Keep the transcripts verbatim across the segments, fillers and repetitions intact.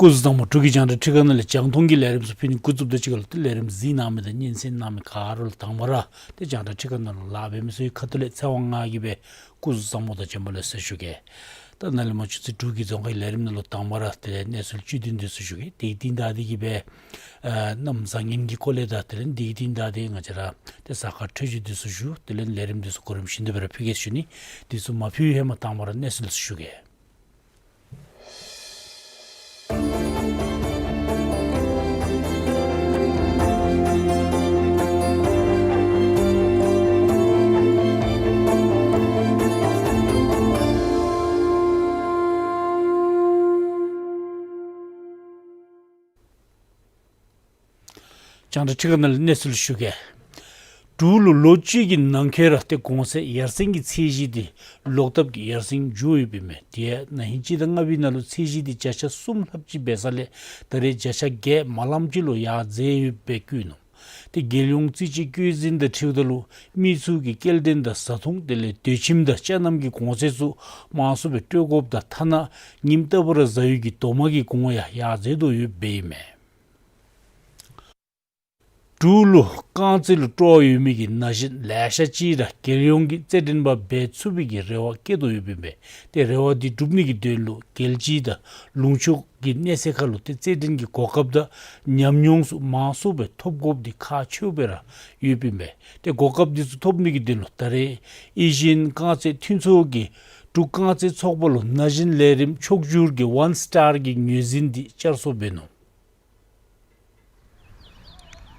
སྐུ་གཟུགས་བཟང་པོ། འབྲུག་གི་རྒྱང་བསྒྲགས་ཁྲི་ཁ་ནང་ལས་རྒྱང་མཐོང་གི་ལས་རིམ་ཚུ་ཕུལ་ནི་འགོ་བཙུགསཔ་དང་གཅིག་ཁར་ལུ་ཏེ་ལས་རིམ་གཟིགས་གནང་མི་དང་སྙན་གསན་གནང་མི་ག་ར་ལུ་དང་པ་ར་ཏེ་རྒྱང་བསྒྲགས་ཁྲི་ཁ་ནང་ལུ་ལཱ་འབད་མི་ཚུ་གི་ཁ་ཐུག་ལས་ཚེ་དབང་ང་གིས་སྦེ་སྐུ་གཟུགས་བཟང་པོ་དང་བྱོན་པ་ལེགས་སོ་ཞུ་གེ། ད་ནཱ་ལས་མར་ཆུ་ཚོད་དྲུག་གི་རྫོང་ཁའི་ལས་རིམ་ནང་ལུ་དང་པ་ར་དེ་ལས་གནས་ཚུལ་བཅུད་བསྡུས་འདི་ཚུ་ཞུ་གེ། དེ་གི་རྟིང་བདའ་སྟེ་གིས་སྦེ་ཨ་གནམ་བཟང་ངན་གྱི་སྐོར་ལས་དང་དེ་ལས་དེ་གི་རྟིང་བདའ་སྟེ་ང་བཅས་ར་ཏེ་གཟའ་སྐར་འཕྲོད་སྦྱོར་འདི་ཚུ་ཞུ། དེ་ལས་ལས་རིམ་འདི་ཚུ་གོ་རིམ་བཞིན་དུ་སྦེ་ར་ཕུལ་གེ་ཞུ་ནི། འདི་ཚུ་མ་ཕུལ་བའི་ཧེ་མ་དང་པ་ར་གནས་ཚུལ་ཞུ་གེ། རྒྱང་བསྒྲགས་ཁྲི་ཁ་ནང་ལས་གནས་ཚུལ་ཞུ་གེ། འབྲུག་ལུ་ལོ་གཅིག་གི་ནང་འཁོད་ར་ཏེ་གོང་ཚད་ཡར་སེང་གི་ཚད་གཞི་འདི་ལོག་ལྟབ་ཀྱིས་ཡར་སེང་འགྱོ་ཡོདཔ་ཨིན་མས། དེ་ཡང་ན་ཧིང་སྤྱི་ཟླ་ལྔ་པའི་ནང་ལུ་ཚད་གཞི་འདི་བརྒྱ་ཆ་གསུམ་ལྷགཔ་ཅིག་འབད་ས་ལས་ད་རེས་བརྒྱ་ཆ་བརྒྱད་མ་ལངམ་ཅིག་ལུ་ཡར་འཛེགས་ཡོདཔ་སྦེ་བཀོད་ནུག། ཏེ་རྒྱལ་ཡོངས་རྩིས་དཔྱད་བཀོད་འཛིན་དང་འཁྲིལཝ་ད་ལུ་མི་ཚུ་གི་སྐྱེལ་འདྲེན་དང་བཟའ་འཐུང་དེ་ལས་སྡོད་ཁྱིམ་དང་ཅ་རྣམ་གྱི་གོང་ཚད་ཚུ་མང་སུ་སྦེ་སྤྲོད་དགོཔ་དང་ཐ་ན་ཉིམ་རྟག་བུ་ར་བཟའ་ཡི་གི་དོ་མ་གི་གོང་ཡང་ཡར་འཛེགས་དོ་ཡོདཔ་ཨིན་མས། འབྲུག་ལུ་རྐང་རྩེད་ལུ་སྤྲོ་བ་ཡོད་མི་གི་ན་གཞོན་ལེ་ཤ་ཅིག་ར་རྒྱལ་ཡོངས་ཀྱི་རྩེད་འགྲན་པ་འབད་ཚུགས་པའི་གི་རེ་བ་བསྐྱེད་དོ་ཡོདཔ་ཨིན་པས། ཏེ་རེ་བ་འདི་སྒྲུབ་ནི་གི་དོན་ལུ་རྒྱལ་སྤྱི་དང་ལུང་ཕྱོགས་ཀྱི་གནས་ཚད་ཁར་ལུ་ཏེ་རྩེད་འགྲན་གྱི་གོ་སྐབས་དང་ཉམས་མྱོང་ཚུ་མང་སུ་སྦེ་ཐོབ་དགོཔ་འདི་ཁག་ཆེཝ་སྦེ་ར་ཡོདཔ་ཨིན་པས། ཏེ་གོ་སྐབས་འདི་ཚུ་ཐོབ་ནི་གི་དོན་ལུ་ད་རེས་ཨེ་ཤི་ཡན་རྐང་རྩེད་མཐུན་ཚོགས་ཀྱིས་འབྲུག་རྐང་རྩེད་ཚོགས་པ་ལུ་ན་གཞོན་ལས་རིམ་ཕྱོགས་བསྒྱུར་གྱི་ཝན་སི་ཊར་གྱི་ངོས་འཛིན་འདི་བསྐྱར་གསོ་འབད་ནུག།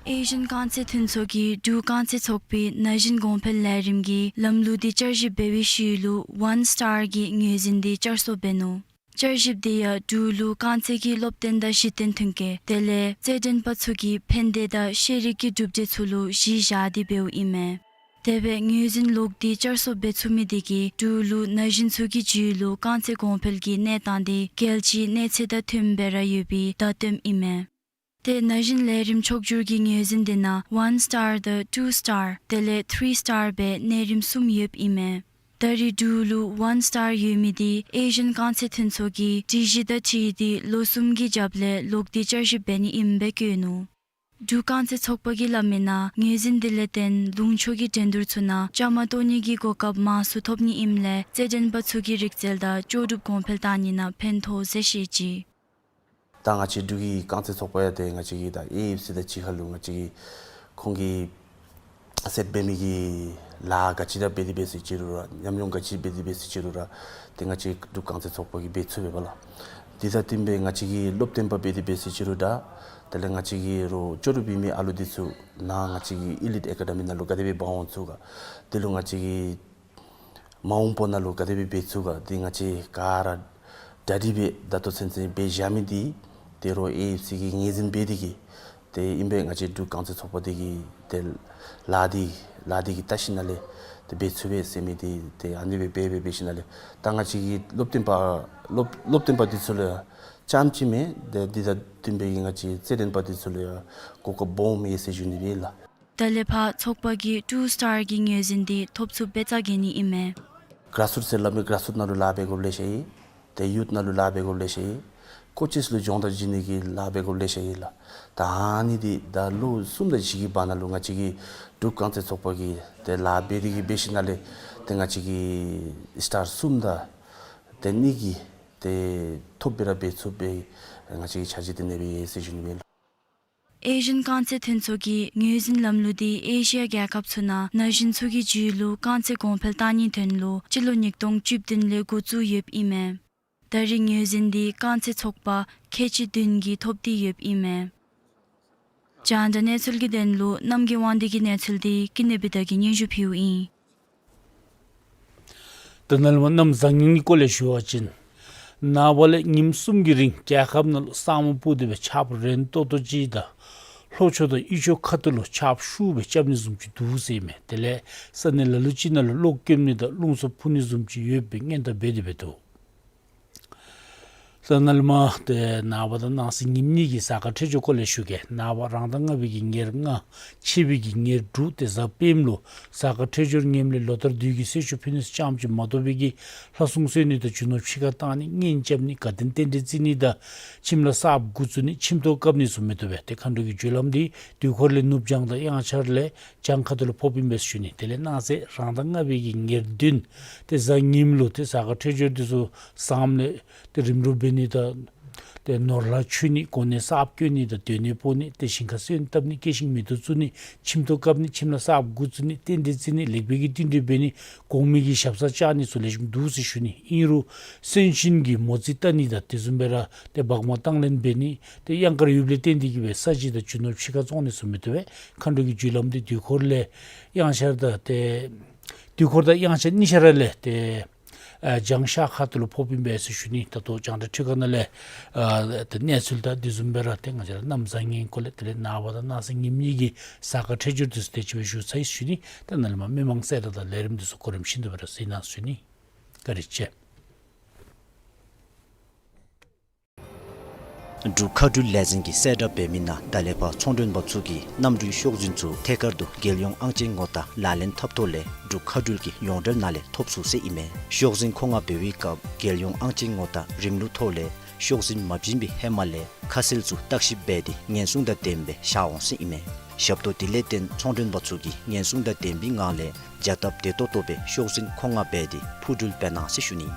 ཨེ་ཤི་ཡན་རྐང་རྩེད་མཐུན་ཚོགས་ཀྱིས་འབྲུག་རྐང་རྩེད་ཚོགས་པའི་ན་གཞོན་གོང་འཕེལ་ལས་རིམ་གྱི་ལམ་ལུགས་འདི་བསྐྱར་ཞིབ་འབད་བའི་ཤུལ་ལུ་ཝན་སི་ཊར་གྱི་ངོས་འཛིན་འདི་བསྐྱར་གསོ་འབད་ནུག། བསྐྱར་ཞིབ་འདི་ཡང་འབྲུག་ལུ་རྐང་རྩེད་ཀྱི་སློབ་སྟོན་དང་གཞི་རྟེན་ཐོན་སྐྱེད་དེ་ལས་རྩེད་འགྲན་པ་ཚུ་གི་ཕན་བདེ་དང་ཤེས་རིག་གི་གྲུབ་འབྲས་ཚུ་ལུ་གཞི་བཞག་སྟེ་འབདཝ་ཨིན་མས། དེ་སྦེ་ངོས་འཛིན་ལོག་སྟེ་བསྐྱར་གསོ་འབད་ཚུགས་མི་འདི་གིས་འབྲུག་ལུ་ན་གཞོན་ཚུ་གི་རྒྱུད་ལུ་རྐང་རྩེད་གོང་འཕེལ་གྱི་གནས་སྟངས་འདི་རྒྱལ་སྤྱིའི་གནས་ཚད་དང་མཐུནམ་སྦེ་ར་ཡོད་པའི་བརྡ་སྟོནམ་ཨིན་མས། ཏེ་ན་གཞོན་ལས་རིམ་ཕྱོགས་བསྒྱུར་གྱི་ངོས་འཛིན་འདི་ནང་ཝན་སི་ཊར་དང་ཊུ་སི་ཊར་དེ་ལས་ཐི་རི་སི་ཊར་སྦེ་གནས་རིམ་གསུམ་ཡོདཔ་ཨིན་མས། ད་རེས་འབྲུག་ལུ་ཝན་སི་ཊར་ཡོད་མི་འདི་ཨེ་ཤི་ཡན་རྐང་རྩེད་མཐུན་ཚོགས་ཀྱིས་སྒྲིག་གཞི་དང་འཁྲིལ་ཏེ་ལོ་གསུམ་གྱི་རྒྱབ་ལས་ལོག་སྟེ་བསྐྱར་ཞིབ་འབད་ནི་ཨིནམ་སྦེ་བཀོད་ནུག། འབྲུག་རྐང་རྩེད་ཚོགས་པ་གིས་སླབ་མིའི་ནང་ངོས་འཛིན་འདི་ལས་བརྟེན་ལུང་ཕྱོགས་ཀྱི་འགྲན་བསྡུར་ཚུ་ནང་བཅའ་མར་གཏོགས་ནི་གི་གོ་སྐབས་མང་སུ་ཐོབ་ནི་ཨིནམ་ལས་རྩེད་འགྲན་པ་ཚུ་གི་རིག་རྩལ་དང་ལྕོགས་གྲུབ་གོང་འཕེལ་གཏང་ནི་ནང་ཕན་ཐོགས་ཟེར་བཤད་ཅི། ད་ང་བཅས་འབྲུག་གི་རྐང་རྩེད་ཚོགས་པ་ཡང་ཏེ་ང་བཅས་ཀྱི་ད་ཨེ་ཨེཕ་སི་དང་གཅིག་ཁར་ལུ་ང་བཅས་ཀྱིས་ཁོང་གིས་སེཊ་འབད་མི་གི་ལཱ་ག་ཅི་ར་འབད་དེ་འབད་ཟེར་ཅི་རུང་ར་ཉམས་མྱོང་ག་ཅི་འབད་དེ་འབད་ཟེར་ཅི་རུང་ར་ཏེ་ང་བཅས་འབྲུག་རྐང་རྩེད་ཚོགས་པ་གིས་འབད་ཚུགས་པས་པ་ལགས། དེ་དང་བསྟུན་སྦེ་ང་བཅས་ཀྱིས་སློབ་སྟོན་པ་འབད་དེ་འབད་ཟེར་ཅི་རུང་ར་དེ་ལས་ང་བཅས་ཀྱི་རོགས་ལྕོགས་གྲུབ་ཡོད་མི་ཨ་ལུ་འདི་ཚུ་ནཱ་ང་བཅས་ཀྱི་ཨི་ལིཊ་ཨེ་ཀ་ཌ་མི་ནང་ལུ་ག་དེ་སྦེ་འབག་འོང་ཚུགས་ག། དེ་ལུ་ང་བཅས་ཀྱིས་མ་འོངས་པ་ནང་ལུ་ག་དེ་སྦེ་འབད་ཚུགས་ག་འདི་ང་བཅས་ག་ར་གྲ་སྒྲིག་སྦེ་ད་ལྟོ་ཚུན་ཚོད་འབད་བཞག་མི་འདི་ཏེ་རོགས་ཨེ་ཨེཕ་སི་གིས་ངོས་འཛིན་འབད་དེ་གིས་ཏེ་ཨིན་པས། ང་བཅས་འབྲུག་རྐང་རྩེད་ཚོགས་པ་འདི་གིས་ཏེ་ལཱ་འདི་ལཱ་འདི་གི་ལྟ་བཤལ་ནང་ལས་ ཏེ་འབད་ཚུགས་པས་ཟེར་མི་འདི་ཏེ་ཨ་ནི་སྦེ་འབད་འབད་འབད་ཞིནམ་ལས་ད་ང་བཅས་ཀྱི་སློབ་སྟོན་པ་སློབ་སློབ་སྟོན་པ་འདི་ཚུ་ལུ་ཡང་རྐྱངམ་ཅིག་མེན། ཏེ་འདི་དང་བསྟུན་པའི་གི་ང་བཅས་རྩེད་འགྲན་པ་འདི་ཚུ་ལུ་ཡང་གོ་སྐབས་སྦོམ་ཡོད་ཟེར་ཞུ་ནི་ཨིན་ལགས། ད་ལས་ཕར་ཚོགས་པ་གིས་ཊུ་སི་ཊར་གྱི་ངོས་འཛིན་འདི་ཐོབ་ཚུགསཔ་སྦེ་རྩ་འགེངས་ནི་ཨིན་མས། གྷ་རཱསི་རུཊ་ཟེར་སླབ་མི་གྷ་རཱསི་རུཊ་ནང་ལུ་ལཱ་འབད་དགོཔ་ལེ་ཤ་ཡོད། ཏེ་ཡུཐ་ནང་ལུ་ལཱ་འབད་དགོཔ་ལེ་ཤ་ཡོད། ཀོ་ཅེསི་ལུ་སྦྱོང་བརྡར་བྱིན་ནི་གི་ལཱ་འབད་དགོཔ་ལེ་ཤ་ཡོད་ལགས། ད་ཨ་ནི་འདི་ད་ལོ་གསུམ་དང་བཞི་གི་བར་ན་ལུ་ང་བཅས་ཀྱི་འབྲུག་རྐང་རྩེད་ཚོགས་པ་གིས་ཏེ་ལཱ་འབད་དེ་གིས་འབད་ཞིནམ་ལས་ཏེ་ང་བཅས་ཀྱིས་སི་ཊར་གསུམ་དང་ཏེ་གཉིས་ཀྱི་ཏེ་ཐོབ་སྦེ་ར་འབད་ཚུགས་པའི་ང་བཅས་ཀྱིས་འཆར་གཞི་འདི་གནས་པས་ཟེར་ཞུ་ནི་ཨིན་ལགས། ཨེ་ཤི་ཡན་རྐང་རྩེད་མཐུན་ཚོགས་ཀྱི་ངོས་འཛིན་ལམ་ལུགས་འདི་ཨེ་ཤི་ཡ་རྒྱལ་ཁབ་ཚུ་ནང་ན་གཞོན་ཚུ་གི་རྒྱུད་ལུ་རྐང་རྩེད་གོང་འཕེལ་གཏང་ནིའི་དོན་ལུ་སྤྱི་ལོ་ཉིས་སྟོང་བཅུ་བདུན་ལས་འགོ་བཙུགས་ཡོདཔ་ཨིན་མས། ད་རེས་ངོས་འཛིན་འདི་རྐང་རྩེད་ཚོགས་པ་ཁལ་གཅིག་བདུན་གྱིས་ཐོབ་སྟེ་ཡོདཔ་ཨིན་མས། རྒྱང་བསྒྲགས་གནས་ཚུལ་གྱི་དོན་ལུ་རྣམ་རྒྱལ་དབང་འདུས་ཀྱི་གནས་ཚུལ་འདི་ཀུན་ནས་བི་དྷ་གིས་སྙན་ཞུ་ཕུལཝ་ཨིན། ད་ནཱ་ལས་མར་གནམ་བཟང་ངན་གྱི་སྐོར་ལས་ཞུ་བ་ཅིན་ནངས་པ་ལས་ཉིནམ་གསུམ་གྱི་རིང་རྒྱལ་ཁབ་ནང་ལུ་ས་སྨུག་སྤུབས་ཏེ་སྦེ་ཆརཔ་རན་ཏོག་ཏོ་ཅིག་དང་ལྷོ་ཕྱོགས་དང་དབུས་ཕྱོགས་ཁ་ཐུག་ལུ་ཆརཔ་ཤུགས་སྦེ་རྐྱབ་ནི་བཟུམ་ཅིག་འདུག་ཟེར་ཨིན་མས། དེ་ལས་ས་གནས་ལ་ལུ་ཅིག་ནང་ལུ་གློག་སྐྱོམ་ནི་དང་རླུང་ཚུབ་འཕུ་ནི་བཟུམ་ཅིག་ཡོད་པའི་སྔོན་བརྡ་འབད་དེ་སྦེ་འདུག། ད་ནཱ་ལས་མར་ཏེ་ནངས་པ་དང་གནངས་ཚེ་ཉིནམ་གཉིས་ཀྱི་གཟའ་སྐར་འཕྲོད་སྦྱོར་སྐོར་ལས་ཞུ་གེ། ནངས་པ་རང་ཟླ་ལྔ་པའི་གི་ཉེར་ལྔ་ཕྱི་པའི་གི་ཉེར་དྲུག་ཏེ་གཟའ་སྤེནམ་ལུ་གཟའ་སྐར་འཕྲོད་སྦྱོར་ངནམ་ལས་ལོ་ལྟར་དུས་ཀྱི་སྲོག་ཆགས་ཕན་ནུས་རྐྱངམ་ཅིག་མ་གཏོགས་པའི་གི་ལྷ་སྲུང་གསོལ་ནི་དང་རྒྱུ་ནོར་ཕྱི་ཁར་བཏང་ནི་གཉེན་རྐྱབ་ནི་དགའ་སྟོན་རྟེན་འབྲེལ་བརྩི་ནི་དང་ཁྱིམ་ལུ་གསརཔ་འགོ་བཙུགས་ནི་ཁྱིམ་ཐོག་བཀབ་ནི་བཟུམ་མི་བཏུབ་པས། ཏེ་མཁའ་འགྲོ་གི་རྒྱུ་ལམ་འདི་དུས་འཁོར་ལས་ནུབ་བྱང་དང་དབྱངས་འཆར་ལས་བྱང་ཁ་ཐུག་ལུ་ཕོགཔ་ཨིན་པས་ཟེར་ཞུ་ནི། དེ་ལས་གནངས་ཚེ་རང་ཟླ་ལྔ་པའི་གི་ཉེར་བདུན་ཏེ་གཟའ་ཉིམ་ལུ་ཏེ་གཟའ་སྐར་འཕྲོད་སྦྱོར་འདི་ཚུ་བཟངམ་ལས་ཏེ་རིམ་གྲོ་འབད་ནི་དང་ཏེ་ནོར་ལྷ་མཆོད་ནི་གོ་གནས་གསརཔ་བསྐོ་ནི་དང་སྡོད་གནས་སྤོ་ནི་ཏེ་ཞིང་ཁར་སོན་བཏབ་ནི་སྐྱེ་ཤིང་མེ་ཏོག་བཙུགས་ནི་ཁྱིམ་ཐོག་བཀབ་ནི་ཁྱིམ་ལུ་གསརཔ་འགོ་བཙུགས་ནི་རྟེན་འབྲེལ་བརྩི་ནི་ལེགས་སྤེལ་གྱི་བསྟུན་གྲོས་འབད་ནི་གོང་མའི་གི་ཞབས་སར་བཅར་ནི་ཚུ་ལེགས་ཤོམ་འདུག་ཟེར་ཞུ་ནི། ཨིན་རུང་སོན་གཤིན་གྱི་མོ་རྩིས་བལྟ་ནི་དང་དེ་བཟུམ་སྦེ་ར་ཏེ་བག་མ་བཏང་ལེན་འབད་ནི་ཏེ་གཡང་དཀར་ཡོདཔ་ལས་བརྟེན་ཏེ་གིས་སྦེ་ས་གཞི་དང་རྒྱུ་ནོར་ཕྱི་ཁར་བཙོང་ནི་བཟུམ་མི་བཏུབ་པས། མཁའ་འགྲོ་གི་རྒྱུ་ལམ་འདི་དུས་འཁོར་ལས་དབྱངས་འཆར་དང་ཏེ་དུས་འཁོར་དང་དབྱངས་འཆར་གཉིས་ཆ་ར་ལས་ཏེ་ཨ་བྱང་ཤར་ཁ་ཐུག་ལུ་ཕོགཔ་ཨིན་པས་ཟེར་ཞུ་ནི། ད་ལྟོ་རྒྱང་བསྒྲགས་འཕྲུལ་ཁང་ནང་ལས་ཨ་ཏེ་གནས་ཚུལ་དང་དེ་བཟུམ་སྦེ་ར་ཏེ་ང་བཅས་ར་གནམ་བཟང་ངན་སྐོར་ལས་དེ་ལས་ནངས་པ་དང་གནངས་ཚེ་ཉིནམ་གཉིས་ཀྱི་གཟའ་སྐར་འཕྲོད་སྦྱོར་འདི་ཚུ་དེ་ཅིག་སྦེ་ཞུ་ཚར་ཡི་ཟེར་ཞུ་ནི། ད་ནཱ་ལས་མར་མི་མང་གསལ་བསྒྲགས་དང་ལས་རིམ་འདི་ཚུ་གོ་རིམ་བཞིན་དུ་སྦེ་ར་གཟིགས་གནང་ཟེར་ཞུ་ནི། བཀའ་དྲིན་ཆེ། འབྲུག་མཁའ་འགྲུལ་ལས་འཛིན་གྱིས་གསལ་བསྒྲགས་འབད་མི་ནང་ད་ལས་ཕར་ཚོང་མགྲོན་པ་ཚུ་གིས་གནམ་གྲུའི་ཤོག་འཛིན་ཚུ་ཐད་ཀར་དུ་རྒྱལ་ཡོངས་ཨང་ཅན་ངོ་རྟགས་ལག་ལེན་འཐབ་ཐོག་ལས་འབྲུག་མཁའ་འགྲུལ་གྱི་ཡོངས་འབྲེལ་ནང་ལས་ཐོབ་ཚུགས་ཟེར་ཨིན་མས། ཤོག་འཛིན་མཁོ་མངགས་འབད་བའི་སྐབས་རྒྱལ་ཡོངས་ཨང་ཅན་ངོ་རྟགས་རིམ་ལུགས་ཐོག་ལས་ཤོག་འཛིན་མ་བྱིན་པའི་ཧེ་མ་ལས་ཁ་གསལ་ཚུ་བརྟག་ཞིབ་འབད་དེ་ཉེན་སྲུང་དང་ལྡནམ་སྦེ་བཞག་འོང་ཟེར་ཨིན་མས། ཞབས་ཏོག་དེ་ལས་བརྟེན་ཚོང་མགྲོན་པ་ཚུ་གིས་ཉེན་སྲུང་དང་ལྡནམ་སྦེ་ངང་ལས་བྱ་སྟབས་བདེ་ཏོག་ཏོ་སྦེ་ཤོག་འཛིན་མཁོ་མངགས་འབད་དེ་འཕུར་འགྲུལ་འབད་གནང་ཟེར་ཞུ་ནི།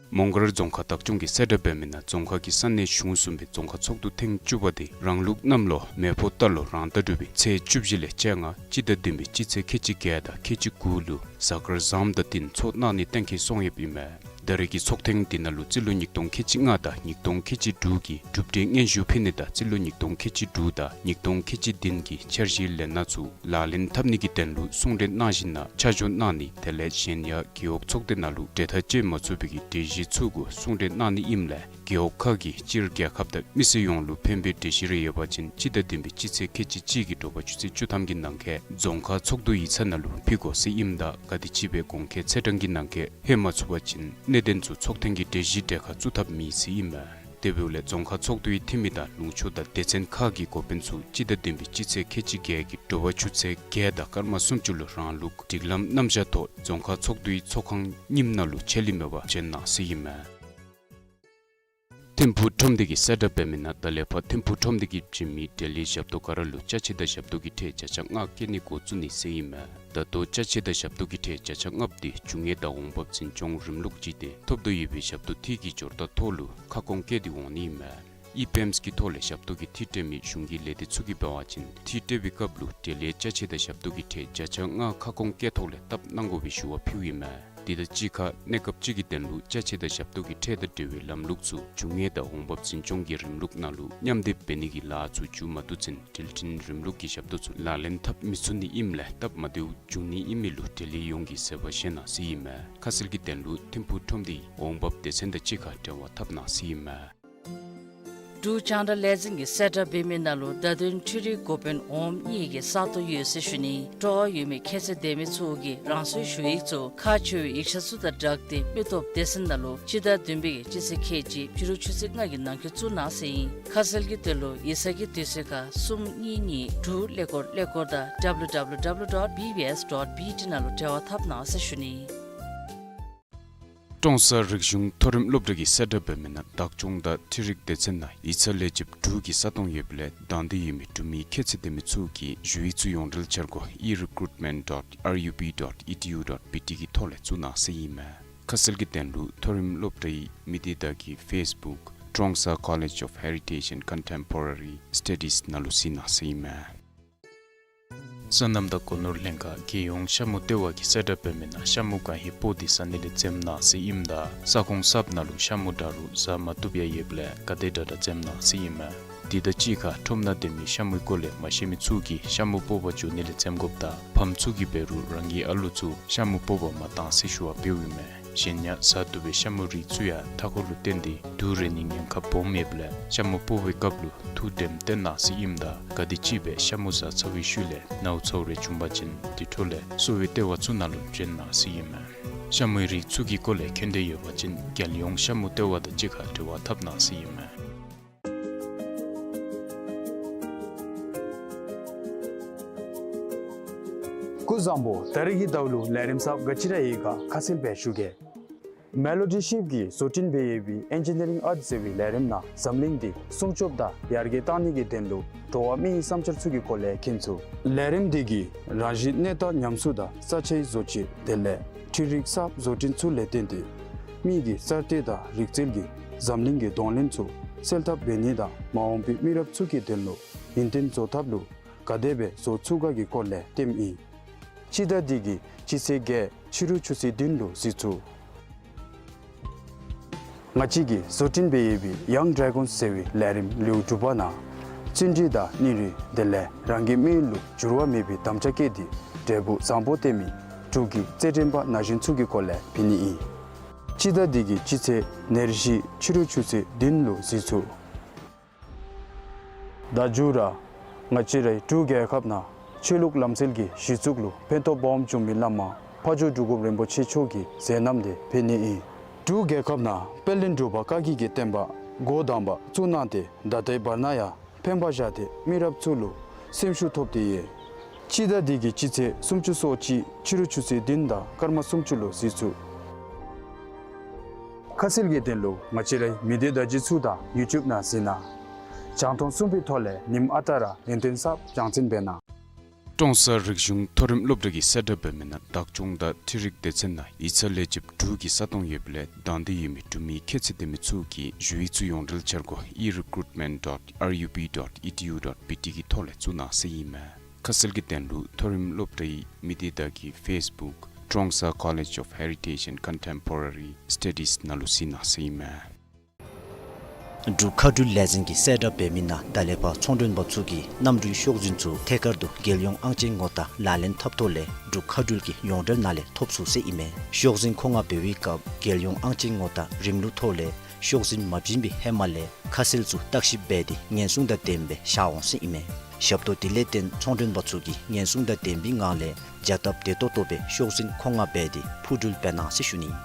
མོང་སྒར་རྫོང་ཁག་བདག་སྐྱོང་གིས་གསལ་བསྒྲགས་འབད་མི་ནང་རྫོང་ཁག་གི་ས་གནས་གཞུང་གསུམ་པའི་རྫོང་ཁག་ཚོགས་འདུ་ཐེངས་བཅུ་པ་དེ་རང་ལུགས་གནམ་ལོ་མེ་ཕོ་རྟ་ལོ་རང་ཟླ་དྲུག་པའི་ཚེས་བཅུ་བཞི་ལས་བཅོ་ལྔ་སྤྱི་ཟླ་བདུན་པའི་སྤྱི་ཚེས་ཁལ་གཅིག་བརྒྱད་དང་ཁལ་གཅིག་དགུ་ལུ་གཟའ་སྐར་བཟངམ་དང་བསྟུན་ཚོགས་གནང་ནི་གཏན་འཁེལ་སོང་ཡོདཔ་ཨིན་མས། ད་རེས་ཀྱི་ཚོགས་ཐེངས་འདི་ནང་ལུ་རྩིས་ལོ་ཉིས་སྟོང་ཁལ་གཅིག་ལྔ་དང་ཉིས་སྟོང་ཁལ་གཅིག་དྲུག་གི་གྲུབ་འབྲས་སྙན་ཞུ་ཕུལ་ནི་དང་རྩིས་ལོ་ཉིས་སྟོང་ཁལ་གཅིག་དྲུག་དང་ཉིས་སྟོང་ཁལ་གཅིག་བདུན་གྱི་འཆར་གཞིའི་ལས་སྣ་ཚུ་ལག་ལེན་འཐབ་ནི་གི་དོན་ལུ་གསུང་གྲོས་གནང་ཞིནམ་ལས་ཆ་འཇོག་གནང་ནི་དེ་ལས་གཞན་ཡང་རྒེད་འོག་ཚོགས་སྡེ་ནང་ལུ་གྲོས་ཐག་བཅད་མ་ཚུགས་པའི་གི་གྲོས་གཞི་ཚུ་གུ་གསུང་གྲོས་གནང་ནི་ཨིནམ་ལས་རྒེད་འོག་ཁག་གིས་སྤྱིར་རྒྱལ་ཁབ་དང་མི་སེར་ཡོངས་ལུ་ཕན་པའི་གྲོས་གཞི་རེ་ཡོད་པ་ཅིན་སྤྱི་ཟླ་བདུན་པའི་སྤྱི་ཚེས་ཁལ་གཅིག་གཅིག་གི་དྲོ་པ་ཆུ་ཚོད་བཅུ་ཐམ་གྱི་ནང་འཁོད་རྫོང་ཁག་ཚོགས་འདུ་ཡིག་ཚང་ནང་ལུ་ཕུལ་དགོ་ཟེར་ཨིནམ་ད་ག་དེམ་ཅིག་སྦེ་གོང་འཁོད་ཚེས་གྲངས་ཀྱི་ནང་འཁོད་ལྷོད་མ་ཚུགས་པ་ཅིན་གནད་དོན་ཚུ་ཚོགས་ཐེངས་ཀྱི་གྲོས་གཞིའི་གྲལ་ཁར་བཙུགས་ཐབས་མེད་ཟེར་ཨིན་མས། དེ་འབདཝ་ལས་རྫོང་ཁག་ཚོགས་འདུའི་འཐུས་མི་དང་ལུང་ཕྱོགས་དང་སྡེ་ཚན་ཁག་གི་འགོ་དཔོན་ཚུ་སྤྱི་ཟླ་བདུན་པའི་སྤྱི་ཚེས་ཁལ་གཅིག་བརྒྱད་ཀྱི་དྲོ་པ་ཆུ་ཚོད་བརྒྱད་དང་སྐར་མ་སུམ་ཅུ་ལུ་རང་ལུགས་སྒྲིག་ལམ་རྣམ་གཞག་ཐོག་རྫོང་ཁག་ཚོགས་འདུའི་ཚོགས་ཁང་རྙིངམ་ནང་ལུ་ཆད་ལུས་མེད་པར་བྱོན་གནང་ཟེར་ཨིན་མས། ཐིམ་ཕུག་ཁྲོམ་སྡེ་གིས་གསལ་བསྒྲགས་འབད་མི་ནང་ད་ལས་ཕར་ཐིམ་ཕུག་ཁྲོམ་སྡེ་གིས་བྱིན་མི་འབྲེལ་ཡོད་ཞབས་ཏོག་ག་ར་ལུ་ཅ་ཆས་དང་ཞབས་ཏོག་གི་ཁྲལ་བརྒྱ་ཆ་ལྔ་བཀལ་ནི་འགོ་བཙུགས་ནི་ཟེར་ཨིན་མས། ད་ལྟོ་ཅ་ཆས་དང་ཞབས་ཏོག་གི་ཁྲལ་བརྒྱ་ཆ་ལྔ་པོ་དེ་རྒྱུ་དངོས་དང་འོང་འབབ་འཛིན་སྐྱོང་རིམ་ལུགས་ཅིག་སྟེ་ཐོབ་ཐོབ་ཡོད་པའི་ཞབས་ཏོག་འཐུས་ཀྱི་སྦྱོར་རྟགས་ཐོག་ལུ་ཁ་སྐོང་བཀལ་ཏེ་འོང་ནི་ཨིན་མས། ཨི་པེམས་ཀྱི་ཐོག་ལས་ཞབས་ཏོག་གི་འཐུས་སྤྲོད་མི་གཞུང་གི་ལས་སྡེ་ཚུ་གིས་འབད་བ་ཅིན་འཐུས་སྤྲོད་པའི་སྐབས་ལུ་འབྲེལ་ཡོད་ཅ་ཆས་དང་ཞབས་ཏོག་གི་ཁྲལ་བརྒྱ་ཆ་ལྔ་ཁ་སྐོང་བཀལ་ཐོག་ལས་བཏབ་གནང་དགོ་པའི་ཞུ་བ་ཕུལཝ་ཨིན་མས། དེ་དང་གཅིག་ཁར་གནས་སྐབས་ཅིག་གི་དོན་ལུ་ཅ་ཆས་དང་ཞབས་ཏོག་གི་ཁྲལ་དང་འབྲེལ་བའི་ལམ་ལུགས་ཚུ་རྒྱུ་དངོས་དང་འོང་འབབ་འཛིན་སྐྱོང་གི་རིམ་ལུགས་ནང་ལུ་མཉམ་སྡེབ་འབད་ནི་གི་ལཱ་ཚུ་མཇུག་མ་བསྡུ་ཚུན་འགྲུལ་འཕྲིན་རིམ་ལུགས་ཀྱི་ཞབས་ཏོག་ཚུ་ལག་ལེན་འཐབ་མི་ཚུགས་ནི་ཨིནམ་ལས་སྟབས་མ་བདེཝ་འབྱུང་ནི་ཨིན་མི་ལུ་འབྲེལ་ཡོད་ཡོངས་ཀྱིས་གཟབ་པ་བཞེས་གནང་ཟེར་ཨིན་མས། ཁ་གསལ་གྱི་དོན་ལུ་ཐིམ་ཕུག་ཁྲོམ་སྡེའི་འོང་འབབ་སྡེ་ཚན་དང་གཅིག་ཁར་འབྲེལ་བ་འཐབ་གནང་ཟེར་ཨིན་མས། འབྲུག་རྒྱང་བསྒྲགས་ལས་འཛིན་གྱིས་གསལ་བསྒྲགས་འབད་མི་ནང་ལུ་བརྡ་དོན་འཕྲུལ་རིག་འགོ་དཔོན་འོགམ་གཉིས་ཀྱི་ས་སྟོང་ཡོད་ཟེར་ཞུ་ནི། སྤྲོ་བ་ཡོད་མི་ཁྱད་ཚད་ལྡན་མི་ཚུ་གིས་རང་སོའི་ཞུ་ཡིག་ཚུ་ཁག་ཆེ་བའི་ཡིག་ཆ་ཚུ་དང་སྦྲགས་ཏེ་མི་སྟོབས་སྡེ་ཚན་ནང་ལུ་སྤྱི་ཟླ་བདུན་པའི་སྤྱི་ཚེས་ཁལ་གཅིག་ཕྱི་རུ་ཆུ་ཚོད་ལྔ་གི་ནང་འཁོད་བཙུགས་གནང་ཟེར་ཨིན། ཁ་གསལ་གྱི་དོན་ལུ་ཡིག་ཚང་གི་དུས་ཚོད་ཁར་གསུམ་གཉིས་གཉིས་དྲུག་ཀླད་ཀོར་ཀླད་ཀོར་དང་W W W dot B B S dot B T ནང་ལུ་འབྲེལ་བ་འཐབ་གནང་ཟེར་ཞུ་ནི། ཀྲོང་གསར་རིག་གཞུང་མཐོ་རིམ་སློབ་གྲྭ་གིས་གསལ་བསྒྲགས་འབད་མི་ནང་བདག་སྐྱོང་དང་འཕྲུལ་རིག་སྡེ་ཚན་ནང་ཡིག་ཚང་ལས་བྱེདཔ་དྲུག་གི་ས་སྟོང་ཡོདཔ་ལས་དང་འདོད་ཡོད་མི་འབྲུག་མི་ཁྱད་ཚད་ལྡན་མི་ཚུ་གིས་ཞུ་ཡིག་ཚུ་ཡོངས་འབྲེལ་འཆར་སྒོ་e recruitment dot R U B dot E D U dot B T གི་ཐོག་ལས་བཙུགས་གནང་ཟེར་ཨིན་མས། ཁ་གསལ་གྱི་དོན་ལུ་མཐོ་རིམ་སློབ་གྲྭའི་མི་སྡེ་དག་གི་ཕེསི་བུཀ་Trongsa College of Heritage and Contemporary Studies ནང་ལུ་གཟིགས་གནང་ཟེར་ཨིན་མས། སོ་ནམ་དང་སྒོ་ནོར་ལྷན་ཁག་རྒྱལ་ཡོངས་ཤ་མུ་ལྟེ་བ་གིས་གསལ་བསྒྲགས་འབད་མི་ནང་ཤ་མུ་གང་ཧེ་སྤོ་སྟེ་ཟ་ནི་ལས་འཛེམ་གནང་ཟེར་ཨིནམ་ད་ས་ཁོངས་གསརཔ་ནང་ལུ་ཤ་མུ་འདྲ་རུང་ཟ་མ་བཏུབ་ཡང་ཡོདཔ་ལས་ག་དེ་དྲག་དྲག་འཛེམ་གནང་ཟེར་ཨིན་མས། དེ་དང་གཅིག་ཁར་ཁྲོམ་ནང་སྡོད་མི་ཤ་མུའི་སྐོར་ལས་མ་ཤེས་མི་ཚུ་གིས་ཤ་མུ་སྤོ་བར་འགྱོ་ནི་ལས་འཛེམ་དགོཔ་དང་ཕམ་ཚུ་གིས་འབད་རུང་རང་གི་ཨ་ལུ་ཚུ་ཤ་མུ་སྤོ་བར་མ་གཏང་ཟེར་ཞུ་བ་འབདཝ་ཨིན་མས། གཞན་ཡང་ཟ་བཏུབ་པའི་ཤ་མུའི་རིགས་ཚུ་ཡང་མཐའ་འཁོར་ལུ་བརྟེན་ཏེ་དུག་རེག་ནིའི་ཉེན་ཁ་སྦོམ་ཡོདཔ་ལས་ཤ་མུ་སྤོ་བའི་སྐབས་ལུ་ཐུགས་དྲནམ་བཏོན་གནང་ཟེར་ཨིནམ་ད་ག་དེམ་ཅིག་སྦེ་ཤ་མུ་ཟ་ཚར་བའི་ཤུལ་ལས་ནཝ་ཚཝ་རེ་བྱུང་པ་ཅིན་དེ་འཕྲོ་ལས་གསོ་བའི་ལྟེ་བ་ཚུ་ནང་ལུ་བྱོན་གནང་ཟེར་ཨིན་མས། ཤ་མུའི་རིགས་ཚུ་གི་སྐོར་ལས་མཁྱེན་འདོད་ཡོད་པ་ཅིན་རྒྱལ་ཡོངས་ཤ་མུ་ལྟེ་བ་དང་གཅིག་ཁར་འབྲེལ་བ་འཐབ་གནང་ཟེར་ཨིན་མས། སྐུ་གཟུགས་བཟང་པོ། ད་རིས་ཀྱི་ཟླཝ་ལུ་ལས་རིམ་གསརཔ་ག་ཅི་ར་ཡོད་ག་ཁ་གསལ་སྦེ་ཞུ་གེ། མེ་ལོ་ཌི་ཤིབ་ཀྱིས་བཟོ་སྐྲུན་འབད་ཡོད་པའི་ཨེན་ཇི་ནི་རིང་ཨརཊ་ཟེར་བའི་ལས་རིམ་ནང་འཛམ་གླིང་འདི་སྲུང་སྐྱོབ་དང་ཡར་རྒྱས་གཏང་ནི་གི་དོན་ལུ་འགྲོ་བ་མིའི་བསམ་འཆར་ཚུ་གི་སྐོར་ལས་མཁྱེན་ཚུགས། ལས་རིམ་འདི་གིས་རང་བཞིན་གནས་སྟངས་ཉམས་གསོ་དང་ས་ཆའི་བཟོ་བཅོས་དེ་ལས་འཕྲུལ་རིག་གསརཔ་བཟོ་སྐྲུན་ཚུ་ལས་བརྟེན་ཏེ་མི་གི་གསར་གཏོད་དང་རིག་རྩལ་གྱིས་འཛམ་གླིང་གི་གདོང་ལེན་ཚུ་སེལ་ཐབས་འབད་ནི་དང་མ་འོངས་པའི་མི་རབས་ཚུ་གི་དོན་ལུ་ཡུན་བརྟན་བཟོ་ཐབས་ལུ་ག་དེ་སྦེ་བཟོ་ཚུགས་ག་གི་སྐོར་ལས་སྟོནམ་ཨིན། སྤྱི་ཟླ་འདི་གི་སྤྱི་ཚེས་བརྒྱད་ཕྱི་རུ་ཆུ་ཚོད་བདུན་ལུ་གཟིགས་ཚུགས། ང་བཅས་ཀྱིས་བཟོ་སྐྲུན་འབད་ཡོད་པའི་ཡང་ཌེ་གཱོན་ཟེར་བའི་ལས་རིམ་ལེའུ་དྲུག་པ་ནང་བརྩོན་འགྲུས་དང་སྙིང་རུས་དེ་ལས་རང་གི་མི་ཡུལ་ལུ་འགྱུར་བ་མེད་པའི་དམ་བཅའ་བསྐྱེད་དེ་འབྲས་བུ་བཟང་པོ་སྟོན་མི་འབྲུག་གི་རྩེད་འགྲན་པ་ན་གཞོན་ཚུ་གི་སྐོར་ལས་འབད་ནི་ཨིན། སྤྱི་ཟླ་འདི་གི་སྤྱི་ཚེས་ཉེར་བཞི་ཕྱི་རུ་ཆུ་ཚོད་བདུན་ལུ་གཟིགས་ཚུགས། ད་མཇུག་ར་ང་བཅས་རའི་འབྲུག་རྒྱལ་ཁབ་ནང་ཆོས་ལུགས་ལམ་སྲོལ་གྱི་གཞི་བཙུགས་ལུ་ཕན་ཐོགས་སྦོམ་བྱུང་མི་བླ་མ་ཕ་ཇོ་འབྲུག་སྒོམ་རིན་པོ་ཆེ་མཆོག་གི་མཛད་རྣམ་དེ་འབད་ནི་ཨིན། འབྲུག་རྒྱལ་ཁབ་ནང་དཔལ་ལྡན་འབྲུག་པ་བཀའ་བརྒྱུད་ཀྱི་བསྟན་པ་འགོ་དང་པ་བཙུགས་གནང་སྟེ་ད་ལྟའི་བར་ན་ཡང་ཕན་པ་བཞག་སྟེ་མི་རབས་ཚུ་ལུ་སེམས་ཤུགས་ཐོབ་སྟེ་ཡོད། སྤྱི་ཟླ་འདི་གི་སྤྱི་ཚེས་སུམ་ཅུ་སོ་གཅིག་ཕྱི་རུ་ཆུ་ཚོད་བདུན་དང་སྐར་མ་སུམ་ཅུ་ལུ་གཟིགས་ཚུགས། ཁ་གསལ་གྱི་དོན་ལུ་ང་བཅས་རའི་མི་སྡེ་བརྡ་བརྒྱུད་ཚུ་དང་ཡུ་ཊུབ་ནང་གཟིགས་གནང་། རྒྱང་མཐོང་གསུམ་པའི་ཐོག་ལས་ཉིནམ་ཨ་རྟག་ར་ཡུན་བརྟན་གསརཔ་རྒྱང་སྲིང་འབད་གནང་། ཀྲོང་གསར་རིག་གཞུང་མཐོ་རིམ་སློབ་གྲྭ་གིས་གསལ་བསྒྲགས་འབད་མི་ནང་བདག་སྐྱོང་དང་འཕྲུལ་རིག་སྡེ་ཚན་ནང་ཡིག་ཚང་ལས་བྱེདཔ་དྲུག་གི་ས་སྟོང་ཡོདཔ་ལས་དང་འདོད་ཡོད་མི་འབྲུག་མི་ཁྱད་ཚད་ལྡན་མི་ཚུ་གིས་ཞུ་ཡིག་ཚུ་ཡོངས་འབྲེལ་འཆར་སྒོ་e recruitment dot R U B dot E D U dot B T གི་ཐོག་ལས་བཙུགས་གནང་ཟེར་ཨིན་མས། ཁ་གསལ་གྱི་དོན་ལུ་མཐོ་རིམ་སློབ་གྲྭའི་མི་སྡེ་དག་གི་ཕེསི་བུཀ་Trongsa College of Heritage and Contemporary Studies ནང་ལུ་གཟིགས་གནང་ཟེར་ཨིན་མས། འབྲུག་མཁའ་འགྲུལ་ལས་འཛིན་གྱིས་གསལ་བསྒྲགས་འབད་མི་ནང་ད་ལས་ཕར་ཚོང་མགྲོན་པ་ཚུ་གིས་གནམ་གྲུའི་ཤོག་འཛིན་ཚུ་ཐད་ཀར་དུ་རྒྱལ་ཡོངས་ཨང་ཅན་ངོ་རྟགས་ལག་ལེན་འཐབ་ཐོག་ལས་འབྲུག་མཁའ་འགྲུལ་གྱི་ཡོངས་འབྲེལ་ནང་ལས་ཐོབ་ཚུགས་ཟེར་ཨིན་མས། ཤོག་འཛིན་མཁོ་མངགས་འབད་བའི་སྐབས་རྒྱལ་ཡོངས་ཨང་ཅན་ངོ་རྟགས་རིམ་ལུགས་ཐོག་ལས་ཤོག་འཛིན་མ་བྱིན་པའི་ཧེ་མ་ལས་ཁ་གསལ་ཚུ་བརྟག་ཞིབ་འབད་དེ་ཉེན་སྲུང་དང་ལྡནམ་སྦེ་བཞག་འོང་ཟེར་ཨིན་མས། ཞབས་ཏོག་དེ་ལས་བརྟེན་ཚོང་མགྲོན་པ་ཚུ་གིས་ཉེན་སྲུང་དང་ལྡན་པའི་ངང་ལས་བྱ་སྟབས་བདེ་ཏོག་ཏོ་སྦེ་ཤོག་འཛིན་མཁོ་མངགས་འབད་དེ་འཕུར་འགྲུལ་འབད་གནང་ཟེར་ཞུ་ནི།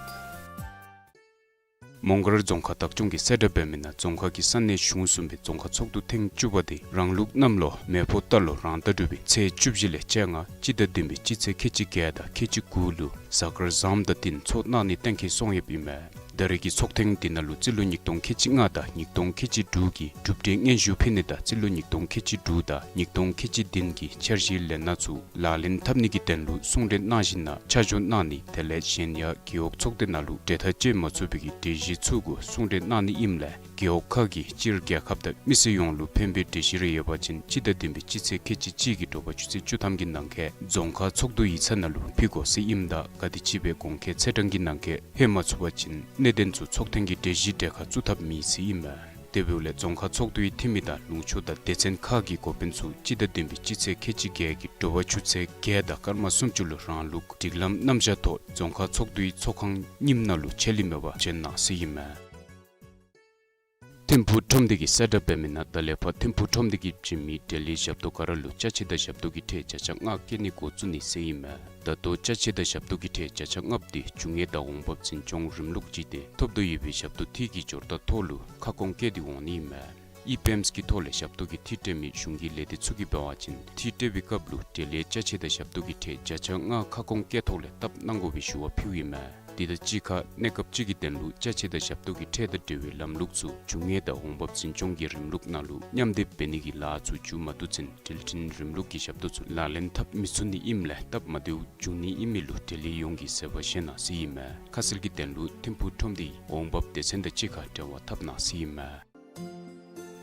མོང་སྒར་རྫོང་ཁག་བདག་སྐྱོང་གིས་གསལ་བསྒྲགས་འབད་མི་ནང་རྫོང་ཁག་གི་ས་གནས་གཞུང་གསུམ་པའི་རྫོང་ཁག་ཚོགས་འདུ་ཐེངས་བཅུ་པ་དེ་རང་ལུགས་གནམ་ལོ་མེ་ཕོ་རྟ་ལོ་རང་ཟླ་དྲུག་པའི་ཚེས་བཅུ་བཞི་ལས་བཅོ་ལྔ་སྤྱི་ཟླ་བདུན་པའི་སྤྱི་ཚེས་ཁལ་གཅིག་བརྒྱད་དང་ཁལ་གཅིག་དགུ་ལུ་གཟའ་སྐར་བཟངམ་དང་བསྟུན་ཚོགས་གནང་ནི་གཏན་འཁེལ་སོང་ཡོདཔ་ཨིན་མས། ད་རེས་ཀྱི་ཚོགས་ཐེངས་འདི་ནང་ལུ་རྩིས་ལོ་ཉིས་སྟོང་ཁལ་གཅིག་ལྔ་དང་ཉིས་སྟོང་ཁལ་གཅིག་དྲུག་གི་གྲུབ་འབྲས་སྙན་ཞུ་ཕུལ་ནི་དང་རྩིས་ལོ་ཉིས་སྟོང་ཁལ་གཅིག་དྲུག་དང་ཉིས་སྟོང་ཁལ་གཅིག་བདུན་གྱི་འཆར་གཞིའི་ལས་སྣ་ཚུ་ལག་ལེན་འཐབ་ནི་གི་དོན་ལུ་གསུང་གྲོས་གནང་ཞིནམ་ལས་ཆ་འཇོག་གནང་ནི་དེ་ལས་གཞན་ཡང་རྒེད་འོག་ཚོགས་སྡེ་ནང་ལུ་གྲོས་ཐག་བཅད་མ་ཚུགས་པའི་གི་གྲོས་གཞི་ཚུ་གུ་གསུང་གྲོས་གནང་ནི་ཨིནམ་ལས་རྒེད་འོག་ཁག་གིས་སྤྱིར་རྒྱལ་ཁབ་དང་མི་སེར་ཡོངས་ལུ་ཕན་པའི་གྲོས་གཞི་རེ་ཡོད་པ་ཅིན་སྤྱི་ཟླ་བདུན་པའི་སྤྱི་ཚེས་ཁལ་གཅིག་གཅིག་གི་དྲོ་པ་ཆུ་ཚོད་བཅུ་ཐམ་གྱི་ནང་འཁོད་རྫོང་ཁག་ཚོགས་འདུ་ཡིག་ཚང་ནང་ལུ་ཕུལ་དགོ་ཟེར་ཨིནམ་ད་ག་དེམ་ཅིག་སྦེ་གོང་འཁོད་ཚེས་གྲངས་ཀྱི་ནང་འཁོད་ཕུལ་མ་ཚུགས་པ་ཅིན་གནད་དོན་ཚུ་ཚོགས་ཐེངས་ཀྱི་གྲོས་གཞིའི་གྲལ་ཁར་བཙུགས་ཐབས་མེད་ཟེར་ཨིན་མས། དེ་འབདཝ་ལས་རྫོང་ཁག་ཚོགས་འདུའི་འཐུས་མི་དང་ལུང་ཕྱོགས་དང་སྡེ་ཚན་ཁག་གི་འགོ་དཔོན་ཚུ་སྤྱི་ཟླ་བདུན་པའི་སྤྱི་ཚེས་ཁལ་གཅིག་བརྒྱད་ཀྱི་དྲོ་པ་ཆུ་ཚོད་བརྒྱད་དང་སྐར་མ་སུམ་ཅུ་ལུ་རང་ལུགས་སྒྲིག་ལམ་རྣམ་གཞག་ཐོག་རྫོང་ཁག་ཚོགས་འདུའི་ཚོགས་ཁང་རྙིངམ་ནང་ལུ་ཆད་ལུས་མེད་པར་བྱོན་གནང་ཟེར་ཨིན་མས། ཐིམ་ཕུག་ཁྲོམ་སྡེ་གིས་གསལ་བསྒྲགས་འབད་མི་ནང་ད་ལས་ཕར་ཐིམ་ཕུག་ཁྲོམ་སྡེ་གིས་བྱིན་མི་འབྲེལ་ཡོད་ཞབས་ཏོག་ག་ར་ལུ་ཅ་ཆས་དང་ཞབས་ཏོག་གི་ཁྲལ་བརྒྱ་ཆ་ལྔ་བཀལ་ནི་འགོ་བཙུགས་ནི་ཟེར་ཨིན་མས། ད་ལྟོ་ཅ་ཆས་དང་ཞབས་ཏོག་གི་ཁྲལ་བརྒྱ་ཆ་ལྔ་པོ་འདི་རྒྱུ་དངོས་དང་འོང་འབབ་འཛིན་སྐྱོང་རིམ་ལུགས་ཅིག་སྟེ་ཐོབ་དོ་ཡོད་པའི་ཞབས་ཏོག་འདི་གི་འབྱོར་ཐག་ཐོག་ལུ་ཁ་སྐོང་བཀལ་ཏེ་འོང་ནི་ཨིན་མས། ཨི་པེམས་ཀྱི་ཐོག་ལས་ཞབས་ཏོག་གི་འཐུས་སྤྲོད་མི་གཞུང་གི་ལས་སྡེ་ཚུ་གིས་འབད་བ་ཅིན་འཐུས་སྤྲོད་པའི་སྐབས་ལུ་འབྲེལ་ཡོད་ཅ་ཆས་དང་ཞབས་ཏོག་གི་ཁྲལ་བརྒྱ་ཆ་ལྔ་ཁ་སྐོང་བཀལ་ཐོག་ལས་བཏབ་གནང་དགོ་པའི་ཞུ་བ་ཕུལཝ་ཨིན་མས། དེ་དང་གཅིག་ཁར་གནས་སྐབས་ཅིག་གི་དོན་ལུ་ཅ་ཆས་དང་ཞབས་ཏོག་གི་ཁྲལ་དང་འབྲེལ་བའི་ལམ་ལུགས་ཚུ་རྒྱུ་དངོས་དང་འོང་འབབ་འཛིན་སྐྱོང་གི་རིམ་ལུགས་ནང་ལུ་མཉམ་སྡེབ་འབད་ནི་གི་ལཱ་ཚུ་མཇུག་མ་བསྡུ་ཚུན་འཕྲལ་འཕྲིན་རིམ་ལུགས་ཀྱི་ཞབས་ཏོག་ཚུ་ལག་ལེན་འཐབ་མི་ཚུགས་ནི་ཨིནམ་ལས་སྟབས་མ་བདེཝ་འབྱུང་ནི་ཨིན་མི་ལུ་འབྲེལ་ཡོད་ཡོངས་ཀྱིས་གསོལ་བ་བཞེས་གནང་ཟེར་ཨིན་མས། ཁ་གསལ་གྱི་དོན་ལུ་ཐིམ་ཕུག་ཁྲོམ་སྡེའི་འོང་འབབ་སྡེ་ཚན་དང་གཅིག་ཁར་འབྲེལ་བ་འཐབ་གནང་ཟེར་ཨིན་མས།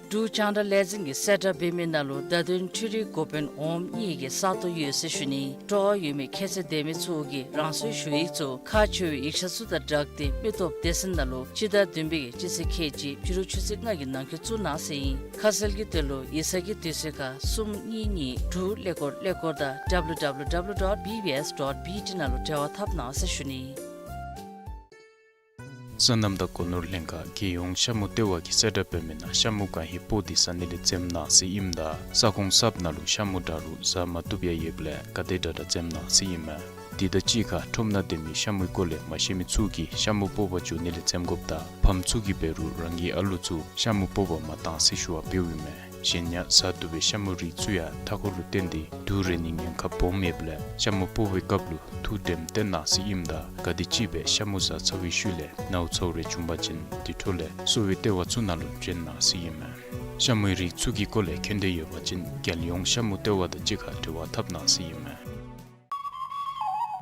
འབྲུག་རྒྱང་བསྒྲགས་ལས་འཛིན་གྱིས་གསལ་བསྒྲགས་འབད་མི་ནང་ལུ་བརྡ་དོན་འཕྲུལ་རིག་འགོ་དཔོན་འོགམ་གཉིས་ཀྱི་ས་སྟོང་ཡོད་ཟེར་ཞུ་ནི། སྤྲོ་བ་ཡོད་མི་ཁྱད་ཚད་ལྡན་མི་ཚུ་གིས་རང་སོའི་ཞུ་ཡིག་ཚུ་ཁག་ཆེ་བའི་ཡིག་ཆ་ཚུ་དང་སྦྲགས་ཏེ་མི་སྟོབས་སྡེ་ཚན་ནང་ལུ་སྤྱི་ཟླ་བདུན་པའི་གི་སྤྱི་ཚེས་ཁལ་གཅིག་ཕྱི་རུ་ཆུ་ཚོད་ལྔ་གི་ནང་འཁོད་བཙུགས་གནང་ཟེར་ཨིན། ཁ་གསལ་གྱི་དོན་ལུ་ཡིག་ཚང་གི་དུས་ཚོད་ཁར་གསུམ་གཉིས་གཉིས་དྲུག་ཀླད་ཀོར་ཀླད་ཀོར་དང་W W W dot B B S dot B T ནང་ལུ་འབྲེལ་བ་འཐབ་གནང་ཟེར་ཞུ་ནི། སོ་ནམ་དང་སྒོ་ནོར་ལྷན་ཁག་རྒྱལ་ཡོངས་ཤ་མུ་ལྟེ་བ་གིས་གསལ་བསྒྲགས་འབད་མི་ནང་ཤ་མུ་གང་ཧེ་སྤོ་སྟེ་ཟ་ནི་ལས་འཛེམ་གནང་ཟེར་ཨིནམ་ད་ས་ཁོངས་གསརཔ་ནང་ལུ་ཤ་མུ་འདྲ་རུང་ཟ་མ་བཏུབ་ཡང་ཡོདཔ་ལས་ག་དེ་དྲག་དྲག་འཛེམ་གནང་ཟེར་ཨིན་མས། དེ་དང་གཅིག་ཁར་ཁྲོམ་ནང་སྡོད་མི་ཤ་མུའི་སྐོར་ལས་མ་ཤེས་མི་ཚུ་གིས་ཤ་མུ་སྤོ་བར་འགྱོ་ནི་ལས་འཛེམ་དགོཔ་དང་ཕམ་ཚུ་གིས་འབད་རུང་རང་གི་ཨ་ལུ་ཚུ་ཤ་མུ་སྤོ་བར་མ་གཏང་ཟེར་ཞུ་བ་འབདཝ་ཨིན་མས། གཞན་ཡང་ཟ་བཏུབ་པའི་ཤ་མུའི་རིགས་ཚུ་ཡང་མཐའ་འཁོར་ལུ་བརྟེན་ཏེ་དུག་རེག་ནིའི་ཉེན་ཁ་སྦོམ་ཡོདཔ་ལས་ཤ་མུ་སྤོ་བའི་སྐབས་ལུ་ཐུགས་དྲནམ་བཏོན་གནང་ཟེར་ཨིནམ་ད་ག་དེམ་ཅིག་སྦེ་ཤ་མུ་ཟ་ཚར་བའི་ཤུལ་ལས་ནཝ་ཚཝ་རེ་བྱུང་པ་ཅིན་དེ་འཕྲོ་ལས་གསོ་བའི་ལྟེ་བ་ཚུ་ནང་ལུ་བྱོན་གནང་ཟེར་ཨིན་མས། ཤ་མུའི་རིགས་ཚུ་གི་སྐོར་ལས་མཁྱེན་འདོད་ཡོད་པ་ཅིན་རྒྱལ་ཡོངས་ཤ་མུ་ལྟེ་བ་དང་གཅིག་ཁར་འབྲེལ་བ་འཐབ་གནང་ཟེར་ཨིན་མས།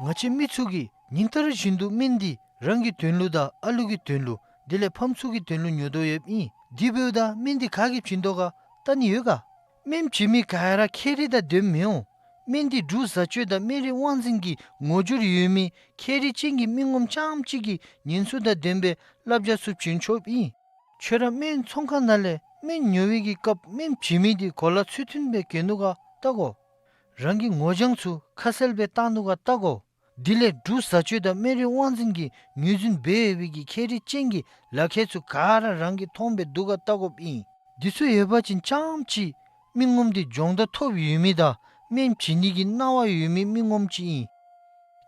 ང་བཅས་མི་ཚུ་གིས་ཉིན་ལྟར་བཞིན་དུ་སྨན་འདི་རང་གི་དོན་ལུ་དང་ཨ་ལུ་གི་དོན་ལུ་དེ་ལས་ཕམ་ཚུ་གི་དོན་ལུ་ཉོ་དོ་ཡོདཔ་ཨིན། དེ་འབདཝ་ད་སྨན་འདི་ག་གིས་བྱིན་དོ་ག་བལྟ་ནི་ཡོད་ག། སྨན་བྱིན་མི་ག་ར་ཁྱད་རིག་དང་ལྡནམ་མི་འོང་། སྨན་འདི་འབྲུག་བཟའ་སྤྱོད་དང་སྨན་རིག་དབང་འཛིན་གྱི་ངོ་སྦྱོར་ཡོད་མི་ཁྱད་རིག་ཅན་གྱི་མི་ངོམ་རྐྱངམ་གཅིག་གིས་ཉེན་སྲུང་དང་ལྡན་པའི་བསླབ་བྱ་ཚུ་བྱིན་ཆོགཔ་ཨིན། ཁྱོད་ར་སྨན་ཚོང་ཁང་ནང་ལས་སྨན་ཉོ་བའི་གི་སྐབས་སྨན་བྱིན་མི་འདི་གོ་ལ་ཚུལ་མཐུན་སྦེ་གྱོན་ནུག་ག་བལྟ་དགོ། རང་གི་ངོ་རྒྱང་ཚུ་ཁ་གསལ་སྦེ་བཏགས་ནུག་ག་བལྟ་དགོ། དེ་ལས་འབྲུག་བཟའ་སྤྱོད་དང་སྨན་རིག་དབང་འཛིན་གྱིས་ངོས་འཛིན་འབད་ཡོད་པའི་གི་ཁྱད་རིག་ཅན་གྱི་ལག་ཁྱེར་ཚུ་ག་ར་རང་གིས་མཐོང་སྦེ་འདུག་ག་བལྟ་དགོཔ་ཨིན། འདི་ཚུ་ཡོད་པ་ཅིན་རྐྱངམ་གཅིག་མི་ངོམ་འདི་སྦྱོང་བརྡར་ཐོབ་ཡོད་མི་དང་སྨན་བྱིན་ནི་གི་གནང་བ་ཡོད་མི་མི་ངོམ་ཅིག་ཨིན།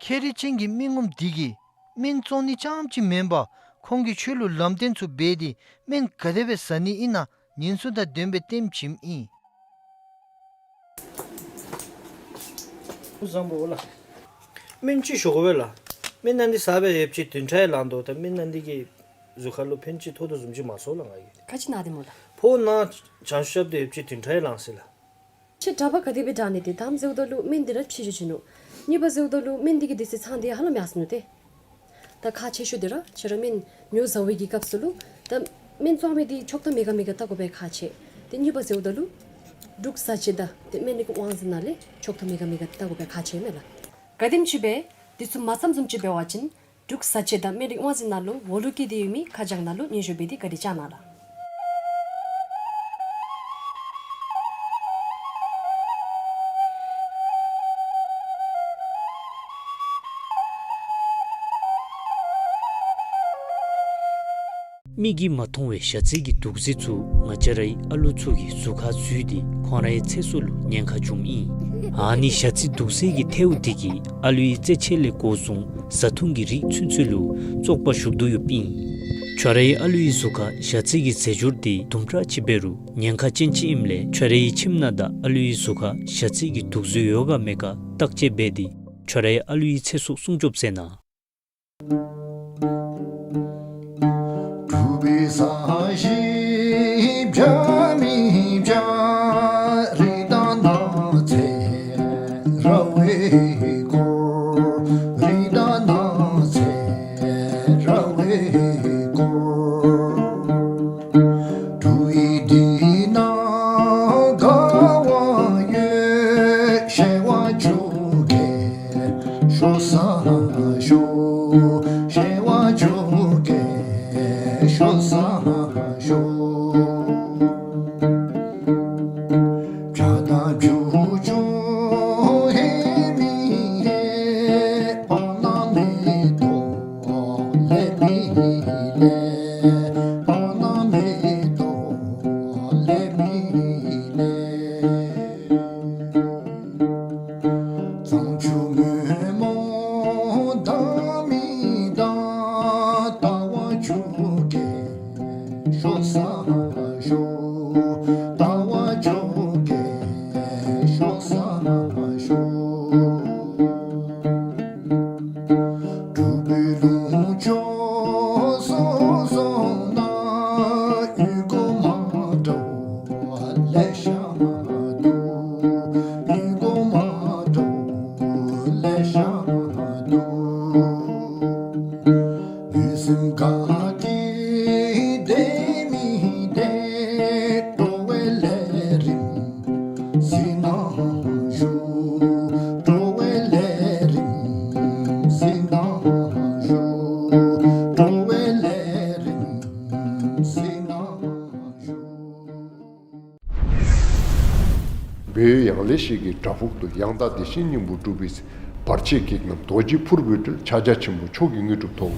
ཁྱད་རིག་ཅན་གྱི་མི་ངོམ་འདི་གིས་སྨན་བཙོང་ནི་རྐྱངམ་གཅིག་མེན་པར་ཁོང་གིས་ཁྱོད་ལུ་ལམ་སྟོན་ཚུ་འབད་དེ་སྨན་ག་དེ་སྦེ་ཟ་ནི་ཨིན་ན་ཉེན་སྲུང་དང་ལྡན་པའི་སྟོནམ་བྱིནམ་ཨིན། བཟང་པོ་ལགས། སྨན་ཅིག་ཞུ་དགོ་པས་ལགས། སྨན་ནང་འདི་ཟ་སྦེ་ཡོདཔ་ཅིག་བདུན་ཕྲག་ཡང་ལང་དོ། ད་སྨན་ནང་འདི་གིས་གཟུགས་ཁར་ལུ་ཕན་ཅིག་ཐོགས་དོ་བཟུམ་ཅིག་མ་ཚོར་ལགས་ང་གིས། ག་ཅི་ན་སྟེ་སྨོ་ལགས། ཕོཝ་ནང་བྱང་ཆུབ་རྐྱབ་སྟེ་ཡོདཔ་ཅིག་བདུན་ཕྲག་ཡང་ལང་ཟེར་ལགས། ཁྱོད་གྲྭ་པ་ག་དེ་སྦེ་དྲག་ནི་དེ་དང་པ་ཟེརཝ་ད་ལུ་སྨན་འདི་ར་ཕྱི་འགྱོ་བྱིན་ནུག། གཉིས་པ་ཟེརཝ་ད་ལུ་སྨན་འདི་གི་དུས་ཚོད་ཚང་སྟེ་ཧ་ལམ་ཡར་སོ་ནུག་ཏེ། ད་ཁག་ཆེ་ཤོས་འདི་ར་ཁྱོད་ར་སྨན་ཉོ་བཟའ་བའི་གི་སྐབས་སུ་ལུ་ད་སྨན་བཙོང་མི་འདི་ཆོག་ཐམ་མེད་ག་མེད་ག་བལྟ་དགོ་པའི་ཁག་ཆེ། ཏེ་གཉིས་པ་ཟེརཝ་ད་ལུ་འབྲུག་བཟའ་སྤྱོད་དང་ཏེ་སྨན་རིག་དབང་འཛིན་ནང་ལས་ཆོག་ཐམ་མེད་ག་མེད་ག་བལྟ་དགོ་པའི་ཁག་ཆེ་མས་ལགས། ག་དེམ་ཅིག་སྦེ་འདི་ཚུ་མ་བསམ་བཟུམ་ཅིག་འབད་བ་ཅིན་འབྲུག་བཟའ་སྤྱོད་དང་སྨན་རིག་དབང་འཛིན་ནང་ལུ་འོག་ལུ་བཀོད་དེ་ཡོད་མི་ཁ་བྱང་ནང་ལུ་སྙན་ཞུ་འབད་དེ་བཀའ་དྲིན་བསྐྱང་གནང་ལགས། མིག་གིས་མ་མཐོང་བའི་ཞ་རྩི་གི་དུག་རྫས་ཚུ་ང་བཅས་རའི་ཨ་ལུ་ཚུ་གི་གཟུགས་ཁར་འཛུལ་ཏེ་ཁོང་རའི་ཚེ་སྲོག་ལུ་ཉེན་ཁ་འབྱུངམ་ཨིན། ཨ་ནི་ཞ་རྩི་དུག་རྫས་ཀྱི་ཐལཝ་དེ་གིས་ཨ་ལུའི་རྩེད་ཆས་ལས་འགོ་བཟུང་བཟའ་འཐུང་གི་རིགས་ཚུན་ཚོད་ལུ་བཙོག་པ་ཞུགས་དོ་ཡོདཔ་ཨིན། ཁྱོད་རའི་ཨ་ལུའི་གཟུགས་ཁར་ཞ་རྩི་གི་རྫས་སྦྱོར་དེ་དུམ་གྲ་ཅིག་འབད་རུང་ཉེན་ཁ་ཅན་ཅིག་ཨིནམ་ལས་ཁྱོད་རའི་ཁྱིམ་ནང་དང་ཨ་ལུའི་གཟུགས་ཁར་ཞ་རྩི་གི་དུག་རྫས་ཡོད་ག་མེད་ག་བརྟག་དཔྱད་འབད་དེ་ཁྱོད་རའི་ཨ་ལུའི་ཚེ་སྲོག་སྲུང་སྐྱོབ་མཛད་གནང་། བོད་ཡང་ལེ་ཤོད་ཀྱི་བྲག་ཕུག་ཏུ། ཡང་དག་བདེ་གཤེགས་སྙིང་པོ་སྒྲུབ་པའི་ཚེ། བར་ཆད་བགེགས་རྣམས་རྡོ་རྗེའི་ཕུར་བུས་བསྒྲལ། ཕྱག་རྒྱ་ཆེན་པོ་མཆོག་གི་དངོས་གྲུབ་ཐོབ།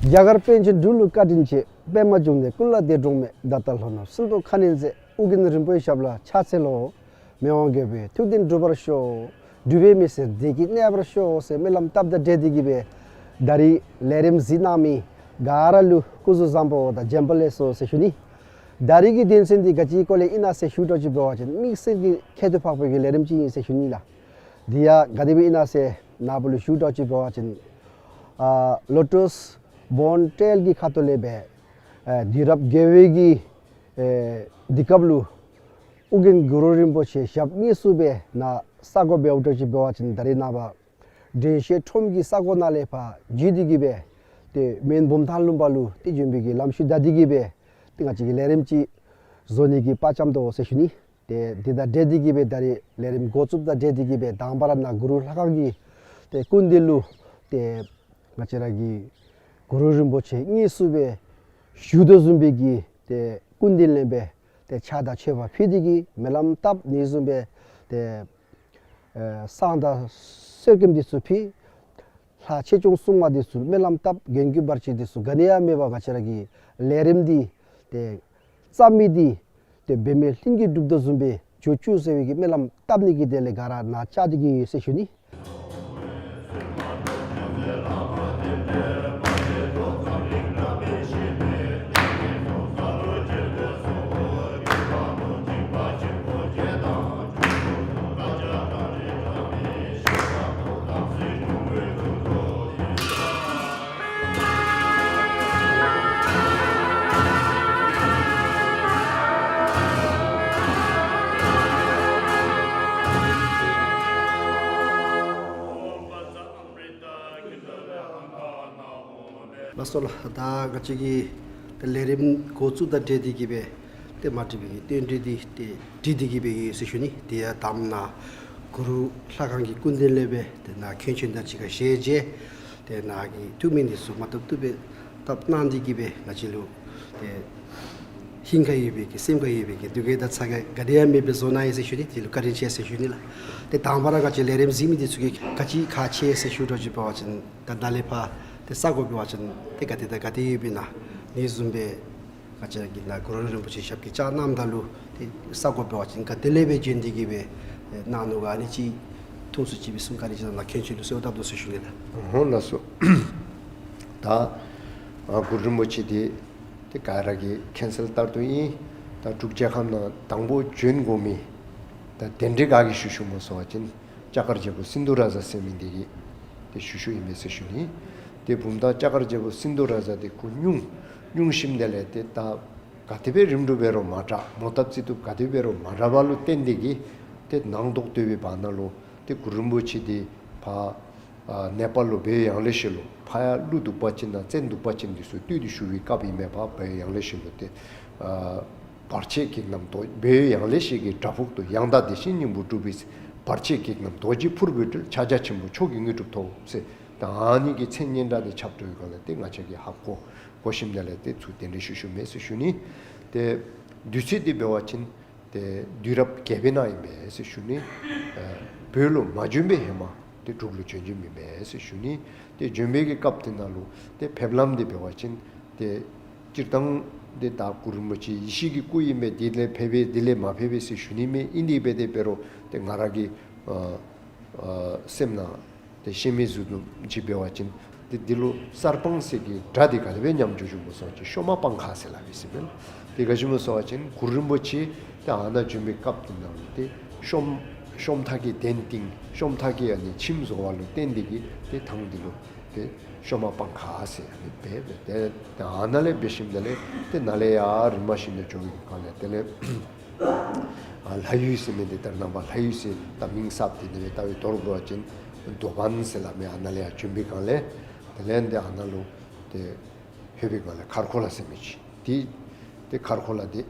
རྒྱ་གར་པཎ་ཆེན་འབྲུག་ལུ་བཀའ་དྲིན་ཆེ། པདྨ་འབྱུང་གནས་ཀུན་ལ་འདས་འགྲོགས་མེད། ད་ལྟ་ལྷོ་ནུབ་སྲིན་པོ་ཁ་གནོན་མཛད། ཨོ་རྒྱན་རིན་པོ་ཆེའི་ཞབས་ལ་ཕྱག་འཚལ་ལོ། མི་དབང་མགོན་པོའི་ཐུགས་འདུན་འགྲུབ་པར་ཤོག། སྒྲུབ་པའི་མི་ཚེ་བདེ་སྐྱིད་གནས་པར་ཤོག་ཟེར་སྨོན་ལམ་བཏབ་དང་འབྲེལ་ཏེ་གི་སྦེ་ད་རིས་ལས་རིམ་གཟིགས་གནང་མི་ག་ར་ལུ་སྐུ་གཟུགས་བཟང་པོ་དང་བྱོན་པ་ལེགས་སོ་ཟེར་ཞུ་ནི། ད་རིས་ཀྱི་དོན་ཚན་འདི་ག་ཅིའི་སྐོར་ལས་ཨིན་ན་ཟེར་ཞུ་དོ་ཅིག་འབད་བ་ཅིན་དམིགས་བསལ་གྱི་ཁྱད་དུ་འཕགས་པའི་གི་ལས་རིམ་ཅིག་ཨིན་ཟེར་ཞུ་ནི་ལགས། འདི་ཡང་ག་དེ་སྦེ་ཨིན་ན་ཟེར་ནཱ་བུ་ལུ་ཞུ་དོ་ཅིག་འབད་བ་ཅིན་ཨ་ལོ་ཊསི་བོན་ཊེལ་གྱི་ཁ་ཐུག་ལས་སྦེ་ཨ་དུས་རབས་བརྒྱད་པའི་གི་ཨེ་དུས་སྐབས་ལུ་ཨོ་རྒྱན་གུ་རུ་རིན་པོ་ཆེ་ཞབས་དངོས་སུ་སྦེ་ནཱ་ས་གོ་འབདཝ་འདྲཝ་ཅིག་འབད་བ་ཅིན་ད་རིས་ནངས་པ་དྲན་ཤེས་ཁྲོམ་གྱི་ས་གོ་ནང་ལས་ཕར་བརྒྱུད་དེ་གི་སྦེ་ཏེ་མོན་བུམ་ཐང་ལུང་པ་ལུ་ཏེ་བྱོན་པའི་གི་ལམ་ཤུལ་བདའ་སྟེ་གི་སྦེ་ཏེ་ང་བཅས་ཀྱིས་ལས་རིམ་ཅིག་བཟོ་ནི་གི་དཔའ་བཅམ་དོ་ཟེར་ཞུ་ནི། ཏེ་དེ་དང་འབྲེལ་ཏེ་གི་སྦེ་ད་རིས་ལས་རིམ་འགོ་བཙུགསཔ་དང་འབྲེལ་ཏེ་གི་སྦེ་དང་པ་ར་ནཱ་གུ་རུ་ལྷ་ཁང་གི་ཏེ་སྐུ་མདུན་ལུ་ཏེ་ང་བཅས་ར་གི་གུ་རུ་རིན་པོ་ཆེ་དངོས་སུ་སྦེ་བཞུགས་དོ་བཟུམ་སྦེ་གི་ཏེ་སྐུ་མདུན་ལས་སྦེ་ཏེ་ཕྱག་དང་མཆོད་པ་ཕུལ་ཏེ་གི་སྨོན་ལམ་བཏབ་ནི་བཟུམ་སྦེ་ཏེ་ཨེ་བསང་དང་གསོལ་སྐྱེམས་འདི་ཚུ་ཕུལ། ལྷ་ཆོས་སྐྱོང་སྲུང་མ་འདི་ཚུ་སྨོན་ལམ་བཏབ། མགོན་གྱི་བར་ཆད་འདི་ཚུ་ག་ནི་ཡང་མེད་པར་ང་བཅས་ར་གི་ལས་རིམ་འདི་ཏེ་རྩ་མི་འདི་ཏེ་འབད་མེད་ལྷུན་གྱིས་གྲུབ་དོ་བཟུམ་སྦེ་འགྱོ་བཅུག་ཟེར་བའི་གི་སྨོན་ལམ་བཏབ་ནི་གི་དོན་ལས་ག་ར་ནཱ་བཅར་ཏེ་གི་ཡོད་ཟེར་ཞུ་ནི། ལགས་སོ་ལགས། ད་ང་བཅས་ཀྱི་ལས་རིམ་འགོ་བཙུགས་དང་འབྲེལ་ཏེ་གི་སྦེ་ཏེ་མ་འགྲིག་པའི་གི་བསྟུན་གྲོས་འདི་ཏེ་འགྲིག་སྟེ་གི་སྦེ་ཡོད་ཟེར་ཞུ་ནི། དེ་ཡང་དང་པ་ནཱ་གུ་རུ་ལྷ་ཁང་གི་སྐུ་མདུན་ལས་སྦེ་ཏེ་ནཱ་མཁན་ཆེན་དང་གཅིག་ཁར་ཞལ་མཇལ། ཏེ་ནཱ་གི་ཐུགས་སྨོན་འདི་ཚུ་མ་བཏུབ་བཏུབ་སྦེ་བཏབ་གནང་སྟེ་གི་སྦེ་ང་བཅས་ལུ་ཏེ་ཧིང་ཁར་ཡོད་པའི་གི་སེམས་ཁར་ཡོད་པའི་གི་སྡུག་བསྔལ་དང་ཚ་གྱང་ག་དེ་ཡང་མེདཔ་སྦེ་བཟོ་གནང་ཡི་ཟེར་ཞུ་ནི། དེ་ལུ་བཀའ་དྲིན་ཆེ་ཟེར་ཞུ་ནི་ལགས། ཏེ་དང་པ་ར་ང་བཅས་ལས་རིམ་གཟིགས་མི་འདི་ཚུ་གིས་ག་ཅི་ཁག་ཆེ་ཟེར་ཞུ་དོ་ཅིག་འབད་བ་ཅིན་ད་ནཱ་ལས་ཕར་ཏེ་ས་གོ་འབད་བ་ཅིན་ཏེ་ག་ཏེ་དང་ག་ཏེ་ཡོདཔ་ཨིན་ན་ཨ་ནི་བཟུམ་སྦེ་ང་བཅས་ཀྱིས་ནཱ་གུ་རུ་རིན་པོ་ཆེ་ཞབས་ཀྱིས་བཅགས་གནངམ་ད་ལུ་ཏེ་ས་གོ་འབད་བ་ཅིན་ག་ཏེ་ལས་སྦེ་བྱོན་ཏེ་གི་སྦེ་ཏེ་གནང་ནུག་ག་ཨ་ནི་ཅིག་ཐུང་སུ་ཅིག་སྦེ་གསུང་བཀའ་དྲིན་ཆེ་ལགས། མཁན་ཆེན་ལུ་གསོལཝ་བཏབ་དོ་ཟེར་ཞུ་ནི་ལགས། ཨོ་ལགས་སོ། ད་ཨ་གུ་རུ་རིན་པོ་ཆེ་འདི་ཏེ་ག་ར་གིས་མཁྱེན་གསལ་ལྟར་དུ་ཨིན། ད་འབྲུག་རྒྱལ་ཁབ་ནང་དང་པོ་བྱོན་དགོ་མི་ད་གདན་འདྲེན་ག་གིས་ཞུ་ཞུཝ་སྨོ་ཟེར་བ་ཅིན་ལྕགས་མཁར་རྒྱལ་པོ་སིནྡྷུ་རཱ་ཛ་ཟེར་མི་འདི་གིས་ཏེ་ཞུ་ཞུཝ་ཨིན་མས་ཟེར་ཞུ་ནི། ཏེ་བུམ་ཐང་ལྕགས་མཁར་རྒྱལ་པོ་སིནྡྷུ་རཱ་ཛ་འདི་ཁོ་སྙུང་སྙུང་ཞིནམ་དེ་ལས་ཏེ་ད་ག་དེ་སྦེ་རིམ་གྲོ་འབད་རུང་མ་དྲག། མོ་བཏབ་རྩིས་བཏུབ་ག་དེ་འབད་རུང་མ་དྲག་པ་ལུ་བརྟེན་ཏེ་གིས་ཏེ་ནང་དོག་སྟོན་པའི་བར་ན་ལུ་ཏེ་གུ་རུ་རིན་པོ་ཆེ་འདི་ཕར་ཨ་ནེ་པཱལ་ལུ་བོད་ཡང་ལེ་ཤོད་ལུ་ཕར་ཡང་ཀླུ་གདུག་པ་ཅན་དང་བཙན་གདུག་པ་ཅན་འདི་ཚུ་བཏུལ་ཏེ་ཞུ་བའི་སྐབས་ཨིན་མས། ཕར་བོད་ཡང་ལེ་ཤོད་ལུ་ཏེ་ཨ་བར་ཆད་བགེགས་རྣམས་རྡོ་བོད་ཡང་ལེ་ཤོད་ཀྱི་བྲག་ཕུག་ཏུ། ཡང་དག་བདེ་གཤེགས་སྙིང་པོ་སྒྲུབ་པའི་ཚེ། བར་ཆད་བགེགས་རྣམས་རྡོ་རྗེའི་ཕུར་བུས་བསྒྲལ། ཕྱག་རྒྱ་ཆེན་པོ་མཆོག་གི་དངོས་གྲུབ་ཐོབ་ཟེར། ད་ཨ་ནི་གི་མཚན་སྙན་གྲགས་འདི་ཁྱབ་འགྲོ་བའི་སྒང་ལས་ཏེ་ང་བཅས་ཀྱིས་ཧ་གོ་གོ་ཞིནམ་དེ་ལས་ཏེ་ཚུར་གདན་འདྲེན་ཞུ་ཞུཝ་མས་ཟེར་ཞུ་ནི། ཏེ་དུས་ཚོད་འདི་འབད་བ་ཅིན་ཏེ་དུས་རབས་བརྒྱད་པའི་ནང་ཨིན་མས་ཟེར་ཞུ་ནི། ཨ་བོད་ལུ་མ་བྱོན་པའི་ཧེ་མ་ཏེ་འབྲུག་ལུ་བྱོན་བྱོནམ་ཨིན་མས་ཟེར་ཞུ་ནི། ཏེ་བྱོན་པའི་གི་སྐབས་དེ་ནང་ལུ་ཏེ་ཕེབས་ལམ་འདི་འབད་བ་ཅིན་ཏེ་སྤྱིར་བཏང་འདི་ད་གུ་རུ་རིན་པོ་ཆེ་ཡེ་ཤེས་ཀྱི་སྐུ་ཨིན་མས། འདི་ལས་ཕེབས་པས་འདི་ལས་མ་ཕེབས་པས་ཟེར་ཞུ་ནི་མེད། ཨིན་དེ་འབད་དེ་འབད་རུང་ཏེ་ང་ར་གི་ཨ་ཨ་སེམས་ནང་ཏེ་ཤེས་མི་ཟུར་དུམ་ཅིག་འབད་བ་ཅིན་ཏེ་འདི་ལུ་གསར་སྤང་ཟེར་གྱི་སྒྲ་འདི་ག་དེ་སྦེ་ཉམས་འགྱོ་འགྱོཝ་སྨོ་ཟེར་བ་ཅིན་ཤོ་མ་སྤང་ཁ་ཟེར་སླབ་ཨིན་ཟེར་མས། ཏེ་ག་ཅི་སྨོ་ཟེར་བ་ཅིན་གུ་རུ་རིན་པོ་ཆེ་ཏེ་ཨ་ནཱ་བྱོན་པའི་སྐབས་དེ་ནང་ལུ་ཏེ་ཤོམ་ཤོམ་ཐག་གི་གདན་བཏིང་ཤོམ་ཐག་གི་ཨ་ནི་ཁྱིམ་བཟོ་བ་ལུ་བརྟེན་ཏེ་གིས་ཏེ་ཐང་འདི་ལུ་ཏེ་ཤོ་མ་སྤང་ཁ་ཟེར་ཨ་ནི་འབད་འབད་ཏེ་ཏེ་ཨ་ནཱ་ལས་འབད་ཞིནམ་དེ་ལས་ཏེ་ནཱ་ལས་ཡར་རིམ་པ་བཞིན་དུ་འགྱོ་བའི་སྒང་ལས་དེ་ལས་ ཨ་ལྷ་ཡུལ་ཟེར་མི་འདི་ད་རེས་ནངས་པ་ལྷ་ཡུལ་ཟེར་ད་མིང་གསརཔ་འདི་ནི་ལྟ་བའི་དོར་དགོ་པ་ཅིན་དོ་བན་ཟེར་སླབ་མི་ཨ་ནཱ་ལས་ཡར་བྱོན་པའི་སྒང་ལས་དེ་ལས་འདི་ཨ་ནཱ་ལུ་ཏེ་ལྷོད་པའི་སྒང་ལས་མཁར་ཁོ་ལ་ཟེར་མི་ཅིག་འདི་ཏེ་མཁར་ཁོ་ལ་འདི་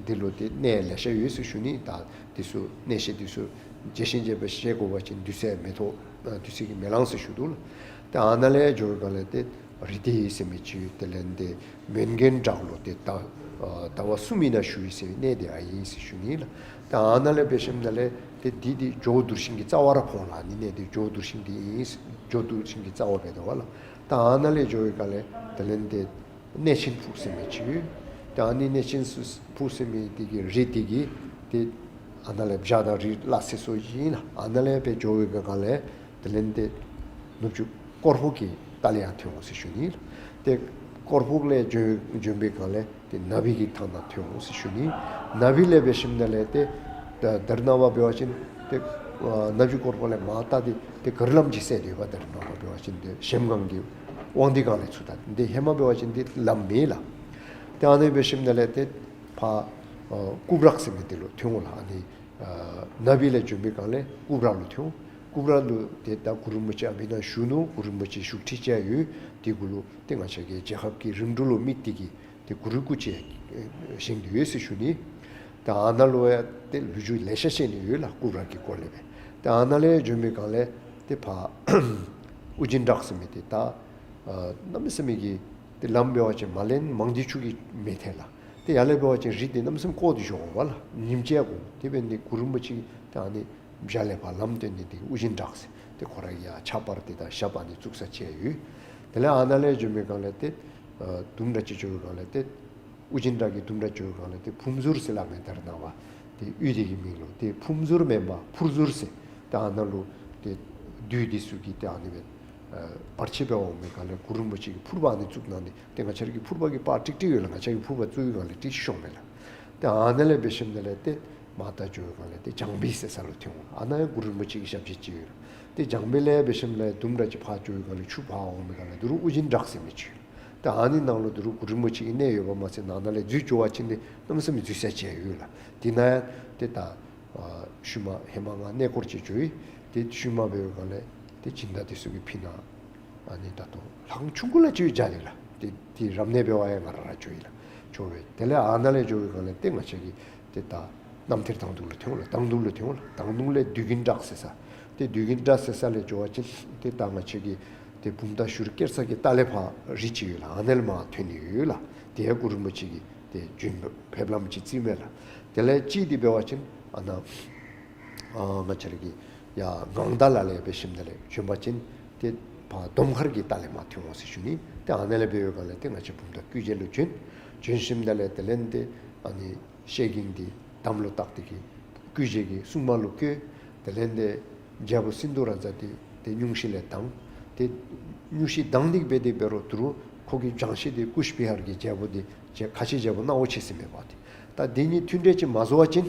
འདི་ལུ་ཏེ་གནས་ལེ་ཤ་ཡོད་ཟེར་ཞུ་ནི། ད་འདི་ཚུ་གནས་བཤད་འདི་ཚུ་རྒྱས་ཤིང་རྒྱས་པ་བཤད་དགོ་པ་ཅིན་དུས་ཚོད་མི་ཐོགས། ཨ་དུས་ཚོད་ཀྱིས་མི་ལང་ཟེར་ཞུ་དོ་ལགས། ཏེ་ཨ་ནཱ་ལས་འགྱོ་བའི་སྒང་ལས་ཏེ་རི་དེ་ཟེར་མི་ཅིག་ཡོད། དེ་ལས་འདི་མོན་གྷན་བྲག་ལུ་ཏེ་ཟླ་ཨ་ཟླ་བ་གསུམ་ཨིན་ན་བཞུགས་ཡི་ཟེར་གནས་འདི་ཨ་ཨིན་ཟེར་ཞུ་ནི་ལགས། ཏེ་ཨ་ནཱ་ལས་འབད་ཞིནམ་ལས་ཏེ་འདི་འདི་ཇོ་བོ་གདུལ་ཞིང་གི་རྩ་བར་ཕོག་ལགས། ཨ་ནི་གནས་འདི་ཇོ་བོ་གདུལ་ཞིང་འདི་ཨིན་ཟེར་ཇོ་བོ་གདུལ་ཞིང་གི་རྩ་བར་འབད་དོ་བ་ལགས། ཏེ་ཨ་ནཱ་ལས་འགྱོ་བའི་སྒང་ལས་དེ་ལས་འདི་གནས་ཆེན་ཕུག་ཟེར་མི་ཅིག་ཡོད། ཏེ་ཨ་ནི་གནས་ཆེན་ཕུག་ཟེར་མི་འདི་གི་རི་འདི་གི་ཏེ་ཨ་ནཱ་ལས་བྱག་དང་རི་ལ་སོ་སོ་ཨིན་ལགས། ཨ་ནཱ་ལས་འབད་འགྱོ་བའི་སྒང་ལས་དེ་ལས་འདི་ནུབ་ཕྱོགས་སྐོར་ཕུག་གི་ལྟག་ལས་ཡར་ཐོན་འོང་ཟེར་ཞུ་ནི། ཏེ་སྐོར་ཕུག་ལས་བྱོན་བྱོན་པའི་སྒང་ལས་ཏེ་ནཱ་བི་གི་ཐང་ནང་ཐོན་འོང་ཟེར་ཞུ་ནི། ནཱ་བི་ལས་འབད་ཞིནམ་ལས་ཏེ་ད་ད་རེས་ནངས་པ་འབད་བ་ཅིན་ཏེ་ཨ་ནུབ་ཕྱོགས་སྐོར་ཕུག་ལས་མར་ལྟ་སྟེ་ཏེ་ག་རི་ལམ་ཅིག་བསལ་ཏེ་ཡོདཔ། ད་རེས་ནངས་པ་འབད་བ་ཅིན་ཏེ་གཞལམ་སྒང་གི་དབང་འདུས་སྒང་ལས་ཚུར་ལྟ་ཏེ་ཧེ་མ་འབད་བ་ཅིན་ཏེ་ལམ་མེད་ལགས། ཏེ་ཨ་ནི་འབད་ཞིནམ་ལས་ཏེ་ཕར་ཨ་སྐུ་བྲག་ཟེར་མི་འདི་ལུ་ཐོན་འོང་ལགས། ཨ་ནི་ཨ་ནཱ་བི་ལས་བྱོན་པའི་སྒང་ལས་སྐུ་བྲག་ལུ་ཐོན་འོང་། སྐུ་བྲག་ལུ་ཏེ་ད་གུ་རུ་རིན་པོ་ཆེ་ཨ་ཕི་ནཱ་བཞུགས་ནུག། གུ་རུ་རིན་པོ་ཆེ་བཞུགས་ཁྲི་བཅས་ཡོད། དེ་གུ་ལུ་ཏེ་ང་བཅས་ཀྱི་རྒྱལ་ཁབ་ཀྱི་རིམ་གྲོ་ལུ་དམིགས་ཏེ་གིས་ཏེ་གུ་རུའི་སྐུ་ཅིག་བཞེངས་ཏེ་ཡོད་ཟེར་ཞུ་ནི། ད་ཨ་ནཱ་ལུ་ཡང་ཏེ་ལོ་རྒྱུས་ལེ་ཤ་བཤད་ནི་ཡོད་ལགས། སྐུ་བྲག་གི་སྐོར་ལས་སྦེ། ད་ཨ་ནཱ་ལས་བྱོན་པའི་སྒང་ལས་ཏེ་ཕར་ཨོ་རྒྱན་བྲག་ཟེར་མི་འདི་ད་ཨ་གནམ་མེད་ས་མེད་ཀྱི་ཏེ་ལམ་འབད་བ་ཅིན་མ་ལན་མང་སྡེ་ཆུ་གིས་མི་ཐལ་ལགས། ཏེ་ཡར་ལས་འབད་བ་ཅིན་རི་འདི་གནམ་མེད་ས་མེད་བསྐོར་ཏེ་འགྱོ་དགོ་པས་ལགས། ཉིམ་བཅད་དགོ། དེ་འབད་ནི་གུ་རུ་རིན་པོ་ཆེ་ད་ཨ་ནི་བྱག་ལས་ཕར་ལམ་སྟོན་ནི་འདི་ཨོ་རྒྱན་བྲག་ཟེར། ཏེ་ཁོ་ར་གི་ཡར་ཕྱག་འབར་འདི་དང་ཞབས་ཨ་ནི་བཙུགས་ས་ཅིག་ཡོད། དེ་ལས་ཨ་ནཱ་ལས་བྱོན་པའི་སྒང་ལས་ཏེ་ཨ་དུམ་གྲ་ཅིག་འགྱོ་བའི་སྒང་ལས་ཏེ་ཨོ་རྒྱན་བྲག་གི་དུམ་གྲ་འགྱོ་བའི་སྒང་ལས་ཏེ་ཕུར་ཟུར་ཟེར་སླབ་མས། ད་རེས་ནངས་པ་ཏེ་ཡུལ་དེ་གི་མིང་ལུ་ཏེ་ཕུར་ཟུར་མེན་པར་ཕུར་ཟུར་ཟེར། ཏེ་ཨ་ནཱ་ལུ་ཏེ་བདུད་འདི་ཚུ་གིས་ཏེ་ཨ་ནི་སྦེ་ཨ་བར་ཆད་འབད་འོང་མི་སྒང་ལས་གུ་རུ་རིན་པོ་ཆེ་གིས་ཕུར་པ་ཨ་ནི་བཙུགས་གནང་ནི། ཏེ་ང་བཅས་ར་གི་ཕུར་པ་གི་པར་ཀྲིག་ཀྲི་ཡོད་ལགས། ང་བཅས་ཀྱིས་ཕུར་པ་བཙུགས་པའི་སྒང་ལས་ཀྲིག་ཤོང་མས་ལགས། ཏེ་ཨ་ནཱ་ལས་འབད་ཞིནམ་ལས་ཏེ་མར་ད་འགྱོ་བའི་སྒང་ལས་ཏེ་བྱང་བི་ཟེར་ས་ལུ་ཐོན་འོང་། ཨ་ནཱ་ཡང་གུ་རུ་རིན་པོ་ཆེ་གི་ཞབས་རྗེས་ཅིག་ཡོད་ལགས། ཏེ་བྱང་བི་ལས་འབད་ཞིནམ་ལས་དུམ་གྲ་ཅིག་ཕར་འགྱོ་བའི་སྒང་ལས་ཆུ་ཕར་འོང་མི་སྒང་ལས་དོ་རུང་ཨོ་རྒྱན་བྲག་ཟེར་མི་ཅིག་ཡོད། ཏེ་ཨ་ནི་ནང་ལུ་དོ་རུང་གུ་རུ་རིན་པོ་ཆེ་གི་གནས་ཡོདཔ་མ་ཚད་ནཱ་ནཱ་ལས་འཛུལ་འགྱོ་བ་ཅིན་ཏེ་གནམ་མེད་ས་མེད་འཛུལ་ས་ཅིག་ཡོད་ལགས། དེ་ནང་ཡང་ཏེ་ད་ཨ་ཤུལ་མ་ཧེ་མ་ང་གནས་སྐོར་ཅིག་འགྱོ་ཡི། ཏེ་ཤུལ་མ་འབད་བའི་སྒང་ལས་ཏེ་སྦྱིན་བདག་འདི་ཚུ་གིས་ཕུལ་ནི་ཨ་ནི་ད་ལྟོ་ལྷ་ཁང་ཆུང་ཀུ་ལ་ཅིག་ཡོད་ཅི་ལགས། ཏེ་ཏེ་རབ་གནས་འབད་བར་ཡང་ང་ར་ར་འགྱོ་ཡི་ལགས། འགྱོ་བའི་དེ་ལས་ཨ་ནཱ་ལས་འགྱོ་བའི་སྒང་ལས་ཏེ་ང་བཅས་ཀྱིས་ཏེ་ད་རྣམ་ཐར་དང་དུང་ལུ་ཐོན་འོང་ལགས། དང་དུང་ལུ་ཐོན་འོང་ལགས། དང་དུང་ལས་བདུད་ཀྱི་བྲག་ཟེར་ས། ཏེ་བདུད་ཀྱི་བྲག་ཟེར་ས་ལས་འགྱོ་བ་ཅིན་ཏེ་ད་ང་བཅས་ཀྱི་ཏེ་བུམ་ཐང་ཞུ་རི་སྐྱེལ་ས་གི་ལྟག་ལས་ཕར་རི་ཅིག་ཡོད་ལགས། ཨ་ནཱ་ལས་མར་ཐོན་ནི་ཡོད་ལགས། ཏེ་ཡང་གུ་རུ་རིན་པོ་ཆེ་གིས་ཏེ་བྱོན་ཕེབས་ལམ་ཅིག་བརྩིས་མས་ལགས། དེ་ལས་གཅིག་འདི་འབད་བ་ཅིན་ཨ་ནཱ་ཨ་ང་བཅས་ར་གི་ཡར་ངང་མདའ་ལ་ལས་འབད་ཞིནམ་ལས་བྱོན་པ་ཅིན་ཏེ་ཕར་དོམ་མཁར་གྱི་ལྟག་ལས་མར་ཐོན་འོང་ཟེར་ཞུ་ནི། ཏེ་ཨ་ནཱ་ལས་འབད་བའི་སྒང་ལས་ཏེ་ང་བཅས་བུམ་ཐང་སྐུ་རྗེས་ལུ་བྱོན། བྱོན་ཞིནམ་ལས་དེ་ལས་ཏེ་ཨ་ནི་ཤེལ་གྱི་འདི་དམ་ལུ་བཏགས་ཏེ་གིས་སྐུ་རྗེས་ཀྱི་སྲུང་མ་ལུ་བསྐོས། དེ་ལས་ཏེ་རྒྱལ་པོ་སིནྡྷུ་རཱ་ཛ་འདི་ཏེ་སྙུང་གཞི་ལས་ལྡང་། ཏེ་སྙུང་གཞི་ལྡང་སྟེ་འབད་དེ་འབད་རུང་དོ་རུང་ཁོ་གི་བྱང་ཤེས་འདི་ཀུཤ་བི་ཧར་གྱི་རྒྱལ་པོ་འདི་རྗེ་ཁ་ཆེ་རྒྱལ་པོ་སྣང་བ་མཆིས་ཟེར་མི་འབདཝ་ད། ད་འདི་གཉིས་མཐུན་འབྲེལ་ཅིག་མ་བཟོ་བ་ཅིན་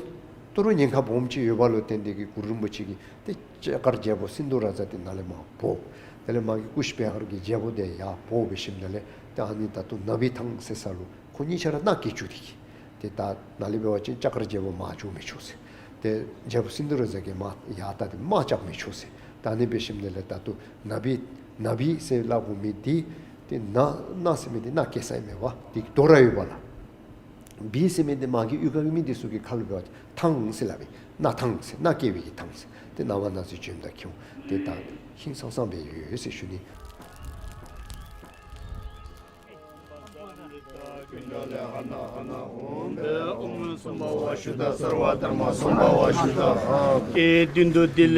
དོ་རུང་ཉེན་ཁ་སྦོམ་ཅིག་ཡོདཔ་ལུ་བརྟེན་ཏེ་གིས་གུ་རུ་རིན་པོ་ཆེ་གིས་ཏེ་ལྕགས་མཁར་རྒྱལ་པོ་སིནྡྷུ་རཱ་ཛ་འདི་ནཱ་ལས་མར་འབོ། དེ་ལས་མ་གི་ཀུཤ་བི་ཧར་གྱི་རྒྱལ་པོ་འདི་ཡར་འབོ་འབད་ཞིནམ་ལས་ཏེ་ཨ་ནི་ད་ལྟོ་ནཱ་བི་ཐང་ཟེར་ས་ལུ་ཁོ་གཉིས་ཆ་ར་མནའ་བསྐྱལ་བཅུག་སྟེ་གིས། ཏེ་ད་ནཱ་ལས་འབད་བ་ཅིན་ལྕགས་མཁར་རྒྱལ་པོ་མར་འགྱོ་མི་ཆོག་ཟེར། ཏེ་རྒྱལ་པོ་སིནྡྷུ་རཱ་ཛ་གིས་མར་ཡར་ལྟ་སྟེ་དམག་རྐྱབ་མི་ཆོག་ཟེར། ད་ཨ་ནི་འབད་ཞིནམ་ལས་ད་ལྟོ་ནཱ་བི་ནཱ་བི་ཟེར་སླབ་དགོ་མི་འདི་ཏེ་ནཱ་ནཱ་ཟེར་མི་འདི་མནའ་བསྐྱལ་ས་ཨིན་མས་པ། འདི་རྡོ་ར་ཡོདཔ་ལགས། བི་ཟེར་མི་འདི་མ་གི་གཡུས་ཁ་གི་མི་འདི་ཚུ་གི་ཁ་ལུ་འབད་བ་ཅིན་ཐང་ཟེར་སླབ་ཨིན། མནའ་ཐང་ཟེར། མནའ་བསྐྱལ་བའི་གི་ཐང་ཟེར། ཏེ་ནཱ་བ་ནཱ་ཟེར་བྱོནམ་ད་ཁྱོད་ཏེ་ད་ཧིང་སངས་སངས་སྦེ་ཡོད་ཟེར་ཞུ་ནི། ཡེ་ཤེས་ལོངས་སྤྱོད་ཡེ་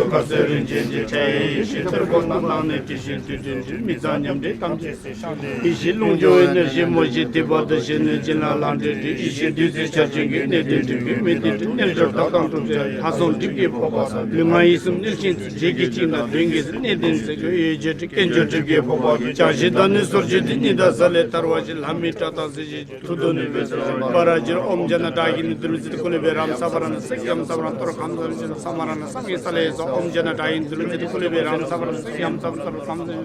ནས་བཞད་མོ་བཞད། ཐོད་པ་ནག་ནས་དྲི་ཞིམ་དྲི་དྲི་དྲི། མི་གཙང་ཉམས་བྲལ་དམ་ཆོས་སྲིད་ཤིང་འདྲ། ཡེ་ཤེས་ལོངས་སྤྱོད་ཡེ་ནས་བཞད་མོ་བཞད། ཐོད་པ་དྲི་ཞིམ་ནས་བྱིན་རླབས་ལྷ་འདྲེས་དྲི། ཡེ་ཤེས་བདུད་རྩི་ཆར་ཅན་གྱི་གནས་བརྟན་སྤྲུལ་པའི་མེ་བརྟན་སྤྲུལ། རྣལ་འབྱོར་དག་དང་སྒྲུབ་བྱ་ཡི། ལྷ་ཚོགས་སྒྲིབ་ཀྱི་ཕོར་པ་ཟ། ལུས་ངག་ཡིད་གསུམ་གནས་ཤིང་འཚོ། བརྗེད་ཀྱི་ཅིག་དང་དོན་གྱི་ཟེར། གནས་བརྟན་ཟེར་གྱི་ཡོད་བརྗོད་དྲི། དཀོན་མཆོག་སྒྲིབ་ཀྱི་ཕོར་པ་གི། བྱ་བྱེད་དང་ནི་སོར་བྱེད་དྲི། གཉིད་དང་ཟ་ལས་ཐར་བ་བཞིན། ལྷ་མིའི་སྐྲ་དང་གཟི་བརྗིད་ཀྱི། མཐུ་དང་ནུས་པ་ སྦ་ར་ཇི་རུ། ཨོཾ་ཛྙཱ་ན་ཌཱ་གི་ནི་དུར་མི་ཙིཏྟ་ཀུ་ལེ་བེ་རམ་ས་བ་ར་ཎ་སེ་ཡམ་ས་བ་ར་ཎ་ཏོར་ཁཾ་ས་མི་ཙིཏྟ་ས་མ་ར་ཎ་སཾ་ཡེ་ས་ལེ་སྭཱ་ཧཱ། ཨོཾ་ཛྙཱ་ན་ཌཱ་གི་ནི་དུར་མི་ཙིཏྟ་ཀུ་ལེ་བེ་རམ་ས་བ་ར་ཎ་སེ་ཡམ་ས་བ་ར་ཎ་ཏོར་ཁཾ་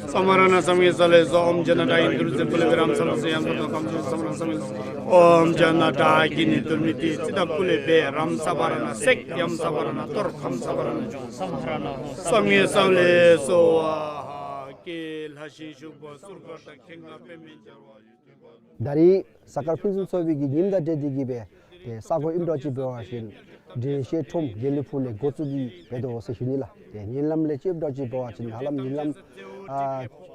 ས་མ་ར་ཎ་སཾ་ཡེ་ས་ལེ་སྭཱ་ཧཱ། ཨོཾ་ཛྙཱ་ན་ཌཱ་གི་ནི་དུར་མི་ཙིཏྟ་ཀུ་ལེ་བེ་རམ་ས་བ་ར་ཎ་སེ་ཡམ་ས་བ་ར་ཎ་ཏོར་ཁཾ་ས་མི་ཙིཏྟ་ས་མ་ར་ཎ་སཾ་ཡེ། ཨོཾ་ཛྙཱ་ན་ཌཱ་གི་ནི་དུར་མི་ཙིཏྟ་ཀུ་ལེ་བེ་རམ་ས་བ་ར་ཎ་སེ་ཡམ་ས་བ་ར་ཎ་ཏོར་ཁཾ་ས་མ་ར་ཎ་སཾ་ཡེ་ས་ལེ་སྭཱ་ཧཱ། ཀྱེ་ལྷ་ཞིང་བཞུགས་པ་གསུར་མཁར་དང་ཁེངས་ལ་པདྨའི་རྒྱལ་བ། ད་རིས་གཟའ་སྐར་ཕུན་སུམ་ཚོགས་པའི་གི་ཉིནམ་དང་འབྲེལ་ཏེ་གིས་སྦེ་ཏེ་ས་གོ་ཨིནམ་འདྲཝ་ཅིག་འབད་བ་ཅིན་འགྲེང་བཤད་ཁྲོམ་དགེ་ལེགས་ཕུག་ལས་འགོ་བཙུགས་ཏེ་འབད་དོ་ཟེར་ཞུ་ནི་ལགས། ཏེ་ཉིན་ལམ་ལས་ཅིག་འབད་བ་ཅིན་ཧ་ལམ་ཉིན་ལམ་ཨ་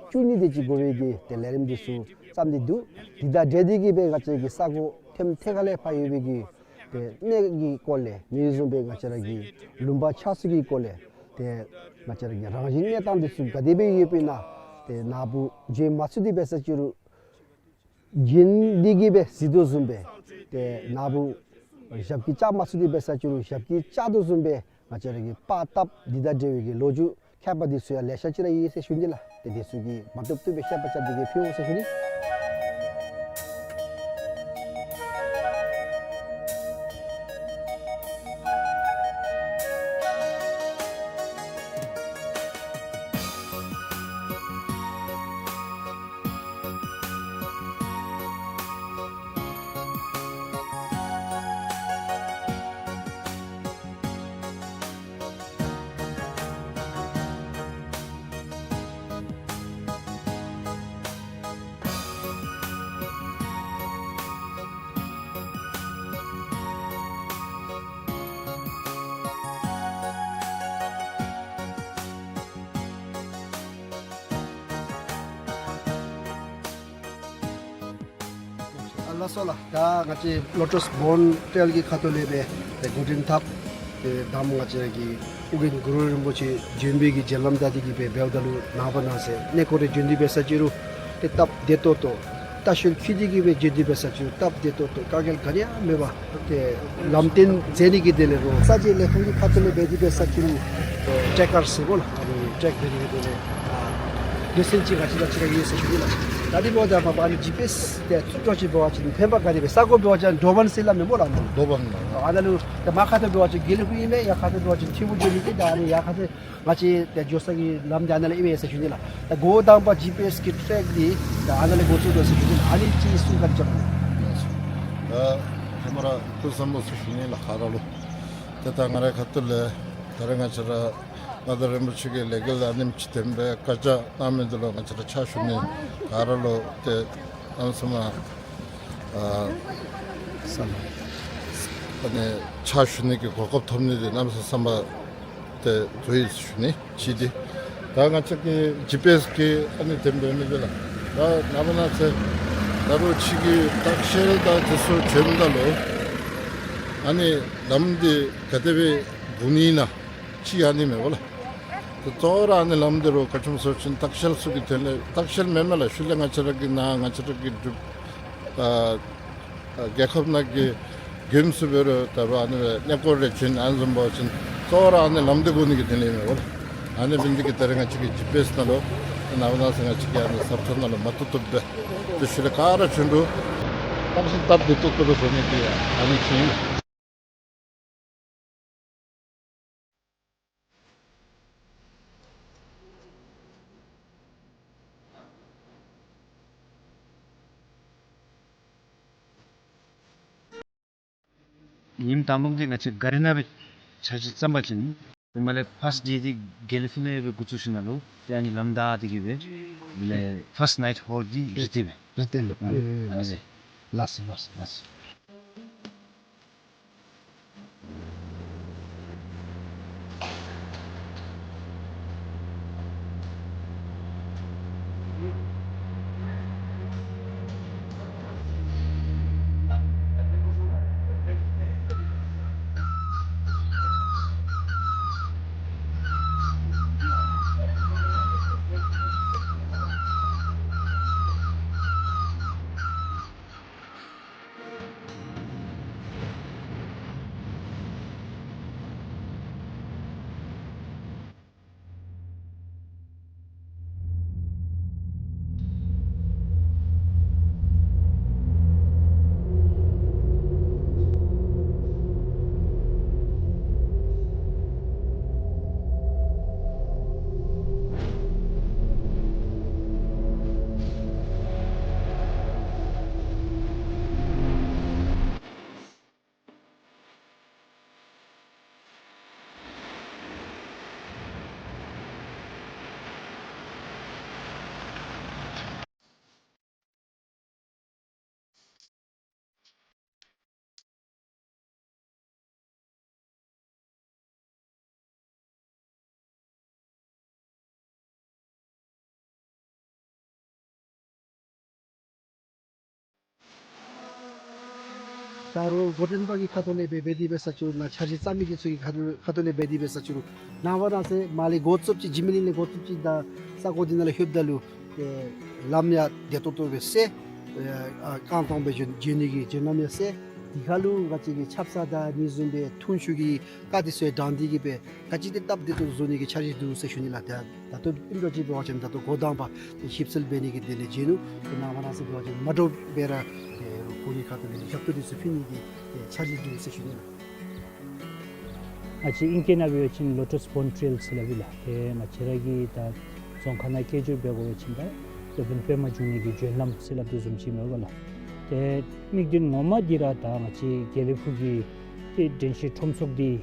བཅུ་གཉིས་དེ་ཅིག་འགོར་བའི་གི་ཏེ་ལས་རིམ་འདི་ཚུ་བརྩམས་ཏེ་འདུག། དེ་དང་འབྲེལ་ཏེ་གིས་སྦེ་ང་བཅས་ཀྱི་ས་གོ་ཐེམ་ཐེ་ཁ་ལས་ཕར་ཡོད་པའི་གི་ཏེ་གནས་ཀྱི་སྐོར་ལས་མི་བཟུམ་སྦེ་ང་བཅས་ར་གི་ལུང་པ་ཆགས་ཚུལ་གྱི་སྐོར་ལས་ཏེ་ང་བཅས་ར་གི་རང་བཞིན་གནས་སྟངས་འདི་ཚུ་ག་དེ་སྦེ་ཡོདཔ་ཨིན་ན། ཏེ་ནཱ་བུ་བྱོན་མ་ཚུགས་ཏེ་འབད་ས་ཅི་རུང་བྱོན་ཏེ་གིས་སྦེ་གཟིགས་དོ་བཟུམ་སྦེ་ཏེ་ནཱ་བུ་ཞབས་ཀྱིས་བཅགས་མ་ཚུགས་ཏེ་འབད་ས་ཅི་རུང་ཞབས་ཀྱིས་བཅགས་དོ་བཟུམ་སྦེ་ང་བཅས་ར་གིས་པར་བཏབ། འདི་དང་འབྲེལ་བའི་གི་ལོ་རྒྱུས་མཁས་པ་འདི་ཚུ་ཡང་ལེ་ཤ་ཅིག་ར་ཡོད་ཟེར་ཞུ་ནི་ལགས། ཏེ་འདི་ཚུ་གིས་མ་བཏུབ་བཏུབ་སྦེ་བཤད་པ་རྐྱབ་སྟེ་གིས་ཕུལ་འོང་ཟེར་ཞུ་ནི། ཨ་ལགས་སོ་ལགས། ད་ང་བཅས་ལོ་ཊས་བོན་ཊེལ་གྱི་ཁ་ཐུག་ལས་སྦེ་ཏེ་འགོ་འདྲེན་འཐབ། ཏེ་ད་ང་བཅས་ཀྱི་ཨོ་རྒྱན་གུ་རུ་རིན་པོ་ཆེ་བྱོན་པའི་གི་རྗེ་ལམ་དང་འདི་གིས་སྦེ་འབདཝ་ད་ལུ་ནངས་པ་གནངས་ཚེ་གནས་སྐོར་རེ་བྱོན་ཏེ་འབད་ས་ཅི་རུང་ཏེ་སྟབས་བདེ་ཏོག་ཏོ། ལྟ་བཤལ་འཁྱིད་དེ་གིས་སྦེ་བྱོན་ཏེ་འབད་ས་ཅི་རུང་སྟབས་བདེ་ཏོག་ཏོ། དཀའ་ངལ་ག་ནི་ཡང་མེད་པར་ཏེ་ལམ་སྟོན་མཛད་ནི་གི་དོན་ལས་རོགས་ས་དཔྱད་ལས་ཁུངས་ཀྱི་ཁ་ཐུག་ལས་འབད་དེ་འབད་ས་ཅི་རུང་ཨེ་ཊེ་ཀར་ཟེར་སྨོ་ལགས། ཨ་ནི་ཊེཀ་འབད་ནི་གི་དོན་ལས་ཨ་སྡེ་ཚན་ཅིག་ག་ཅི་ག་ཅི་ར་ཡོད་ཟེར་ཞུ་ནི་ལགས། ད་འདི་འབདཝ་ད་མ་པ་ཨ་ནི་ཇི་པི་ཨེསི་ཏེ་བཙུགས་འགྱོ་ཅི་འབད་བ་ཅིན་ཕན་པ་ག་དེ་སྦེ། ས་གོ་འབད་བ་ཅིན་འགྲོ་བ་ཟེར་སླབ་མས་སྨོ་ལགས། འགྲོ་བ་ཨ་ནཱ་ལུ་ད་མར་ཁ་ཐུག་འབད་བ་ཅིན་དགེ་ལེགས་ཕུག་ཨིན་མས། ཡར་ཁ་ཐུག་འབད་བ་ཅིན་ཐིམ་ཕུག་འགྱོ་ནི་གི་ད་ཨ་ནི་ཡར་ཁ་ཐུག་ང་བཅས་ཏེ་འགྱོ་ས་གི་ལམ་འདི་ཨ་ནཱ་ལས་ཨིན་མས་ཟེར་ཞུ་ནི་ལགས། ད་འགོ་དང་པ་ཇི་པི་ཨེསི་གི་ཊེཀ་འདི་ད་ཨ་ནཱ་ལས་འགོ་བཙུགས་དོ་ཟེར་ཞུ་ནི་ལགས། ཨ་ནི་ཅིག་གསུང་བཀའ་དྲིན་བསྐྱང་གནང་། ད་ཧེ་མ་ར་ཐུགས་བསམ་བཟང་པོ་ཟེར་ཞུ་ནི་ལགས། ག་ར་ལུ་ཏེ་ད་ང་རའི་ཁ་ཐུག་ལས་ད་རེས་ང་བཅས་ར་མངའ་བདག་རིན་པོ་ཆེ་གིས་ལས་འགུལ་ཨ་ནེམ་ཅིག་དེ་སྦེ་བཀའ་རྒྱ་གནང་མི་འདི་ལུ་ང་བཅས་ར་ཕྱག་ཞུ་ནི། ག་ར་ལུ་ཏེ་གནམ་མེད་ས་མེད་ཨ་ཨ་ནི་ཕྱག་ཞུ་ནི་གི་གོ་སྐབས་ཐོབ་ནི་འདི་གནམ་མེད་ས་མེད་བསམ་པ་ཏེ་དུས་ཞུ་ནི་ཅིག་འདི། ད་ང་བཅས་ཀྱི་ཇི་པི་ཨེསི་གི་ཨ་ནི་དེ་འབད་མི་འདི་ལགས། ད་ནངས་པ་གནངས་ཚེ་ད་རུང་ཕྱི་གི་ལྟ་བཤལ་དང་དེ་ཚུ་བྱོནམ་ད་ལུ་ཨ་ནི་ལམ་འདི་ག་དེ་སྦེ་སྒུག་ནི་ཨིན་ན་ཅིག་ཨ་ནི་མེན་པ་ལགས། ཏེ་གཙོ་བོ་ར་ཨ་ནི་ལམ་འདི་རུ་ག་ཅི་སྨོ་ཟེར་བ་ཅིན་ལྟ་བཤལ་ཚུ་གི་དོན་ལས། ལྟ་བཤལ་མེན་མས་ལགས། ཤུལ་ལས་ང་བཅས་ར་གི་ནཱ་ང་བཅས་ར་གི་འབྲུག་ཨ་ཨ་རྒྱལ་ཁབ་ནང་གི་མགྱོནམ་ཚུ་འབད་རུང་ད་རུང་ཨ་ནི་སྦེ་གནས་སྐོར་རེ་བྱོན་ཨ་ནི་བཟུམ་འབད་བ་ཅིན་གཙོ་བོ་ར་ཨ་ནི་ལམ་འདི་སྒུག་ནི་གི་དོན་ལས་མས་པ་ལགས། ཨ་ནི་འབད་ནི་འདི་གིས་ད་རེས་ང་བཅས་ཀྱི་ཇི་པི་ཨེསི་ནང་ལུ་ནངས་པ་གནངས་ཚེ་ང་བཅས་ཀྱི་ཨ་ནི་ཟབ་ཐོབ་ནང་ལུ་མ་བཏུབ་བཏུབ་སྦེ་ཏེ་ཤུལ་ལས་ག་ར་བྱོན་རུང་ལྟ་བཤལ་སྟབས་བདེ་ཏོག་ཏོ་སྦེ་བཟོ་ནི་འདི་ཨ་ནི་ཅིག་ཨིན། ཉིནམ་དང་པམ་འདི་ང་བཅས་ག་རི་ནང་སྦེ་ཆ་ཅིག་བརྩམས་པ་ཅིན་ཧེ་མ་ལས་ཕརསཊ་ཌེ་འདི་དགེ་ལེགས་ཕུག་ལས་སྦེ་འགོ་བཙུགས་ཞིནམ་ལས་ཏེ་ཨ་ནི་ལམ་བདའ་སྟེ་གིས་སྦེ་ལས་ཕརསཊ་ནའིཊ་ཧོལ་འདི་རི་སྟེང་སྦེ། རི་སྟེང་ལུ། ཨ་ཨ་ཨ་ལགས་སོ་ལགས་སོ་ལགས་སོ། ད་རུང་འགོ་འདྲེན་པ་གི་ཁ་ཐུག་ལས་འབད་འབད་དེ་འབད་ས་ཅིག་རུང་ནཱ་འཆར་གཞི་བརྩམ་མི་འདི་ཚུ་གི་ཁ་ཐུག་ཁ་ཐུག་ལས་འབད་དེ་འབད་ས་ཅིག་རུང་ནངས་པ་གནངས་ཚེ་མར་ལས་འགོ་བཙུགསཔ་ཅིག་འཇིགས་མེད་གླིང་ལས་འགོ་བཙུགསཔ་ཅིག་ད་ས་གོ་འདི་ནང་ལུ་ལྷོདཔ་ད་ལུ་ཏེ་ལམ་ཡང་བདེ་ཏོག་ཏོ་སྦེ་སེལ། ཨ་རྐང་ཐང་སྦེ་འགྱོ་འགྱོ་ནི་གི་འགྱོ་ལམ་ཡང་སེལ། དེ་ཁར་ལུ་ང་བཅས་ཀྱི་ཆབ་གསང་དང་ཨ་ནི་བཟུམ་སྦེ་ཐོན་ཤུགས་ཀྱི་བཀའ་དྲིན་གསོལ་དྲང་སྟེ་གི་སྦེ་ག་ཅི་དེ་སྟབས་བདེ་ཏོག་བཟོ་ནི་གི་འཆར་གཞི་འདུག་ཟེར་ཞུ་ནི་ལགས། ད་ད་ལྟོ་ཨིནམ་འདྲཝ་ཅིག་འབད་བ་ཅིན་ད་ལྟོ་འགོ་དང་པ་ཞིབ་འཚོལ་འབད་ནི་གི་དོན་ལས་བྱོན་ནུག། ཏེ་ནངས་པ་གནངས་ཚེ་འབད་བ་ཅིན་མ་འདྲཝ་སྦེ་ར་ཁོང་གི་ཁ་ཐུག་ལས་ཞབས་ཏོག་འདི་ཚུ་ཕུལ་ནི་གི་འཆར་གཞི་འདུག་ཟེར་ཞུ་ནི་ལགས། ང་བཅས་ཨིང་སྐད་ནང་འབད་བ་ཅིན་Lotus Born Trail ཟེར་སླབ་ཨིན་ལགས། ཏེ་ང་བཅས་ར་གི་ད་རྫོང་ཁ་ནང་སྐད་སྒྱུར་འབད་དགོ་པ་ཅིན་ད་སློབ་དཔོན་པདྨ་འབྱུང་གནས་ཀྱི་བྱོན་ལམ་ཟེར་སླབ་དོ་བཟུམ་ཅིག་མས་པ་ལགས། ཏེ་དམིགས་དོན་ངོ་མ་འདི་ར་ད་ང་བཅས་དགེ་ལེགས་ཕུག་གི་ཏེ་དྲན་ཤེས་ཁྲོམ་ཚོགས་འདི་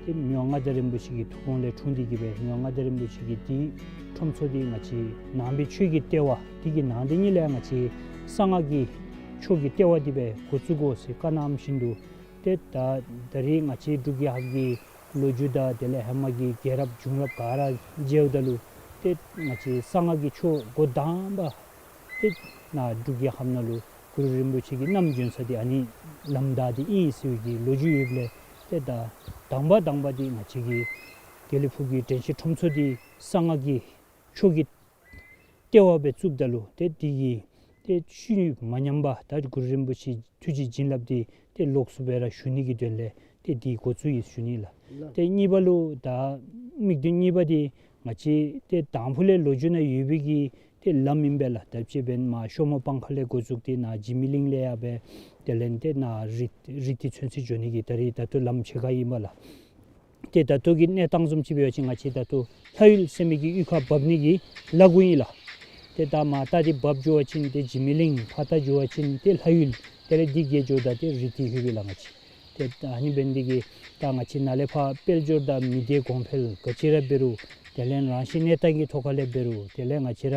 ཏེ་མི་དབང་མངའ་བདག་རིན་པོ་ཆེ་གི་ཐུགས་དགོངས་ལས་འཁྲུངས་ཏེ་གི་སྦེ་མི་དབང་མངའ་བདག་རིན་པོ་ཆེ་གིས་འདི་ཁྲོམ་ཚོགས་འདི་ང་བཅས་ནང་པའི་ཆོས་ཀྱི་ལྟེ་བ་འདི་གི་ནང་འདི་ཉིད་ལས་ང་བཅས་གསང་སྔགས་ཀྱི་ཆོས་ཀྱི་ལྟེ་བ་འདི་སྦེ་འགོ་བཙུགས་དགོ་ཟེར་བཀའ་གནངམ་བཞིན་དུ་ཏེ་ད་ད་རེས་ང་བཅས་འབྲུག་རྒྱལ་ཁབ་ཀྱི་ལོ་རྒྱུས་དང་དེ་ལས་ཧེ་མ་གི་རྒྱལ་རབས་བྱུང་རབས་ག་ར་མཇལཝ་ད་ལུ་ཏེ་ང་བཅས་གསང་སྔགས་ཀྱི་ཆོས་འགོ་དང་པ་ཏེ་ནཱ་འབྲུག་རྒྱལ་ཁབ་ནང་ལུ་གུ་རུ་རིན་པོ་ཆེ་གིས་བསྣམས་བྱོན་ས་འདི་ཨ་ནི་ལམ་བདའ་སྟེ་ཨིན་ཟེར་བའི་གི་ལོ་རྒྱུས་ཡོདཔ་ལས་ཏེ་ད་དང་པ་དང་པ་འདི་ང་བཅས་ཀྱི་དགེ་ལེགས་ཕུག་གི་དྲན་ཤེས་ཁྲོམ་ཚོགས་འདི་གསང་སྔགས་ཀྱི་ཆོས་ཀྱི་ལྟེ་བ་སྦེ་བཙུགསཔ་ད་ལུ་ཏེ་འདི་གི་ཏེ་ཤུལ་མ་ཉམས་པར་ད་གུ་རུ་རིན་པོ་ཆེ་ཐུགས་རྗེ་བྱིན་རླབས་འདི་ཏེ་ལོགས་སུ་སྦེ་ར་ཞུ་ནི་གི་དོན་ལས་ཏེ་འདི་འགོ་བཙུགས་ཡི་ཞུ་ནི་ལགས། ལགས། ཏེ་གཉིས་པ་ལུ་ད་དམིགས་དོན་གཉིས་པ་འདི་ང་བཅས་ཏེ་དང་ཕུ་ལས་ལོ་རྒྱུས་ནང་ཡོད་པའི་གི་ཏེ་ལམ་ཨིན་པས་ལགས། ད་ཅི་འབདན་མར་ཤོ་མོ་སྤང་ཁ་ལས་འགོ་བཙུགས་ཏེ་ནཱ་འཇིགས་མེད་གླིང་ལས་ཡར་སྦེ་དེ་ལས་ཏེ་ནཱ་རི་རི་ཏི་ཚུན་ཚོད་འགྱོ་ནི་གི་ད་རེས་ད་ལྟོ་ལམ་ཕྱེད་ཀ་ཨིན་པས་ལགས། ཏེ་ད་ལྟོ་གི་གནས་སྟངས་བཟུམ་ཅིག་འབད་བ་ཅིན་ང་བཅས་ད་ལྟོ་ལྷ་ཡུལ་ཟེར་མི་གི་གཡུས་ཁར་འབབ་ནི་གི་ལ་གུ་ཨིན་ལགས། ཏེ་ད་མར་ལྟ་སྟེ་འབབ་འགྱོ་བ་ཅིན་ཏེ་འཇིགས་མེད་གླིང་ཕར་ལྟ་འགྱོ་བ་ཅིན་ཏེ་ལྷ་ཡུལ་དེ་ལས་འདི་གིས་འགྱོཝ་ད་ཏེ་རི་ཏི་ལྷོདཔ་ཨིན་ལགས་ང་བཅས། ཏེ་ད་ཨ་ནི་འབད་ནི་འདི་གིས་ད་ང་བཅས་ནཱ་ལས་ཕར་དཔལ་འབྱོར་དང་མི་སྡེ་གོང་འཕེལ་ག་ཅི་ར་འབད་རུང་དེ་ལས་རང་བཞིན་གནས་སྟངས་ཀྱི་ཐོག་ཁ་ལས་འབད་རུང་དེ་ལས་ང་བཅས་ར་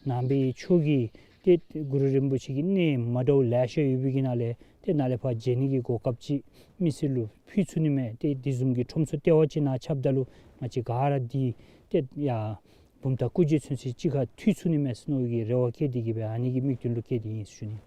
ནང་པའི་ཆོས་ཀྱི་ཏེ་གུ་རུ་རིན་པོ་ཆེ་གི་གནས་མ་འདྲཝ་ལེ་ཤ་ཡོད་པའི་གི་ནང་ལས་ཏེ་ནཱ་ལས་ཕར་མཇལ་ནི་གི་གོ་སྐབས་ཅིག་མི་སེར་ལུ་ཕུལ་ཚུགས་ནི་མས། ཏེ་འདི་བཟུམ་གྱི་ཁྲོམ་ཚོགས་ལྟེ་བ་ཅིག་ནཱ་ཁྱབ་ད་ལུ་ང་བཅས་ག་ར་འདི་ཏེ་ཡར་བུམ་ཐང་སྐུ་མཇལ་ཚུན་ཚོད་གཅིག་ཁར་འཐུས་ཚུགས་ནི་མས་ཟེར་མནོ་བའི་གི་རེ་བ་བསྐྱེད་དེ་གི་སྦེ་ཨ་ནི་གི་དམིགས་དོན་ལུ་བསྐྱེད་དེ་ཨིན་ཞུ་ནི།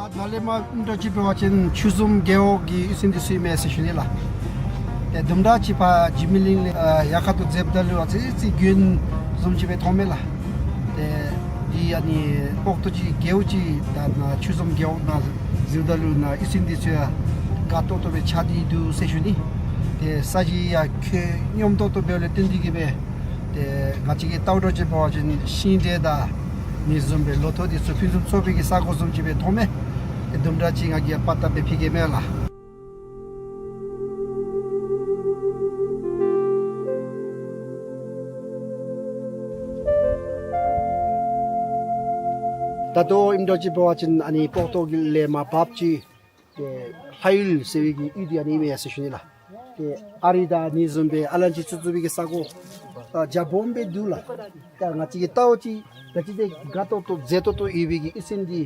ད་ནཱ་ལས་མར་ཨིནམ་འདྲཝ་ཅིག་འབད་བ་ཅིན་ཆུ་འཛོམས་རྒེད་འོག་གི་གཡུས་ཚན་འདི་ཚུ་ཨིན་མས་ཟེར་ཞུ་ནི་ལགས། ཏེ་དུམ་གྲ་ཅིག་ཕར་འཇིགས་མེད་གླིང་ལས་ཨ་ཡར་ཁ་ཐུག་འཛེགསཔ་ད་ལུ་ཨ་ཙི་ཙི་དགོན་བཟུམ་ཅིག་སྦེ་མཐོང་མས་ལགས། ཏེ་འདི་ཨ་ནི་སྤོག་ཏོ་ཅིག་རྒེད་འོག་ཅིག་ད་ནཱ་ཆུ་འཛོམས་རྒེད་འོག་ནང་འཛུལཝ་ད་ལུ་ནཱ་གཡུས་ཚན་འདི་ཚུ་ཡང་དགའ་ཏོག་ཏོ་སྦེ་ཆགས་ཏེ་འདུག་ཟེར་ཞུ་ནི། ཏེ་ས་གཞི་ཡང་ཁོད་སྙོམས་ཏོག་ཏོ་འབདཝ་ལས་བརྟེན་ཏེ་གི་སྦེ་ཏེ་ང་བཅས་ཀྱིས་བལྟཝ་འདྲཝ་ཅིག་འབད་བ་ཅིན་ཤིང་འབྲས་དང་ཨ་ནི་བཟུམ་སྦེ་ལོ་ཐོག་འདི་ཚུ་ཕུན་སུམ་ཚོགས་པའི་གི་ས་གོ་བཟུམ་ཅིག་སྦེ་མཐོང་མས། ཏེ་དུམ་གྲ་ཅིག་ང་གིས་ཡང་པར་བཏབ་སྦེ་ཕུལ་གེ་མས་ལགས། ད་ལྟོ་ཨིནམ་འདྲཝ་ཅིག་འབད་བ་ཅིན་ཨ་ནི་སྤོག་ཏོ་གི་ལས་མར་འབབ་ཅིག་ཏེ་ལྷ་ཡུལ་ཟེར་བའི་གི་གཡུས་འདི་ཨ་ནི་ཨིན་མས་ཟེར་ཞུ་ནི་ལགས། ཏེ་ཨ་རི་དང་ཨ་ནི་བཟུམ་སྦེ་ཨ་ལན་ཅི་ཚུ་བཙུགས་པའི་གི་ས་གོ་ཨ་རྒྱ་སྦོམ་སྦེ་འདུག་ལགས། ད་ང་བཅས་ཀྱིས་བལྟཝ་ཅིག་ག་ཅི་དེ་དགའ་ཏོག་ཏོ་མཛེས་ཏོག་ཏོ་ཡོད་པའི་གི་གཡུས་ཚན་འདི་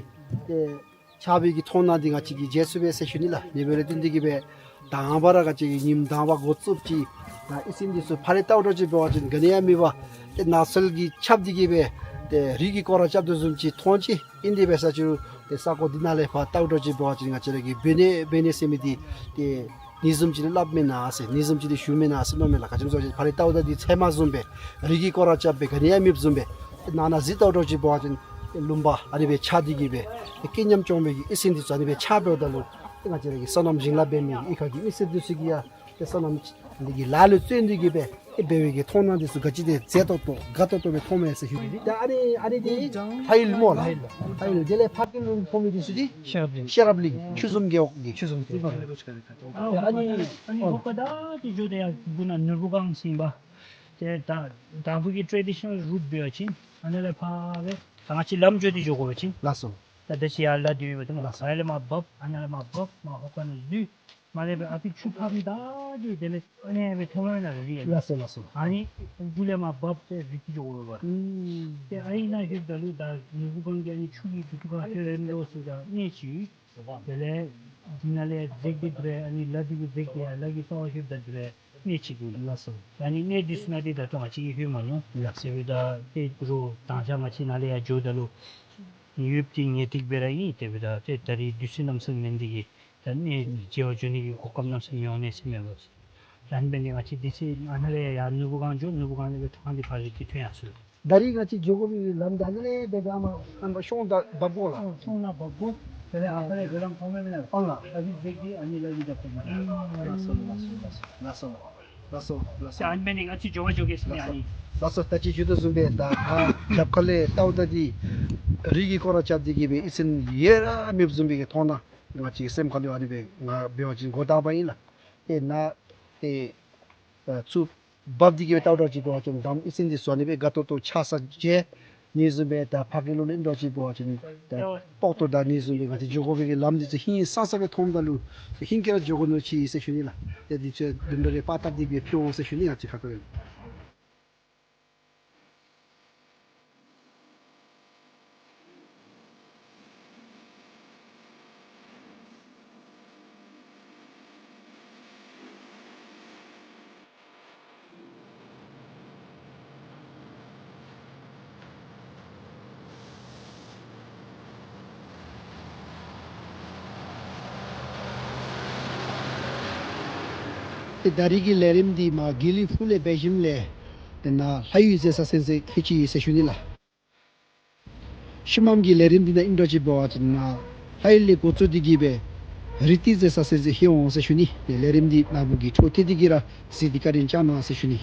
ཏེ་ཆགས་པའི་གི་མཐོང་སྣང་འདི་ང་བཅས་ཀྱིས་མཇལ་ཚུགས་པས་ཟེར་ཞུ་ནི་ལགས། ཨ་ནི་འབདཝ་ལས་བརྟེན་ཏེ་གི་སྦེ་དང་པ་ར་ང་བཅས་ཀྱིས་ཉིནམ་དང་པ་འགོ་བཙུགསཔ་ཅིག་ནཱ་གཡུས་ཚན་འདི་ཚུ་ཕར་ལས་བལྟཝ་འདྲཝ་ཅིག་འབད་བ་ཅིན་ག་ནི་ཡང་མེད་པར་ཏེ་ནགས་ཚལ་གྱིས་ཁྱབ་སྟེ་གི་སྦེ་ཏེ་རི་གིས་སྐོར་ར་རྐྱབ་དོ་བཟུམ་ཅིག་མཐོང་ཅི། ཨིན་དེ་འབད་ས་ཅིག་རུང་ཏེ་ས་གོ་འདི་ནང་ལས་ཕར་བལྟཝ་འདྲཝ་ཅིག་འབད་བ་ཅིན་ང་བཅས་ར་གི་བོད་གནས་བོད་གནས་ཟེར་མི་འདི་ཏེ་ཨ་ནི་བཟུམ་ཅིག་ལུ་སླབ་མེན་ན་ཟེར་ཨ་ནི་བཟུམ་ཅིག་ལུ་ཞུ་མེན་ན་ཟེར་མནོཝ་མས་ལགས། ག་ཅི་སྨོ་ཟེར་བ་ཅིན་ཕར་ལས་བལྟཝ་ད་འདི་ཚལ་མ་བཟུམ་སྦེ་རི་གིས་སྐོར་ར་རྐྱབ་སྦེ་ག་ནི་ཡང་མེདཔ་བཟུམ་སྦེ་ཏེ་ནང་ན་གཟིགས་བལྟཝ་འདྲཝ་ཅིག་འབད་བ་ཅིན་ཏེ་ལུང་པ་ཨ་ནི་སྦེ་ཆགས་ཏེ་གི་སྦེ་ཏེ་སྐད་ཉམས་སྐྱོང་བའི་གི་གཡུས་ཚན་འདི་ཚུ་ཨ་ནི་སྦེ་ཆགས་འབདཝ་ད་ལུ་ཏེ་ང་བཅས་ར་གི་སོ་ནམ་ཞིང་ལཱ་འབད་མི་གི་གཡུས་ཁ་གི་མི་སེར་འདི་ཚུ་གིས་ཡང་ཏེ་སོ་ནམ་འདི་གི་ལཱ་ལུ་བརྩོན་ཏེ་གི་སྦེ་ཏེ་འབད་བའི་གི་མཐོང་སྣང་འདི་ཚུ་ག་ཅི་དེ་མཛེས་ཏོག་ཏོ་དགའ་ཏོག་ཏོ་སྦེ་མཐོང་མས་ཟེར་ཞུ་ནི། ད་ཨ་ནི་ཨ་ནི་འདི་ལྷ་ཡུལ་སྨོ་ལགས། ལྷ་ཡུལ། དེ་ལས་ཕར་ཁ་ལུ་མཐོང་མི་འདི་ཚུ་འདི་ཤེས་རབ་གླིང་། ཤེས་རབ་གླིང་། ཆུ་འཛོམས་རྒེད་འོག་གི། ཆུ་འཛོམས་རྒེད་འོག། ཨ་ནི་ཨ་ནི་ཨོ་ཧོ་ཀ་ད་འདི་འགྱོ་དེ་ཡར་སྦུག་ན་ནོར་བུ་སྒང་ཟེར་ཨིན་པས། ཏེ་ད་དང་ཕུ་གི་ཊེ་ཌི་ཤ་ནཱལ་རུཊ་འབད་བ་ཅིན་ཨ་ནཱ་ལས་ཕར་སྦེ་ད་ང་བཅས་ལམ་འགྱོ་སྟེ་འགྱོ་དགོ་པ་ཅིན། ལགས་སོ། ད་ད་ཅི་ཡར་ལ་འདི་ཡོད་པ་ཏེ་མ། ལགས་སོ། ཨ་ནཱ་ལས་མར་འབབ། ཨ་ནཱ་ལས་མར་འབབ། མར་ཧོ་ཀ་ནང་འཛུལ། མར་ལས་སྦེ་ཨ་ཕི་ཆུ་ཕར་འབབ་ད་འགྱོ། དེ་ལས་ཨ་ནི་སྦེ་ཐོན་ལོ་ན་རི། ལགས་སོ། ལགས་སོ། ཨ་ནི་འགྱོ་ལས་མར་འབབ་སྟེ་རི་ཅིག་འགྱོ་དགོ་པས། ཨུམ། ཏེ་ཨ་ནི་ནང་ལྷོདཔ་ད་ལུ་ད་ནོར་བུ་སྒང་གི་ཨ་ནི་ཆུ་གི་དུས་ཚོད་ཁར་ལྷོད་རན་ལོ་ཟེར་ད་གནས་ཅིག། དེ་ལས་འདི་ནང་ལས་འཛེགས་ཏེ་འགྱོ་རུང་ཨ་ནི་ལ་འདི་གུ་འཛེགས་ཏེ་ཡར་ལ་གི་རྩ་བར་ལྷོདཔ་ད་འགྱོ་རུང་གནས་ཅིག་འདུག་ལགས། ལགས་སོ། ཨ་ནི་གནས་འདི་ཚུ་ནང་འདི་ད་ལྟོ་ང་བཅས་ཀྱིས་ལྷོད་མ་མྱོང་། ལགས། དེ་འབདཝ་ད་ཏེ་རོགས་ད་ང་བཅས་ནཱ་ལས་ཡར་འགྱོཝ་ད་ལུ་ཡུདཔ་ཅིག་ངེས་ཏིག་སྦེ་ར་ཨིན། དེ་འབདཝ་ད་ཏེ་ད་རིས་དུས་ཚོད་གནམ་མེད་ས་མེད་མེད་ནི་འདི་གིས་ད་གནས་མཇལ་བར་འགྱོ་ནི་གི་གོ་སྐབས་གནམ་མེད་ས་མེད་མི་འོང་ནི་ཟེར་མས་པ། ད་ཨ་ནི་འབད་ནི་ང་བཅས་དུས་ཚོད་ཨ་ནཱ་ལས་ཡར་ནོར་བུ་སྒང་འགྱོ། ནོར་བུ་སྒང་ལས་སྦེ་ཐང་འདི་ཕར་རི་ཅིག་ཐོན་ཡར་སོང་། ད་རིས་ང་བཅས་འགྱོ་དགོ་པའི་ལམ་འདི་ཨ་ནཱ་ལས་འབད་འབད་ཨ་མ་ཨ་མ་གཤོང་ད་འབབ་དགོ་ལགས། ཨ་གཤོང་ནང་འབབ་དགོ། དེ་ལས་ཨ་ཕ་ལས་སྦེ་ལམ་མཐོང་མི་མེན་ན། ཨ་ལགས། ཨ་ནི་འཛེགས་ཏེ་ཨ་ནི་ལ་གི་ད་ཕོག་མ་ལགས། ལགས་སོ། ལགས་སོ། ལགས་སོ། ལགས་སོ། ལགས་སོ། ལགས་སོ། ད་ཨ་ནི་འབད་ནི་ང་བཅས་འགྱོ་བ་འགྱོ་གེ་ཟེར་ནི། ཨ་ནི། ལགས་སོ། ད་ཅི་ཞུ་དོ་བཟུམ་སྦེ་ད་ཨ་རྒྱབ་ཁ་ལས་བལྟཝ་ད་འདི་རི་གི་སྐོར་ར་རྐྱབ་སྟེ་གི་སྦེ་ཡིད་སེམས་ཡལ་ར་མེདཔ་བཟུམ་སྦེ་གི་མཐོང་ན་ང་བཅས་སེམས་ཁ་ལུ་ཨ་ནི་སྦེ་ང་འབད་བ་ཅིན་མགོ་དག་པ་ཨིན་ལགས། ཏེ་ནཱ་ཏེ་ཨ་ཚུར་འབབ་སྟེ་གི་སྦེ་བལྟཝ་ད་ཅིག་འབད་བ་ཅིན་དམ་ཡིད་སེམས་འདི་ཚུ་ཨ་ནི་སྦེ་དགའ་ཏོག་ཏོ་ཆགས་ས་བྱེད་ནི་བཟུམ་སྦེ་ད་ཕ་གི་ལུ་ལུ་ཨིན་འདྲཝ་ཅིག་འབད་བ་ཅིན་ད་པོག་ཏོ་ད་ནི་བཟུམ་སྦེ་ང་བཅས་འགྱོ་དགོ་པའི་གི་ལམ་འདི་ཚུ་ཧིང་སངས་ས་སྦེ་མཐོངམ་ད་ལུ་ཧིང་གིས་ར་འགྱོ་དགོ་མནོ་ཅི་ཟེར་ཞུ་ནི་ལགས། ཏེ་འདི་ཚུ་བདུན་ཕྲག་རེ་པར་བཏབ་སྟེ་སྦེ་སྤྲོ་འོང་ཟེར་ཞུ་ནི། ང་བཅས་ཁ་ཐུག་ལས། ཏེ་ད་རིས་ཀྱི་ལས་རིམ་འདི་མར་དགེ་ལེགས་ཕུག་ལས་འབད་ཞིནམ་ལས་ཏེ་ནཱ་ལྷ་ཡུལ་མཛད་ས་ཚུན་ཚོད་ལྷོད་ཅི་ཟེར་ཞུ་ནི་ལགས། ཤུལ་མམ་གྱི་ལས་རིམ་འདི་ནང་ཨིན་འདྲཝ་ཅིག་འབད་བ་ཅིན་ནཱ་ལྷ་ཡུལ་ལས་འགོ་བཙུགས་ཏེ་གི་སྦེ་རི་ཏི་མཛད་ས་ཚུན་ཚོད་ལྷོད་འོང་ཟེར་ཞུ་ནི། ཏེ་ལས་རིམ་འདི་ནཱ་བུ་གིས་འཕྲོ་མཐུད་དེ་གི་ར་གཟིགས་ཏེ་བཀའ་དྲིན་བསྐྱང་གནང་ཟེར་ཞུ་ནི།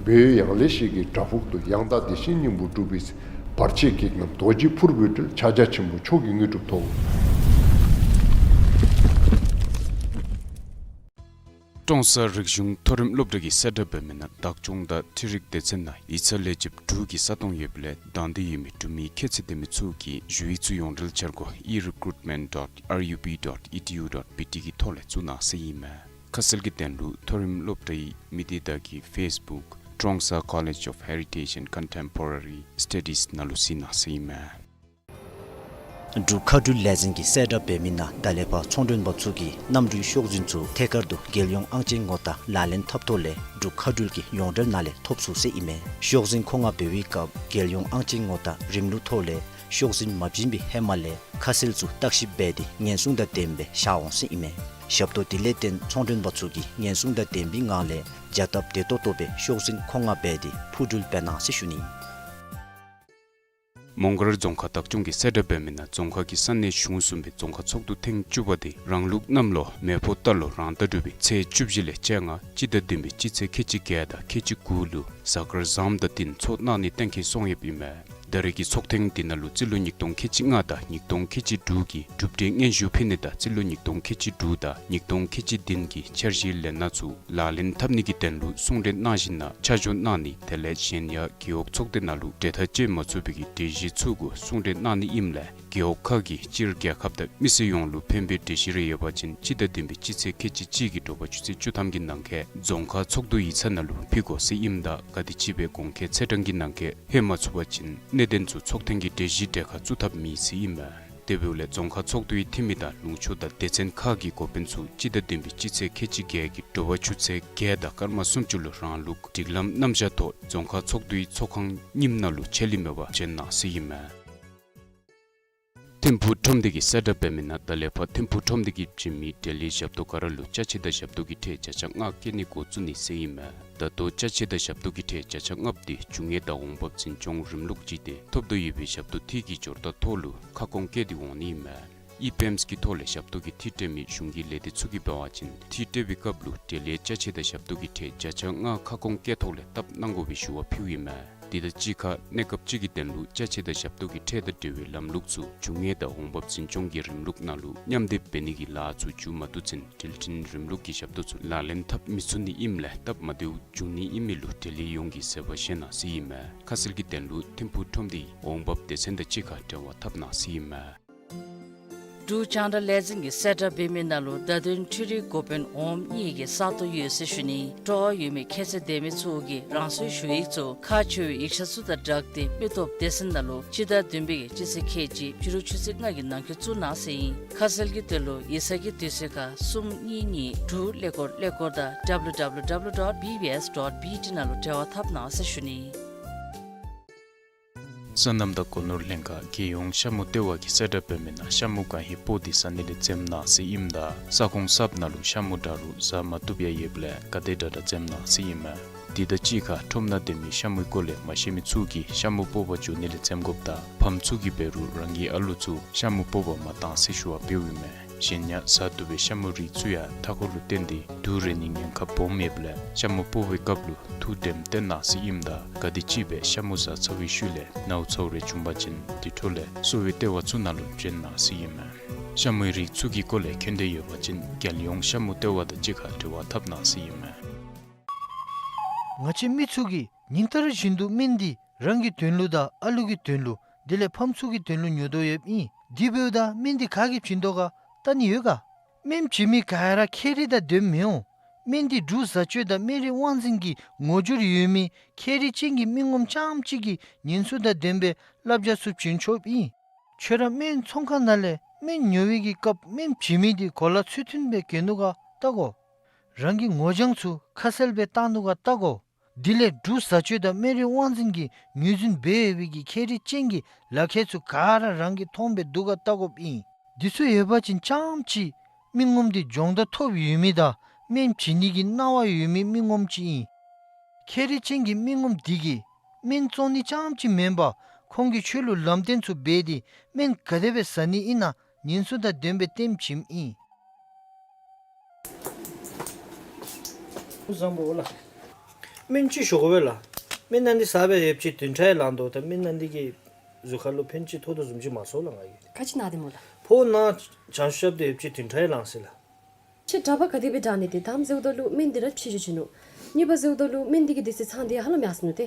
བོད་ཡང་ལེ་ཤོད་ཀྱི་བྲག་ཕུག་ཏུ། ཡང་དག་བདེ་ཆེན་སྙིང་པོ་སྒྲུབ་པའི་ཚེ། བར་ཆད་བགེགས་རྣམས་རྡོ་རྗེ་ཕུར་བུས་བསྒྲལ། ཕྱག་རྒྱ་ཆེན་པོ་མཆོག་གི་དངོས་གྲུབ་ཐོབ། ཀྲོང་གསར་རིག་གཞུང་མཐོ་རིམ་སློབ་གྲྭ་གིས་གསལ་བསྒྲགས་འབད་མི་ནང་བདག་སྐྱོང་དང་འཕྲུལ་རིག་སྡེ་ཚན་ནང་ཡིག་ཚང་ལས་བྱེདཔ་དྲུག་གི་ས་སྟོང་ཡོདཔ་ལས་དང་འདོད་ཡོད་མི་འབྲུག་མི་ཁྱད་ཚད་ལྡན་མི་ཚུ་གིས་ཞུ་ཡིག་ཚུ་ཡོངས་འབྲེལ་འཆར་སྒོ་e recruitment dot R U B dot E D U dot B T གི་ཐོག་ལས་བཙུགས་གནང་ཟེར་ཨིན་མས། ཁ་གསལ་གྱི་དོན་ལུ་མཐོ་རིམ་སློབ་གྲྭའི་མི་སྡེ་དང་གི་ཕེསི་བུཀ Trongsa College of Heritage and Contemporary Studies ནང་ལུ་གཟིགས་གནང་ཟེར་ཨིན་མས། འབྲུག་མཁའ་འགྲུལ་ལས་འཛིན་གྱིས་གསལ་བསྒྲགས་འབད་མི་ནང་ད་ལས་ཕར་ཚོང་མགྲོན་པ་ཚུ་གིས་གནམ་གྲུའི་ཤོག་འཛིན་ཚུ་ཐད་ཀར་དུ་རྒྱལ་ཡོངས་ཨང་ཅན་ངོ་རྟགས་ལག་ལེན་འཐབ་ཐོག་ལས་འབྲུག་མཁའ་འགྲུལ་གྱི་ཡོངས་འབྲེལ་ནང་ལས་ཐོབ་ཚུགས་ཟེར་ཨིན་མས། ཤོག་འཛིན་མཁོ་མངགས་འབད་བའི་སྐབས་རྒྱལ་ཡོངས་ཨང་ཅན་ངོ་རྟགས་རིམ་ལུགས་ཐོག་ལས་ཤོག་འཛིན་མ་བྱིན་པའི་ཧེ་མ་ལས་ཁ་གསལ་ཚུ་བརྟག་ཞིབ་འབད་དེ་ཉེན་སྲུང་དང་ལྡནམ་སྦེ་བཞག་འོང་ཟེར་ཨིན་མས། ཞབས་ཏོག་དེ་ལས་བརྟེན་ཚོང་མགྲོན་པ་ཚུ་གིས་ཉེན་སྲུང་དང་ལྡནམ་སྦེ་ངང་ལས་བྱ་སྟབས་བདེ་ཏོག་ཏོ་སྦེ་ཤོག་འཛིན་མཁོ་མངགས་འབད་དེ་འཕུར་འགྲུལ་འབད་གནང་ཟེར་ཞུ་ནི། མོང་སྒར་རྫོང་ཁག་བདག་སྐྱོང་གིས་གསལ་བསྒྲགས་འབད་མི་ནང་རྫོང་ཁག་གི་ས་གནས་གཞུང་གསུམ་པའི་རྫོང་ཁག་ཚོགས་འདུ་ཐེངས་བཅུ་པ་དེ་རང་ལུགས་གནམ་ལོ་མེ་ཕོ་རྟ་ལོ་རང་ཟླ་དྲུག་པའི་ཚེས་བཅུ་བཞི་ལས་བཅོ་ལྔ་སྤྱི་ཟླ་བདུན་པའི་སྤྱི་ཚེས་ཁལ་གཅིག་བརྒྱད་དང་ཁལ་གཅིག་དགུ་ལུ་གཟའ་སྐར་བཟངམ་དང་བསྟུན་ཚོགས་གནང་ནི་གཏན་འཁེལ་སོང་ཡོདཔ་ཨིན་མས། ད་རེས་ཀྱི་ཚོགས་ཐེངས་དེ་ནང་ལུ་རྩིས་ལོ་ཉིས་སྟོང་ཁལ་གཅིག་ལྔ་དང་ཉིས་སྟོང་ཁལ་གཅིག་དྲུག་གི་གྲུབ་འབྲས་སྙན་ཞུ་ཕུལ་ནི་དང་རྩིས་ལོ་ཉིས་སྟོང་ཁལ་གཅིག་དྲུག་དང་ཉིས་སྟོང་ཁལ་གཅིག་བདུན་གྱི་འཆར་གཞིའི་ལས་སྣ་ཚུ་ལག་ལེན་འཐབ་ནི་གི་དོན་ལུ་གསུང་གྲོས་གནང་བཞིན་ན་ཆ་འཇོག་གནང་ནི་དེ་ལས་གཞན་ཡང་རྒེད་འོག་ཚོགས་སྡེ་ནང་ལུ་གྲོས་ཐག་བཅད་མ་ཚུགས་པའི་གི་གྲོས་གཞི་ཚུ་གུ་གསུང་གྲོས་གནང་ནི་ཨིནམ་ལས་རྒེད་འོག་ཁག་གིས་སྤྱིར་རྒྱལ་ཁབ་དང་མི་སེར་ཡོངས་ལུ་ཕན་པའི་གྲོས་གཞི་རེ་ཡོད་པ་ཅིན་སྤྱི་ཟླ་བདུན་པའི་སྤྱི་ཚེས་ཁལ་གཅིག་གཅིག་གི་དྲོ་པ་ཆུ་ཚོད་བཅུ་ཐམ་གྱི་ནང་འཁོད་རྫོང་ཁག་ཚོགས་འདུ་ཡིག་ཚང་ནང་ལུ་ཕུལ་དགོ་ཟེར་ཨིནམ་ད་ག་དེམ་ཅིག་སྦེ་གོང་འཁོད་ཚེས་གྲངས་ཀྱི་ནང་འཁོད་ཕུལ་མ་ཚུགས་པ་ཅིན་གནད་དོན་ཚུ་ཚོགས་ཐེངས་ཀྱི་གྲོས་གཞི་གྲལ་ཁར་བཙུགས་ཐབས་མེད་ཟེར་ཨིན་མས། དེ་འབདཝ་ལས་རྫོང་ཁག་ཚོགས་འདུའི་འཐུས་མི་དང་ལུང་ཕྱོགས་དང་སྡེ་ཚན་ཁག་གི་འགོ་དཔོན་ཚུ་སྤྱི་ཟླ་བདུན་པའི་སྤྱི་ཚེས་ཁལ་གཅིག་བརྒྱད་ཀྱི་དྲོ་པ་ཆུ་ཚོད་བརྒྱད་དང་སྐར་མ་སུམ་ཅུ་ལུ་རང་ལུགས་སྒྲིག་ལམ་རྣམ་གཞག་ཐོག་རྫོང་ཁག་ཚོགས་འདུའི་ཚོགས་ཁང་རྙིངམ་ནང་ལུ་ཆད་ལུས་མེད་པར་བྱོན་གནང་ཟེར་ཨིན་མས། ཐིམ་ཕུག་ཁྲོམ་སྡེ་གིས་གསལ་བསྒྲགས་འབད་མི་ནང་ད་ལས་ཕར་ཐིམ་ཕུག་ཁྲོམ་སྡེ་གིས་བྱིན་མི་འབྲས་ལིའི་ཞབས་ཏོག་ག་ར་ལུ་ཅ་ཆས་དང་ཞབས་ཏོག་གི་ཁྲལ་བརྒྱ་ཆ་ལྔ་བཀལ་ནི་འགོ་བཙུགས་ནི་ཟེར་ཨིན་མས། ད་ལྟོ་ཅ་ཆས་དང་ཞབས་ཏོག་གི་ཁྲལ་བརྒྱ་ཆ་ལྔ་པོ་དེ་རྒྱུ་དངོས་དང་འོང་འབབ་འཛིན་སྐྱོང་རིམ་ལུགས་ཅིག་སྟེ་ཐོབ་དོ་ཡོད་པའི་ཞབས་ཏོག་དེ་གི་སྦྱོར་རྟགས་ཐོག་ལུ་ཁ་སྐོང་བཀལ་ཏེ་འོང་ནི་ཨིན་མས། ཨི་པེམས་ཀྱི་ཐོག་ལས་ཞབས་ཏོག་གི་འཐུས་སྤྲོད་མི་གཞུང་གི་ལས་སྡེ་ཚུ་གིས་འབད་བ་ཅིན་འཐུས་སྤྲོད་པའི་སྐབས་ལུ་འབྲས་ལིའི་ཅ་ཆས་དང་ཞབས་ཏོག་གི་ཁྲལ་བརྒྱ་ཆ་ལྔ་ཁ་སྐོང་བཀལ་ཐོག་ལས་བཏབ་གནང་དགོ་པའི་ཞུ་བ་ཕུལཝ་ཨིན་མས། དེ་དང་གཅིག་ཁར་གནས་སྐབས་ཅིག་གི་དོན་ལུ་ཅ་ཆས་དང་ཞབས་ཏོག་གི་ཁྲལ་དང་འབྲེལ་བའི་ལམ་ལུགས་ཚུ་རྒྱུ་དངོས་དང་འོང་འབབ་འཛིན་སྐྱོང་གི་རིམ་ལུགས་ནང་ལུ་མཉམ་སྡེབ་འབད་ནི་གི་ལཱ་ཚུ་མཇུག་མ་བསྡུ་ཚུན་འཕྲུལ་འཕྲིན་རིམ་ལུགས་ཀྱི་ཞབས་ཏོག་ཚུ་ལག་ལེན་འཐབ་མི་ཚུགས་ནི་ཨིནམ་ལས་སྟབས་མ་བདེཝ་འབྱུང་ནི་ཨིན་མི་ལུ་འབྲས་ལི་ཡོངས་ཀྱིས་གཟིགས་པ་བཞེས་གནང་ཟེར་ཨིན་མས། ཁ་གསལ་གྱི་དོན་ལུ་ཐིམ་ཕུག་ཁྲོམ་སྡེའི་འོང་འབབ་སྡེ་ཚན་དང་གཅིག་ཁར་འབྲེལ་བ་འཐབ་གནང་ཟེར་ཨིན་མས། འབྲུག་རྒྱང་བསྒྲགས་ལས་འཛིན་གྱིས་གསལ་བསྒྲགས་འབད་མི་ནང་ལུ་བརྡ་དོན་འཕྲུལ་རིག་འགོ་དཔོན་འོགམ་གཉིས་ཀྱི་ས་སྟོང་ཡོད་ཟེར་ཞུ་ནི། སྤྲོ་བ་ཡོད་མི་ཁྱད་ཚད་ལྡན་མི་ཚུ་གིས་རང་སོའི་ཞུ་ཡིག་ཚུ་ཁག་ཆེ་བའི་ཡིག་ཆ་ཚུ་དང་སྦྲགས་ཏེ་མི་སྟོབས་སྡེ་ཚན་ནང་ལུ་སྤྱི་ཟླ་བདུན་པའི་སྤྱི་ཚེས་ཁལ་གཅིག་ཕྱི་རུ་ཆུ་ཚོད་ལྔ་གི་ནང་འཁོད་བཙུགས་གནང་ཟེར་ཨིན། ཁ་གསལ་གྱི་དོན་ལུ་ཡིག་ཚང་གི་དུས་ཚོད་ཁར་གསུམ་གཉིས་གཉིས་དྲུག་ཀླད་ཀོར་ཀླད་ཀོར་དང་W W W dot B B S dot B T ནང་ལུ་འབྲེལ་བ་འཐབ་གནང་ཟེར་ཞུ་ནི། སོ་ནམ་དང་སྒོ་ནོར་ལྷན་ཁག་རྒྱལ་ཡོངས་ཤ་མུ་ལྟེ་བ་གིས་གསལ་བསྒྲགས་འབད་མི་ནང་ཤ་མུ་གང་ཧེ་སྤོ་སྟེ་ཟ་ནི་ལས་འཛེམ་གནང་ཟེར་ཨིནམ་ད་ས་ཁོངས་གསརཔ་ནང་ལུ་ཤ་མུ་འདྲ་རུང་ཟ་མ་བཏུབ་ཡང་ཡོདཔ་ལས་ག་དེ་དྲག་དྲག་འཛེམ་གནང་ཟེར་ཨིན་མས། དེ་དང་གཅིག་ཁར་ཁྲོམ་ནང་སྡོད་མི་ཤ་མུའི་སྐོར་ལས་མ་ཤེས་མི་ཚུ་གིས་ཤ་མུ་སྤོ་བར་འགྱོ་ནི་ལས་འཛེམ་དགོཔ་དང་ཕམ་ཚུ་གིས་འབད་རུང་རང་གི་ཨ་ལུ་ཚུ་ཤ་མུ་སྤོ་བར་མ་གཏང་ཟེར་ཞུ་བ་འབདཝ་ཨིན་མས། གཞན་ཡང་ཟ་བཏུབ་པའི་ཤ་མུའི་རིགས་ཚུ་ཡང་མཐའ་འཁོར་ལུ་བརྟེན་ཏེ་དུག་རེག་ནིའི་ཉེན་ཁ་སྦོམ་ཡོདཔ་ལས་ཤ་མུ་སྤོ་བའི་སྐབས་ལུ་ཐུགས་དྲནམ་བཏོན་གནང་ཟེར་ཨིནམ་ད་ག་དེམ་ཅིག་སྦེ་ཤ་མུ་ཟ་ཚར་བའི་ཤུལ་ལས་ནཝ་ཚཝ་རེ་བྱུང་པ་ཅིན་དེ་འཕྲོ་ལས་གསོ་བའི་ལྟེ་བ་ཚུ་ནང་ལུ་བྱོན་གནང་ཟེར་ཨིན་མས། ཤ་མུའི་རིགས་ཚུ་གི་སྐོར་ལས་མཁྱེན་འདོད་ཡོད་པ་ཅིན་རྒྱལ་ཡོངས་ཤ་མུ་ལྟེ་བ་དང་གཅིག་ཁར་འབྲེལ་བ་འཐབ་གནང་ཟེར་ཨིན་མས། ང་བཅས་མི་ཚུ་གིས་ཉིན་ལྟར་བཞིན་དུ་སྨན་འདི་རང་གི་དོན་ལུ་དང་ཨ་ལུ་གི་དོན་ལུ་དེ་ལས་ཕམ་ཚུ་གི་དོན་ལུ་ཉོ་དོ་ཡོདཔ་ཨིན། དེ་འབདཝ་ད་སྨན་འདི་ག་གིས་བྱིན་དོ་ག་བལྟ་ནི་ཡོད་ག། སྨན་བྱིན་མི་ག་ར་ཁྱད་རིག་དང་ལྡནམ་མི་འོང་། སྨན་འདི་འབྲུག་བཟའ་སྤྱོད་དང་སྨན་རིགས་དབང་འཛིན་གྱི་ངོ་སྦྱོར་ཡོད་མི་ཁྱད་རིག་ཅན་གྱི་མི་ངོམ་རྐྱངམ་གཅིག་གིས་ཉེན་སྲུང་དང་ལྡན་པའི་བསླབ་བྱ་ཚུ་བྱིན་ཆོགཔ་ཨིན། ཁྱོད་ར་སྨན་ཚོང་ཁང་ནང་ལས་སྨན་ཉོ་བའི་གི་སྐབས་སྨན་བྱིན་མི་འདི་གོ་ལ་ཚུལ་མཐུན་སྦེ་གྱོན་ནུག་ག་བལྟ་དགོ། རང་གི་ངོ་རྐྱང་ཚུ་ཁ་གསལ་སྦེ་བཏང་ནུག་ག་བལྟ་དགོ། དེ་ལས་འབྲུག་བཟའ་སྤྱོད་དང་སྨན་རིགས་དབང་འཛིན་གྱིས་ངོས་འཛིན་འབད་ཡོད་པའི་གི་ཁྱད་རིག་ཅན་གྱི་ལག་ཁྱེར་ཚུ་ག་ར་རང་གིས་མཐོང་སྦེ་འདུག་ག་བལྟ་དགོཔ་ཨིན། འདི་ཚུ་ཡོད་པ་ཅིན་རྐྱངམ་གཅིག་མི་ངོམ་འདི་སྦྱོང་བརྡར་ཐོབ་ཡོད་མི་དང་སྨན་བྱིན་ནི་གི་གནང་བ་ཡོད་མི་མི་ངོམ་ཅིག་ཨིན། ཁྱད་རིག་ཅན་གྱི་མི་ངོམ་འདི་གིས་སྨན་བཙོང་ནི་རྐྱངམ་གཅིག་མེན་པར་ཁོང་གིས་ཁྱོད་ལུ་ལམ་སྟོན་ཚུ་འབད་དེ་སྨན་ག་དེ་སྦེ་ཟ་ནི་ཨིན་ན་ཉེན་སྲུང་དང་ལྡན་པའི་ལྟདམོ་བྱིནམ་ཨིན། བཟང་པོ་ལགས། སྨན་ཅིག་ཞུ་དགོ་པས་ལགས། སྨན་ནང་འདི་ཟ་བའི་ཡོདཔ་ཅིག་བདུན་ཕྲག་ལང་དོ་ད་སྨན་ནང་འདི་གིས་གཟུགས་ཁར་ལུ་ཕན་ཅིག་ཐོགས་དོ་བཟུམ་ཅིག་མ་སོང་ལགས་ང་གིས། ག་ཅི་ན་སྟེ་སྨོ་ལགས། ཕོཝ་ནང་བྱང་ཤུབ་སྟེ་ཡོདཔ་ཅིག་བདུན་ཕྲག་ལང་ཟེར་ལགས། ཁྱེད་གྲྭ་པ་ག་དེ་སྦེ་དྲག་ནི་དེ་དང་ཟེརཝ་ད་ལུ་སྨན་འདི་ར་ཕྱི་འགྱོ་ཅི་ནུག། གཉིས་པ་ཟེརཝ་ད་ལུ་སྨན་འདི་གི་དེ་ཚེ་ཚང་འདི་ཧ་ལམ་ཡར་སོ་ནུག་ཏེ།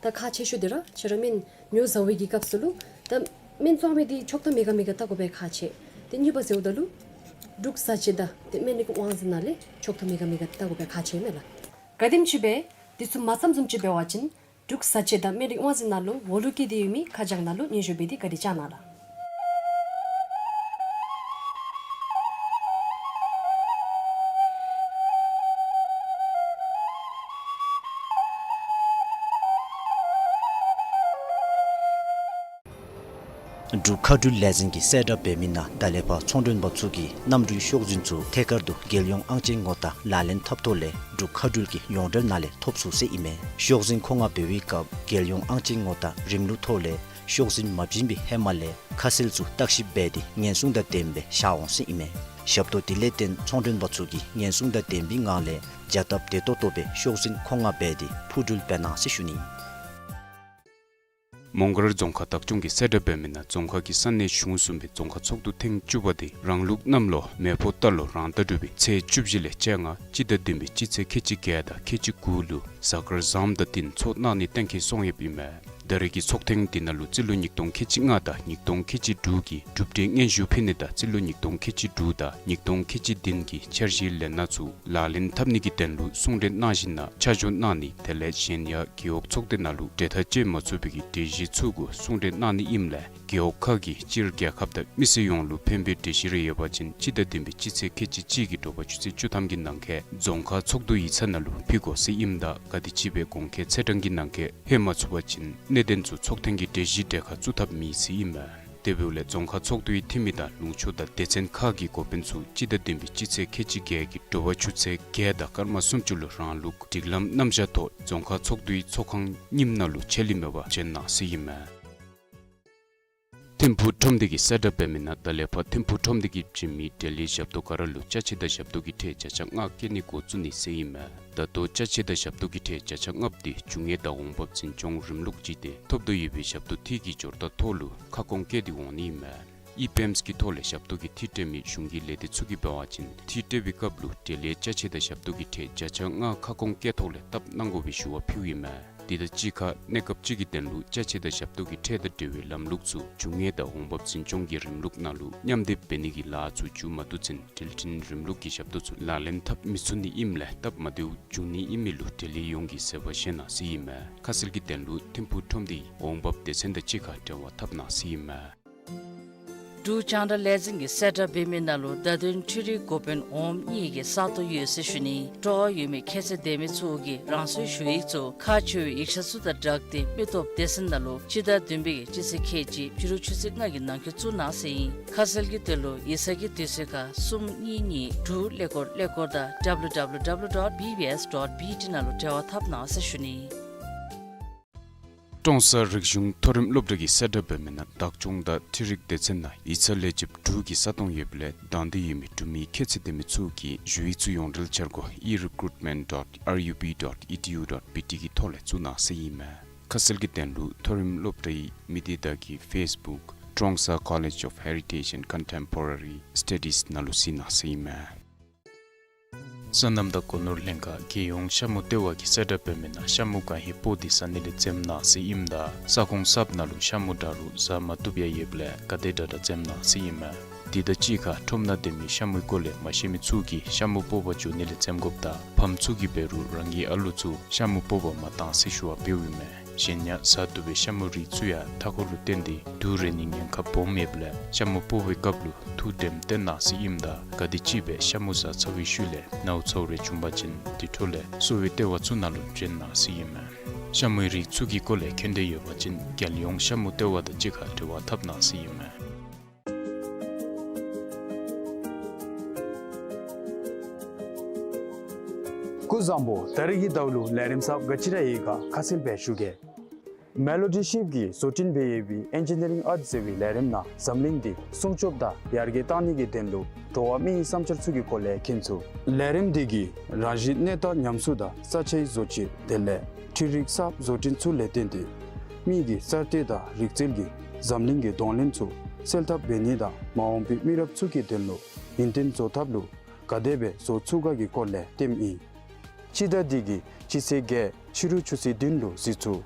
ད་ཁག་ཆེ་ཤོས་འདི་ར་ཁྱེད་ར་སྨན་ཉོ་བཟའ་བའི་གི་སྐབས་སུ་ལུ་ད་སྨན་བཙོང་མི་འདི་ཆོག་ཐམ་མེད་ག་མེད་ག་བལྟ་དགོ་པའི་ཁག་ཆེ། ཏེ་གཉིས་པ་ཟེརཝ་ད་ལུ་འབྲུག་བཟའ་ཆས་དང་ཏེ་སྨན་རིགས་དབང་འཛིན་ནང་ལས་ཆོག་ཐམ་མེད་ག་མེད་ག་བལྟ་དགོ་པའི་ཁག་ཆེ་མས་ལགས། ག་དེམ་ཅིག་སྦེ་འདི་ཚུ་མ་བརྩམ་བཟུམ་ཅིག་འབད་བ་ཅིན་འབྲུག་བཟའ་ཆས་དང་སྨན་རིགས་དབང་འཛིན་ནང་ལུ་འོག་ལུ་བཀོད་དེ་ཡོད་མི་ཁ་བྱང་ནང་ལུ་སྙན་ཞུ་འབད་དེ་བཀའ་དྲིན་བསྐྱང་གནང་ལགས། འབྲུག་མཁའ་འགྲུལ་ལས་འཛིན་གྱིས་གསལ་བསྒྲགས་འབད་མི་ནང་ད་ལས་ཕར་ཚོང་མགྲོན་པ་ཚུ་གིས་གནམ་གྲུའི་ཤོག་འཛིན་ཚུ་ཐད་ཀར་དུ་རྒྱལ་ཡོངས་ཨང་ཅན་ངོ་རྟགས་ལག་ལེན་འཐབ་ཐོག་ལས་འབྲུག་མཁའ་འགྲུལ་གྱི་ཡོངས་འབྲེལ་ནང་ལས་ཐོབ་ཚུགས་ཟེར་ཨིན་མས། ཤོག་འཛིན་མཁོ་མངགས་འབད་བའི་སྐབས་རྒྱལ་ཡོངས་ཨང་ཅན་ངོ་རྟགས་རིམ་ལུགས་ཐོག་ལས་ཤོག་འཛིན་མ་བྱིན་པའི་ཧེ་མ་ལས་ཁ་གསལ་ཚུ་བརྟག་ཞིབ་འབད་དེ་ཉེན་སྲུང་དང་ལྡནམ་སྦེ་བཞག་འོང་ཟེར་ཨིན་མས། ཞབས་ཏོག་དེ་ལས་བརྟེན་ཚོང་མགྲོན་པ་ཚུ་གིས་ཉེན་སྲུང་དང་ལྡན་པའི་ངང་ལས་བྱ་སྟབས་བདེ་ཏོག་ཏོ་སྦེ་ཤོག་འཛིན་མཁོ་མངགས་འབད་དེ་འཕུར་འགྲུལ་འབད་གནང་ཟེར་ཞུ་ནི། མོང་སྒར་རྫོང་ཁག་བདག་སྐྱོང་གིས་གསལ་བསྒྲགས་འབད་མི་ནང་རྫོང་ཁག་གི་ས་གནས་གཞུང་གསུམ་པའི་རྫོང་ཁག་ཚོགས་འདུ་ཐེངས་བཅུ་པ་དེ་རང་ལུགས་གནམ་ལོ་མེ་ཕོ་རྟ་ལོ་རང་ཟླ་དྲུག་པའི་ཚེས་བཅུ་བཞི་ལས་བཅོ་ལྔ་སྤྱི་ཟླ་བདུན་པའི་སྤྱི་ཚེས་ཁལ་གཅིག་བརྒྱད་དང་ཁལ་གཅིག་དགུ་ལུ་གཟའ་སྐར་བཟངམ་དང་བསྟུན་ཚོགས་གནང་ནི་གཏན་འཁེལ་སོང་ཡོདཔ་ཨིན་མས། ད་རེས་ཀྱི་ཚོགས་ཐེངས་འདི་ནང་ལུ་རྩིས་ལོ་ཉིས་སྟོང་ཁལ་གཅིག་ལྔ་དང་ཉིས་སྟོང་ཁལ་གཅིག་དྲུག་གི་གྲུབ་འབྲས་སྙན་ཞུ་ཕུལ་ནི་དང་རྩིས་ལོ་ཉིས་སྟོང་ཁལ་གཅིག་དྲུག་དང་ཉིས་སྟོང་ཁལ་གཅིག་བདུན་གྱི་འཆར་གཞིའི་ལས་སྣ་ཚུ་ལག་ལེན་འཐབ་ནི་གི་དོན་ལུ་གསུང་གྲོས་གནང་ཞིནམ་ལས་ཆ་འཇོག་གནང་ནི་དེ་ལས་གཞན་ཡང་རྒེད་འོག་ཚོགས་སྡེ་ནང་ལུ་གྲོས་ཐག་བཅད་མ་ཚུགས་པའི་གྲོས་གཞི་ཚུ་གུ་གསུང་གྲོས་གནང་ནི་ཨིནམ་ལས་རྒེད་འོག་ཁག་གིས་སྤྱིར་རྒྱལ་ཁབ་དང་མི་སེར་ཡོངས་ལུ་ཕན་པའི་གྲོས་གཞི་རེ་ཡོད་པ་ཅིན་སྤྱི་ཟླ་བདུན་པའི་སྤྱི་ཚེས་ཁལ་གཅིག་གཅིག་གི་དྲོ་པ་ཆུ་ཚོད་བཅུ་ཐམ་གྱི་ནང་འཁོད་རྫོང་ཁག་ཚོགས་འདུ་ཡིག་ཚང་ནང་ལུ་ཕུལ་དགོ་ཟེར་ཨིནམ་ད་ག་དེམ་ཅིག་སྦེ་གོང་འཁོད་ཚེས་གྲངས་ཀྱི་ནང་འཁོད་ལྷོད་མ་ཚུགས་པ་ཅིན་གནད་དོན་ཚུ་ཚོགས་ཐེངས་ཀྱི་གྲོས་གཞི་གྲལ་ཁར་བཙུགས་ཐབས་མེད་ཟེར་ཨིན་མས། དེ་འབདཝ་ལས་རྫོང་ཁག་ཚོགས་འདུའི་འཐུས་མི་དང་ལུང་ཕྱོགས་དང་སྡེ་ཚན་ཁག་གི་འགོ་དཔོན་ཚུ་སྤྱི་ཟླ་བདུན་པའི་སྤྱི་ཚེས་ཁལ་གཅིག་བརྒྱད་ཀྱི་དྲོ་པ་ཆུ་ཚོད་བརྒྱད་དང་སྐར་མ་སུམ་ཅུ་ལུ་རང་ལུགས་སྒྲིག་ལམ་རྣམ་གཞག་ཐོག་རྫོང་ཁག་ཚོགས་འདུའི་ཚོགས་ཁང་རྙིངམ་ནང་ལུ་ཆད་ལུས་མེད་པར་བྱོན་གནང་ཟེར་ཨིན་མས། ཐིམ་ཕུག་ཁྲོམ་སྡེ་གིས་གསལ་བསྒྲགས་འབད་མི་ནང་ད་ལས་ཕར་ཐིམ་ཕུག་ཁྲོམ་སྡེ་གིས་བྱིན་མི་འབྲས་ལིའི་ཞབས་ཏོག་ག་ར་ལུ་ཅ་ཆས་དང་ཞབས་ཏོག་གི་ཁྲལ་བརྒྱ་ཆ་ལྔ་བཀལ་ནི་འགོ་བཙུགས་ནི་ཟེར་ཨིན་མས། ད་ལྟོ་ཅ་ཆས་དང་ཞབས་ཏོག་གི་ཁྲལ་བརྒྱ་ཆ་ལྔ་པོ་དེ་རྒྱུ་དངོས་དང་འོང་འབབ་འཛིན་སྐྱོང་རིམ་ལུགས་ཅིག་སྟེ་ཐོབ་དོ་ཡོད་པའི་ཞབས་ཏོག་འཐུས་ཀྱི་སྦྱོར་རྟགས་ཐོག་ལུ་ཁ་སྐོང་བཀལ་ཏེ་འོང་ནི་ཨིན་མས། ཨི་པེམས་ཀྱི་ཐོག་ལས་ཞབས་ཏོག་གི་འཐུས་སྤྲོད་མི་གཞུང་གི་ལས་སྡེ་ཚུ་གིས་འབད་བ་ཅིན་འཐུས་སྤྲོད་པའི་སྐབས་ལུ་འབྲས་ལིའི་ཅ་ཆས་དང་ཞབས་ཏོག་གི་ཁྲལ་བརྒྱ་ཆ་ལྔ་ཁ་སྐོང་བཀལ་ཐོག་ལས་བཏབ་གནང་དགོ་པའི་ཞུ་བ་ཕུལཝ་ཨིན་མས། དེ་དང་གཅིག་ཁར་གནས་སྐབས་ཅིག་གི་དོན་ལུ་ཅ་ཆས་དང་ཞབས་ཏོག་གི་ཁྲལ་དང་འབྲེལ་བའི་ལམ་ལུགས་ཚུ་རྒྱུ་དངོས་དང་འོང་འབབ་འཛིན་སྐྱོང་གི་རིམ་ལུགས་ནང་ལུ་མཉམ་སྡེབ་འབད་ནི་གི་ལཱ་ཚུ་མཇུག་མ་བསྡུ་ཚུན་འགྲུལ་འཕྲིན་རིམ་ལུགས་ཀྱི་ཞབས་ཏོག་ཚུ་ལག་ལེན་འཐབ་མི་ཚུགས་ནི་ཨིནམ་ལས་སྟབས་མ་བདེཝ་འབྱུང་ནི་ཨིན་མི་ལུ་འབྲས་ལིའི་ཡོངས་ཀྱིས་གཟབ་པ་བཞེས་གནང་ཟེར་ཨིན་མས། ཁ་གསལ་གྱི་དོན་ལུ་ཐིམ་ཕུག་ཁྲོམ་སྡེའི་འོང་འབབ་སྡེ་ཚན་དང་གཅིག་ཁར་འབྲེལ་བ་འཐབ་གནང་ཟེར་ཨིན་མས། འབྲུག་རྒྱང་བསྒྲགས་ལས་འཛིན་གྱིས་གསལ་བསྒྲགས་འབད་མི་ནང་ལུ་བརྡ་དོན་འཕྲུལ་རིག་འགོ་དཔོན་འོགམ་གཉིས་ཀྱི་ས་སྟོང་ཡོད་ཟེར་ཞུ་ནི། སྤྲོ་བ་ཡོད་མི་ཁྱད་ཚད་ལྡན་མི་ཚུ་གིས་རང་སོའི་ཞུ་ཡིག་ཚུ་ཁག་ཆེ་བའི་ཡིག་ཆ་ཚུ་དང་སྦྲགས་ཏེ་མི་སྟོབས་སྡེ་ཚན་ནང་ལུ་སྤྱི་ཟླ་བདུན་པའི་སྤྱི་ཚེས་ཁལ་གཅིག་ཕྱི་རུ་ཆུ་ཚོད་ལྔ་གི་ནང་འཁོད་བཙུགས་གནང་ཟེར་ཨིན། ཁ་གསལ་གྱི་དོན་ལུ་ཡིག་ཚང་གི་དུས་ཚོད་ཁར་གསུམ་གཉིས་གཉིས་དྲུག་ཀླད་ཀོར་ཀླད་ཀོར་དང་www dot bbs dot bt ནང་ལུ་འབྲེལ་བ་འཐབ་གནང་ཟེར་ཞུ་ནི། ཀྲོང་གསར་རིག་གཞུང་མཐོ་རིམ་སློབ་གྲྭ་གིས་གསལ་བསྒྲགས་འབད་མི་ནང་བདག་སྐྱོང་དང་འཕྲུལ་རིག་སྡེ་ཚན་ནང་ཡིག་ཚང་ལས་བྱེདཔ་དྲུག་གི་ས་སྟོང་ཡོདཔ་ལས་དང་འདོད་ཡོད་མི་འབྲུག་མི་ཁྱད་ཚད་ལྡན་མི་ཚུ་གིས་ཞུ་ཡིག་ཚུ་ཡོངས་འབྲེལ་འཆར་སྒོ་e recruitment dot R U B dot E D U dot B T གི་ཐོག་ལས་བཙུགས་གནང་ཟེར་ཨིན་མས། ཁ་གསལ་གྱི་དོན་ལུ་མཐོ་རིམ་སློབ་གྲྭའི་མི་སྡེ་བདག་གི་ཕེསི་བུཀ་Trongsa College of Heritage and Contemporary Studies ནང་ལུ་གཟིགས་གནང་ཟེར་ཨིན་མས། སོ་ནམ་དང་སྒོ་ནོར་ལྷན་ཁག་རྒྱལ་ཡོངས་ཤ་མུ་ལྟེ་བ་གིས་གསལ་བསྒྲགས་འབད་མི་ནང་ཤ་མུ་ག་ཧེ་སྤོ་སྟེ་བཟའ་ནི་ལས་འཛེམ་གནང་ཟེར་ཨིནམ་ད་ས་ཁོངས་གསརཔ་ནང་ལུ་ཤ་མུ་འདྲ་རུང་བཟའ་མ་བཏུབ་ཡང་ཡོདཔ་ལས་ག་དེ་དྲག་དྲག་འཛེམ་གནང་ཟེར་ཨིན་མས། དེ་དང་གཅིག་ཁར་ཁྲོམ་ནང་སྡོད་མི་ཤ་མུའི་སྐོར་ལས་མ་ཤེས་མི་ཚུ་གིས་ཤ་མུ་སྤོ་བར་འགྱོ་ནི་ལས་འཛེམ་དགོཔ་དང་ཕམ་ཚུ་གིས་འབད་རུང་རང་གི་ཨ་ལོ་ཚུ་ཤ་མུ་སྤོ་བར་མ་གཏང་ཟེར་ཞུ་བ་འབདཝ་ཨིན་མས། གཞན་ཡང་བཟའ་བཏུབ་པའི་ཤ་མུའི་རིགས་ཚུ་ཡང་མཐའ་འཁོར་ལུ་བརྟེན་ཏེ་དུག་རེག་ནིའི་ཉེན་ཁ་སྦོམ་ཡོདཔ་ལས་ཤ་མུ་སྤོ་བའི་སྐབས་ལུ་ཐུགས་དྲནམ་བཏོན་གནང་ཟེར་ཨིནམ་ད་ག་དེམ་ཅིག་སྦེ་ཤ་མུ་བཟའ་ཚར་བའི་ཤུལ་ལས་ནཝ་ཚཝ་རེ་བྱུང་པ་ཅིན་དེ་འཕྲོ་ལས་གསོ་བའི་ལྟེ་བ་ཚུ་ནང་ལུ་འདྲེན་གནང་ཟེར་ཨིན་མས། ཤ་མུའི་རིགས་ཚུ་གི་སྐོར་ལས་མཁྱེན་འདོད་ཡོད་པ་ཅིན་རྒྱལ་ཡོངས་ཤ་མུ་ལྟེ་བ་དང་གཅིག་ཁར་འབྲེལ་བ་འཐབ་གནང་ཟེར་ཨིན་མས། སྐུ་གཟུགས་བཟང་པོ། ད་རིས་ཀྱི་ཟླཝ་ལུ་ལས་རིམ་གསརཔ་ག་ཅི་ར་ཡོད་ག་ཁ་གསལ་སྦེ་ཞུ་གེ། མེ་ལོ་ཌི་ཤིབ་ཀྱིས་བཟོ་སྐྲུན་འབད་ཡོད་པའི་ཨེན་ཇི་ནི་རིང་ཨརཊ་ཟེར་བའི་ལས་རིམ་ནང་འཛམ་གླིང་འདི་སྲུང་སྐྱོབ་དང་ཡར་རྒྱས་གཏང་ནི་གི་དོན་ལུ་འགྲོ་བ་མིའི་བསམ་འཆར་ཚུ་གི་སྐོར་ལས་མཁྱེན་ཚུགས། ལས་རིམ་འདི་གིས་རང་བཞིན་གནས་སྟངས་ཉམས་གསོ་དང་ས་ཆའི་བཟོ་བཅོས་དེ་ལས་འཕྲུལ་རིག་གསརཔ་བཟོ་སྐྲུན་ཚུ་ལས་བརྟེན་ཏེ་མི་གི་གསར་གཏོད་དང་རིག་རྩལ་གྱིས་འཛམ་གླིང་གི་གདོང་ལེན་ཚུ་སེལ་ཐབས་འབད་ནི་དང་མ་འོངས་པའི་མི་རབས་ཚུ་གི་དོན་ལུ་ཡུན་བརྟན་བཟོ་ཐབས་ལུ་ ག་དེ་སྦེ་བཟོ་ཚུགས་ག་གི་སྐོར་ལས་སྟོནམ་ཨིན། སྤྱི་ཟླ་འདི་གི་སྤྱི་ཚེས་བརྒྱད་ཕྱི་རུ་ཆུ་ཚོད་བདུན་ལུ་གཟིགས་ཚུགས།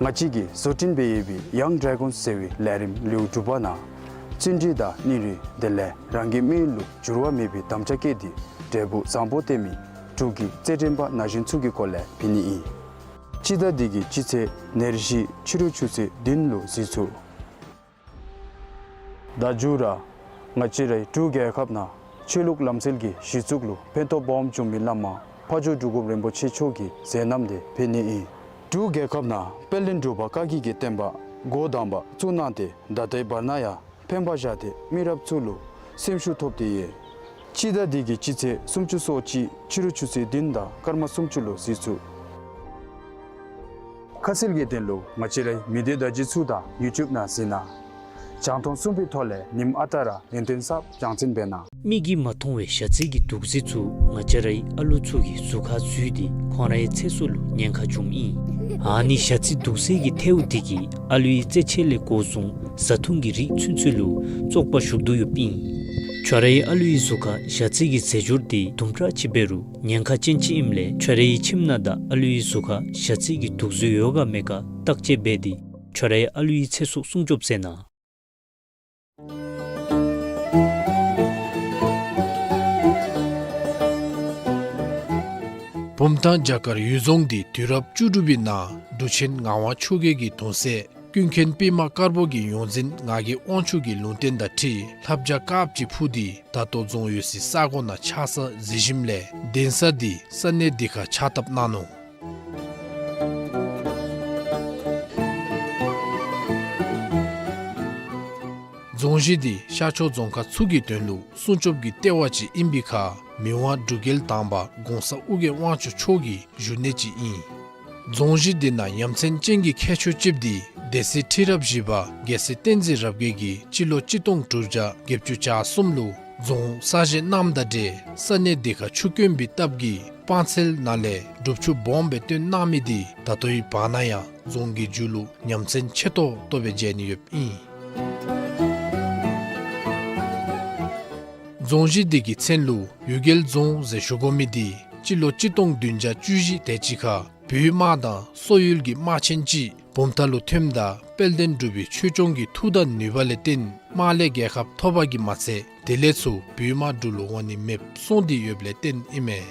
ང་བཅས་ཀྱིས་བཟོ་སྐྲུན་འབད་ཡོད་པའི་ཡང་ཌེ་གཱོན་ཟེར་བའི་ལས་རིམ་ལེའུ་དྲུག་པ་ནང་བརྩོན་འགྲུས་དང་སྙིང་རུས་དེ་ལས་རང་གི་དམིགས་ཡུལ་ལུ་འགྱུར་བ་མེད་པའི་དམ་བཅའ་བསྐྱེད་དེ་འབྲས་བུ་བཟང་པོ་སྟོན་མི་འབྲུག་གི་རྩེད་འགྲན་པ་ན་གཞོན་ཚུ་གི་སྐོར་ལས་འབད་ནི་ཨིན། སྤྱི་ཟླ་འདི་གི་སྤྱི་ཚེས་ཉེར་བཞི་ཕྱི་རུ་ཆུ་ཚོད་བདུན་ལུ་གཟིགས་ཚུགས། ད་མཇུག་ར་ང་བཅས་རའི་འབྲུག་རྒྱལ་ཁབ་ནང་ཆོས་ལུགས་ལམ་སྲོལ་གྱི་གཞི་བཙུགས་ལུ་ཕན་ཐོགས་སྦོམ་བྱུང་མི་བླ་མ་ཕ་ཇོ་འབྲུག་སྒོམ་རིན་པོ་ཆེ་མཆོག་གི་མཛད་རྣམ་དེ་འབད་ནི་ཨིན། འབྲུག་རྒྱལ་ཁབ་ནང་དཔལ་ལྡན་འབྲུག་པ་བཀའ་བརྒྱུད་ཀྱི་བསྟན་པ་འགོ་དང་པ་བཙུགས་གནང་སྟེ་ད་ལྟོའི་བར་ན་ཡང་ཕན་པ་བཞག་སྟེ་མི་རབས་ཚུ་ལུ་སེམས་ཤུགས་ཐོབ་སྟེ་ཡོད། སྤྱི་ཟླ་འདི་གི་སྤྱི་ཚེས་སུམ་ཅུ་སོ་གཅིག་ཕྱི་རུ་ཆུ་ཚོད་བདུན་དང་སྐར་མ་སུམ་ཅུ་ལུ་གཟིགས་ཚུགས། ཁ་གསལ་གྱི་དོན་ལུ་ང་བཅས་རའི་མི་སྡེ་བརྡ་བརྒྱུད་ཚུ་དང་ཡུ་ཊུབ་ནང་གཟིགས་གནང་། རྒྱང་མཐོང་གསུམ་པའི་ཐོག་ལས་ཉིནམ་ཨ་རྟག་ར་ཡུན་བརྟན་གསརཔ་སྦྱང་བརྩོན་འབད་གནང་། མིག་གིས་མ་མཐོང་བའི་ཞ་རྩི་གི་དུག་རྫས་ཚུ་ང་བཅས་རའི་ཨ་ལུ་ཚུ་གི་གཟུགས་ཁར་འཛུལ་ཏེ་ཁོང་རའི་ཚེ་སྲོག་ལུ་ཉེན་ཁ་འབྱུངམ་ཨིན། ཨ་ནི་ཞ་རྩི་དུག་རྫས་ཀྱི་ཐལཝ་དེ་གིས་ཨ་ལུའི་རྩེད་ཆས་ལས་འགོ་བཟུང་བཟའ་འཐུང་གི་རིགས་ཚུན་ཚོད་ལུ་བཙོག་པ་ཞུགས་དོ་ཡོདཔ་ཨིན། ཁྱོད་རའི་ཨ་ལུའི་གཟུགས་ཁར་ཞ་རྩི་གི་རྫས་སྦྱོར་དེ་དུམ་གྲ་ཅིག་འབད་རུང་ཉེན་ཁ་ཅན་ཅིག་ཨིནམ་ལས་ཁྱོད་རའི་ཁྱིམ་ནང་དང་ཨ་ལུའི་གཟུགས་ཁར་ཞ་རྩི་གི་དུག་རྫས་ཡོད་ག་མེད་ག་བརྟག་དཔྱད་འབད་དེ་ཁྱོད་རའི་ཨ་ལུའི་ཚེ་སྲོག་སྲུང་སྐྱོབ་མཛད་གནང་། བུམ་ཐང་བྱ་དཀར་གཡུལ་རྫོང་འདི་དུས་རབས་བཅུ་དྲུག་པའི་ནང་འབྲུག་ཆེན་ངག་དབང་ཆོས་རྒྱལ་གྱི་གདུང་སྲས་ཀུན་མཁྱེན་པདྨ་དཀར་པོ་གི་ཡོངས་འཛིན་ངག་གི་དབང་ཕྱུག་གི་ལུང་བསྟན་དང་འཁྲིལ་ལྷ་བྱ་དཀརཔོ་ཅིག་འཕུར་ཏེ་ད་ལྟོ་རྫོང་ཡོད་སའི་ས་གོ་ནང་ཆགས་ས་གཟིགས་ཞིནམ་ལས་གདན་ས་འདི་ས་གནས་འདི་ཁར་ཕྱག་བཏབ་གནང་ནུག། རྫོང་གཞི་འདི་ཤར་ཕྱོགས་རྫོང་ཁག་ཚུ་གི་དོན་ལུ་སྲུང་སྐྱོབ་ཀྱི་ལྟེ་བ་ཅིག་ཨིན་པའི་ཁར་མི་དབང་འབྲུག་རྒྱལ་དང་པ་གོང་ས་ཨོ་རྒྱན་དབང་ཕྱུག་མཆོག་གི་བཞུགས་གནས་ཅིག་ཨིན། རྫོང་གཞི་འདི་ནང་ཡ་མཚན་ཅན་གྱི་ཁྱད་ཆོས་ཅིག་འདི་སྡེ་སྲིད་ཁྲི་རབས་བཞི་པ་རྒྱལ་སྲས་བསྟན་འཛིན་རབ་རྒྱས་ཀྱིས་སྤྱི་ལོ་གཅིག་སྟོང་དྲུག་བརྒྱ་བརྒྱད་ཅུ་གྱ་གསུམ་ལུ་རྫོང་གསར་བཞེངས་གནངམ་དང་འབྲེལ་ས་གནས་འདི་ཁར་ཆུ་དཀོན་པའི་སྟབས་ཀྱིས་སྤང་ཚལ་ནང་ལས་སྒྲུབ་ཆུ་སྦོམ་སྦེ་བཏོན་གནང་མི་འདི་ད་ལྟོའི་བར་ན་ཡང་རྫོང་གི་མཇུག་ལུ་ཡ་མཚན་ཆེ་ཏོག་ཏོ་སྦེ་མཇལ་ནི་ཡོདཔ་ཨིན། རྫོང་གཞི་འདི་གི་མཚན་ལུ་གཡུལ་རྒྱལ་རྫོང་ཟེར་ཞུ་དགོ་མི་འདི་སྤྱི་ལོ་གཅིག་སྟོང་བདུན་བརྒྱ་བཅུ་བཞི་དེ་ཅིག་ཁར་བོད་དམག་དང་སོག་ཡུལ་གྱི་དམག་ཆེན་ཅིག་བུམ་ཐང་ལུ་ཐོནམ་ད་དཔལ་ལྡན་འབྲུག་པའི་ཆོས་སྐྱོང་གི་མཐུ་དང་ནུས་པ་ལས་བརྟེན་དམག་ལས་རྒྱལ་ཁ་ཐོབ་པ་གིས་མ་ཚད་དེ་ལས་ཚུར་བོད་དམག་འབྲུག་ལུ་འོང་ནི་མེདཔ་སོང་སྟེ་ཡོདཔ་ལས་བརྟེན་ཨིན་མས།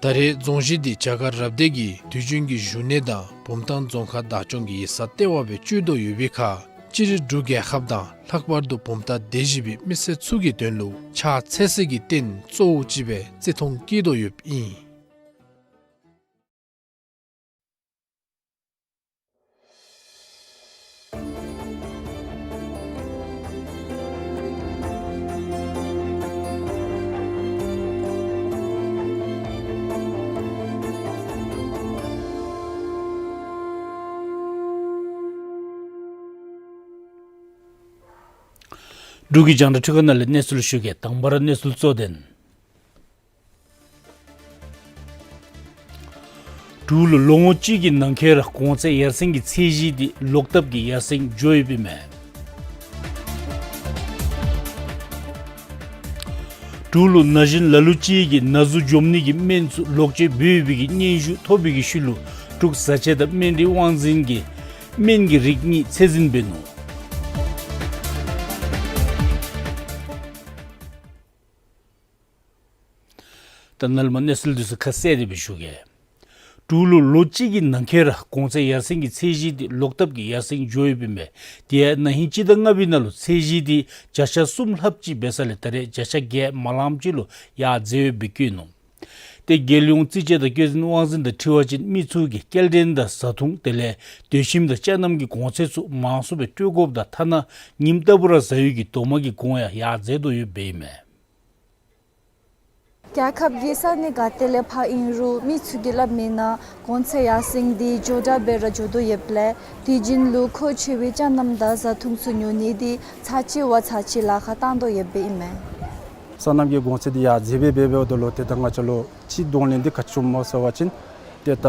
ད་རེས་རྫོང་གཞི་འདི་བྱ་དཀར་རབ་སྡེ་གི་དུས་རྒྱུན་གྱི་བཞུགས་གནས་དང་བུམ་ཐང་རྫོང་ཁག་བདག་སྐྱོང་གི་ཡིག་ཚང་ལྟེ་བ་སྦེ་སྤྱོད་དོ་ཡོད་པའི་ཁར་སྤྱིར་འབྲུག་རྒྱལ་ཁབ་དང་ལྷག་པར་དུ་བུམ་ཐང་སྡེ་བཞི་པའི་མི་སེར་ཚུ་གི་དོན་ལུ་ཕྱག་འཚལ་སའི་རྟེན་གཙོ་བོ་ཅིག་སྦེ་བརྩི་མཐོང་བསྐྱེད་དོ་ཡོདཔ་ཨིན། འབྲུག་གི་རྒྱང་བསྒྲགས་འཕྲུལ་ཁང་ནང་ལས་གནས་ཚུལ་ཞུ་གེ། དང་པ་ར་གནས་ཚུལ་གཙོ་དོན། འབྲུག་ལུ་ལོ་ངོ་གཅིག་གི་ནང་འཁོད་ར་གོང་ཚད་ཡར་སེང་གི་ཚད་གཞི་འདི་ལོག་ལྟབ་ཀྱིས་ཡར་སེང་འགྱོ་ཡོདཔ་ཨིན་མས། འབྲུག་ལུ་ན་གཞོན་ལ་ལུ་ཅིག་གིས་ན་ཟུག་འཇོམས་ནི་གི་སྨན་ཚུ་ལོག་སྤྱོད་འབད་ཡོད་པའི་གི་སྙན་ཞུ་ཐོབ་པའི་གི་ཤུལ་ལུ་འབྲུག་བཟའ་ཆས་དང་སྨན་རིགས་དབང་འཛིན་གྱིས་སྨན་གྱི་རིགས་གཉིས་ཚད་འཛིན་འབད་ནུག། ད་ནཱ་ལས་མར་གནས་ཚུལ་འདི་ཚུ་ཁ་གསལ་ཏེ་སྦེ་ཞུ་གེ། འབྲུག་ལུ་ལོ་གཅིག་གི་ནང་འཁོད་ར་གོང་ཚད་ཡར་སེང་གི་ཚད་གཞི་འདི་ལོག་ལྟབ་ཀྱིས་ཡར་སེང་འགྱོ་ཡོདཔ་ཨིན་པས། དེ་ཡང་ན་ཧིང་སྤྱི་ཟླ་ལྔ་པའི་ནང་ལུ་ཚད་གཞི་འདི་བརྒྱ་ཆ་གསུམ་ལྷགཔ་ཅིག་འབད་ས་ལས་ད་རེས་བརྒྱ་ཆ་བརྒྱད་མ་ལངམ་ཅིག་ལུ་ཡར་འཛེགས་ཡོདཔ་སྦེ་བཀོད་ནུག། ཏེ་རྒྱལ་ཡོངས་རྩིས་དཔྱད་དང་སྐྱོན་འཛིན་དབང་འཛིན་དང་འཁྲིལ་བ་ཅིན་མི་ཚུ་གིས་སྐྱེལ་འདྲེན་དང་བཟའ་འཐུང་དེ་ལས་སྡོད་ཁྱིམ་དང་ཅ་རྣམ་གྱི་གོང་ཚད་ཚུ་མང་སུ་སྦེ་སྤྲོད་དགོཔ་དང་ཐ་ན་ཉིནམ་ལྟ་བུ་ར་བཟའ་ཡོལ་གྱི་དོ་མ་གི་གོང་ཡང་ཡར་འཛེགས་དོ་ཡོདཔ་ཨིན་མས། རྒྱལ་ཁབ་ཀྱི་ས་གནས་ག་ཏེ་ལས་ཕར་ཨིན་རུང་མི་ཚུ་གིས་སླབ་མིའི་ནང་གོང་ཚད་ཡར་སེང་འདི་མགྱོགས་དྲགས་སྦེ་ར་འགྱོ་དོ་ཡོདཔ་ལས་དུས་རྒྱུན་ལུ་མཁོ་ཆེ་བའི་ཅ་རྣམ་དང་བཟའ་འཐུང་ཚུ་ཉོ་ནི་འདི་ཚར་གཅིག་བ་ཚར་གཅིག་ལཱ་ཁག་བཏང་དོ་ཡོདཔ་ཨིན་མས། སོ་ནམ་གྱི་གོང་ཚད་འདི་ཡར་འཛེགས་སྦེ་འབད་འབདཝ་ད་ལུ་ཏེ་ད་ང་བཅས་ལུ་ཅིག་གདོང་ལེན་འདི་ག་ཅི་བྱུངམ་སྨོ་ཟེར་བ་ཅིན་ཏེ་ད་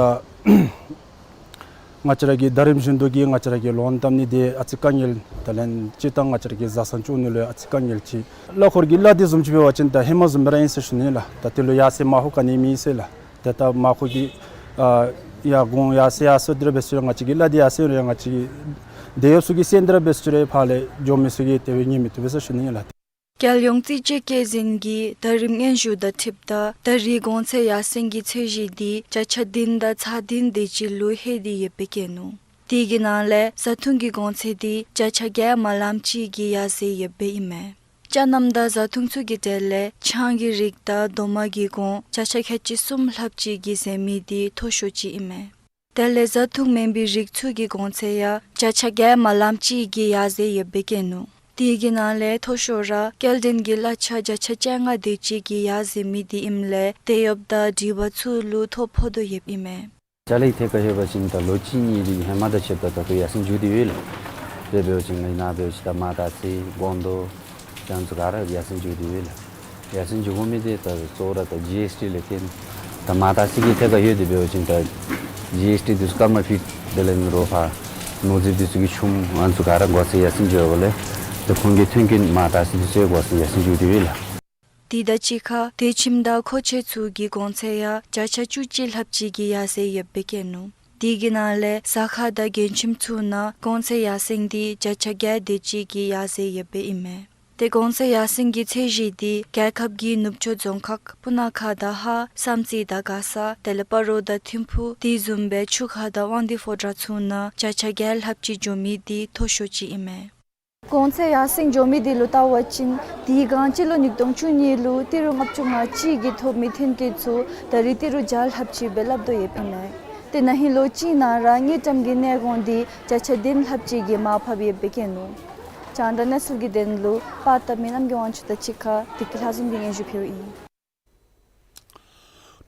ང་བཅས་ར་གི་ཟླ་རིམ་བཞིན་དུ་གི་ང་བཅས་ར་གི་ལོན་བཏབ་ནི་འདི་ཨ་ཙི་དཀའ་ངལ། ད་ལན་སྤྱིར་བཏང་ང་བཅས་ར་གི་བཟའ་ཚང་བཅུག་ནི་ལུ་ཨ་ཙི་དཀའ་ངལ་ཅིག། གླ་འཁོར་གྱི་གླ་འདི་བཟུམ་ཅིག་འབད་བ་ཅིན་ད་ཧེ་མ་བཟུམ་སྦེ་ར་ཨིན་ཟེར་ཞུ་ནི་ལགས། ད་དེ་ལུ་ཡར་སེང་མར་ཧུ་ག་ནི་མེད་ཟེར་ལགས། ད་ད་མར་ཁུ་གི་ཨ་ཡར་གོང་ཡར་སེང་ཡར་སེང་འདི་ར་འབད་ས་ར་ང་བཅས་ཀྱི་གླ་འདི་ཡར་སེང་ར་ང་བཅས་ཀྱི་འདི་ཡོད་ས་གི་སེང་འདི་ར་འབད་ས་ར་ཕར་ལས་འགྱོ་མི་ཚུ་གིས་དེ་སྦེ་ཉན་མི་བཏུབ་པས་ཟེར་ཞུ་ནི་ལགས། རྒྱལ་ཡོངས་རྩིས་དཔྱད་བཀོད་འཛིན་གྱིས་ཟླ་རིམ་སྙན་ཞུ་དང་འཁྲིལཝ་ད་ད་རེས་གོང་ཚད་ཡར་སེང་གི་ཚད་གཞི་འདི་བརྒྱ་ཆ་བདུན་དང་ཚག་བདུན་དེ་ཅིག་ལུ་ལྷོད་དེ་ཡོདཔ་སྦེ་བཀོད་ནུག། དེ་གི་ནང་ལས་བཟའ་འཐུང་གི་གོང་ཚད་འདི་བརྒྱ་ཆ་བརྒྱད་མ་ལངམ་ཅིག་གིས་ཡར་སེང་ཡོདཔ་སྦེ་ཨིན་མས། ཅ་རྣམ་དང་བཟའ་འཐུང་ཚུ་གི་གྲས་ལས་ཆང་གི་རིགས་དང་རྡོག་མ་གི་གོང་བརྒྱ་ཆ་ཁལ་གཅིག་གསུམ་ལྷགཔ་ཅིག་གིས་ཟད་མི་འདི་མཐོ་ཤོས་ཅིག་ཨིན་མས། དེ་ལས་བཟའ་འཐུང་མེན་པའི་རིགས་ཚུ་གི་གོང་ཚད་ཡང་བརྒྱ་ཆ་བརྒྱད་མ་ལངམ་ཅིག་གིས་ཡར་སེང་ཡོདཔ་སྦེ་བཀོད་ནུག། དེ་གི་ནང་ལས་མཐོ་ཤོས་ར་སྐྱེལ་འདྲེན་གྱི་གླ་ཆ་བརྒྱ་ཆ་བཅོ་ལྔ་དེ་ཅིག་གིས་ཡར་སེང་མི་འདི་ཨིནམ་ལས་དེ་ཡོདཔ་ད་སྒྲིག་པ་ཚུ་ལུ་ཐོ་ཕོག་དོ་ཡོདཔ་ཨིན་མས། ཅ་ལའི་ཐད་ཁར་ལྷོད་པ་ཅིན་ད་ལོ་གཅིག་གཉིས་རིང་ཧེ་མ་དང་ཕྱདཔ་ད་ད་ལྟོ་ཡར་སེང་འགྱོ་སྟེ་ཡོད་ལགས། དེ་འབད་བ་ཅིན་ང་ནཱ་འབད་བ་ཅིན་ད་མར་དར་ཚི་སྒོང་རྡོ་ཨ་ནི་ཚུ་ག་ར་ཡར་སེང་འགྱོ་སྟེ་ཡོད་ལགས། ཡར་སེང་འགྱོ་དགོ་མི་འདི་ད་གཙོ་བོ་ར་ད་ཇི་ཨེསི་ཊི་ལས་བརྟེན། ད་མར་དར་ཚི་གི་ཐད་ཁར་ལྷོད་དེ་འབད་བ་ཅིན་ད་ཇི་ཨེསི་ཊི་འདི་ཚུ་སྐར་མ་ཕིཊ་དེ་ལས་ནི་རོ་ཕར་ནོར་རྫས་འདི་ཚུ་གི་ཆུམ་ཨ་ནི་ཚུ་ག་ར་གོང་ཚད་ཡར་སེང་འགྱོཝ་ལས་ད་ཁོང་གི་ཐོན་སྐྱེད་མར་དར་ཚི་འདི་ཚུ་གོང་ཚད་ཡར་སེང་འགྱོ་སྟེ་ཡོད་ལགས། དེ་དང་གཅིག་ཁར་དེ་ཁྱིམ་དང་མཁོ་ཆས་ཚུ་གི་གོང་ཚད་ཡང་བརྒྱ་ཆ་བཅུ་གཅིག་ལྷགཔ་ཅིག་གིས་ཡར་སེང་ཡོདཔ་སྦེ་བཀོད་ནུག། དེ་གི་ནང་ལས་ཟ་ཁང་དང་མགྱོནམ་ཁྱིམ་ཚུ་ནང་གོང་ཚད་ཡར་སེང་འདི་བརྒྱ་ཆ་བརྒྱད་དེ་ཅིག་གིས་ཡར་སེང་ཡོདཔ་སྦེ་ཨིན་མས། དེ་གོང་ཚད་ཡར་སེང་གི་ཚད་གཞི་འདི་རྒྱལ་ཁབ་ཀྱི་ནུབ་ཕྱོགས་རྫོང་ཁག་སྤུ་ན་ཁ་དང་ཧཱ་བསམ་རྩེ་དང་མགར་ས་དེ་ལས་སྤ་རོ་དང་ཐིམ་ཕུ་དེ་བཟུམ་སྦེ་ཆུ་ཁ་དང་དབང་འདུས་ཕོ་བྲང་ཚུ་ནང་བརྒྱ་ཆ་བརྒྱད་ལྷགཔ་ཅིག་འགྱོ་མི་འདི་མཐོ་ཤོས་ཅིག་ཨིན་མས། གོང་ཚད་ཡར་སེང་འགྱོ་མི་འདི་ལུ་བལྟ་བ་ཅིན་དེ་སྒང་སྤྱི་ལོ་ཉིས་སྟོང་བཅུ་གཉིས་ལུ་ཏི་རུ་ལྔ་བཅུ་ང་གཅིག་གིས་ཐོབ་མི་ཐོན་སྐྱེད་ཚུ་ད་རེས་ཏི་རུ་བརྒྱ་ལྷགཔ་ཅིག་སྦེ་ལྷབ་དོ་ཡོདཔ་ཨིན་མས། དེ་ན་ཧིང་ལོ་གཅིག་ནང་ར་དངུལ་ཀྲམ་གྱི་གནས་སྐོང་འདི་བརྒྱ་ཆ་བདུན་ལྷགཔ་ཅིག་གིས་མར་ཕབ་ཡོདཔ་སྦེ་བཀོད་ནུག། རྒྱང་བསྒྲགས་གནས་ཚུལ་གྱི་དོན་ལུ་པར་བཏབ་མི་རྣམ་རྒྱས་དབང་ཕྱུག་དང་གཅིག་ཁར་བདེ་སྐྱིད་ལྷ་འཛོམས་ཀྱིས་སྙན་ཞུ་ཕུལཝ་ཨིན།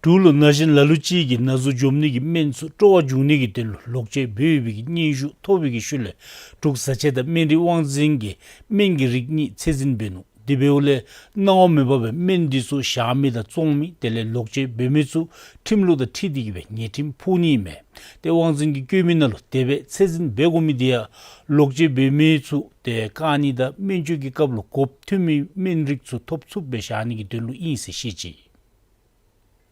འབྲུག་ལུ་ན་གཞོན་ལ་ལུ་ཅིག་གིས་ན་ཟུག་འཇོམས་ནི་གི་སྨན་ཚུ་སྤྲོ་བ་འབྱུང་ནི་གི་དོན་ལུ་ལོག་སྤྱོད་འབད་ཡོད་པའི་གི་སྙན་ཞུ་ཐོབ་པའི་གི་ཤུལ་ལས་འབྲུག་བཟའ་ཆས་དང་སྨན་རིགས་དབང་འཛིན་གྱིས་སྨན་གྱི་རིགས་གཉིས་ཚད་འཛིན་འབད་ནུག། དེ་འབདཝ་ལས་གནང་བ་མེད་པར་སྦེ་སྨན་འདི་ཚུ་བཞག་མི་དང་བཙོང་མི་དེ་ལས་ལོག་སྤྱོད་འབད་མི་ཚུ་ཁྲིམས་ལུགས་དང་འཁྲིལ་ཏེ་གི་སྦེ་ཉེས་ཁྲིམས་ཕོག་ནི་ཨིན་མས། ཏེ་དབང་འཛིན་གྱིས་བཀོད་མི་ནང་ལུ་དེ་སྦེ་ཚད་འཛིན་འབད་དགོ་མི་འདི་ཡང་ལོག་སྤྱོད་འབད་མི་ཚུ་ཏེ་བཀག་ནི་དང་སྨན་བཅོས་ཀྱི་སྐབས་ལུ་དགོཔ་ཐོན་མི་སྨན་རིགས་ཚུ་ཐོབ་ཚུགསཔ་སྦེ་བཞག་ནི་གི་དོན་ལུ་ཨིན་ཟེར་བཤད་ཅི།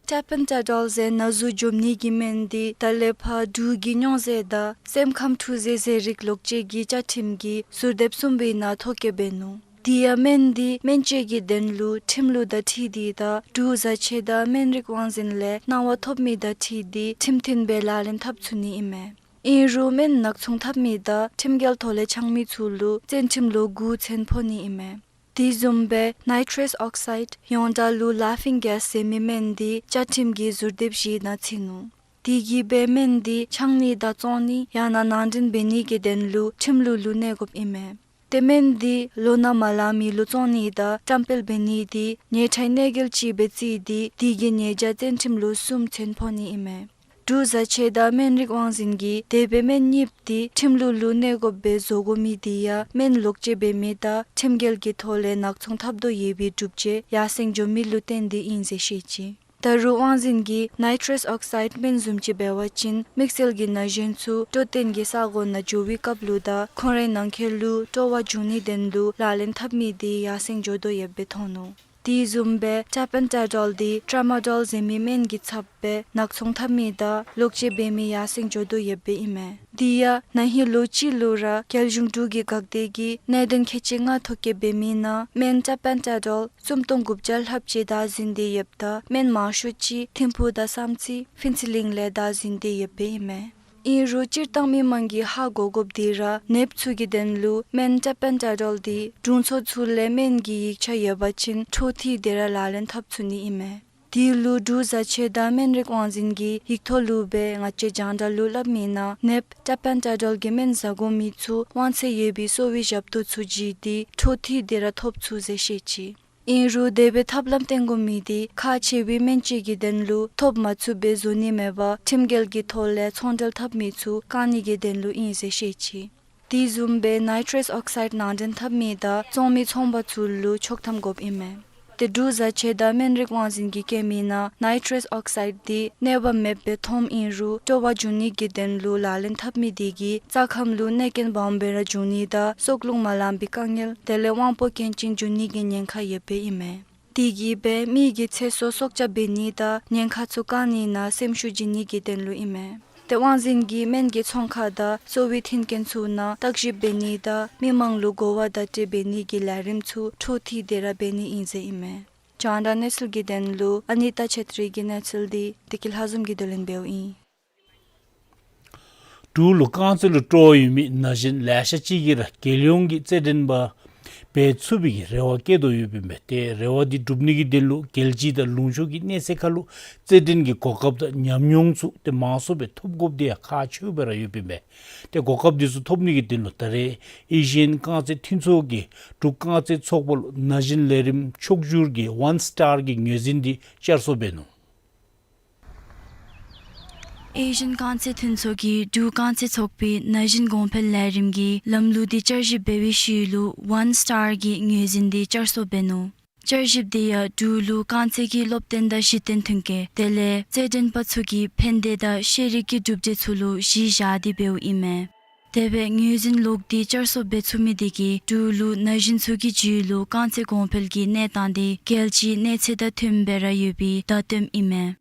ཊེ་པེན་ཊ་ཌོལ་ཟེར་ན་ཟུག་འཇོམས་ནི་གི་སྨན་འདི་ད་ལས་ཕར་འབྲུག་གི་སྨྱོ་རྫས་དང་སེམས་ཁམས་འཁྲུག་རྫས་ཟད་རིགས་ལོག་སྤྱོད་ཀྱི་བཅའ་ཁྲིམས་ཀྱི་ཟུར་དེབ་གསུམ་པའི་ནང་ཐོ་བཀོད་འབད་ནུག། དེ་ཡང་སྨན་འདི་སྨན་བཅོས་ཀྱི་དོན་ལུ་ཁྲིམས་ལུགས་དང་འཁྲིལ་ཏེ་དང་འབྲུག་བཟའ་ཆས་དང་སྨན་རིགས་དབང་འཛིན་ལས་གནང་བ་ཐོབ་མི་དང་འཁྲིལ་ཏེ་ཁྲིམས་མཐུན་སྦེ་ལག་ལེན་འཐབ་ཚུགས་ནི་ཨིན་མས། ཨིན་རུང་སྨན་ནག་ཚོང་འཐབ་མི་དང་ཁྲིམས་འགལ་ཐོག་ལས་འཆང་མི་ཚུ་ལུ་བཙོན་ཁྲིམས་ལོ་དགུ་ཚུན་ཕོག་ནི་ཨིན་མས། དེ་བཟུམ་སྦེ་ནའི་ཊྲསི་ཨོག་སའིཌ་ཡོངས་གྲགས་ལུ་ལཱ་ཕིང་གེསི་ཟེར་མི་སྨན་འདི་བཅའ་ཁྲིམས་ཀྱི་ཟུར་དེབ་བཞིའི་ནང་ཚུད་ནུག། དེ་གིས་སྦེ་སྨན་འདི་འཆང་ནི་དང་བཙོང་ནི་ཡང་ན་ནང་འདྲེན་འབད་ནི་གི་དོན་ལུ་ཁྲིམས་ལུགས་ལུ་གནས་དགོཔ་ཨིན་མས། ཏེ་སྨན་འདི་ལོ་ན་མ་ལང་མི་ལུ་བཙོང་ནི་དང་བཀྲམ་སྤེལ་འབད་ནི་འདི་ཉེས་ཁྲའི་གནོད་འགེལ་ཅིག་སྦེ་བརྩིས་ཏེ་དེ་གི་ཉེས་བྱ་བཙོན་ཁྲིམས་ལོ་གསུམ་ཚུན་ཕོག་ནི་ཨིན་མས། འབྲུག་བཟའ་ཆས་དང་སྨན་རིགས་དབང་འཛིན་གྱིས་དེ་སྦེ་སྨན་གཉིསཔོ་འདི་ཁྲིམས་ལུགས་ལུ་གནས་དགོཔ་སྦེ་བཟོ་དགོ་མི་འདི་ཡང་སྨན་ལོག་སྤྱོད་འབད་མི་དང་ཁྲིམས་འགལ་གྱི་ཐོག་ལས་ནག་ཚོང་འཐབ་དོ་ཡོད་པའི་སྒྲུབ་བྱེད་ཡར་སེང་འགྱོ་མི་ལུ་བརྟེན་ཏེ་ཨིན་ཟེར་བཤད་ཅི། ད་རུང་དབང་འཛིན་གྱིས་ནའི་ཊྲསི་ཨོག་སའིཌ་སྨན་བཟུམ་ཅིག་འབད་བ་ཅིན་དམིགས་བསལ་གྱི་ན་གཞོན་ཚུ་སྤྲོ་སྟོན་གྱི་ས་གོ་ནང་འགྱོ་བའི་སྐབས་ལུ་དང་ཁོང་རའི་ནང་འཁོད་ལུ་སྤྲོ་བ་འབྱུང་ནིའི་དོན་ལུ་ལག་ལེན་འཐབ་མི་འདི་ཡར་སེང་འགྱོ་དོ་ཡོདཔ་སྦེ་མཐོང་ནུག། དེ་བཟུམ་སྦེ་ཊེ་པེན་ཊ་ཌོལ་འདི་ཊྲ་མ་ཌོལ་ཟེར་མི་སྨན་གྱི་ཚབ་སྦེ་ནག་ཚོང་འཐབ་མི་དང་ལོག་སྤྱོད་འབད་མི་ཡར་སེང་འགྱོ་དོ་ཡོདཔ་སྦེ་ཨིན་མས། དེ་ཡང་ན་ཧིང་ལོ་གཅིག་ལུ་ར་རྒྱལ་གཞུང་འབྲུག་གི་འགག་སྡེ་གིས་གནད་དོན་ཁལ་གཅིག་ལྔ་ཐོ་བཀོད་འབད་མི་ནང་སྨན་ཊེ་པེན་ཊ་ཌོལ་སུམ་སྟོང་དགུ་བརྒྱ་ལྷགཔ་ཅིག་བདའ་ཟུན་ཏེ་ཡོདཔ་ད་སྨན་མང་ཤོས་ཅིག་ཐིམ་ཕུག་དང་བསམ་རྩེ་ཕུན་ཚོགས་གླིང་ལས་བདའ་ཟུན་ཏེ་ཡོདཔ་སྦེ་ཨིན་མས། ཨིན་རུང་སྤྱིར་བཏང་མི་མང་གིས་ཧ་གོ་དགོཔ་འདི་ར་ནདཔ་ཚུ་གི་དོན་ལུ་སྨན་ཊེ་པེན་ཊ་ཌོལ་འདི་དྲུང་འཚོ་ཚུ་ལས་སྨན་གྱི་ཡིག་ཆ་ཡོད་པ་ཅིན་འཕྲོ་མཐུད་དེ་ར་ལག་ལེན་འཐབ་ཚུགས་ནི་ཨིན་མས། དེ་ལུ་འབྲུག་བཟའ་ཆས་དང་སྨན་རིགས་དབང་འཛིན་གྱིས་ཡིག་ཐོག་ལུ་སྦེ་ང་བཅས་རྒྱང་བསྒྲགས་ལུ་སླབ་མི་ནང་ནདཔ་ཊེ་པེན་ཊ་ཌོལ་གྱི་སྨན་ཟ་དགོ་མི་ཚུ་དབང་ཚད་ཡོད་པའི་གསོ་བའི་ཞབས་ཏོག་ཚུ་བརྒྱུད་དེ་འཕྲོ་མཐུད་དེ་ར་ཐོབ་ཚུགས་ཟེར་བཤད་ཅི། ཨིན་རུང་དེ་སྦེ་ཐབས་ལམ་བཏོན་དགོ་མི་འདི་ཁག་ཆེ་བའི་སྨན་བཅོས་ཀྱི་དོན་ལུ་ཐོབ་མ་ཚུགསཔ་སྦེ་བཟོ་ནི་མེད་པར་ཁྲིམས་འགལ་གྱི་ཐོག་ལས་ཚོང་འབྲེལ་འཐབ་མི་ཚུ་བཀག་ནི་གི་དོན་ལུ་ཨིན་ཟེར་བཤད་ཅི། དེ་བཟུམ་སྦེ་ནའི་ཊྲསི་ཨོག་སའིཌ་ནང་འདྲེན་འཐབ་མི་དང་བཙོང་མི་ཚོང་པ་ཚུ་ལུ་ཆོག་ཐམ་དགོཔ་ཨིན་མས། ཏེ་འབྲུག་བཟའ་ཆས་དང་སྨན་རིགས་དབང་འཛིན་གྱིས་བཀོད་མི་ནང་ནའི་ཊྲསི་ཨོག་སའིཌ་འདི་གནོད་པ་མེདཔ་སྦེ་ཐོནམ་ཨིན་རུང་སྤྲོ་བ་འབྱུང་ནི་གི་དོན་ལུ་ལག་ལེན་འཐབ་མི་དེ་གིས་རྩ་ཁམས་ལུ་གནོད་རྐྱེན་སྦོམ་སྦེ་ར་འབྱུང་ནི་དང་སྲོག་རླུང་མ་ལང་པའི་དཀའ་ངལ་དེ་ལས་དབང་པོ་སྐྱོན་ཅན་འབྱུང་ནི་གི་ཉེན་ཁ་ཡོདཔ་ཨིན་མས། དེ་གིས་སྦེ་མི་གི་ཚེ་སྲོག་སྲོག་སྐྱབས་འབད་ནི་དང་ཉེན་ཁ་ཚུ་བཀག་ནི་ནང་སེམས་ཤུགས་བསྒྱིར་ནི་གི་དོན་ལུ་ཨིན་མས། ཏེ་དབང་འཛིན་གྱིས་སྨན་གྱི་ཚོང་ཁང་དང་གསོ་བའི་མཐུན་རྐྱེན་ཚུ་ནང་བརྟག་ཞིབ་འབད་ནི་དང་མི་མང་ལུ་གོ་བ་བརྡ་སྤྲོད་འབད་ནི་གི་ལས་རིམ་ཚུ་འཕྲོ་མཐུད་དེ་ར་འབད་ནི་ཨིན་ཟེར་ཨིན་མས། རྒྱང་བསྒྲགས་གནས་ཚུལ་གྱི་དོན་ལུ་ཨ་ནི་ཏ་ཆེ་ཏྲི་གི་གནས་ཚུལ་འདི་བདེ་སྐྱིད་ལྷ་འཛོམས་ཀྱིས་བསྡུ་ལེན་འབདཝ་ཨིན། འབྲུག་ལུ་རྐང་རྩེད་ལུ་སྤྲོ་བ་ཡོད་མི་ན་གཞོན་ལེ་ཤ་ཅིག་གིས་ར་རྒྱལ་ཡོངས་ཀྱི་རྩེད་འགྲན་པ་འབད་ཚུགས་པའི་གི་རེ་བ་བསྐྱེད་དོ་ཡོདཔ་ཨིན་པས། ཏེ་རེ་བ་འདི་འགྲུབ་ནི་གི་དོན་ལུ་རྒྱལ་སྤྱི་དང་ལུང་ཕྱོགས་ཀྱི་གནས་ཚད་ཁར་ལུ་རྩེད་འགྲན་གྱི་གོ་སྐབས་དང་ཉམས་མྱོང་ཚུ་ཏེ་མང་སུ་སྦེ་ཐོབ་དགོཔ་འདི་ཡང་ཁག་ཆེཝ་སྦེ་ར་ཡོདཔ་ཨིན་པས། ཏེ་གོ་སྐབས་འདི་ཚུ་ཐོབ་ནི་གི་དོན་ལུ་ད་རེས་ཨེ་ཤི་ཡན་རྐང་རྩེད་མཐུན་ཚོགས་ཀྱིས་འབྲུག་རྐང་རྩེད་ཚོགས་པ་ལུ་ན་གཞོན་ལས་རིམ་ཕྱོགས་བསྒྱུར་གྱི་ཝཱན་སི་ཊར་གྱི་ངོས་འཛིན་འདི་བསྐྱར་གསོ་འབད་ནུག། ཨེ་ཤི་ཡན་རྐང་རྩེད་མཐུན་ཚོགས་ཀྱིས་འབྲུག་རྐང་རྩེད་ཚོགས་པའི་ན་གཞོན་གོང་འཕེལ་ལས་རིམ་གྱི་ལམ་ལུགས་འདི་བསྐྱར་ཞིབ་འབད་བའི་ཤུལ་ལུ་ཝཱན་སི་ཊར་གྱི་ངོས་འཛིན་འདི་བསྐྱར་གསོ་འབད་ནུག། བསྐྱར་ཞིབ་འདི་ཡང་འབྲུག་ལུ་རྐང་རྩེད་ཀྱི་སློབ་སྟོན་དང་གཞི་རྟེན་མཐུན་རྐྱེན་དེ་ལས་རྩེད་འགྲན་པ་ཚུ་གི་ཕན་བདེ་དང་ཤེས་རིག་གི་གྲུབ་འབྲས་ཚུ་ལུ་གཞི་བཞག་སྟེ་འབདཝ་ཨིན་མས། དེ་སྦེ་ངོས་འཛིན་ལོག་སྟེ་བསྐྱར་གསོ་འབད་ཚུགས་མི་དེ་གིས་འབྲུག་ལུ་ན་གཞོན་ཚུ་གི་རྒྱུད་ལུ་རྐང་རྩེད་གོང་འཕེལ་གྱི་གནས་སྟངས་དེ་རྒྱལ་སྤྱིའི་གནས་ཚད་དང་མཐུནམ་སྦེ་ར་ཡོད་པའི་བརྡ་སྟོནམ་ཨིན་མས།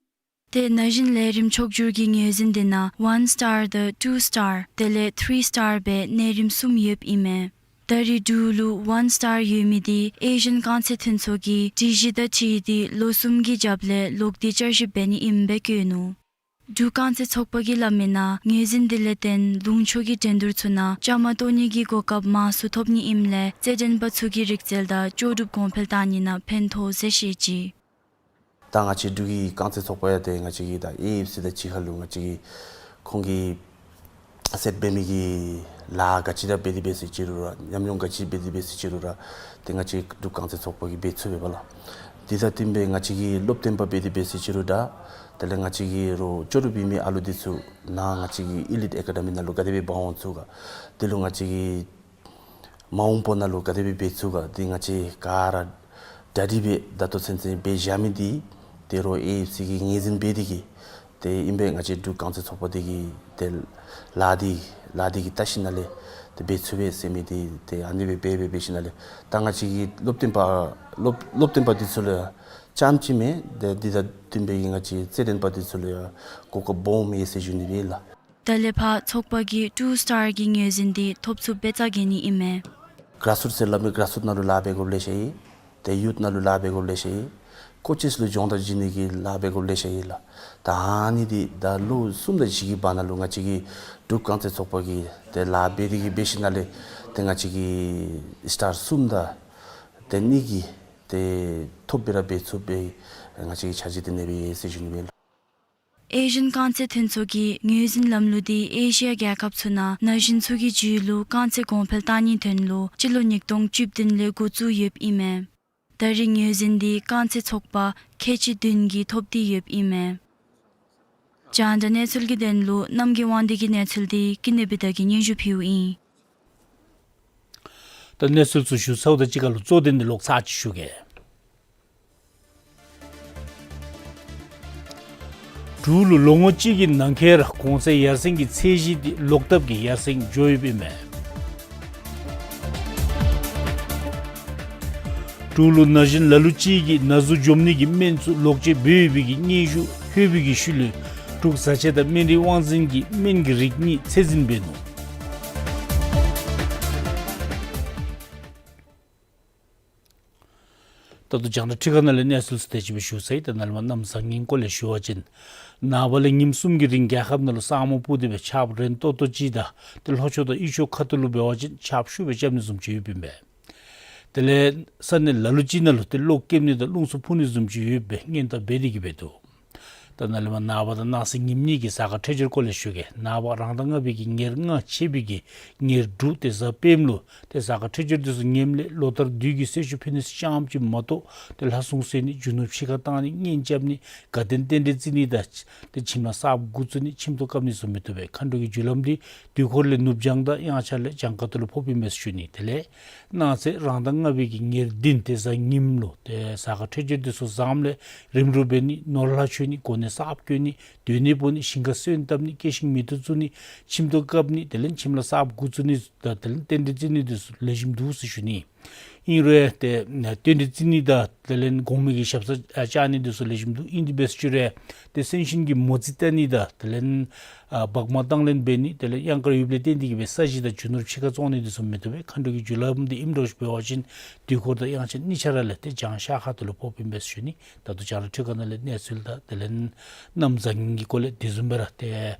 ཏེ་ན་གཞོན་ལས་རིམ་ཕྱོགས་བསྒྱུར་གྱི་ངོས་འཛིན་དེ་ནང་ཝཱན་སི་ཊར་དང་ཊུ་སི་ཊར་དེ་ལས་ཐི་རི་སི་ཊར་སྦེ་གནས་རིམ་གསུམ་ཡོདཔ་ཨིན་མས། ད་རེས་འབྲུག་ལུ་ཝཱན་སི་ཊར་ཡོད་མི་དེ་ཨེ་ཤི་ཡན་རྐང་རྩེད་མཐུན་ཚོགས་ཀྱིས་སྒྲིག་གཞི་དང་འཁྲིལ་ཏེ་ལོ་གསུམ་གྱི་རྒྱབ་ལས་ལོག་སྟེ་བསྐྱར་ཞིབ་འབད་ནི་ཨིནམ་སྦེ་བཀོད་ནུག། འབྲུག་རྐང་རྩེད་ཚོགས་པ་གིས་སླབ་མི་ནང་ངོས་འཛིན་དེ་ལས་བརྟེན་ལུང་ཕྱོགས་ཀྱི་འགྲན་བསྡུར་ཚུ་ནང་བཅའ་མར་གཏོགས་ནི་གི་གོ་སྐབས་མང་སུ་ཐོབ་ནི་ཨིནམ་ལས་རྩེད་འགྲན་པ་ཚུ་གི་རིག་རྩལ་དང་ལྕོགས་གྲུབ་གོང་འཕེལ་གཏང་ནི་ནང་ཕན་ཐོགས་ཟེར་བཤད་ཅི། ད་ང་བཅས་འབྲུག་གི་རྐང་རྩེད་ཚོགས་པ་ཡང་ཏེ་ང་བཅས་ཀྱི་ད་ཨེ་ཨེཕ་སི་དང་གཅིག་ཁར་ལུ་ང་བཅས་ཀྱི་ཁོང་གིས་སེཊ་འབད་མི་གི་ལཱ་ག་ཅི་ར་འབད་དེ་འབད་ཟེར་ཅི་རུང་ར་ཉམས་མྱོང་ག་ཅི་འབད་དེ་འབད་ཟེར་ཅི་རུང་ར་ཏེ་ང་བཅས་འབྲུག་རྐང་རྩེད་ཚོགས་པ་གིས་འབད་ཚུགས་པས་པ་ལགས། དེ་དང་བསྟུན་སྦེ་ང་བཅས་ཀྱི་སློབ་སྟོན་པ་འབད་དེ་འབད་ཟེར་ཅི་རུང་ར་དེ་ལས་ང་བཅས་ཀྱི་རོགས་ལྕོགས་གྲུབ་ཡོད་མི་ཨ་ལུ་འདི་ཚུ་ནཱ་ང་བཅས་ཀྱི་ཨི་ལིཊ་ཨེ་ཀ་ཌ་མི་ནང་ལུ་ག་དེ་སྦེ་འབག་འོང་ཚུགས་ག། དེ་ལུ་ང་བཅས་ཀྱི་མ་འོངས་པ་ནང་ལུ་ག་དེ་སྦེ་འབད་ཚུགས་ག་འདི་ང་བཅས་ག་ར་གྲ་སྒྲིག་འབད་ད་ལྟོ་ཚུན་ཚོད་འབད་བཞག་མི་འདི་ཏེ་རོགས་ཨེ་ཨེཕ་སི་གིས་ངོས་འཛིན་འབད་དེ་གིས་ཏེ་ཨིན་པས། ང་བཅས་འབྲུག་རྐང་རྩེད་ཚོགས་པ་འདི་གིས་ཏེ་ལཱ་འདི་ལཱ་འདི་གི་བལྟ་ཞིནམ་ལས་ཏེ་འབད་ཚུགས་པས་ཟེར་མི་འདི་ཏེ་ཨ་ནི་སྦེ་འབད་འབད་འབད་ཞིནམ་ལས་ད་ང་བཅས་ཀྱི་སློབ་སྟོན་པ་སློབ་སློབ་སྟོན་པ་འདི་ཚུ་ལུ་ཡང་རྐྱངམ་ཅིག་མེན། ཏེ་འདི་དང་བསྟུན་སྦེ་གིས་ང་བཅས་རྩེད་འགྲན་པ་འདི་ཚུ་ལུ་ཡང་གོ་སྐབས་སྦོམ་ཡོད་ཟེར་ཞུ་ནི་ཨིན་ལགས། ད་ལས་ཕར་ཚོགས་པ་གིས་ཊུ་སི་ཊར་གྱི་ངོས་འཛིན་འདི་ཐོབ་ཚུགསཔ་སྦེ་རྩ་འགེངས་ནི་ཨིན་མས། གརཱས་རུཊ་ཟེར་སླབ་མི་གརཱས་རུཊ་ནང་ལུ་ལཱ་འབད་དགོཔ་ལེ་ཤ་ཡོད། ཏེ་ཡུཐ་ནང་ལུ་ལཱ་འབད་དགོཔ་ལེ་ཤ་ཡོད། ཀོ་ཅེསི་ལུ་སྦྱོང་བརྡར་བྱིན་ནི་གི་ལཱ་འབད་དགོཔ་ལེ་ཤ་ཡོད་ལགས། ད་ཨ་ནི་འདི་ད་ལོ་གསུམ་དང་བཞི་གི་བར་ན་ལུ་ང་བཅས་ཀྱི་འབྲུག་རྐང་རྩེད་ཚོགས་པ་གིས་ཏེ་ལཱ་འབད་དེ་གིས་འབད་ཞིནམ་ལས་ཏེ་ང་བཅས་ཀྱིས་སི་ཊར་གསུམ་དང་ཏེ་གཉིས་ཀྱི་ཏེ་ཐོབ་སྦེ་ར་འབད་ཚུགསཔ་སྦེ་ང་བཅས་ཀྱིས་འཆར་གཞི་འདི་གནས་པས་ཟེར་ཞུ་ནི་ཨིན་ལགས། ཨེ་ཤི་ཡན་རྐང་རྩེད་མཐུན་ཚོགས་ཀྱི་ངོས་འཛིན་ལམ་ལུགས་འདི་ཨེ་ཤི་ཡ་རྒྱལ་ཁབ་ཚུ་ནང་ན་གཞོན་ཚུ་གི་རྒྱུད་ལུ་རྐང་རྩེད་གོང་འཕེལ་གཏང་ནིའི་དོན་ལུ་སྤྱི་ལོ་ཉིས་སྟོང་བཅུ་བདུན་ལས་འགོ་བཙུགས་ཡོདཔ་ཨིན་མས། ད་རེས་ངོས་འཛིན་འདི་རྐང་རྩེད་ཚོགས་པ་ཁལ་གཅིག་བདུན་གྱིས་ཐོབ་སྟེ་ཡོདཔ་ཨིན་མས། རྒྱང་བསྒྲགས་གནས་ཚུལ་གྱི་དོན་ལུ་རྣམ་རྒྱལ་དབང་འདུས་ཀྱི་གནས་ཚུལ་འདི་ཀུན་ནས་བི་དྷ་གིས་སྙན་ཞུ་ཕུལཝ་ཨིན། ད་གནས་ཚུལ་ཚུ་ཞུ་ཚརཝ་དང་གཅིག་ཁར་ལུ་གཙོ་དོན་འདི་ལོག་ཚར་ཅིག་ཞུ་གེ། འབྲུག་ལུ་ལོ་ངོ་གཅིག་གི་ནང་འཁོད་ར་གོང་ཚད་ཡར་སེང་གི་ཚད་གཞི་འདི་ལོག་ལྟབ་ཀྱིས་ཡར་སེང་འགྱོ་ཡོདཔ་ཨིན་མས། འབྲུག་ལུ་ན་གཞོན་ལ་ལུ་ཅིག་གིས་ན་ཟུག་འཇོམས་ནི་གི་སྨན་ཚུ་ལོག་སྤྱོད་འབད་ཡོད་པའི་གི་སྙན་ཞུ་ལྷོད་པའི་གི་ཤུལ་ལས་འབྲུག་བཟའ་ཆས་དང་སྨན་རིགས་དབང་འཛིན་གྱིས་སྨན་གྱི་རིགས་གཉིས་ཚད་འཛིན་འབད་ནུག། ད་ལྟོ་རྒྱང་བསྒྲགས་ཁྲི་ཁ་ནང་ལས་གནས་ཚུལ་ཚུ་དེ་ཅིག་སྦེ་ཞུ་ཚར་ཡི། ད་ནཱ་ལས་མར་གནམ་བཟང་ངན་སྐོར་ལས་ཞུ་བ་ཅིན་ནངས་པ་ལས་ཉིནམ་གསུམ་གྱི་རིང་རྒྱལ་ཁབ་ནང་ལུ་ས་སྨུག་སྤུབས་ཏེ་སྦེ་ཆརཔ་རན་ཏོག་ཏོ་ཅིག་དང་ཏེ་ལྷོ་ཕྱོགས་དང་དབུས་ཕྱོགས་ཁ་ཐུག་ལུ་འབད་བ་ཅིན་ཆརཔ་ཤུགས་སྦེ་རྐྱབ་ནི་བཟུམ་ཅིག་ཡོདཔ་ཨིན་པས། དེ་ལས་ས་གནས་ལ་ལུ་ཅིག་ནང་ལུ་ཏེ་གློག་རྐྱབ་ནི་དང་རླུང་འཚུབ་འཕུ་ནི་བཟུམ་ཅིག་ཡོདཔ་སྦེ་སྔོན་བརྡ་འབད་དེ་གིས་སྦེ་འདུག། ད་ནཱ་ལས་མར་ནངས་པ་དང་གནངས་ཚེ་ཉིནམ་གཉིས་ཀྱི་གཟའ་སྐར་འཕྲོད་སྦྱོར་སྐོར་ལས་ཞུ་གེ། ནངས་པ་རང་ཟླ་ལྔ་པའི་གི་ཉེར་ལྔ་ཆད་པའི་གི་ཉེར་དྲུག་ཏེ་གཟའ་སྤེནམ་ལུ་ཏེ་གཟའ་སྐར་འཕྲོད་སྦྱོར་འདི་ཚུ་ངནམ་ལས་ལོ་ལྟར་བདུད་ཀྱི་སྲོག་ཆགས་ཕན་ནུས་ཤོས་ཙམ་ཅིག་མ་གཏོགས་ཏེ་ལྷ་སྲུང་གསོལ་ནི་རྒྱུ་ནོར་ཕྱི་ཁར་བཏང་ནི་གཉེན་རྐྱབ་ནི་དགའ་སྟོན་རྟེན་འབྲེལ་བརྩི་ནི་དང་ཏེ་ཁྱིམ་ལུ་གསརཔ་འགོ་བཙུགས་ནི་ཁྱིམ་ཐོག་བཀབ་ནི་ཚུ་མི་བཏུབ་པས། མཁའ་འགྲོ་གི་རྒྱུ་ལམ་འདི་དུས་འཁོར་ལས་ནུབ་བྱང་དང་དབྱངས་འཆར་ལས་བྱང་ཁ་ཐུག་ལུ་ཕོགཔ་ཨིན་མས་ཟེར་ཞུ་ནི། དེ་ལས་གནངས་ཚེ་རང་ཟླ་ལྔ་པའི་གི་ཉེར་བདུན་ཏེ་གཟའ་ཉིམ་ལུ་ཏེ་གཟའ་སྐར་འཕྲོད་སྦྱོར་འདི་ཚུ་བཟངམ་ལས་རིམ་གྲོ་འབད་ནི་ནོར་ལྷག་མཆོད་ནི་གོ་གནས་གསརཔ་བསྐོ་ནི་སྡོད་གནས་སྤོ་ནི་ཞིང་ཁར་སོན་བཏབ་ནི་སྐྱེ་ཤིང་མེ་ཏོག་བཙུགས་ནི་ཁྱིམ་ཐོག་བཀབ་ནི་དེ་ལས་ཁྱིམ་ལུ་གསརཔ་འགོ་བཙུགས་ནི་དང་དེ་ལས་རྟེན་འབྲེལ་བརྩི་ནི་འདི་ཚུ་ལེགས་ཤོམ་འདུག་ཟེར་ཞུ་ནི། ཨིན་རུང་ཏེ་རྟེན་འབྲེལ་བརྩི་ནི་དང་དེ་ལས་གོང་མའི་གི་ཞབས་སར་བཅར་ནི་འདི་ཚུ་ལེགས་ཤོམ་འདུག། ཨིན་དེ་འབད་ཞུ་རུང་ཏེ་སེམས་ཅན་གྱི་མོ་རྩིས་བལྟ་ནི་དང་དེ་ལས་ཨ་བག་མ་བཏང་ལེན་འབད་ནི་དེ་ལས་གཡང་དཀར་ཡོདཔ་ལས་བརྟེན་ཏེ་གིས་སྦེ་ས་གཞི་དང་རྒྱུ་ནོར་ཕྱི་ཁར་བཙོང་ནི་འདི་ཚུ་མི་བཏུབ་པས། མཁའ་འགྲོ་གི་རྒྱུ་ལམ་འདི་ཨིནམ་འདྲཝ་ཅིག་འབད་བ་ཅིན་དུས་འཁོར་དང་དབྱངས་འཆར་གཉིས་ཆ་ར་ལས་ཏེ་བྱང་ཤར་ཁ་ཐུག་ལུ་ཕོགཔ་ཨིན་པས་ཟེར་ཞུ་ནི། ད་ལྟོ་བྱང་ར་འཕྲོད་ཁ་ནང་ལས་གནས་ཚུལ་དང་དེ་ལས་གནམ་བཟང་ངན་གྱི་སྐོར་ལས་དེ་བཟུམ་སྦེ་ར་ཏེ་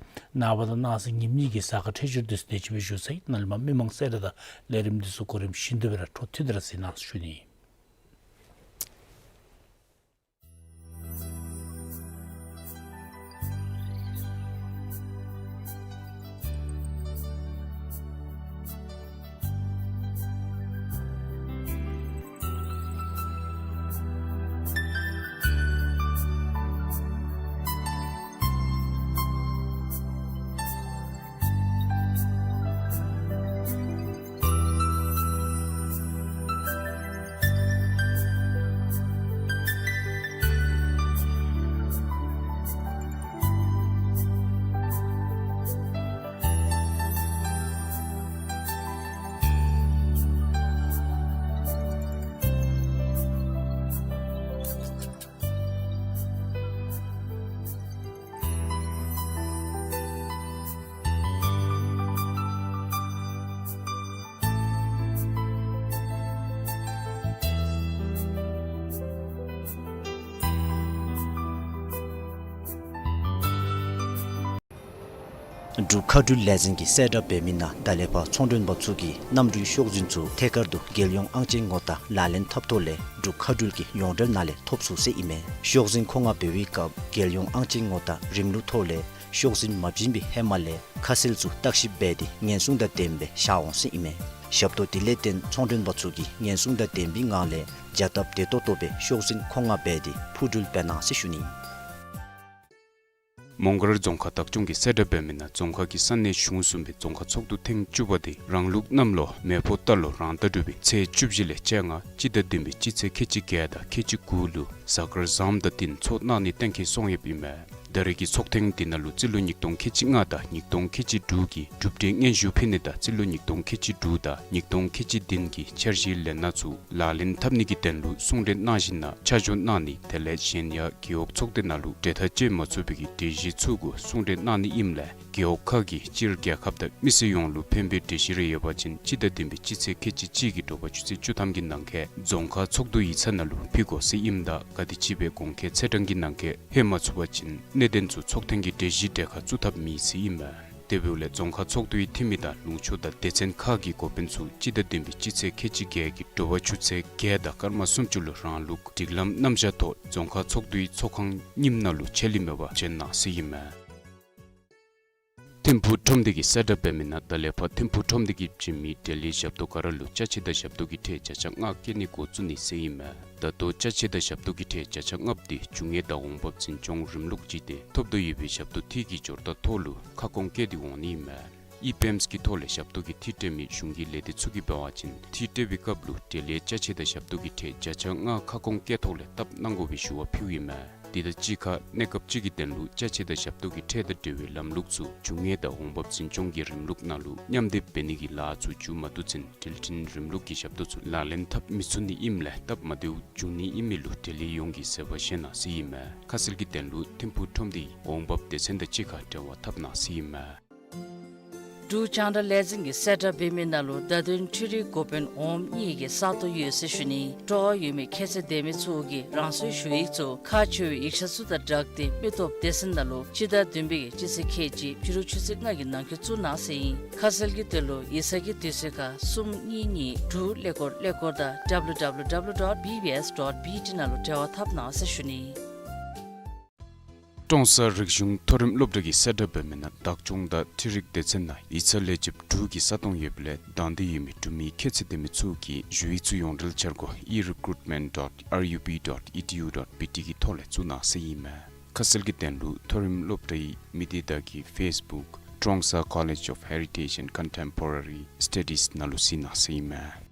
ནངས་པ་དང་གནངས་ཚེ་ཉིནམ་གཉིས་ཀྱི་གཟའ་སྐར་འཕྲོད་སྦྱོར་འདི་ཚུ་དེ་ཅིག་སྦེ་ཞུ་ཚར་ཡི། ནཱ་ལས་མར་མི་མང་གསལ་བསྒྲགས་དང་ལས་རིམ་འདི་ཚུ་གོ་རིམ་བཞིན་དུ་སྦེ་ར་འཕྲོ་མཐུད་དེ་ར་གཟིགས་གནང་ཟེར་ཞུ་ནི། འབྲུག་མཁའ་འགྲུལ་ལས་འཛིན་གྱིས་གསལ་བསྒྲགས་འབད་མི་ནང་ད་ལས་ཕར་ཚོང་མགྲོན་པ་ཚུ་གིས་གནམ་གྲུའི་ཤོག་འཛིན་ཚུ་ཐད་ཀར་དུ་རྒྱལ་ཡོངས་ཨང་ཅན་ངོ་རྟགས་ལག་ལེན་འཐབ་ཐོག་ལས་འབྲུག་མཁའ་འགྲུལ་གྱི་ཡོངས་འབྲེལ་ནང་ལས་ཐོབ་ཚུགས་ཟེར་ཨིན་མས། ཤོག་འཛིན་མཁོ་མངགས་འབད་བའི་སྐབས་རྒྱལ་ཡོངས་ཨང་ཅན་ངོ་རྟགས་རིམ་ལུགས་ཐོག་ལས་ཤོག་འཛིན་མ་བྱིན་པའི་ཧེ་མ་ལས་ཁ་གསལ་ཚུ་བརྟག་ཞིབ་འབད་དེ་ཉེན་སྲུང་དང་ལྡནམ་སྦེ་བཞག་འོང་ཟེར་ཨིན་མས། ཞབས་ཏོག་དེ་ལས་བརྟེན་ཚོང་མགྲོན་པ་ཚུ་གིས་ཉེན་སྲུང་དང་ལྡནམ་སྦེ་ངང་ལས་བྱ་སྟབས་བདེ་ཏོག་ཏོ་སྦེ་ཤོག་འཛིན་མཁོ་མངགས་འབད་དེ་འཕུར་འགྲུལ་འབད་གནང་ཟེར་ཞུ་ནི། མོང་སྒར་རྫོང་ཁག་བདག་སྐྱོང་གིས་གསལ་བསྒྲགས་འབད་མི་ནང་རྫོང་ཁག་གི་ས་གནས་གཞུང་གསུམ་པའི་རྫོང་ཁག་ཚོགས་འདུ་ཐེངས་བཅུ་པ་དེ་རང་ལུགས་གནམ་ལོ་མེ་ཕོ་རྟ་ལོ་རང་ཟླ་དྲུག་པའི་ཚེས་བཅུ་བཞི་ལས་བཅོ་ལྔ་སྤྱི་ཟླ་བདུན་པའི་སྤྱི་ཚེས་ཁལ་གཅིག་བརྒྱད་དང་ཁལ་གཅིག་དགུ་ལུ་གཟའ་སྐར་བཟངམ་དང་བསྟུན་ཚོགས་གནང་ནི་གཏན་འཁེལ་སོང་ཡོདཔ་ཨིན་མས། ད་རེས་ཀྱི་ཚོགས་ཐེངས་འདི་ནང་ལུ་རྩིས་ལོ་ཉིས་སྟོང་ཁལ་གཅིག་ལྔ་དང་ཉིས་སྟོང་ཁལ་གཅིག་དྲུག་གི་གྲུབ་འབྲས་སྙན་ཞུ་ཕུལ་ནི་དང་རྩིས་ལོ་ཉིས་སྟོང་ཁལ་གཅིག་དྲུག་དང་ཉིས་སྟོང་ཁལ་གཅིག་བདུན་གྱི་འཆར་གཞིའི་ལས་སྣ་ཚུ་ལག་ལེན་འཐབ་ནི་གི་དོན་ལུ་གསུང་གྲོས་གནང་ཞིནམ་ལས་ཆ་འཇོག་གནང་ནི་དེ་ལས་གཞན་ཡང་རྒེད་འོག་ཚོགས་སྡེ་ནང་ལུ་གྲོས་ཐག་བཅད་མ་ཚུགས་པའི་གི་གྲོས་གཞི་ཚུ་གུ་གསུང་གྲོས་གནང་ནི་ཨིནམ་ལས་རྒེད་འོག་ཁག་གིས་སྤྱིར་རྒྱལ་ཁབ་དང་མི་སེར་ཡོངས་ལུ་ཕན་པའི་གྲོས་གཞི་རེ་ཡོད་པ་ཅིན་སྤྱི་ཟླ་བདུན་པའི་སྤྱི་ཚེས་ཁལ་གཅིག་གཅིག་གི་དྲོ་པ་ཆུ་ཚོད་བཅུ་ཐམ་གྱི་ནང་འཁོད་རྫོང་ཁག་ཚོགས་འདུ་ཡིག་ཚང་ནང་ལུ་ཕུལ་དགོ་ཟེར་ཨིནམ་ད་ག་དེམ་ཅིག་སྦེ་གོང་འཁོད་ཚེས་གྲངས་ཀྱི་ནང་འཁོད་ཕུལ་མ་ཚུགས་པ་ཅིན་གནད་དོན་ཚུ་ཚོགས་ཐེངས་ཀྱི་གྲོས་གཞི་གྲལ་ཁར་བཙུགས་ཐབས་མེད་ཟེར་ཨིན་མས། དེ་འབདཝ་ལས་རྫོང་ཁག་ཚོགས་འདུའི་འཐུས་མི་དང་ལུང་ཕྱོགས་དང་སྡེ་ཚན་ཁག་གི་འགོ་དཔོན་ཚུ་སྤྱི་ཟླ་བདུན་པའི་སྤྱི་ཚེས་ཁལ་གཅིག་བརྒྱད་ཀྱི་དྲོ་པ་ཆུ་ཚོད་བརྒྱད་དང་སྐར་མ་སུམ་ཅུ་ལུ་རང་ལུགས་སྒྲིག་ལམ་རྣམ་གཞག་ཐོག་རྫོང་ཁག་ཚོགས་འདུའི་ཚོགས་ཁང་རྙིངམ་ནང་ལུ་ཆད་ལུས་མེད་པར་བྱོན་གནང་ཟེར་ཨིན་མས། ཐིམ་ཕུག་ཁྲོམ་སྡེ་གིས་གསལ་བསྒྲགས་འབད་མི་ནང་ད་ལས་ཕར་ཐིམ་ཕུག་ཁྲོམ་སྡེ་གིས་བྱིན་མི་འབྲས་ལིའི་ཞབས་ཏོག་ག་ར་ལུ་ཅ་ཆས་དང་ཞབས་ཏོག་གི་ཁྲལ་བརྒྱ་ཆ་ལྔ་བཀལ་ནི་འགོ་བཙུགས་ནི་ཟེར་ཨིན་མས། ད་ལྟོ་ཅ་ཆས་དང་ཞབས་ཏོག་གི་ཁྲལ་བརྒྱ་ཆ་ལྔ་པོ་དེ་རྒྱུ་དངོས་དང་འོང་འབབ་འཛིན་སྐྱོང་རིམ་ལུགས་ཅིག་སྟེ་ཐོབ་དོ་ཡོད་པའི་ཞབས་ཏོག་འཐུས་ཀྱི་སྦྱོར་རྟགས་ཐོག་ལུ་ཁ་སྐོང་བཀལ་ཏེ་འོང་ནི་ཨིན་མས། ཨི་པེམས་ཀྱི་ཐོག་ལས་ཞབས་ཏོག་གི་འཐུས་སྤྲོད་མི་གཞུང་གི་ལས་སྡེ་ཚུ་གིས་འབད་བ་ཅིན་འཐུས་སྤྲོད་པའི་སྐབས་ལུ་འབྲས་ལིའི་ཅ་ཆས་དང་ཞབས་ཏོག་གི་ཁྲལ་བརྒྱ་ཆ་ལྔ་ཁ་སྐོང་བཀལ་ཐོག་ལས་བཏབ་གནང་དགོ་པའི་ཞུ་བ་ཕུལཝ་ཨིན་མས། དེ་དང་གཅིག་ཁར་གནས་སྐབས་ཅིག་གི་དོན་ལུ་ཅ་ཆས་དང་ཞབས་ཏོག་གི་ཁྲལ་དང་འབྲེལ་བའི་ལམ་ལུགས་ཚུ་རྒྱུ་དངོས་དང་འོང་འབབ་འཛིན་སྐྱོང་གི་རིམ་ལུགས་ནང་ལུ་མཉམ་སྡེབ་འབད་ནི་གི་ལཱ་ཚུ་མཇུག་མ་བསྡུ་ཚུན་འཕྲུལ་ཆས་རིམ་ལུགས་ཀྱི་ཞབས་ཏོག་ཚུ་ལག་ལེན་འཐབ་མི་ཚུགས་ནི་ཨིནམ་ལས་སྟབས་མ་བདེཝ་འབྱུང་ནི་ཨིན་མི་ལུ་འབྲས་ལིའི་ཡོངས་ཀྱིས་གསོལ་བ་བཞེས་གནང་ཟེར་ཨིན་མས། ཁ་གསལ་གྱི་དོན་ལུ་ཐིམ་ཕུག་ཁྲོམ་སྡེའི་འོང་འབབ་སྡེ་ཚན་དང་གཅིག་ཁར་འབྲེལ་བ་འཐབ་གནང་ཟེར་ཨིན་མས། འབྲུག་རྒྱང་བསྒྲགས་ལས་འཛིན་གྱིས་གསལ་བསྒྲགས་འབད་མི་ནང་ལུ་བརྡ་དོན་འཕྲུལ་རིག་འགོ་དཔོན་འོགམ་གཉིས་ཀྱི་ས་སྟོང་ཡོད་ཟེར་ཞུ་ནི། སྤྲོ་བ་ཡོད་མི་ཁྱད་ཚད་ལྡན་མི་ཚུ་གིས་རང་སོའི་ཞུ་ཡིག་ཚུ་ཁག་ཆེ་བའི་ཡིག་ཆ་ཚུ་དང་སྦྲགས་ཏེ་མི་སྟོབས་སྡེ་ཚན་ནང་ལུ་སྤྱི་ཟླ་བདུན་པའི་གི་སྤྱི་ཚེས་ཁལ་གཅིག་ཕྱི་རུ་ཆུ་ཚོད་ལྔ་གི་ནང་འཁོད་བཙུགས་གནང་ཟེར་ཨིན། ཁ་གསལ་གྱི་དོན་ལུ་ཡིག་ཚང་གི་དུས་ཚོད་ཁར་གསུམ་གཉིས་གཉིས་དྲུག་ཀླད་ཀོར་ཀླད་ཀོར་དང་W W W dot B B S dot B T ནང་ལུ་འབྲེལ་བ་འཐབ་གནང་ཟེར་ཞུ་ནི། ཀྲོང་གསར་རིག་གཞུང་མཐོ་རིམ་སློབ་གྲྭ་གིས་གསལ་བསྒྲགས་འབད་མི་ནང་བདག་སྐྱོང་དང་འཕྲུལ་རིག་སྡེ་ཚན་ནང་ཡིག་ཚང་ལས་བྱེདཔ་དྲུག་གི་ས་སྟོང་ཡོདཔ་ལས་དང་འདོད་ཡོད་མི་འབྲུག་མི་ཁྱད་ཚད་ལྡན་མི་ཚུ་གིས་ཞུ་ཡིག་ཚུ་ཡོངས་འབྲེལ་འཆར་སྒོ་e recruitment dot R U B dot E D U dot B T གི་ཐོག་ལས་བཙུགས་གནང་ཟེར་ཨིན་མས། ཁ་གསལ་གྱི་དོན་ལུ་མཐོ་རིམ་སློབ་གྲྭའི་མི་སྡེ་དང་གི་ཕེསི་བུཀ་Trongsa College of Heritage and Contemporary Studies ནང་ལུ་གཟིགས་གནང་ཟེར་ཨིན་མས།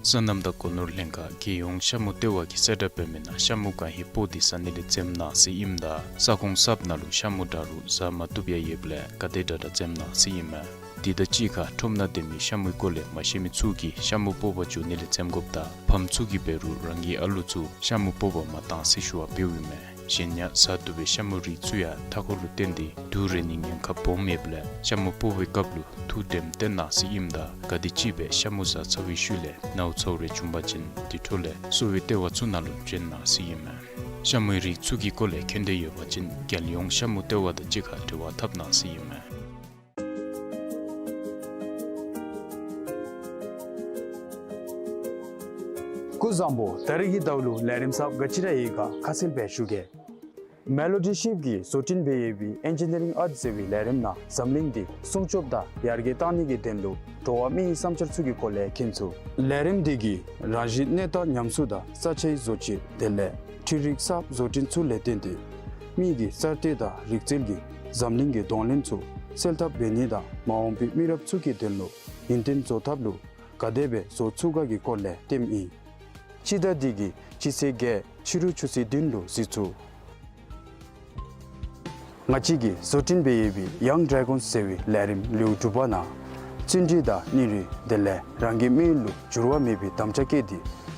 སོ་ནམ་དང་སྒོ་ནོར་ལྷན་ཁག་རྒྱལ་ཡོངས་ཤ་མུ་ལྟེ་བ་གིས་གསལ་བསྒྲགས་འབད་མི་ནང་ཤ་མུ་གང་ཧེ་སྤོ་སྟེ་ཟ་ནི་ལས་འཛེམ་གནང་ཟེར་ཨིནམ་ད་ས་ཁོངས་གསརཔ་ནང་ལུ་ཤ་མུ་འདྲ་རུང་ཟ་མ་བཏུབ་ཡང་ཡོདཔ་ལས་ག་དེ་དྲག་དྲག་འཛེམ་གནང་ཟེར་ཨིན་མས། དེ་དང་གཅིག་ཁར་ཁྲོམ་ནང་སྡོད་མི་ཤ་མུའི་སྐོར་ལས་མ་ཤེས་མི་ཚུ་གིས་ཤ་མུ་སྤོ་བར་འགྱོ་ནི་ལས་འཛེམ་དགོཔ་དང་ཕམ་ཚུ་གིས་འབད་རུང་རང་གི་ཨ་ལུ་ཚུ་ཤ་མུ་སྤོ་བར་མ་གཏང་ཟེར་ཞུ་བ་འབདཝ་ཨིན་མས། གཞན་ཡང་ཟ་བཏུབ་པའི་ཤ་མུའི་རིགས་ཚུ་ཡང་མཐའ་འཁོར་ལུ་བརྟེན་ཏེ་དུག་རེག་ནིའི་ཉེན་ཁ་སྦོམ་ཡོདཔ་ལས་ཤ་མུ་སྤོ་བའི་སྐབས་ལུ་ཐུགས་དྲནམ་བཏོན་གནང་ཟེར་ཨིནམ་ད་ག་དེམ་ཅིག་སྦེ་ཤ་མུ་ཟ་ཚར་བའི་ཤུལ་ལས་ནཝ་ཚཝ་རེ་བྱུང་པ་ཅིན་དེ་འཕྲོ་ལས་གསོ་བའི་ལྟེ་བ་ཚུ་ནང་ལུ་བྱོན་གནང་ཟེར་ཨིན་མས། ཤ་མུའི་རིགས་ཚུ་གི་སྐོར་ལས་མཁྱེན་འདོད་ཡོད་པ་ཅིན་རྒྱལ་ཡོངས་ཤ་མུ་ལྟེ་བ་དང་གཅིག་ཁར་འབྲེལ་བ་འཐབ་གནང་ཟེར་ཨིན་མས། སྐུ་གཟུགས་བཟང་པོ། ད་རིས་ཀྱི་ཟླཝ་ལུ་ལས་རིམ་གསརཔ་ག་ཅི་ར་ཡོད་ག་ཁ་གསལ་སྦེ་ཞུ་གེ། མེ་ལོ་ཌི་ཤིབ་ཀྱིས་བཟོ་སྐྲུན་འབད་ཡོད་པའི་ཨེན་ཇི་ནི་རིང་ཨརཊ་ཟེར་བའི་ལས་རིམ་ནང་འཛམ་གླིང་འདི་སྲུང་སྐྱོབ་དང་ཡར་རྒྱས་གཏང་ནི་གི་དོན་ལུ་འགྲོ་བ་མིའི་བསམ་འཆར་ཚུ་གི་སྐོར་ལས་མཁྱེན་ཚུགས། ལས་རིམ་འདི་གིས་རང་བཞིན་གནས་སྟངས་ཉམས་གསོ་དང་ས་ཆའི་བཟོ་བཅོས་དེ་ལས་འཕྲུལ་རིག་གསརཔ་བཟོ་སྐྲུན་ཚུ་ལས་བརྟེན་ཏེ་མི་གི་གསར་གཏོད་དང་རིག་རྩལ་གྱིས་འཛམ་གླིང་གི་གདོང་ལེན་ཚུ་སེལ་ཐབས་འབད་ནི་དང་མ་འོངས་པའི་མི་རབས་ཚུ་གི་དོན་ལུ་ཡུན་བརྟན་བཟོ་ཐབས་ལུ་ག་དེ་སྦེ་བཟོ་ཚུགས་ག་གི་སྐོར་ལས་སྟོནམ་ཨིན། སྤྱི་ཟླ་འདི་གི་སྤྱི་ཚེས་བརྒྱད་ཕྱི་རུ་ཆུ་ཚོད་བདུན་ལུ་གཟིགས་ཚུགས། ང་བཅས་ཀྱིས་བཟོ་སྐྲུན་འབད་ཡོད་པའི་ཡང་ཌེ་རེ་གཱོན་ཟེར་བའི་ལས་རིམ་ལེའུ་དྲུག་པ་ནང་བརྩོན་འགྲུས་དང་སྙིང་རུས་དེ་ལས་རང་གི་མི་ཡུལ་ལུ་འགྱུར་བ་མེད་པའི་དམ་བཅའ་བསྐྱེད་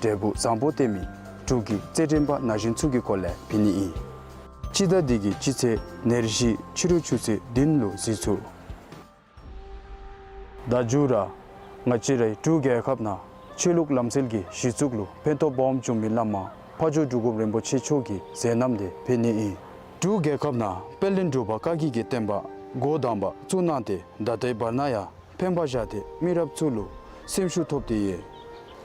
དེ་འབྲས་བུ་བཟང་པོ་སྟོན་མི་འབྲུག་གི་རྩེད་འགྲན་པ་ན་གཞོན་ཚུ་གི་སྐོར་ལས་འབད་ནི་ཨིན། སྤྱི་ཟླ་འདི་གི་སྤྱི་ཚེས་ཉེར་བཞི་ཕྱི་རུ་ཆུ་ཚོད་བདུན་ལུ་གཟིགས་ཚུགས། ད་མཇུག་ར་ང་བཅས་རའི་འབྲུག་རྒྱལ་ཁབ་ནང་ཆོས་ལུགས་ལམ་སྲོལ་གྱི་གཞི་བཙུགས་ལུ་ཕན་ཐོགས་སྦོམ་བྱུང་མི་བླ་མ་ཕ་ཇོ་འབྲུག་སྒོམ་རིན་པོ་ཆེ་མཆོག་གི་མཛད་རྣམ་དེ་འབད་ནི་ཨིན། འབྲུག་རྒྱལ་ཁབ་ནང་དཔལ་ལྡན་འབྲུག་པ་བཀའ་བརྒྱུད་ཀྱི་བསྟན་པ་འགོ་དང་པ་བཙུགས་གནང་སྟེ་ད་ལྟོའི་བར་ན་ཡང་ཕན་པ་བཞག་སྟེ་མི་རབས་ཚུ་ལུ་སེམས་ཤུགས་ཐོབ་སྟེ་ཡོད།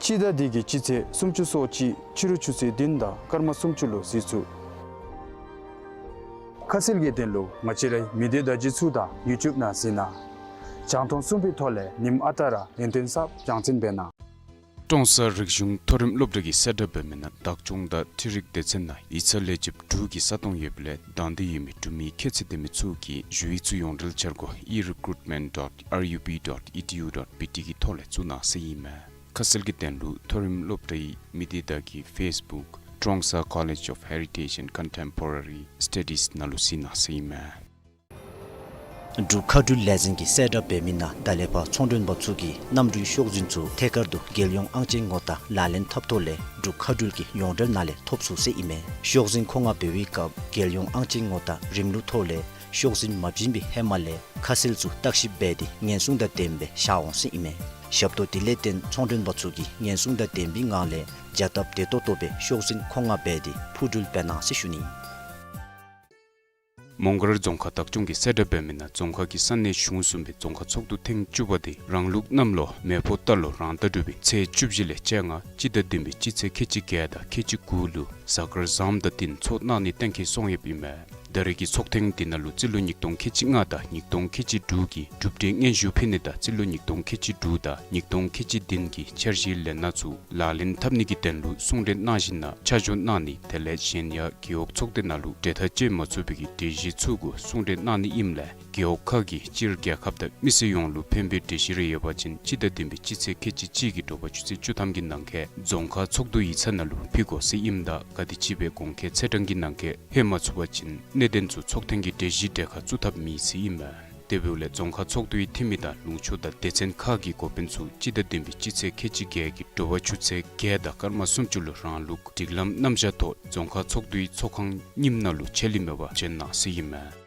སྤྱི་ཟླ་འདི་གི་སྤྱི་ཚེས་སུམ་ཅུ་སོ་གཅིག་ཕྱི་རུ་ཆུ་ཚོད་བདུན་དང་སྐར་མ་སུམ་ཅུ་ལུ་གཟིགས་ཚུགས། ཁ་གསལ་གྱི་དོན་ལུ་ང་བཅས་རའི་མི་སྡེ་བརྡ་བརྒྱུད་ཚུ་དང་ཡུ་ཊུབ་ནང་གཟིགས་གནང་། རྒྱང་མཐོང་གསུམ་པའི་ཐོག་ལས་ཉིནམ་ཨ་རྟག་ར་ཡུན་བརྟན་གསརཔ་རྒྱང་སྲིང་འབད་གནང་། ཀྲོང་གསར་རིག་གཞུང་མཐོ་རིམ་སློབ་གྲྭ་གིས་གསལ་བསྒྲགས་འབད་མི་ནང་བདག་སྐྱོང་དང་འཕྲུལ་རིག་སྡེ་ཚན་ནང་ཡིག་ཚང་ལས་བྱེདཔ་དྲུག་གི་ས་སྟོང་ཡོདཔ་ལས་དང་འདོད་ཡོད་མི་འབྲུག་མི་ཁྱད་ཚད་ལྡན་མི་ཚུ་གིས་ཞུ་ཡིག་ཚུ་ཡོངས་འབྲེལ་འཆར་སྒོ་e recruitment dot R U B dot E D U dot B T གི་ཐོག་ལས་བཙུགས་གནང་ཟེར་ཨིན་མས། ཁ་གསལ་གྱི་དོན་ལུ་མཐོ་རིམ་སློབ་གྲྭའི་མི་སྡེ་དང་གི་ཕེསི་བུཀ་Trongsa College of Heritage and Contemporary Studies ནང་ལུ་གཟིགས་གནང་ཟེར་ཨིན་མས། འབྲུག་མཁའ་འགྲུལ་ལས་འཛིན་གྱིས་གསལ་བསྒྲགས་འབད་མི་ནང་ད་ལས་ཕར་ཚོང་མགྲོན་པ་ཚུ་གིས་གནམ་གྲུའི་ཤོག་འཛིན་ཚུ་ཐད་ཀར་དུ་རྒྱལ་ཡོངས་ཨང་ཅན་ངོ་རྟགས་ལག་ལེན་འཐབ་ཐོག་ལས་འབྲུག་མཁའ་འགྲུལ་གྱི་ཡོངས་འབྲེལ་ནང་ལས་ཐོབ་ཚུགས་ཟེར་ཨིན་མས། ཤོག་འཛིན་མཁོ་མངགས་འབད་བའི་སྐབས་རྒྱལ་ཡོངས་ཨང་ཅན་ངོ་རྟགས་རིམ་ལུགས་ཐོག་ལས་ཤོག་འཛིན་མ་བྱིན་པའི་ཧེ་མ་ལས་ཁ་གསལ་ཚུ་བརྟག་ཞིབ་འབད་དེ་ཉེན་སྲུང་དང་ལྡནམ་སྦེ་བཞག་འོང་ཟེར་ཨིན་མས། ཞབས་ཏོག་དེ་ལས་བརྟེན་ཚོང་མགྲོན་པ་ཚུ་གིས་ཉེན་སྲུང་དང་ལྡན་པའི་ངང་ལས་བྱ་སྟབས་བདེ་ཏོག་ཏོ་སྦེ་ཤོག་འཛིན་མཁོ་མངགས་འབད་དེ་འཕུར་འགྲུལ་འབད་གནང་ཟེར་ཞུ་ནི། མོང་སྒར་རྫོང་ཁག་བདག་སྐྱོང་གིས་གསལ་བསྒྲགས་འབད་མི་ནང་རྫོང་ཁག་གི་ས་གནས་གཞུང་གསུམ་པའི་རྫོང་ཁག་ཚོགས་འདུ་ཐེངས་བཅུ་པ་དེ་རང་ལུགས་གནམ་ལོ་མེ་ཕོ་རྟ་ལོ་རང་ཟླ་དྲུག་པའི་ཚེས་བཅུ་བཞི་ལས་བཅོ་ལྔ་སྤྱི་ཟླ་བདུན་པའི་སྤྱི་ཚེས་ཁལ་གཅིག་བརྒྱད་དང་ཁལ་གཅིག་དགུ་ལུ་གཟའ་སྐར་བཟངམ་དང་བསྟུན་ཚོགས་གནང་ནི་གཏན་འཁེལ་སོང་ཡོདཔ་ཨིན་མས། ད་རེས་ཀྱི་ཚོགས་ཐེངས་འདི་ནང་ལུ་རྩིས་ལོ་ཉིས་སྟོང་ཁལ་གཅིག་ལྔ་དང་ཉིས་སྟོང་ཁལ་གཅིག་དྲུག་གི་གྲུབ་འབྲས་སྙན་ཞུ་ཕུལ་ནི་དང་རྩིས་ལོ་ཉིས་སྟོང་ཁལ་གཅིག་དྲུག་དང་ཉིས་སྟོང་ཁལ་གཅིག་བདུན་གྱི་འཆར་གཞིའི་ལས་སྣ་ཚུ་ལག་ལེན་འཐབ་ནི་གི་དོན་ལུ་གསུང་གྲོས་གནང་ཞིནམ་ལས་ཆ་འཇོག་གནང་ནི་དེ་ལས་གཞན་ཡང་རྒེད་འོག་ཚོགས་སྡེ་ནང་ལུ་གྲོས་ཐག་བཅད་མ་ཚུགས་པའི་གི་གྲོས་གཞི་ཚུ་གུ་གསུང་གྲོས་གནང་ནི་ཨིནམ་ལས་རྒེད་འོག་ཁག་གིས་སྤྱིར་རྒྱལ་ཁབ་དང་མི་སེར་ཡོངས་ལུ་ཕན་པའི་གྲོས་གཞི་རེ་ཡོད་པ་ཅིན་སྤྱི་ཟླ་བདུན་པའི་སྤྱི་ཚེས་ཁལ་གཅིག་གཅིག་གི་དྲོ་པ་ཆུ་ཚོད་བཅུ་ཐམ་གྱི་ནང་འཁོད་རྫོང་ཁག་ཚོགས་འདུ་ཡིག་ཚང་ནང་ལུ་ཕུལ་དགོ་ཟེར་ཨིནམ་ད་ག་དེམ་ཅིག་སྦེ་གོང་འཁོད་ཚེས་གྲངས་ཀྱི་ནང་འཁོད་ལྷོད་མ་ཚུགས་པ་ཅིན་གནད་དོན་ཚུ་ཚོགས་ཐེངས་ཀྱི་གྲོས་གཞི་གྲལ་ཁར་བཙུགས་ཐབས་མེད་ཟེར་ཨིན་མས། དེ་འབདཝ་ལས་རྫོང་ཁག་ཚོགས་འདུའི་འཐུས་མི་དང་ལུང་ཕྱོགས་དང་སྡེ་ཚན་ཁག་གི་འགོ་དཔོན་ཚུ་སྤྱི་ཟླ་བདུན་པའི་སྤྱི་ཚེས་ཁལ་གཅིག་བརྒྱད་ཀྱི་དྲོ་པ་ཆུ་ཚོད་བརྒྱད་དང་སྐར་མ་སུམ་ཅུ་ལུ་རང་ལུགས་སྒྲིག་ལམ་རྣམ་གཞག་ཐོག་རྫོང་ཁག་ཚོགས་འདུའི་ཚོགས་ཁང་རྙིངམ་ནང་ལུ་ཆད་ལུས་མེད་པར་བྱོན་གནང་ཟེར་ཨིན་མས།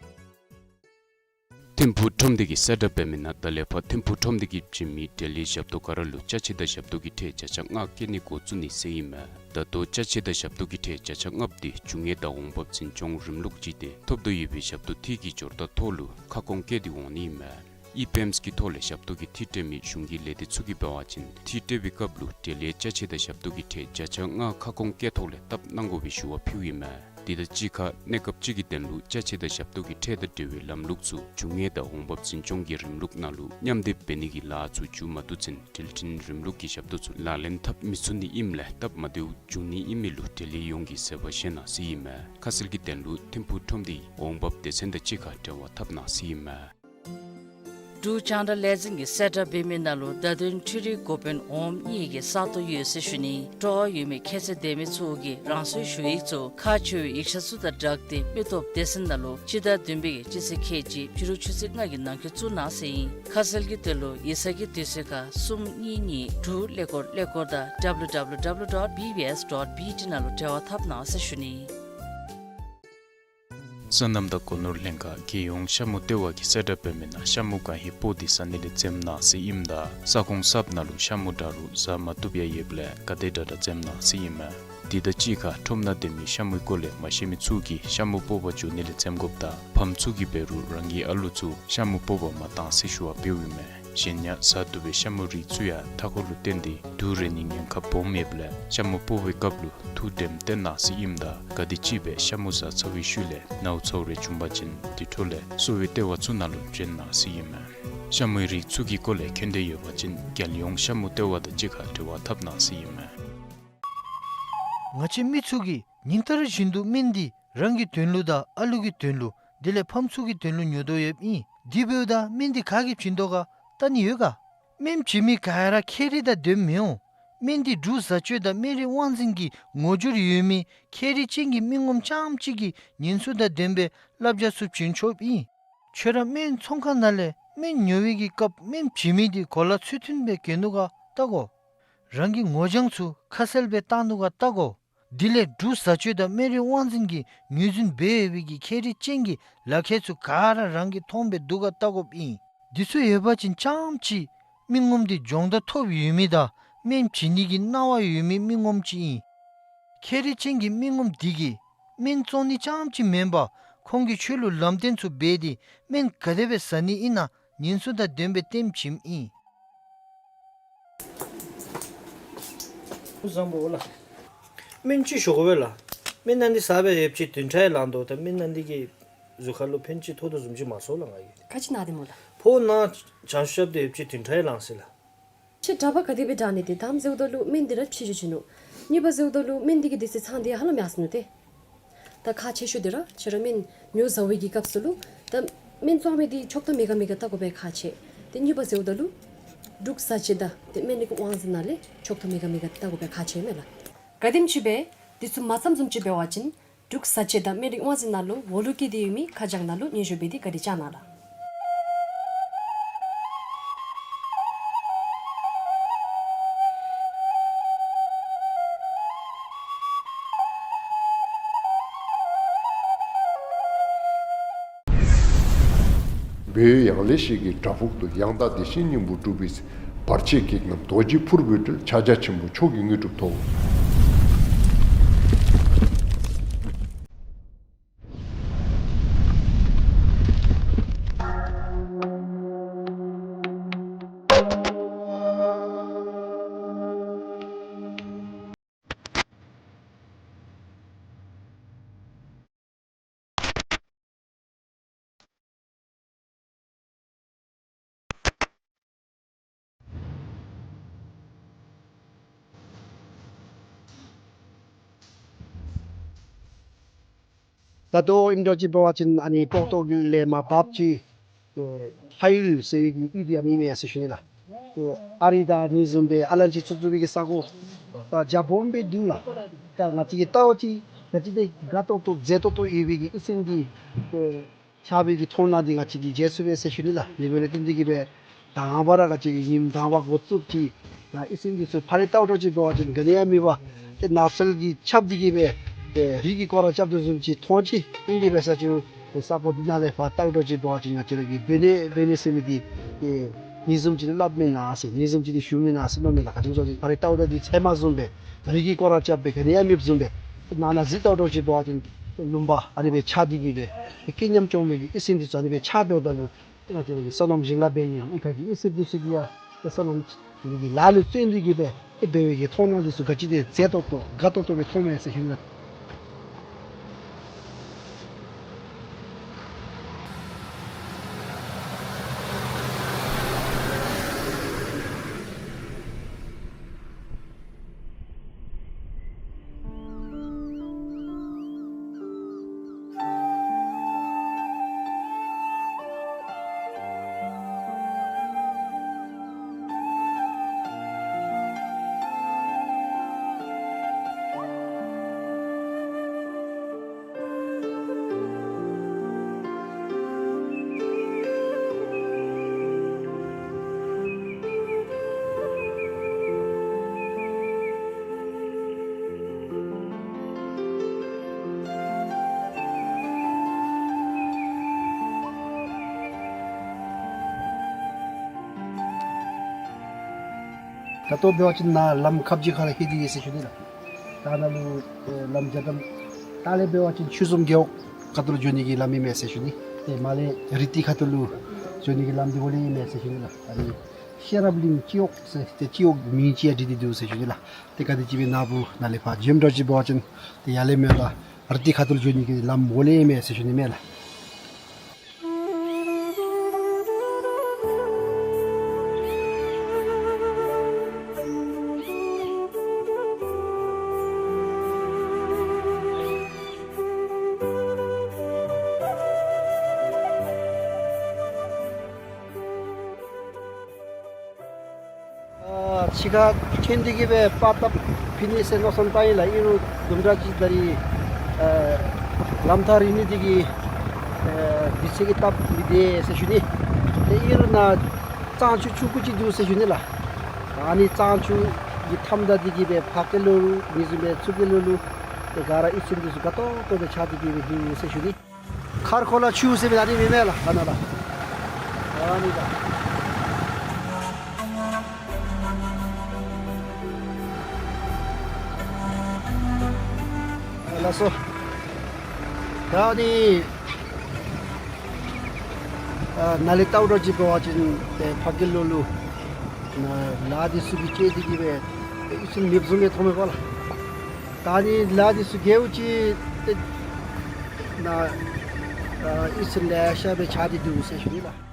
ཐིམ་ཕུག་ཁྲོམ་སྡེ་གིས་གསལ་བསྒྲགས་འབད་མི་ནང་ད་ལས་ཕར་ཐིམ་ཕུག་ཁྲོམ་སྡེ་གིས་བྱིན་མི་འབྲེལ་ཡོད་ཞབས་ཏོག་ག་ར་ལུ་ཅ་ཆས་དང་ཞབས་ཏོག་གི་ཁྲལ་བརྒྱ་ཆ་ལྔ་བཀལ་ནི་འགོ་བཙུགས་ནི་ཟེར་ཨིན་མས། ད་ལྟོ་ཅ་ཆས་དང་ཞབས་ཏོག་གི་ཁྲལ་བརྒྱ་ཆ་ལྔ་པོ་དེ་རྒྱུ་དངོས་དང་འོང་འབབ་འཛིན་སྐྱོང་རིམ་ལུགས་ཅིག་སྟེ་ཐོབ་དོ་ཡོད་པའི་ཞབས་ཏོག་དེ་གི་སྦྱོར་རྟགས་ཐོག་ལུ་ཁ་སྐོང་བཀལ་ཏེ་འོང་ནི་ཨིན་མས། ཨི་པེམས་ཀྱི་ཐོག་ལས་ཞབས་ཏོག་གི་འཐུས་སྤྲོད་མི་གཞུང་གི་ལས་སྡེ་ཚུ་གིས་འབད་བ་ཅིན་འཐུས་སྤྲོད་པའི་སྐབས་ལུ་འབྲེལ་ཡོད་ཅ་ཆས་དང་ཞབས་ཏོག་གི་ཁྲལ་བརྒྱ་ཆ་ལྔ་ཁ་སྐོང་བཀལ་ཐོག་ལས་བཏབ་གནང་དགོ་པའི་ཞུ་བ་ཕུལཝ་ཨིན་མས། དེ་དང་གཅིག་ཁར་གནས་སྐབས་ཅིག་གི་དོན་ལུ་ཅ་ཆས་དང་ཞབས་ཏོག་གི་ཁྲལ་དང་འབྲེལ་བའི་ལམ་ལུགས་ཚུ་འབྱུང་ངེས་དང་འོང་འབབ་འཛིན་སྐྱོང་གི་རིམ་ལུགས་ནང་ལུ་མཉམ་སྡེབ་འབད་ནི་གི་ལཱ་ཚུ་འགྱོ་མ་བཏུབ་ཚུན་འཕྲུལ་འཕྲིན་རིམ་ལུགས་ཀྱི་ཞབས་ཏོག་ཚུ་ལག་ལེན་འཐབ་མི་ཚུགས་ནི་ཨིནམ་ལས་སྟབས་མ་བདེཝ་འབྱུང་ནི་ཨིན་མི་ལུ་འབྲེལ་ཡོད་ཡོངས་ཀྱིས་བཟོད་པ་བཞེས་གནང་ཟེར་ཨིན་མས། ཁ་གསལ་གྱི་དོན་ལུ་ཐིམ་ཕུག་ཁྲོམ་སྡེའི་འོང་འབབ་སྡེ་ཚན་དང་གཅིག་ཁར་འབྲེལ་བ་འཐབ་གནང་ཟེར་ཨིན་མས། འབྲུག་རྒྱང་བསྒྲགས་ལས་འཛིན་གྱིས་གསལ་བསྒྲགས་འབད་མི་ནང་ལུ་བརྡ་དོན་འཕྲུལ་རིག་འགོ་དཔོན་འོགམ་གཉིས་ཀྱི་ས་སྟོང་ཡོད་ཟེར་ཞུ་ནི། སྤྲོ་བ་ཡོད་མི་ཁྱད་ཚད་ལྡན་མི་ཚུ་གིས་རང་སོའི་ཞུ་ཡིག་ཚུ་ཁག་ཆེ་བའི་ཡིག་ཆ་ཚུ་དང་སྦྲགས་ཏེ་མི་སྟོབས་སྡེ་ཚན་ནང་ལུ་སྤྱི་ཟླ་བདུན་པའི་སྤྱི་ཚེས་ཁལ་གཅིག་ཕྱི་རུ་ཆུ་ཚོད་ལྔ་གི་ནང་འཁོད་བཙུགས་གནང་ཟེར་ཨིན། ཁ་གསལ་གྱི་དོན་ལུ་ཡིག་ཚང་གི་དུས་ཚོད་ཁར་གསུམ་གཉིས་གཉིས་དྲུག་ཀླད་ཀོར་ཀླད་ཀོར་དང་W W W dot B B S dot B T ནང་ལུ་འབྲེལ་བ་འཐབ་གནང་ཟེར་ཞུ་ནི། སོ་ནམ་དང་སྒོ་ནོར་ལྷན་ཁག་རྒྱལ་ཡོངས་ཤ་མུ་ལྟེ་བ་གིས་གསལ་བསྒྲགས་འབད་མི་ནང་ཤ་མུ་གང་ཧེ་སྤོ་སྟེ་ཟ་ནི་ལས་འཛེམ་གནང་ཟེར་ཨིནམ་ད་ས་ཁོངས་གསརཔ་ནང་ལུ་ཤ་མུ་འདྲ་རུང་ཟ་མ་བཏུབ་ཡང་ཡོདཔ་ལས་ག་དེ་དྲག་དྲག་འཛེམ་གནང་ཟེར་ཨིན་མས། དེ་དང་གཅིག་ཁར་ཁྲོམ་ནང་སྡོད་མི་ཤ་མུའི་སྐོར་ལས་མ་ཤེས་མི་ཚུ་གིས་ཤ་མུ་སྤོ་བར་འགྱོ་ནི་ལས་འཛེམ་དགོཔ་དང་ཕམ་ཚུ་གིས་འབད་རུང་རང་གི་ཨ་ལུ་ཚུ་ཤ་མུ་སྤོ་བར་མ་གཏང་ཟེར་ཞུ་བ་འབདཝ་ཨིན་མས། གཞན་ཡང་ཟ་བཏུབ་པའི་ཤ་མུའི་རིགས་ཚུ་ཡང་མཐའ་འཁོར་ལུ་བརྟེན་ཏེ་དུག་རེག་ནིའི་ཉེན་ཁ་སྦོམ་ཡོདཔ་ལས་ཤ་མུ་སྤོ་བའི་སྐབས་ལུ་ཐུགས་དྲནམ་བཏོན་གནང་ཟེར་ཨིནམ་ད་ག་དེམ་ཅིག་སྦེ་ཤ་མུ་ཟ་ཚར་བའི་ཤུལ་ལས་ནཝ་ཚཝ་རེ་བྱུང་པ་ཅིན་དེ་འཕྲོ་ལས་གསོ་བའི་ལྟེ་བ་ཚུ་ནང་ལུ་བྱོན་གནང་ཟེར་ཨིན་མས། ཤ་མུའི་རིགས་ཚུ་གི་སྐོར་ལས་མཁྱེན་འདོད་ཡོད་པ་ཅིན་རྒྱལ་ཡོངས་ཤ་མུ་ལྟེ་བ་དང་གཅིག་ཁར་འབྲེལ་བ་འཐབ་གནང་ཟེར་ཨིན་མས། ང་བཅས་མི་ཚུ་གིས་ཉིན་ལྟར་བཞིན་དུ་སྨན་འདི་རང་གི་དོན་ལུ་དང་ཨ་ལུ་གི་དོན་ལུ་དེ་ལས་ཕམ་ཚུ་གི་དོན་ལུ་ཉོ་དོ་ཡོདཔ་ཨིན། དེ་འབདཝ་ད་སྨན་འདི་ག་གིས་བྱིན་དོ་ག་བལྟ་ནི་ཡོད་ག། སྨན་བྱིན་མི་ག་ར་ཁྱད་རིག་དང་ལྡནམ་མི་འོང་། སྨན་འདི་འབྲུག་བཟའ་སྤྱོད་དང་སྨན་རིགས་དབང་འཛིན་གྱི་ངོ་སྦྱོར་ཡོད་མི་ཁྱད་རིག་ཅན་གྱི་མི་ངོམ་རྐྱངམ་གཅིག་གིས་ཉེན་སྲུང་དང་ལྡན་པའི་བསླབ་བྱ་ཚུ་བྱིན་ཆོགཔ་ཨིན། ཁྱོད་ར་སྨན་ཚོང་ཁང་ནང་ལས་སྨན་ཉོ་བའི་གི་སྐབས་སྨན་བྱིན་མི་འདི་གོ་ལ་ཚུལ་མཐུན་སྦེ་གྱོན་ནུག་ག་བལྟ་དགོ། རང་གི་ངོ་རྐྱང་ཚུ་ཁ་གསལ་སྦེ་བཏང་ནུག་ག་བལྟ་དགོ། དེ་ལས་འབྲུག་བཟའ་སྤྱོད་དང་སྨན་རིགས་དབང་འཛིན་གྱིས་ངོས་འཛིན་འབད་ཡོད་པའི་གི་ཁྱད་རིག་ཅན་གྱི་ལག་ཁྱེར་ཚུ་ག་ར་རང་གིས་མཐོང་སྦེ་འདུག་ག་བལྟ་དགོཔ་ཨིན། འདི་ཚུ་ཡོད་པ་ཅིན་རྐྱངམ་གཅིག་མི་ངོམ་འདི་སྦྱོང་བརྡར་ཐོབ་ཡོད་མི་དང་སྨན་བྱིན་ནི་གི་གནང་བ་ཡོད་མི་མི་ངོམ་ཅིག་ཨིན། ཁྱད་རིག་ཅན་གྱི་མི་ངོམ་འདི་གིས་སྨན་བཙོང་ནི་རྐྱངམ་གཅིག་མེན་པར་ཁོང་གིས་ཁྱོད་ལུ་ལམ་སྟོན་ཚུ་འབད་དེ་སྨན་ག་དེ་སྦེ་ཟ་ནི་ཨིན་ན་ཉེན་སྲུང་དང་ལྡན་པའི་ལྟདམོ་བྱིནམ་ཨིན། བཟང་པོ་ལགས། སྨན་ཅིག་ཞུ་དགོ་པས་ལགས། སྨན་ནང་འདི་ཟ་སྦེ་ཡོདཔ་ཅིག་བདུན་ཕྲག་ཡང་ལང་དོ། ད་སྨན་ནང་འདི་གིས་གཟུགས་ཁར་ལུ་ཕན་ཅིག་ཐོགས་དོ་བཟུམ་ཅིག་མ་ཚོར་ལགས་ང་གིས། ག་ཅི་ན་སྟེ་སྨོ་ལགས། ཕོཝ་ནང་ཆང་ཤབ་སྟེ་ཡོདཔ་ཅིག་བདུན་ཕྲག་ཡང་ལང་ཟེར་ལགས། ཁྱོད་གྲྭ་པ་ག་དེ་སྦེ་དྲག་ནི་དེ་དང་ཟེརཝ་ད་ལུ་སྨན་འདི་ར་ཕྱི་འགྱུར་བྱིན་ནུག། གཉིས་པ་ཟེརཝ་ད་ལུ་སྨན་འདི་གི་དེ་ཚེ་ཚང་འདི་ཧ་ལམ་ཡར་སོ་ནུག་ཏེ། ད་ཁག་ཆེ་ཤོས་འདི་ར་ཁྱོད་ར་སྨན་ཉོ་ཟ་བའི་གི་སྐབས་སུ་ལུ་ད་སྨན་བཙོང་མི་འདི་ཆོག་ཐོ་མེད་ག་མེད་ག་བལྟ་དགོ་པའི་ཁག་ཆེ། ཏེ་གཉིས་པ་ཟེརཝ་ད་ལུ་འབྲུག་བཟའ་སྤྱོད་དང་ཏེ་སྨན་རིགས་དབང་འཛིན་ནང་ལས་ཆོག་ཐོ་མེད་ག་མེད་ག་བལྟ་དགོ་པའི་ཁག་ཆེ་མས་ལགས། ག་དེམ་ཅིག་སྦེ་འདི་ཚུ་མ་བརྩམ་བཟུམ་ཅིག་འབད་བ་ཅིན་འབྲུག་བཟའ་སྤྱོད་དང་སྨན་རིགས་དབང་འཛིན་ནང་ལུ་འོག་ལུ་བཀོད་དེ་ཡོད་མི་ཁ་བྱང་ནང་ལུ་སྙན་ཞུ་འབད་དེ་བཀའ་དྲིན་བསྐྱང་གནང་ལགས། བོད་ཡང་ལེ་ཤོད་ཀྱི་བྲག་ཕུག་ཏུ་ཡང་དག་བདེ་གཤེགས་སྙིང་པོ་སྒྲུབ་པའི་བར་ཆད་བགེགས་རྣམས་རྡོ་རྗེ་ཕུར་བུས་བསྒྲལ། ཕྱག་རྒྱ་ཆེན་པོ་མཆོག་གི་དངོས་གྲུབ་ཐོབ། ད་ལྟོ་ཨིནམ་འདྲཝ་ཅིག་འབད་བ་ཅིན་ཨ་ནི་སྤོག་ཏོ་གི་ལས་མར་འབབ་ཅིག་ཨེ་ཧའི་ཟེར་བའི་གི་ཡུལ་འདི་ཨ་ནི་ཨིན་མས་ཟེར་ཞུ་ནི་ལགས། ཨེ་ཨ་རི་དང་ཨ་ནི་བཟུམ་སྦེ་ཨ་ལན་ཅིག་བཙུགས་བཙུགས་པའི་གི་ས་གོ་ད་རྒྱ་སྦོམ་སྦེ་འདུག་ལགས། ད་ང་བཅས་ཀྱིས་བལྟ་བ་ཅིན་ང་བཅས་འདི་དགའ་ཏོག་ཏོ་མཛེས་ཏོག་ཏོ་ཡོད་པའི་གི་ཨི་སེམས་འདི་ཨེ་ཆགས་པའི་གི་མཐོང་སྣང་འདི་ང་བཅས་ཀྱིས་མཇལ་ཚུགས་པས་ཟེར་ཞུ་ནི་ལགས། དེ་འབདཝ་ལས་བརྟེན་ཏེ་གིས་སྦེ་དང་པ་ར་ང་བཅས་ཀྱིས་ཉིནམ་དང་པ་འགོ་བཙུགས་ཏེ་ཨ་ཨི་སེམས་འདི་ཚུ་ཕར་ར་བལྟཝ་འདྲཝ་ཅིག་འབད་བ་ཅིན་ག་ནི་ཡང་མེད་པར་ཏེ་ནགས་ཚལ་གྱིས་ཁྱབ་སྟེ་གིས་སྦེ་ཏེ་རི་གིས་སྐོར་ར་རྐྱབ་དོ་བཟུམ་ཅིག་མཐོང་ཅི། ཨིན་དེ་འབད་ས་ཅིག་རུང་ཏེ་ས་གོ་འདི་ནང་ལས་ཕར་བལྟཝ་འདྲཝ་ཅིག་འབད་བ་ཅིན་ང་བཅས་ར་གི་བོད་གནས་བོད་གནས་ཟེར་མི་འདི་ཨེ་ཨ་ནི་བཟུམ་ཅིག་སླབ་མེན་ན་ཟེར་ཨ་ནི་བཟུམ་ཅིག་ཤུལ་མེན་ན་ཟེར་མནོ་མི་ལགས། ག་ཅི་སྨོ་ཟེར་ཅིག་ཕར་ར་བལྟཝ་འདྲཝ་འདི་ཚལ་མ་བཟུམ་སྦེ་རི་གིས་སྐོར་ར་རྐྱབ་སྦེ་ག་ནི་ཡང་མེདཔ་བཟུམ་སྦེ་ནང་ན་གཟིགས་བལྟཝ་འདྲཝ་ཅིག་འབད་བ་ཅིན་ལུང་པ་ཨ་ནི་སྦེ་ཆགས་ཏེ་གིས་སྦེ་སྐད་ཉམས་བཅོ་མི་གི་ཨི་སེམས་འདི་ཚུ་ཨ་ནི་སྦེ་ཆགས་སྡོདཔ་ད་ལུ་ང་བཅས་ར་གི་བསོད་ནམས་ཞིང་ལཱ་འབད་ནི་ཡང་ཨི་ཁ་གི་ཨི་སེམས་འདི་ཚུ་གིས་ཡང་བསོད་ནམས་ཀྱི་ལཱ་ལུ་བརྩོན་ཏེ་གིས་སྦེ་ཨེ་འབད་བའི་གི་མཐོང་སྣང་འདི་ཚུ་ག་ཅི་དེ་མཛེས་ཏོག་ཏོ་དགའ་ཏོག་ཏོ་སྦེ་མཐོངམ་མས་ཟེར་ཞུ་ནི་ལགས། ད་ལྟོ་འབད་བ་ཅིན་ནཱ་ལམ་ཁབ་ཅིག་ཁ་ལས་ལྷོད་དེ་ཡོད་ཟེར་ཞུ་ནི་ལགས། ད་ནཱ་ལུ་ཨེ་ལམ་རྒྱ་གྲམ་ད་ལས་འབད་བ་ཅིན་ཆོས་འཛོམས་རྒེད་འོག་ཁ་ཐུག་ལུ་འགྱོ་ནི་གི་ལམ་ཨིན་མས་ཟེར་ཞུ་ནི། ཏེ་མར་ལས་རི་ཏི་ཁ་ཐུག་ལུ་འགྱོ་ནི་གི་ལམ་འདི་འོག་ལས་ཨིན་མས་ཟེར་ཞུ་ནི་ལགས། ཨ་ནི་ཤེས་རབ་གླིང་སྤྱི་འོག་ཟེར་ཏེ་སྤྱི་འོག་མིང་ཅིག་ཡང་བྲིས་ཏེ་འདུག་ཟེར་ཞུ་ནི་ལགས། ཏེ་ག་དེམ་ཅིག་སྦེ་ནཱ་བུ་ནཱ་ལས་ཕར་འགྱོཝ་འདྲཝ་ཅིག་འབད་བ་ཅིན་ཏེ་ཡར་ལས་མར་ལས་རི་ཏི་ཁ་ཐུག་ལུ་འགྱོ་ནི་གི་ལམ་འོག་ལས་ཨིན་མས་ཟེར་ཞུ་ནི་མས་ལགས། ཨ་ཕྱི་ཁར་ཐོན་ཏེ་གི་སྦེ་པར་བཏབ་ཕུལ་ནི་ཟེར་མནོ་བསམ་བཏང་ཡི་ལགས། ཨིན་རུང་དུམ་གྲ་ཅིག་ད་རིས་ཨ་ལམ་ཐག་རིང་ནི་དེ་གིས་ཨ་དུས་ཚོད་ཀྱིས་སྟབས་མི་བདེ་ཟེར་ཞུ་ནི། ཏེ་ཨིན་རུང་ནཱ་གཙང་ཆུ་ཆུང་ཀུ་ཅིག་འདུག་ཟེར་ཞུ་ནི་ལགས། ཨ་ནི་གཙང་ཆུ་གི་མཐའམ་བདའ་སྟེ་གི་སྦེ་ཕར་སྐོར་ལུ་ཨིན་རུང་ཚུར་སྐོར་ལུ་ཏེ་ག་ར་གཡུས་ཚན་འདི་ཚུ་དགའ་ཏོག་ཏོ་སྦེ་ཆགས་ཏེ་གི་སྦེ་འདུག་ཟེར་ཞུ་ནི། མཁར་ཁོ་ལ་ཆུ་ཟེར་མི་ཨ་ནི་མེན་མས་ལགས། ཨ་ནཱ་ལགས། ཨ་ནི་ལགས། ཨ་ལགས་སོ། ད་ཨ་ནི་ཨ་ནཱ་ལས་བལྟཝ་འདྲཝ་ཅིག་འབད་བ་ཅིན་ཏེ་ཕར་སྐོར་ལུ་ལུ་ནཱ་ལ་འདི་ཚུ་གིས་བཅད་དེ་གི་སྦེ་ཏེ་གཡུས་ཚན་མེདཔ་བཟུམ་སྦེ་མཐོངམ་མས་པ་ལགས། ད་ཨ་ནི་ལ་འདི་ཚུ་བརྒལཝ་ཅིག་ཏེ་ནཱ་ཨ་གཡུས་ཚན་ལེ་ཤ་སྦེ་ཆགས་ཏེ་འདུག་ཟེར་ཞུ་ནི་ལགས།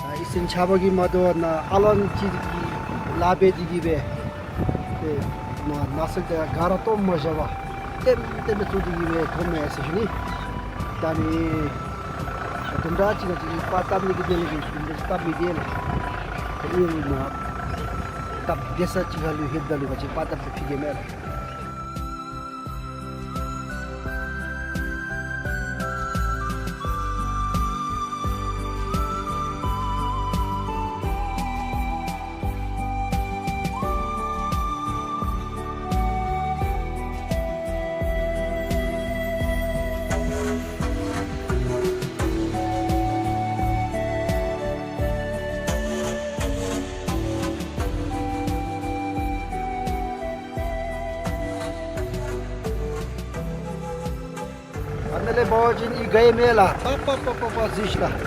ད་གཡུས་ཚན་ཆགས་པ་གིས་མ་དོ་ནཱ་ཨ་ལོང་ཅིག་གི་ལཱ་འབད་དེ་གི་སྦེ་ཏེ་ནཱ་ནགས་ཚལ་དེ་ག་ར་སྟོངམ་མ་བཞག་པར་ལྟེམ་ལྟེམ་སྦེ་བཙུགས་ཏེ་གི་སྦེ་མཐོངམ་མས་ཟེར་ཞུ་ནི། ད་ཨ་ནི་དུམ་གྲ་ཅིག་ང་བཅས་ཀྱིས་པར་བཏབ་ནི་གི་དོན་ལས་ཀྱི་དུམ་གྲ་ཅིག་སྟབས་མི་བདེ་ལགས། ཏེ་ཨིན་རུང་ནཱ་སྟབས་བདེ་ས་ཅིག་ཁ་ལུ་ལྷོདཔ་ད་ལུ་ང་བཅས་པར་བཏབ་སྟེ་ཕུལ་གེ་མས་ལགས། ཨ་ནཱ་ལས་འབད་བ་ཅིན་གཡུས་ག་ཡང་མེད་ལགས། པག་པག་པག་པག་པག་གཟིགས་ཤིག་ལགས།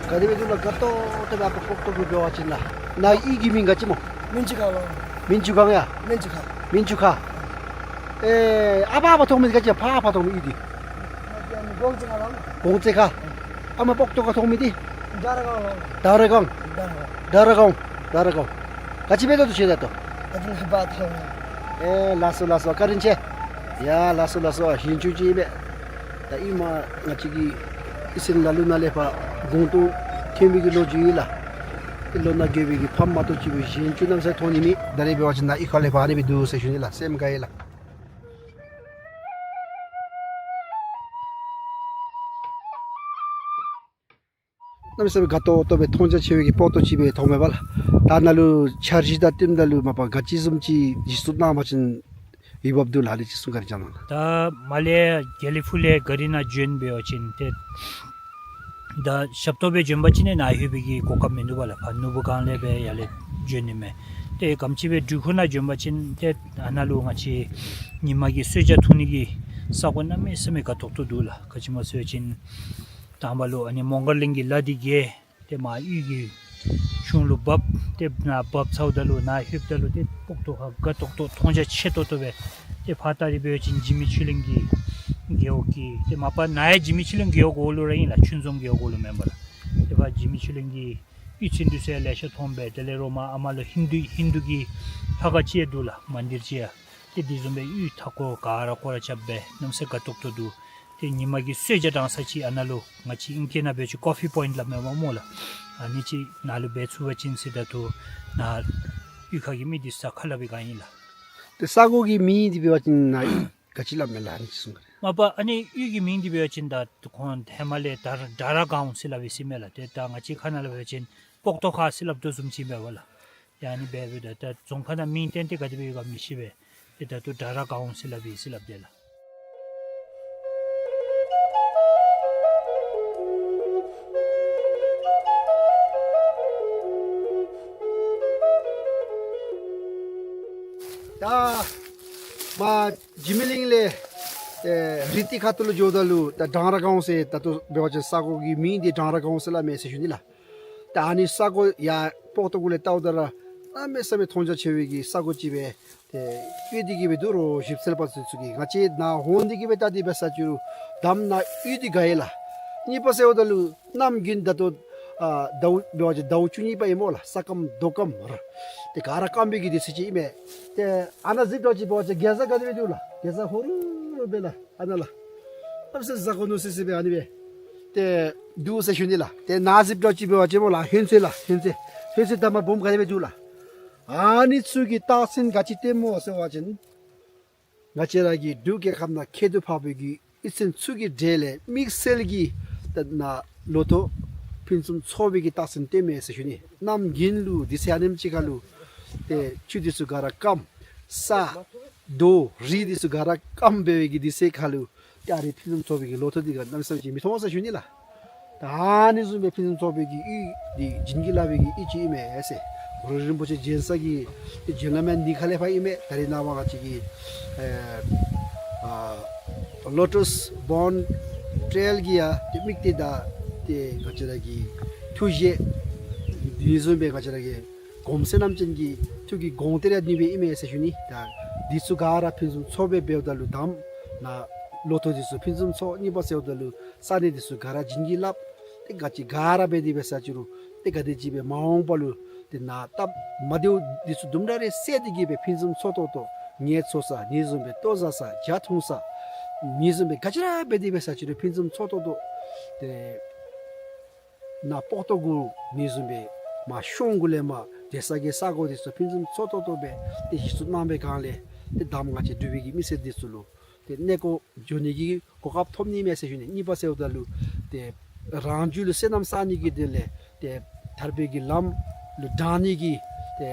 ག་དེ་སྦེ་འདུག་ལགས། དགའ་ཏོག་ཏོ་སྦེ་ཨ་པ་སྤོག་ཏོ་སྦེ་འབད་བ་ཅིན་ལགས། ནཱ་གཡུས་ཀྱི་མིང་ག་ཅི་སྨོ། མིང་ཅིག་ཁ་ལགས། མིང་ཅིག་ཁ་ཡ། མིང་ཅིག་ཁ། མིང་ཅིག་ཁ། ཨེ་ཨ་ཕར་ཕར་མཐོང་མི་འདི་ག་ཅི་ཕར་ཕར་མཐོང་མི་གཡུས་འདི། གོང་རྩེ་ཁ། གོང་རྩེ་ཁ། ཨ་མ་སྤོག་ཏོ་ཁ་མཐོང་མི་འདི། དར་ར་སྒང་ལགས། དར་ར་སྒང་། དར་ར་སྒང་། དར་ར་སྒང་། དར་ར་སྒང་། ག་ཅི་འབད་དོ་འདུག་ཤེས་ད་ལྟོ། ད་ཅི་ནཱ་འབག་འཐོན། ཨེ་ལགས་སོ་ལགས་སོ། བཀའ་དྲིན་ཆེ། ཡ་ལགས་སོ་ལགས་སོ། གཞན་ཆུང་ཅིག་ཨིན་པས། ད་ཨིན་མས། ང་བཅས་ཀྱི་གཡུས་ཚན་ལ་ལུ་ནཱ་ལས་ཕར་དགུང་སྟོང་ཐོན་པའི་གི་ལོ་རྒྱུས་ཨིན་ལགས། ཏེ་ལོ་ན་རྒས་པའི་གི་ཕམ་མ་གཏོགས་ཅིག་སྦེ་གཞན་ཆུང་གནམ་ས་མཐོང་ནི་མེད། ད་རེས་འབད་བ་ཅིན་ནཱ་གཡུས་ཁ་ལས་ཕར་ཨ་ནི་སྦེ་འདུག་ཟེར་ཞུ་ནི་ལགས། སེམས་དགའ་ཡི་ལགས། གནམ་མེད་ས་མེད་དགའ་ཏོག་ཏོ་སྦེ་མཐོང་རྒྱ་ཆེ་བའི་གི་སྤོག་ཏོ་ཅིག་སྦེ་མཐོངམ་མས་པ་ལགས། ད་ནཱ་ལུ་འཆར་གཞི་དང་བསྟུནམ་ད་ལུ་མ་པ་ག་ཅི་བཟུམ་ཅིག་གཞི་བཙུགས་གནང་བ་ཅིན་འོས་འབབ་འདུག་ལགས། ཨ་ནི་ཅིག་གསུང་བཀའ་དྲིན་བསྐྱང་གནང་ལགས། ད་མར་ལས་དགེ་ལེགས་ཕུ་ལས་ག་རི་ནང་བྱོན་འབད་བ་ཅིན་ཏེ་ད་ཞབས་ཏོག་སྦེ་བྱོན་པ་ཅིན་ནཱ་ལྷོད་པའི་གི་གོ་སྐབས་མིན་འདུག་པ་ལགས། ཕར་ནོར་བུ་སྒང་ལས་སྦེ་ཡར་ལས་བྱོན་ནི་མས། ཏེ་ག་དེམ་ཅིག་སྦེ་འབྲི་ཁུལ་ནང་བྱོན་པ་ཅིན་ཏེ་ཨ་ནཱ་ལུ་ང་བཅས་ཉི་མ་གི་གསོལ་ཇ་འཐུང་ནི་གི་ས་གོ་གནམ་མེད་ས་མེད་དགའ་ཏོག་ཏོ་འདུག་ལགས། ག་ཅི་སྨོ་ཟེར་བ་ཅིན་དང་པ་ལུ་ཨ་ནི་མོང་སྒར་གླིང་གི་ལ་འདི་བརྒལ། ཏེ་མར་གཡུས་ཀྱི་གཞུང་ལུ་འབབ། ཏེ་ནཱ་འབབ་ཚརཝ་ད་ལུ་ནཱ་ལྷོདཔ་ད་ལུ་ཏེ་སྤོག་ཏོ་ཁ་དགའ་ཏོག་ཏོ་མཐོང་རྒྱ་ཆེ་ཏོག་ཏོ་སྦེ། ཏེ་ཕར་ད་རིས་འབད་བ་ཅིན་འཇིགས་མེད་ཆོས་གླིང་གི་རྒེད་འོག་གི་ཏེ་མ་པ་ནཱ་ཡང་འཇིགས་མེད་ཆོས་གླིང་རྒེད་འོག་གུ་ལུ་ར་ཨིན་ལགས། ཆོས་འཛོམས་རྒེད་འོག་གུ་ལུ་མེན་པ་ལགས། ཏེ་ཕར་འཇིགས་མེད་ཆོས་གླིང་གི་གཡུས་ཚན་འདི་ཚུ་ཡང་ལེ་ཤ་མཐོང་སྦེ། དེ་ལས་རོགས་མར་ཨ་མར་ལུ་ཧིན་དུ་ཧིན་དུ་གི་ལྷ་ཁང་ཅིག་ཡང་འདུག་ལགས། མན་དིར་ཅིག་ཡང་། ཏེ་དེ་བཟུམ་སྦེ་གཡུས་མཐའ་འཁོར་ག་ར་སྐོར་ར་རྐྱབ་སྦེ་གནམ་མེད་ས་མེད་དགའ་ཏོག་ཏོ་འདུག། ཏེ་ཉིན་མ་གི་གསོལ་ཇ་དྲང་ས་ཅིག་ཨ་ནཱ་ལུ་ང་བཅས་ཨིང་སྐད་ནང་འབད་བ་ཅིན་ཀོ་ཕི་པོའིནཊ་སླབ་མས་པ་སྨོ་ལགས། ཨ་ནི་ཅིག་ནཱ་ལུ་འབད་ཚུགས་པ་ཅིན་ཟེརཝ་ད་ལུ་ནཱ་གཡུས་ཁ་གི་མི་འདི་ཚུ་ཁ་སླབ་པའི་སྒང་ཨིན་ལགས། ཏེ་ས་གོ་གི་མིང་འདི་འབད་བ་ཅིན་ནཱ་ག་ཅི་སླབ་མས་ལགས། ཨ་ནི་ཅིག་གསུང་ག་ལགས། མ་པ་ཨ་ནི་གཡུས་ཀྱི་མིང་འདི་འབད་བ་ཅིན་ད་ཁོང་ཧེ་མ་ལས་དར་དར་ར་སྒང་ཟེར་སླབ་པའི་ཟེར་མས་ལགས། ཏེ་ད་ང་བཅས་ཁ་ནང་ལུ་འབད་བ་ཅིན་སྤོག་ཏོ་ཁ་ཟེར་སླབ་དོ་བཟུམ་ཅིག་མས་པ་ལགས། ཡ་ཨ་ནི་སྦེ་འབདཝ་ད་ད་རྫོང་ཁ་ནང་མིང་བཏོན་ཏེ་ག་དེ་སྦེ་ཡོད་ག་མི་ཤེས་པས། ཏེ་ད་ལྟོ་དར་ར་སྒང་ཟེར་སླབ་པའི་ཟེར་སླབ་དེས་ལགས། མ་འཇིགས་མེད་གླིང་ལས་ཨེ་རི་ཏི་ཁ་ཐུག་ལུ་འགྱོཝ་ད་ལུ་ད་འབྲང་ར་སྒང་ཟེར་ད་ལྟོ་འབད་བ་ཅིན་ས་གོ་གི་མིང་འདི་འབྲང་ར་སྒང་ཟེར་སླབ་མས་ཟེར་ཞུ་ནི་ལགས། ད་ཨ་ནི་ས་གོ་ཡར་སྤོག་ཏོ་གུ་ལས་བལྟཝ་ད་ར་གནམ་མེད་ས་མེད་མཐོང་རྒྱ་ཆེ་བའི་གི་ས་གོ་ཅིག་སྦེ་ཏེ་ཡོད་དེ་གི་སྦེ་འདུག་རོགས་ཞིབ་འཚོལ་པ་ཚུ་ཚུ་གིས། ང་བཅས་ནཱ་འོང་སྟེ་གི་སྦེ་བལྟ་སྟེ་འབད་ས་ཅིག་རུང་འདམ་ནང་གཡུག་སྟེ་དགའ་ཡི་ལགས། གཉིས་པ་ཟེརཝ་ད་ལུ་གནམ་དགུན་ད་ལྟོ་ཨ་ཟླཝ་འབད་བ་ཅིན་ཟླཝ་བཅུ་གཉིས་པ་ཨིན་མས་ལགས། ས་སྐམ་རྡོ་སྐམ་ར་ཏེ་ག་ར་སྐམ་པའི་གི་དུས་ཚོད་ཅིག་ཨིན་མས། ཏེ་ཨ་ནཱ་གཟིགས་དོ་ཅིག་འབད་བ་ཅིན་གེ་ཛ་ག་དེ་སྦེ་འདུག་ལགས། གེ་ཛ་ཧོ་རུ་རུ་སྦེ་ལགས། ཨ་ནཱ་ལགས། གནམ་མེད་ས་མེད་གཟའ་གོ་ནོར་སི་སི་སྦེ་ཨ་ནི་སྦེ་ཏེ་འདུག་ཟེར་ཞུ་ནི་ལགས། ཏེ་ནཱ་གཟིགས་དོ་ཅིག་འབད་བ་ཅིན་སྨོ་ལགས། ཧོན་ཚོད་ལགས། ཧོན་ཚོད་ཧོན་ཚོད་དང་པ་སྦོམ་ག་དེ་སྦེ་འདུག་ལགས། ཨ་ནི་ཚུ་གི་རྟགས་མཚན་ག་ཅི་སྟོནམ་སྨོ་ཟེར་བ་ཅིན་ང་བཅས་ར་གི་འབྲུག་རྒྱལ་ཁབ་ནང་ཁྱད་དུ་འཕགས་པའི་གི་གཡུས་ཚན་ཚུ་གི་གྲས་ལས་དམིགས་བསལ་གྱི་ད་ནཱ་ལོ་ཐོག་ཕུན་སུམ་ཚོགས་པའི་གི་རྟགས་མཚན་སྟོནམ་མས་ཟེར་ཞུ་ནི། གནམ་དགུན་ལུ་དུས་ཚོད་ཨ་ནེམ་ཅིག་ཁར་ལུ་ཏེ་ཆུ་འདི་ཚུ་ག་ར་སྐམ། ས་རྡོ་རི་འདི་ཚུ་ག་ར་སྐམ་འབད་བའི་གི་དུས་ཚོད་ཁར་ལུ་ཏེ་ཨ་རིའི་ཕུན་སུམ་ཚོགས་པའི་གི་ལོ་ཐོག་འདི་ག་གནམ་མེད་ས་མེད་ཅིག་མི་མཐོང་ཟེར་ཞུ་ནི་ལགས། ད་ཨ་ནི་བཟུམ་སྦེ་ཕུན་སུམ་ཚོགས་པའི་གི་གཡུས་འདི་བྱིན་གྱིས་བརླབས་པའི་གི་གཡུས་ཅིག་ཨིན་མས་ཟེར། གུ་རུ་རིན་པོ་ཆེ་བྱོན་ས་གི་ཏེ་བྱོན་ལམ་ཡང་འདི་ཁ་ལས་ཕར་ཨིན་མས། ད་རེས་ནངས་པ་ང་བཅས་ཀྱི་ཨེ་ཨ་Lotus Born Trail གི་ཡང་ཏེ་དམིགས་གཏད་དང་ཏེ་ང་བཅས་ར་གི་ཐུགས་བཞེད་འདི་བཟུམ་སྦེ་ང་བཅས་ར་གི་གོམས་གཤིས་རྣམ་ཅན་གྱི་ཐུགས་ཀྱི་དགོངས་གཏེར་ཡང་འདི་སྦེ་ཨིན་མས་ཟེར་ཞུ་ནི། ད་འདི་ཚུ་ག་ར་ཕུན་སུམ་ཚོགས་སྦེ་འབདཝ་ད་ལུ་དང་ནཱ་ལོ་ཐོག་འདི་ཚུ་ཕུན་སུམ་ཚོགས། གཉིས་པ་ཟེརཝ་ད་ལུ་ས་གནས་འདི་ཚུ་ག་ར་བྱིན་གྱིས་བརླབས། ཏེ་ག་ཅི་ག་ར་འབད་དེ་འབད་ས་ཅིག་རུང་ཏེ་ག་དེ་ཅིག་སྦེ་མ་འོངས་པ་ལུ་ཏེ་ནཱ་སྟབས་མ་བདེཝ་འདི་ཚུ་དུམ་གྲ་རེ་བསལ་ཏེ་གི་སྦེ་ཕུན་སུམ་ཚོགས་ཏོག་ཏོ་ངལ་འཚོ་ས་འདི་བཟུམ་སྦེ་ལྟོ་བཟའ་ས་ཇ་འཐུང་ས་འདི་བཟུམ་སྦེ་ག་ཅི་ར་འབད་དེ་འབད་ས་ཅིག་རུང་ཕུན་སུམ་ཚོགས་ཏོག་ཏོ་ཏེ་ནཱ་སྤོག་ཏོ་གུ་འདི་བཟུམ་སྦེ་མར་གཤོང་གུ་ལས་མར་འབྲེལ་ས་གི་ས་གོ་འདི་ཚུ་ཕུན་སུམ་ཚོགས་ཏོག་ཏོ་སྦེ་ཏེ་གཞི་བཙུགས་གནང་བའི་སྒང་ལས་ཏེ་དང་ང་བཅས་འབྲུག་པའི་གི་མི་སེར་འདི་ཚུ་ལུ་ཏེ་གནས་སྐོར་འགྱོ་ནི་གི་གོ་སྐབས་ཐོབ་ནི་མས་ཟེར་ཞུ་ནི། གཉིས་པ་ཟེརཝ་ད་ལུ་ཏེ་རང་རྒྱུད་ལུ་བསོད་ནམས་བསག་ནི་གི་དོན་ལས་ཏེ་ཐར་པའི་གི་ལམ་ལུ་འདྲེན་ནི་གི་ཏེ་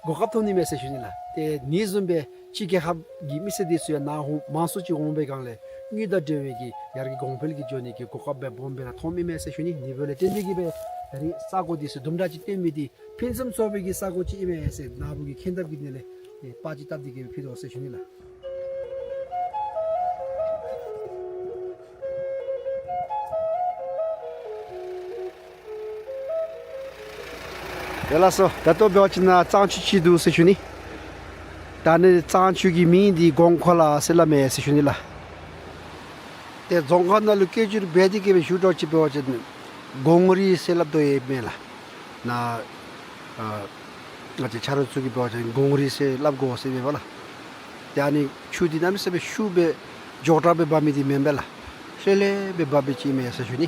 གོ་སྐབས་ཐོབ་ནི་མས་ཟེར་ཞུ་ནི་ལགས། ཏེ་འདི་བཟུམ་སྦེ་ཕྱི་རྒྱལ་ཁབ་ཀྱི་མི་སེར་འདི་ཚུ་ཡང་ནཱ་ཧོ་མང་སུ་ཅིག་འོང་བའི་སྒང་ལས་དངུལ་དང་འབྲེལ་བའི་གི་ཡར་གྱི་གོང་འཕེལ་གྱི་འགྱོ་ནི་གི་གོ་སྐབས་སྦེ་སྦོམ་སྦེ་ར་ཐོབ་ཨིན་མས་ཟེར་ཞུ་ནི། འདི་འབདཝ་ལས་བརྟེན་ཏེ་གི་སྦེ་ད་རིས་ས་གོ་འདི་ཚུ་དུམ་གྲ་ཅིག་སྟོན་མི་འདི་ཕུན་སུམ་ཚོགས་པའི་གི་ས་གོ་ཅིག་ཨིན་མས་ཟེར་ནཱ་བུ་གི་མཁྱེན་ཐབས་ཀྱི་དོན་ལས་ཏེ་པར་ཅིག་བཏབ་སྟེ་གི་སྦེ་ཕུལ་དོ་ཟེར་ཞུ་ནི་ལགས། ཡ་ལགས་སོ། ད་ལྟོ་འབད་བ་ཅིན་ནཱ་གཙང་ཆུ་ཅིག་འདུག་ཟེར་ཞུ་ནི། ད་ནི་གཙང་ཆུ་གི་མིང་འདི་གོང་ཁོ་ལ་ཟེར་སླབ་མས་ཟེར་ཞུ་ནི་ལགས། ཏེ་རྫོང་ཁ་ནང་ལུ་སྐད་སྒྱུར་འབད་དེ་གི་སྦེ་ཞུ་དོ་ཅིག་འབད་བ་ཅིན་གོང་རི་ཟེར་སླབ་དོ་ཡོདཔ་མས་ལགས། ནཱ་ཨ་ང་བཅས་ཆ་རོགས་ཚུ་གིས་འབད་བ་ཅིན་གོང་རི་ཟེར་སླབ་དགོ་ཟེར་མས་པ་ལགས། ཏེ་ཨ་ནི་ཆུ་འདི་གནམ་མེད་ས་མེད་ཤུགས་སྦེ་མགྱོགས་དྲགས་སྦེ་འབབ་མི་འདི་མེན་པས་ལགས། ལྷོད་ལྷོད་སྦེ་འབབ་མི་ཅིག་ཨིན་མས་ཟེར་ཞུ་ནི།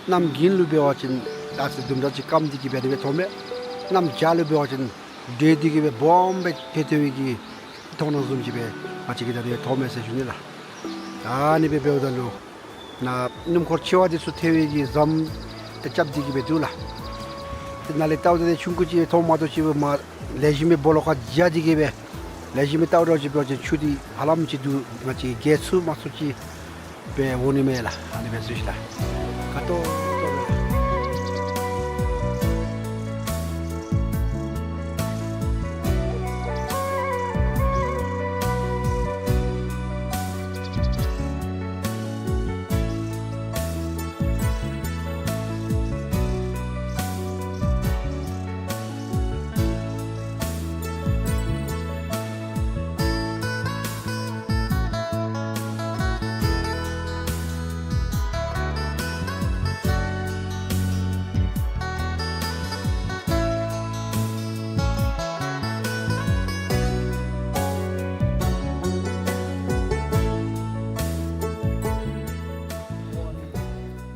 གནམ་དགུན་ལུ་འབད་བ་ཅིན་ད་ཅི་དུམ་གྲ་ཅིག་སྐམ་སྟེ་གི་སྦེ་ཨ་ནི་སྦེ་ཐོབ་མས། གནམ་བྱཱར་ལུ་འབད་བ་ཅིན་འདྲེས་ཏེ་གི་སྦེ་སྦོམ་སྦེ་ཐལ་ཐལ་བའི་གི་མཐོང་སྣང་བཟུམ་ཅིག་སྦེ་ང་བཅས་ཀྱིས་ད་ཨ་ནི་སྦེ་ཐོབ་མས་ཟེར་ཞུ་ནི་ལགས། ཨ་ནི་སྦེ་འབདཝ་ད་ལུ་ནཱ་སྣུམ་འཁོར་ཆེ་བ་འདི་ཚུ་ཐལ་བའི་གི་ཟམ་ཏེ་རྐྱབ་སྟེ་གི་སྦེ་འདུག་ལགས། ཏེ་ནཱ་ལས་བལྟཝ་ད་ཏེ་ཆུང་ཀུ་ཅིག་མཐོངམ་མ་གཏོགས་ཅིག་སྦེ་མར་ལེགས་ཤོམ་སྦེ་སྦོ་ལོགས་ཁར་འགྱོ་སྟེ་གི་སྦེ་ལེགས་ཤོམ་སྦེ་བལྟཝ་ད་ཅིག་འབད་བ་ཅིན་ཆུ་འདི་ཧ་ལམ་ཅིག་འདུག། ང་བཅས་རྒལ་ཚུགས་མ་ཚུགས་ཅིག་སྦེ་འོང་ནི་མས་ལགས། ཨ་ནི་སྦེ་ཞུ་ཞུ་ལགས། ཁ་ཏོག་ཏོ་སྦེ།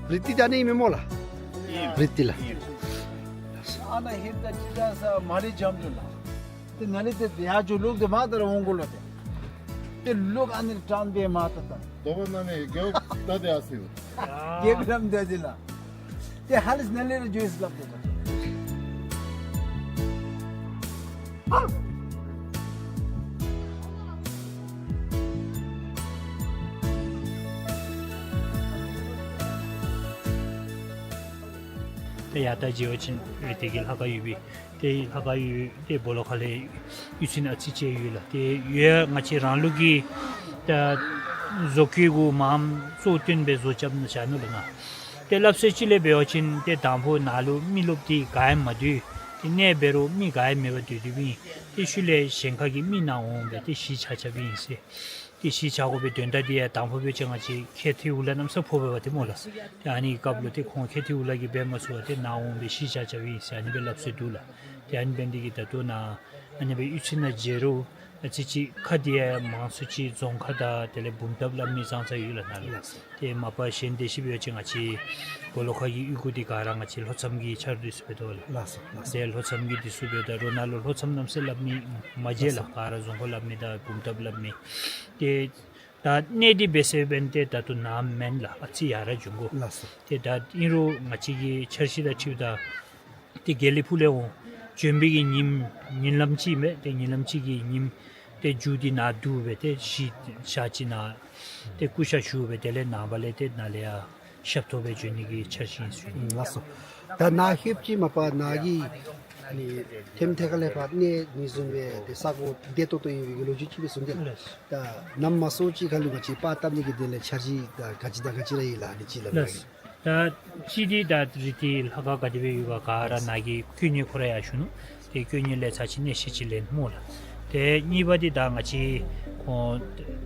རི་ཏི་ད་ཨ་ནི་ཨིན་མས་སྨོ་ལགས། ཨིན། རི་ཏི་ལགས། ཨིན། ཨ་ནཱ་ཧེ་ད་ཅི་ད་ས་མ་རི་འཇམ་ཏོང་ལགས། ཏེ་ནཱ་ལས་ཏེ་ཡར་འགྱོ་ལོག་ཏེ་མར་ད་ར་འོང་དགོ་ལོ་ཏེ། ཏེ་ལོག་ཨ་ནི་ལས་ཊཱན་སྦེ་མར་ད་ད། དོ་བ་ནང་ནས་རྒྱབ་ད་དེ་ཨ་སི་བ། རྒྱབ་ལམ་དེ་ཨ་སི་ལགས། ཏེ་ཧ་ལས་ནཱ་ལས་ར་འགྱོ་ཡི་ཟེར་སླབ་དོ། ཏེ་ཡར་ལྟ་འགྱོ་བ་ཅིན་ཏེ་དེ་གི་ལྷ་ཁང་ཡོད་པས། ཏེ་ལྷ་ཁང་ཡོད། ཏེ་སྦོ་ལོགས་ཁ་ལས་གཡུས་ཚན་ཨ་ཙི་ཅིག་ཡོད་ལགས། ཏེ་ཡོད་ང་བཅས་རང་ལུགས་ཀྱི་ད་བཟོ་བཀོད་གུ་མངམ་གཙོ་བཏོན་སྦེ་བཟོ་རྐྱབ་ནི་བཞག་ནུག་ལགས་ང་། ཏེ་སླབ་སྲོལ་ཅིག་ལས་འབད་བ་ཅིན་ཏེ་དང་ཕུ་ནཱ་ལུ་མི་རློབས་འདི་ག་ཡང་མ་སྡོད། ཏེ་གནས་འབད་རུང་མི་ག་ཡང་མེད་པར་སྡོད་སྡོདཔ་ཨིན། ཏེ་ཤུལ་ལས་གཞན་ཁ་གི་མི་ནཱ་འོང་སྦེ་ཏེ་གཞིས་ཆགས་རྐྱབ་ཨིན་ཟེར། ཏེ་གཞིས་ཆགས་དགོ་པའི་དོན་དག་འདི་ཡང་དང་ཕུ་འབད་བ་ཅིན་ང་བཅས་ཁེ་ཐི་འུ་ལག་གནམ་ས་ཕོག་པས་པ་ཏེ་སྨོ་ལགས། ཏེ་ཨ་ནི་སྐབས་ལུ་ཏེ་ཁོང་ཁེ་ཐི་འུ་ལག་གིས་འབད་མ་ཚུགས་པར་ཏེ་ནཱ་འོང་སྦེ་གཞིས་ཆགས་རྐྱབ་ཨིན་ཟེར་ཨ་ནི་སྦེ་སླབ་སྲོལ་འདུག་ལགས། ཏེ་ཨ་ནི་འབད་ནི་འདི་གིས་ད་ལྟོ་ནཱ་ཨ་ནི་སྦེ་གཡུས་ཚན་ནང་མཇལ་རུང་ཨ་ཙི་ཅིག་ཁ་འདི་ཡང་མང་སུ་ཅིག་རྫོང་ཁ་དང་དེ་ལས་བུམ་ཐབས་སླབ་མི་ཙང་ཙང་ཡོད་ལགས་ནཱ་ལུ། ལགས་སོ། ཏེ་མ་པ་གཞན་དེ་ཅིག་འབད་བ་ཅིན་ང་བཅས་སྦོ་ལོགས་ཁ་གི་གཡུས་སྒོ་འདི་ག་ར་ང་བཅས་ལྷོ་མཚམས་ཀྱི་ཆ་རོགས་འདི་ཚུ་འབད་དོ་ལགས། ལགས་སོ། ལགས་སོ། ཏེ་ལྷོ་མཚམས་ཀྱི་འདི་ཚུ་འབདཝ་ད་རོགས་ནཱ་ལུ་ལྷོ་མཚམས་གནམ་ས་སླབ་མི་མ་མཇལ་ལགས། ལགས་སོ། ག་ར་རྫོང་ཁ་སླབ་མི་དང་བུམ་ཐབས་སླབ་མི། ཏེ་ད་གནས་འདི་སྦེ་ཟེར་བ་ཅིན་ཏེ་ད་ལྟོ་ནཱ་མེན་ལགས། ཨ་ཙི་ཡར་ར་འགྱོ་དགོ། ལགས་སོ། ཏེ་ད་ཨིན་རུང་ང་བཅས་ཀྱི་འཆར་གཞི་དང་འཁྲིལཝ་ད་ཏེ་དགེ་ལེགས་ཕུག་ལས་འོང་བྱོན་པའི་གི་ཉིནམ་ཉིན་ལམ་ཅིག་མས། ཏེ་ཉིན་ལམ་ཅིག་གི་ཉིནམ་ཏེ་མཇུག་འདི་ནཱ་བསྡུ་སྦེ་ཏེ་གཞིས་ཆགས་ཅིག་ནང་ཏེ་སྐུ་ཤ་ཞུ་སྦེ་དེ་ལས་ནངས་པ་ལས་ཏེ་ནཱ་ལས་ཡར་ཞབས་ཏོག་འབད་བྱོན་ནི་གི་འཆར་གཞི་ཨིན་ཟེར་ཞུ་ནི། ལགས་སོ། ད་ནཱ་ལྷོདཔ་ཅིག་མ་པ་ནཱ་གི་ཨ་ནི་ཐེམ་ཐེ་ཁ་ལས་ཕར་གནས་ནི་བཟུམ་སྦེ་ཏེ་ས་གོ་བདེ་ཏོག་ཏོ་ཡོད་པའི་གི་ལོ་རྒྱུས་ཅིག་སྦེ་གསུངས་ཏེ། ལགས། ད་ནམ་མ་སོང་ཅིག་ཁ་ལུ་ང་བཅས་པར་བཏབ་ནི་གི་དོན་ལས་འཆར་གཞི་ད་ག་ཅི་དང་ག་ཅི་ར་ཡོད་ལགས། ཨ་ནི་ཅིག་སླབ་ལགས། ད་ཅི་འདི་ད་རི་དེ་ལྷ་ཁང་ག་དེ་སྦེ་ཡོད་ག་ག་ར་ནཱ་གི་དཀོན་གཉེར་ཁོ་ར་ཡར་ཞུ་ནུག། ཏེ་དཀོན་གཉེར་ལས་ཚར་ཅིག་གནས་བཤད་ཅིག་ལེན་སྨོ་ལགས། ཏེ་གཉིས་པ་འདི་ད་ང་བཅས་ཁོང་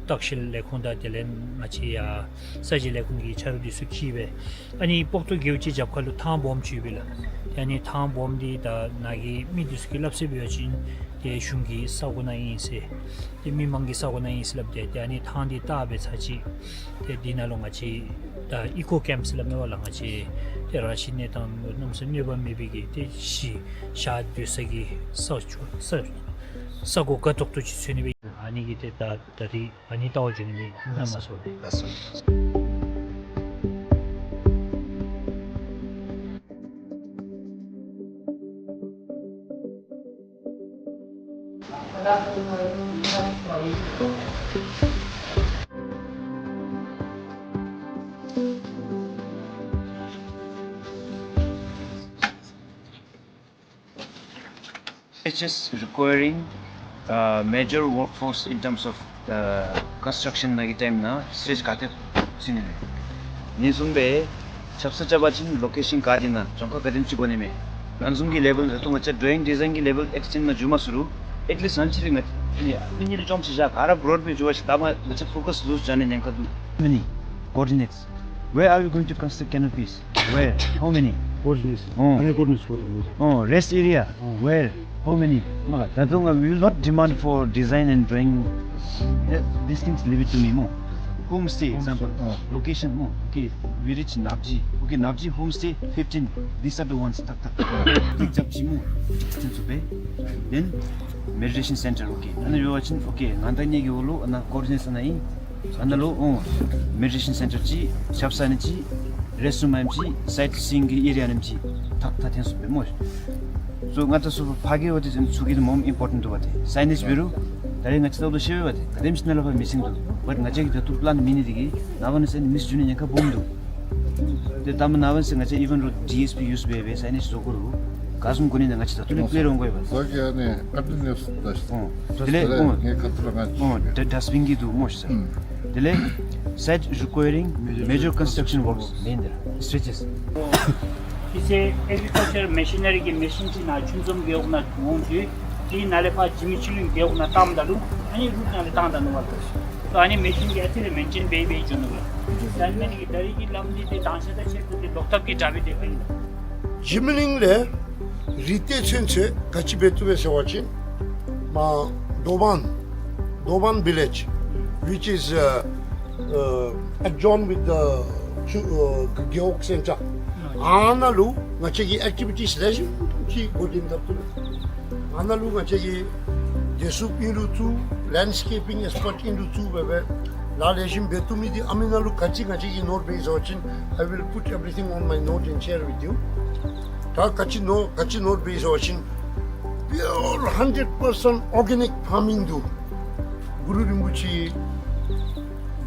བརྟག་ཞིབ་ལས་ཁུངས་དང་དེ་ལས་ང་བཅས་ཡར་ས་གཞི་ལས་ཁུངས་ཀྱི་ཆ་རོགས་འདི་ཚུ་འཁྱིད་སྦེ་ཨ་ནི་སྤོག་ཐུག་རྒེད་འོག་ཅིག་རྒྱབ་ཁ་ལུ་ཐང་སྦོམ་ཅིག་ཡོད་པས་ལགས། ཏེ་ཨ་ནི་ཐང་སྦོམ་འདི་ད་ནཱ་གི་མི་འདི་ཚུ་གིས་སླབ་སྲོལ་འབད་བ་ཅིན་ཏེ་གཞུང་གི་ས་གོ་ནང་ཨིན་ཟེར། ཏེ་མི་མང་གི་ས་གོ་ནང་ཨིན་ཟེར་སླབ་སྟེ་ཏེ་ཨ་ནི་ཐང་འདི་བཏགས་སྦེ་ཚར་ཅིག་ཏེ་འདི་ནང་ལུ་ང་བཅས་ད་ཨི་ཀོ་ཀེམཔ་ཟེར་སླབ་ནི་པ་ལགས། ང་བཅས་ཏེ་ར་ཤི་གནས་སྟངས་གནམ་མེད་ས་མེད་གནོད་པ་མེད་པའི་གི་ཏེ་གཞིས་ཆགས་སྡོད་ས་གི་ས་ཆ་ས་ས་གོ་དགའ་ཏོག་ཏོ་ཅིག་འཚོལ་ནི་སྦེ་ཨ་ནི་གི་ཏེ་ད་ད་རིས་ཨ་ནི་བལྟ་བར་འགྱོ་ནི་སྦེ་ནཱ་མར་སོང་ནི། ལགས་སོ། It is requiring, uh, major workforce in terms of, uh, construction ནང་གི་ཊའིམ་ནང་སི་ཊེཇ་ག་ཏེ་ཚུད་ནི་མས། ཨ་ནི་བཟུམ་སྦེ་ཆབ་གསང་རྐྱབ་པ་ཅིན་ལོ་ཀེ་ཤཱན་ག་ཏེ་ནང་རྫོང་ཁག་ག་དེམ་ཅིག་དགོ་ནི་མས། ཨ་ནི་བཟུམ་གྱི་ལེ་བཱལ་ད་ལྟོ་ང་བཅས་ཌོ་རོ་ཡིང་ཌི་ཛའིན་གྱི་ལེ་བཱལ་ཨེགསི་ཊེནཌ་ནང་འགྱོ་མ་ཚུགས་རུང་ཨེཊ་ལིསཊ་ཨ་ནི་ཅིག་རེ་ང་བཅས་ཨ་ནི་ཨ་ནི་ལུ་ཅུང་ཅིག་བཞག་ག་ར་བྷྲོཌ་སྦེ་འགྱོ་བ་ཅིན་ད་མ་ང་བཅས་ཕོ་ཀཱསི་ལུ་བཞག་ནི་ཉེན་ཁ་འདུག། Many coordinates. Where are you going to construct canopies? Where? How many? Coordinates. Oh. Any coordinates, coordinates. Oh, rest area. Oh. Where? How many? མ་ག་ད་དུང་we will not demand for design and drawing. Uh, these things leave it to me, སྨོ། Home stay, example. Oh. Location, སྨོ། Okay, we reach ནག་ཅི། Okay, ནག་ཅི home stay fifteen. These are the ones. ཐག་ཐག་ཐག་རྐྱབ་ཅི་སྨོ། ཐེན་སུ་པེ། Then meditation center, okay. ཨ་ནཱ་འབད་བ་ཅིན་okay། ང་དང་ངེ་གི་འོག་ལུ་ཨ་ནཱ་ཀོ་ཌི་ནེཊ་ཨ་ནཱ་ཨིན། ཨ་ནཱ་ལུ་ཨོ་མེ་ཌི་ཊེ་ཤཱན་སེན་ཊར་ཅིག་ཆབ་གསང་ཨ་ནི་ཅིག་རེསཊ་རུམ་ཨ་ནི་ཅིག་སའིཊ་སིའིང་གི་ཨེ་རི་ཡ་ཨ་ནི་ཅིག་ཐག་ཐག་ཐེན་སུ་པེ་སྨོ། སོ་ང་ད་སུ་ཕ་གི་འོ་དེ་ཚུ་གི་མོ་ཨིམ་པོར་ཊེནཊ་འདུག་པ་ཏེ། སའི་ནེཇ་འབད་རུང་ད་རེས་ང་བཅས་ད་ལྟོ་ཤེས་པས་པ་ཏེ། ག་དེམ་ཅིག་ནང་ལས་ཕར་མི་སིང་འདུག། བཊ་ང་བཅས་ཀྱིས་ད་ལྟོ་པི་ལཱན་མེད་ནི་དེ་གིས་ནངས་པ་གནངས་ཚེ་མིས་འགྱོ་ནི་ཉེན་ཁ་སྦོམ་འདུག། ཏེ་ད་མ་ནངས་པ་གནངས་ཚེ་ང་བཅས་ཨི་ཝེན་རོ་ཌི་ཨེསི་པི་ཡུས་འབད་སྦེ་སའི་ནེཇ་བཟོ་དགོ་རུང་ག་བཟུམ་དགོ་ནི་ན་ང་བཅས་ད་ལྟོ་ལས་པི་ལེ་ར་འོང་དགོ་པས། ད་གི་ཨ་ནི་ཨར་ཌི་ཨེན་ཨེཕ་ད་ཨོ་དེ་ལས་ཨོ་ངེ་ཁ་ཐུག་ལས་ང་ཨོ་ཌ་ཌསཊ་བིན་གྱི་འདུག་སྨོ་ཤིག་ས། དེ་ལས་site requiring major construction works མེན་དེ་ར་སི་ཊེ་ཇེས། སི་ཊེ་ཇེས་ཨེག་རི་ཀལ་ཅར་མེ་ཤི་ནེ་རི་གི་མེ་ཤིན་ཅིག་ནཱ་ཆུ་འཛོམས་རྒེད་འོག་ནང་འོང་ཚུགས། དེ་ནང་ལས་ཕར་འཇིགས་མེད་ཆོས་གླིང་རྒེད་འོག་ནང་བཏངམ་ད་ལུ་ཨ་ནི་རུཊ་ནང་ལས་བཏང་ད་ནུག་པ་ལགས། ཨ་ནི་མེ་ཤིན་གྱིས་ཨ་ཙི་རེ་མེན་ཊེན་འབད་འབད་འགྱོ་ནུག་པ་ལགས། ད་ཨ་ནི་གི་ད་རིས་ཀྱི་ལམ་འདི་ཏེ་དང་ཤ་དང་ཆེ་ཏོག་ཏོ་ལོག་ཐབས་ཀྱི་དྲག་པའི་དེ་ཨིན་ལགས། འཇིགས་མེད་གླིང་ལས་རི་སྟོད་ཚུན་ཚོད་ག་ཅི་འབད་བཏུབ་པས་ཟེར་བ་ཅིན་མར་དོ་བན། དོ་བན་བི་ལེཇ་which is, uh, uh, adjoined with the, uh, རྒེད་འོག་སེན་ཊར། ཨ་ནཱ་ལུ་ང་བཅས་ཀྱིས་ཨེག་ཊི་བི་ཊིས་ལེགས་ཤོམ་ཅིག་འགོ་འདྲེན་འཐབ་བཏུབ། ཨ་ནཱ་ལུ་ང་བཅས་ཀྱིས་བདེ་སྲུངཔ་ཨིན་རུང་བཙུགས། ལེནཌ་སི་ཀེ་པིང་ཨེགསི་པརཊ་ཨིན་རུང་བཙུགས་སྦེ་སྦེ་ལཱ་ལེགས་ཤོམ་འབད་བཏུབ་མི་འདི་ཨ་མི་ནང་ལུ་ག་ཅི་ང་བཅས་ཀྱིས་ནོཊ་འབད་ཡི་ཟེར་བ་ཅིན། I will put everything on my note and share with you. ད་ག་ཅི་ནོ་ག་ཅི་ནོཊ་འབད་ཡི་ཟེར་བ་ཅིན་pure hundred percent organic farming འདུག། གུ་རུ་རིན་པོ་ཆེ་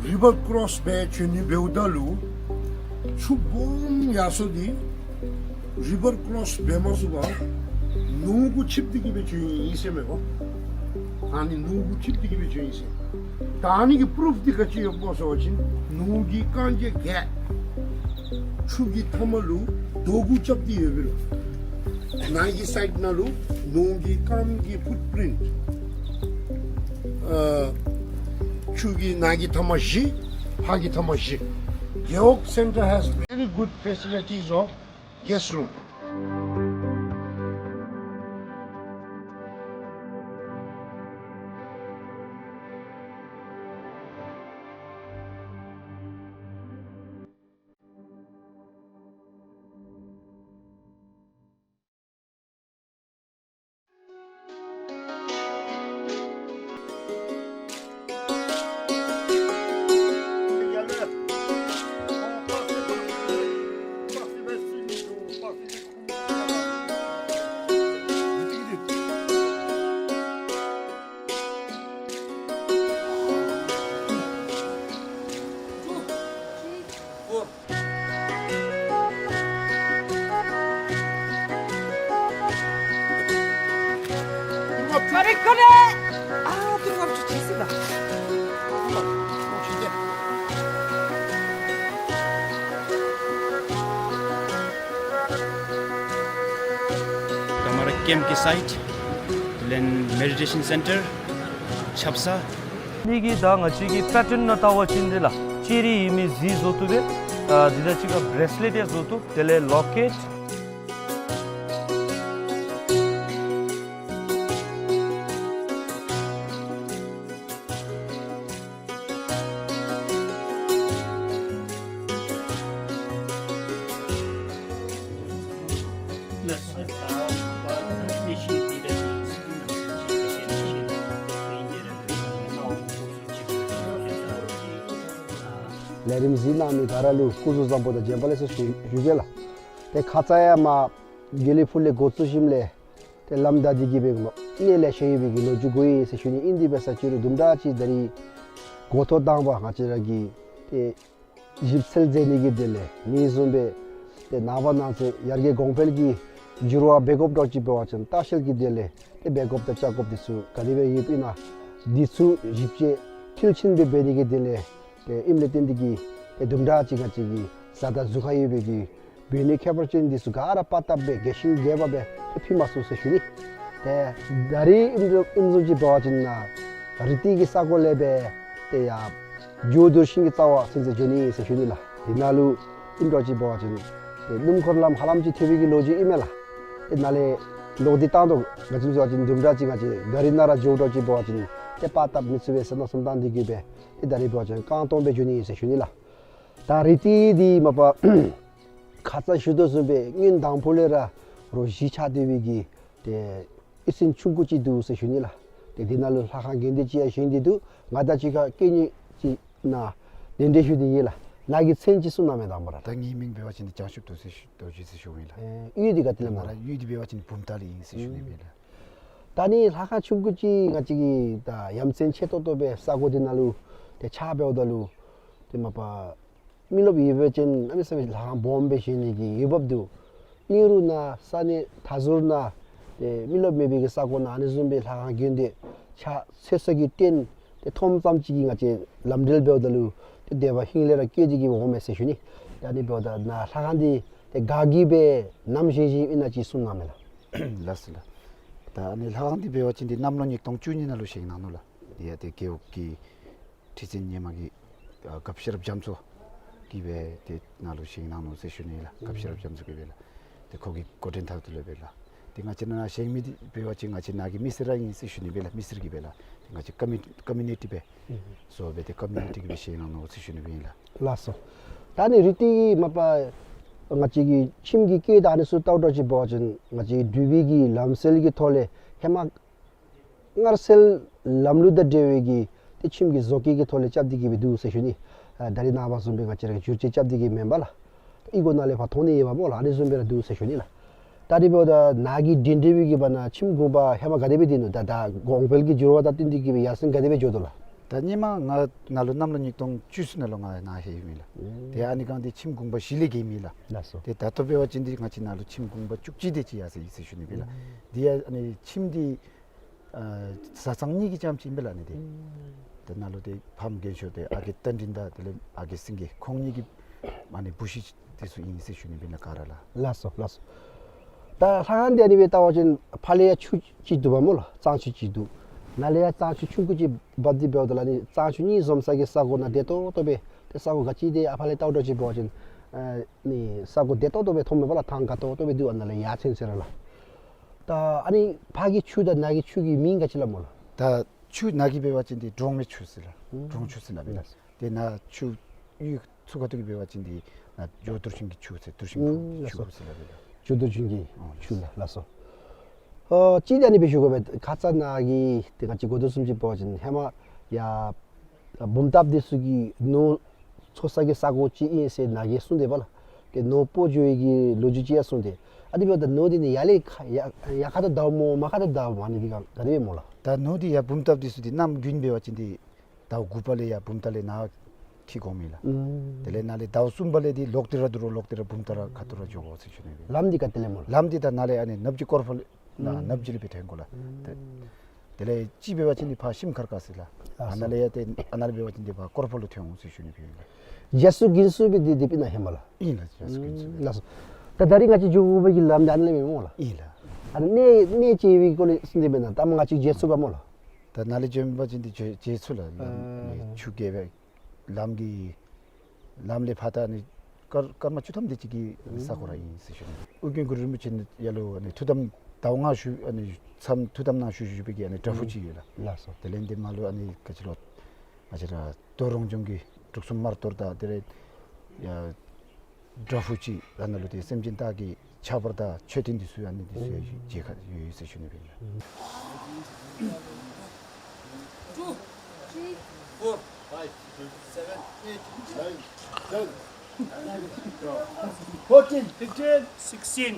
རི་བར་ཀོར་སི་སྦེ་བྱོན་ནི་འབདཝ་ད་ལུ་ཆུ་སྦོམ་ཡར་སོང་སྟེ་ རི་བར་ཀོ་རོསི་འབད་མ་ཚུགས་པར་ནོར་གུ་ཆིབས་ཏེ་གི་སྦེ་བྱོན་ཡི་ཟེར་མས་པ། ཨ་ནི་ནོར་གུ་ཆིབས་ཏེ་གི་སྦེ་བྱོན་ཡི་ཟེར། ད་ཨ་ནི་གི་པུ་རུཕ་འདི་ག་ཅི་ཡོདཔ་སྨོ་ཟེར་བ་ཅིན་ནོར་གྱི་རྐང་རྗེས་བརྒྱད་ཆུ་གི་མཐའ་མ་ལུ་རྡོ་གུ་རྐྱབ་སྟེ་ཡོད་པས་ལོ། ནཱ་གི་སའིཌ་ནང་ལུ་ནོར་གྱི་རྐངམ་གི་ཕུཊ་པིརིནཊ་ཨ་ཆུ་གི་ནཱ་གི་མཐའ་མ་བཞི་ཕར་གི་མཐའ་མ་བཞི། Gewog Center has very good facilities of guest room. ད་མར་ཀེམཔ་ཀྱི་སའིཊ་དེ་ལས་མེ་ཌི་ཊེ་ཤཱན་སེན་ཊར་ཆབ་གསང་། ཨ་ནི་གི་ད་ང་བཅས་ཀྱི་པེ་ཊཱན་ནང་བལྟ་བ་ཅིན་དེ་ལགས་ལྕེ་རིལ་ཨིན་མི་གཟི་བཟོ་བཏུབ་པས། ཨ་འདི་དང་གཅིག་ཁར་བེརེསི་ལེཊ་ཡང་བཟོ་བཏུབ། དེ་ལས་ལོ་ཀེཊ། ལས་རིམ་གཟིགས་གནང་མི་ག་ར་ལུ་སྐུ་གཟུགས་བཟང་པོ་དང་བྱོན་པ་ལེགས་སོ་ཞུ་ཞུ་གེ་ལགས། ཏེ་ཁ་ཙ་ཡང་མར་དགེ་ལེགས་ཕུག་ལས་འགོ་བཙུགས་ཞིནམ་ལས་ཏེ་ལམ་བདའ་སྟེ་གི་སྦེ་ལོ་གནས་ལེ་ཤ་ཡོད་པའི་གི་ལོ་རྒྱུས་གོ་ཡི་ཟེར་ཞུ་ནི། ཨིན་དེ་འབད་ས་ཅིག་རུང་དུམ་གྲ་ཅིག་ད་རིས་འགོ་ཐོག་དང་པ་ང་བཅས་ར་གིས་ཏེ་ཞིབ་འཚོལ་མཛད་ནི་གི་དོན་ལས་ཨ་ནི་བཟུམ་སྦེ་ཏེ་ནངས་པ་གནངས་ཚེ་ཡར་རྒྱས་གོང་འཕེལ་གྱི་འགྱུར་བ་འབད་དགོཔ་འདྲཝ་ཅིག་འབད་བ་ཅིན་ལྟ་བཤལ་གྱི་དོན་ལས་ཏེ་འབད་དགོཔ་དང་བཅའ་དགོཔ་འདི་ཚུ་ག་དེ་སྦེ་ཡོདཔ་ཨིན་ན་འདི་ཚུ་ཞིབ་དཔྱད་མཐིལ་ཕྱིན་སྦེ་འབད་ནི་གི་དོན་ལས་ཏེ་ཨིནམ་ལས་བརྟེན་ཏེ་གི་ཏེ་དུམ་གྲ་ཅིག་ང་བཅས་ཀྱི་བཟའ་ཟླ་གཟུགས་ཁར་ཡོད་པའི་གི་བོད་གནས་ཁྱད་པར་ཅན་འདི་ཚུ་ག་ར་པར་བཏབ་སྦེ་རྒྱས་ཤིང་རྒྱས་པ་སྦེ་ཏེ་ཕུལ་མ་ཚུགས་ཟེར་ཞུ་ནི། ཏེ་ད་རིས་ཨིནམ་བཟུམ་ཨིནམ་བཟུམ་ཅིག་འབད་བ་ཅིན་ནཱ་རི་ཏི་གི་ས་གོ་ལས་སྦེ་ཏེ་ཡར་ཇོ་བདེ་ཆེན་གྱི་རྩ་བ་ཚུན་ཚོད་འགྱོ་ནི་ཟེར་ཞུ་ནི་ལགས། དེ་ནང་ལུ་ཨིནམ་འདྲཝ་ཅིག་འབད་བ་ཅིན་ཏེ་སྣུམ་འཁོར་ལམ་ཧ་ལམ་ཅིག་ཐལ་བའི་གི་ལོ་རྒྱུས་ཨིན་མས་ལགས། ཏེ་ནཱ་ལས་ལོག་སྟེ་བཏང་དོ་ག་ཅི་སྨོ་ཟེར་བ་ཅིན་དུམ་གྲ་ཅིག་ང་བཅས་གཱ་རི་ནང་ར་འགྱོཝ་འདྲཝ་ཅིག་འབད་བ་ཅིན་ཏེ་པར་བཏབ་མི་ཚུགས་པས་ཟེར་མནོ་བསམ་བཏང་སྟེ་གི་སྦེ་ཏེ་ད་རིས་འབད་བ་ཅིན་རྐང་སྟོང་སྦེ་འགྱོ་ནི་ཟེར་ཞུ་ནི་ལགས། ད་རི་ཏི་འདི་མ་པ་ཁ་ཙ་ཞུ་དོ་བཟུམ་སྦེ་སྔོན་དང་ཕུ་ལས་ར་རོ་བཞི་ཆགས་ཏེ་སྦེ་གི་ཏེ་གཡུས་ཚན་ཆུང་ཀུ་ཅིག་འདུག་ཟེར་ཞུ་ནི་ལགས། ཏེ་འདི་ནང་ལུ་ལྷ་ཁང་དགོན་སྡེ་ཅིག་ཡང་བཞེངས་ཏེ་འདུག། ང་དང་གཅིག་ཁར་སྐད་ཉན་ཅིག་ནཱ་གདན་འདྲེན་ཞུ་སྟེ་ཡོད་ལགས། ནཱ་གི་མཚན་ཅིག་གསུང་གནང་མས་དང་པ་ར། ད་ངེའི་མིང་འབད་བ་ཅིན་བྱང་ཆུབ་རྡོ་རྗེ་ཟེར་ཞུཝ་ཨིན་ལགས། ཨེ་གཡུས་འདི་ག་ཏེ་ལས་སྨོ་ར། གཡུས་འདི་འབད་བ་ཅིན་བུམ་ཐང་ལས་ཨིན་ཟེར་ཞུ་ནི་ཨིན་ལགས། ད་ནི་ལྷ་ཁང་ཆུང་ཀུ་ཅིག་ང་བཅས་ཀྱི་ད་ཡ་མཚན་ཆེ་ཏོག་ཏོ་སྦེ་ས་གོ་འདི་ནང་ལུ་ཏེ་ཆགས་འབདཝ་ད་ལུ་ཏེ་མ་པ་མི་རློབས་ཡོད་པ་ཅིན་གནམ་མེད་ས་མེད་ལྷ་ཁང་སྦོམ་སྦེ་བཞེངས་ནི་གི་འོས་འབབ་འདུག། ཨིན་རུང་ནཱ་ས་གནས་མཐའ་ཟུར་ནང་ཏེ་མི་རློབས་མེད་པའི་གི་ས་གོ་ནང་ཨ་ནི་བཟུམ་སྦེ་ལྷ་ཁང་དགོན་སྡེ་ཆགས་ཚར་ས་གི་རྟེན་ཏེ་མཐོངམ་ཙམ་ཅིག་གིས་ང་བཅས་ལམ་འགྲུལ་འབདཝ་ད་ལུ་ཏེ་དད་པ་ཧིང་ལས་ར་སྐྱེས་ཏེ་གི་འོང་མས་ཟེར་ཞུ་ནི། ད་ཨ་ནི་འབདཝ་ད་ནཱ་ལྷ་ཁང་འདི་ཏེ་ག་གིས་སྦེ་ནམ་བཞེངས་བཞེངསམ་ཨིན་ན་ཅིག་གསུང་གནང་མས་ལགས། ལགས་སོ་ལགས། ད་ཨ་ནི་ལྷ་ཁང་འདི་འབད་བ་ཅིན་འདི་གནམ་ལོ་ཉིས་སྟོང་བཅུ་གཉིས་ནང་ལུ་བཞེངས་གནང་ནུག་ལགས། ཡ་ཏེ་རྒེད་འོག་གི་ཁྲི་འཛིན་སྔོན་མ་གིས་ཨ་སྐབས་ཤེས་རབ་རྒྱ་མཚོ་གིས་སྦེ་ཏེ་ནཱ་ལུ་བཞེངས་གནང་ནུག་ཟེར་ཞུ་ནི་ལགས། སྐབས་ཤེས་རབ་རྒྱ་མཚོ་གིས་སྦེ་ལགས། ཏེ་ཁོ་གི་འགོ་འདྲེན་ཐོག་ལུ་སྦེ་ལགས། ཏེ་ང་བཅས་ནཱ་བཞེངས་མི་འདི་འབད་བ་ཅིན་ང་བཅས་ནཱ་གི་མི་སེར་ར་ཨིན་ཟེར་ཞུ་ནི་སྦེ་ལགས། མི་སེར་གྱིས་སྦེ་ལགས། ཏེ་ང་བཅས་ཀོ་མི་ཀོ་མིའུ་ནི་ཊི་སྦེ་ཨུམ་བཟོ་སྦེ་ཏེ་ཀོ་མིའུ་ནི་ཊི་གིས་སྦེ་བཞེངས་གནང་ནུག་ཟེར་ཞུ་ནི་སྦེ་ཨིན་ལགས། ལགས་སོ། ད་ནི་རི་ཏི་མ་པ་ང་བཅས་ཀྱི་ཁྱིམ་གྱི་སྐད་དང་ཨ་ནི་ཚུ་བལྟཝ་འདྲཝ་ཅིག་འབད་བ་ཅིན་ང་བཅས་འགྲུལ་པའི་གི་ལམ་སྲོལ་གྱི་ཐོག་ལས་ཧེ་མ་སྔར་སྲོལ་ལམ་ལུགས་དང་འབྲེལ་བའི་གི་ཏེ་ཁྱིམ་གྱི་བཟོ་བཀོད་ཀྱི་ཐོག་ལས་རྐྱབ་སྟེ་གི་སྦེ་འདུག་ཟེར་ཞུ་ནི། ཨ་ད་རིས་ནངས་པ་བཟུམ་སྦེ་ང་བཅས་ར་གིས་བསྒྱུར་བཅོས་རྐྱབ་སྟེ་གི་མེན་པས་ལགས། ཨི་གོ་ནང་ལས་ཕར་མཐོང་ནི་ཡོདཔ་སྨོ་ལགས། ཨ་ནི་བཟུམ་སྦེ་ར་འདུག་ཟེར་ཞུ་ནི་ལགས། ད་དེ་འབདཝ་ད་ནཱ་གི་གདན་འདྲེན་པའི་གི་བར་ན་ཁྱིམ་གུང་པ་ཧེ་མ་ག་དེ་སྦེ་སྡོད་ནུག། ད་ད་གོང་འཕེལ་གྱི་འགྱུར་བ་དང་བསྟུན་ཏེ་གི་སྦེ་ཡར་སེང་ག་དེ་སྦེ་འགྱོ་དོ་ལགས། ད་ཧེ་མ་ང་ནཱ་ལུ་གནམ་ལོ་ཉིས་སྟོང་བཅུ་གསུམ་ནང་ལུ་ང་ནཱ་ལྷོད་ཡོདཔ་ཨིན་ལགས། ཨུམ། ཏེ་ཨ་ནི་སྒང་འདི་ཁྱིམ་གུང་པ་བཞི་ལས་བརྒལ་མེད་ལགས། ལགས་སོ། ཏེ་ད་ལྟོ་འབད་བ་ཅིན་འདི་ང་བཅས་ནཱ་ལུ་ཁྱིམ་གུང་པ་བཅུ་གཅིག་དེ་ཅིག་ཡར་སོང་ཡི་ཟེར་ཞུ་ནི་ཨིན་ལགས། ཨུམ། འདི་ཡང་ཨ་ནི་ཁྱིམ་འདི་ཨ་བཟའ་ཚང་གཉིས་ཀྱི་རྐྱངམ་ཅིག་ཨིན་པས་ལགས་ཨ་ནི་འདི། ཨུམ། ཏེ་ནཱ་ལུ་ཏེ་ཕམ་རྒན་ཤོས་ཏེ་ཨ་རྒས་རྟ་མགྲིན་དང་དེ་ལས་ཨ་རྒས་སེང་གེ་ཁོང་གཉིས་ཀྱི་ཨ་ནི་བུ་གཞི་འདི་ཚུ་ཨིན་ཟེར་ཞུ་ནི་ཨིན་པས་ལགས་ག་ར་ལགས། ལགས་སོ་ལགས་སོ། ད་ལྷ་ཁང་འདི་ཨ་ནི་སྦེ་བལྟ་བ་ཅིན་ཕར་ལས་ཡར་ཆུ་ཅིག་འདུག་པ་སྨོ་ལགས། གཙང་ཆུ་ཅིག་འདུག། ནཱ་ལས་ཡར་གཙང་ཆུ་ཆུང་ཀུ་ཅིག་འབབ་སྟེ་འབདཝ་ད་ལགས་ཨ་ནི་གཙང་ཆུ་གཉིས་འཛོམས་ས་གི་ས་གོ་ནང་བདེ་ཏོག་ཏོ་སྦེ་ཏེ་ས་གོ་ག་ཅི་དེ་ཨ་ཕར་ལས་བལྟཝ་འདྲཝ་ཅིག་འབད་བ་ཅིན་ཨ་ནི་ས་གོ་བདེ་ཏོག་ཏོ་སྦེ་མཐོངམ་མས་པ་ལགས། ཐང་དགའ་ཏོག་ཏོ་སྦེ་འདུག། ཨ་ནཱ་ལས་ཡར་ཚུན་ཚོད་ར་ལགས། ད་ཨ་ནི་ཕར་གྱི་ཆུ་དང་ནཱ་གི་ཆུ་གི་མིང་ག་ཅི་སླབ་སྨོ་ལགས། ད་ཆུ་ནཱ་གི་འབད་བ་ཅིན་འདི་འབྲོང་མའི་ཆུ་ཟེར་ལགས། ཨུམ། འབྲོང་ཆུ་ཟེར་ནཱ་འབད་ལགས། ཏེ་ནཱ་ཆུ་གཡུས་ཚུ་ཁ་ཐུག་གི་འབད་བ་ཅིན་འདི་ནཱ་ཇོ་རྡོ་རྗེ་གི་ཆུ་ཟེར་རྡོ་རྗེ་ཨུམ་ཆུ་ལགས་སོ། ཟེར་ལགས་འབད་ལགས། ཇོ་རྡོ་རྗེ་གི་ཨོ་ཆུ་ལགས། ལགས་སོ། ཨོ་ཅིག་ད་ཨ་ནི་སྦེ་ཞུ་དགོ་པས། ཁ་ཙ་ནཱ་གི་ཏེ་ང་བཅས་གོ་དོ་བཟུམ་ཅིག་འབད་བ་ཅིན་ཧེ་མ་ཡར་འབུམ་ཐབ་འདི་ཚུ་གི་ནོར་འཚོ་ས་གི་ས་གོ་ཅིག་ཨིན་ཟེར་ནཱ་གིས་གསུངས་ཏེ་པ་ལགས། ཏེ་ནོར་སྤོ་འགྱོ་ཡི་གི་ལོ་རྒྱུས་ཅིག་ཡང་གསུངས་ཏེ། ཨ་ནི་འབདཝ་ད་ནོར་འདི་ནི་ཡར་ལས་ཁ་ཡར་ཡར་ཁ་ཐུག་བདའཝ་སྨོ་མར་ཁ་ཐུག་བདའཝ་སྨོ་ཨ་ནི་འདི་ག་ག་དེ་སྦེ་སྨོ་ལགས། ད་ནོར་འདི་ཡར་འབུམ་ཐབ་འདི་ཚུ་འདི་གནམ་དགུན་འབད་བ་ཅིན་འདི་ཟླཝ་དགུ་པ་ལས་ཡར་འབུམ་ཐབ་ལས་ནཱ་འཁྱིད་དགོ་མི་ལགས། ཨུམ། དེ་ལས་ནཱ་ལས་ཟླཝ་གསུམ་པ་ལས་འདི་ལོག་སྟེ་ར་འདུག་རུང་ལོག་སྟེ་ར་འབུམ་ཐབ་ར་ཁ་ཐུག་ར་འགྱོ་དགོ་ཟེར་ཞུ་ནི་ཨིན། ལམ་འདི་ག་ཏེ་ལས་སྨོ་ལགས། ལམ་འདི་ད་ནཱ་ལས་ཨ་ནི་ནབ་ཇི་སྐོར་ཕོག་ནཱ་ཨུམ། ནབ་ཇི་ལས་སྦེ་ཐོན་དགོ་ལགས། ཨུམ། དེ་ལས་ཅིག་འབད་བ་ཅིན་འདི་ཕར་ཤིམ་ཁར་ཁ་ཟེར་ལགས། ཨ་ཨ་ནཱ་ལས་ཡར་ཏེ་ཨ་ནཱ་ལས་འབད་བ་ཅིན་འདི་ཕར་སྐོར་ཕོག་ལུ་ཐོན་འོང་ཟེར་ཞུ་ནི་ཨིན་ལགས། རྒྱ་སུ་རྒན་སུ་སྦེ་འདི་འདི་སྦེ་ཨིན་ན་ཧེ་མ་ལགས། ཨིན་ལགས། རྒྱ་སུ་རྒན་སུ་སྦེ། ལགས་སོ། ད་ད་རིས་ང་བཅས་འགྱོ་དགོ་པའི་གི་ལམ་འདི་ཨ་ནི་ལས་སྦེ་སྨོ་ལགས། ཨིན་ལགས། ཨ་ནི་གནས་གནས་ཅིག་པའི་སྐོར་ལས་གསུངས་ཏེ་མེན་ན། ད་མ་ང་བཅས་མཇལ་ཚུགས་ག་སྨོ་ལགས། ད་ནཱ་ལས་བྱོན་པ་ཅིན་འདི་མཇལ་མཇལ་ཚུགས་ལགས། ལམ་ཨ་ནི་ཆུ་བརྒལ་བའི་ལམ་གྱི་ལམ་ལས་ཕར་ད་ཨ་ནི་སྐར་སྐར་མ་བཅུ་ཐམ་དེ་ཅིག་གི་ཨ་ནི་ས་གོ་ར་ཨིན་ཟེར་ཞུ་ནི། ཨོ་རྒྱན་གུ་རུ་རིན་པོ་ཆེ་ནི་ཡར་ལུ་ཨ་ནི་ཐུགས་དམ་ཟླཝ་ལྔ་ཞུ་ཨ་ནི་མཚམས་ཐུགས་དམ་གནང་ཞུ་ཞུ་བའི་གི་ཨ་ནི་བྲག་ཕུག་ཅིག་ཡོད་ལགས། ལགས་སོ། དེ་ལས་འདི་མར་ལུ་ཨ་ནི་ག་ཅི་ལོ་ང་བཅས་ར་རྡོ་རོང་ལྗོངས་ཀྱི་འབྲུག་གསུམ་དམར་གཏོར་དང་དེ་ལས་ཡ་བྲག་ཕུག་ཅིག་ཨ་ནཱ་ལུ་ཏེ་སེམས་ཅན་དག་གི་ཆགས་པར་དང་མཆོད་རྟེན་འདི་ཚུ་ཨ་ནི་འདི་ཚུ་ཡང་མཇལ་ཁ་ཡོད་ཡོད་ཟེར་ཞུ་ནི་ཨིན་ལགས། Two, three, four, five, six, seven, eight, nine, ten, eleven, twelve, fourteen, fifteen, sixteen.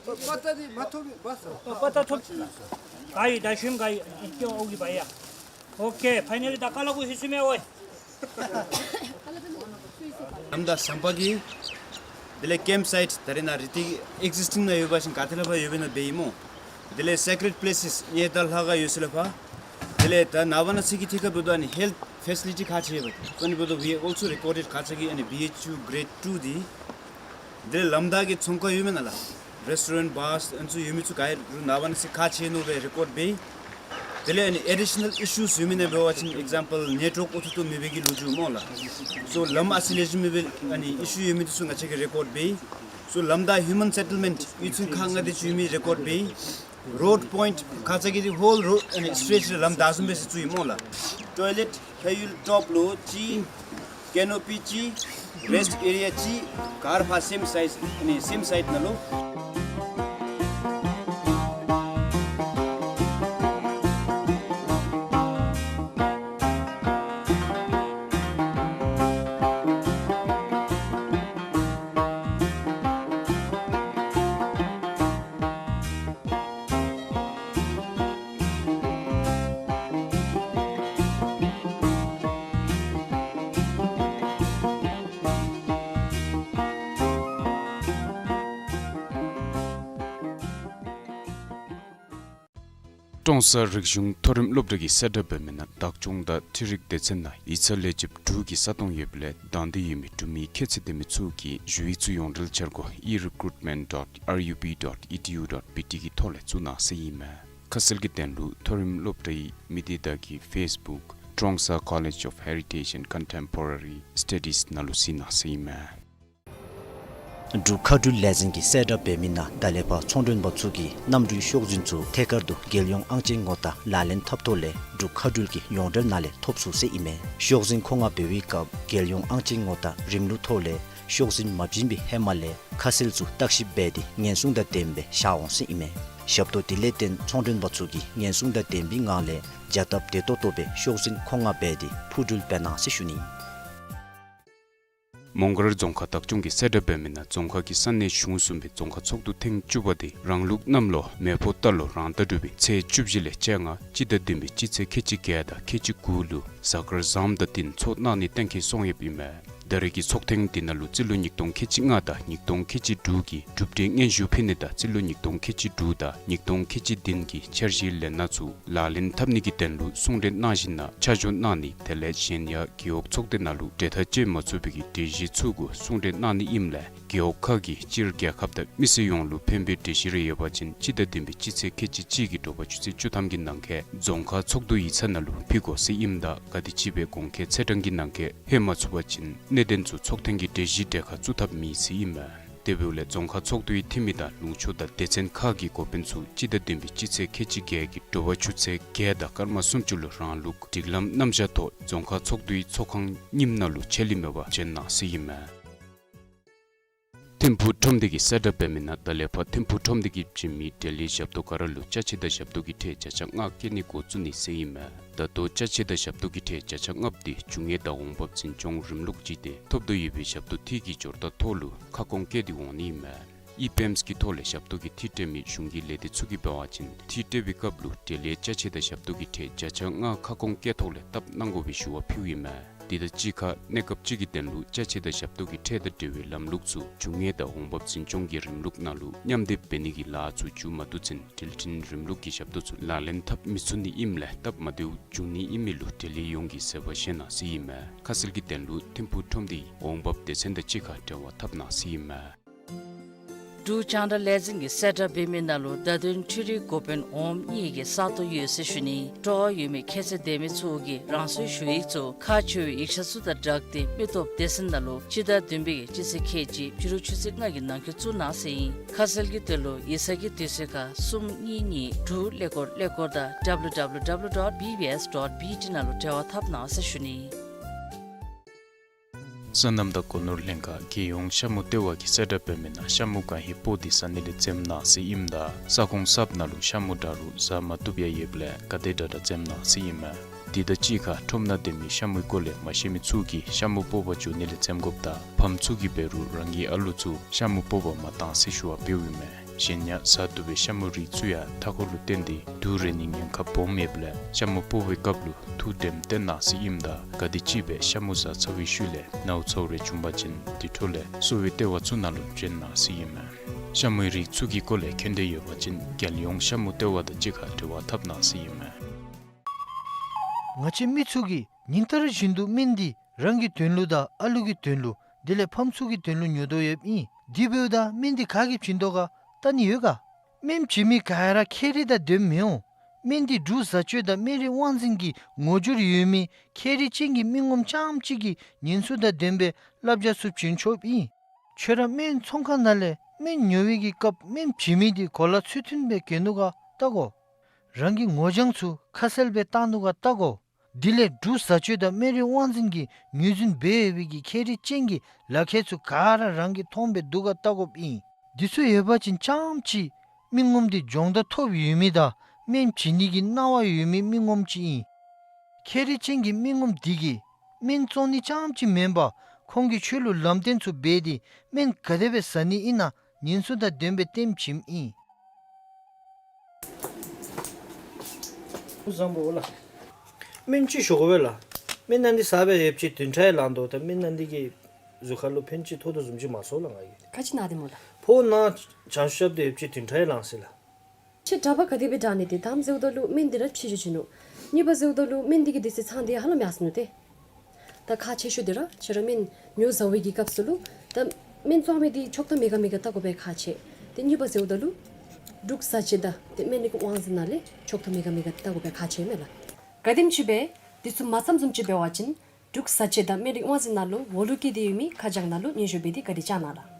ཨོ་པ་ཏ་འདི་མ་ཐོབ་པས། ཨོ་པ་ཏ་ཐོབ། ག་ཡི་ད་ཤུལ་ག་ཡི་ཨིན་ཀྱང་ཨོ་གི་བ་ཡ། ཨོ་ཁེ། ཕའི་ནལ་ལི་ད་ཀ་ལ་གུ་ཧི་སུ་མེ་ཨོ་ཡ། ལམ་དང་ཟམ་པ་གི་དེ་ལས་ཀེམ་སའིཊ་ད་རེས་ནཱ་རི་ཏི་ཨེག་ཟིས་ཊིང་ནང་ཡོད་པ་ཅིན་ག་ཏེ་ལས་ཕར་ཡོད་པས་ན་འབད་ཡི་སྨོ། དེ་ལས་སེ་ཀྲེཌ་པི་ལེ་སེས་ཉེ་ད་ལྷ་ཁང་ཡོད་ས་ལས་ཕར། དེ་ལས་ད་ནཱ་བ་ན་སི་གི་ཐད་ཁར་འབདཝ་ད་ཨ་ནི་ཧེལཐ་ཕེ་སི་ལི་ཊི་ག་ཅི་ཡོད་པ་དེ་ཁོང་གིས་འབདཝ་ད་we also recorded ཁ་ཙ་གི་ཨ་ནི་བི་ཨེཆ་ཡུ་གྲེཌ་ཊུ་འདི། དེ་ལས་ལམ་བདའ་གི་ཚོང་ཁང་ཡོད་མེན་ན་ལགས། རེསི་ཊོ་རེནཊ་བཱརསི་ཨ་ནི་ཚུ་ཡོད་མི་ཚུ་ག་ར་ནཱ་བ་ན་སི་ག་ཅི་ནོ་སྦེ་རི་ཀོཌ་འབད་ཡི། དེ་ལས་ཨ་ནི་ཨེ་ཌི་ཤ་ནཱལ་ཨི་ཤུས་ཡོད་མི་ནང་འབད་བ་ཅིན་ཨེག་ཛམ་པཱལ་ནེཊ་ཝརཀ་ཨོ་ཐོ་ཐོ་མེད་པའི་གི་ལོ་རྒྱུས་སྨོ་ལགས། སོ་ལམ་ཨ་ཙི་ལེགས་ཤོམ་མེད་པའི་ཨ་ནི་ཨི་ཤུ་ཡོད་མི་འདི་ཚུ་ང་བཅས་ཀྱིས་རི་ཀོཌ་འབད་ཡི། སོ་ལམ་བདའ་ཧིའུ་མཱན་སེ་ཊལ་མེནཊ་གཡུས་ཚན་ཁག་ལྔ་དེ་ཅིག་ཡོད་མི་རི་ཀོཌ་འབད་ཡི། རོཌ་པོའིནཊ་ཁ་ཙ་གི་དེ་ཧོལ་རོཌ་ཨ་ནི་སི་ཊེ་ཆི་ར་ལམ་བདའ་བཟུམ་སྦེ་ཟེར་ཚུ་ཡོད་སྨོ་ལགས། ཊོའི་ལེཊ་ཕ་ཡུལ་ཊོབ་ལུ་ཅིག་ཀེ་ནོ་པི་ཅིག་རེསཊ་ཨེ་རི་ཡ་ཅིག་ག་ར་ཕར་སེམ་སའིཌ་ཨ་ནི་སེམ་སའིཌ་ནང་ལུ། ཀྲོང་གསར་རིག་གཞུང་མཐོ་རིམ་སློབ་གྲྭ་གིས་གསལ་བསྒྲགས་འབད་མི་ནང་བདག་སྐྱོང་དང་འཕྲུལ་རིག་སྡེ་ཚན་ནང་ཡིག་ཚང་ལས་བྱེདཔ་དྲུག་གི་ས་སྟོང་ཡོདཔ་ལས་དང་འདོད་ཡོད་མི་འབྲུག་མི་ཁྱད་ཚད་ལྡན་མི་ཚུ་གིས་ཞུ་ཡིག་ཚུ་ཡོངས་འབྲེལ་འཆར་སྒོ་ཨི་རི་ཀུ་རུཊ་མེནཊ་ཌོཊ་ཨར་ཡུ་པི་ཌོཊ་ཨི་ཌི་ཡུ་ཌོཊ་བི་ཊི་གི་ཐོག་ལས་བཙུགས་གནང་ཟེར་ཨིན་མས། ཁ་གསལ་གྱི་དོན་ལུ་མཐོ་རིམ་སློབ་གྲྭའི་མི་སྡེ་དག་གི་ཕེསི་བུཀ་Trongsa College of Heritage and Contemporary Studies ནང་ལུ་གཟིགས་གནང་ཟེར་ཨིན་མས། འབྲུག་མཁའ་འགྲུལ་ལས་འཛིན་གྱིས་གསལ་བསྒྲགས་འབད་མི་ནང་ད་ལས་ཕར་ཚོང་མགྲོན་པ་ཚུ་གིས་གནམ་གྲུའི་ཤོག་འཛིན་ཚུ་ཐད་ཀར་དུ་རྒྱལ་ཡོངས་ཨང་ཅན་ངོ་རྟགས་ལག་ལེན་འཐབ་ཐོག་ལས་འབྲུག་མཁའ་འགྲུལ་གྱི་ཡོངས་འབྲེལ་ནང་ལས་ཐོབ་ཚུགས་ཟེར་ཨིན་མས། ཤོག་འཛིན་མཁོ་མངགས་འབད་བའི་སྐབས་རྒྱལ་ཡོངས་ཨང་ཅན་ངོ་རྟགས་རིམ་ལུགས་ཐོག་ལས་ཤོག་འཛིན་མ་བྱིན་པའི་ཧེ་མ་ལས་ཁ་གསལ་ཚུ་བརྟག་ཞིབ་འབད་དེ་ཉེན་སྲུང་དང་ལྡནམ་སྦེ་བཞག་འོང་ཟེར་ཨིན་མས། ཞབས་ཏོག་དེ་ལས་བརྟེན་ཚོང་མགྲོན་པ་ཚུ་གིས་ཉེན་སྲུང་དང་ལྡནམ་སྦེ་ངང་ལས་བྱ་སྟབས་བདེ་ཏོག་ཏོ་སྦེ་ཤོག་འཛིན་མཁོ་མངགས་འབད་དེ་འཕུར་འགྲུལ་འབད་གནང་ཟེར་ཞུ་ནི། མོང་སྒར་རྫོང་ཁག་བདག་སྐྱོང་གིས་གསལ་བསྒྲགས་འབད་མི་ནང་རྫོང་ཁག་གི་ས་གནས་གཞུང་གསུམ་པའི་རྫོང་ཁག་ཚོགས་འདུ་ཐེངས་བཅུ་པ་དེ་རང་ལུགས་གནམ་ལོ་མེ་ཕོ་རྟ་ལོ་རང་ཟླ་དྲུག་པའི་ཚེས་བཅུ་བཞི་ལས་བཅོ་ལྔ་སྤྱི་ཟླ་བདུན་པའི་སྤྱི་ཚེས་ཁལ་གཅིག་བརྒྱད་དང་ཁལ་གཅིག་དགུ་ལུ་གཟའ་སྐར་བཟངམ་དང་བསྟུན་ཚོགས་གནང་ནི་གཏན་འཁེལ་སོང་ཡོདཔ་ཨིན་མས། ད་རེས་ཀྱི་ཚོགས་ཐེངས་འདི་ནང་ལུ་རྩིས་ལོ་ཉིས་སྟོང་ཁལ་གཅིག་ལྔ་དང་ཉིས་སྟོང་ཁལ་གཅིག་དྲུག་གི་གྲུབ་འབྲས་སྙན་ཞུ་ཕུལ་ནི་དང་རྩིས་ལོ་ཉིས་སྟོང་ཁལ་གཅིག་དྲུག་དང་ཉིས་སྟོང་ཁལ་གཅིག་བདུན་གྱི་འཆར་གཞིའི་ལས་སྣ་ཚུ་ལག་ལེན་འཐབ་ནི་གི་དོན་ལུ་གསུང་གྲོས་གནང་ཞིནམ་ལས་ཆ་འཇོག་གནང་ནི་དེ་ལས་གཞན་ཡང་རྒེད་འོག་ཚོགས་སྡེ་ནང་ལུ་གྲོས་ཐག་བཅད་མ་ཚུགས་པའི་གི་གྲོས་གཞི་ཚུ་གུ་གསུང་གྲོས་གནང་ནི་ཨིནམ་ལས་རྒེད་འོག་ཁག་གིས་སྤྱིར་རྒྱལ་ཁབ་དང་མི་སེར་ཡོངས་ལུ་ཕན་པའི་གྲོས་གཞི་རེ་ཡོད་པ་ཅིན་སྤྱི་ཟླ་བདུན་པའི་སྤྱི་ཚེས་ཁལ་གཅིག་གཅིག་གི་དྲོ་པ་ཆུ་ཚོད་བཅུ་ཐམ་གྱི་ནང་འཁོད་རྫོང་ཁག་ཚོགས་འདུ་ཡིག་ཚང་ནང་ལུ་ཕུལ་དགོ་ཟེར་ཨིནམ་ད་ག་དེམ་ཅིག་སྦེ་གོང་འཁོད་ཚེས་གྲངས་ཀྱི་ནང་འཁོད་ལྷོད་མ་ཚུགས་པ་ཅིན་གནད་དོན་ཚུ་ཚོགས་ཐེངས་ཀྱི་གྲོས་གཞི་གྲལ་ཁར་བཙུགས་ཐབས་མེད་ཟེར་ཨིན་མས། དེ་འབདཝ་ལས་རྫོང་ཁག་ཚོགས་འདུའི་འཐུས་མི་དང་ལུང་ཕྱོགས་དང་སྡེ་ཚན་ཁག་གི་འགོ་དཔོན་ཚུ་སྤྱི་ཟླ་བདུན་པའི་སྤྱི་ཚེས་ཁལ་གཅིག་བརྒྱད་ཀྱི་དྲོ་པ་ཆུ་ཚོད་བརྒྱད་དང་སྐར་མ་སུམ་ཅུ་ལུ་རང་ལུགས་སྒྲིག་ལམ་རྣམ་གཞག་ཐོག་རྫོང་ཁག་ཚོགས་འདུའི་ཚོགས་ཁང་རྙིངམ་ནང་ལུ་ཆད་ལུས་མེད་པར་བྱོན་གནང་ཟེར་ཨིན་མས། ཐིམ་ཕུག་ཁྲོམ་སྡེ་གིས་གསལ་བསྒྲགས་འབད་མི་ནང་ད་ལས་ཕར་ཐིམ་ཕུག་ཁྲོམ་སྡེ་གིས་བྱིན་མི་འབྲས་ལིའི་ཞབས་ཏོག་ག་ར་ལུ་ཅ་ཆས་དང་ཞབས་ཏོག་གི་ཁྲལ་བརྒྱ་ཆ་ལྔ་བཀལ་ནི་འགོ་བཙུགས་ནི་ཟེར་ཨིན་མས། ད་ལྟོ་ཅ་ཆས་དང་ཞབས་ཏོག་གི་ཁྲལ་བརྒྱ་ཆ་ལྔ་པོ་དེ་རྒྱུ་དངོས་དང་འོང་འབབ་འཛིན་སྐྱོང་རིམ་ལུགས་ཅིག་སྟེ་ཐོབ་དོ་ཡོད་པའི་ཞབས་ཏོག་དེ་གི་སྦྱོར་རྟགས་ཐོག་ལུ་ཁ་སྐོང་བཀལ་ཏེ་འོང་ནི་ཨིན་མས། ཨི་པེམས་ཀྱི་ཐོག་ལས་ཞབས་ཏོག་གི་འཐུས་སྤྲོད་མི་གཞུང་གི་ལས་སྡེ་ཚུ་གིས་འབད་བ་ཅིན་འཐུས་སྤྲོད་པའི་སྐབས་ལུ་འབྲས་ལིའི་ཅ་ཆས་དང་ཞབས་ཏོག་གི་ཁྲལ་བརྒྱ་ཆ་ལྔ་ཁ་སྐོང་བཀལ་ཐོག་ལས་བཏབ་གནང་དགོ་པའི་ཞུ་བ་ཕུལཝ་ཨིན་མས། དེ་དང་གཅིག་ཁར་གནས་སྐབས་ཅིག་གི་དོན་ལུ་ཅ་ཆས་དང་ཞབས་ཏོག་གི་ཁྲལ་དང་འབྲེལ་བའི་ལམ་ལུགས་ཚུ་རྒྱུ་དངོས་དང་འོང་འབབ་འཛིན་སྐྱོང་གི་རིམ་ལུགས་ནང་ལུ་མཉམ་སྡེབ་འབད་ནི་གི་ལཱ་ཚུ་མཇུག་མ་བསྡུ་ཚུན་འགྲུལ་འཕྲིན་རིམ་ལུགས་ཀྱི་ཞབས་ཏོག་ཚུ་ལག་ལེན་འཐབ་མི་ཚུགས་ནི་ཨིནམ་ལས་སྟབས་མ་བདེཝ་འབྱུང་ནི་ཨིན་མི་ལུ་འབྲས་ལི་ཡོངས་ཀྱིས་གཟབ་པ་བཞེས་གནང་ཟེར་ཨིན་མས། ཁ་གསལ་གྱི་དོན་ལུ་ཐིམ་ཕུག་ཁྲོམ་སྡེའི་འོང་འབབ་སྡེ་ཚན་དང་གཅིག་ཁར་འབྲེལ་བ་འཐབ་གནང་ཟེར་ཨིན་མས། འབྲུག་རྒྱང་བསྒྲགས་ལས་འཛིན་གྱིས་གསལ་བསྒྲགས་འབད་མི་ནང་ལུ་བརྡ་དོན་འཕྲུལ་རིག་འགོ་དཔོན་འོགམ་གཉིས་ཀྱི་ས་སྟོང་ཡོད་ཟེར་ཞུ་ནི། སྤྲོ་བ་ཡོད་མི་ཁྱད་ཚད་ལྡན་མི་ཚུ་གིས་རང་སོའི་ཞུ་ཡིག་ཚུ་ཁག་ཆེ་བའི་ཡིག་ཆ་ཚུ་དང་སྦྲགས་ཏེ་མི་སྟོབས་སྡེ་ཚན་ནང་ལུ་སྤྱི་ཟླ་བདུན་པའི་སྤྱི་ཚེས་ཁལ་གཅིག་ཕྱི་རུ་ཆུ་ཚོད་ལྔ་གི་ནང་འཁོད་བཙུགས་གནང་ཟེར་ཨིན། ཁ་གསལ་གྱི་དོན་ལུ་ཡིག་ཚང་གི་དུས་ཚོད་ཁར་གསུམ་གཉིས་གཉིས་དྲུག་ཀླད་ཀོར་ཀླད་ཀོར་དང་W W W dot B B S dot B T ནང་ལུ་འབྲེལ་བ་འཐབ་གནང་ཟེར་ཞུ་ནི། སོ་ནམ་དང་སྒོ་ནོར་ལྷན་ཁག་རྒྱལ་ཡོངས་ཤ་མུ་ལྟེ་བ་གིས་གསལ་བསྒྲགས་འབད་མི་ནང་ཤ་མུ་གང་ཧེ་སྤོག་སྟེ་ཟ་ནི་ལས་འཛེམ་གནང་ཟེར་ཨིནམ་ད་ས་ཁོངས་གསརཔ་ནང་ལུ་ཤ་མུ་འདྲ་རུང་ཟ་མ་བཏུབ་ཡང་ཡོདཔ་ལས་ག་དེ་དྲག་དྲག་འཛེམ་གནང་ཟེར་ཨིན་མས། དེ་དང་གཅིག་ཁར་ཁྲོམ་ནང་སྡོད་མི་ཤ་མུའི་སྐོར་ལས་མ་ཤེས་མི་ཚུ་གིས་ཤ་མུ་སྤོག་པར་འགྱོ་ནི་ལས་འཛེམ་དགོཔ་དང་ཕམ་ཚུ་གིས་འབད་རུང་རང་གི་ཨ་ལུ་ཚུ་ཤ་མུ་སྤོག་པར་མ་གཏང་ཟེར་ཞུ་བ་འབདཝ་ཨིན་མས། གཞན་ཡང་ཟ་བཏུབ་པའི་ཤ་མུའི་རིགས་ཚུ་ཡང་མཐའ་འཁོར་ལུ་བརྟེན་ཏེ་དུག་རེག་ནིའི་ཉེན་ཁ་སྦོམ་ཡོདཔ་ལས་ཤ་མུ་སྤོག་པའི་སྐབས་ལུ་ཐུགས་དྲནམ་བསྟེན་གནང་ཟེར་ཨིནམ་ད་ག་དེམ་ཅིག་སྦེ་ཤ་མུ་ཟ་ཚར་བའི་ཤུལ་ལས་ནཝ་ཚཝ་རེ་བྱུང་པ་ཅིན་དེ་འཕྲོ་ལས་གསོ་བའི་ལྟེ་བ་ཚུ་ནང་ལུ་བྱོན་གནང་ཟེར་ཨིན་མས། ཤ་མུའི་རིགས་ཚུ་གི་སྐོར་ལས་མཁྱེན་འདོད་ཡོད་པ་ཅིན་རྒྱལ་ཡོངས་ཤ་མུ་ལྟེ་བ་དང་གཅིག་ཁར་འབྲེལ་བ་འཐབ་གནང་ཟེར་ཨིན་མས། ང་བཅས་མི་ཚུ་གིས་ཉིན་ལྟར་བཞིན་དུ་སྨན་འདི་རང་གི་དོན་ལུ་དང་ཨ་ལུ་གི་དོན་ལུ་དེ་ལས་ཕམ་ཚུ་གི་དོན་ལུ་ཉོ་དོ་ཡོདཔ་ཨིན། དེ་འབདཝ་ད་སྨན་འདི་ག་གིས་བྱིན་དོ་ག་བལྟ་ནི་ཡོད་ག། སྨན་བྱིན་མི་ག་ར་ཁྱད་རིག་དང་ལྡནམ་མི་འོང་། སྨན་འདི་འབྲུག་བཟའ་སྤྱོད་དང་སྨན་རིགས་དབང་འཛིན་གྱི་ངོ་སྦྱོར་ཡོད་མི་ཁྱད་རིག་ཅན་གྱི་མི་ངོམ་རྐྱངམ་གཅིག་གིས་ཉེན་སྲུང་དང་ལྡན་པའི་བསླབ་བྱ་ཚུ་བྱིན་ཆོགཔ་ཨིན། ཁྱོད་ར་སྨན་ཚོང་ཁང་ནང་ལས་སྨན་ཉོ་བའི་གི་སྐབས་སྨན་བྱིན་མི་འདི་གོ་ལ་ཚུལ་མཐུན་སྦེ་གྱོན་ནུག་ག་བལྟ་དགོ། རང་གི་ངོ་རྒྱང་ཚུ་ཁ་གསལ་སྦེ་བཏགས་ནུག་ག་བལྟ་དགོ། དེ་ལས་འབྲུག་བཟའ་སྤྱོད་དང་སྨན་རིགས་དབང་འཛིན་གྱིས་ངོས་འཛིན་འབད་ཡོད་པའི་གི་ཁྱད་རིག་ཅན་གྱི་ལག་ཁྱེར་ཚུ་ག་ར་རང་གིས་མཐོང་སྦེ་འདུག་ག་བལྟ་དགོཔ་ཨིན། འདི་ཚུ་ཡོད་པ་ཅིན་རྐྱངམ་གཅིག་མི་ངོམ་འདི་སྦྱོང་བརྡར་ཐོབ་ཡོད་མི་དང་སྨན་བྱིན་ནི་གི་གནང་བ་ཡོད་མི་མི་ངོམ་ཅིག་ཨིན། ཁྱད་རིག་ཅན་གྱི་མི་ངོམ་འདི་གིས་སྨན་བཙོང་ནི་རྐྱངམ་གཅིག་མེན་པར་ཁོང་གིས་ཁྱོད་ལུ་ལམ་སྟོན་ཚུ་འབད་དེ་སྨན་ག་དེ་སྦེ་ཟ་ནི་ཨིན་ན་ཉེན་སྲུང་དང་ལྡན་པའི་སྟོནམ་བྱིནམ་ཨིན། བཟང་པོ་ལགས། སྨན་ཅིག་ཞུ་དགོ་པས་ལགས། སྨན་ནང་འདི་ཟ་སྦེ་ཡོདཔ་ཅིག་བདུན་ཕྲག་ཡང་ལང་དོ། ད་སྨན་ནང་འདི་གིས་གཟུགས་ཁར་ལུ་ཕན་ཅིག་ཐོགས་དོ་བཟུམ་ཅིག་མ་སོང་ལགས་ང་གིས། ག་ཅི་ན་སྟེ་སྨོ་ལགས། ཕོཝ་ནང་བྱང་ཤུབ་སྟེ་ཡོདཔ་ཅིག་བདུན་ཕྲག་ཡང་ལང་ཟེར་ལགས། ཁྱོད་གྲྭ་པ་ག་དེ་སྦེ་དྲག་ནི་དེ་དང་པ་ཟེརཝ་ད་ལུ་སྨན་འདི་ར་ཕྱི་འགྱོ་བྱིན་ནུག། གཉིས་པ་ཟེརཝ་ད་ལུ་སྨན་འདི་གི་དུས་ཚོད་ཚང་སྟེ་ཧ་ལམ་ཡར་སོ་ནུག་ཏེ། ད་ཁག་ཆེ་ཤོས་འདི་ར་ཁྱོད་ར་སྨན་ཉོ་བཟའ་བའི་གི་སྐབས་སུ་ལུ་ད་སྨན་བཙོང་མི་འདི་ཆོག་ཐམ་མེད་ག་མེད་ག་བལྟ་དགོ་པའི་ཁག་ཆེ། ཏེ་གཉིས་པ་ཟེརཝ་ད་ལུ་འབྲུག་བཟའ་སྤྱོད་དང་ཏེ་སྨན་རིགས་དབང་འཛིན་ནང་ལས་ཆོག་ཐམ་མེད་ག་མེད་ག་བལྟ་དགོ་པའི་ཁག་ཆེ་མས་ལགས། ག་དེམ་ཅིག་སྦེ་འདི་ཚུ་མ་ཚངམ་བཟུམ་ཅིག་འབད་བ་ཅིན་འབྲུག་བཟའ་སྤྱོད་དང་སྨན་རིགས་དབང་འཛིན་ནང་ལུ་འོག་ལུ་བཀལ་ཏེ་ཡོད་མི་ཁ་བྱང་ནང་ལུ་སྙན་ཞུ་འབད་དེ་བཀའ་དྲིན་བསྐྱང་གནང་ལགས།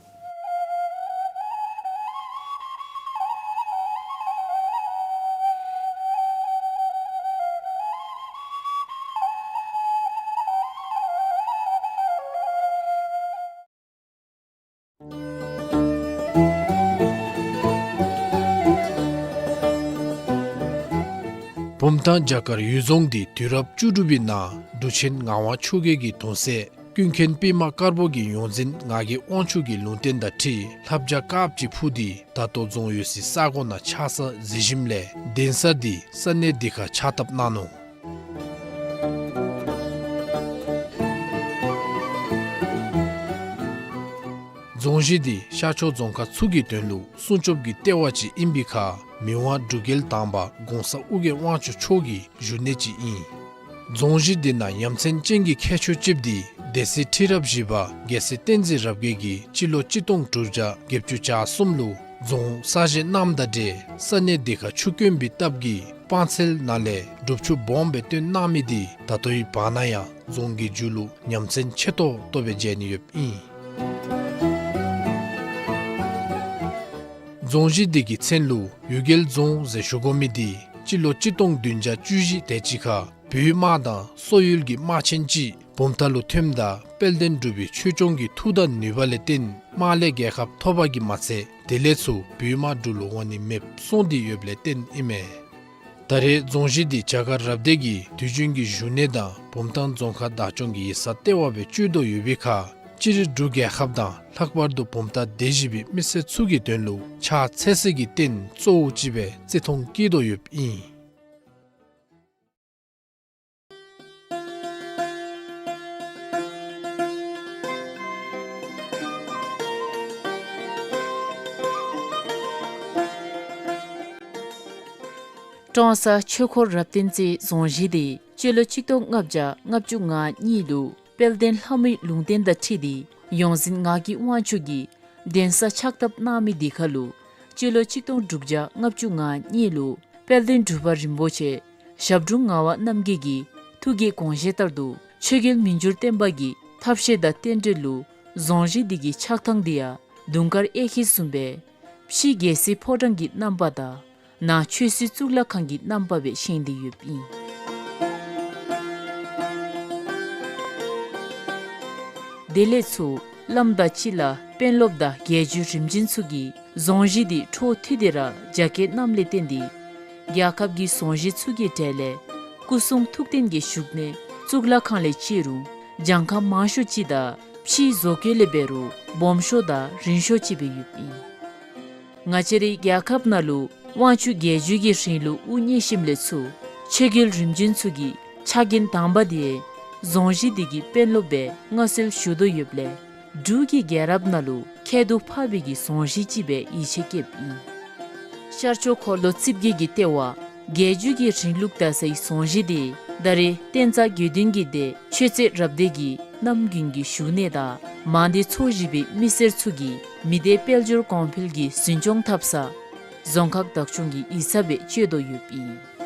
བུམ་ཐང་བྱ་དཀར་གཡུལ་རྫོང་འདི་དུས་རབས་བཅུ་དྲུག་པའི་ནང་འབྲུག་ཆེན་ངག་དབང་ཆོས་རྒྱལ་གྱི་གདུང་སྲས་ ཀུན་མཁྱེན་པདྨ་དཀར་པོ་གིས་ཡོངས་འཛིན་ངག་གི་དབང་ཕྱུག་གི་ལུང་བསྟན་དང་འཁྲིལ་ལྷ་བྱ་དཀརཔོ་ཅིག་འཕུར་ཏེ་ད་ལྟོ་རྫོང་ཡོད་སའི་ས་གོ་ནང་ཆགས་ས་གཟིགས་ཞིནམ་ལས་གདན་ས་འདི་ས་གནས་འདི་ཁར་ཕྱག་བཏབ་གནང་ནུག། རྫོང་གཞི་འདི་ཤར་ཕྱོགས་རྫོང་ཁག་ཚུ་གི་དོན་ལུ་སྲུང་སྐྱོབ་ཀྱི་ལྟེ་བ་ཅིག་ཨིན་པའི་ཁར་མི་དབང་འབྲུག་རྒྱལ་དང་པ་གོང་ས་ཨོ་རྒྱན་དབང་ཕྱུག་མཆོག་གི་བཞུགས་གནས་ཅིག་ཨིན། རྫོང་གཞི་འདི་ནང་ཡ་མཚན་ཅན་གྱི་ཁྱད་ཆོས་ཅིག་འདི་སྡེ་སྲིད་ཁྲི་རབས་བཞི་པ་རྒྱལ་སྲས་བསྟན་འཛིན་རབ་རྒྱས་ཀྱིས་སྤྱི་ལོ་གཅིག་སྟོང་དྲུག་བརྒྱ་བརྒྱད་ཅུ་གྱ་གསུམ་ལུ་རྫོང་གསར་བཞེངས་གནངམ་དང་འབྲེལ་ས་གནས་འདི་ཁར་ཆུ་དཀོན་པའི་སྟབས་ཀྱིས་སྤང་ཚལ་ནང་ལས་སྒྲུབ་ཆུ་སྦོམ་སྦེ་བཏོན་གནང་མི་འདི་ད་ལྟོའི་བར་ན་ཡང་རྫོང་གི་མཇུག་ལུ་ཡ་མཚན་ཆེ་ཏོག་ཏོ་སྦེ་མཇལ་ནི་ཡོདཔ་ཨིན། རྫོང་གཞི་འདི་གི་མཚན་ལུ་གཡུལ་རྒྱལ་རྫོང་ཟེར་ཞུ་དགོ་མི་འདི་སྤྱི་ལོ་གཅིག་སྟོང་བདུན་བརྒྱ་བཅུ་བཞི་དེ་ཅིག་ཁར་བོད་དམག་དང་སོག་ཡུལ་གྱི་དམག་ཆེན་ཅིག་བུམ་ཐང་ལུ་ཐོནམ་ད་དཔལ་ལྡན་འབྲུག་པའི་ཆོས་སྐྱོང་གི་མཐུ་དང་ནུས་པ་ལས་བརྟེན་དམག་ལས་རྒྱལ་ཁ་ཐོབ་པ་གིས་མ་ཚད་དེ་ལས་ཚུར་བོད་དམག་འབྲུག་ལུ་འོང་ནི་མེདཔ་སོང་སྟེ་ཡོདཔ་ལས་བརྟེན་ཨིན་མས། ད་རེས་རྫོང་གཞི་འདི་བྱ་དཀར་རབ་སྡེ་གི་དུས་རྒྱུན་གྱི་བཞུགས་གནས་དང་བུམ་ཐང་རྫོང་ཁག་བདག་སྐྱོང་གི་ཡིག་ཚང་ལྟེ་བ་སྦེ་སྤྱོད་དོ་ཡོད་པའི་ཁར་སྤྱིར་འབྲུག་རྒྱལ་ཁབ་དང་ལྷག་པར་དུ་བུམ་ཐང་སྡེ་བཞི་པའི་མི་སེར་ཚུ་གི་དོན་ལུ་ཕྱག་འཚལ་སའི་རྟེན་གཙོ་བོ་ཅིག་སྦེ་བརྩི་མཐོང་བསྐྱེད་དོ་ཡོདཔ་ཨིན། ཀྲོང་གསར་ཆོས་འཁོར་རབ་བརྟན་རྩེ་རྫོང་གཞི་འདི་སྤྱི་ལོ་གཅིག་སྟོང་ལྔ་བརྒྱ་ལྔ་བཅུ་ང་གཉིས་ལུ་དཔལ་ལྡན་ལྷ་མོའི་ལུང་བསྟན་དང་འཁྲིལ་ཏེ་ཡོངས་འཛིན་ངག་གི་དབང་ཕྱུག་གིས་གདན་ས་ཕྱག་བཏབ་གནང་མི་འདི་ཁར་ལུ་སྤྱི་ལོ་གཅིག་སྟོང་དྲུག་བརྒྱ་ལྔ་བཅུ་ང་གཉིས་ལུ་དཔལ་ལྡན་འབྲུག་པ་རིན་པོ་ཆེ་ཞབས་དྲུང་ངག་དབང་རྣམ་རྒྱལ་གྱི་ཐུགས་ཀྱི་དགོངས་བཞེད་ལྟར་དུ་ཆོས་རྒྱལ་མི་འགྱུར་བརྟན་པ་གི་ཐབས་ཤེས་དང་རྟེན་འབྲེལ་ལུ་རྫོང་གཞི་འདི་གི་ཕྱག་ཐང་འདི་ཡང་དུང་དཀར་གཡས་འཁྱིལ་བཟུམ་སྦེ་ཕྱི་རྒྱལ་སྲིད་ཕོ་བྲང་གི་རྣམ་པ་དང་ནང་ཆོས་སྲིད་གཙུག་ལག་ཁང་གི་རྣམ་པ་སྦེ་བཞེངས་ཏེ་ཡོདཔ་ཨིན། དེ་ལས་ཚུར་བླམ་དང་སྤྱི་བླ་དཔོན་སློབ་དང་རྒྱལ་བརྒྱུད་རིམ་བྱོན་ཚུ་གིས་རྫོང་གཞི་འདི་འཕྲོ་མཐུད་དེ་ར་རྒྱ་བསྐྱེད་གནངམ་ལས་བརྟེན་ཏེ་རྒྱལ་ཁབ་ཀྱི་རྫོང་གཞི་ཚུ་གི་གྲས་ལས་སྐུ་གསུང་ཐུགས་རྟེན་གྱི་བཞུགས་གནས་གཙུག་ལག་ཁང་ལས་བརྩི་རུང་གྱངས་ཁ་མང་ཤོས་ཅིག་དང་ཕྱིའི་བཟོ་བཀོད་ལས་འབད་རུང་སྦོམ་ཤོས་དང་རིང་ཤོས་ཅིག་སྦེ་ཡོདཔ་ཨིན། ང་བཅས་རའི་རྒྱལ་ཁབ་ནང་ལུ་དབང་ཕྱུག་རྒྱལ་བརྒྱུད་ཀྱི་རིང་ལུགས་དབུ་བརྙེས་ཞིནམ་ལས་ཚུར་ཆོས་རྒྱལ་རིམ་བྱོན་ཚུ་གི་ཕྱག་འགན་དང་པ་འདི་རྫོང་གཞི་འདི་གི་དཔོན་སློབ་སྦེ་མངའ་གསོལ་ཞུ་དོ་ཡོདཔ་ལས་འབྲུག་གི་རྒྱལ་རབས་ནང་ལུ་ཁྱད་དུ་འཕགས་པའི་གི་རྫོང་གཞི་ཅིག་སྦེ་ཡིད་ཆེས་བསྐྱེདཔ་ཨིན། ཤར་ཕྱོགས་འཁོར་ལོ་རྩིབས་བརྒྱད་ཀྱི་ལྟེ་བ་རྒྱལ་བརྒྱུད་ཀྱི་རིང་ལུགས་དར་སའི་རྫོང་གཞི་འདི་ད་རེས་བསྟན་རྩ་དགེ་འདུན་གྱི་སྡེ་ཆོས་རྩེ་རབ་སྡེ་གིས་གནམ་དགུན་གྱི་བཞུགས་གནས་དང་མང་སྡེ་ཚོ་བཞི་པའི་མི་སེར་ཚུ་གིས་མི་སྡེ་དཔལ་འབྱོར་གོང་འཕེལ་གྱི་འཛིན་སྐྱོང་འཐབ་ས་རྫོང་ཁག་བདག་སྐྱོང་གི་ཡིག་ཚང་སྦེ་སྤྱོད་དོ་ཡོདཔ་ཨིན།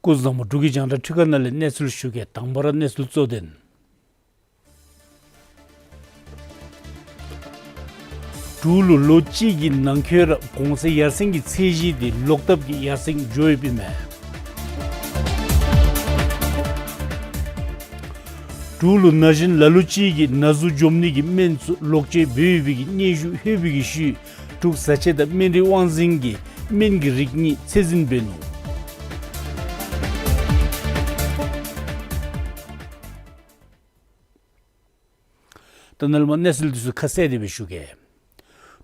སྐུ་གཟུགས་བཟང་པོ། འབྲུག་གི་རྒྱང་བསྒྲགས་ཁྲི་ཀ་ནང་ལས་གནས་ཚུལ་ཞུ་གེ། དང་པ་ར་གནས་ཚུལ་གཙོ་དོན། འབྲུག་ལུ་ལོ་གཅིག་གི་ནང་འཁོད་ར་གོང་ཚད་ཡར་སེང་གི་ཚད་གཞི་འདི་ལོག་ལྟབ་ཀྱིས་ཡར་སེང་འགྱོ་ཡོདཔ་ཨིན་མས། འབྲུག་ལུ་ན་གཞོན་ལ་ལུ་ཅིག་གིས་ན་ཟུག་འཇོམས་ནི་གི་སྨན་ཚུ་ལོག་སྤྱོད་འབད་ཡོད་པའི་གི་སྙན་ཞུ་ལྷོད་པའི་གི་ཤུལ་འབྲུག་བཟའ་ཆས་དང་སྨན་རིགས་དབང་འཛིན་གྱིས་སྨན་གྱི་རིགས་གཉིས་ཚད་འཛིན་འབད་ནུག། ད་ནཱ་ལས་མར་གནས་ཚུལ་འདི་ཚུ་ཁ་གསལ་ཏེ་སྦེ་ཞུ་གེ།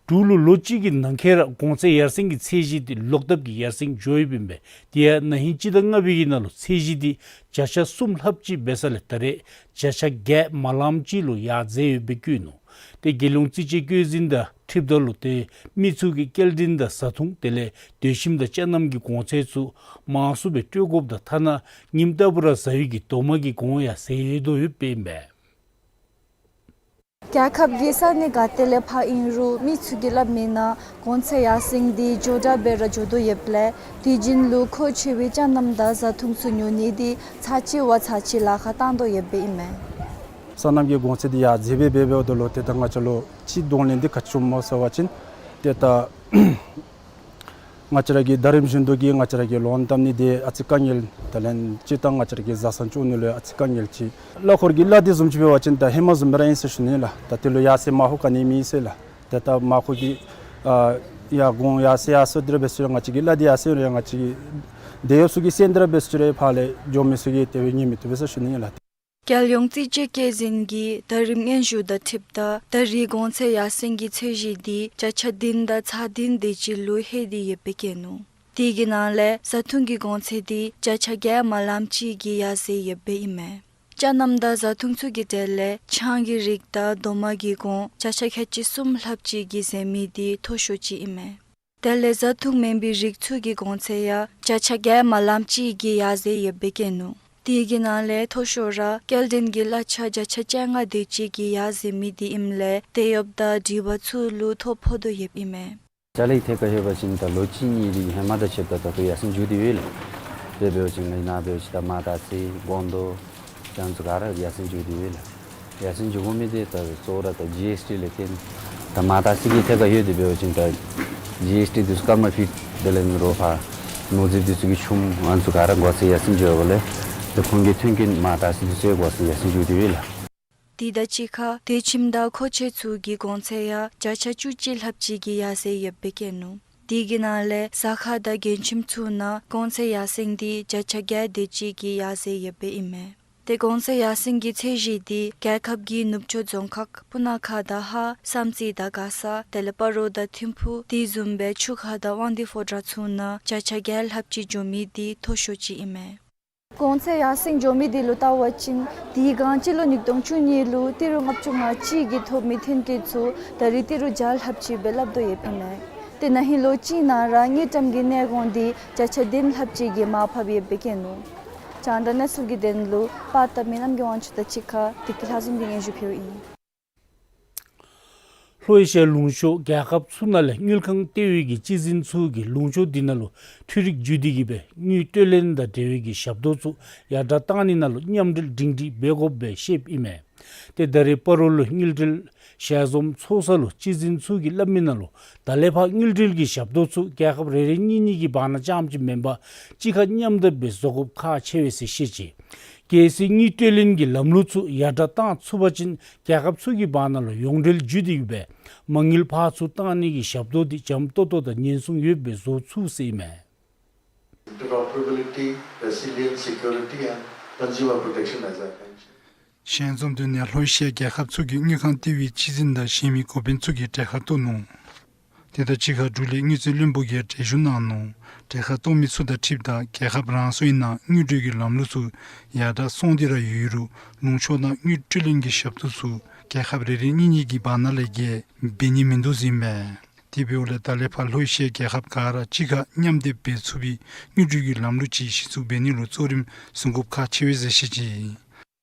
འབྲུག་ལུ་ལོ་གཅིག་གི་ནང་འཁོད་ར་གོང་ཚད་ཡར་སེང་གི་ཚད་གཞི་འདི་ལོག་ལྟབ་ཀྱིས་ཡར་སེང་འགྱོ་ཡོདཔ་ཨིན་པས། དེ་ཡང་ན་ཧིང་སྤྱི་ཟླ་ལྔ་པའི་གི་ནང་ལུ་ཚད་གཞི་འདི་བརྒྱ་ཆ་གསུམ་ལྷགཔ་ཅིག་འབད་ས་ལས་ད་རེས་བརྒྱ་ཆ་བརྒྱད་མ་ལངམ་ཅིག་ལུ་ཡར་འཛེགས་ཡོདཔ་སྦེ་བཀོད་ནུག། ཏེ་རྒྱལ་ཡོངས་རྩིས་དཔྱད་བཀོད་འཛིན་དང་འཁྲིལཝ་ད་ལུ་ཏེ་མི་ཚུ་གི་སྐྱེལ་འདྲེན་དང་བཟའ་འཐུང་དེ་ལས་སྡོད་ཁྱིམ་དང་ཅ་རྣམ་གྱི་གོང་ཚད་ཚུ་མང་སུ་སྦེ་སྤྲོད་དགོཔ་དང་ཐ་ན་ཉིནམ་ལྟ་བུ་ར་བཟའ་ཡི་གི་དོ་མ་གི་གོང་ཡང་ཟད་དོ་ཡོདཔ་ཨིན་པས། རྒྱལ་ཁབ་ཀྱི་ས་གནས་ག་ཏེ་ལས་ཕར་ཨིན་རུང་མི་ཚུ་གིས་སླབ་མིའི་ནང་གོང་ཚད་ཡར་སེང་འདི་མགྱོགས་དྲགས་སྦེ་ར་འགྱོ་དོ་ཡོདཔ་ལས་དུས་རྒྱུན་ལུ་མཁོ་ཆེ་བའི་ཅ་རྣམ་དང་བཟའ་འཐུང་ཚུ་ཉོ་ནི་འདི་ཚར་གཅིག་བ་ཚར་གཅིག་ལཱ་ཁག་བཏང་དོ་ཡོདཔ་ཨིན་མས། སོ་ནམ་གྱི་གོང་ཚད་འདི་ཡར་འཛེགས་སྦེ་འབད་འབདཝ་ད་ལུ་ཏེ་ད་ང་བཅས་ལུ་ཅིག་གདོང་ལེན་འདི་ག་ཅི་བྱུངམ་སྨོ་ཟེར་བ་ཅིན་ཏེ་ད་ ང་བཅས་ར་གི་ཟླ་རིམ་བཞིན་དུ་གི་ང་བཅས་ར་གི་ལོན་བཏབ་ནི་འདི་ཨ་ཙི་དཀའ་ངལ། ད་ལན་སྤྱིར་བཏང་ང་བཅས་ར་གི་བཟའ་ཚང་བཅུག་ནི་ལུ་ཨ་ཙི་དཀའ་ངལ་ཅིག། གླ་འཁོར་གྱི་གླ་འདི་བཟུམ་ཅིག་འབད་བ་ཅིན་ད་ཧེ་མ་བཟུམ་སྦེ་ར་ཨིན་ཟེར་ཞུ་ནི་ལགས། ད་དེ་ལུ་ཡར་སེང་མར་ཧུ་ག་ནི་མེད་ཟེར་ལགས། ད་ད་མར་ཁུ་གི་ཨ་ཡར་གོང་ཡར་སེང་ཡར་སོང་སྟེ་ར་འབད་ས་ཅིག་ར་ང་བཅས་ཀྱི་གླ་འདི་ཡར་སེང་རེ་ང་བཅས་ཀྱི་འདི་ཡོད་ས་གི་སེང་སྟེ་ར་འབད་ས་ཅིག་ར་ཕར་ལས་འགྱོ་མི་ཚུ་གིས་དེ་སྦེ་ཉན་མི་བཏུབ་པས་ཟེར་ཞུ་ནི་ལགས། རྒྱལ་ཡོངས་རྩིས་དཔྱད་བཀོད་འཛིན་གྱིས་ཟླ་རིམ་སྙན་ཞུ་དང་འཁྲིལཝ་ད་ད་རེས་གོང་ཚད་ཡར་སེང་གི་ཚད་གཞི་འདི་བརྒྱ་ཆ་བདུན་དང་ཚག་བདུན་དེ་ཅིག་ལུ་ལྷོད་དེ་ཡོདཔ་སྦེ་བཀོད་ནུག། དེ་གི་ནང་ལས་བཟའ་འཐུང་གི་གོང་ཚད་འདི་བརྒྱ་ཆ་བརྒྱད་མ་ལངམ་ཅིག་གི་ཡར་སེང་ཡོདཔ་སྦེ་ཨིན་མས། ཅ་རྣམ་དང་བཟའ་འཐུང་ཚུ་གི་གྲས་ལས་ཆང་གི་རིགས་དང་རྡོག་མ་གི་གོང་བརྒྱ་ཆ་ཁལ་གཅིག་གསུམ་ལྷགཔ་ཅིག་གིས་ཟད་མི་འདི་མཐོ་ཤོས་ཅིག་ཨིན་མས། དེ་ལས་བཟའ་འཐུང་མེན་པའི་རིགས་ཚུ་གི་གོང་ཚད་ཡང་བརྒྱ་ཆ་བརྒྱད་མ་ལངམ་ཅིག་གི་ཡར་སེང་ཡོདཔ་སྦེ་བཀོད་ནུག། དེ་གི་ནང་ལས་མཐོ་ཤོས་ར་སྐྱེལ་འདྲེན་གྱི་གླ་ཆ་བརྒྱ་ཆ་བཅོ་ལྔ་དེ་ཅིག་གིས་ཡར་སེང་མི་འདི་ཨིནམ་ལས་དེ་ཡོདཔ་ད་སྒྲིག་པ་ཚུ་ལུ་ཐོ་ཕོག་དོ་ཡོདཔ་ཨིན་མས། ཅ་ལའི་ཐད་ཁར་ལྷོད་པ་ཅིན་ད་ལོ་གཅིག་གཉིས་རིང་ཧེ་མ་དང་ཕྱདཔ་ད་ད་ལྟོ་ཡར་སེང་འགྱོ་སྟེ་ཡོད་ལགས། དཔེ་འབད་བ་ཅིན་ང་ནཱ་འབད་བ་ཅིན་ད་མར་དར་ཚི་སྒོང་རྡོག་ཨ་ནི་ཚུ་ག་ར་ཡར་སེང་འགྱོ་སྟེ་ཡོད་ལགས། ཡར་སེང་འགྱོ་དགོ་མི་འདི་ད་གཙོ་བོ་ར་ད་ཇི་ཨེསི་ཊི་ལས་བརྟེན། ད་མར་དར་ཚི་གི་ཐད་ཁར་ལྷོད་དེ་འབད་བ་ཅིན་ད་ཇི་ཨེསི་ཊི་འདི་ཚུ་སྐར་མ་ཕིཊ་དེ་ལས་ནི་རོ་ཕར་ནོར་རྫིཔ་འདི་ཚུ་གི་ཆུམ་ཨ་ནི་ཚུ་ག་ར་གོང་ཚད་ཡར་སེང་འགྱོཝ་ལས་ད་ཁོང་གི་མཐུན་རྐྱེན་མར་དར་ཚི་འདི་ཚུ་གོང་ཚད་ཡར་སེང་འགྱོ་སྟེ་ཡོད་ལགས། དེ་དང་གཅིག་ཁར་དེ་ཁྱིམ་བདག་མཁོ་ཆས་ཚུ་གི་གོང་ཚད་ཡང་བརྒྱ་ཆ་བཅུ་གཅིག་ལྷགཔ་ཅིག་གིས་ཡར་སེང་ཡོདཔ་སྦེ་བཀོད་ནུག། དེ་གི་ནང་ལས་ཟ་ཁང་དང་མགྱོནམ་ཁྱིམ་ཚུ་ནང་གོང་ཚད་ཡར་སེང་འདི་བརྒྱ་ཆ་བརྒྱད་དེ་ཅིག་གིས་ཡར་སེང་ཡོདཔ་སྦེ་ཨིན་མས། ཏེ་གོང་ཚད་ཡར་སེང་གི་ཚད་གཞི་འདི་རྒྱལ་ཁབ་ཀྱི་ནུབ་ཕྱོགས་རྫོང་ཁག་སྤུ་ན་ཁ་དང་ཧཱ་བསམ་རྩེ་དང་མགར་ས་དེ་ལས་སྤ་རོ་དང་ཐིམ་ཕུ་དེ་བཟུམ་སྦེ་ཆུ་ཁ་དང་དབང་འདུས་ཕོ་བྲང་ཚུ་ནང་བརྒྱ་ཆ་བརྒྱད་ལྷགཔ་ཅིག་འགྱོ་མི་འདི་མཐོ་ཤོས་ཅིག་ཨིན་མས། གོང་ཚད་ཡར་སེང་འགྱོ་མི་འདི་ལུ་བལྟ་བ་ཅིན་དེ་སྒང་སྤྱི་ལོ་ཉིས་སྟོང་བཅུ་གཉིས་ལུ་ཏི་རུ་ལྔ་བཅུ་ང་གཅིག་གིས་ཐོབ་མི་མཐུན་རྐྱེན་ཚུ་ད་རེས་ཏི་རུ་བརྒྱ་ལྷགཔ་ཅིག་སྦེ་ལྷབ་དོ་ཡོདཔ་ཨིན་མས། ཏེ་ན་ཧིང་ལོ་གཅིག་ནང་ར་དངུལ་ཀྲམ་གྱི་གནས་གོང་འདི་བརྒྱ་ཆ་བདུན་ལྷགཔ་ཅིག་གིས་མར་ཕབ་ཡོདཔ་སྦེ་བཀོད་ནུག། རྒྱང་བསྒྲགས་གནས་ཚུལ་གྱི་དོན་ལུ་པར་བཏབ་མི་རྣམ་རྒྱལ་དབང་ཕྱུག་དང་གཅིག་ཁར་བདེ་སྐྱིད་ལྷ་འཛོམས་ཀྱིས་སྙན་ཞུ་ཕུལཝ་ཨིན། ལྷོ་ཨེ་ཤི་ཡ་ལུང་ཕྱོགས་རྒྱལ་ཁབ་ཚུ་ནང་ལས་དངུལ་ཁང་ལྟེ་བའི་གི་སྤྱི་འཛིན་ཚུ་གིས་ལུང་ཕྱོགས་འདི་ནང་ལུ་འཕྲུལ་རིག་བརྒྱུད་དེ་གིས་སྦེ་དངུལ་སྤྲོད་ལེན་དང་འབྲེལ་བའི་གི་ཞབས་ཏོག་ཚུ་ཡར་དྲག་བཏང་ནི་ནང་ལུ་མཉམ་འབྲེལ་སྒྲིང་སྒྲི་འབད་དགོཔ་སྦེ་བཤདཔ་ཨིན་མས། ཏེ་ད་རེས་སྤ་རོ་ལུ་དངུལ་འབྲེལ་ཞལ་འཛོམས་ཚོགས་ས་ལུ་སྤྱི་འཛིན་ཚུ་གིས་སླབ་མི་ནང་ལུ་ད་ལས་ཕར་དངུལ་འབྲེལ་གྱི་ཞབས་ཏོག་ཚུ་རྒྱལ་ཁབ་རེ་རེ་གཉིས་གཉིས་ཀྱི་བར་ན་རྐྱངམ་ཅིག་མེན་པར་གཅིག་ཁར་མཉམ་སྡེབ་སྦེ་བཟོ་དགོཔ་ཁག་ཆེ་བས་ཟེར་བཤད་ཅི། གལ་སྲིད་དངུལ་སྤྲོད་ལེན་གྱི་ལམ་ལུགས་ཚུ་ཡར་དྲག་བཏང་ཚུགས་པ་ཅིན་རྒྱལ་ཁབ་ཚུ་གི་བར་ན་ལུ་ཡོངས་འབྲེལ་བརྒྱུད་དེ་གིས་སྦེ་མ་དངུལ་ཕར་ཚུར་བཏང་ནི་གི་ཞབས་ཏོག་འདི་འཇམ་ཏོང་ཏོ་དང་ཉེན་སྲུང་ཡོདཔ་སྦེ་བཟོ་ཚུགས་ཟེར་ཨིན་མས། Interoperability, resilience, security and consumer protection, as I mentioned. ཞལ་འཛོམས་དེ་ནང་ལྷོ་ཨེ་ཤི་ཡ་རྒྱལ་ཁབ་ཚུ་གི་དངུལ་ཁང་ལྟེ་བའི་སྤྱི་འཛིན་དང་གཞན་མི་འགོ་དཔོན་ཚུ་གིས་གྲལ་ཁར་གཏོགས་ནུག། དེ་དང་གཅིག་ཁར་འབྲུག་ལས་དངུལ་རྩིས་བློན་པོ་གིས་གྲལ་བཞུགས་གནང་ནུག། གྲལ་ཁར་གཏོགས་མི་ཚུ་དང་འཁྲིལཝ་ད་རྒྱལ་ཁབ་རང་སོའི་ནང་དངུལ་སྤྲོད་ཀྱི་ལམ་ལུགས་ཚུ་ཡར་དྲག་སོང་སྟེ་ར་ཡོད་རུང་ལུང་ཕྱོགས་ནང་དངུལ་སྤྲོད་ལེན་གྱི་ཞབས་ཏོག་ཚུ་རྒྱལ་ཁབ་རེ་རེ་གཉིས་གཉིས་ཀྱི་བར་ན་ལས་བརྒལ་འབད་ནི་མིན་འདུག་ཟེར་ཨིན་མས། དེ་འབདཝ་ལས་ད་ལས་ཕར་ལྷོ་ཨེ་ཤི་ཡ་རྒྱལ་ཁབ་ག་ར་གཅིག་ཁར་མཉམ་སྡེབ་འབད་ཚུགས་པའི་དངུལ་སྤྲོད་ཀྱི་ལམ་ལུགས་ཅིག་གཞི་བཙུགས་འབད་ནི་ལུ་གཙོ་རིམ་བཟུང་དགོཔ་ཁག་ཆེ་བས་ཟེར་བཤད་ཅི།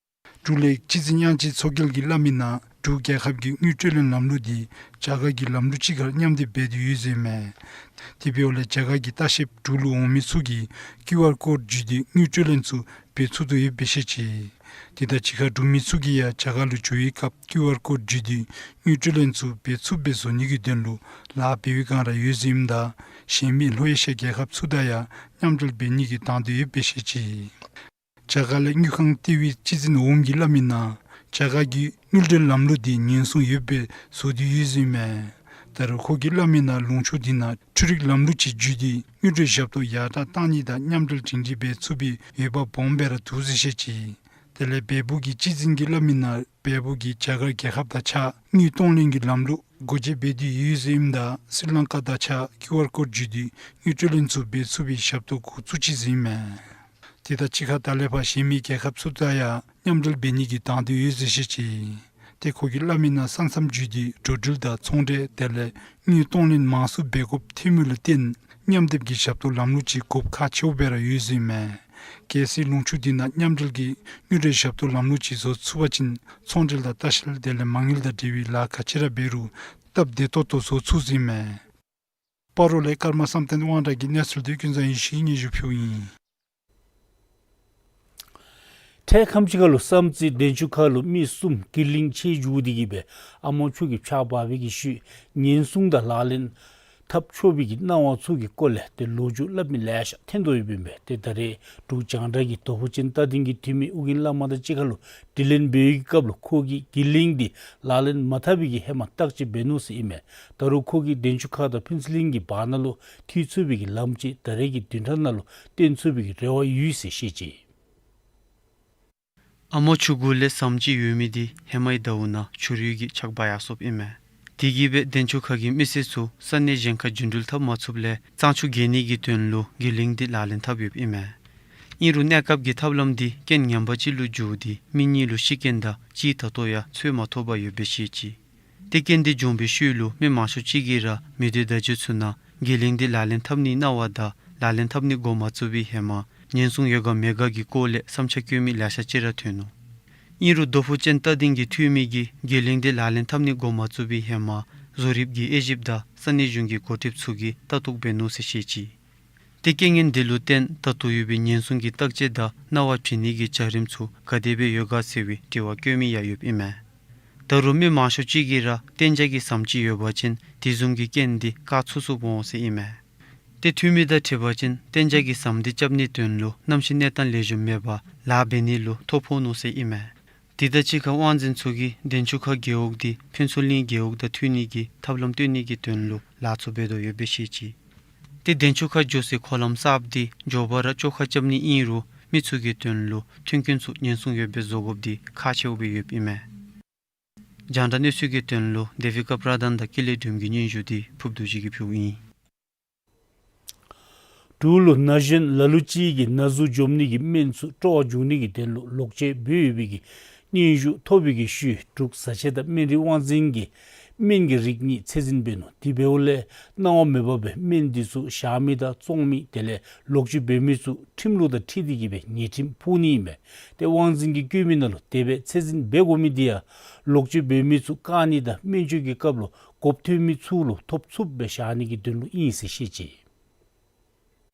འབྲུག་ལས་སྤྱི་འཛིན་དབྱངས་ཅན་མཚོ་རྒྱལ་གྱིས་སླབ་མི་ནང་འབྲུག་རྒྱལ་ཁབ་ཀྱི་དངུལ་སྤྲོད་ལེན་ལམ་ལུགས་འདི་རྒྱ་གར་གྱི་ལམ་ལུགས་ཅིག་ཁར་མཉམ་སྡེབ་འབད་དེ་ཡོད་ཟེར་ཨིན་མས། དེ་འབདཝ་ལས་རྒྱ་གར་གྱི་ལྟ་བཤལཔ་འབྲུག་ལུ་འོང་མི་ཚུ་གིས་ཀིའུ་ཨར་ཀོཌ་བརྒྱུད་དེ་དངུལ་སྤྲོད་ལེན་ཚུ་འབད་ཚུགས་དོ་ཡོདཔ་སྦེ་བཤད་ཅི། དེ་དང་གཅིག་ཁར་འབྲུག་མི་ཚུ་གིས་ཡང་རྒྱ་གར་ལུ་འགྱོ་བའི་སྐབས་ཀིའུ་ཨར་ཀོཌ་བརྒྱུད་དེ་དངུལ་སྤྲོད་ལེན་ཚུ་འབད་ཚུགསཔ་སྦེ་བཟོ་ནི་གི་དོན་ལུ་ལཱ་འབད་བའི་བསྒང་ར་ཡོད་ཟེར་ཨིནམ་ད་གཞན་མི་ལྷོ་ཨེ་ཤི་ཡ་རྒྱལ་ཁབ་ཚུ་དང་ཡང་མཉམ་འབྲེལ་འབད་ནི་གི་དང་འདོད་ཡོདཔ་སྦེ་བཤད་ཅི། རྒྱ་གར་ལས་དངུལ་ཁང་ལྟེ་བའི་སྤྱི་འཛིན་འོགམ་གྱིས་སླབ་མི་ནང་རྒྱ་གར་གྱི་དངུལ་འབྲེལ་ལམ་ལུགས་འདི་ཉེན་སྲུང་ཡོདཔ་སྦེ་བཟོ་སྟེ་ཡོད་ཟེར་ཨིན་མས། ད་རུང་ཁོ་གིས་སླབ་མི་ནང་ལུང་ཕྱོགས་འདི་ནང་འཕྲུལ་རིག་ལམ་ལུགས་ཅིག་བརྒྱུད་དེ་དངུལ་སྤྲོད་ཞབས་ཏོག་ཡར་དྲག་བཏང་ནི་དང་མཉམ་འབྲེལ་སྒྲིང་སྒྲི་འབད་ཚུགས་པའི་འོས་འབབ་སྦོམ་སྦེ་ར་འདུག་ཟེར་བཤད་ཅི། དེ་ལས་བལ་པོ་གི་སྤྱི་འཛིན་གྱིས་སླབ་མི་ནང་བལ་པོ་གིས་རྒྱ་གར་རྒྱལ་ཁབ་དང་གཅིག་ཁར་དངུལ་གཏོང་ལེན་གྱི་ལམ་ལུགས་སྒོ་འབྱེད་འབད་དེ་ཡོད་ཟེར་ཨིནམ་ད་སི་རི་ལང་ཀ་དང་གཅིག་ཁར་ཀིའུ་ཨར་ཀོཌ་བརྒྱུད་དེ་དངུལ་སྤྲོད་ལེན་ཚུ་འབད་ཚུགས་པའི་ཞབས་ཏོག་འགོ་བཙུགས་ཅི་ཟེར་ཨིན་མས། དེ་དང་གཅིག་ཁར་ད་ལས་ཕར་གཞན་མི་རྒྱལ་ཁབ་ཚུ་དང་ཡང་མཉམ་འབྲེལ་འབད་ནི་གི་དང་འདོད་ཡོད་ཟེར་བཤད་ཅི། ཏེ་ཁོ་གིས་སླབ་མི་ནང་ས་མཚམས་བརྒྱུད་དེ་འགྲོ་འགྲུལ་དང་ཚོང་འབྲེལ་དེ་ལས་དངུལ་གཏོང་ལེན་མང་སུ་འབད་དགོཔ་ཐོན་མི་ལུ་བརྟེན་མཉམ་སྡེབ་ཀྱི་ཞབས་ཏོག་ལམ་ལུགས་ཅིག་དགོཔ་ཁག་ཆེཝ་སྦེ་ར་ཡོད་ཟེར་ཨིན་མས། གལ་སྲིད་ལུང་ཕྱོགས་འདི་ནང་མཉམ་འབྲེལ་གྱི་དངུལ་སྤྲོད་ཞབས་ཏོག་ལམ་ལུགས་ཅིག་བཟོ་ཚུགས་པ་ཅིན་ཚོང་འབྲེལ་དང་ལྟ་བཤལ་དེ་ལས་མ་དངུལ་དང་འབྲེལ་བའི་ལཱ་ག་ཅི་ར་འབད་རུང་སྟབས་བདེ་ཏོག་ཏོ་བཟོ་ཚུགས་ཟེར་ཨིན་མས། སྤ་རོ་ལས་ཀརྨ་བསམ་གཏན་དབང་གྲགས་ཀྱི་གནས་ཚུལ་འདི་ཀུན་བཟང་ཡེ་ཤེས་ཀྱིས་སྙན་ཞུ་ཕུལཝ་ཨིན། འཕྲལ་ཁམས་ཅིག་ཁར་ལུ་བསམ་རྩེ་འདན་ཆུ་ཁ་ལུ་མི་གསུམ་གྱི་ལིང་ཆད་འགྱོ་སྟེ་གིས་སྦེ་ཨ་མོ་ཆུ་གིས་ཕྱགས་འབག་པའི་གི་ཤུལ་ཉེན་སྲུང་དང་ལག་ལེན་ ཐབས་ཆོག་པའི་གི་གནང་བ་ཚུ་གི་སྐོར་ལས་ཏེ་ལོ་རྒྱུས་སླབ་མི་ལེ་ཤ་ཐོན་དོ་ཡོདཔ་ཨིན་པས། ཏེ་ད་རེས་འབྲུག་རྒྱང་བསྒྲགས་ཀྱིས་རྡོ་ཕུ་ཅན་རྟ་སྡིང་གི་འཐུས་མི་ཨོ་རྒྱན་བླ་མ་དང་གཅིག་ཁར་ལུ་དྲི་ལན་འབད་བའི་གི་སྐབས་ལུ་ཁོ་གིས་གི་ལིང་འདི་ལག་ལེན་མ་འཐབ་པའི་གི་ཧེ་མ་བརྟག་དཔྱད་འབད་ནུག་ཟེར་ཨིན་མས། ད་རུང་ཁོ་གིས་དན་ཆུ་ཁ་དང་ཕུན་ཚོགས་གླིང་གི་བར་ན་ལུ་འཐུས་ཚུགས་པའི་གི་ལམ་ཅིག་ད་རེས་ཀྱི་བདུན་ཕྲག་ནང་ལུ་བཏོན་ཚུགས་པའི་གི་རེ་བ་ཡོད་ཟེར་བཤད་ཅི། ཨ་མོ་ཆུ་གུ་ལས་ཟམ་ཅིག་ཡོད་མི་འདི་ཧེ་མའི་ཟླཝ་ནང་ཆུ་རུད་ཀྱིས་ཆག་འབག་ཡར་སོཔ་ཨིན་མས། དེ་གིས་སྦེ་དན་ཆུ་ཁ་གི་མི་སེར་ཚུ་ས་གནས་གཞན་ཁར་རྒྱུན་འགྲུལ་འཐབ་མ་ཚུགསཔ་ལས་གཙང་ཆུ་བརྒལ་ནི་གི་དོན་ལུ་གི་ལིང་འདི་ལག་ལེན་འཐབ་ཡོདཔ་ཨིན་མས། ཨིན་རུང་གནས་སྐབས་ཀྱི་ཐབས་ལམ་འདི་རྐྱེན་ངན་པ་ཅིག་ལུ་འགྱུར་ཏེ་མི་གཉིས་ལུ་ཤི་རྐྱེན་དང་གཅིག་ད་ལྟོ་ཡང་འཚོལ་མ་ཐོབ་པར་ཡོདཔ་སྦེ་བཤད་ཅི། ཏེ་རྐྱེན་འདི་བྱུང་བའི་ཤུལ་ལུ་མི་མང་ཤོས་ཅིག་གིས་ར་མི་སྡེ་བརྡ་བརྒྱུད་ཚུ་ནང་གི་ལིང་འདི་ལག་ལེན་འཐབ་ནི་གནང་བ་དང་ལག་ལེན་འཐབ་ནི་འགོ་མ་བཙུགས་པའི་ཧེ་མ་ཉེན་སྲུང་ཡོད་ག་མེད་ག་གི་སྐོར་ལས་བསམ་འཆར་བཀོད་མི་ལེ་ཤ་ཅིག་ར་ཐོན་ནུག། ཨིན་རུང་རྡོ་ཕུ་ཅན་རྟ་སྡིང་གི་འཐུས་མི་གིས་གི་ལིང་འདི་ལག་ལེན་འཐབ་ནི་འགོ་མ་བཙུགས་པའི་ཧེ་མ་བཟོ་རིགཔ་གིས་དབྱེ་ཞིབ་དང་ས་གནས་གཞུང་གི་འགོ་ཁྲིདཔ་ཚུ་གིས་ལྟ་རྟོག་འབད་ནུག་ཟེར་བཤད་ཅི། ཏེ་རྐྱེན་ངན་འདི་ལུ་བརྟེན་ད་ལྟོ་ཡོད་པའི་ཉེན་སྲུང་གི་བརྟག་དཔྱད་དང་གནང་བ་བྱིན་ནི་གི་བྱ་རིམ་ཚུ་ག་དེ་སྦེ་ཡོད་ག་ཟེར་བའི་དྲི་བ་བཀོད་མི་ཡང་ཡོདཔ་ཨིན་མས། ད་རུང་མི་མང་ཤོས་ཅིག་གིས་ར་གཏན་འཇགས་ཀྱི་ཟམ་ཅིག་ཡོད་པ་ཅིན་དེ་བཟུམ་གྱི་རྐྱེན་འདི་བཀག་ཚུགས་ཚུགསཔ་འོང་ཟེར་ཨིན་མས། ཏེ་འཐུས་མི་དང་འཕྲད་པ་ཅིན་གཏན་འཇགས་ཀྱི་ཟམ་འདི་རྐྱབ་ནིའི་དོན་ལུ་གནམ་གཤིས་གནས་སྟངས་ལེགས་ཤོམ་མེད་པར་ལཱ་འབད་ནི་ལུ་ཐོ་ཕོག་ནུག་ཟེར་ཨིན་མས། དེ་དང་གཅིག་ཁར་དབང་འཛིན་ཚུ་གིས་དན་ཆུ་ཁ་རྒེད་འོག་འདི་ཕུན་ཚོགས་གླིང་རྒེད་འོག་དང་མཐུད་ནི་གི་ཐབས་ལམ་སྟོན་ནི་གི་དོན་ལུ་ལཱ་ཚུ་འབད་དོ་ཡོདཔ་སྦེ་བཤད་ཅི། ཏེ་དན་ཆུ་ཁ་འགྱོ་སའི་འཁོར་ལམ་གསརཔ་འདི་མགྱོགས་པ་ར་བཅོ་ཁ་རྐྱབ་ནི་ཨིན་རུང་མི་ཚུ་གི་དོན་ལུ་མཐུན་རྐྱེན་ཚུ་ཉེན་སྲུང་ཡོདཔ་སྦེ་བཟོ་དགོཔ་འདི་ཁག་ཆེཝ་སྦེ་ཡོདཔ་ཨིན་མས། རྒྱང་བསྒྲགས་གནས་ཚུལ་གྱི་དོན་ལུ་དེ་བི་ཀ་པྲ་དཱན་དང་ཀུན་ལེགས་སྒྲོལམ་གྱི་སྙན་ཞུ་འདི་ཕུབ་རྡོ་རྗེ་གིས་ཕུལཝ་ཨིན། འབྲུག་ལུ་ན་གཞོན་ལ་ལུ་ཅིག་གིས་ན་ཟུག་འཇོམས་ནི་གི་སྨན་ཚུ་སྤྲོ་བ་འབྱུང་ནི་གི་དོན་ལུ་ལོག་སྤྱོད་འབད་ཡོད་པའི་གི་སྙན་ཞུ་ཐོབ་པའི་གི་ཤུལ་འབྲུག་བཟའ་ཆས་དང་སྨན་རིགས་དབང་འཛིན་གྱིས་སྨན་གྱི་རིགས་གཉིས་ཚད་འཛིན་འབད་ནུག། དེ་འབདཝ་ལས་གནང་བ་མེད་པར་སྦེ་སྨན་འདི་ཚུ་བཞག་མི་དང་བཙོང་མི་དེ་ལས་ལོག་སྤྱོད་འབད་མི་ཚུ་ཁྲིམས་ལུགས་དང་འཁྲིལ་ཏེ་གི་སྦེ་ཉེས་ཁྲིམས་ཕོག་ནི་ཨིན་མས། ཏེ་དབང་འཛིན་གྱིས་བཀོད་མི་ནང་ལུ་དེ་སྦེ་ཚད་འཛིན་འབད་དགོ་མི་འདི་ཡང་ལོག་སྤྱོད་འབད་མི་ཚུ་བཀག་ནི་དང་སྨན་བཅོས་ཀྱི་སྐབས་ལུ་གོ་ཐོས་མི་ཚུ་ལུ་ཐོབ་ཚུགསཔ་སྦེ་བཞག་ནི་གི་དོན་ལུ་ཨིན་ཟེར་བཤད་ཅི།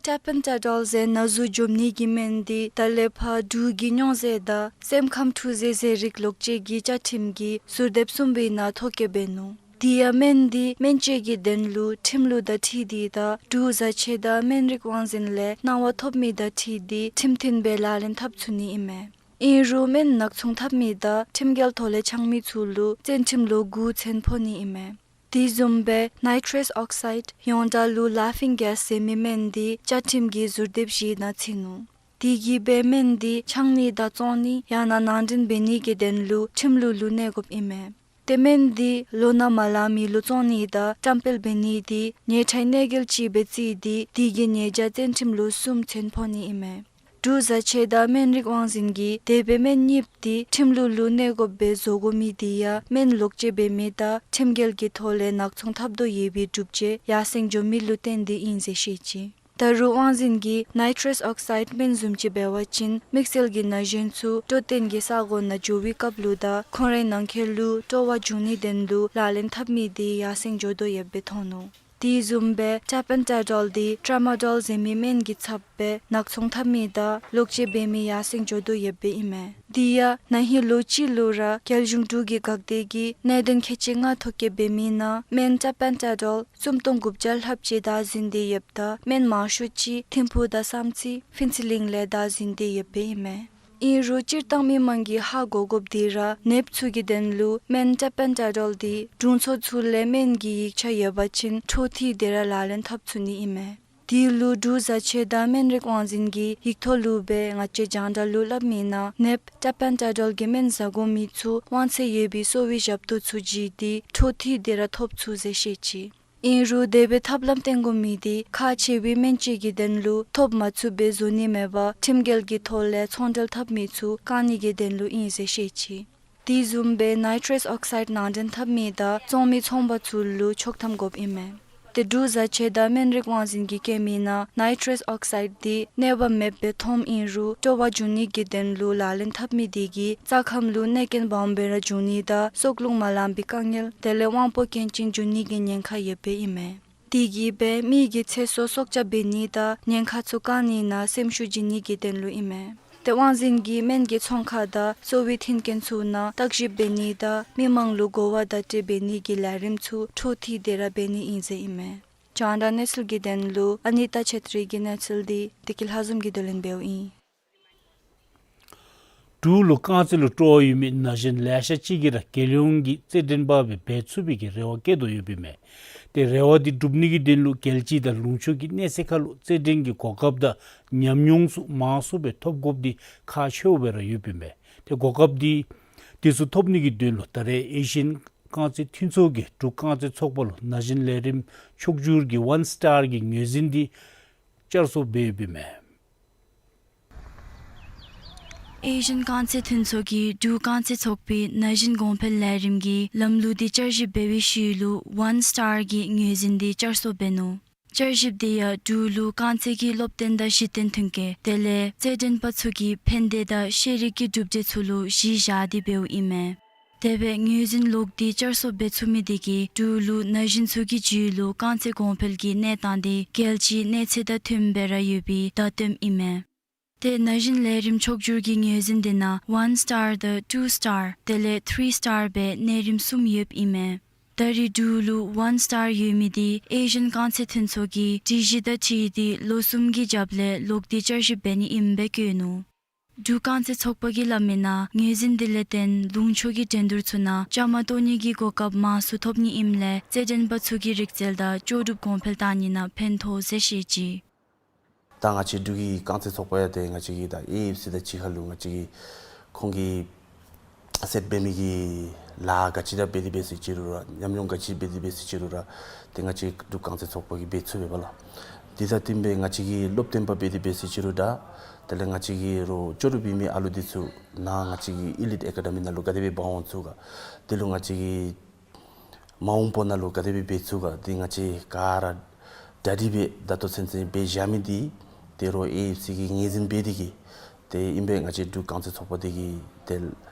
ཊེ་པེན་ཊ་ཌོལ་ཟེར་ན་ཟུག་འཇོམས་ནི་གི་སྨན་འདི་ད་ལས་ཕར་འབྲུག་གི་སྨྱོ་རྫས་དང་སེམས་ཁམས་འཁྲུག་རྫས་ཟེར་རིགས་ལོག་སྤྱོད་ཀྱི་བཅའ་ཁྲིམས་ཀྱི་ཟུར་དེབ་གསུམ་པའི་ནང་ཐོ་བཀོད་འབད་ནུག། དེ་ཡང་སྨན་འདི་སྨན་བཅོས་ཀྱི་དོན་ལུ་ཁྲིམས་ལུགས་དང་འཁྲིལ་ཏེ་དང་འབྲུག་བཟའ་ཆས་དང་སྨན་རིགས་དབང་འཛིན་ལས་གནང་བ་ཐོབ་མི་དང་འཁྲིལ་ཏེ་ཁྲིམས་མཐུན་སྦེ་ལག་ལེན་འཐབ་ཚུགས་ནི་ཨིན་མས། ཨིན་རུང་སྨན་ནག་ཚོང་འཐབ་མི་དང་ཁྲིམས་འགལ་ཐོག་ལས་འཆང་མི་ཚུ་ལུ་བཙོན་ཁྲིམས་ལོ་དགུ་ཚུན་ཕོག་ནི་ཨིན་མས། དེ་བཟུམ་སྦེ་ནའི་ཊྲས་ཨོག་སའིཌ་ཡང་ད་ལུ་ལཱ་ཕིང་གེས་ཟེར་མི་སྨན་འདི་བཅའ་ཁྲིམས་ཀྱི་ཟུར་དེབ་བཞིའི་ནང་ཚུད་ནུག། དེ་གིས་སྦེ་སྨན་འདི་འཆང་ནི་དང་བཙོང་ནི་ཡང་ན་ནང་འདྲེན་འབད་ནི་གི་དོན་ལུ་ཁྲིམས་ལུགས་ལུ་གནས་དགོཔ་ཨིན་མས། ཏེ་སྨན་འདི་ལོ་ན་མ་ལང་མི་ལུ་བཙོང་ནི་དང་བཀྲམ་སྤེལ་འབད་ནི་འདི་ཉེས་ཁྲའི་གནོད་འགེལ་ཅིག་སྦེ་བརྩིས་ཏེ་དེ་གི་ཉེས་བྱ་བཙོན་ཁྲིམས་ལོ་གསུམ་ཚུན་ཕོག་ནི་ཨིན་མས། འབྲུག་བཟའ་ཆས་དང་སྨན་རིགས་དབང་འཛིན་གྱིས་དེ་སྦེ་སྨན་གཉིསཔོ་འདི་ཁྲིམས་ལུགས་ལུ་གནས་དགོཔ་སྦེ་བཟོ་དགོ་མི་འདི་ཡང་སྨན་ལོག་སྤྱོད་འབད་མི་དང་ཁྲིམས་འགལ་གྱི་ཐོག་ལས་ནག་ཚོང་འཐབ་དོ་ཡོད་པའི་གྲུབ་ཆ་ཡར་སེང་འགྱོ་མི་ལུ་བརྟེན་ཏེ་ཨིན་ཟེར་བཤད་ཅི། ད་རུང་དབང་འཛིན་གྱིས་ནའི་ཊྲས་ཨོག་སའིཌ་སྨན་བཟུམ་ཅིག་འབད་བ་ཅིན་དམིགས་བསལ་གྱི་ན་གཞོན་ཚུ་སྤྲོ་སྟོན་གྱི་ས་གོ་ནང་འགྱོ་བའི་སྐབས་ལུ་དང་ཁོང་རའི་ནང་འཁོད་ལུ་སྤྲོ་བ་འབྱུང་ནིའི་དོན་ལུ་ལག་ལེན་འཐབ་མི་འདི་ཡར་སེང་འགྱོ་དོ་ཡོདཔ་སྦེ་མཐོང་ནུག། དེ་བཟུམ་སྦེ་ཊེ་པེན་ཊ་ཌོལ་འདི་ཊྲ་མ་ཌོལ་ཟེར་མི་སྨན་གྱི་ཚབ་སྦེ་ནག་ཚོང་འཐབ་མི་དང་ལོག་སྤྱོད་འབད་མི་ཡར་སེང་འགྱོ་དོ་ཡོདཔ་སྦེ་ཨིན་མས། དེ་ཡང་ན་ཧིང་ལོ་གཅིག་ལུ་ར་རྒྱལ་གཞུང་འབྲུག་གི་འགག་སྡེ་གིས་གནད་དོན་ཁལ་གཅིག་ལྔ་ཐོ་བཀོད་འབད་མི་ནང་སྨན་ཊེ་པེན་ཊ་ཌོལ་སུམ་སྟོང་དགུ་བརྒྱ་ལྷགཔ་ཅིག་བདའ་ཟུན་ཏེ་ཡོདཔ་ད་སྨན་མང་ཤོས་ཅིག་ཐིམ་ཕུག་དང་བསམ་རྩེ་ཕུན་ཚོགས་གླིང་ལས་བདའ་ཟུན་ཏེ་ཡོདཔ་སྦེ་ཨིན་མས། ཨིན་རུང་སྤྱིར་བཏང་མི་མང་གིས་ཧ་གོ་དགོཔ་འདི་ར་ནདཔ་ཚུ་གི་དོན་ལུ་སྨན་ཊེ་པེན་ཊ་ཌོལ་འདི་དྲུང་འཚོ་ཚུ་ལས་སྨན་གྱི་ཡིག་ཆ་ཡོད་པ་ཅིན་འཕྲོ་མཐུད་དེ་ར་ལག་ལེན་འཐབ་ཚུགས་ནི་ཨིན་མས། དེ་ལུ་འབྲུག་བཟའ་ཆས་དང་སྨན་རིགས་དབང་འཛིན་གྱིས་ཡིག་ཐོག་ལུ་སྦེ་ང་བཅས་རྒྱང་བསྒྲགས་ལུ་སླབ་མི་ནང་ནདཔ་ཊེ་པེན་ཊ་ཌོལ་གྱི་སྨན་ཟ་དགོ་མི་ཚུ་དབང་ཚད་ཡོད་པའི་གསོ་བའི་ཞབས་ཏོག་ཚུ་བྱིན་ཏེ་འཕྲོ་མཐུད་དེ་ར་ཐོབ་ཚུགས་ཟེར་བཤད་ཅི། ཨིན་རུང་དེ་སྦེ་ཐབས་ལམ་བཏོན་དགོ་མི་འདི་ཁག་ཆེ་བའི་སྨན་བཅོས་ཀྱི་དོན་ལུ་ཐོབ་མ་ཚུགསཔ་སྦེ་བཟོ་ནི་མེད་པར་ཁྲིམས་འགལ་གྱི་ཐོག་ལས་ཚོང་འབྲེལ་འཐབ་མི་ཚུ་བཀག་ནི་གི་དོན་ལུ་ཨིན་ཟེར་བཤད་ཅི། དེ་བཟུམ་སྦེ་ནའི་ཊྲས་ཨོག་སའིཌ་ནང་འདྲེན་འཐབ་མི་དང་བཙོང་མི་ཚོང་པ་ཚུ་ལུ་ཆོག་ཐམ་དགོཔ་ཨིན་མས། ཏེ་འབྲུག་བཟའ་ཆས་དང་སྨན་རིགས་དབང་འཛིན་གྱིས་བཀོད་མི་ནང་ནའི་ཊྲས་ཨོག་སའིཌ་འདི་གནོད་པ་མེདཔ་སྦེ་མཐོངམ་ཨིན་རུང་སྤྲོ་བ་འབྱུང་ནི་གི་དོན་ལུ་ལག་ལེན་འཐབ་མི་དེ་གིས་རྩ་ཁམས་ལུ་གནོད་རྐྱེན་སྦོམ་སྦེ་ར་འབྱུང་ནི་དང་སྲོག་ལུ་མ་ལང་པའི་དཀའ་ངལ་དེ་ལས་དབང་པོ་སྐྱོན་ཅན་འབྱུང་ནི་གི་ཉེན་ཁ་ཡོདཔ་སྦེ་ཨིན་མས། དེ་གིས་སྦེ་མི་གི་ཚེ་སྲོག་སྲོག་སྐྱབས་འབད་ནི་དང་ཉེན་ཁ་ཚུ་བཀག་ནི་ནང་སེམས་ཤུགས་བྱིན་ནི་གི་དོན་ལུ་ཨིན་མས། ཏེ་དབང་འཛིན་གྱིས་སྨན་གྱི་ཚོང་ཁང་དང་གསོ་བའི་མཐུན་རྐྱེན་ཚུ་ནང་བརྟག་ཞིབ་འབད་ནི་དང་མི་མང་ལུ་གོ་བ་བརྡ་སྤྲོད་འབད་ནི་གི་ལས་རིམ་ཚུ་འཕྲོ་མཐུད་དེ་ར་འབད་ནི་ཨིན་ཟེར་ཨིན་མས། རྒྱང་བསྒྲགས་གནས་ཚུལ་གྱི་དོན་ལུ་ཨ་ནི་ཏ་ཆེ་ཏྲི་གི་གནས་ཚུལ་འདི་བདེ་སྐྱིད་ལྷ་འཛོམས་ཀྱིས་བསྡུ་ལེན་འབདཝ་ཨིན། འབྲུག་ལུ་རྐང་རྩེད་ལུ་སྤྲོ་བ་ཡོད་མི་ན་གཞོན་ལེ་ཤ་ཅིག་གིས་ར་རྒྱལ་ཡོངས་ཀྱི་རྩེད་འགྲན་པ་སྦེ་འབད་ཚུགས་པའི་གི་རེ་བ་བསྐྱེད་དོ་ཡོདཔ་ཨིན་མས། ཏེ་རེ་བ་འདི་འགྲུབ་ནི་གི་དོན་ལུ་རྒྱལ་སྤྱི་དང་ལུང་ཕྱོགས་ཀྱི་གནས་ཚད་ཁར་ལུ་རྩེད་འགྲན་གྱི་གོ་སྐབས་དང་ཉམས་མྱོང་ཚུ་མང་སུ་སྦེ་ཐོབ་དགོཔ་འདི་ཁག་ཆེཝ་སྦེ་ར་ཡོདཔ་ཨིན་མས། ཏེ་གོ་སྐབས་འདི་འདི་ཚུ་ཐོབ་ནི་གི་དོན་ལུ་ད་རེས་ཨེ་ཤི་ཡན་རྐང་རྩེད་མཐུན་ཚོགས་ཀྱིས་འབྲུག་རྐང་རྩེད་ཚོགས་པ་ལུ་ན་གཞོན་ལས་རིམ་ཕྱོགས་བསྒྱུར་གྱི་ཝཱན་སི་ཊར་གྱི་ངོས་འཛིན་འདི་བསྐྱར་གསོ་འབད་ཡོདཔ་ཨིན་མས། ཨེ་ཤི་ཡན་རྐང་རྩེད་མཐུན་ཚོགས་ཀྱིས་འབྲུག་རྐང་རྩེད་ཚོགས་པའི་ན་གཞོན་གོང་འཕེལ་ལས་རིམ་གྱི་ལམ་ལུགས་འདི་བསྐྱར་ཞིབ་འབད་བའི་ཤུལ་ལུ་ཝཱན་སི་ཊར་གྱི་ངོས་འཛིན་འདི་བསྐྱར་གསོ་འབད་ནུག། བསྐྱར་ཞིབ་འདི་ཡང་འབྲུག་ལུ་རྐང་རྩེད་ཀྱི་སློབ་སྟོན་དང་གཞི་རྟེན་ཐོན་སྐྱེད་དེ་ལས་རྩེད་འགྲན་པ་ཚུ་གི་ཕན་བདེ་དང་ཤེས་རིག་གི་གྲུབ་འབྲས་ཚུ་ལུ་གཞི་བཞག་སྟེ་འབདཝ་ཨིན་མས། དེ་སྦེ་ངོས་འཛིན་ལོག་སྟེ་བསྐྱར་གསོ་འབད་ཚུགས་མི་འདི་གིས་འབྲུག་ལུ་ན་གཞོན་ཚུ་གི་རྒྱུད་ལུ་རྐང་རྩེད་གོང་འཕེལ་གྱི་གནས་སྟངས་འདི་རྒྱལ་སྤྱིའི་གནས་ཚད་དང་མཐུནམ་སྦེ་ར་ཡོད་པའི་བརྡ་སྟོནམ་ཨིན་མས། ཏེ་ན་གཞོན་ལས་རིམ་ཕྱོགས་བསྒྱུར་གྱི་ངོས་འཛིན་འདི་ནང་ཝཱན་སི་ཊར་དང་ཊུ་སི་ཊར་དེ་ལས་ཐི་རི་སི་ཊར་སྦེ་གནས་རིམ་གསུམ་ཡོདཔ་ཨིན་མས། ད་རེས་འབྲུག་ལུ་ཝཱན་སི་ཊར་ཡོད་མི་འདི་ཨེ་ཤི་ཡན་རྐང་རྩེད་མཐུན་ཚོགས་ཀྱིས་སྒྲིག་གཞི་དང་འཁྲིལ་ཏེ་ལོ་གསུམ་གྱི་རྒྱབ་ལས་ལོག་སྟེ་བསྐྱར་ཞིབ་འབད་ནི་ཨིནམ་སྦེ་བཀོད་ནུག། འབྲུག་རྐང་རྩེད་ཚོགས་པ་གིས་སླབ་མིའི་ནང་ངོས་འཛིན་འདི་ལས་བརྟེན་ལུང་ཕྱོགས་ཀྱི་འགྲན་བསྡུར་ཚུ་ནང་བཅའ་མར་གཏོགས་ནི་གི་གོ་སྐབས་མང་སུ་ཐོབ་ནི་ཨིནམ་ལས་རྩེད་འགྲན་པ་ཚུ་གི་རིག་རྩལ་དང་ལྕོགས་གྲུབ་གོང་འཕེལ་གཏང་ནི་ནང་ཕན་ཐོགས་ཟེར་བཤད་ཅི། ད་ང་བཅས་འབྲུག་གི་རྐང་རྩེད་ཚོགས་པ་ཡང་ཏེ་ང་བཅས་ཀྱི་ད་ཨེ་ཨེཕ་སི་དང་གཅིག་ཁར་ལུ་ང་བཅས་ཀྱི་ཁོང་གིས་སེཊ་འབད་མི་གི་ལཱ་ག་ཅི་ར་འབད་དེ་འབད་ཟེར་ཅི་རུང་ར་ཉམས་མྱོང་ག་ཅི་འབད་དེ་འབད་ཟེར་ཅི་རུང་ར་ཏེ་ང་བཅས་འབྲུག་རྐང་རྩེད་ཚོགས་པ་གིས་འབད་ཚུགས་པས་ལགས། དེ་དང་བསྟུན་སྦེ་ང་བཅས་ཀྱི་སློབ་སྟོན་པ་འབད་དེ་འབད་ཟེར་ཅི་རུང་ར་དེ་ལས་ང་བཅས་ཀྱི་རོགས་ལྕོགས་གྲུབ་ཡོད་མི་ཨ་ལུ་འདི་ཚུ་ནཱ་ང་བཅས་ཀྱི་ཨི་ལིཊ་ཨེ་ཀ་ཌ་མི་ནང་ལུ་ག་དེ་སྦེ་འབག་འོང་ཚུགས་ག། དེ་ལུ་ང་བཅས་ཀྱི་མ་འོངས་པ་ནང་ལུ་ག་དེ་སྦེ་འབད་ཚུགས་ག་འདི་ང་བཅས་ག་ར་གྲ་སྒྲིག་འབད་ད་ལྟོ་ཚུན་ཚོད་འབད་བཞག་མི་འདི་ཏེ་རོགས་ཨེ་ཨེཕ་སི་གིས་ངོས་འཛིན་འབད་དེ་གིས་ཏེ་ཨིན་པས། ང་བཅས་འབྲུག་རྐང་རྩེད་ཚོགས་པ་འདི་གིས་ཏེ་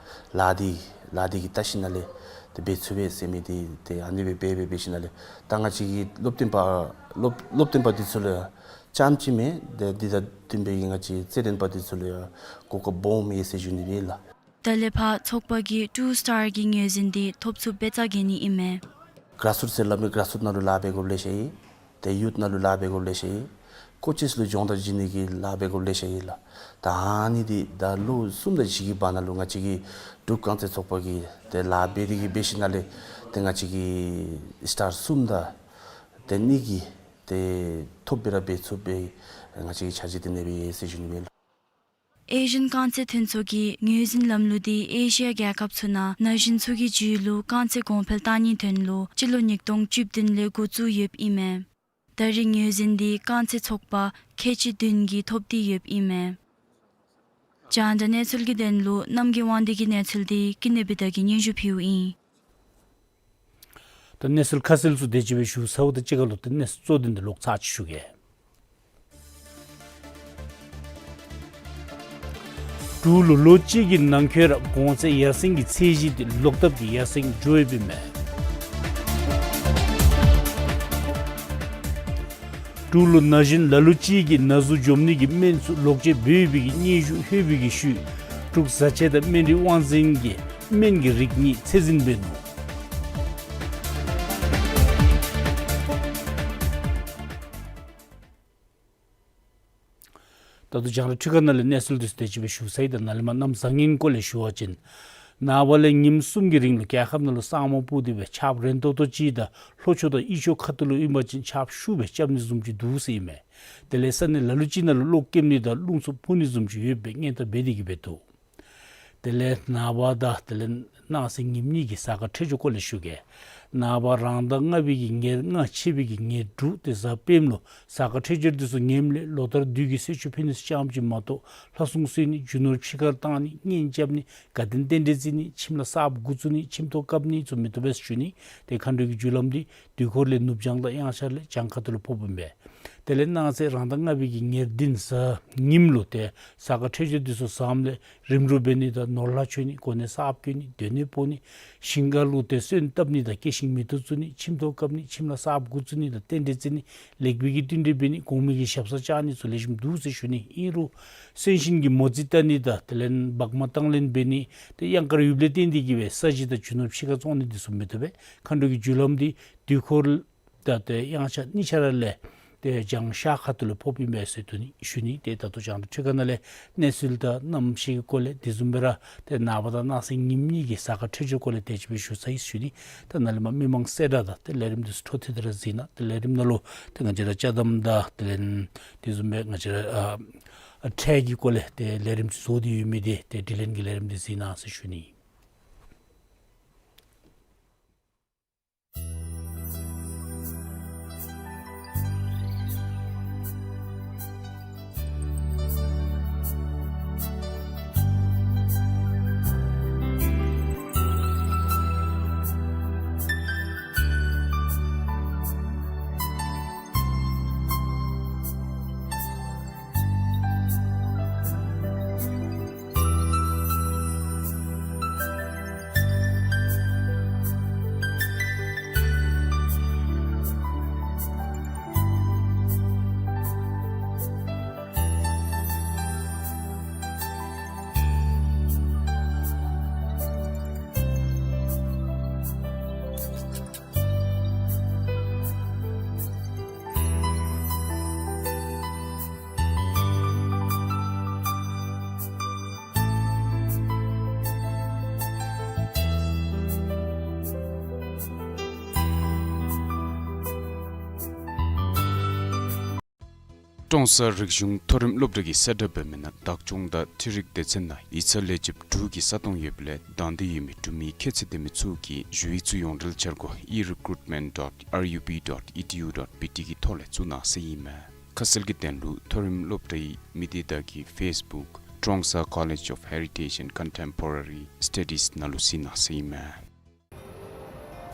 ལཱ་འདི་ལཱ་འདི་གི་ལྟ་ཞིནམ་ལས་ཏེ་འབད་ཚུགས་པས་ཟེར་མི་འདི་ཏེ་ཨ་ནི་སྦེ་འབད་འབད་འབད་ཞིནམ་ལས་ད་ང་བཅས་ཀྱི་སློབ་སྟོན་པ་སློབ་སློབ་སྟོན་པ་འདི་ཚུ་ལུ་ཡང་རྐྱངམ་ཅིག་མེན། ཏེ་འདི་དང་བསྟུན་སྦེ་གིས་ང་བཅས་རྩེད་འགྲན་པ་འདི་ཚུ་ལུ་ཡང་གོ་སྐབས་སྦོམ་ཡོད་ཟེར་ཞུ་ནི་ཨིན་ལགས། ད་ལས་ཕར་ཚོགས་པ་གིས་ཊུ་སི་ཊར་གྱི་ངོས་འཛིན་འདི་ཐོབ་ཚུགསཔ་སྦེ་རྩ་འགེངས་ནི་ཨིན་མས། གརཱས་རུཊ་ཟེར་སླབ་མི་གརཱས་རུཊ་ནང་ལུ་ལཱ་འབད་དགོཔ་ལེ་ཤ་ཡོད། ཏེ་ཡུཐ་ནང་ལུ་ལཱ་འབད་དགོཔ་ལེ་ཤ་ཡོད། ཀོ་ཅེསི་ལུ་སྦྱོང་བརྡར་བྱིན་ནི་གི་ལཱ་འབད་དགོཔ་ལེ་ཤ་ཡོད་ལགས། ད་ཨ་ནི་འདི་ད་ལོ་གསུམ་དང་བཞི་གི་བར་ན་ལུ་ང་བཅས་ཀྱི་འབྲུག་རྐང་རྩེད་ཚོགས་པ་གིས་ཏེ་ལཱ་འབད་དེ་གིས་འབད་ཞིནམ་ལས་ཏེ་ང་བཅས་ཀྱིས་སི་ཊར་གསུམ་དང་ཏེ་གཉིས་ཀྱི་ཏེ་ཐོབ་སྦེ་ར་འབད་ཚུགས་པའི་ང་བཅས་ཀྱིས་འཆར་གཞི་འདི་ཨ་ནི་སྦེ་ཡོད་ཟེར་ཞུ་ནི་ཨིན་ལགས། ཨེ་ཤི་ཡན་རྐང་རྩེད་མཐུན་ཚོགས་ཀྱི་ངོས་འཛིན་ལམ་ལུགས་འདི་ཨེ་ཤི་ཡ་རྒྱལ་ཁབ་ཚུ་ནང་ན་གཞོན་ཚུ་གི་རྒྱུད་ལུ་རྐང་རྩེད་གོང་འཕེལ་གཏང་ནིའི་དོན་ལུ་སྤྱི་ལོ་ཉིས་སྟོང་བཅུ་བདུན་ལས་འགོ་བཙུགས་ཡོདཔ་ཨིན་མས། ད་རེས་ངོས་འཛིན་འདི་རྐང་རྩེད་ཚོགས་པ་ཁལ་གཅིག་བདུན་གྱིས་ཐོབ་སྟེ་ཡོདཔ་ཨིན་མས། རྒྱང་བསྒྲགས་གནས་ཚུལ་གྱི་དོན་ལུ་རྣམ་རྒྱལ་དབང་འདུས་ཀྱི་གནས་ཚུལ་འདི་ཀུན་ནས་བི་དྷ་གིས་སྙན་ཞུ་ཕུལཝ་ཨིན། ད་གནས་ཚུལ་ཁ་གསལ་ཚུ་དེ་ཅིག་སྦེ་ཞུ་ཚརཝ་དང་གཅིག་ཁར་ལུ་ད་གནས་ཚུལ་གཙོ་དོན་འདི་ལོག་ཚར་ཅིག་ཞུ་གེ། འབྲུག་ལུ་ལོ་གཅིག་གི་ནང་འཁོད་ར་གོང་ཚད་ཡར་སེང་གི་ཚད་གཞི་འདི་ལོག་ལྟབ་ཀྱིས་ཡར་སེང་འགྱོ་ཡོདཔ་ཨིན་མས། འབྲུག་ལུ་ན་གཞོན་ལ་ལུ་ཅིག་གིས་ན་ཟུག་འཇོམས་ནི་གི་སྨན་ཚུ་ལོག་སྤྱོད་འབད་ཡོད་པའི་གི་སྙན་ཞུ་ལྷོད་པའི་གི་ཤུལ་འབྲུག་བཟའ་ཆས་དང་སྨན་རིགས་དབང་འཛིན་གྱིས་སྨན་གྱི་རིགས་གཉིས་ཚད་འཛིན་འབད་ནུག། ད་ལྟོ་རྒྱང་བསྒྲགས་འཕྲུལ་ཁང་ནང་ལས་གནས་ཚུལ་འདི་ཚུ་དེ་ཅིག་སྦེ་ཞུ་ཚར་ཡི། ད་ནཱ་ལས་མར་གནམ་བཟང་ངན་སྐོར་ལས་ཞུ་བ་ཅིན་ནངས་པ་ལས་ཉིནམ་གསུམ་གྱི་རིང་ལུ་རྒྱལ་ཁབ་ནང་ལུ་ས་སྨུག་སྤུབས་ཏེ་སྦེ་ཆརཔ་རན་ཏོག་ཏོ་ཅིག་དང་ལྷོ་ཕྱོགས་དང་དབུས་ཕྱོགས་ཁ་ཐུག་ལུ་ཨིན་པ་ཅིན་ཆརཔ་ཤུགས་སྦེ་རྐྱབ་ནི་བཟུམ་ཅིག་འདུག་ཟེར་ཨིན་མས། དེ་ལས་ས་གནས་ལ་ལུ་ཅིག་ནང་ལུ་གློག་ཀེམ་ནི་དང་རླུང་འཚུབ་འཕུ་ནི་བཟུམ་ཅིག་ཡོད་པའི་སྔོན་བརྡ་འབད་དེ་གིས་སྦེ་འདུག། དེ་ལས་ནངས་པ་དང་དེ་ལས་གནངས་ཚེ་ཉིནམ་གཉིས་ཀྱི་གཟའ་སྐར་འཕྲོད་སྦྱོར་སྐོར་ལས་ཞུ་གེ། ནངས་པ་རང་ཟླ་ལྔ་པའི་གི་ཉེར་ལྔ་ཕྱེད་པའི་གི་ཉེར་དྲུག་ཏེ་གཟའ་སྤེནམ་ལུ་གཟའ་སྐར་འཕྲོད་སྦྱོར་འདི་ཚུ་ངནམ་ལས་ལོ་ལྟར་དུས་ཀྱི་གསོལ་མཆོད་ཕུལ་ནི་ཚུ་རྐྱངམ་ཅིག་མ་གཏོགས་ལྷ་སྲུང་གསོལ་ནི་རྒྱུ་ནོར་ཕྱི་ཁར་བཏང་ནི་གཉེན་རྐྱབ་ནི་དགའ་སྟོན་རྟེན་འབྲེལ་བརྩི་ནི་ཁྱིམ་ལུ་གསརཔ་འགོ་བཙུགས་ནི་ཁྱིམ་ཐོག་བཀབ་ནི་ཚུ་མི་བཏུབ་པས་ཟེར་ཞུ་ནི། ཏེ་མཁའ་འགྲོ་གི་རྒྱུ་ལམ་འདི་དུས་འཁོར་ལས་ནུབ་བྱང་དང་དབྱངས་འཆར་ལས་བྱང་ཁ་ཐུག་ལུ་ཕོགཔ་ཨིན་པས། དེ་ལས་གནངས་ཚེ་རང་ཟླ་ལྔ་པའི་གི་ཉེར་བདུན་གཟའ་ཉིམ་ལུ་ཏེ་གཟའ་སྐར་འཕྲོད་སྦྱོར་འདི་ཚུ་བཟངམ་ལས་རིམ་གྲོ་འབད་ནི་དང་ནོར་ལྷ་མཆོད་ནི་གོ་གནས་གསརཔ་བསྐོ་ནི་སྡོད་གནས་སྤོ་ནི་ཞིང་ཁ་ལུ་ཏེ་སོན་བཏབ་ནི་དང་སྐྱེ་ཤིང་མེ་ཏོག་བཙུགས་ནི་ཁྱིམ་ཐོག་བཀབ་ནི་ཁྱིམ་ལུ་གསརཔ་འགོ་བཙུགས་ནི་དང་རྟེན་འབྲེལ་བརྩི་ནི་ལེགས་པའི་གི་བསྟུན་གྲོས་འབད་ནི་གོང་མའི་གི་ཞབས་སར་བཅར་ནི་ཚུ་ལེགས་ཤོམ་འདུག་ཟེར་ཞུ་ནི། ཨིན་རུང་གསོན་གཤིན་གྱི་མོ་རྩིས་བལྟ་ནི་དང་དེ་ལས་བག་མ་བཏང་ལེན་འབད་ནི་ཏེ་གཡང་དཀར་ཡུབ་ལས་བརྟེན་ཏེ་གིས་སྦེ་ས་གཞི་དང་རྒྱུ་ནོར་ཕྱི་ཁར་བཙོང་ནི་འདི་ཚུ་མི་བཏུབ་པས། མཁའ་འགྲོ་གི་རྒྱུ་ལམ་འདི་དུས་འཁོར་ ད་ཏེ་དབྱངས་འཆར་གཉིས་ཆ་ར་ལས་ཏེ་བྱང་ཤར་ཁ་ཐུག་ལུ་ཕོགཔ་ཨིན་མས་ཟེར་ཞུ་ནི། ཏེ་ད་ལྟོ་རྒྱང་བསྒྲགས་ཁྲི་ཁ་ནང་ལས་གནས་ཚུལ་དང་གནམ་གཤིས་ཀྱི་སྐོར་ལས་དེ་བཟུམ་སྦེ་ར་ཏེ་ནངས་པ་དང་གནངས་ཚེ་ཉིནམ་གཉིས་ཀྱི་གཟའ་སྐར་འཕྲོད་སྦྱོར་སྐོར་ལས་དེ་ཅིག་སྦེ་ཞུ་ཚར་ཡི་ཟེར་ཞུ་ནི། ད་ནཱ་ལས་མར་མི་མང་གསལ་བསྒྲགས་དང་ཏེ་ལས་རིམ་འདི་ཚུ་འཕྲོ་མཐུད་དེ་ར་གཟིགས་གནང་། ཏེ་ལས་རིམ་ནང་ལུ་ཏེ་ང་བཅས་ར་ཅ་དམ་དང་དེ་ལས་དེ་བཟུམ་སྦེ་ང་བཅས་ར་ཨ་ཁྲལ་གྱི་སྐོར་ལས་ཏེ་ལས་རིམ་ཅིག་བཟོ་སྟེ་ཡོད་མི་འདི་ཏེ་དྲི་ལན་གྱི་ལས་རིམ་འདི་གཟིགས་གནང་ཟེར་ཞུ་ནི། ཀྲོང་གསར་རིག་གཞུང་མཐོ་རིམ་སློབ་གྲྭ་གིས་གསལ་བསྒྲགས་འབད་མི་ནང་བདག་སྐྱོང་དང་འཕྲུལ་རིག་སྡེ་ཚན་ནང་ཡིག་ཚང་ལས་བྱེདཔ་དྲུག་གི་ས་སྟོང་ཡོདཔ་ལས་དང་འདོད་ཡོད་མི་འབྲུག་མི་ཁྱད་ཚད་ལྡན་མི་ཚུ་གིས་ཞུ་ཡིག་ཚུ་ཡོངས་འབྲེལ་འཆར་སྒོ་e recruitment dot R U B dot E D U dot B T གི་ཐོག་ལས་བཙུགས་གནང་ཟེར་ཨིན་མས། ཁ་གསལ་གྱི་དོན་ལུ་མཐོ་རིམ་སློབ་གྲྭའི་མི་སྡེ་དག་གི་ཕེསི་བུཀ་Trongsa College of Heritage and Contemporary Studies ནང་ལུ་གཟིགས་གནང་ཟེར་ཨིན་མས།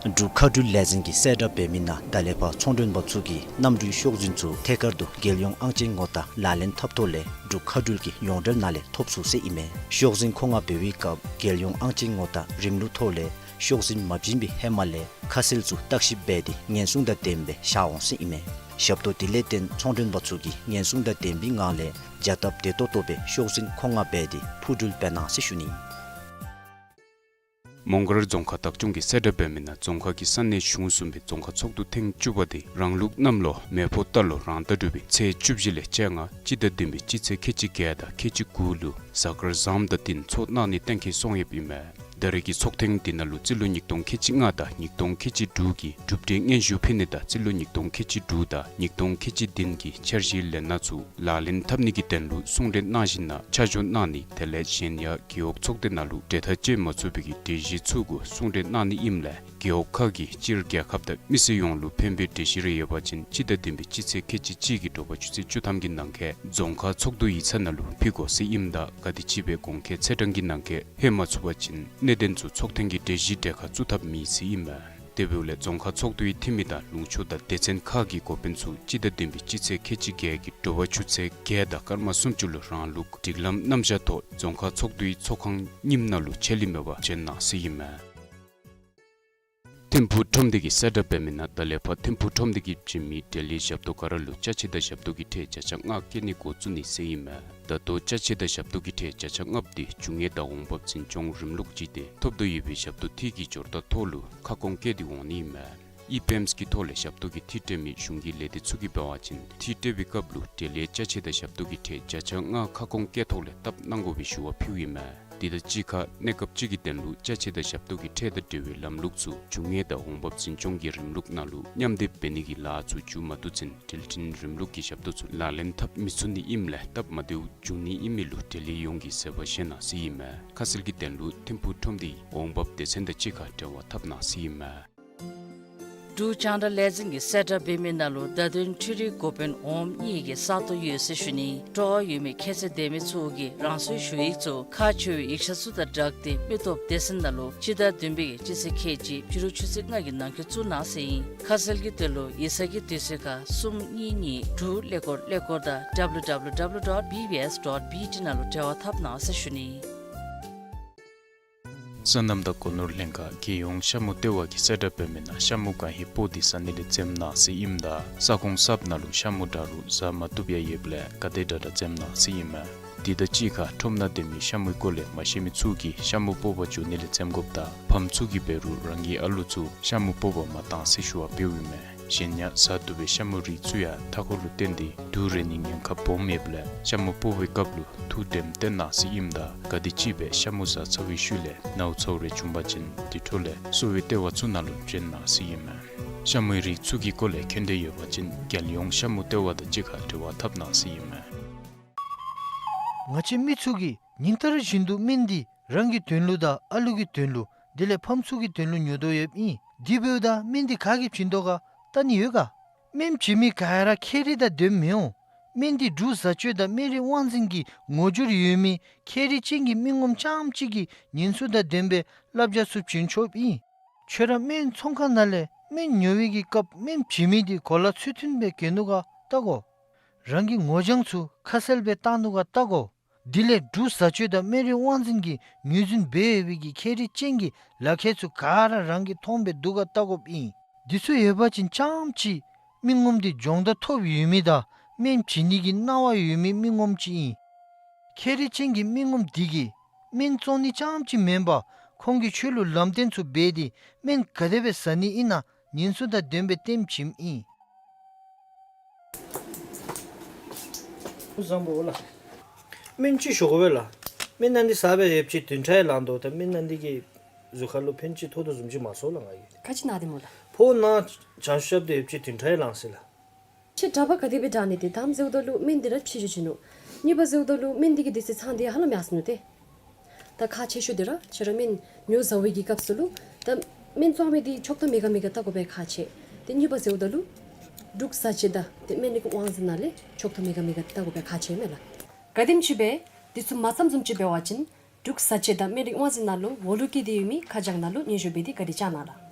འབྲུག་མཁའ་འགྲུལ་ལས་འཛིན་གྱིས་གསལ་བསྒྲགས་འབད་མི་ནང་ད་ལས་ཕར་ཚོང་མགྲོན་པ་ཚུ་གིས་གནམ་གྲུའི་ཤོག་འཛིན་ཚུ་ཐད་ཀར་དུ་རྒྱལ་ཡོངས་ཨང་ཅན་ངོ་རྟགས་ལག་ལེན་འཐབ་ཐོག་ལས་འབྲུག་མཁའ་འགྲུལ་གྱི་ཡོངས་འབྲེལ་ནང་ལས་ཐོབ་ཚུགས་ཟེར་ཨིན་མས། ཤོག་འཛིན་མཁོ་མངགས་འབད་བའི་སྐབས་རྒྱལ་ཡོངས་ཨང་ཅན་ངོ་རྟགས་རིམ་ལུགས་ཐོག་ལས་ཤོག་འཛིན་མ་བྱིན་པའི་ཧེ་མ་ལས་ཁ་གསལ་ཚུ་བརྟག་ཞིབ་འབད་དེ་ཉེན་སྲུང་དང་ལྡནམ་སྦེ་བཞག་འོང་ཟེར་ཨིན་མས། ཞབས་ཏོག་དེ་ལས་བརྟེན་ཚོང་མགྲོན་པ་ཚུ་གིས་ཉེན་སྲུང་དང་ལྡནམ་སྦེ་ངང་ལས་བྱ་སྟབས་བདེ་ཏོག་ཏོ་སྦེ་ཤོག་འཛིན་མཁོ་མངགས་འབད་དེ་འཕུར་འགྲུལ་འབད་གནང་ཟེར་ཞུ་ནི། མོང་སྒར་རྫོང་ཁག་བདག་སྐྱོང་གིས་གསལ་བསྒྲགས་འབད་མི་ནང་རྫོང་ཁག་གི་ས་གནས་གཞུང་གསུམ་པའི་རྫོང་ཁག་ཚོགས་འདུ་ཐེངས་བཅུ་པ་དེ་རང་ལུགས་གནམ་ལོ་མེ་ཕོ་རྟ་ལོ་རང་ཟླ་དྲུག་པའི་ཚེས་བཅུ་བཞི་ལས་བཅོ་ལྔ་སྤྱི་ཟླ་བདུན་པའི་སྤྱི་ཚེས་ཁལ་གཅིག་བརྒྱད་དང་ཁལ་གཅིག་དགུ་ལུ་གཟའ་སྐར་བཟངམ་དང་བསྟུན་ཚོགས་གནང་ནི་གཏན་འཁེལ་སོང་ཡོདཔ་ཨིན་མས། ད་རེས་ཀྱི་ཚོགས་ཐེངས་འདི་ནང་ལུ་རྩིས་ལོ་ཉིས་སྟོང་ཁལ་གཅིག་ལྔ་དང་ཉིས་སྟོང་ཁལ་གཅིག་དྲུག་གི་གྲུབ་འབྲས་སྙན་ཞུ་ཕུལ་ནི་དང་རྩིས་ལོ་ཉིས་སྟོང་ཁལ་གཅིག་དྲུག་དང་ཉིས་སྟོང་ཁལ་གཅིག་བདུན་གྱི་འཆར་གཞིའི་ལས་སྣ་ཚུ་ལག་ལེན་འཐབ་ནི་གི་དོན་ལུ་གསུང་གྲོས་གནང་ཞིནམ་ལས་ཆ་འཇོག་གནང་ནི་དེ་ལས་གཞན་ཡང་རྒེད་འོག་ཚོགས་སྡེ་ནང་ལུ་གྲོས་ཐག་བཅད་མ་ཚུགས་པའི་གྲོས་གཞི་ཚུ་གུ་གསུང་གྲོས་གནང་ནི་ཨིནམ་ལས་རྒེད་འོག་ཁག་གིས་སྤྱིར་རྒྱལ་ཁབ་དང་མི་སེར་ཡོངས་ལུ་ཕན་པའི་གྲོས་གཞི་རེ་ཡོད་པ་ཅིན་སྤྱི་ཟླ་བདུན་པའི་སྤྱི་ཚེས་ཁལ་གཅིག་གཅིག་གི་དྲོ་པ་ཆུ་ཚོད་བཅུ་ཐམ་གྱི་ནང་འཁོད་རྫོང་ཁག་ཚོགས་འདུ་ཡིག་ཚང་ནང་ལུ་ཕུལ་དགོ་ཟེར་ཨིནམ་ད་ག་དེམ་ཅིག་སྦེ་གོང་འཁོད་ཚེས་གྲངས་ཀྱི་ནང་འཁོད་ཕུལ་མ་ཚུགས་པ་ཅིན་གནད་དོན་ཚུ་ཚོགས་ཐེངས་ཀྱི་གྲོས་གཞིའི་གྲལ་ཁར་བཙུགས་ཐབས་མེད་ཟེར་ཨིན་མས། དེ་འབདཝ་ལས་རྫོང་ཁག་ཚོགས་འདུའི་འཐུས་མི་དང་ལུང་ཕྱོགས་དང་སྡེ་ཚན་ཁག་གི་འགོ་དཔོན་ཚུ་སྤྱི་ཟླ་བདུན་པའི་སྤྱི་ཚེས་ཁལ་གཅིག་བརྒྱད་ཀྱི་དྲོ་པ་ཆུ་ཚོད་བརྒྱད་དང་སྐར་མ་སུམ་ཅུ་ལུ་རང་ལུགས་སྒྲིག་ལམ་རྣམ་གཞག་ཐོག་རྫོང་ཁག་ཚོགས་འདུའི་ཚོགས་ཁང་རྙིངམ་ནང་ལུ་ཆད་ལུས་མེད་པར་བྱོན་གནང་ཟེར་ཨིན་མས། ཐིམ་ཕུག་ཁྲོམ་སྡེ་གིས་གསལ་བསྒྲགས་འབད་མི་ནང་ད་ལས་ཕར་ཐིམ་ཕུག་ཁྲོམ་སྡེ་གིས་བྱིན་མི་འབྲེལ་ཡོད་ཞབས་ཏོག་ག་ར་ལུ་ཅ་ཆས་དང་ཞབས་ཏོག་གི་ཁྲལ་བརྒྱ་ཆ་ལྔ་བཀལ་ནི་འགོ་བཙུགས་ནི་ཟེར་ཨིན་མས། ད་ལྟོ་ཅ་ཆས་དང་ཞབས་ཏོག་གི་ཁྲལ་བརྒྱ་ཆ་ལྔ་པོ་དེ་རྒྱུ་དངོས་དང་འོང་འབབ་འཛིན་སྐྱོང་རིམ་ལུགས་ཅིག་སྟེ་ཐོབ་འདོད་ཡོད་པའི་ཞབས་ཏོག་འཐུས་ཀྱི་སྦྱོར་རྟགས་ཐོག་ལུ་ཁ་སྐོང་བཀལ་ཏེ་འོང་ནི་ཨིན་མས། ཨི་པེམས་ཀྱི་ཐོག་ལས་ཞབས་ཏོག་གི་འཐུས་སྤྲོད་མི་གཞུང་གི་ལས་སྡེ་ཚུ་གིས་འབད་བ་ཅིན་འཐུས་སྤྲོད་པའི་སྐབས་ལུ་འབྲེལ་ཡོད་ཅ་ཆས་དང་ཞབས་ཏོག་གི་ཁྲལ་བརྒྱ་ཆ་ལྔ་ཁ་སྐོང་བཀལ་ཐོག་ལས་བཏབ་གནང་དགོ་པའི་ཞུ་བ་ཕུལཝ་ཨིན་མས། དེ་དང་གཅིག་ཁར་གནས་སྐབས་ཅིག་གི་དོན་ལུ་ཅ་ཆས་དང་ཞབས་ཏོག་གི་ཁྲལ་དང་འབྲེལ་བའི་ལམ་ལུགས་ཚུ་རྒྱུ་དངོས་དང་འོང་འབབ་འཛིན་སྐྱོང་གི་རིམ་ལུགས་ནང་ལུ་མཉམ་སྡེབ་འབད་ནི་གི་ལཱ་ཚུ་མཇུག་མ་བསྡུ་ཚུན་འཕྲལ་འཕྲིན་རིམ་ལུགས་ཀྱི་ཞབས་ཏོག་ཚུ་ལག་ལེན་འཐབ་མི་ཚུགས་ནི་ཨིནམ་ལས་སྟབས་མ་བདེཝ་འབྱུང་ནི་ཨིན་མི་ལུ་འབྲེལ་ཡོད་ཡོངས་ཀྱིས་གསོལ་བ་བཞེས་གནང་ཟེར་ཨིན་མས། ཁ་གསལ་གྱི་དོན་ལུ་ཐིམ་ཕུག་ཁྲོམ་སྡེའི་འོང་འབབ་སྡེ་ཚན་དང་གཅིག་ཁར་འབྲེལ་བ་འཐབ་གནང་ཟེར་ཨིན་མས། འབྲུག་རྒྱང་བསྒྲགས་ལས་འཛིན་གྱིས་གསལ་བསྒྲགས་འབད་མི་ནང་ལུ་བརྡ་དོན་འཕྲུལ་རིག་འགོ་དཔོན་འོགམ་གཉིས་ཀྱི་ས་སྟོང་ཡོད་ཟེར་ཞུ་ནི། སྤྲོ་བ་ཡོད་མི་ཁྱད་ཚད་ལྡན་མི་ཚུ་གིས་རང་སོའི་ཞུ་ཡིག་ཚུ་ཁག་ཆེ་བའི་ཡིག་ཆ་ཚུ་དང་སྦྲགས་ཏེ་མི་སྟོབས་སྡེ་ཚན་ནང་ལུ་སྤྱི་ཟླ་བདུན་པའི་སྤྱི་ཚེས་ཁལ་གཅིག་ཕྱི་རུ་ཆུ་ཚོད་ལྔ་གི་ནང་འཁོད་བཙུགས་གནང་ཟེར་ཨིན། ཁ་གསལ་གྱི་དོན་ལུ་ཡིག་ཚང་གི་དུས་ཚོད་ཁར་གསུམ་གཉིས་གཉིས་དྲུག་ཀླད་ཀོར་ཀླད་ཀོར་དང་W W W dot B B S dot B T ནང་ལུ་འབྲེལ་བ་འཐབ་གནང་ཟེར་ཞུ་ནི། སོ་ནམ་དང་སྒོ་ནོར་ལྷན་ཁག་རྒྱལ་ཡོངས་ཤ་མུ་ལྟེ་བ་གིས་གསལ་བསྒྲགས་འབད་མི་ནང་ཤ་མུ་གང་ཧེ་སྤོག་སྟེ་ཟ་ནི་ལས་འཛེམ་གནང་ཟེར་ཨིནམ་ད་ས་ཁོངས་གསརཔ་ནང་ལུ་ཤ་མུ་འདྲ་རུང་ཟ་མ་བཏུབ་ཡང་ཡོདཔ་ལས་ག་དེ་དྲག་དྲག་འཛེམ་གནང་ཟེར་ཨིན་མས། དེ་དང་གཅིག་ཁར་ཁྲོམ་ནང་སྡོད་མི་ཤ་མུའི་སྐོར་ལས་མ་ཤེས་མི་ཚུ་གིས་ཤ་མུ་སྤོག་པར་འགྱོ་ནི་ལས་འཛེམ་དགོཔ་དང་ཕམ་ཚུ་གིས་འབད་རུང་རང་གི་ཨ་ལུ་ཚུ་ཤ་མུ་སྤོག་པར་མ་གཏང་ཟེར་ཞུ་བ་ཕུལཝ་ཨིན་མས། གཞན་ཡང་བཟའ་བཏུབ་པའི་ཤ་མུ་རིགས་ཚུ་ཡང་མཐའ་འཁོར་ལུ་བརྟེན་ཏེ་དུག་རེག་ནིའི་ཉེན་ཁ་སྦོམ་ཡོདཔ་ལས་ཤ་མུ་སྤོ་བའི་སྐབས་ལུ་ཐུགས་དྲནམ་བཏོན་གནང་ཟེར་ཨིནམ་ད་ག་དེམ་ཅིག་སྦེ་ཤ་མུ་བཟའ་ཚར་བའི་ཤུལ་ལས་ནཝ་ཚཝ་རེ་བྱུང་པ་ཅིན་དེ་འཕྲོ་ལས་གསོ་བའི་ལྟེ་བ་ཚུ་ནང་ལུ་བྱོན་གནང་ཟེར་ཨིན་མས། ཤ་མུའི་རིགས་ཚུ་གི་སྐོར་ལས་མཁྱེན་འདོད་ཡོད་པ་ཅིན་རྒྱལ་ཡོངས་ཤ་མུ་ལྟེ་བ་དང་གཅིག་ཁར་འབྲེལ་བ་འཐབ་གནང་ཟེར་ཨིན་མས། ང་བཅས་མི་ཚུ་གིས་ཉིན་ལྟར་བཞིན་དུ་སྨན་འདི་རང་གི་དོན་ལུ་དང་ཨ་ལུ་གི་དོན་ལུ་དེ་ལས་ཕམ་ཚུ་གི་དོན་ལུ་ཉོ་དོ་ཡོདཔ་ཨིན། དེ་འབདཝ་ད་སྨན་འདི་ག་གིས་བྱིན་དོ་ག་བལྟ་ནི་ཡོད་ག། སྨན་བྱིན་མི་ག་ར་ཁྱད་རིག་དང་ལྡནམ་མི་འོང་། སྨན་འདི་འབྲུག་བཟའ་སྤྱོད་དང་སྨན་རིགས་དབང་འཛིན་གྱི་ངོ་སྦྱོར་ཡོད་མི་ཁྱད་རིག་ཅན་གྱི་མི་ངོམ་རྐྱངམ་གཅིག་གིས་ཉན་ཚུལ་དང་ལྡན་པའི་བསླབ་བྱ་ཚུ་བྱིན་ཆོགཔ་ཨིན། ཁྱོད་ར་སྨན་ཚོང་ཁང་ནང་ལས་སྨན་ཉོ་བའི་གི་སྐབས་སྨན་བྱིན་མི་འདི་གོ་ལ་ཚུལ་མཐུན་སྦེ་གྱོན་ནུག་ག་བལྟ་དགོ། རང་གི་ངོ་བྱང་ཚུ་ཁ་གསལ་སྦེ་བཏགས་ནུག་ག་བལྟ་དགོ། དེ་ལས་འབྲུག་བཟའ་སྤྱོད་དང་སྨན་རིགས་དབང་འཛིན་གྱིས་ངོས་འཛིན་འབད་ཡོད་པའི་གི་ཁྱད་རིག་ཅན་གྱི་ལག་ཁྱེར་ཚུ་ག་ར་རང་གིས་མཐོང་སྦེ་འདུག་ག་བལྟ་དགོཔ་ཨིན། འདི་ཚུ་ཡོད་པ་ཅིན་རྐྱངམ་གཅིག་མི་ངོམ་འདི་སྦྱོང་བརྡར་ཐོབ་ཡོད་མི་དང་སྨན་བྱིན་ནི་གི་གནང་བ་ཡོད་མི་མི་ངོམ་ཅིག་ཨིན། ཁྱད་རིག་ཅན་གྱི་མི་ངོམ་འདི་གིས་སྨན་བཙོང་ནི་རྐྱངམ་གཅིག་མེན་པར་ཁོང་གིས་ཁྱོད་ལུ་ལམ་སྟོན་ཚུ་འབད་དེ་སྨན་ག་དེ་སྦེ་བཟའ་ནི་ཨིན་ན་ཉན་ཚུལ་དང་ལྡན་པའི་སྟོནམ་བྱིནམ་ཨིན། སྐུ་གཟུགས་བཟང་པོ་ལགས། སྨན་ཅིག་ཞུ་དགོ་པས་ལགས། སྨན་ཨ་ནི་བཟའ་སྦེ་ཡོདཔ་ཅིག་བདུན་ཕྲག་ཡང་ལང་དོ། ད་སྨན་ཨ་ནི་གིས་གཟུགས་ཁར་ལུ་ཕན་ཅིག་ཐོགས་དོ་བཟུམ་ཅིག་མ་ཚོར་ལགས་ང་གིས། ག་ཅི་ན་སྟེ་སྨོ་ལགས། ཕོཝ་ནང་བྱང་ཤུབ་སྟེ་ཡོདཔ་ཅིག་བདུན་ཕྲག་ཡང་ལང་ཟེར་ལགས། ཁྱོད་གྲྭ་པ་ག་དེ་སྦེ་དྲག་ནི་དེ་དང་ཟེརཝ་ད་ལུ་སྨན་འདི་ར་ཕྱི་འགྱོ་བྱིན་ནུག། གཉིས་པ་ཟེརཝ་ད་ལུ་སྨན་འདི་གི་དུས་ཚོད་ཚང་སྟེ་ཧ་ལམ་ཡར་སོ་ནུག་སྟེ། ད་ཁག་ཆེ་ཤོས་འདི་ར་ཁྱོད་ར་སྨན་ཉོ་བཟའ་བའི་གི་སྐབས་སུ་ལུ་ད་སྨན་བཙོང་མི་འདི་ཆོག་ཐམ་མེད་ག་མེད་ག་བལྟ་དགོ་པའི་ཁག་ཆེ། ཏེ་གཉིས་པ་ཟེརཝ་ད་ལུ་འབྲུག་བཟའ་སྤྱོད་དང་ཏེ་སྨན་རིགས་དབང་འཛིན་ནང་ལས་ཆོག་ཐམ་མེད་ག་མེད་ག་བལྟ་དགོ་པའི་ཁག་ཆེ་མས་ལགས། ག་དེམ་ཅིག་སྦེ་འདི་ཚུ་མ་ཚངམ་བཟུམ་ཅིག་འབད་བ་ཅིན་འབྲུག་བཟའ་སྤྱོད་དང་སྨན་རིགས་དབང་འཛིན་ནང་ལུ་འོག་ལུ་བཀོད་དེ་ཡོད་མི་ཁ་བྱང་ནང་ལུ་སྙན་ཞུ་འབད་དེ་བཀའ་དྲིན་བསྐྱང་གནང་ལགས།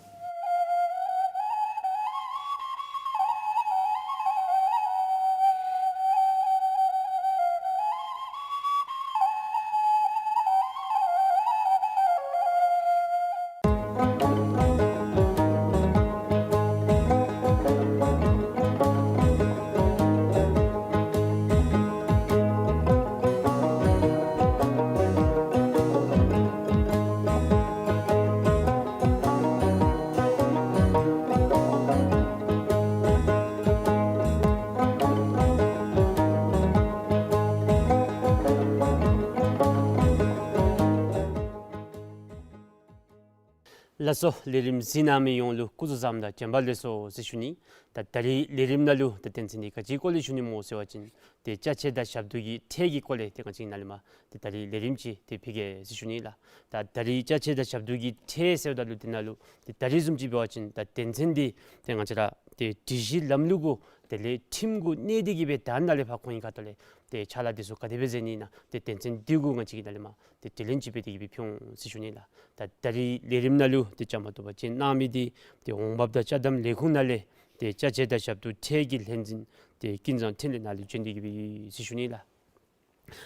ལགས་སོ། ལས་རིམ་གཟིགས་གནང་མི་ཡོངས་ལུ་སྐུ་གཟུགས་བཟང་དང་བྱོན་པ་ལེགས་སོ་ཟེར་ཞུ་ནི། ད་ད་རིས་ལས་རིམ་ནང་ལུ་ད་དོན་ཚན་འདི་ག་ཅིའི་སྐོར་ལས་ཞུ་ནི་སྨོ་ཟེར་བ་ཅིན་ཏེ་ཅ་ཆས་དང་ཞབས་ཏོག་གི་ཁྲལ་གྱི་སྐོར་ལས་ཏེ་ང་བཅས་ནཱ་ལས་མར་ཏེ་ད་རིས་ལས་རིམ་ཅིག་ཏེ་ཕུལ་གེ་ཟེར་ཞུ་ནི་ལགས། ད་ད་རིས་ཅ་ཆས་དང་ཞབས་ཏོག་གི་ཁྲལ་ཟེརཝ་ད་ལུ་དེ་ནང་ལུ་ཏེ་ད་རིས་བཟུམ་ཅིག་འབད་བ་ཅིན་ད་དོན་ཚན་འདི་ཏེ་ང་བཅས་ར་ཏེ་སྒྲིག་གཞི་ལམ་ལུགས་གུ་དེ་ལས་ཁྲིམས་གུ་གནས་ཏེ་གི་སྦེ་ད་ནཱ་ལས་ཕར་ཁོང་གི་ཁ་ཐུག་ལས་ཏེ་ཕྱག་ལཱ་འདི་ཚུ་ག་དེ་སྦེ་མཛད་ནི་ཨིན་ན་ཏེ་དོན་ཚན་འདི་གུ་ང་བཅས་ཀྱིས་ནཱ་ལས་མར་ཏེ་དྲི་ལན་ཅིག་འབད་དེ་གི་སྦེ་ཕུལ་འོང་ཟེར་ཞུ་ནི་ལགས། ད་ད་རིས་ལས་རིམ་ནང་ལུ་ཏེ་བཅའ་མར་གཏོགས་པ་ཅིན་གནང་མི་འདི་ཏེ་འོང་འབབ་དང་ཅ་དམ་ལས་ཁུངས་ནང་ལས་ཏེ་ཅ་ཆས་དང་ཞབས་ཏོག་ཁྲལ་གྱི་ལྷན་འཛིན་ཏེ་ཀུན་བཟང་འཕྲིན་ལས་ནཱ་ལུ་བྱོན་ཏེ་གི་སྦེ་ཡོད་ཟེར་ཞུ་ནི་ལགས།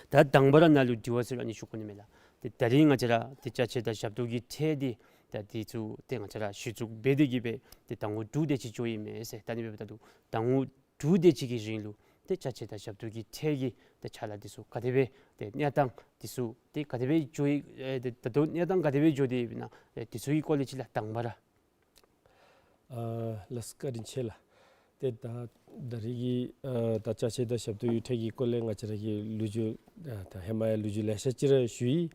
ད་དང་པ་ར་ནཱ་ལུ་དྲི་བ་ཟེར་རུང་ཨ་ནི་ཞུ་དགོ་ནི་མས་ལགས། ཏེ་ད་རིས་ང་བཅས་ར་ཏེ་ཅ་ཆས་དང་ཞབས་ཏོག་གི་ཁྲལ་འདི་ད་འདི་ཚུ་ཏེ་ང་བཅས་ར་གཞི་བཙུགས་འབད་དེ་གི་སྦེ་ཏེ་ཟླ་ངོ་དྲུག་དེ་ཅིག་འགྱོ་ཡི་མས་ཟེར། ད་ཨ་ནི་འབདཝ་ད་ལུ་ཟླ་ངོ་དྲུག་དེ་ཅིག་གི་རིང་ལུ་ཏེ་ཅ་ཆས་དང་ཞབས་ཏོག་གི་ཁྲལ་གྱི་ཏེ་ཕྱག་ལཱ་འདི་ཚུ་ག་དེ་སྦེ་ཏེ་གནས་སྟངས་འདི་ཚུ་ཏེ་ག་དེ་སྦེ་འགྱོ་ཡི་ཨེ་ཏེ་ད་ལྟོ་གནས་སྟངས་ག་དེ་སྦེ་འགྱོ་སྟེ་ཡོདཔ་ཨིན་ན་ཨེ་འདི་ཚུ་གི་སྐོར་ལས་ཅིག་ལགས་དང་པ་ར། ཨ་ལགས་བཀའ་དྲིན་ཆེ་ལགས། ཏེ་ད་ད་རིས་ཀྱི་ཨ་ད་ཅ་ཆས་དང་ཞབས་ཏོག་གི་ཁྲལ་གྱི་སྐོར་ལས་ང་བཅས་ར་གིས་ལོ་རྒྱུས་ཨ་ད་ཧེ་མ་ཡང་ལོ་རྒྱུས་ལེ་ཤ་ཅིག་ར་ཞུ་ཡི།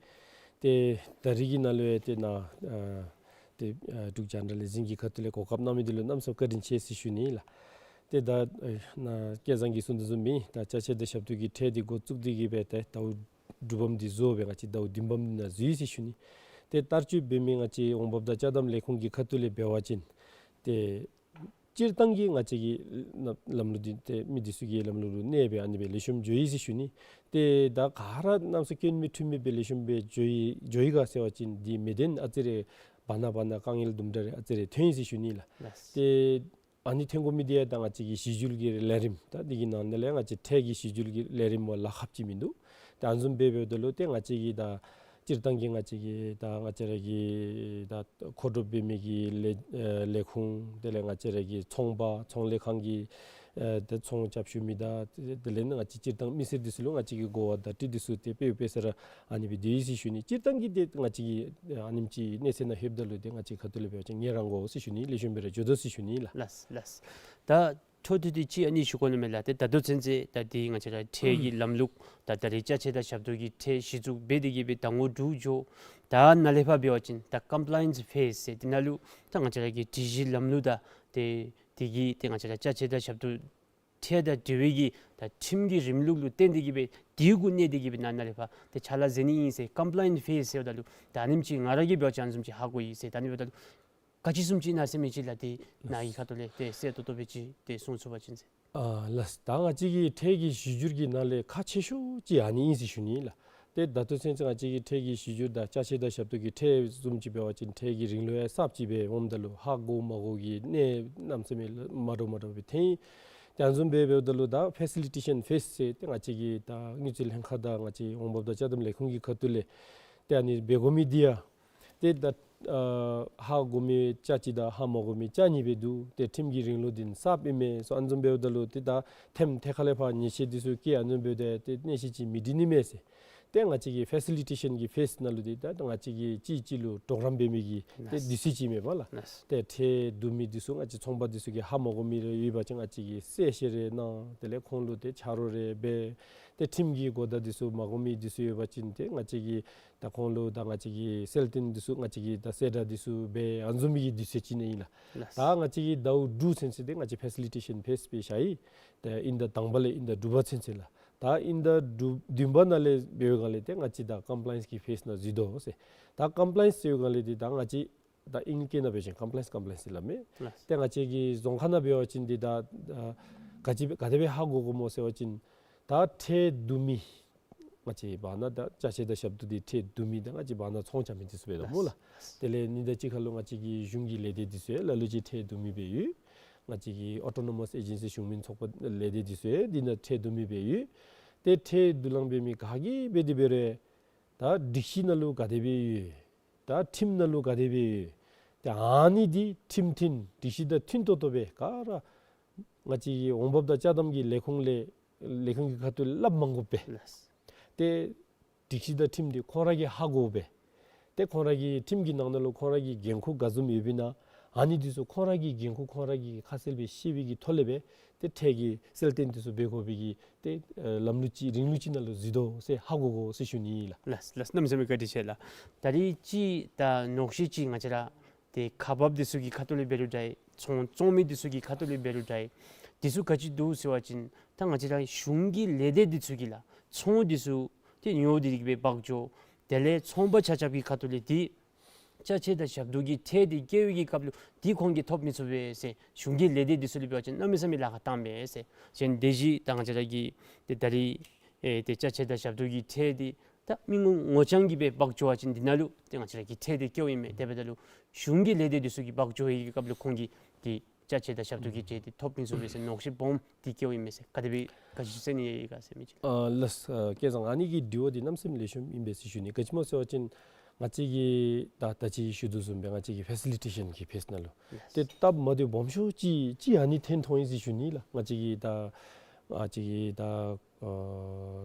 ཏེ་ད་རིས་ཀྱི་ནང་ལུ་ཡང་ཏེ་ནཱ་ཨ་ཏེ་ཨ་འབྲུག་རྒྱང་བསྒྲགས་ལས་འཛིན་གྱི་ཁ་ཐུག་ལས་གོ་སྐབས་གནང་མི་འདི་ལུ་གནམ་མེད་ས་མེད་བཀའ་དྲིན་ཆེ་ཟེར་ཞུ་ནི་ལགས། ཏེ་ད་ཨ་ནཱ་སྐལ་བཟང་གིས་གསུངས་དོ་བཟུམ་སྦེ་ད་ཅ་ཆས་དང་ཞབས་ཏོག་གི་ཁྲལ་འདི་འགོ་བཙུགས་ཏེ་གི་སྦེ་ཏེ་ཟླཝ་དྲུག་པམ་འདི་བཟོ་སྦེ་ང་བཅས་ཟླཝ་བདུན་པམ་འདི་ནང་འཛུལ་ཡི་ཟེར་ཞུ་ནི། ཏེ་བསྟར་སྤྱོད་འབད་མི་ང་བཅས་འོང་འབབ་དང་ཅ་དམ་ལས་ཁུངས་ཀྱི་ཁ་ཐུག་ལས་འབད་བ་ཅིན་ཏེ་སྤྱིར་བཏང་གི་ང་བཅས་ཀྱི་ལམ་ལམ་ལུགས་འདི་ཏེ་མི་འདི་ཚུ་གི་ལམ་ལུགས་ལུ་གནས་སྦེ་ཨ་ནི་སྦེ་ལེགས་ཤོམ་འགྱོ་ཡི་ཟེར་ཞུ་ནི། ཏེ་ད་ག་ར་གནམ་མེད་ས་མེད་སྐྱོན་མེད་འཁྲུལ་མེད་སྦེ་ལེགས་ཤོམ་སྦེ་འགྱོ་ཡི་འགྱོ་ཡི་ག་ཟེར་བ་ཅིན་འདི་མི་བདེན་ཨ་ཙི་རེ་བར་ན་བར་ན་དཀའ་ངལ་དུམ་གྲ་རེ་ཨ་ཙི་རེ་ཐོན་ཡི་ཟེར་ཞུ་ནི་ལགས། ལགས། ཏེ་ཨ་ནི་ཐོན་དགོ་མི་འདི་ཡང་ད་ང་བཅས་ཀྱི་གཞི་འགྱུར་གྱི་ལས་རིམ་ད་འདི་གི་ནང་ན་ལས་ང་བཅས་ཁྲལ་གྱི་གཞི་འགྱུར་གྱི་ལས་རིམ་མོ་ལཱ་ཁག་ཅིག་མིན་འདུག། ད་ཨ་ནི་བཟུམ་སྦེ་འབདཝ་ད་ལུ་ཏེ་ང་བཅས་ཀྱི་ད་སྤྱིར་བཏང་གི་ང་བཅས་ཀྱི་ད་ང་བཅས་ར་གི་ད་མཁོ་སྒྲུབ་འབད་མི་གི་ལས་ཨེ་ལས་ཁུངས་དེ་ལས་ང་བཅས་ར་གི་ཚོང་པ་ཚོང་ལས་ཁང་གི་ ཨ་ཏེ་ཚོང་རྐྱབ་བཞུགས་མི་དང་དེ་ལས་ང་བཅས་སྤྱིར་བཏང་མི་སེར་འདི་ཚུ་ལུ་ང་བཅས་ཀྱིས་གོ་བ་བརྡ་སྤྲོད་འདི་ཚུ་ཏེ་དཔེ་དཔེ་ས་ར་ཨ་ནི་སྦེ་སྡོད་ཡི་ཟེར་ཞུ་ནི། སྤྱིར་བཏང་གི་ཏེ་ང་བཅས་ཀྱིས་ཨ་ནེམ་ཅིག་གནས་ཚད་ནང་ལྷོདཔ་ད་ལུ་ཏེ་ང་བཅས་ཁ་ཐུག་ལས་འབད་བ་ཅིན་ངལ་རངས་དགོ་ཟེར་ཞུ་ནི། ལེགས་ཤོམ་སྦེ་ར་འགྱོ་དོ་ཟེར་ཞུ་ནི་ལགས། ལགས་ལགས། ད་འཕྲོ་མཐུད་དེ་ཅིག་ཨ་ནི་ཞུ་དགོ་ནི་མས་ལགས། ཏེ་ད་ལྟོ་ཚུན་ཚོད་ད་འདི་ང་བཅས་ར་ཁྲལ་གྱི་ལམ་ལུགས་ད་ད་རེས་ཅ་ཆས་དང་ཞབས་ཏོག་གི་ཁྲལ་གཞི་བཙུགས་འབད་དེ་གི་སྦེ་ཟླ་ངོ་དྲུག་འགྱོ། ད་ནཱ་ལས་ཕར་འབད་བ་ཅིན་ད་ཀམ་པ་ལ་ཡེནསི་ཕེསི་ཟེར་འདི་ནང་ལུ་ད་ང་བཅས་ར་གི་སྒྲིག་གཞི་ལམ་ལུགས་དང་ཏེ་དེ་གི་ཏེ་ང་བཅས་ར་ཅ་ཆས་དང་ཞབས་ཏོག་ཁྲལ་དང་འབྲེལ་བའི་གི་ད་ཁྲིམས་ཀྱི་རིམ་ལུགས་ལུ་བརྟེན་ཏེ་གི་སྦེ་དེ་གུ་གནས་ཏེ་གི་སྦེ་ནཱ་ནཱ་ལས་ཕར་ཏེ་ཕྱག་ལཱ་མཛད་ནི་ཨིན་ཟེར། ཀམ་པ་ལ་ཡེནསི་ཕེསི་ཟེརཝ་ད་ལུ་ད་ཨ་ནེམ་ཅིག་ང་ར་གིས་འབད་བ་ཅིན་ཨ་ནེམ་ཅིག་ཧ་གོ་ཡི་ཟེར། ད་ཨ་ནི་འབདཝ་ད་ལུ་ག་ཅི་བཟུམ་ཅིག་ཨིན་ན་ཟེར་མི་ཅིག་ལགས་ཏེ་ནཱ་གི་ཁ་ཐུག་ལས་ཏེ་གསལ་ཏོག་ཏོ་སྦེ་ཅིག་ཏེ་གསུང་ཚུགས་པ་ཅིན་ཟེར། ཨ་ལགས། ད་ང་བཅས་ཀྱི་ཁྲལ་གྱི་གཞི་འགྱུར་གྱི་ནང་ལས་ཁག་ཆེ་ཤོས་ཅིག་ཨ་ནི་ཨིན་ཟེར་ཞུ་ནི་ལགས། ཏེ་ད་ལྟོ་ཚུན་ཚོད་ང་བཅས་ཀྱི་ཁྲལ་གྱི་གཞི་འགྱུར་དང་ཅ་ཆས་དང་ཞབས་ཏོག་གི་ཁྲལ་བཟུམ་ཅིག་འབད་བ་ཅིན་ཁྲལ་གྱི་རིང་ལུགས་ཡང་གསརཔ་ཅིག་སྦེ་འོངམ་ད་ལུ་ཧ་གོ་མ་གོ་གི་གནས་གནམ་མེད་ས་མེད་མ་འདྲཝ་མ་འདྲཝ་སྦེ་ཐོན་ཡི། ཏེ་ཨ་ནི་བཟུམ་སྦེ་འབདཝ་ད་ལུ་ད་ཕེ་སི་ལི་ཊེ་ཤཱན་ཕེསི་ཟེར་ཏེ་ང་བཅས་ཀྱི་ད་དངུལ་རྩིས་ལྷན་ཁག་དང་ང་བཅས་འོང་འབབ་དང་ཅ་དམ་ལས་ཁུངས་ཀྱི་ཁ་ཐུག་ལས་ཏེ་ཨ་ནི་འབད་དགོ་མི་འདི་ཡང་ཏེ་ད་ཨ་ཧ་གོ་མི་ཅ་གཅིག་དང་ཧ་མ་གོ་མི་ཅ་གཉིས་སྦེ་འདུག། ཏེ་ཁྲིམས་ཀྱི་རིང་ལུགས་འདི་གསརཔ་ཨིན་མས་ཟེར་ཨ་ནི་བཟུམ་འབདཝ་ད་ལུ་ཏེ་ད་ཐེམ་ཐད་ཁ་ལས་ཕར་ཉེས་ཆད་འདི་ཚུ་བཀལ་ཨ་ནི་བཟུམ་འབདཝ་ད་ཏེ་གནས་ཤིང་ཅིག་མི་འགྲིག་ནི་མས་ཟེར། ཏེ་ང་བཅས་ཀྱི་ཕེ་སི་ལི་ཊེ་ཤཱན་གྱི་ཕེསི་ནང་ལུ་འདི་ད་ང་བཅས་ཀྱིས་གཅིག་གཅིག་ལུ་གྲོགས་རམ་འབད་མི་གི་ཏེ་ལགས། དུས་ཚོད་ཅིག་མས་པ་ལགས། ལགས། ཏེ་ཁྲལ་བསྡུ་མི་འདི་ཚུ་ང་བཅས་ཚོང་པ་འདི་ཚུ་གིས་ཧ་མ་གོ་མི་རེ་ཡོད་པ་ཅིན་ང་བཅས་ཀྱིས་གསལ་བཤད་རེ་གནང་། དེ་ལས་ཁོང་ལུ་ཏེ་ཆ་རོགས་རེ་འབད། ཏེ་ཁྲིམས་ཀྱི་གོ་བརྡ་འདི་ཚུ་མ་གོ་མི་འདི་ཚུ་ཡོད་པ་ཅིན་ཏེ་ང་བཅས་ཀྱིས་ད་ཁོང་ལུ་ད་ང་བཅས་ཀྱིས་གསལ་སྟོན་འདི་ཚུ་ང་བཅས་ཀྱིས་ད་གསལ་བསྒྲགས་འདི་ཚུ་འབད་ཨ་ནི་བཟུམ་མའི་གི་དུས་ཚོད་ཅིག་ནང་ཨིན་ལགས། ལགས། ད་ང་བཅས་ཀྱིས་ཟླཝ་དྲུག་ཚུན་ཚོད་འདི་ང་བཅས་ཕེ་སི་ལི་ཊེ་ཤཱན་ཕེསི་སྦེ་བཞག་ཡི། ད་དབྱིན་ཟླ་དང་པ་ལས་དབྱིན་ཟླ་དྲུག་པ་ཚུན་ཚོད་ལགས། ད་དབྱིན་ཟླ་དྲུག་བདུན་པ་ནང་ལས་འབད་བའི་སྒང་ལས་ཏེ་ང་བཅས་ད་ཀམ་པ་ལ་ཡེནསི་གི་ཕེསི་ནང་འཛུལ་དོ་ཟེར། ད་ཀམ་པ་ལ་ཡེནསི་ཟེར་བའི་སྒང་ལས་འདི་ད་ང་བཅས་ད་ཨིང་སྐད་ནང་འབད་བ་ཅིན་ཀམ་པ་ལ་ཡེནསི་ཀམ་པ་ལ་ཡེནསི་ཟེར་སླབ་མས། ལགས། ཏེ་ང་བཅས་ཀྱི་རྫོང་ཁ་ནང་འབད་བ་ཅིན་འདི་ད་ཨ་ག་ཅི་ག་དེ་སྦེ་ཧ་གོ་དགོཔ་སྨོ་ཟེར་བ་ཅིན་ད་ཁྲལ་བསྡུ་མི་ང་བཅས་བར་ན་ད་ཅ་ཆས་དང་ཞབས་ཏོག་འདི་ཁྲལ་བསྡུ་མི་དང་ང་བཅས་བར་ན་ཚོང་རྐྱབ་མི་འདི་ཚུ་འབད་དོ་སྨོ་ལགས། ལགས། དེ་ལས་ཉིན་དང་གཅིག་ཁར་ལུ་ང་བཅས་ཀྱི་གཞུང་གི་ལས་སྡེ་འདི་ཚུ་ཡང་ལ་ལུ་ཅིག་ཁྲལ་བསྡུ་མི་འབད་ཡོད། ང་བཅས་ཀྱི་ཨོ་ཊོ་ནོ་མཱས་ཨེ་ཇེན་སི་གཞུང་མིན་ཚོགས་པ་ལས་སྡེ་འདི་ཚུ་ཡང་འདི་ནང་ཁྲལ་བསྡུ་མི་འབད་ཡོད། ཏེ་ཁྲལ་བསྡུ་ལེན་འབད་མི་ག་གིས་འབད་དེ་འབད་རུང་ད་སྒྲིག་གཞི་ནང་ལུ་ག་དེ་སྦེ་ཡོད། ད་ཁྲིམས་ནང་ལུ་ག་དེ་སྦེ་ཡོད། ཏེ་ཨ་ནི་འདི་ཁྲིམས་མཐུན་སྒྲིག་གཞི་དང་མཐུན་ཏོག་ཏོ་སྦེ་ག་ར་ང་བཅས་ཀྱི་འོང་འབབ་དང་ཅ་དམ་གྱི་ལས་ཁུངས་ལས་ལས་ཁུངས་ཀྱི་ཁ་ཐུག་སླབ་མ་དགོ་པས། ལགས། ཏེ་སྒྲིག་གཞི་དང་ཁྲིམས་འདི་ཁོང་ར་གིས་ཧ་གོ་སྦེ་ཏེ་ཁོང་ར་གི་ཁྲིམས་ཀྱི་ནང་ན་ལུ་ཁོང་ར་གི་འགན་ཁུར་ག་བཟུམ་ཡོདཔ་ཨིན་ན་ཨ་ནི་འདི་ཚུ་ཁོང་ར་གི་འགན་ཁུར་ཁོང་ར་གིས་ཁ་གསལ་སྦེ་ཤེས་པའི་གི་ཐོག་ལས་སྦེ་ཏེ་ཁྲལ་གྱི་གསལ་སྟོན་འདི་ཚུ་འབད་དགོ་པའི་གི་ཏེ་ཨ་ལམ་ལུགས་ཅིག་རིང་ལུགས་ཅིག་ནང་ལུ་འཛུལ་དོ་ཟེར་ཧ་གོ་དགོ་ཟེར་ཞུ་ནི་ལགས། ལགས་ལགས། གནམ་མེད་ས་མེད་བཀའ་དྲིན་ཆེ་ལགས། ད་རིས་ཅིག་ད་ཉོགས་བཤད་ཅིག་ང་བཅས་ར་ཏེ་ཁག་འབགཔ་འདི་ཚུ་གི་ཁ་ཐུག་ལས་འབད་རུང་འདྲ། ཚོང་བཙོང་མི་འདི་ཚུ་གི་ཁ་ཐུག་ལས་འབད་རུང་འདྲ། འདི་ཚུ་ག་ཅི་འདུག་ཟེར་བ་ཅིན་ད་ང་བཅས་ར་གཞུང་གི་ལས་སྡེ་འདི་ཚུ་གིས་ལགས་ཚོང་འདི་ཚུ་ཏེ་ཉོ་སྟེ་གི་སྦེ་འབག་འགྱོ། དེ་ལས་ཚོང་པ་ཆ་ཁྱབ་ཀྱི་ཁ་ཐུག་ལས་འདི་ཅ་ཆས་དང་ཞབས་ཏོག་གི་ཁྲལ་འདི་བཀལ་བའི་གི་སྐབས་ལུ་འདི་ཁོང་གིས་ཐོབ་མི་ཚུགས་པས་ཟེར། གཞུང་གི་ལས་སྡེ་འདི་ཚུ་ལུ་འབད་བ་ཅིན་གནམ་མེད་ས་མེད་ལཱ་ཁག་བཏང་པས་ཟེར། གཞན་དེ་བཞིན་ད་ང་བཅས་ར་གི་ཏེ་ད་རིས་ཨེ་ཏེ་ཅ་ཆས་དང་ཞབས་ཏོག་གི་ཁྲལ་འདི་ད་མི་ངོ་ངོ་རྐྱང་གིས་སྦེ་འབག་འགྱོ་བ་ཅིན་འདི་ནང་ལུ་ཏེ་ང་བཅས་ར་གིས་ཁྲལ་འདི་བཀལཝ་ཨིན་མས། དེ་འབདཝ་ད་ལུ་གཞུང་གི་ལས་སྡེ་འདི་ཚུ་གིས་འབག་འགྱོ་བའི་གི་སྐབས་ལུ་ཁོང་གིས་འདི་ཅ་ཆས་དང་ཞབས་ཏོག་གི་ཁྲལ་འདི་ཐོབ་མི་ཚུགས་པས་ཟེར་ཉོགས་བཤད་སྦོམ་འདི་བཀལཝ་ཨིན་མས་ཟེར། ག་དེ་སྦེ་ག་ཅི་ཟེར་ནི་ཡོད་ག་ཟེར་མི་ཅིག། ཨ་ལགས། ཨ་སྐལ་བཟང་ཨ་ནི་གི་དྲི་བ་འདི་གནམ་མེད་ས་མེད་ལེགས་ཤོམ་ཨིན་པས་ཟེར་ཞུ་ནི། ག་ཅི་སྨོ་ཟེར་བ་ཅིན་ང་བཅས་ཀྱིས་ད་ད་ཅི་ཞུ་དོ་བཟུམ་སྦེ་ང་བཅས་ཀྱི་ཕེ་སི་ལི་ཊེ་ཤཱན་གྱི་ཕེསི་ནང་ལུ་ལགས། ཏེ་སྟབས་མ་བདེཝ་སྦོམ་ཤོས་ཅིག་ཅིག་ཨ་ནི་ཐོན་ཐོན་ཡི་ཟེར་ཞུ་ནི་ལགས། ང་བཅས་ཀྱི་ད་ཨ་ཅིག་གི་ད་ཨ་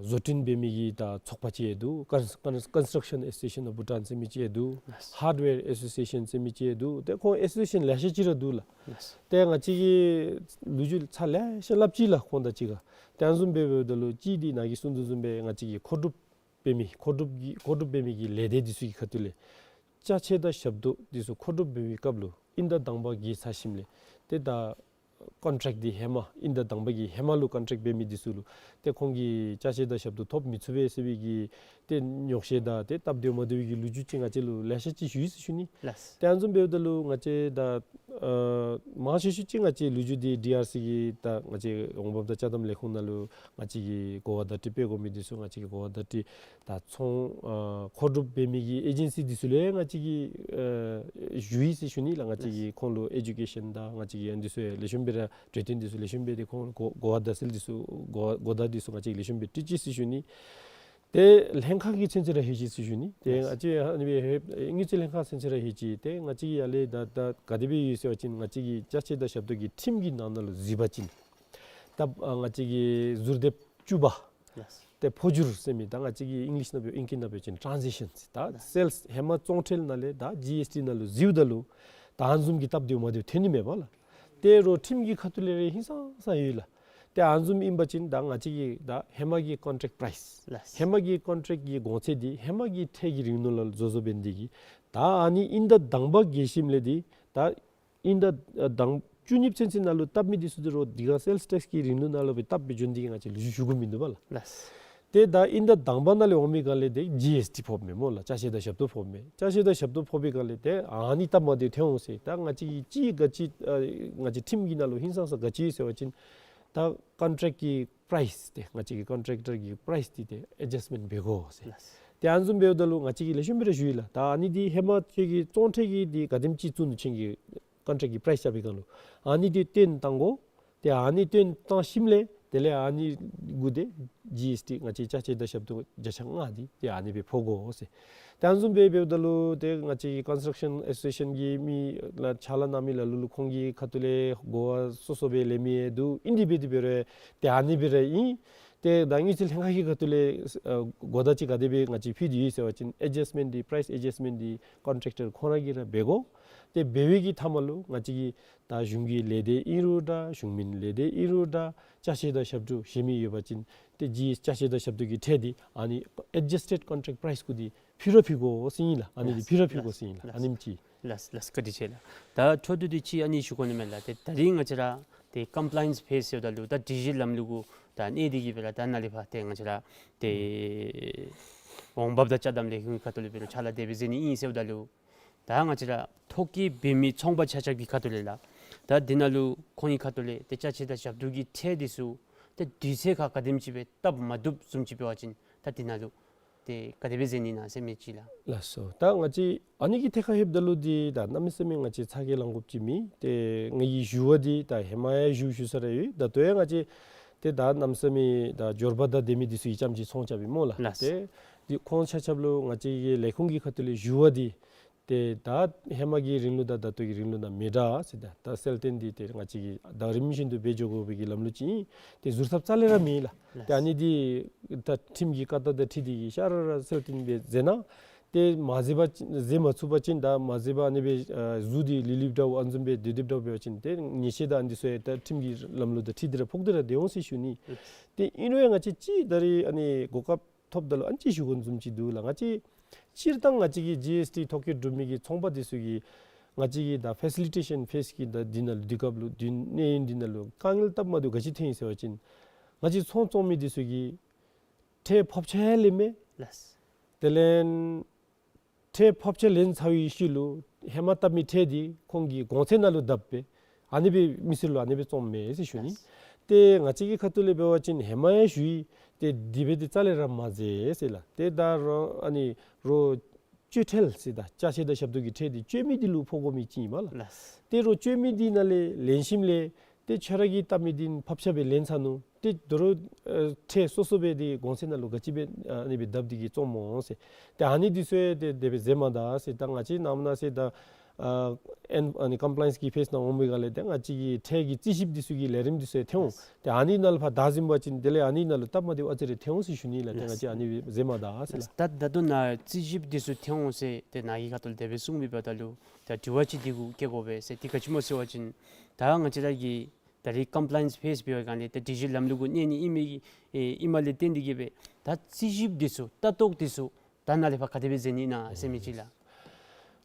བཟོ་སྐྲུན་འབད་མི་གི་ད་ཚོགས་པ་ཅིག་ཡང་འདུག། ཀོན་ཀོན་ཀོན་སི་ཊྲག་ཤཱན་ཨེ་སོ་སི་ཨེ་ཤཱན་ཨོཕ་བྷུ་ཊཱན་ཟེར་མི་ཅིག་ཡང་འདུག། ལགས། ཧཱརཌ་ཝེར་ཨེ་སོ་སི་ཨེ་ཤཱན་ཟེར་མི་ཅིག་ཡང་འདུག། ཏེ་ཁོང་ཨེ་སོ་སི་ཨེ་ཤཱན་ལེ་ཤ་ཅིག་ར་འདུག་ལགས། ལགས། ཏེ་ང་བཅས་ཀྱིས་ལོ་རྒྱུས་ཚར་ལེ་ཤ་སླབ་ཅི་ལགས་ཁོང་དང་གཅིག་ཁར། ཏེ་ཨ་ནི་བཟུམ་སྦེ་འབདཝ་ད་ལུ་གཅིག་འདི་ནཱ་གིས་གསུངས་དོ་བཟུམ་སྦེ་ང་བཅས་ཀྱི་མཁོ་སྒྲུབ་འབད་མི་མཁོ་སྒྲུབ་ཀྱི་མཁོ་སྒྲུབ་འབད་མི་གི་ལས་སྡེ་འདི་ཚུ་གི་ཁ་ཐུག་ལས་ཅ་ཆས་དང་ཞབས་ཏོག་འདི་ཚུ་མཁོ་སྒྲུབ་འབད་བའི་སྐབས་ལུ་དབྱིན་ཟླ་དང་པ་བརྒལ་ཚར་ཞིནམ་ལས་ཏེ་ད་ཀོན་ཊེཀཊ་འདི་ཧེ་མ་དབྱིན་ཟླ་དང་པ་གི་ཧེ་མ་ལུ་ཀོན་ཊེཀཊ་འབད་མི་འདི་ཚུ་ལུ་ཏེ་ཁོང་གིས་ཅ་ཆས་དང་ཞབས་ཏོག་ཐོབ་མི་ཚུགས་པས་ཟེར་བའི་གི་ཏེ་ཉོགས་བཤད་དང་ཏེ་སྟབས་བདེ་མ་བདེ་བའི་གི་ལོ་རྒྱུས་ཅིག་ང་བཅས་ལུ་ལེ་ཤ་ཅིག་ཞུ་ཡི་ཟེར་ཞུ་ནི། ལགས། ཏེ་ཨ་ནི་བཟུམ་འབདཝ་ད་ལུ་ང་བཅས་ད་ཨ་མང་ཤོས་ཤོས་ཅིག་ང་བཅས་ལོ་རྒྱུས་འདི་ཌི་ཨར་སི་གི་ད་ང་བཅས་འོང་འབབ་དང་ཅ་དམ་ལས་ཁུངས་ནང་ལུ་ང་བཅས་ཀྱིས་གོ་བ་བརྡ་སྤྲོད་འབད་དགོ་མི་འདི་ཚུ་ང་བཅས་ཀྱིས་གོ་བ་བརྡ་སྤྲོད་ད་ཚོང་ཨ་མཁོ་སྒྲུབ་འབད་མི་གི་ཨེ་ཇེན་སི་འདི་ཚུ་ལུ་ཡང་ང་བཅས་ཀྱིས་ཨ་ཞུ་ཡི་ཟེར་ཞུ་ནི་ལགས། ང་བཅས་ཀྱིས་ཁོང་ལུ་ཨེ་ཇུ་ཀེ་ཤཱན་དང་ང་བཅས་ཀྱིས་ཨ་ནི་འདི་ཚུ་ཡང་ལེགས་ཤོམ་སྦེ་ར་གྲོས་བསྟུན་འདི་ཚུ་ལེགས་ཤོམ་སྦེ་ཏེ་ཁོང་ལུ་གོ་གོ་བརྡ་དང་གསལ་འདི་ཚུ་གོ་གོ་བརྡ་འདི་ཚུ་ང་བཅས་ཀྱིས་ལེགས་ཤོམ་སྦེ་སྤྲོད་ཅི་ཟེར་ཞུ་ནི། ཏེ་ལྷན་ཁག་གི་ཚུན་ཚོད་ར་ལྷོད་ཅི་ཟེར་ཞུ་ནི། ཏེ་ལགས། ང་བཅས་ཨ་ནི་སྦེ་ལྷོད་དངུལ་རྩིས་ལྷན་ཁག་ཚུན་ཚོད་ར་ལྷོད་ཅི། ཏེ་ང་བཅས་ཀྱི་ཡར་ལས་ད་ད་ག་དེ་སྦེ་ཡོད་ཟེར་བ་ཅིན་ང་བཅས་ཀྱི་ཅ་ཆས་དང་ཞབས་ཏོག་གི་ཁྲིམས་ཀྱི་ནང་ན་ལུ་འཛུལ་བ་ཅིན་ ད་ཨ་ང་བཅས་ཀྱི་ཟུར་དེབ་བཅུ་པ། ལགས། ཏེ་འཕོ་འགྱུར་ཟེར་མི་ད་ང་བཅས་ཀྱི་ཨིང་ལིཤ་ནང་འབད་ཨིང་སྐད་ནང་འབད་བ་ཅིན་ཊཱན་ཟི་ཤཱན་ཟེར། ད་ལགས། སེལསི་ཧེ་མ་བཙོང་ཁྲལ་ནང་ལས་ད་ཇི་ཨེསི་ཊི་ནང་ལུ་འཛུལཝ་ད་ལུ་ད་ཨ་ནི་བཟུམ་གྱི་སྟབས་བདེཝ་མ་བདེཝ་ཐོན་ནི་མས་པ་ལགས། ཏེ་རོགས་ཁྲིམས་ཀྱི་ཁ་ཐུག་ལས་ར་ཧིང་སངས་ས་ཡོད་ལགས། ཏེ་ཨ་ནི་བཟུམ་ཨིན་པ་ཅིན་ད་ང་བཅས་ཀྱི་ད་ཧེ་མ་གི་ཀོན་ཊེཀཊ་པ་རའིསི། ལགས། ཧེ་མ་གི་ཀོན་ཊེཀཊ་ཀྱི་གོང་ཚད་འདི་ཧེ་མ་གི་ཁྲལ་གྱི་རིང་ལུགས་ལུ་བཟོ་བཟོཝ་འབད་ནི་དེ་གིས་ད་ཨ་ནི་དབྱིན་ཟླ་དང་པ་བརྒལ་ཞིནམ་ལས་འདི་ད་དབྱིན་ཟླ་ཨ་དང་བཅུ་གཉིས་ཚུན་ཚོད་ནང་ལུ་བཏབ་མི་འདི་ཚུ་འདི་རོགས་འདི་ག་སེལསི་ཊེགསི་ཀྱི་རིང་ལུགས་ནང་ལུ་སྦེ་བཏབ་སྦེ་འགྱོ་ནི་དེ་གིས་ང་བཅས་ལུ་ཞུ་དགོཔ་མིན་འདུག་པ་ལགས། ལགས། ཏེ་ད་དབྱིན་ཟླ་དང་པ་ནང་ལས་འོང་མི་སྒང་ལས་ཏེ་ཇི་ཨེསི་ཊི་ཕོགཔ་མས་སྨོ་ལགས། ཅ་ཆས་དང་ཞབས་ཏོག་ཕོགཔ་མས། ཅ་ཆས་དང་ཞབས་ཏོག་ཕོག་པའི་སྒང་ལས་ཏེ་ཨ་ནི་སྟབས་མ་བདེཝ་ཐོན་འོང་ཟེར། ད་ང་བཅས་ཀྱིས་ཅིག་ག་ཅི་ཨ་ང་བཅས་ཁྲིམས་ཀྱི་ནང་ལུ་ཧིང་སངས་ས་ག་ཅི་ཟེར་བ་ཅིན་ད་ཀོན་ཊེཀཊ་ཀྱི་པ་རའིསི་ཏེ་ང་བཅས་ཀྱི་ཀོན་ཊེཀ་ཊར་གྱི་པ་རའིསི་འདི་ཏེ་ཨེ་ཇཱསཊ་མེནཊ་འབད་དགོ་ཟེར། ལགས། ཏེ་ཨ་ནི་བཟུམ་འབདཝ་ད་ལུ་ང་བཅས་ཀྱིས་ལེགས་ཤོམ་སྦེ་ར་ཞུ་ཡི་ལགས། ད་ཨ་ནི་འདི་ཧེ་མ་ཁྱོད་ཀྱིས་བཙོང་ཁྲལ་གྱི་འདི་ག་དེམ་ཅིག་བཙུགས་ནུག་ཁྱོད་ཀྱིས་ཀོན་ཊེཀཊ་ཀྱི་པ་རའིསི་རྐྱབ་པའི་སྒང་ལུ་ཨ་ནི་འདི་བཏོན་བཏང་དགོ། ཏེ་ཨ་ནི་བཏོན་བཏང་ཞིནམ་ལས་དེ་ལས་ཨ་ནི་གུ་ཏེ་ཇི་ཨེསི་ཊི་ང་བཅས་ཅ་ཆས་དང་ཞབས་ཏོག་བརྒྱ་ཆ་ལྔ་འདི་ཏེ་ཨ་ནི་སྦེ་ཕོག་དགོ་ཟེར། ཏེ་ཨ་ནི་བཟུམ་སྦེ་འབདཝ་ད་ལུ་ཏེ་ང་བཅས་ཀྱི་ཀོན་སི་ཊྲག་ཤཱན་ཨེ་སོ་སི་ཨེ་ཤཱན་གྱི་མི་ལུ་ཕྱག་ལཱ་གནང་མི་ལ་ལུ་ལུ་ཁོང་གི་ཁ་ཐུག་ལས་གོ་བ་སོ་སོ་སྦེ་ལེན་མི་འདུག། ཨིན་དེ་སྦེ་དེ་སྦེ་ར་ཏེ་ཨ་ནི་སྦེ་ར་ཨིན། ཏེ་ད་དངུལ་རྩིས་ལྷན་ཁག་གི་ཁ་ཐུག་ལས་ཨ་གོ་བརྡ་ཅིག་ག་དེ་སྦེ་ང་བཅས་ཕུལ་ཏེ་ཡོད་ཟེར་བ་ཅིན་ཨེ་ཇཱསཊ་མེནཊ་འདི་པ་རའིསི་ཨེ་ཇཱསཊ་མེནཊ་འདི་ཀོན་ཊེཀ་ཊར་ཁོང་ར་གིས་ར་འབད་དགོ། ཏེ་འབད་བའི་གི་མཐའ་མ་ལུ་ང་བཅས་ཀྱི་ད་གཞུང་གི་ལས་སྡེ་ཨིན་རུང་འདྲ་གཞུང་མིན་ལས་སྡེ་ཨིན་རུང་འདྲ་ཅ་ཆས་དང་ཞབས་ཏོག་བཞེས་མི་ཡོད་པ་ཅིན་ཏེ་ཇི་ཅ་ཆས་དང་ཞབས་ཏོག་གི་ཁྲལ་འདི་ཨ་ནི་ཨེ་ཇཱསི་ཊེཌ་ཀོན་ཊེཀཊ་པ་རའིསི་གུ་འདི་ཕུལ་ར་ཕུལ་དགོ་ཟེར་ཨིན་ལགས། ཨ་ནི་འདི་ལགས། ཕུལ་ར་ཕུལ་དགོ་ཟེར་ཨིན་ལགས། ཨ་ལགས། ནེམ་ཅིག། ལགས་ལགས། བཀའ་དྲིན་ཆེ་ལགས། ད་འཕྲོ་མཐུད་དེ་ཅིག་ཨ་ནི་ཞུ་དགོ་ནི་མས་ལགས། ཏེ་ད་རིས་ང་བཅས་ར་ཏེ་ཀམ་པ་ལའི་ཡནསི་ཕེསི་ཟེརཝ་ད་ལུ་ད་སྒྲིག་གཞི་ལམ་ལུགས་གུ་ད་གནས་ཏེ་གི་སྦེ་ར་ད་ནཱ་ལས་ཕར་ཏེ་ང་བཅས་ར་ཏེ་འོང་འབབ་དང་ཅ་དམ་ལས་ཁུངས་ཁ་ཐུག་ལས་འབད་རུང་ཕྱག་ལཱ་དེ་སྦེ་མཛད་ནི་ཨིན་ཟེརཝ་ད་ལུ་ད་ང་བཅས་ར་ཐོ་བཀོད་འབད་མི་ཚོང་པ་ཆ་ཁྱབ་ཀྱི་ཁ་ཐུག་ལས་ལགས། ད་འདི་ནང་ལུ་ཁོང་གི་ཁ་ཐུག་ལས་ཏེ་ཅ་ཆས་དང་ཞབས་ཏོག་གི་ཁྲལ་འདི་ཚུ་ཏེ་དུས་ཚོད་ཁར་ག་དེམ་ཅིག་སྦེ་བཏབ་མ་བཏུབ་བཟུམ་ཅིག་འབད་བ་ཅིན་ད་འདི་ནང་ལུ་ཏེ་ག་དེ་སྦེ་མཛད་ནི་ཨིན་ན་ཟེར་མི་ཅིག་ལགས། ལགས་སོ། ད་ང་བཅས་ཨ་ནི་གི་ཐད་ཁར་ལྷོདཔ་ད་ལུ་འདི་ད་གནམ་མེད་ས་མེད་ང་བཅས་ཚ་གྱང་ལང་དགོཔ་ཅིག་མེད། ཏེ་ང་གིས་ཞུ་བ་འདི་ད་ཧེ་མ་ཡང་ཞུ་ཞུ་ས་ར་ཡོད། ད་ལྟོ་ཡང་ང་བཅས་ཏེ་ད་གནམ་མེད་ས་མེད་ད་འབྱོར་པ་དང་ལྡན་མི་འདི་ཚུ་གིས་རྐྱངམ་ཅིག་ཚོང་རྐྱབ་ཨིན་སྨོ་ལགས། ལགས། ཏེ་འདི་ཁོང་ཆ་ཁྱབ་ལུ་ང་བཅས་ཀྱི་ལས་ཁུངས་ཀྱི་ཁ་ཐུག་ལས་ཞུ་བ་འདི་ཏེ་ད་ཧེ་མ་གི་རིང་ལུགས་དང་ད་ལྟོ་གི་རིང་ལུགས་ནང་མི་འདྲ་ཟེར། ད་ད་གསལ་སྟོན་འདི་ཏེ་ང་བཅས་ཀྱིས་ད་རིམ་བཞིན་དུ་འབད་འགྱོ་དགོ་པའི་གི་ལམ་ལུགས་ཅིག་ཨིན། ཏེ་ཟུར་ཐབས་རྩ་ལས་ར་མེད་ལགས། ལགས། ཏེ་ཨ་ནི་འདི་ད་ཁྲིམས་ཀྱི་བཀའ་རྟགས་དང་འཁྲིལ་ཏེ་གི་ཤ་ར་ར་གསལ་སྟོན་འབད་མཛད་གནང་། ཏེ་མ་མཛད་པ་ཅིན་མཛད་མ་ཚུགས་པ་ཅིན་ད་མ་མཛད་པར་ཨ་ནི་སྦེ་ཨ་ཟུར་ཏེ་ལུས་ལུསཔ་འདྲཝ་ཨ་ནི་བཟུམ་སྦེ་སྡོད་སྡོདཔ་འདྲཝ་འབད་བ་ཅིན་ཏེ་ཉེས་ཆད་དང་ཨ་ནི་ཚུ་ཡང་ད་ཁྲིམས་ཀྱི་ལམ་ལུགས་དང་འཁྲིལ་ཏེ་ར་ཕོག་སྟེ་ར་སྡོད་འོང་ཟེར་ཞུ་ནི། ལགས། ཏེ་ཨིན་རུང་ཡང་ང་བཅས་ཅིག་ད་རིས་ཨ་ནི་གོ་སྐབས་ཐོབ་ད་ལུ་ཨ་ནི་ཅིག་ཞུ་དགོཔ་བཟུམ་ཅིག་འདུག་ལགས། ང་བཅས་སྤྱིར་བཏང་ང་བཅས་ཀྱི་ཇི་ཨེསི་ཊི་ཐོ་བཀོད་གྲུབ་མི་གི་ཚོང་པ་འདི་ཚུ་གིས་ང་བཅས་ཀྱི་ད་ཕེ་སི་ལི་ཊེ་ཤཱན་ཕེསི་གི་ད་འདི་ནང་ལུ་དུས་སྐབས་ལུ་དུས་གནས་ཡུན་འདི་ནང་ལུ་དཀའ་ངལ་སྟབས་མ་བདེཝ་ག་ཅི་ཐོན་ཡི་ཟེར་བ་ཅིན་ང་བཅས་ཚོང་བཙོང་མི་འདི་ཚུ་གིས་ཁྲལ་ཕབ་ཆ་ཡང་ལེན་མས། ལགས། དེ་ལས་ཁྲལ་ཕབ་ཆ་ལེན་ཚར་བའི་ཤུལ་ལུ་ཧེ་མ་བཏབ་མི་ཁྲལ་འདི་ཁོང་གི་གོང་ཚད་ནང་ལུ་བརྡབ་སྦེ་ཨ་ནི་སྦེ་མི་སེར་ལུ་ཨ་ནི་སྦེ་བཙོངམ་མས་ཟེར་ཞུ་ནི། ལགས། ཏེ་ང་བཅས་ཀྱི་ཁ་ཐུག་ལས་འབད་བ་ཅིན་ཧེ་མ་ཡང་ཞུ་ཡི། ཏེ་དེ་སྦེ་འདི་རྩ་ལས་ར་མ་མཛད་ཟེར་ལགས། ཏེ་ད་རོགས་ཨ་ནི་རོགས་སྤྱོད་ཁྲལ་ཟེར་ད་ཅ་ཆས་དང་ཞབས་ཏོག་གི་ཁྲལ་འདི་སྤྱོད་མི་འདི་ལུ་ཕོག་དགོ་མི་ཅིག་ཨིན་པས་ལགས། ལགས། ཏེ་རོགས་སྤྱོད་མི་འདི་ནང་ལས་ལེན་ཞིནམ་ལས་ཏེ་ཁྱོད་ར་གིས་བཏབ་མི་འདི་ཕབ་ཆ་སྦེ་ལེན་ཚར་ནུག། ཏེ་དོ་རུང་ཨ་ཁྲལ་སོ་སོ་སྦེ་འདི་གོང་ཚད་ནང་ལུ་ག་ཅི་སྦེ་ཨ་ནི་སྦེ་བརྡབ་སྟེ་གི་བཙོངམ་སྨོ་ཟེར། ཏེ་ཨ་ནི་འདི་ཚུ་ཡང་ཏེ་དེ་སྦེ་མཛད་མ་ད་ཟེར། ད་ང་བཅས་ནང་མ་ན་ཟེར་ད་ཨ་ཨེན་ཨ་ནི་ཀམ་པ་ལའི་ཡནསི་གི་ཕེསི་ནང་འོང་བའི་སྒང་ལས་ཏེ་ང་བཅས་ཀྱི་ཁྲལ་གྱི་རྩིས་ཞིབ་འདི་ཚུ་གི་ལས་རིམ་འདི་ཚུ་ཡང་ཐོན་འོང་། ལགས། ཏེ་ཨ་ནི་ནང་ལུ་ཕར་བདའ་ཟུན་པ་ཅིན་དེ་ལས་ཨ་ནི་ནང་ལུ་སྟབས་མ་བདེཝ་ཨ་ཙི་རེ་ཐོན་འོང་ཟེར་ཞུ་ནི་ལགས། ཏེ་ང་བཅས་ཨ་ནི་སྦེ་མཛད་མ་ད་ཟེར་ལགས། ད་ད་ལྟོ་ནཱ་རྩིས་ཞིབ་འདི་ཚུ་ཐོན་འོང་ཟེར་ཏེ་ནཱ་གི་ཁ་ཐུག་ལས་དེ་སྦེ་གསུངས་མི་འབདཝ་ད་ལུ་ད་དྲི་བ་ཅིག་འདི་གུ་བཀོད་དགོ་པས་ཟེར། འདི་ག་ཅི་སྨོ་ཟེར་བ་ཅིན་ད་ང་བཅས་ར་གི་ད་རིས་ཀམ་པ་ལའི་ཡནསི་ཕེསི་འབད་བའི་སྒང་ལས་ད་སྒྲིག་གཞི་ལམ་ལུགས་གུ་གནས་ནི་ཨིན་མི་ཨིན་མ་ལས་བརྟེན་ཏེ་གི་སྦེ་ད་རྩིས་ཞིབ་འདི་ཚུ་ལྟ་རྟོག་འདི་ཚུ་ད་ནཱ་ལས་ཕར་ག་དེ་སྦེ་མཛད་ནི་ཨིན་ན་ཟེར་མི་ཅིག་ལགས།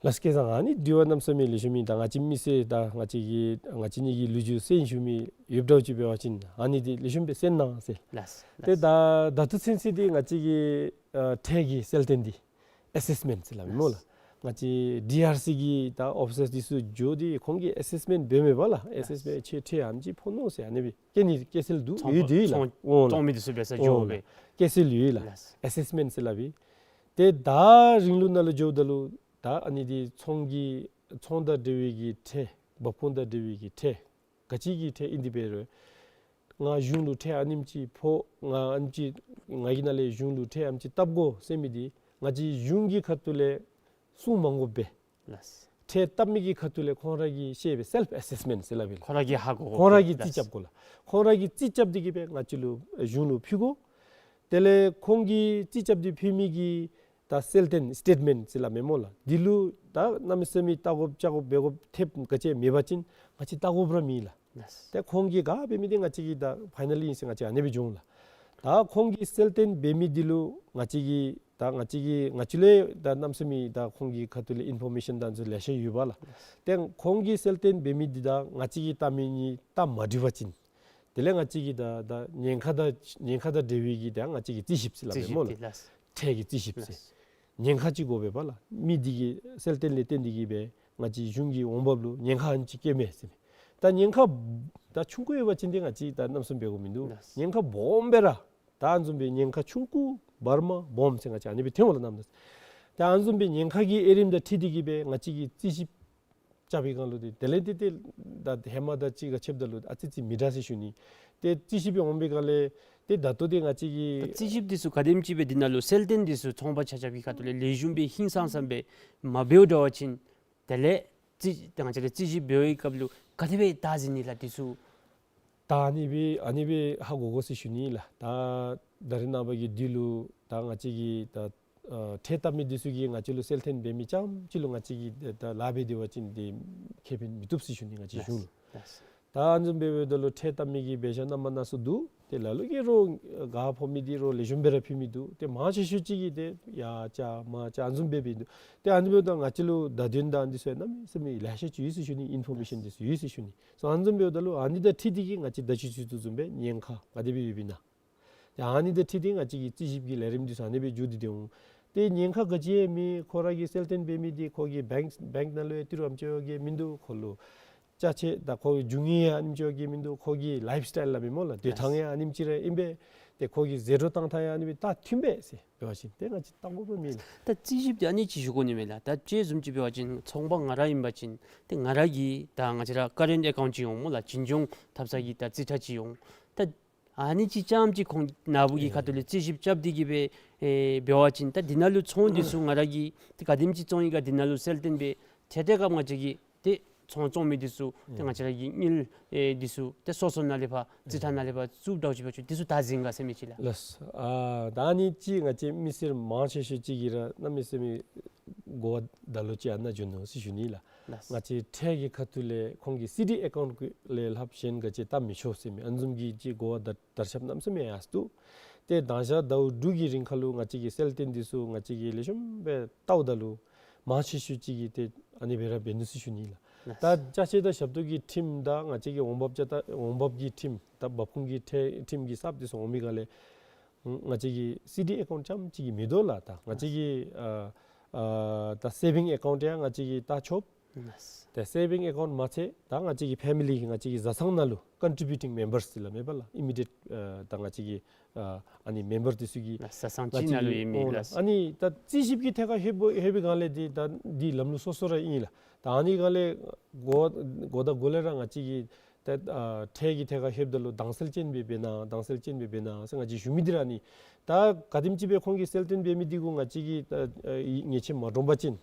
ལགས་སོ། སྐལ་བཟང་ཨ་ནི་དྲི་བ་གནམ་མེད་ས་མེད་ལེགས་ཤོམ་ཨིན། ད་ང་བཅས་མི་སེར་ད་ང་བཅས་ཀྱི་ང་བཅས་གཉིས་ཀྱི་ལོ་རྒྱུས་གསན་ཞུ་མི་ཡོདཔ་འདྲཝ་ཅིག་འབད་བ་ཅིན་ཨ་ནི་འདི་ལེགས་ཤོམ་སྦེ་གསན་གནང་ཟེར། ལགས་སོ། ཏེ་ད་ད་ལྟོ་ཚུན་ཚོད་འདི་ང་བཅས་ཀྱི་ཨ་ཁྲལ་གྱི་གསལ་སྟོན་འདི་ཨེ་སེསི་མེནཊ་ཟེར་སླབ་ཨིན་སྨོ་ལགས། ལགས། ང་བཅས་ཌི་ཨར་སི་གི་ད་ཨོ་ཕི་སར་འདི་ཚུ་འགྱོ་སྟེ་ཁོང་གིས་ཨེ་སེསི་མེནཊ་འབད་མི་འབདཝ་ལགས། ཨེ་སེསི་མེནཊ་ཁྱོད་ཁྲལ་ཨ་ནེམ་ཅིག་ཕོག་ནུག་ཟེར་ཨ་ནི་སྦེ་བཀལ་ནི་བཀལ་སྲོལ་འདུག། ཚོང་ཡོད་དེ་ལགས། ཚོང་ཨོ་ཚོང་ལགས། མི་འདི་ཚུ་འབད་ས་འོ་འགྱོ་ལགས། སྦེ་བཀལ་སྲོལ་ཡོད་ལགས། ལགས། ཨེ་སེསི་མེནཊ་ཟེར་སླབ་ཨིན། ཏེ་ད་རིང་ལུགས་ནང་ལུ་འགྱོཝ་ད་ལུ་ད་ཨ་ནི་འདི་ཚོང་གི་ཚོང་དང་འབྲེལ་བའི་གི་ཁྲལ་འབབ་ཁུངས་དང་འབྲེལ་བའི་གི་ཁྲལ་ག་ཅི་གི་ཁྲལ་ཨིན་དེ་འབད་རུང་ང་གཞུང་ལུ་ཁྲལ་ཨ་ནེམ་ཅིག་ཕོག། ང་ཨ་ནེམ་ཅིག་ང་གི་ནང་ལས་གཞུང་ལུ་ཁྲལ་ཨ་ནེམ་ཅིག་བཏབ་དགོ་ཟེར་མི་འདི་ང་བཅས་གཞུང་གི་ཁ་ཐུག་ལས་གསུང་མ་དགོཔ་སྦེ། ལགས། ཁྲལ་བཏབ་མི་གི་ཁ་ཐུག་ལས་ཁོང་ར་གིས་ཤེས་པའི་སེལཕ་ཨེ་སེསི་མེནཊ་ཟེར་སླབ་ཨིན་ལགས། ཁོང་ར་གིས་ཧ་གོ་དགོ་པས་ལགས། ཁོང་ར་གིས་རྩིས་རྐྱབ་དགོ་ལགས། ཁོང་ར་གིས་རྩིས་རྐྱབ་སྟེ་གིས་སྦེ་ང་བཅས་ལུ་གཞུང་ལུ་ཕུལ་དགོ། དེ་ལས་ཁོང་གིས་རྩིས་རྐྱབ་སྟེ་ཕུལ་མི་གི་ད་གསལ་སྟོན་སི་ཊེཊ་མེནཊ་ཟེར་སླབ་མས་སྨོ་ལགས། འདི་ལུ་ད་གནམ་མེད་ས་མེད་བལྟ་དགོཔ་བཅར་དགོཔ་འབད་དགོཔ་ཐེབས་ག་ཅི་མེད་པ་ཅིན་ང་བཅས་བལྟ་དགོཔ་ར་མེད་ལགས། ལགས། ཏེ་ཁོང་གིས་ག་འབད་མི་འདི་ང་བཅས་ཀྱིས་ད་ཕའི་ནལ་ཨིན་ཟེར་ང་བཅས་ཨ་ནི་སྦེ་འགྱོ་འོང་ལགས། ད་ཁོང་གིས་གསལ་སྟོན་འབད་མི་འདི་ལུ་ང་བཅས་ཀྱིས་ད་ང་བཅས་ཀྱིས་ང་བཅས་ལས་ད་གནམ་མེད་ས་མེད་ད་ཁོང་གི་ཁ་ཐུག་ལས་ཨིན་ཕོར་མེ་ཤཱན་ད་ཚུ་ལེ་ཤ་ཡོད་པ་ལགས། ཏེ་ཁོང་གིས་གསལ་སྟོན་འབད་མི་འདི་དང་ང་བཅས་ཀྱིས་བལྟ་མི་གཉིས་ད་མ་འགྲིག་པ་ཅིན་དེ་ལས་ང་བཅས་ཀྱིས་ད་ད་ཉེན་ཁ་དང་ཉེན་ཁ་དང་འབྲེལ་བའི་གི་ད་ང་བཅས་ཀྱིས་རྩིས་ཞིབ་ཟེར་སླབ་མས་སྨོ་ལགས། རྩིས་ཞིབ་དེ་ལགས། ཏེ་ཁྲལ་གྱི་རྩིས་ཞིབ་ཟེར། ལགས། ཉེན་ཁ་ཅིག་དགོ་པས་པ་ལགས། མི་འདི་གིས་གསལ་སྟོན་ལས་བརྟེན་ཏེ་གིས་སྦེ་ང་བཅས་གཞུང་གི་འོང་འབབ་ལུ་ཉེན་ཁ་ཨ་ནི་ཅིག་བཀལ་མས་ཟེར་མས། ད་ཉེན་ཁ་ད་ཆུང་ཀུ་ཡོད་པ་ཅིན་ཏེ་ང་བཅས་ད་གནམ་མེད་ས་མེད་འབད་དགོཔ་མིན་འདུག། ལགས། ཉེན་ཁ་སྦོམ་སྦེ་ར་ད་ཨ་ནི་བཟུམ་སྦེ་ཉེན་ཁ་ཆུང་ཀུ་བར་མ་སྦོམ་ཟེར་ང་བཅས་ཨ་ནི་སྦེ་ཐོན་འོང་ལགས་གནམ་མེད་ས་མེད། ད་ཨ་ནི་བཟུམ་སྦེ་ཉེན་ཁ་གི་དབྱེ་རིམ་དང་འཁྲིལ་ཏེ་གིས་སྦེ་ང་བཅས་ཀྱིས་རྩིས་ཞིབ་རྐྱབ་པའི་སྒང་ལུ་ཏེ་དེ་ལས་ཏེ་ཏེ་ད་ཧེ་མ་དང་གཅིག་ཁར་ཕྱདཔ་ད་ལུ་ཨ་ཙི་ཙི་མི་འདྲ་ཟེར་ཞུ་ནི། ཏེ་རྩིས་ཞིབ་སྦེ་འོང་པའི་སྒང་ལས་ཏེ་ད་ལྟོ་ཏེ་ང་བཅས་ཀྱི་ད་རྩིས་ཞིབ་འདི་ཚུ་ག་དེམ་ཅིག་སྦེ་འདི་ནང་ལུ་གསལ་སྟོན་འདི་ཚུ་ཚོང་པ་ཆ་ཁྱབ་ཀྱི་ཁ་ཐུག་ལས་ལེགས་ཤོམ་སྦེ་ཧིང་སངས་ས་སྦེ་མ་འབདཝ་འདྲ་བ་ཅིན་དེ་ལས་རྩིས་ད་ང་བཅས་ར་རྩིས་ཞིབ་འབད་བའི་སྐབས་ལུ་ག་དེ་སྦེ་བལྟ་ཟེར་ནི་ལགས་འདི་ཚུ། ད་ཨ་ནི་སྦེ་ཨ་ནི་སྦེ་ཧ་གོ་དགོ་ཟེར་ཞུ་ནི་ལགས། ད་ད་རེས་ནངས་པ་གི་དུས་ལུ་ད་ང་བཅས་ཀྱི་ད་ཨ་ཁྲལ་བཏབ་མི་འདི་ཚུ་གིས་ང་བཅས་ལུ་གསལ་སྟོན་འབད་མི་རྐྱངམ་ཅིག་ལུ་ང་བཅས་ཀྱིས་ད་ད་ལཱ་འབད་དེ་བ་ཅིན་ཏེ་ཁེ་ཕན་མི་ཐོབ་ཟེར་ཞུ་ནི་ང་བཅས་གཞུང་ལུ། ལགས། ད་ཨ་ནི་བཟུམ་སྦེ་འབདཝ་ད་ལུ་ཁྲལ་བཏབ་མི་གི་འབད་བཞག་སྣ་མང་སྣ་ཚོགས་འདུག། ཏེ་ལ་ལུ་གིས་རོགས་ག་ཕོག་མི་འདི་རོགས་ལེགས་ཤོམ་སྦེ་ར་ཕུལ་མི་འདུག། ཏེ་མང་ཆེ་ཤོས་ཅིག་གིས་ཏེ་ཡར་བཅག་མར་བཅག་ཨ་ནི་བཟུམ་སྦེ་འབད་འདུག། ཏེ་ཨ་ནི་འབདཝ་ད་ང་བཅས་ལུ་བརྡ་དོན་དང་འདི་ཚུ་གནམ་མེད་ས་མེད་ལེ་ཤ་ཅིག་ཡོད་ཟེར་ཞུ་ནི། ཨིན་ཕོར་མེ་ཤཱན་འདི་ཚུ་ཡོད་ཟེར་ཞུ་ནི། སོ་ཨ་ནི་བཟུམ་འབདཝ་ད་ལུ་ཨ་ནི་དང་འཁྲིལ་ཏེ་གིས་ང་བཅས་ད་ཅི་ཞུ་དོ་བཟུམ་སྦེ་ཉེན་ཁ་ག་དེ་སྦེ་ཡོདཔ་ཨིན་ན། ཏེ་ཨ་ནི་དང་འཁྲིལ་ཏེ་ང་བཅས་ཀྱི་རྩིས་ཞིབ་ཀྱི་ལས་རིམ་འདི་ཚུ་ཨ་ནི་སྦེ་མཇུག་བསྡུ་སྟེ་འོང་། ཏེ་ཉེན་ཁ་ག་ཅི་ཡང་མེད། ཁོ་ར་གིས་གསལ་སྟོན་འབད་མི་འདི་ཁོ་གི་བེངཀ་བེངཀ་ནང་ལུ་ཡང་ཏི་རུ་ཨ་ནེམ་ཅིག་ཡོད་གེ་མིན་འདུག། ཁོ་ལུ་ཅ་ཆས་དང་ཁོ་གི་རྒྱུ་དངོས་ཡང་ཨ་ནེམ་ཅིག་ཡོད་གེ་མིན་འདུག། ཁོ་གི་ལའིཕ་སི་ཊའིལ་སླབ་མི་སྨོ་ལགས། སྡོད་ཐངས་ཡང་ཨ་ནེམ་ཅིག་ར་ཨིན་པས། ཏེ་ཁོ་གི་ཟད་འགྲོ་བཏང་ཐངས་ཡང་ཨ་ནི་སྦེ་ད་མཐུན་པས་ཟེར་འབད་བ་ཅིན་ཏེ་ང་བཅས་བལྟ་དགོཔ་མེད་ལགས། ད་རྩིས་ཞིབ་འདི་ཨ་ནི་ཅིག་ཞུ་དགོ་ནི་མས་ལགས། ད་ཅི་བཟུམ་ཅིག་འབད་བ་ཅིན་ཚོང་པ་ང་ར་ཨིན་པ་ཅིན་ཏེ་ང་ར་གི་ད་ང་བཅས་ར་ཀ་རེནཊ་ཨེ་ཀའུནཊ་ཅིག་འོང་སྨོ་ལགས། བྱིན་སྐྱོང་ཐབས་ས་གི་ད་རྩིས་ཁྲ་ཅིག་འོང་། ད་ཨ་ནི་ཅིག་རྐྱངམ་ཅིག་ཁོང་ནཱ་བུ་གི་ཁ་ཐུག་ལས་རྩིས་ཞིབ་རྐྱབ་སྟེ་གིས་སྦེ་ཨེ་འབད་བ་ཅིན་ད་འདི་ནང་ལུ་ཚོང་འདི་ཚུ་ང་ར་གིས་ཏེ་ག་དེམ་ཅིག་བཙོང་ཡི་ག་འདི་ནང་ལུ་གསལ་སྟོན་འབད་ཏེ་ཏེ་སྐབས་ང་བཅས་ཀྱིས་ཏེ་ཚོང་བཙོང་མི་འདི་ཚུ་ཏེ་ང་བཅས་ར་གི་དངུལ་ཨེ་འདི་ཚུ་ཏེ་སོ་སོ་ནང་ལས་ཕར་རྩིས་ཁྲ་ནང་ལས་ཕར་བཙུགས་འདྲཝ་ཅིག་འབད་བ་ཅིན་འདི་ཚུ་བདའ་ཟུན་ག་ཟེར་མི་ཅིག་ལགས། ལགས། ཨ་ད་ཨ་ནི་ཅིག་ང་བཅས་མི་སེར་མང་ཆེ་ཤོས་ཅིག་གིས་ར་གནམ་མེད་ས་མེད་གོ་བ་ད་ལོག་ཅིག་ཨ་ནཱ་འགྱོ་ནུག་ཟེར་ཞུ་ནི་ལགས། ལགས། ང་བཅས་ཁྲལ་གྱི་ཁ་ཐུག་ལས་ཁོང་གི་སི་ཌི་ཨེ་ཀའུནཊ་ལས་ལྷགཔ་གཞན་ག་ཅི་བཏབ་མི་ཆོག་ཟེར་མི་ཨ་ནི་བཟུམ་གྱི་ཅིག་གོ་བ་ད་དར་ཁྱབ་གནམ་མེད་ས་མེད་ཡར་སོ་ནུག། ཏེ་དང་ཞག་ཟླཝ་དྲུག་གི་རིང་ཁ་ལུ་ང་བཅས་ཀྱིས་གསལ་སྟོན་འདི་ཚུ་ང་བཅས་ཀྱིས་ལེགས་ཤོམ་སྦེ་བལྟཝ་ད་ལུ་མང་ཆེ་ཤོས་ཅིག་གིས་ཏེ་ཨ་ནི་སྦེ་ར་འབད་ནུག་ཟེར་ཞུ་ནི་ལགས། ལགས། ད་ཅ་ཆས་དང་ཞབས་ཏོག་གི་ཁྲིམས་དང་ང་བཅས་ཀྱི་འོང་འབབ་ཅ་ད་འོང་འབབ་ཀྱི་ཁྲིམས་དང་འབབ་ཁུངས་ཀྱི་ཁྲལ་ཁྲིམས་ཀྱི་གསརཔ་འདི་ཚུ་འོང་མི་སྒང་ལས་ང་བཅས་ཀྱིས་སི་ཌི་ཨེ་ཀའུནཊ་རྐྱངམ་ཅིག་གིས་མི་དོ་ལགས། ད་ང་བཅས་ཀྱི་ཨ་ཨ་ད་སེ་བིང་ཨེ་ཀའུནཊ་ཡང་ང་བཅས་ཀྱིས་བལྟ་ཆོགཔ། ལགས། ད་སེ་བིང་ཨེ་ཀའུནཊ་མ་ཚད་ད་ང་བཅས་ཀྱི་ཕེ་མི་ལི་ང་བཅས་ཀྱི་བཟའ་ཚང་ནང་ལུ་ཀོན་ཊི་བིའུ་ཊིང་མེམ་བརསི་ཟེར་སླབ་མས་པ་ལགས། ཨི་མི་ཌི་ཡེཊ་ཨ་ད་ང་བཅས་ཀྱི་ཨ་ཨ་ནི་མེམ་བར་འདི་ཚུ་གིས་ལགས། བཟའ་ཚང་གཅིག་ནང་ལུ་ཡོད་མི་ཨོ་ལགས། ལགས། ཨ་ནི་ད་རྩིས་ཞིབ་ཀྱི་ཐད་ཁར་ལྷོད་པ་ལྷོད་པའི་སྒང་ལས་འདི་ད་འདི་ལམ་ལུགས་སོ་སོ་ར་ཨིན་ལགས། ད་ཨ་ནི་སྒང་ལས་འགོ་འགོ་དང་འགོ་ལས་ར་ང་བཅས་ཀྱིས་ད་ཨ་ཁྲལ་གྱི་ཐད་ཁར་ལྷོདཔ་ད་ལུ་དྭངས་གསལ་ཅན་སྦེ་འབད་གནང་དྭངས་གསལ་ཅན་སྦེ་འབད་གནང་ཟེར་ང་བཅས་ཞུ་མི་འདི་ར་ཨ་ནི། ད་ག་དེམ་ཅིག་སྦེ་ཁོང་གིས་གསལ་སྟོན་འབད་མི་འདི་གུ་ང་བཅས་ཀྱིས་ད་ཨ་ཡིད་ཉེས་ཆད་མ་འདྲོངས་པ་ཅིན་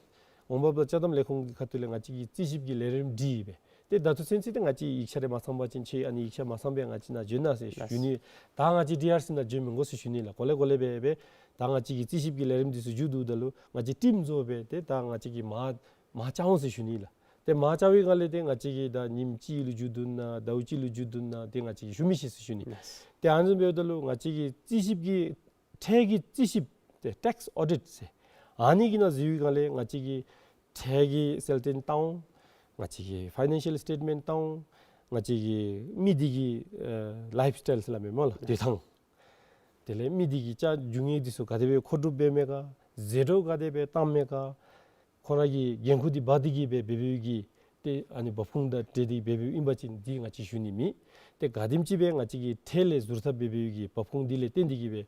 འོང་འབབ་དང་ཅ་དམ་ལས་ཁུངས་ཀྱི་ཁ་ཐུག་ལས་ང་བཅས་ཀྱིས་རྩིས་ཞིབ་ཀྱི་ལས་རིམ་སྒྲིག་སྦེ་ཏེ་ད་ལྟོ་ཚུན་ཚོད་ཏེ་ང་བཅས་ཡིག་ཆ་རེ་མ་ཚང་པ་ཅིན་ཁྱོད་ཨ་ནི་ཡིག་ཆ་མ་ཚང་པས་ང་བཅས་ནཱ་བྱོན་གནང་ཟེར་ཞུ་ནི། ད་ང་བཅས་ཌི་ཨར་སི་ནང་བྱོན་མི་དགོ་ཟེར་ཞུ་ནི་ལགས། གོ་ལེ་གོ་ལེ་སྦེ་སྦེ་ད་ང་བཅས་ཀྱི་རྩིས་ཞིབ་ཀྱི་ལས་རིམ་འདི་ཚུ་མཇུག་བསྡུཝ་ད་ལུ་ང་བཅས་ཊིམ་བཟོ་སྦེ་ཏེ་ད་ང་བཅས་ཀྱིས་མར་མར་བཅར་འོང་ཟེར་ཞུ་ནི་ལགས། ཏེ་མར་བཅར་བའི་སྒང་ལས་ཏེ་ང་བཅས་ཀྱིས་ད་ཉིནམ་གཅིག་ལུ་མཇུག་བསྡུ་ན་ཟླཝ་གཅིག་ལུ་མཇུག་བསྡུ་ན་ཏེ་ང་བཅས་ཀྱིས་ཞུ་མི་ཤེས་ཟེར་ཞུ་ནི། ཏེ་ཨ་ནི་བཟུམ་འབདཝ་ད་ལུ་ང་བཅས་ཀྱི་རྩིས་ཞིབ་ཀྱི་ཁྲལ་གྱི་རྩིས་ཞིབ་ཏེ་ཊེགསི་ཨོ་ཌིཊ་ཟེར་ཨ་ནི་གི་ནང་འཛུལ་བའི་སྒང་ལས་ང་བཅས་ཀྱིས་ཁྲལ་གྱི་གསལ་སྟོན་བཏང་འོང་། ང་བཅས་ཀྱིས་ཕའི་ནན་ཤཱལ་སི་ཊེཊ་མེནཊ་བཏང་འོང་། ང་བཅས་ཀྱིས་མི་འདི་གི་ཨ་ལའིཕ་སི་ཊའིལ་ཟེར་སླབ་མས་སྨོ་ལགས། སྡོད་ཐངས། དེ་ལས་མི་འདི་གི་ཅ་རྒྱུ་དངོས་འདི་ཚུ་ག་དེ་སྦེ་མཁོ་སྒྲུབ་འབད་མས་ག། ཟད་འགྲོ་ག་དེ་སྦེ་བཏང་མས་ག། ཁོང་ར་གི་འགན་ཁུར་འདི་འབག་སྟེ་གིས་སྦེ་འབད་འབདཝ་གི་ཏེ་ཨ་ནི་འབབ་ཁུངས་དང་འབྲེལ་ཏེ་འབད་འབདཝ་ཨིན་པ་ཅིན་འདི་ང་བཅས་ཞུ་ནི་མེད། ཏེ་ག་དེམ་ཅིག་སྦེ་ང་བཅས་ཀྱིས་ཁྲལ་ལས་ཟུར་ཐབས་འབད་འབདཝ་གི་འབབ་ཁུངས་འདི་ལས་བརྟེན་ཏེ་གིས་སྦེ་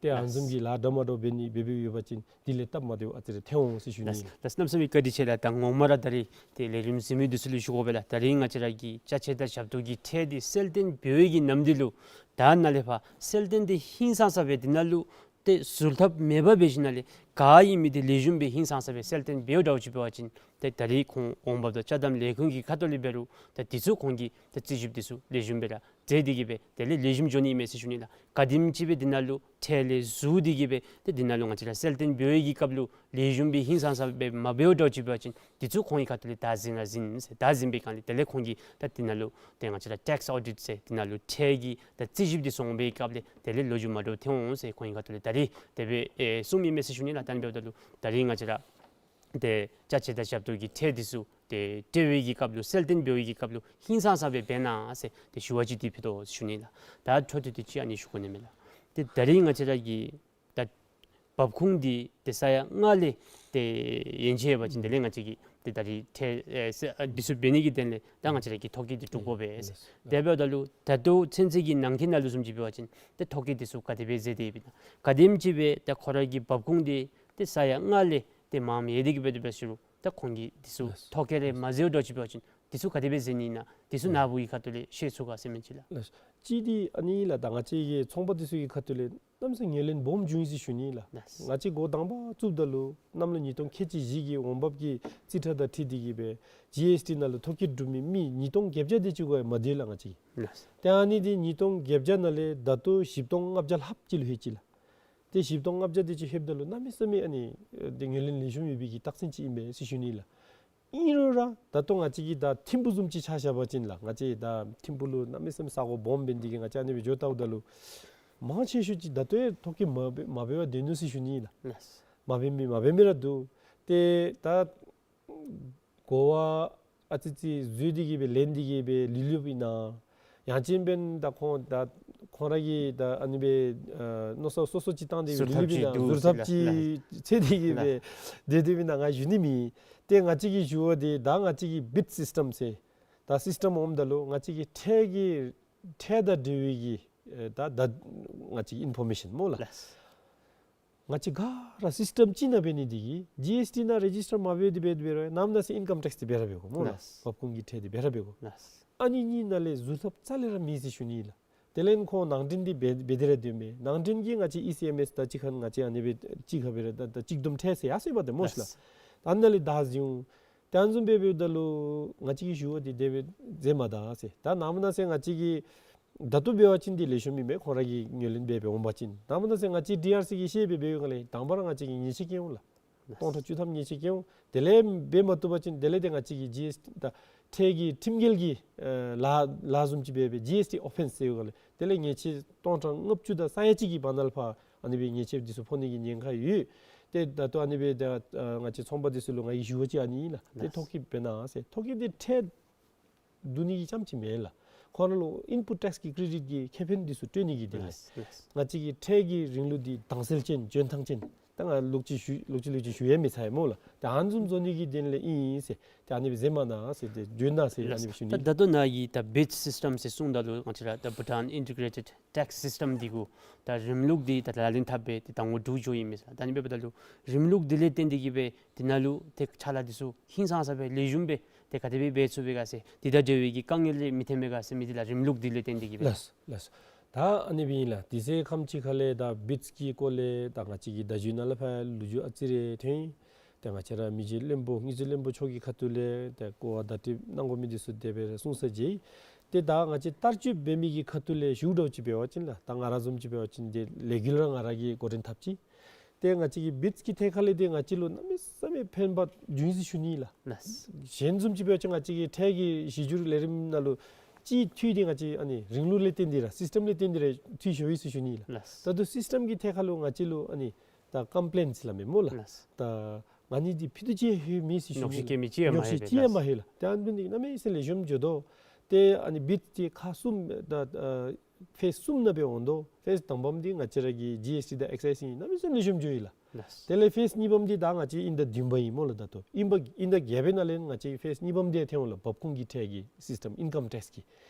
ཏེ་ཨ་ནི་བཟུམ་གྱི་ལཱ་འདྲ་མ་འདྲཝ་འབད་ནི་འབད་འབདཝ་ཡོད་པ་ཅིན་འདི་ལས་སྟབས་མ་བདེཝ་ཨ་ཙི་རེ་ཐོན་འོང་ཟེར་ཞུ་ནི། ལགས་ལགས། གནམ་མེད་ས་མེད་བཀའ་དྲིན་ཆེ་ལགས། ད་ངོ་མ་ར་ད་རིས་ཏེ་ལས་རིམ་གཟིགས་མི་འདི་ཚུ་ལུ་ཞུ་དགོ་པས་ལགས། ད་རིས་ང་བཅས་ར་གི་ཅ་ཆས་དང་ཞབས་ཏོག་གི་ཁྲལ་འདི་གསལ་སྟོན་འབད་བའི་གི་ནམ་དུས་ལུ་ད་ནཱ་ལས་ཕར་གསལ་སྟོན་འདི་ཧིང་སངས་ས་སྦེ་འདི་ནང་ལུ་ཏེ་ཟུར་ཐབས་མེད་པར་འབད་ཞིནམ་ལས་ ག་ཨིན་མི་འདི་ལེགས་ཤོམ་སྦེ་ཧིང་སངས་ས་སྦེ་གསལ་སྟོན་འབདཝ་འདྲཝ་ཅིག་འབད་བ་ཅིན་ཏེ་ད་རིས་ཁོང་འོང་འབབ་དང་ཅ་དམ་ལས་ཁུངས་ཀྱི་ཁ་ཐུག་ལས་འབད་རུང་ཏེ་འདི་ཚུ་ཁོང་གིས་ཏེ་རྩིས་ཞིབ་འདི་ཚུ་ལེགས་ཤོམ་སྦེ་ར་མཛད་དེ་གི་སྦེ་དེ་ལས་ལེགས་ཤོམ་འགྱོ་ནི་ཨིན་མས་ཟེར་ཞུ་ནི་ལགས། ག་དེམ་ཅིག་སྦེ་འདི་ནང་ལུ་ཁྲལ་ལས་བཟུང་སྟེ་གི་སྦེ་ཏེ་འདི་ནང་ལུ་ང་བཅས་ར་གསལ་སྟོན་འབད་བའི་གི་སྐབས་ལུ་ལེགས་ཤོམ་སྦེ་ཧིང་སངས་ས་སྦེ་མ་འབདཝ་འདྲཝ་ཅིག་འབད་བ་ཅིན་འདི་ཚུ་ཁོང་གི་ཁ་ཐུག་ལས་བདག་འཛིན་ར་འཛིན་ཟེར་བདག་འཛིན་པའི་སྒང་ལས་དེ་ལས་ཁོང་གིས་ད་འདི་ནང་ལུ་ཏེ་ང་བཅས་ར་ཊེགསི་ཨོ་ཌིཊ་ཟེར་འདི་ནང་ལུ་ཁྲལ་གྱི་ད་རྩིས་ཞིབ་འདི་ཚུ་འོང་བའི་སྐབས་ལས་དེ་ལས་ལོ་རྒྱུས་མ་འདྲཝ་ཐོན་འོང་ཟེར་ཁོང་གི་ཁ་ཐུག་ལས་ད་རིས་དེ་སྦེ་ཨེ་གསུངམ་ཨིན་མས་ཟེར་ཞུ་ནི་ལགས། ད་ཨ་ནི་འབདཝ་ད་ལུ་ད་རིས་ང་བཅས་ར་ཏེ་ཅ་ཆས་དང་ཞབས་ཏོག་གི་ཁྲལ་འདི་ཚུ་ཏེ་སྤྲོད་པའི་གི་སྐབས་ལུ་གསལ་སྟོན་འབད་བའི་གི་སྐབས་ལུ་ཧིང་སངས་ས་སྦེ་འབད་གནང་ཟེར་ཏེ་ཞུ་བ་ཅིག་འདི་ཕུལ་དོ་ཟེར་ཞུ་ནི་ལགས། ད་འཕྲོ་མཐུད་དེ་ཅིག་ཨ་ནི་ཞུ་དགོ་ནི་མས་ལགས། ཏེ་ད་རིས་ང་བཅས་ར་གི་ད་འབབ་ཁུངས་འདི་ཏེ་ས་ཡ་ལྔ་ལས་ཏེ་ཡན་ཆད་འབད་བ་ཅིན་དེ་ལས་ང་བཅས་ཀྱིས་ཏེ་ད་རིས་ཁྲལ་ཨེ་ས་ཨ་འདི་ཚུ་འབད་ནི་གི་དོན་ལས་ད་ང་བཅས་ར་གིས་ཐོ་བཀོད་འདི་གྲུབ་དགོ་པས་ཟེར། དེ་འབདཝ་ད་ལུ་ད་ལྟོ་ཚུན་ཚོད་ཀྱི་ནང་འཁོད་ནང་ལུ་བཟུམ་ཅིག་འབད་བ་ཅིན་ཏེ་ཐོ་བཀོད་འདི་ཚུ་ག་དེ་སྦེ་མཛད་དེ་ཡོདཔ་ཨིན་ན། ག་དེམ་ཅིག་སྦེ་ཏེ་ཁོ་ར་གི་འབབ་ཁུངས་འདི་ཏེ་ས་ཡ་ལྔ་ལས་ཏེ་མངམ་ཡོད་དེ་གི་སྦེ་དེ་སྦེ་ཞུ་རུང་ད་ཁོང་གིས་འདི་ཚུ་ལགས། ཐོ་བཀོད་རེ་མ་མཛདཔ་འདྲཝ་ཅིག་འབད་བ་ཅིན་འདི་ཚུ་ག་དེ་སྦེ་མཛད་ནི་ཨིན་ན་འདི་ཚུ་ནཱ་བུ་གི་ཁ་ཐུག་ལས་ཤེས་ཚུགས་ག་ཟེར་མི་ཅིག་ལགས། ལགས། གཅིག་འདི་ཨ་ནི་ལགས། ད་ང་བཅས་ཀྱི་ཚོང་པ་འདི་ཚུ་གི་ཁ་ཐུག་ལས་གནམ་མེད་ས་མེད་ངོས་ལེན་སྦོམ་བྱུང་ཡི་ཟེར་ཞུ་ནི་ལགས། ལགས། ང་བཅས་འགོ་དང་པ་བཙུགསཔ་ད་ལུ་གནམ་ལོ་ཉིས་སྟོང་ཁལ་གཅིག་བཞི་གི་འོང་འབབ་ཀྱི་རྩིས་ཁྲ་དང་འཁྲིལ་ཏེ་གི་སྦེ་ཇི་ཨེསི་ཊི་ནང་ལུ་ཐོ་བཀོད་གྲུབ་མི་མི་ཉིས་སྟོང་བརྒྱད་བརྒྱ་དེ་ཅིག་གུ་ཡང་མ་ཐོན་ལགས་ང་བཅས་ཀྱིས། ལགས། ཏེ་ཨ་ནི་འདི་ཉིས་སྟོང་བརྒྱད་བརྒྱ་ནང་ལས་ད་ལྟོ་བཞི་སྟོང་ལྔ་བརྒྱ་ལྷགཔ་ཅིག་ལུ་ལྷོད་ཅི་ལགས། ཏེ་བཞི་སྟོང་ལྔ་བརྒྱ་དེ་ཅིག་ལྷོདཔ་ད་ལུ་གནམ་མེད་ས་མེད་ཨ་ནི་ཏེ་ངོས་ལེན་ལེགས་ཤོམ་ཡོད་པའི་གི་རྟགས་མཚན་ཅིག་ཨིན་པས་ཟེར་ཞུ་ནི་ལགས། ཨིན་རུང་ར་ད་ལྟོ་ང་བཅས་ཀྱི་ད་ཐིམ་ཕུག་བཟུམ་ཅིག་ཆ་བཞག་པ་ཅིན་ལགས། ང་བཅས་ད་ཐིམ་ཕུག་ལུ་གནམ་མེད་ས་མེད་ས་གོ་སྦོམ་འབད་ནི་དེ་གིས་ང་བཅས་ཨ་ནི་སྦེ་འགྱོ་བལྟཝ་ད་ལུ་མང་ཆེ་ཤོས་ཅིག་ད་ལྟོ་ཡང་ཐོ་བཀོད་མ་འབད་མ་འབད་བར་སྡོད་ནུག་ཟེར་ཞུ་ནི་ལགས། ལགས། མ་འབད་མི་མ་འབད་མི་ར་འདུག། ཏེ་ད་གོ་བ་ཨ་ཙི་ཙི་འཛོལ་ཏེ་གི་སྦེ་ལེན་ཏེ་གི་སྦེ་ལུས་ལུསཔ་ཨིན་ན། ཡང་ཅིན་འབདན་ད་ཁོང་ད་ཁོང་ར་གིས་ད་ཨ་ནི་སྦེ་ཨ་མནོ་བསམ་སོ་སོ་ཅིག་བཏང་སྟེ་གི་སྦེ་ལུས་ལུསཔ་ཨིན་ན། ཟུར་ཐབས་ཟུར་ཐབས་ཅིག་འདུག་ཟེར་ལགས། ལགས། འཚོལ་ཏེ་གི་སྦེ་ལགས། སྡོད་སྡོདཔ་ཨིན་ན་ང་ཞུ་ནི་མེད། ཏེ་ང་བཅས་ཀྱིས་ཞུ་བ་འདི་ད་ང་བཅས་ཀྱི་བིཊ་སིསི་ཊམ་ཟེར་ད་སིསི་ཊམ་འོངམ་ད་ལུ་ང་བཅས་ཀྱི་ཁྲལ་གྱི་ཁྲལ་དང་འབྲེལ་བའི་གི་ཨེ་ད་ད་ང་བཅས་ཀྱི་ཨིན་ཕོར་མེ་ཤཱན་སྨོ་ལགས། ལགས། ང་བཅས་ག་ར་སིསི་ཊམ་གཅིག་ནང་འབད་ནི་དེ་གིས་ཇི་ཨེསི་ཊི་ནང་རེ་ཇིསི་ཊར་མ་འབད་དེ་འབད་དེ་འབད་རུང་ནམ་ད་ཟེར་ཨིན་ཀམ་ཊེགསི་འདི་འབད་ར་འབད་དགོ་སྨོ་ལགས། ལགས། འབབ་ཁུངས་ཀྱི་ཁྲལ་འདི་འབད་ར་འབད་དགོ། ལགས། ཨ་ནི་གཉིས་ནང་ལས་ཟུར་ཐབས་རྩ་ལས་ར་མེད་ཟེར་ཞུ་ནི་ལགས། དེ་ལས་ཁོང་ནང་འདྲེན་འདི་འབད་འབད་དེ་ར་སྡོད་མས། ནང་འདྲེན་གྱིས་ང་བཅས་ཨི་སི་ཨེམ་ཨེསི་དང་གཅིག་ཁར་ང་བཅས་ཨ་ནི་སྦེ་གཅིག་ཁར་འབད་ར་ད་ད་གཅིག་བསྡོམས་ཁྲལ་ཟེར་ཡར་སོང་ཡི་པ་ཏེ་སྨོ་ལགས། ལགས། ད་ཨ་ནཱ་ལས་བདའ་འཛིན་འོང་། ཏེ་ཨ་ནི་བཟུམ་སྦེ་འབདཝ་ད་ལུ་ང་བཅས་ཀྱིས་ཞུ་བ་འདི་དེ་སྦེ་མཛད་མ་ད་ཟེར། ད་ནམ་ན་ཟེར་ང་བཅས་ཀྱིས་ད་ལྟོ་འབད་བ་ཅིན་འདི་ལེགས་ཤོམ་ཨིན་མས། ཁོང་ར་གིས་ངོས་ལེན་འབད་འབད་འོང་པ་ཅིན་ནམ་ན་ཟེར་ང་བཅས་ཌི་ཨར་སི་གི་ཤེས་སྦེ་འབད་བའི་སྒང་ལས་དང་པ་ར་ང་བཅས་ཀྱིས་ཉེས་ཆད་བཀལ་འོང་ལགས། སྟོང་ཕྲག་བཅུ་ཐམ་ཉེས་ཆད་བཀལ་འོང་། དེ་ལས་འབད་མ་བཏུབ་པ་ཅིན་དེ་ལས་ཏེ་ང་བཅས་ཀྱིས་ཇི་ཨེསི་ཊི་ད་ཁྲལ་གྱི་ཁྲིམས་འགལ་གྱི་ཨེ་ལཱ་ལཱ་བཟུམ་ཅིག་འབད་འབད་ཇི་ཨེསི་ཊི་ཨོ་ཕེནསི་ཟེར་བའི་སྒང་ལས་དེ་ལས་ཉེས་ཆད་སྟོང་ཕྲག་ལྔ་བཅུ་དང་ས་ཡ་གཅིག་གི་བར་ན་ལུ་ཕར་ཨ་ནི་སྦེ་ཉེས་ཆད་འདི་ཚུ་ཕོག་ནི་གི་ཉེན་ཁ་ཡོད། ཏེ་ད་ལྟོ་ཨ་ནི་སྦེ་ད་ཨ་ང་བཅས་ཚོང་པ་འདི་ཚུ་ལུ་ང་གིས་ཞུ་བ་ཅིག་ཨ་ནི་ཨིན་ལགས། ཏེ་ལགས། ཐོ་བཀོད་འབད་གནང་ཟེར། ཐོ་བཀོད་འདི་ཁྲལ་བསྡུ་ནི་གི་རྐྱངམ་ཅིག་མེན་ལགས། ཁོང་ར་ལུ་ཨིན་པུཊ་ཊེགསི་གི་ཀེ་རེ་ཌིཊ་གི་ཁེ་ཕན་འདི་ཚུ་སྤྲོད་ནི་གི་དོན་ལས། ལགས། ལགས། ང་བཅས་ཀྱི་ཁྲལ་གྱི་རིང་ལུགས་འདི་དྭངས་གསལ་ཅན་འཇོན་ཐང་ཅན། ད་ང་ལོག་ཅི་ཞུ་ལོག་ཅི་ལོག་ཅི་ཞུ་ཡང་མི་ཚར་སྨོ་ལགས། ད་ཨ་ནི་བཟུམ་བཟོ་ནི་གི་དོན་ལས་ཨིན་ཟེར། ད་ཨ་ནི་སྦེ་མཛད་མ་གནང་ཟེར་ཏེ་འཇོན་ན་ཟེར་ཨ་ནི་སྦེ་ཞུ་ནི། ད་ད་ལྟོ་ནཱ་གིས་ད་བིཊ་སིསི་ཊམ་ཟེར་གསུངམ་ད་ལུ་ང་བཅས་ར་ད་བྷུ་ཊཱན་ཨིན་ཊི་གྲེ་ཊེཌ་ཊེགསི་སིསི་ཊམ་འདི་གུ་ད་རིམ་ལུགས་འདི་ད་ལག་ལེན་འཐབ་སྦེ་ཏེ་ད་ངོ་དྲུག་འགྱོ་ཡི་མས་ལགས། ད་ཨ་ནི་འབདཝ་ད་ལུ་རིམ་ལུགས་འདི་ལས་བརྟེན་ཏེ་གི་སྦེ་འདི་ནང་ལུ་ཏེ་ཕྱག་ལཱ་འདི་ཚུ་ཧིང་སངས་ས་སྦེ་ལེགས་ཤོམ་སྦེ་ཏེ་ག་དེ་སྦེ་འབད་ཚུགས་པས་ག་ཟེར། འདི་དང་འབྲེལ་བའི་གི་དཀའ་ངལ་རེ་མི་ཐོན་པས་ག་ཟེར་མི་འདི་ལགས་རིམ་ལུགས་འདི་ལས་བརྟེན་ཏེ་གི་སྦེ། ལགས་ལགས། ད་ཨ་ནི་སྦེ་ཨིན་ལགས། དེ་ཚེ་ཁམས་ཅིག་ཁ་ལས་ད་བིཊསི་གི་སྐོར་ལས་ད་ང་བཅས་ཀྱི་བརྡ་བརྒྱུད་ནང་ལས་ཕར་ལོ་རྒྱུས་ཨ་ཙི་རེ་ཐོན། ཏེ་ང་བཅས་ར་མི་རྗེ་བློན་པོ་དངུལ་རྩིས་བློན་པོ་མཆོག་གི་ཁ་ཐུག་ལས་ཏེ་གོ་བ་བརྡ་སྤྲོད་གནང་དགོ་མི་འདི་ཚུ་དེ་སྦེ་ར་གསུངས་ས་མཇལ་ཡི། ཏེ་ད་ང་བཅས་བསྟར་སྤྱོད་འབད་མི་གི་ཁ་ཐུག་ལས་ཞུ་འདྲཝ་ཅིག་འབད་བ་ཅིན་ལགས། ད་ང་ར་བཟུམ་ཅིག་འབད་བ་ཅིན་ཏེ་ལེ་གུ་ལར་ང་ར་གིས་འགོ་འདྲེན་འཐབ་ཅི། ཏེ་ང་བཅས་ཀྱི་བིཊསི་གི་ཐད་ཁ་ལས་ཏེ་ང་བཅས་ལུ་གནམ་མེད་ས་མེད་ཕན་པ་བྱུང་ཡི་ཟེར་ཞུ་ནི་ལགས། ལགས། གཞན་བཟུམ་ཅིག་འབད་བ་ཅིན་ང་བཅས་ཀྱི་ཁྲལ་གྱི་གཞི་འགྱུར་ལས་རིམ་ནང་ལུ་སྤྱི་འཐུས་འདི་ང་བཅས་ཨ་ནི་རིང་ལུགས་ལས་བརྟེན་ཏེ་ར་སིསི་ཊམ་ལས་བརྟེན་ཏེ་ར་འཐུས་ཞུ་ཡི་ཟེར་ཞུ་ནི་ལགས། ལགས། ད་ལྟོ་སིསི་ཊམ་གྱི་ཐད་ཁ་ལུ་ང་བཅས་ལུ་ཨ་ནི་ད་ཀམ་པི་ལེནསི་སླབ་མས་སྨོ་ལགས། ལགས། ད་ང་ནི་འདི་ཕུད་རྡོག་ཅིག་ཡང་ལྷོད་མེད་ཟེར་ཞུ་ནི། ཉོགས་བཤད་སྐྱེལ་མི་ཅིག་ཡང་མ་ལྷོད་པས། ཉོགས་བཤད་ཅིག་ཡང་མ་ལྷོད་ལགས། ད་ཨ་ནི་འདི་གནམ་མེད་ས་མེད་ལེགས་ཤོམ་འགྱོ་དོ། ཏེ་ཨ་ནི་བིཊསི་འདི་ཁག་གསུམ་ད་ཨ་ཕེསི་གསུམ་ནང་སྦེ་འོང་དོ། ཕེསི་དང་པམ་འདི་ང་བཅས་ར་གི་ཇི་ཨེསི་ཊི་དང་ཨེག་སའིཛ་ཨིན། གནམ་མེད་ས་མེད་ལེགས་ཤོམ་འགྱོ་ཡི་ལགས། ལགས། དེ་ལས་ཕེསི་གཉིས་པམ་འདི་ད་ང་བཅས་དབྱིན་ཟླ་བདུན་པ་ཨིན་སྨོ་ལགས། ད་ལྟོ་དབྱིན་པ་དབྱིན་ཟླ་བརྒྱད་པའི་ནང་ལས་ང་བཅས་ཕེསི་གཉིས་པམ་འདི་ཐོན་འོང་ལགས། འབབ་ཁུངས་ཀྱི་ཁྲལ་གྱི་སིསི་ཊམ་ཨིན་ཀམ་ཊེགསི་གི།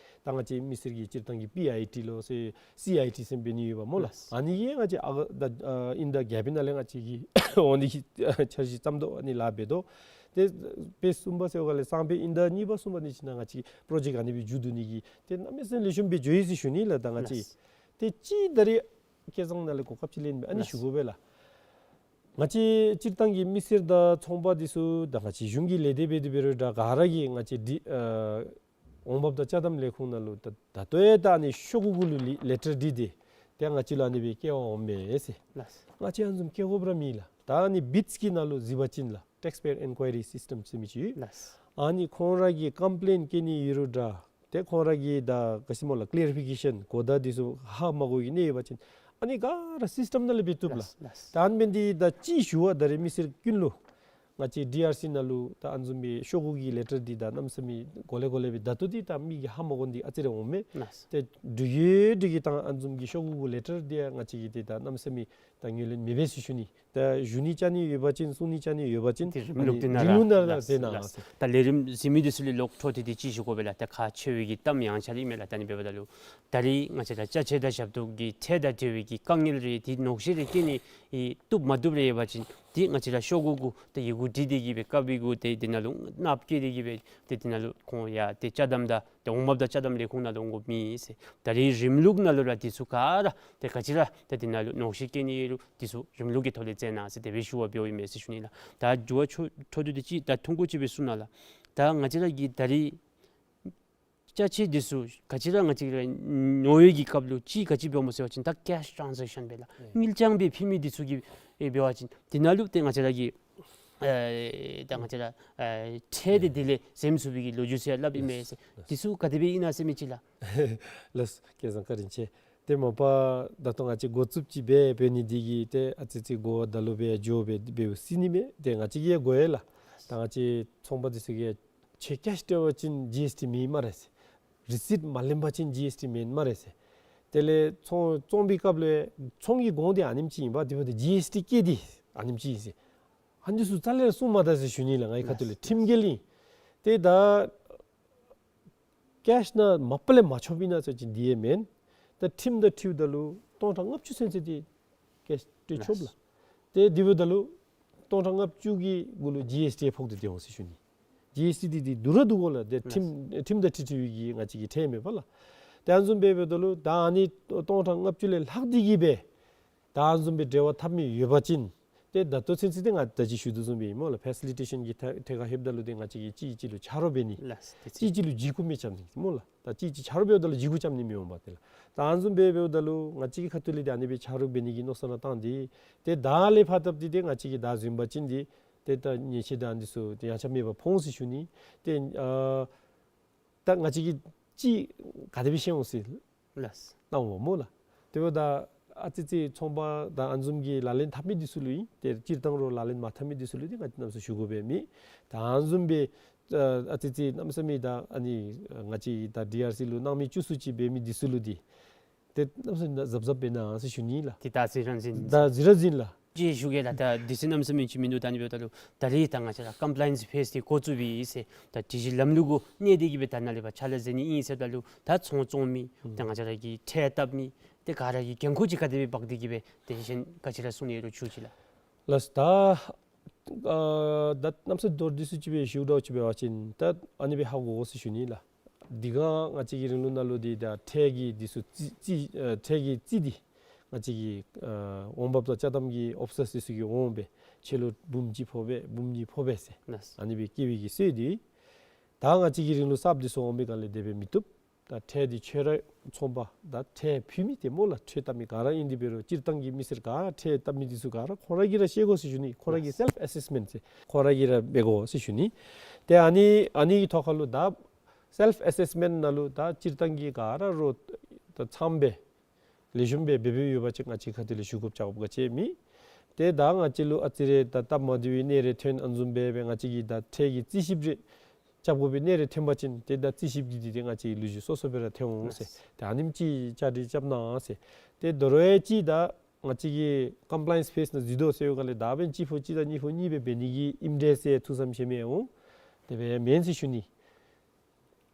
ད་ང་བཅས་མི་སེར་གྱི་སྤྱིར་བཏང་གི་པི་ཨའི་ཊི་ལོ་ཟེར་སི་ཨའི་ཊི་ཟེར་འབད་ནི་ཡོདཔ་སྨོ་ལགས། ལགས། ཨ་ནི་གིས་ང་བཅས་ཨ་ད་ཨ་དབྱིན་ཟླ་བརྒྱད་པའི་ནང་ལས་ང་བཅས་ཀྱི་འོང་ནི་གི་འཆར་གཞི་བརྩམ་དོ། ཨ་ནི་ལཱ་འབད་དོ། ཏེ་ཕེསི་གསུམ་པ་ཟེར་བ་ལས་སང་ཕོད་དབྱིན་ཟླ་གཉིས་པ་གསུམ་པ་འདི་ཅིག་ནང་ང་བཅས་པོ་རོ་ཇེཀཊ་ཨ་ནི་སྦེ་མཇུག་བསྡུ་ནི་གི་ཏེ་གནམ་མེད་ས་མེད་ལེགས་ཤོམ་སྦེ་འགྱོ་ཡི་ཟེར་ཞུ་ནི་ལགས། ད་ང་བཅས། ལགས། ཏེ་གཅིག་ད་རེས་སྐལ་བཟང་ནཱ་ལས་གོ་སྐབས་ཅིག་ལེན་སྦེ་ཨ་ནི། ལགས། ཞུ་དགོ་པས་ལགས། ང་བཅས་སྤྱིར་བཏང་གི་མི་སེར་དང་ཚོང་པ་འདི་ཚུ་དང་ང་བཅས་གཞུང་གི་ལས་སྡེ་འབད་དེ་འབད་རུང་འདྲ་ག་ར་གིས་ང་བཅས་འདི་ཨ་འོང་འབབ་དང་ཅ་དམ་ལས་ཁུངས་ནང་ལུ་ད་ད་ལྟོ་ཡང་ད་ཨ་ནི་ཤོག་གུ་གུ་ལུ་ལི་ལེ་ཊར་བྲིས་ཏེ་ཏེ་ང་བཅས་ལུ་ཨ་ནི་སྦེ་བསྐྱལ་བར་འོངམ་མས་ཟེར། ལགས། ང་བཅས་ཨ་ནི་བཟུམ་བསྐྱལ་དགོཔ་ར་མེད་ལགས། ད་ཨ་ནི་བིཊསི་གི་ནང་ལུ་གཟིགས་པ་ཅིན་ལགས། Taxpayer Inquiry System ཟེར་མི་ཅིག་ཡོད། ལགས། ཨ་ནི་ཁོང་ར་གིས་ཀམ་པི་ལེནཊ་བཀལ་ནི་ཡོད་རུང་འདྲ། ཏེ་ཁོང་ར་གིས་ད་ག་ཅི་སྨོ་ལགས་ཀི་ལེ་རི་ཕི་ཀེ་ཤཱན་གོ་བརྡ་འདི་ཚུ་ཧ་མ་གོ་བའི་གནས་ཡོད་པ་ཅིན་ཨ་ནི་ག་ར་སིསི་ཊེམ་ནང་ལས་འབད་བཏུབ་ལགས། ལགས། ལགས། ད་ཨ་ནི་འབད་ནི་འདི་ད་ཅི་ཞུ་བ་ད་རེས་མི་སེར་ཀུན་ལུ་ང་བཅས་ཌི་ཨར་སི་ནང་ལུ་ད་ཨ་ནི་བཟུམ་སྦེ་ཤོག་གུ་གི་ལེ་ཊར་འདི་ད་གནམ་མེད་ས་མེད་གོ་ལེ་གོ་ལེ་སྦེ་ད་ལྟོ་འདི་ད་མི་གིས་ཧ་མ་གོ་ནི་འདི་ཨ་ཙི་རེ་འོང་མས། ལགས། ཏེ་འབྲུག་ཡོད་འདི་གིས་ད་ཨ་ནི་བཟུམ་གྱི་ཤོག་གུ་གུ་ལེ་ཊར་འདི་ང་བཅས་ཀྱིས་ཏེ་ད་གནམ་མེད་ས་མེད་ད་ངོས་ལེན་མི་འབད་ཟེར་ཞུ་ནི། ད་ཞུ་ནི་བཅར་ནི་ཡོད་པ་ཅིན་གསུང་ནི་བཅར་ནི་ཡོད་པ་ཅིན་ཏེ་རིམ་ལུགས་འདི་ནང་རིམ་ལུགས་ནང་ལགས་ཟེར་ནང་ལགས། ཟེར། ད་ལས་རིམ་གཟིགས་མི་འདི་ཚུ་ལས་ལོག་འཕྲོ་མཐུད་དེ་ཅིག་ཞུ་དགོ་པས་ལགས། ད་ཁག་ཆེ་བའི་གི་གཏམ་ཡང་ཆ་ལས་མས་ལགས། ད་ཨ་ནི་འབདཝ་ད་ལུ་ད་རེས་ང་བཅས་ད་ཅ་ཆས་དང་ཞབས་ཏོག་གི་ཁྲལ་དང་འབྲེལ་བའི་གི་དཀའ་ངལ་རེ་ཏེ་གནོད་འགེལ་རེ་བཀལ་ནི་ཨེ་བཏུབ་མ་བཏུབ་རེ་ཡོད་པ་ཅིན་ཏེ་ང་བཅས་ར་ཤོག་གུ་གུ་ཏེ་ཡི་གུ་བྲིས་ཏེ་གི་སྦེ་བཀབ་པའི་གུ་ཏེ་འདི་ནང་ལུ་ནགཔ་བཀལ་ཏེ་གི་སྦེ་ཏེ་འདི་ནང་ལུ་ཁོང་ཡང་ཏེ་ཅ་དམ་དང་ཏེ་འོང་འབབ་དང་ཅ་དམ་ལས་ཁུངས་ནང་ལུ་འོང་དགོཔ་མེད་ཟེར། ད་རེས་རིམ་ལུགས་ནང་ལུ་ར་འདི་ཚུ་ག་ར་ཏེ་ག་ཅི་ར་ཏེ་འདི་ནང་ལུ་གནོད་འགེལ་བཀལ་ནི་ཡོད་རུང་འདི་ཚུ་རིམ་ལུགས་ཀྱི་ཐོག་ལས་མཛད་གནང་ཟེར་དེ་སྦེ་ཞུ་བར་འབདཝ་ཨིན་མས་ཟེར་ཞུ་ནི་ལགས། ད་འགྱུར་བ་ཆོ་འཕྲོ་མཐུད་དེ་ཅིག་ད་ཐུང་ཀུ་ཅིག་སྦེ་གསུང་གནང་ལགས། ད་ང་བཅས་ར་གི་ད་རེས་ཅ་ཆས་འདི་ཚུ་ག་ཅི་ར་ང་བཅས་ར་ཉོ་བའི་གི་སྐབས་ལུ་ཅིག་ག་ཅི་འབདཝ་སྨོ་ཟེར་བ་ཅིན་ད་ཀེཤ་ཊེ་རེན་ཟེག་ཤཱན་སྦེ་ལགས། ཨེ། དངུལ་རྐྱང་སྦེ་ཕུལ་མི་འདི་ཚུ་གི་ཨེ་འབད་བ་ཅིན་འདི་ནང་ལུ་ཏེ་ང་བཅས་ར་གི་ཨེ་ད་ང་བཅས་ར་ཨེ་ཁྲལ་འདི་དེ་ལས་འཛེམ་ཚུགས་པའི་གི་ལོ་རྒྱུས་ཟེར་སླབ་ཨིན་མས་ཟེར། འདི་ཚུ་ག་དེ་སྦེ་ཨིན་ན་ཟེར་མི་ཅིག་ལགས། ལགས། སྐལ་བཟང་བཀའ་དྲིན་ཆེ། ཏེ་མ་པ་ད་ལྟོ་ང་བཅས་འགོ་བཙུགསཔ་ཅིག་སྦེ་འབད་ནི་འདི་གིས་ཏེ་ཨ་ཙི་ཙི་གོ་བ་ད་ལུ་སྦེ་འགྱོ་སྦེ་འབདཝ་ཟེར་ནི་མས། ཏེ་ང་བཅས་ཀྱིས་ཡང་གོ་ཡི་ལགས། ད་ང་བཅས་ཚོང་པ་འདི་ཚུ་གིས་ཁྱོད་ཀེཤ་སྤྲོད་པ་ཅིན་ཇི་ཨེསི་ཊི་མེད་སྨ་རེ་ཟེར། རི་སིཊ་མ་ལེན་པ་ཅིན་ཇི་ཨེསི་ཊི་མེད་སྨ་རེ་ཟེར། དེ་ལས་ཚོང་བཙོང་པའི་སྐབས་ལུ་ཚོང་གི་གོང་འདི་ཨ་ནེམ་ཅིག་ཨིན་པས། དེ་འབདཝ་ད་ཇི་ཨེསི་ཊི་བཀལ་འདི་ཨ་ནེམ་ཅིག་ཨིན་ཟེར། ཨ་ནི་ཚུ་རྩ་ལས་ར་གསུང་མ་ད་ཟེར་ཞུ་ནི་ལགས། ངེའི་ཁ་ཐུག་ལས་ཁྲིམས་འགལ་ཨིན། ཏེ་ད་ཀེཤ་ནང་མ་པ་ལས་མ་ཆོགཔ་ཨིན་ན་ཟེར་བ་ཅིན་འདི་ཡང་མེན། ད་ཁྲིམས་དང་འཁྲིལཝ་ད་ལུ་སྟོང་ཕྲག་ལྔ་བཅུ་ཚུན་ཚོད་འདི་ཀེཤ་སྤྲོད་ཆོགཔ་ལགས། ཏེ་དེ་འབདཝ་ད་ལུ་སྟོང་ཕྲག་ལྔ་བཅུ་གི་གུ་ལུ་ཇི་ཨེསི་ཊི་ཕོག་སྟེ་སྡོད་འོང་ཟེར་ཞུ་ནི། ཇི་ཨེསི་ཊི་འདི་འདི་འདུག་ར་འདུག་གོ་ལགས། ཏེ་ཁྲིམས་ཁྲིམས་དང་འཁྲིལ་འཁྲིལ་བའི་གི་ང་བཅས་ཀྱི་ཁྲལ་མས་པ་ལགས། ཏེ་ཨ་ནི་བཟུམ་སྦེ་འབདཝ་ད་ལུ་ད་ཨ་ནི་སྟོང་ཕྲག་ལྔ་བཅུ་ལས་ལྷག་སྟེ་གི་སྦེ་ད་ཨ་ནི་བཟུམ་སྦེ་འབྲེལ་བ་འཐབ་མི་ཡོད་པ་ཅིན་ཏེ་ད་ལྟོ་ཚུན་ཚོད་འདི་ང་ད་ཅི་ཞུ་དོ་བཟུམ་སྦེ་ཨིན་སྨོ་ལགས། ཕེ་སི་ལི་ཊེ་ཤཱན་གྱི་ཐད་ཐད་ཁར་ལྷོདཔ་ད་ལུ་འདི་ང་བཅས་ཀྱིས་གཅིག་གིས་གཅིག་ལུ་ཆ་རོགས་འབད་ནི། ལགས། ཏེ་གཅིག་གིས་གཅིག་ལུ་འཇིགས་སྐུལ་མི་རྐྱབ་ནི་སྨོ་ལགས། ད་གཅིག་གིས་གཅིག་ཆ་རོགས་འབདཝ་ད་ལུ་འཇིགས་སྐུལ་རྐྱབ་ནི་མི་འོང་པས་ཏེ་ལགས། ད་ཨ་ནི་བཟུམ་སྦེ་འབདཝ་ད་ལུ་ང་བཅས་ཀྱི་ཁ་ཐུག་ལས་འདི་ཨ་ནི་སྦེ་ཆ་རོགས་འབད་ནི་གི་མནོ་བསམ་ར་བཏང་སྟེ་ཏེ་ད་ལས་ཕར་སྟབས་འདི་ཏེ་ང་བཅས་ཀྱིས་ད་བཟུང་པ་ཅིན་འདི་ཏེ་ད་ཉེས་ཆད་དང་འདི་ཚུ་ཏེ་ཡང་ཆ་མེད་པར་ཕོག་འོང་ཟེར་ཞུ་ནི། ཏེ་ཨ་ད་ང་བཅས་ཀྱིས་ཅིག་ག་དེ་སྦེ་ཤེས་འོང་ཟེར་ལགས། གནང་འོང་སྨོ་ལགས། དེ་འབདཝ་ད་ཨ་ཙི་ཙི་ཚོང་པ་དང་ཨ་ནི་བཟུམ་གྱི་ལག་ལེན་འཐབ་མི་འདི་ཚུ་ལུ་ཨིན། ཏེ་སྤྱིར་བཏང་ར་ལག་ལེན་མ་འཐབ་མི་འདི་ཚུ་ལུ་འདི་ང་བཅས་གནམ་མེད་ས་མེད་ཞུ་དགོཔ་མེད། ད་ཨ་ནི་བཟུམ་སྦེ་ཨ་ཨ་ཙི་ཙི་གནམ་མེད་ས་མེད་ད་ཨ་ནི་ང་བཅས་ད་ཌི་ཨར་སི་ལུ་སྣང་མེད་བཅུག་སུ་ཅིག་འབད་མི་འདི་ཚུ་ལུ་འདི་ཏེ་གནམ་མེད་ས་མེད་གཟབ་གཟབ་འབད་གནང་ཟེར་ཞུ་ནི་ལགས། ཏེ་ད་ཟེར་ར་འཛིན། ད་ཟེར་ར་འཛིན་ལགས། ཅིག་ཞུ་གེ་ལགས། ད་འདི་ཚུ་གནམ་མེད་ས་མེད་ཅིག་མིན་འདུག། ད་ཨ་ནི་འབདཝ་ད་ལུ་ད་རེས་ད་ང་བཅས་ར་ཀམ་པ་ལ་ཡནསི་ཕེསི་འདི་འགོ་བཙུགས་པས་ཟེར་ད་སྒྲིག་གཞི་ལམ་ལུགས་གུ་གནས་ཏེ་གི་སྦེ་ད་ནཱ་ལས་ཕར་ཕྱག་ལཱ་མཛད་ནི་ཨིན་ཟེརཝ་ད་ལུ་ད་ཚོང་བཙོང་མི་ད་ང་བཅས་ར་གི་ཁྲལ་བཏབ་མི་ཏེ་ག་ར་གི་འགན་ཁུར་ཅིག་ག་དེ་སྦེ་འབག་སྟེ་གི་སྦེ་ཏེ་གཞན་ག་ཅི་ར་གསུང་ནི་ཡོད་རུང་ཞུ་ཅིག་ལགས། ལགས། ད་ཨ་ད་གནམ་མེད་ས་མེད་མདོར་བསྡུས་སུ་ཅིག་སྦེ་ཞུཝ་འདྲཝ་ཅིག་འབད་བ་ཅིན་ད་ཨ་ནི་སྦེ་ཧ་གོ་དགོ་ཟེར་ཞུ་ནི་ལགས། འདི་ག་ང་བཅས་ཀྱི་རིང་ལུགས་ནང་ལུ་འདི་ད་ཁྲལ་གྱི་འདི་ཚུ་རྩིས་རྩིས་ཨ་ཁྲལ་གྱི་རྩིས་འདི་ང་བཅས་ཀྱི་ཨ་འོང་འབབ་དང་ཅ་དམ་གྱི་ཨོ་ཕི་སར་འདི་ཚུ་གིས་འོང་སྦེ་ཁྱོད་ལུ་འབུམ་གཅིག་ཕོག་པས་འབུམ་གཉིས་ཕོག་པས་ཟེར་ལགས། ཨ་ནི་སྦེ་བཀལ་བའི་གི་སྲོལ་འདི་ད་ང་བཅས་ཀྱི་རིང་ལུགས་གསརཔ་འདི་ཚུ་འོང་པའི་སྒང་ལས་དེ་སྦེ་མི་བཏུབ། ད་ཁྲལ་འདི་ཁྱོད་ར་ཚོང་པ་ད་ཁྲལ་ཕུལ་མི་འདི་སྨོ་ལགས། ཁྲལ་བཏབ་མི་ག་ར་ཨིན། དེ་འབད་རུང་སྤྱིར་བཏང་གི་མི་སེར་ག་ར་ཁྲལ་བཏབ་མི་འདི་ཚུ་ག་ར་ཁོང་ར་གིས་ར་ཤེས་དགོ་ཟེར་ཞུ་ནི། ཁོང་ར་གིས་སེལཕ་ཨེ་སེསི་མེནཊ་ཟེར་ཁོང་ར་གིས་ར་འབད་དགོ་ཟེར་ཞུ་ནི། ཏེ་ཨ་ནི་ཨ་ནི་གི་ཐོག་ཁར་ལུ་ད་སེལཕ་ཨེ་སེསི་མེནཊ་ནང་ལུ་ད་སྤྱིར་བཏང་གི་ག་ར་རོགས་ད་ཚངམ་སྦེ་ལེགས་ཤོམ་སྦེ་འབད་འབདཝ་ཡོད་པ་ཅིན་ང་བཅས་ཁ་ཐུག་ལས་ཞུ་དགོཔ་རྐྱབ་དགོཔ་ག་ཅི་ཡང་མེད། ཏེ་ད་ང་བཅས་ལུ་ཨ་ཙི་རེ་ད་སྟབས་མ་བདེ་བའི་གནས་རེ་ཐོན་ཨ་ནི་བཟུམ་སྦེ་སྦེ་ང་བཅས་ཀྱིས་ད་ཁྲལ་གྱི་རྩིས་ཞིབ་རེ་རྐྱབ་དགོ་པའི་གནས་རེ་ཐོན་པ་ཅིན་ཏེ་ད་རྩིས་ཞིབ་ཀྱི་འདི་ཏེ་ང་བཅས་ཀྱི་ལོ་རྒྱུས་སོ་སོ་སྦེ་ར་ཐོན་འོང་ཟེར། ཏེ་ཨ་ནེམ་ཅིག་བཅའ་སྒྲིག་རྐྱབ་གནང་ཟེར། ཏེ་དོ་རུང་ཡང་ཅིག་ད་ང་བཅས་ཀྱིས་ཀམ་པ་ལ་ཡནསི་ཕེསི་ནང་འཛུལ་དོ་ཟེར་བའི་སྒང་ལས་ད་འབདན་གཅིག་ཕོག་གཅིག་དང་གཉིས་ཕོག་གཉིས་སྦེ་འབད་ནི་གི་ཨིནམ་འདྲས་ཟེར་ཐུགས་བསམ་བཞེས་མི་འོང་། དེ་སྦེ་མེན་ཟེར་ཞུ་ནི།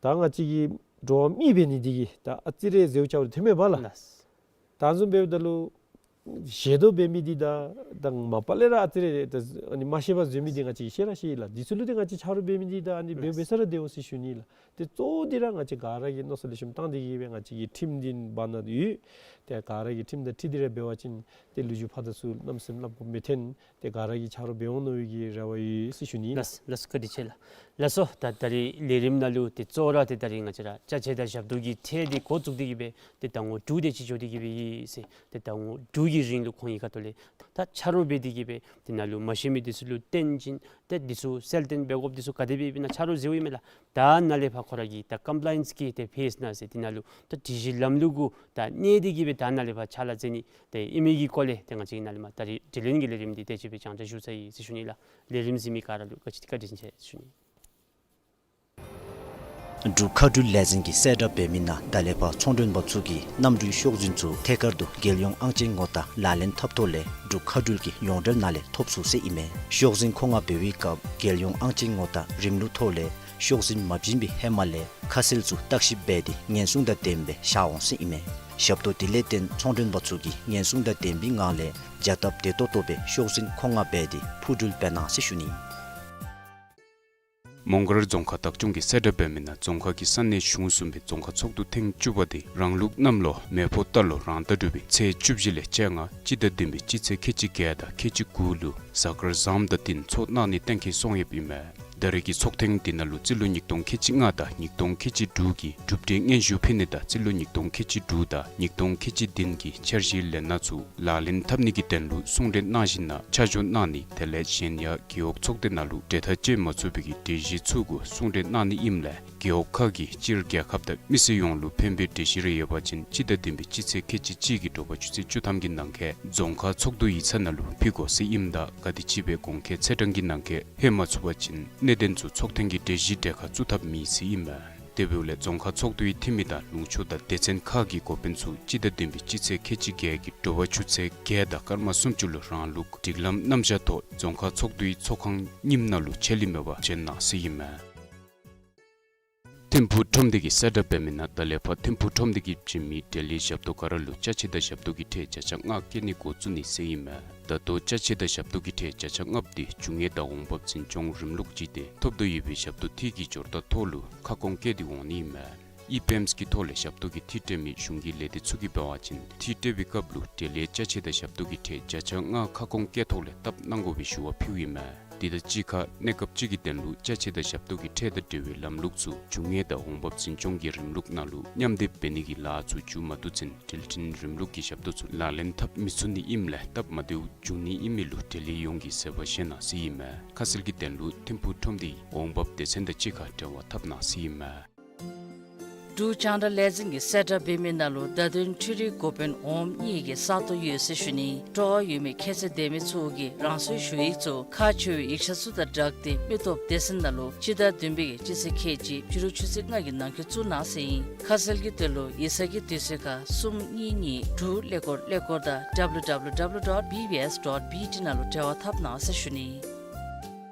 ད་ང་བཅས་ཀྱི་འགྲོ་བ་མི་འབད་ནི་འདི་གིས་ད་ཨ་ཙི་རེ་འཛོལ་བཅོས་རེ་ཐོན་མས་པ་ལགས། ལགས། ད་བཟུམ་འབདཝ་ད་ལུ་ཞེ་དྲག་འབད་མི་འདི་དང་ད་མ་པ་ལས་ར་ཨ་ཙི་རེ་ད་ཨ་ནི་མ་ཤེས་པར་འཛོལ་མི་འདི་ང་བཅས་ཀྱིས་ཤེས་ར་ཤེས་ལགས། འདི་ཚུ་ལུ་ཏེ་ང་བཅས་ཆ་རོགས་འབད་མི་འདི་དང་ཨ་ནི་འབད་ལགས། འབད་ས་ར་བདེཝ་ཟེར་ཞུ་ནི་ལགས། ཏེ་གཙོ་བོ་འདི་ར་ང་བཅས་ག་ར་གིས་མནོ་བསམ་ལེགས་ཤོམ་བཏང་སྟེ་གི་སྦེ་ང་བཅས་ཀྱི་ཁྲིམས་འདི་བར་ན་ཡོད། ཏེ་ག་ར་གིས་ཁྲིམས་དང་འཁྲིལ་ཏེ་ར་འབད་བ་ཅིན་ཏེ་ལོ་རྒྱུས་ཕར་དང་ཚུར་རྣམ་སེམས་སླབ་དགོཔ་མི་འཐོན། ཏེ་ག་ར་གིས་ཆ་རོགས་འབད་འོང་མནོ་བའི་གི་རེ་བ་ཡོད་ཟེར་ཞུ་ནི་ལགས། ལགས་སོ། བཀའ་དྲིན་ཆེ་ལགས། ལགས་སོ། ད་ད་རིས་ལས་རིམ་ནང་ལུ་ཏེ་གཙོ་བོ་ར་ཏེ་ད་རིས་ང་བཅས་ར་ཅ་ཆས་དང་ཞབས་ཏོག་གི་ཁྲལ་འདི་འགོ་བཙུགས་ཏེ་གི་སྦེ་ཏེ་ཟླ་ངོ་དྲུག་དེ་ཅིག་འགྱོ་སྟེ་གི་སྦེ་ཡོད་ཟེར། ཏེ་ཟླ་ངོ་དྲུག་གི་རིང་ལུ་ཁོང་གི་ཁ་ཐུག་ལས་ད་ཆ་རོགས་འབད་དེ་གི་སྦེ་ཏེ་ནཱ་ལུ་མ་ཤེས་མི་འདི་ཚུ་ལུ་སྟོན་བྱིན། ཏེ་འདི་ཚུ་གསལ་སྟོན་འབད་དགོཔ་འདི་ཚུ་ག་དེ་སྦེ་ཨིན་ན་ཆ་རོགས་ཟེརཝ་ཨིན་མས་ལགས། ད་ནཱ་ལས་ཕར་ཁོ་ར་གི་ད་ཀམ་པ་ལའེནསི་གི་ཏེ་ཕེསི་ནང་ཟེར་ཏེ་ནཱ་ལུ་ད་སྒྲིག་གཞི་ལམ་ལུགས་གུ་ད་གནས་ཏེ་གི་སྦེ་ད་ནཱ་ལས་ཕར་ཕྱག་ལཱ་མཛད་ནི་ཏེ་ཨིན་མི་གི་སྐོར་ལས་ཏེ་ང་བཅས་ནཱ་ལས་མར་ད་རིས་དྲི་ལན་གྱི་ལས་རིམ་འདི་དེ་ཅིག་སྦེ་རྒྱང་བསྒྲགས་ཞུ་ཚར་ཡི་ཟེར་ཞུ་ནི་ལགས། ལས་རིམ་གཟིགས་མི་ག་ར་ལུ་བཀའ་དྲིན་བཀའ་དྲིན་ཆེ་ཞུ་ནི། འབྲུག་མཁའ་འགྲུལ་ལས་འཛིན་གྱིས་གསལ་བསྒྲགས་འབད་མི་ནང་ད་ལས་ཕར་ཚོང་མགྲོན་པ་ཚུ་གིས་གནམ་གྲུའི་ཤོག་འཛིན་ཚུ་ཐད་ཀར་དུ་རྒྱལ་ཡོངས་ཨང་ཅན་ངོ་རྟགས་ལག་ལེན་འཐབ་ཐོག་ལས་འབྲུག་མཁའ་འགྲུལ་གྱི་ཡོངས་འབྲེལ་ནང་ལས་ཐོབ་ཚུགས་ཟེར་ཨིན་མས། ཤོག་འཛིན་མཁོ་མངགས་འབད་བའི་སྐབས་རྒྱལ་ཡོངས་ཨང་ཅན་ངོ་རྟགས་རིམ་ལུགས་ཐོག་ལས་ཤོག་འཛིན་མ་བྱིན་པའི་ཧེ་མ་ལས་ཁ་གསལ་ཚུ་བརྟག་ཞིབ་འབད་དེ་ཉེན་སྲུང་དང་ལྡནམ་སྦེ་བཞག་འོང་ཟེར་ཨིན་མས། ཞབས་ཏོག་དེ་ལས་བརྟེན་ཚོང་མགྲོན་པ་ཚུ་གིས་ཉེན་སྲུང་དང་ལྡན་པའི་ངང་ལས་བྱ་སྟབས་བདེ་ཏོག་ཏོ་སྦེ་ཤོག་འཛིན་མཁོ་མངགས་འབད་དེ་འཕུར་འགྲུལ་འབད་གནང་ཟེར་ཞུ་ནི། མོང་སྒར་རྫོང་ཁག་བདག་སྐྱོང་གིས་གསལ་བསྒྲགས་འབད་མི་ནང་རྫོང་ཁག་གི་ས་གནས་གཞུང་གསུམ་པའི་རྫོང་ཁག་ཚོགས་འདུ་ཐེངས་བཅུ་པ་དེ་རང་ལུགས་གནམ་ལོ་མེ་ཕོ་རྟ་ལོ་རང་ཟླ་དྲུག་པའི་ཚེས་བཅུ་བཞི་ལས་བཅོ་ལྔ་སྤྱི་ཟླ་བདུན་པའི་སྤྱི་ཚེས་ཁལ་གཅིག་བརྒྱད་དང་ཁལ་གཅིག་དགུ་ལུ་གཟའ་སྐར་བཟངམ་དང་བསྟུན་ཚོགས་གནང་ནི་གཏན་འཁེལ་སོང་ཡོདཔ་ཨིན་མས། ད་རེས་ཀྱི་ཚོགས་ཐེངས་འདི་ནང་ལུ་རྩིས་ལོ་ཉིས་སྟོང་ཁལ་གཅིག་ལྔ་དང་ཉིས་སྟོང་ཁལ་གཅིག་དྲུག་གི་གྲུབ་འབྲས་སྙན་ཞུ་ཕུལ་ནི་དང་རྩིས་ལོ་ཉིས་སྟོང་ཁལ་གཅིག་དྲུག་དང་ཉིས་སྟོང་ཁལ་གཅིག་བདུན་གྱི་འཆར་གཞིའི་ལས་སྣ་ཚུ་ལག་ལེན་འཐབ་ནི་གི་དོན་ལུ་གསུང་གྲོས་གནང་ཞིནམ་ལས་ཆ་འཇོག་གནང་ནི་དེ་ལས་གཞན་ཡང་རྒེད་འོག་ཚོགས་སྡེ་ནང་ལུ་གྲོས་ཐག་བཅད་མ་ཚུགས་པའི་གི་གྲོས་གཞི་ཚུ་གུ་གསུང་གྲོས་གནང་ནི་ཨིནམ་ལས་རྒེད་འོག་ཁག་གིས་སྤྱིར་རྒྱལ་ཁབ་དང་མི་སེར་ཡོངས་ལུ་ཕན་པའི་གྲོས་གཞི་རེ་ཡོད་པ་ཅིན་སྤྱི་ཟླ་བདུན་པའི་སྤྱི་ཚེས་ཁལ་གཅིག་གཅིག་གི་དྲོ་པ་ཆུ་ཚོད་བཅུ་ཐམ་གྱི་ནང་འཁོད་རྫོང་ཁག་ཚོགས་འདུ་ཡིག་ཚང་ནང་ལུ་ཕུལ་དགོ་ཟེར་ཨིནམ་ད་ག་དེམ་ཅིག་སྦེ་གོང་འཁོད་ཚེས་གྲངས་ཀྱི་ནང་འཁོད་ལྷོད་མ་ཚུགས་པ་ཅིན་གནད་དོན་ཚུ་ཚོགས་ཐེངས་ཀྱི་གྲོས་གཞི་གྲལ་ཁར་བཙུགས་ཐབས་མེད་ཟེར་ཨིན་མས། དེ་འབདཝ་ལས་རྫོང་ཁག་ཚོགས་འདུའི་འཐུས་མི་དང་ལུང་ཕྱོགས་དང་སྡེ་ཚན་ཁག་གི་འགོ་དཔོན་ཚུ་སྤྱི་ཟླ་བདུན་པའི་སྤྱི་ཚེས་ཁལ་གཅིག་བརྒྱད་ཀྱི་དྲོ་པ་ཆུ་ཚོད་བརྒྱད་དང་སྐར་མ་སུམ་ཅུ་ལུ་རང་ལུགས་སྒྲིག་ལམ་རྣམ་གཞག་ཐོག་རྫོང་ཁག་ཚོགས་འདུའི་ཚོགས་ཁང་རྙིངམ་ནང་ལུ་ཆད་ལུས་མེད་པར་བྱོན་གནང་ཟེར་ཨིན་མས། ཐིམ་ཕུག་ཁྲོམ་སྡེ་གིས་གསལ་བསྒྲགས་འབད་མི་ནང་ད་ལས་ཕར་ཐིམ་ཕུག་ཁྲོམ་སྡེ་གིས་བྱིན་མི་འབྲེལ་ཡོད་ཞབས་ཏོག་ག་ར་ལུ་ཅ་ཆས་དང་ཞབས་ཏོག་གི་ཁྲལ་བརྒྱ་ཆ་ལྔ་བཀལ་ནི་འགོ་བཙུགས་ནི་ཟེར་ཨིན་མས། ད་ལྟོ་ཅ་ཆས་དང་ཞབས་ཏོག་གི་ཁྲལ་བརྒྱ་ཆ་ལྔ་པོ་དེ་རྒྱུ་དངོས་དང་འོང་འབབ་འཛིན་སྐྱོང་རིམ་ལུགས་ཅིག་སྟེ་ཐོབ་དོ་ཡོད་པའི་ཞབས་ཏོག་འཐུས་ཀྱི་སྦྱོར་རྟགས་ཐོག་ལུ་ཁ་སྐོང་བཀལ་ཏེ་འོང་ནི་ཨིན་མས། ཨི་པེམས་ཀྱི་ཐོག་ལས་ཞབས་ཏོག་གི་འཐུས་སྤྲོད་མི་གཞུང་གི་ལས་སྡེ་ཚུ་གིས་འབད་བ་ཅིན་འཐུས་སྤྲོད་པའི་སྐབས་ལུ་འབྲེལ་ཡོད་ཅ་ཆས་དང་ཞབས་ཏོག་གི་ཁྲལ་བརྒྱ་ཆ་ལྔ་ཁ་སྐོང་བཀལ་ཐོག་ལས་བཏབ་གནང་དགོ་པའི་ཞུ་བ་ཕུལཝ་ཨིན་མས། དེ་དང་གཅིག་ཁར་གནས་སྐབས་ཅིག་གི་དོན་ལུ་ཅ་ཆས་དང་ཞབས་ཏོག་གི་ཁྲལ་དང་འབྲེལ་བའི་ལམ་ལུགས་ཚུ་རྒྱུ་དངོས་དང་འོང་འབབ་འཛིན་སྐྱོང་གི་རིམ་ལུགས་ནང་ལུ་མཉམ་སྡེབ་འབད་ནི་གི་ལཱ་ཚུ་མཇུག་མ་བསྡུ་ཚུན་འགྲུལ་འཕྲིན་རིམ་ལུགས་ཀྱི་ཞབས་ཏོག་ཚུ་ལག་ལེན་འཐབ་མི་ཚུགས་ནི་ཨིནམ་ལས་སྟབས་མ་བདེཝ་འབྱུང་ནི་ཨིན་མི་ལུ་འབྲེལ་ཡོད་ཡོངས་ཀྱིས་གཟིགས་པ་བཞེས་གནང་ཟེར་ཨིན་མས། ཁ་གསལ་གྱི་དོན་ལུ་ཐིམ་ཕུག་ཁྲོམ་སྡེའི་འོང་འབབ་སྡེ་ཚན་དང་གཅིག་ཁར་འབྲེལ་བ་འཐབ་གནང་ཟེར་ཨིན་མས། འབྲུག་རྒྱང་བསྒྲགས་ལས་འཛིན་གྱིས་གསལ་བསྒྲགས་འབད་མི་ནང་ལུ་བརྡ་དོན་འཕྲུལ་རིག་འགོ་དཔོན་འོགམ་གཉིས་ཀྱི་ས་སྟོང་ཡོད་ཟེར་ཞུ་ནི། སྤྲོ་བ་ཡོད་མི་ཁྱད་ཚད་ལྡན་མི་ཚུ་གིས་རང་སོའི་ཞུ་ཡིག་ཚུ་ཁག་ཆེ་བའི་ཡིག་ཆ་ཚུ་དང་སྦྲགས་ཏེ་མི་སྟོབས་སྡེ་ཚན་ནང་ལུ་སྤྱི་ཟླ་བདུན་པའི་སྤྱི་ཚེས་ཁལ་གཅིག་ཕྱི་རུ་ཆུ་ཚོད་ལྔ་གི་ནང་འཁོད་བཙུགས་གནང་ཟེར་ཨིན། ཁ་གསལ་གྱི་དོན་ལུ་ཡིག་ཚང་གི་དུས་ཚོད་ཁར་གསུམ་གཉིས་གཉིས་དྲུག་ཀླད་ཀོར་ཀླད་ཀོར་དང་www dot bbs dot bt ནང་ལུ་འབྲེལ་བ་འཐབ་གནང་ཟེར་ཞུ་ནི།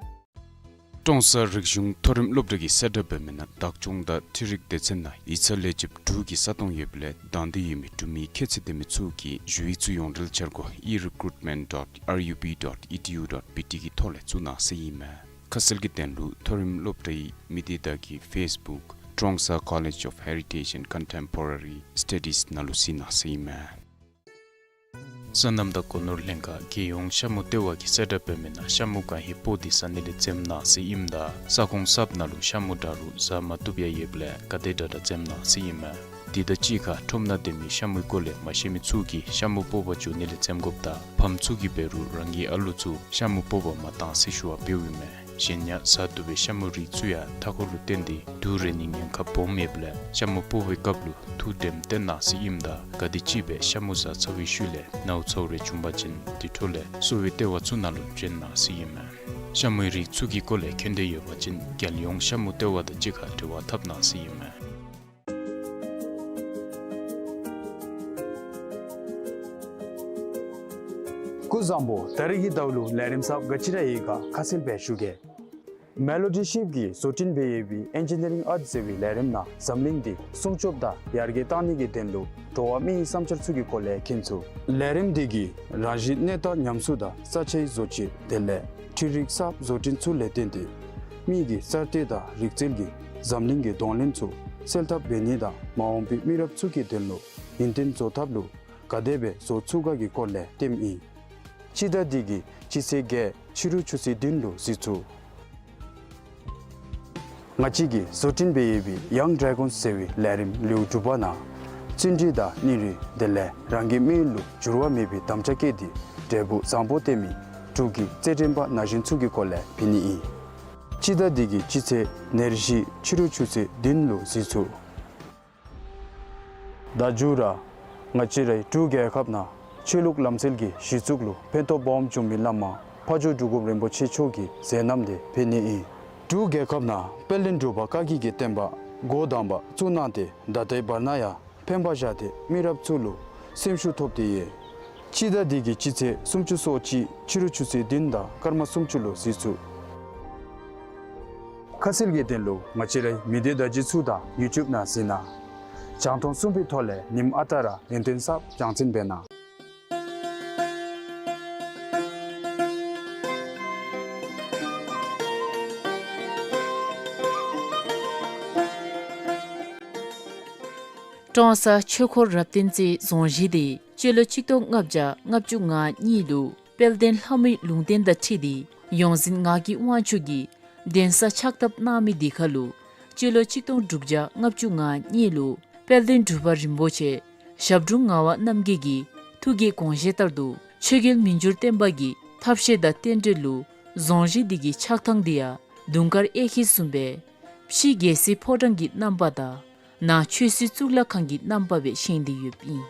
ཀྲོང་གསར་རིག་གཞུང་མཐོ་རིམ་སློབ་གྲྭ་གིས་གསལ་བསྒྲགས་འབད་མི་ནང་བདག་སྐྱོང་དང་འཕྲུལ་རིག་སྡེ་ཚན་ནང་ཡིག་ཚང་ལེགས་བཅོས་དྲུག་གི་ས་སྟོང་ཡོདཔ་ལས་དང་འདོད་ཡོད་མི་འབྲུག་མི་ཁྱད་ཚད་ལྡན་མི་ཚུ་གིས་ཞུ་ཡིག་ཚུ་ཡོངས་འབྲེལ་འཆར་སྒོ་e recruitment dot rub dot edu dot bt གི་ཐོག་ལས་བཙུགས་གནང་ཟེར་ཨིན་མས། ཁ་གསལ་གྱི་དོན་ལུ་མཐོ་རིམ་སློབ་གྲྭའི་མི་སྡེ་དག་གི་ཕེསི་བུཀ་Trongsa College of Heritage and Contemporary Studies ནང་ལུ་གཟིགས་གནང་ཟེར་ཨིན་མས། སོ་ནམ་དང་སྒོ་ནོར་ལྷན་ཁག་རྒྱལ་ཡོངས་ཤ་མུ་ལྟེ་བ་གིས་གསལ་བསྒྲགས་འབད་མི་ནང་ཤ་མུ་གང་ཧེ་སྤོ་སྟེ་ཟ་ནི་ལས་འཛེམ་གནང་ཟེར་ཨིནམ་ད་ས་ཁོངས་གསརཔ་ནང་ལུ་ཤ་མུ་འདྲ་རུང་ཟ་མ་བཏུབ་ཡང་ཡོདཔ་ལས་ག་དེ་དྲག་དྲག་འཛེམ་གནང་ཟེར་ཨིན་མས། དེ་དང་གཅིག་ཁར་ཁྲོམ་ནང་སྡོད་མི་ཤ་མུའི་སྐོར་ལས་མ་ཤེས་མི་ཚུ་གིས་ཤ་མུ་སྤོ་བར་འགྱོ་ནི་ལས་འཛེམ་དགོཔ་དང་ཕམ་ཚུ་གིས་འབད་རུང་རང་གི་ཨ་ལུ་ཚུ་ཤ་མུ་སྤོ་བར་མ་གཏང་ཟེར་ཞུ་བ་ཕུལཝ་ཨིན་མས། གཞན་ཡང་ཟ་བཏུབ་པའི་ཤ་མུའི་རིགས་ཚུ་ཡང་མཐའ་འཁོར་ལུ་བརྟེན་ཏེ་དུག་རེག་ནིའི་ཉེན་ཁ་སྦོམ་ཡོདཔ་ལས་ཤ་མུ་སྤོ་བའི་སྐབས་ལུ་ཐུགས་དྲནམ་བཏོན་གནང་ཟེར་ཨིནམ་ད་ག་དེམ་ཅིག་སྦེ་ཤ་མུ་ཟ་ཚར་བའི་ཤུལ་ལས་ནཝ་ཚཝ་རེ་བྱུང་པ་ཅིན་དེ་འཕྲོ་ལས་གསོ་བའི་ལྟེ་བ་ཚུ་ནང་ལུ་འབྱོན་གནང་ཟེར་ཨིན་མས། ཤ་མུའི་རིགས་ཚུ་གི་སྐོར་ལས་མཁྱེན་འདོད་ཡོད་པ་ཅིན་རྒྱལ་ཡོངས་ཤ་མུ་ལྟེ་བ་དང་གཅིག་ཁར་འབྲེལ་བ་འཐབ་གནང་ཟེར་ཨིན་མས། སྐུ་གཟུགས་བཟང་པོ། ད་རིས་ཀྱི་ཟླཝ་ལུ་ལས་རིམ་གསརཔ་ག་ཅི་ར་ཡོད་ག་ཁ་གསལ་སྦེ་ཞུ་གེ། མེ་ལོ་ཌི་ཤིབ་ཀྱིས་བཟོ་སྐྲུན་འབད་ཡོད་པའི་ཨེན་ཇི་ནི་རིང་ཨརཊ་ཟེར་བའི་ལས་རིམ་ནང་འཛམ་གླིང་འདི་སྲུང་སྐྱོབ་དང་ཡར་རྒྱས་གཏང་ནི་གི་དོན་ལུ་འགྲོ་བ་མིའི་བསམ་འཆར་ཚུ་གི་སྐོར་ལས་མཁྱེན་ཚུགས། ལས་རིམ་འདི་གིས་རང་བཞིན་གནས་སྟངས་ཉམས་གསོ་དང་ས་ཆའི་བཟོ་བཅོས་དེ་ལས་འཕྲུལ་རིག་གསརཔ་བཟོ་སྐྲུན་ཚུ་ལས་བརྟེན་ཏེ་མི་གི་གསར་གཏོད་དང་རིག་རྩལ་གྱིས་འཛམ་གླིང་གི་གདོང་ལེན་ཚུ་སེལ་ཐབས་འབད་ནི་དང་མ་འོངས་པའི་མི་རབས་ཚུ་གི་དོན་ལུ་ཡུན་བརྟན་བཟོ་ཐབས་ལུ་ ག་དེ་སྦེ་བཟོ་ཚུགས་ག་གི་སྐོར་ལས་སྟོནམ་ཨིན། སྤྱི་ཟླ་འདི་གི་སྤྱི་ཚེས་བརྒྱད་ཕྱི་རུ་ཆུ་ཚོད་བདུན་ལུ་གཟིགས་ཚུགས། ང་བཅས་ཀྱིས་བཟོ་སྐྲུན་འབད་ཡོད་པའི་ཡང་ཌེ་གཱོན་ཟེར་བའི་ལས་རིམ་ལེའུ་དྲུག་པ་ནང་བརྩོན་འགྲུས་དང་སྙིང་རུས་དེ་ལས་རང་གི་མི་ཡུལ་ལུ་འགྱུར་བ་མེད་པའི་དམ་བཅའ་བསྐྱེད་དེ་འབྲས་བུ་བཟང་པོ་སྟོན་མི་འབྲུག་གི་རྩེད་འགྲན་པ་ན་གཞོན་ཚུ་གི་སྐོར་ལས་འབད་ནི་ཨིན། སྤྱི་ཟླ་འདི་གི་སྤྱི་ཚེས་ཉེར་བཞི་ཕྱི་རུ་ཆུ་ཚོད་བདུན་ལུ་གཟིགས་ཚུགས། ད་མཇུག་ར་ང་བཅས་རའི་འབྲུག་རྒྱལ་ཁབ་ནང་ཆོས་ལུགས་ལམ་སྲོལ་གྱི་གཞི་བཙུགས་ལུ་ཕན་ཐོགས་སྦོམ་བྱུང་མི་བླ་མ་ཕ་ཇོ་འབྲུག་སྒོམ་རིན་པོ་ཆེ་མཆོག་གི་མཛད་རྣམ་དེ་འབད་ནི་ཨིན། འབྲུག་རྒྱལ་ཁབ་ནང་དཔལ་ལྡན་འབྲུག་པ་བཀའ་བརྒྱུད་ཀྱི་བསྟན་པ་འགོ་དང་པ་བཙུགས་གནང་སྟེ་ད་ལྟའི་བར་ན་ཡང་ཕན་པ་བཞག་སྟེ་མི་རབས་ཚུ་ལུ་སེམས་ཤུགས་ཐོབ་སྟེ་ཡོད། སྤྱི་ཟླ་འདི་གི་སྤྱི་ཚེས་སུམ་ཅུ་སོ་གཅིག་ཕྱི་རུ་ཆུ་ཚོད་བདུན་དང་སྐར་མ་སུམ་ཅུ་ལུ་གཟིགས་ཚུགས། ཁ་གསལ་གྱི་དོན་ལུ་ང་བཅས་རའི་མི་སྡེ་བརྡ་བརྒྱུད་ཚུ་དང་ཡུ་ཊུབ་ནང་གཟིགས་གནང་། རྒྱང་མཐོང་གསུམ་པའི་ཐོག་ལས་ཉིནམ་ཨ་རྟག་ར་ཡུན་བརྟན་གསརཔ་རྒྱང་སྲིང་འབད་གནང་། ཀྲོང་གསར་ཆོས་འཁོར་རབ་བརྟན་རྩེའི་རྫོང་གཞིས་དེ་སྤྱི་ལོ་ཆིག་སྟོང་ལྔ་བརྒྱ་ལྔ་བཅུ་ང་གཉིས་ལུ་དཔལ་ལྡན་ལྷ་མོའི་ལུང་བསྟན་དང་འཁྲིལ་ཏེ་ཡོངས་འཛིན་ངག་གི་དབང་ཕྱུག་གིས་གདན་ས་ཕྱག་བཏབ་གནང་མི་དེ་ཁར་ལུ་སྤྱི་ལོ་ཆིག་སྟོང་དྲུག་བརྒྱ་ལྔ་བཅུ་ང་གཉིས་ལུ་དཔལ་ལྡན་འབྲུག་པ་རིན་པོ་ཆེ་ཞབས་དྲུང་ངག་དབང་རྣམ་རྒྱལ་གྱི་ཐུགས་ཀྱི་དགོངས་བཞེད་ལྟར་དུ་ཆོས་རྒྱལ་མི་འགྱུར་བརྟན་པ་གི་ཐབས་ཤེས་དང་རྟེན་འབྲེལ་ལུ་རྫོང་གཞིས་དེ་གི་ཆགས་ཐངས་དེ་ཡང་དུང་དཀར་གཡས་འཁྱིལ་བཟུམ་སྦེ་ཕྱི་རྒྱལ་སྲིད་ཕོ་བྲང་གི་རྣམ་པ་དང་ནང་ཆོས་སྲིད་གཙུག་ལག་ཁང་གི་རྣམ་པ་སྦེ་བཞེངས་ཏེ་ཡོདཔ་ཨིན།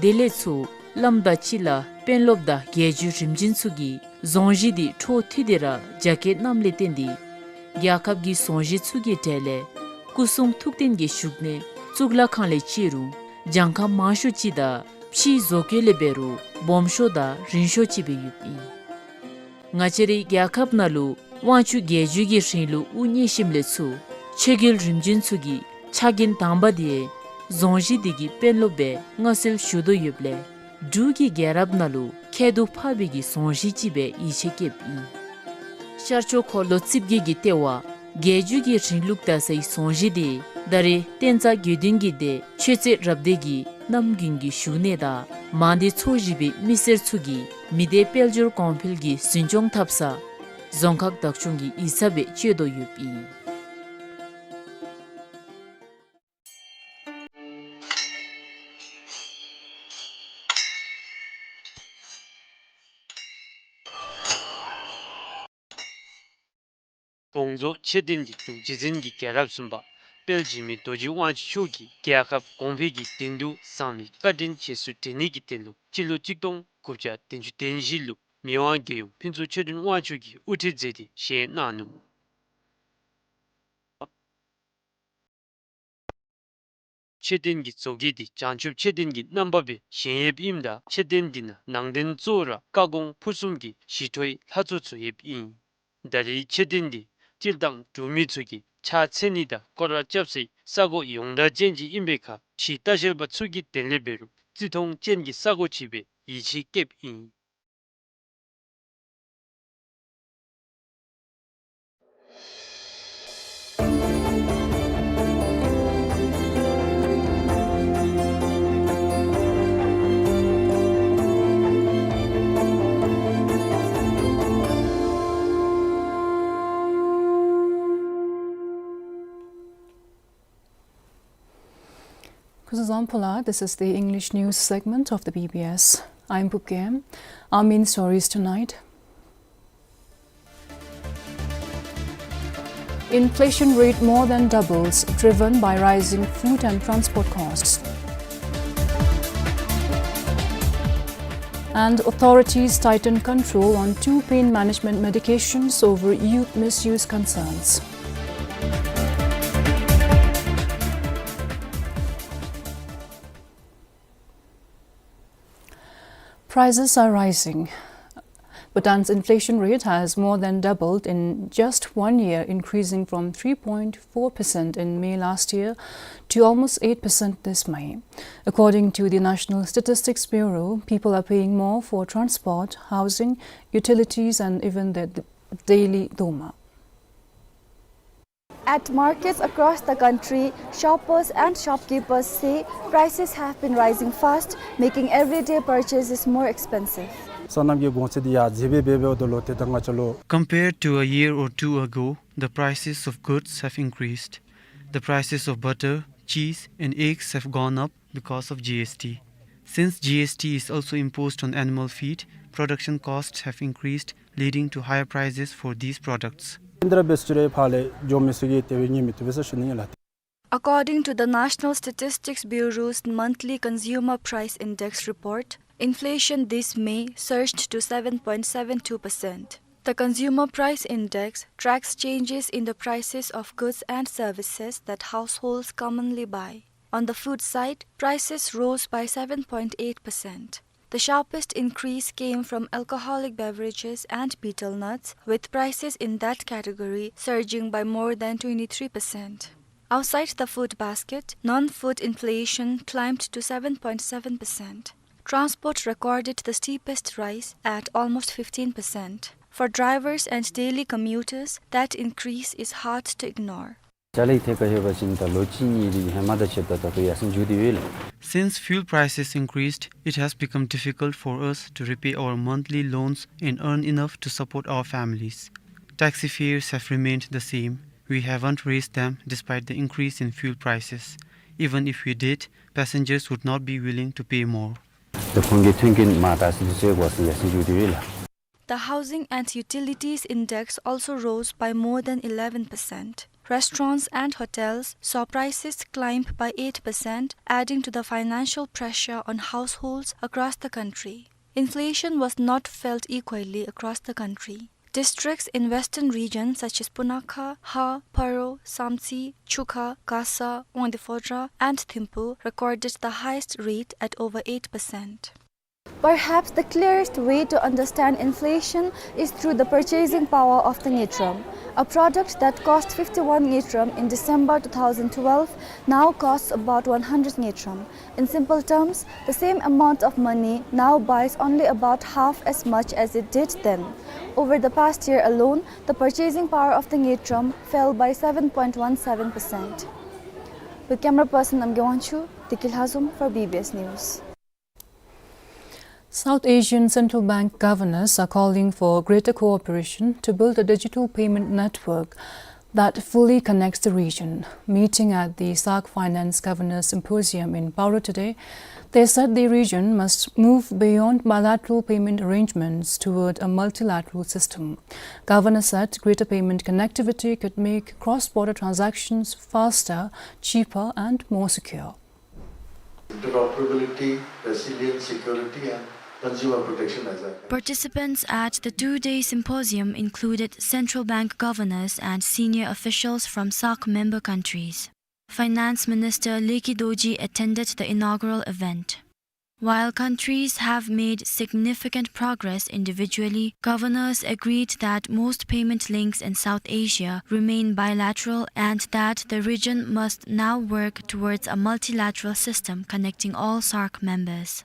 དེ་ལས་ཚུར་བླམ་དང་སྤྱི་བླ་དཔོན་སློབ་དང་རྒྱལ་བརྒྱུད་རིམ་བྱོན་ཚུ་གིས་རྫོང་གཞིས་དེ་འཕྲོ་མཐུད་དེ་ར་རྒྱ་སྐྱེད་གནངམ་ལས་བརྟེན་ཏེ་རྒྱལ་ཁབ་ཀྱི་རྫོང་གཞིས་ཚུ་གི་གྲས་ལས་སྐུ་གསུང་ཐུགས་རྟེན་གྱི་བཞུགས་གནས་གཙུག་ལག་ཁང་ལས་བརྩི་རུང་གྱངས་ཁ་མང་ཤོས་ཅིག་དང་ཕྱིའི་བཟོ་བཀོད་ལས་འབད་རུང་སྦོམ་ཤོས་དང་རིང་ཤོས་ཅིག་སྦེ་ཡོདཔ་ཨིན། ང་བཅས་རའི་རྒྱལ་ཁབ་ནང་ལུ་དབང་ཕྱུག་རྒྱལ་བརྒྱུད་ཀྱི་རིང་ལུགས་དབུ་བརྙེས་ཞིནམ་ལས་ཚུར་ཆོས་རྒྱལ་རིམ་བྱོན་ཚུ་གིས་ཕྱག་འགན་དང་པ་དེ་རྫོང་གཞིས་དེ་གི་དཔོན་སློབ་སྦེ་མངའ་གསོལ་ཞུ་དོ་ཡོདཔ་ལས་འབྲུག་གི་རྒྱལ་རབས་ནང་ལུ་ཁྱད་དུ་འཕགས་པའི་གི་རྫོང་གཞིས་ཅིག་སྦེ་ཡིད་ཆེས་བསྐྱེདཔ་ཨིན། ཤར་ཕྱོགས་འཁོར་ལོ་རྩིབས་བརྒྱད་ཀྱི་ལྟེ་བ་རྒྱལ་བརྒྱུད་ཀྱི་རིང་ལུགས་དར་སའི་རྫོང་གཞིས་དེ་ད་རེས་བསྟན་རྩ་དགེ་འདུན་གྱི་སྡེ་ཆོས་རྩེ་རབ་སྡེ་གི་རྣམ་རྒྱུན་གྱི་བཞུགས་གནས་དང་མང་སྡེ་ཚོ་བཞི་པའི་མི་སེར་ཚུ་གིས་མི་སྡེ་དཔལ་འབྱོར་གོང་འཕེལ་གྱི་འཛིན་སྐྱོང་འཐབ་ས་རྫོང་ཁག་བདག་སྐྱོང་གི་ཡིག་ཚང་སྦེ་སྤྱོད་དོ་ཡོདཔ་ཨིན། དགོངས་རྫོགས་ཆེ་བསྟན་གྱི་འབྲུག་རྗེ་བཙན་གྱི་རྒྱལ་རབས་གསུམ་པ་དཔལ་འཇིགས་མེད་རྡོ་རྗེ་དབང་ཕྱུག་མཆོག་གིས་རྒྱལ་ཁབ་གོང་འཕེལ་གྱི་དོན་དུ་བཟང་ལས་བཀའ་དྲིན་རྗེས་སུ་དྲན་ནི་གི་དོན་ལུ་སྤྱི་ལོ་གཅིག་སྟོང་དགུ་བརྒྱ་བདུན་ཅུ་དོན་བཞི་ལུ་མི་དབང་རྒྱལ་ཡུམ་ཕུན་ཚོགས་ཆོས་སྒྲོན་དབང་ཕྱུག་གིས་དབུ་ཁྲིད་མཛད་དེ་བཞེངས་གནང་ནུག། ཆེ་བསྟན་གྱི་མཛོད་དགེ་དེ་བྱང་ཆུབ་ཆེ་བསྟན་གྱི་རྣམ་པ་སྦེ་བཞེངས་ཡོདཔ་ཨིནམ་ད་ཆེ་བསྟན་འདི་ནང་ནང་རྟེན་གཙོ་བོ་ར་བཀའ་དགོངས་ཕུར་གསུམ་གྱི་ཞི་ཁྲོའི་ལྷ་ཚོགས་ཚུ་ཡོདཔ་ཨིན། ད་རེས་ཆེ་བསྟན་འདི་སྤྱིར་བཏང་འབྲུག་མི་ཚུ་གིས་ཕྱག་འཚལ་ནི་དང་སྐོར་ར་རྐྱབ་སའི་ས་གོ་ཡོངས་གྲགས་ཅན་ཅིག་ཨིན་པའི་ཁར་ཕྱི་ལྟ་བཤལ་པ་ཚུ་གི་དོན་ལས་འབད་རུང་བརྩི་མཐོང་ཅན་གྱི་ས་གོ་ཅིག་སྦེ་ཡིད་ཆེས་བསྐྱེདཔ་ཨིན། Kuzuzangpo la, this is the English news segment of the B B S. I'm Pup Game. Our main stories tonight. Inflation rate more than doubles, driven by rising food and transport costs. And authorities tighten control on two pain management medications over youth misuse concerns. Prices are rising. Bhutan's inflation rate has more than doubled in just one year, increasing from three point four percent in May last year to almost eight percent this May. According to the National Statistics Bureau, people are paying more for transport, housing, utilities, and even their d-, daily doma. At markets across the country, shoppers and shopkeepers say prices have been rising fast, making everyday purchases more expensive. སོ་ནམ་གྱི་གོང་ཚད་འདི་ཡར་འཛེགས་འབད་འབདཝ་ད་ལུ་ཏེ་ད་ང་བཅས་ལུ། Compared to a year or two ago, the prices of goods have increased. The prices of butter, cheese, and eggs have gone up because of G S T. Since G S T is also imposed on animal feed, production costs have increased, leading to higher prices for these products. ཨིན་དྲ་བེ་སུ་ཅི་རེ་ཕར་ལས་འགྱོ་མི་ཚུ་གིས་དེ་སྦེ་ཉོ་མི་བཏུབ་པས་ཟེར་ཞུ་ནི་ཨིན་ལགས། According to the National Statistics Bureau's monthly consumer price index report, inflation this May surged to seven point seven two percent. The consumer price index tracks changes in the prices of goods and services that households commonly buy. On the food side, prices rose by seven point eight percent. The sharpest increase came from alcoholic beverages and betel nuts, with prices in that category surging by more than twenty-three percent. Outside the food basket, non-food inflation climbed to seven point seven percent. Transport recorded the steepest rise at almost fifteen percent. For drivers and daily commuters, that increase is hard to ignore. ཅ་ལའི་ཐད་ཁར་ལྷོད་པ་ཅིན་ད་ལོ་གཅིག་གཉིས་རེ་ཧེ་མ་དང་ཕྱདཔ་ད་ད་ལྟོ་ཡར་སེང་འགྱོ་སྟེ་ཡོད་ལགས། Since fuel prices increased, it has become difficult for us to repay our monthly loans and earn enough to support our families. Taxi fares have remained the same. We haven't raised them despite the increase in fuel prices. Even if we did, passengers would not be willing to pay more. ད་ཁོང་གི་མཐུན་རྐྱེན་མར་དྲག་སྟེ་འདི་ཚུ་འགོ་སེང་ཡར་སེང་འགྱོ་སྟེ་ཡོད་ལགས། The Housing and Utilities Index also rose by more than eleven percent. Restaurants and hotels saw prices climb by eight percent, adding to the financial pressure on households across the country. Inflation was not felt equally across the country. Districts in western regions such as Punakha, Har, Paro, Samtse, Chukha, Kasa, Wangdue Phodrang, and Thimphu recorded the highest rate at over eight percent. Perhaps the clearest way to understand inflation is through the purchasing power of the ngultrum. A product that cost fifty-one ngultrum in December two thousand twelve now costs about one hundred ngultrum. In simple terms, the same amount of money now buys only about half as much as it did then. Over the past year alone, the purchasing power of the ngultrum fell by seven point one seven percent. With camera person Namgay Wangchuk, Deki Lhazom for B B S News. South Asian Central Bank governors are calling for greater cooperation to build a digital payment network that fully connects the region. Meeting at the SAARC Finance Governors Symposium in Paro today, they said the region must move beyond bilateral payment arrangements toward a multilateral system. Governor said greater payment connectivity could make cross-border transactions faster, cheaper, and more secure. Interoperability, resilience, security, and consumer protection as I Participants at the two-day symposium included central bank governors and senior officials from SAARC member countries. Finance Minister Leki Dorji attended the inaugural event. While countries have made significant progress individually, governors agreed that most payment links in South Asia remain bilateral and that the region must now work towards a multilateral system connecting all SAARC members.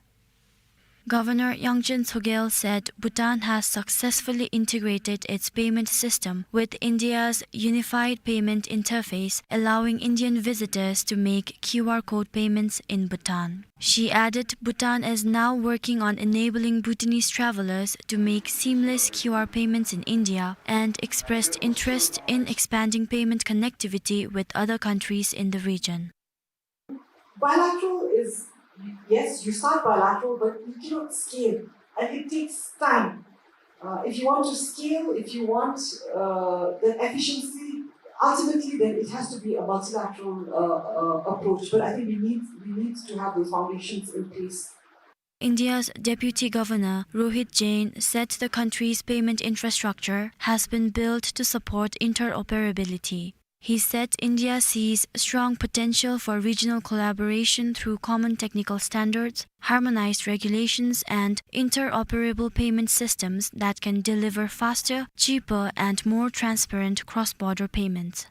Governor Yangchen Tshogel said Bhutan has successfully integrated its payment system with India's unified payment interface, allowing Indian visitors to make Q R code payments in Bhutan. She added Bhutan is now working on enabling Bhutanese travelers to make seamless Q R payments in India and expressed interest in expanding payment connectivity with other countries in the region. Bilateral is, yes, you start bilateral, but you cannot scale, and it takes time. Uh, if you want to scale, if you want, uh, the efficiency, ultimately, then it has to be a multilateral, uh, uh, approach. But I think we need, we need to have those foundations in place. India's Deputy Governor Rohit Jain said the country's payment infrastructure has been built to support interoperability. He said India sees strong potential for regional collaboration through common technical standards, harmonized regulations, and interoperable payment systems that can deliver faster, cheaper, and more transparent cross-border payments.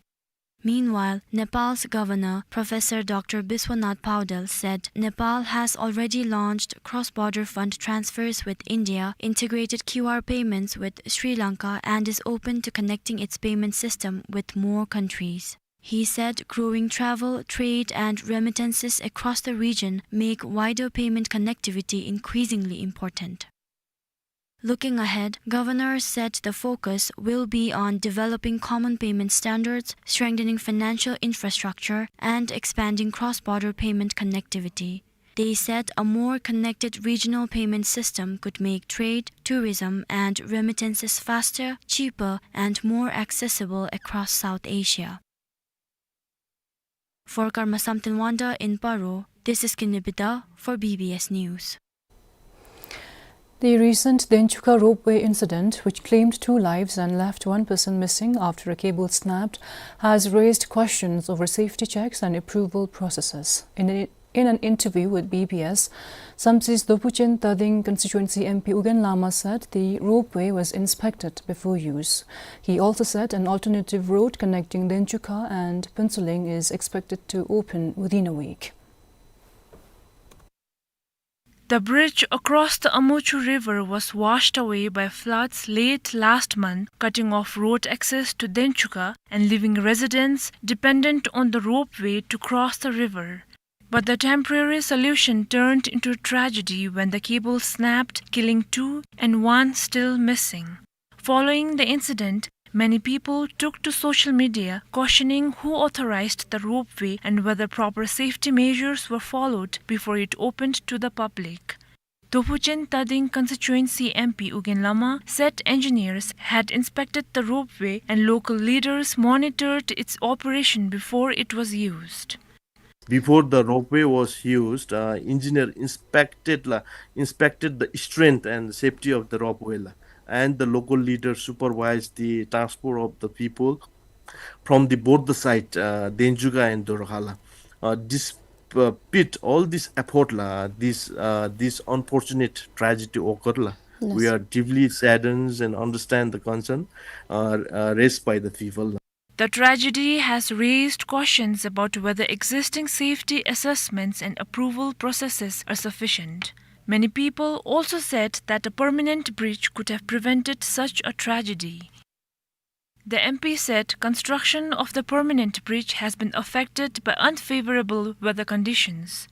Meanwhile, Nepal's governor, Professor Doctor Biswanath Paudel, said Nepal has already launched cross-border fund transfers with India, integrated Q R payments with Sri Lanka, and is open to connecting its payment system with more countries. He said growing travel, trade, and remittances across the region make wider payment connectivity increasingly important. Looking ahead, governors said the focus will be on developing common payment standards, strengthening financial infrastructure, and expanding cross-border payment connectivity. They said a more connected regional payment system could make trade, tourism, and remittances faster, cheaper, and more accessible across South Asia. For Karma Samten Wangda in Paro, this is Kinley Bida for B B S News. The recent Denchuka ropeway incident, which claimed two lives and left one person missing after a cable snapped, has raised questions over safety checks and approval processes. In a, in an interview with B B S, Samtse's Dophuchen Tading constituency M P Ugyen Lama said the ropeway was inspected before use. He also said an alternative road connecting Denchuka and Phuentsholing is expected to open within a week. The bridge across the Amochu River was washed away by floods late last month, cutting off road access to Denchuka and leaving residents dependent on the ropeway to cross the river. But the temporary solution turned into a tragedy when the cable snapped, killing two and one still missing. Following the incident, many people took to social media questioning who authorized the ropeway and whether proper safety measures were followed before it opened to the public. Dophuchen Tading constituency M P Ugyen Lama said engineers had inspected the ropeway and local leaders monitored its operation before it was used. Before the ropeway was used, uh, engineer inspected la, inspected the strength and safety of the ropeway la, and the local leader supervised the transport of the people from the border side, uh, Denchuka and Dorkha la. Uh, despite all this effort la, this, uh, this unfortunate tragedy occurred la. Yes. We are deeply saddened and understand the concern, uh, uh, raised by the people la. The tragedy has raised questions about whether existing safety assessments and approval processes are sufficient. Many people also said that a permanent bridge could have prevented such a tragedy. The M P said construction of the permanent bridge has been affected by unfavorable weather conditions.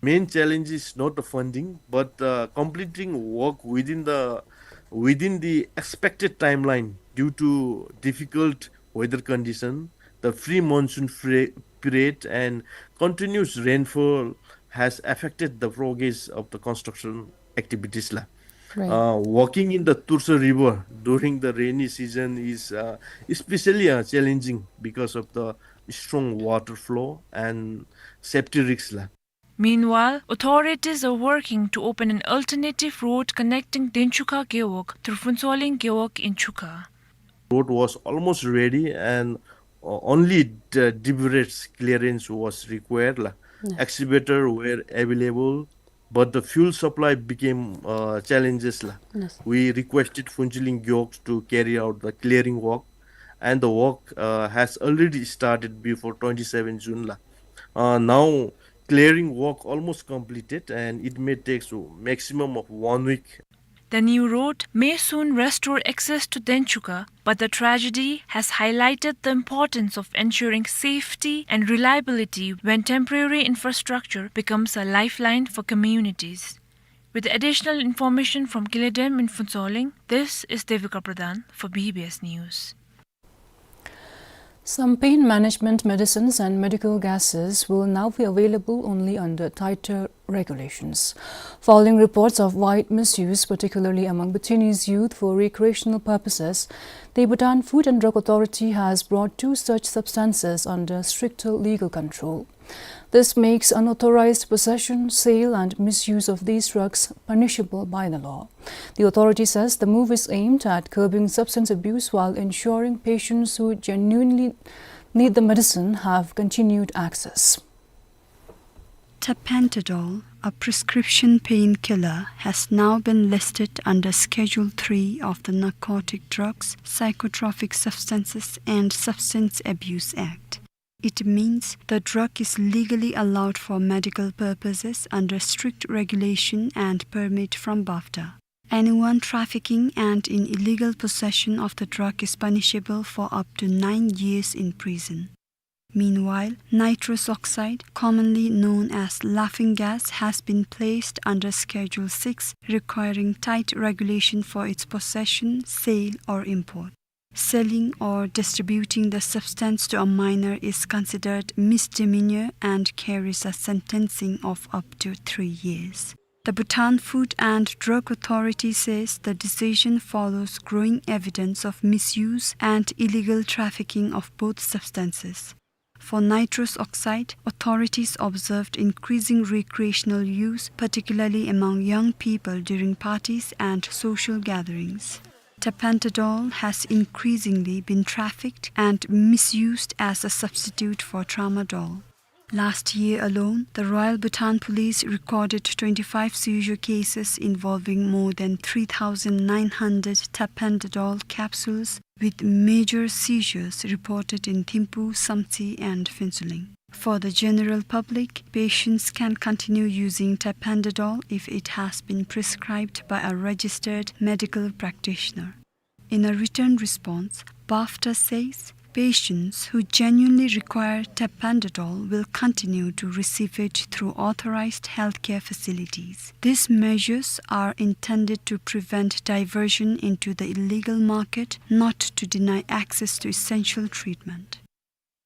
Main challenge is not the funding, but, uh, completing work within the, within the expected timeline due to difficult weather condition, the pre-monsoon fre-, period, and continuous rainfall has affected the progress of the construction activities la. Right. Uh, walking in the Torsha River during the rainy season is, uh, especially, uh, challenging because of the strong water flow and safety risks la. Meanwhile, authorities are working to open an alternative road connecting Denchuka Gewog through Phuentsholing Gewog in Chuka. Road was almost ready and, uh, only the debris clearance was required la. Yes. Excavator were available, but the fuel supply became, uh, challenges la. Yes. We requested Phuentsholing Gewog to carry out the clearing work, and the work, uh, has already started before twenty-seven June la. Uh, now clearing work almost completed, and it may take so maximum of one week. The new road may soon restore access to Denchuka, but the tragedy has highlighted the importance of ensuring safety and reliability when temporary infrastructure becomes a lifeline for communities. With additional information from Kinley Dam in Phuentsholing, this is Devika Pradhan for B B S News. Some pain management medicines and medical gases will now be available only under tighter regulations. Following reports of wide misuse, particularly among Bhutanese youth, for recreational purposes, the Bhutan Food and Drug Authority has brought two such substances under stricter legal control. This makes unauthorized possession, sale, and misuse of these drugs punishable by the law. The authority says the move is aimed at curbing substance abuse while ensuring patients who genuinely need the medicine have continued access. Tapentadol, a prescription painkiller, has now been listed under Schedule three of the Narcotic Drugs, Psychotropic Substances, and Substance Abuse Act. It means the drug is legally allowed for medical purposes under strict regulation and permit from BAFDA. Anyone trafficking and in illegal possession of the drug is punishable for up to nine years in prison. Meanwhile, nitrous oxide, commonly known as laughing gas, has been placed under Schedule six, requiring tight regulation for its possession, sale, or import. Selling or distributing the substance to a minor is considered misdemeanor and carries a sentencing of up to three years. The Bhutan Food and Drug Authority says the decision follows growing evidence of misuse and illegal trafficking of both substances. For nitrous oxide, authorities observed increasing recreational use, particularly among young people during parties and social gatherings. Tapentadol has increasingly been trafficked and misused as a substitute for tramadol. Last year alone, the Royal Bhutan Police recorded twenty-five seizure cases involving more than three thousand nine hundred tapentadol capsules, with major seizures reported in Thimphu, Samtse, and Phuentsholing. For the general public, patients can continue using tapentadol if it has been prescribed by a registered medical practitioner. In a written response, BAFTA says patients who genuinely require tapentadol will continue to receive it through authorized healthcare facilities. These measures are intended to prevent diversion into the illegal market, not to deny access to essential treatment.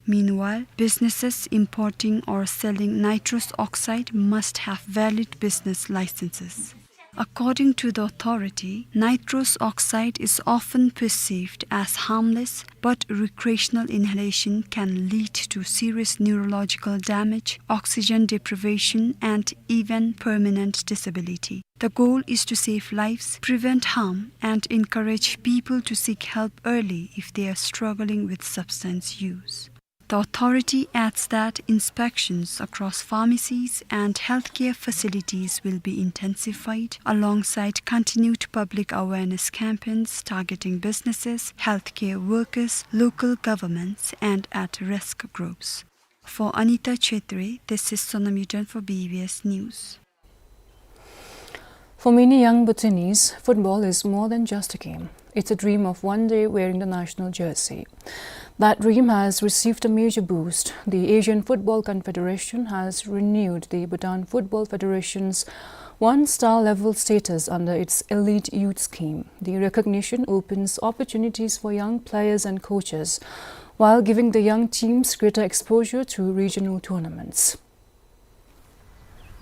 Meanwhile, businesses importing or selling nitrous oxide must have valid business licenses. According to the authority, nitrous oxide is often perceived as harmless, but recreational inhalation can lead to serious neurological damage, oxygen deprivation, and even permanent disability. The goal is to save lives, prevent harm, and encourage people to seek help early if they are struggling with substance use. The authority adds that inspections across pharmacies and healthcare facilities will be intensified, alongside continued public awareness campaigns targeting businesses, healthcare workers, local governments, and at-risk groups. For Anita Chhetri, this is Sonam Yuden for B B S News. For many young Bhutanese, football is more than just a game. It's a dream of one day wearing the national jersey. That dream has received a major boost. The Asian Football Confederation has renewed the Bhutan Football Federation's one-star level status under its Elite Youth Scheme. The recognition opens opportunities for young players and coaches, while giving the young teams greater exposure to regional tournaments.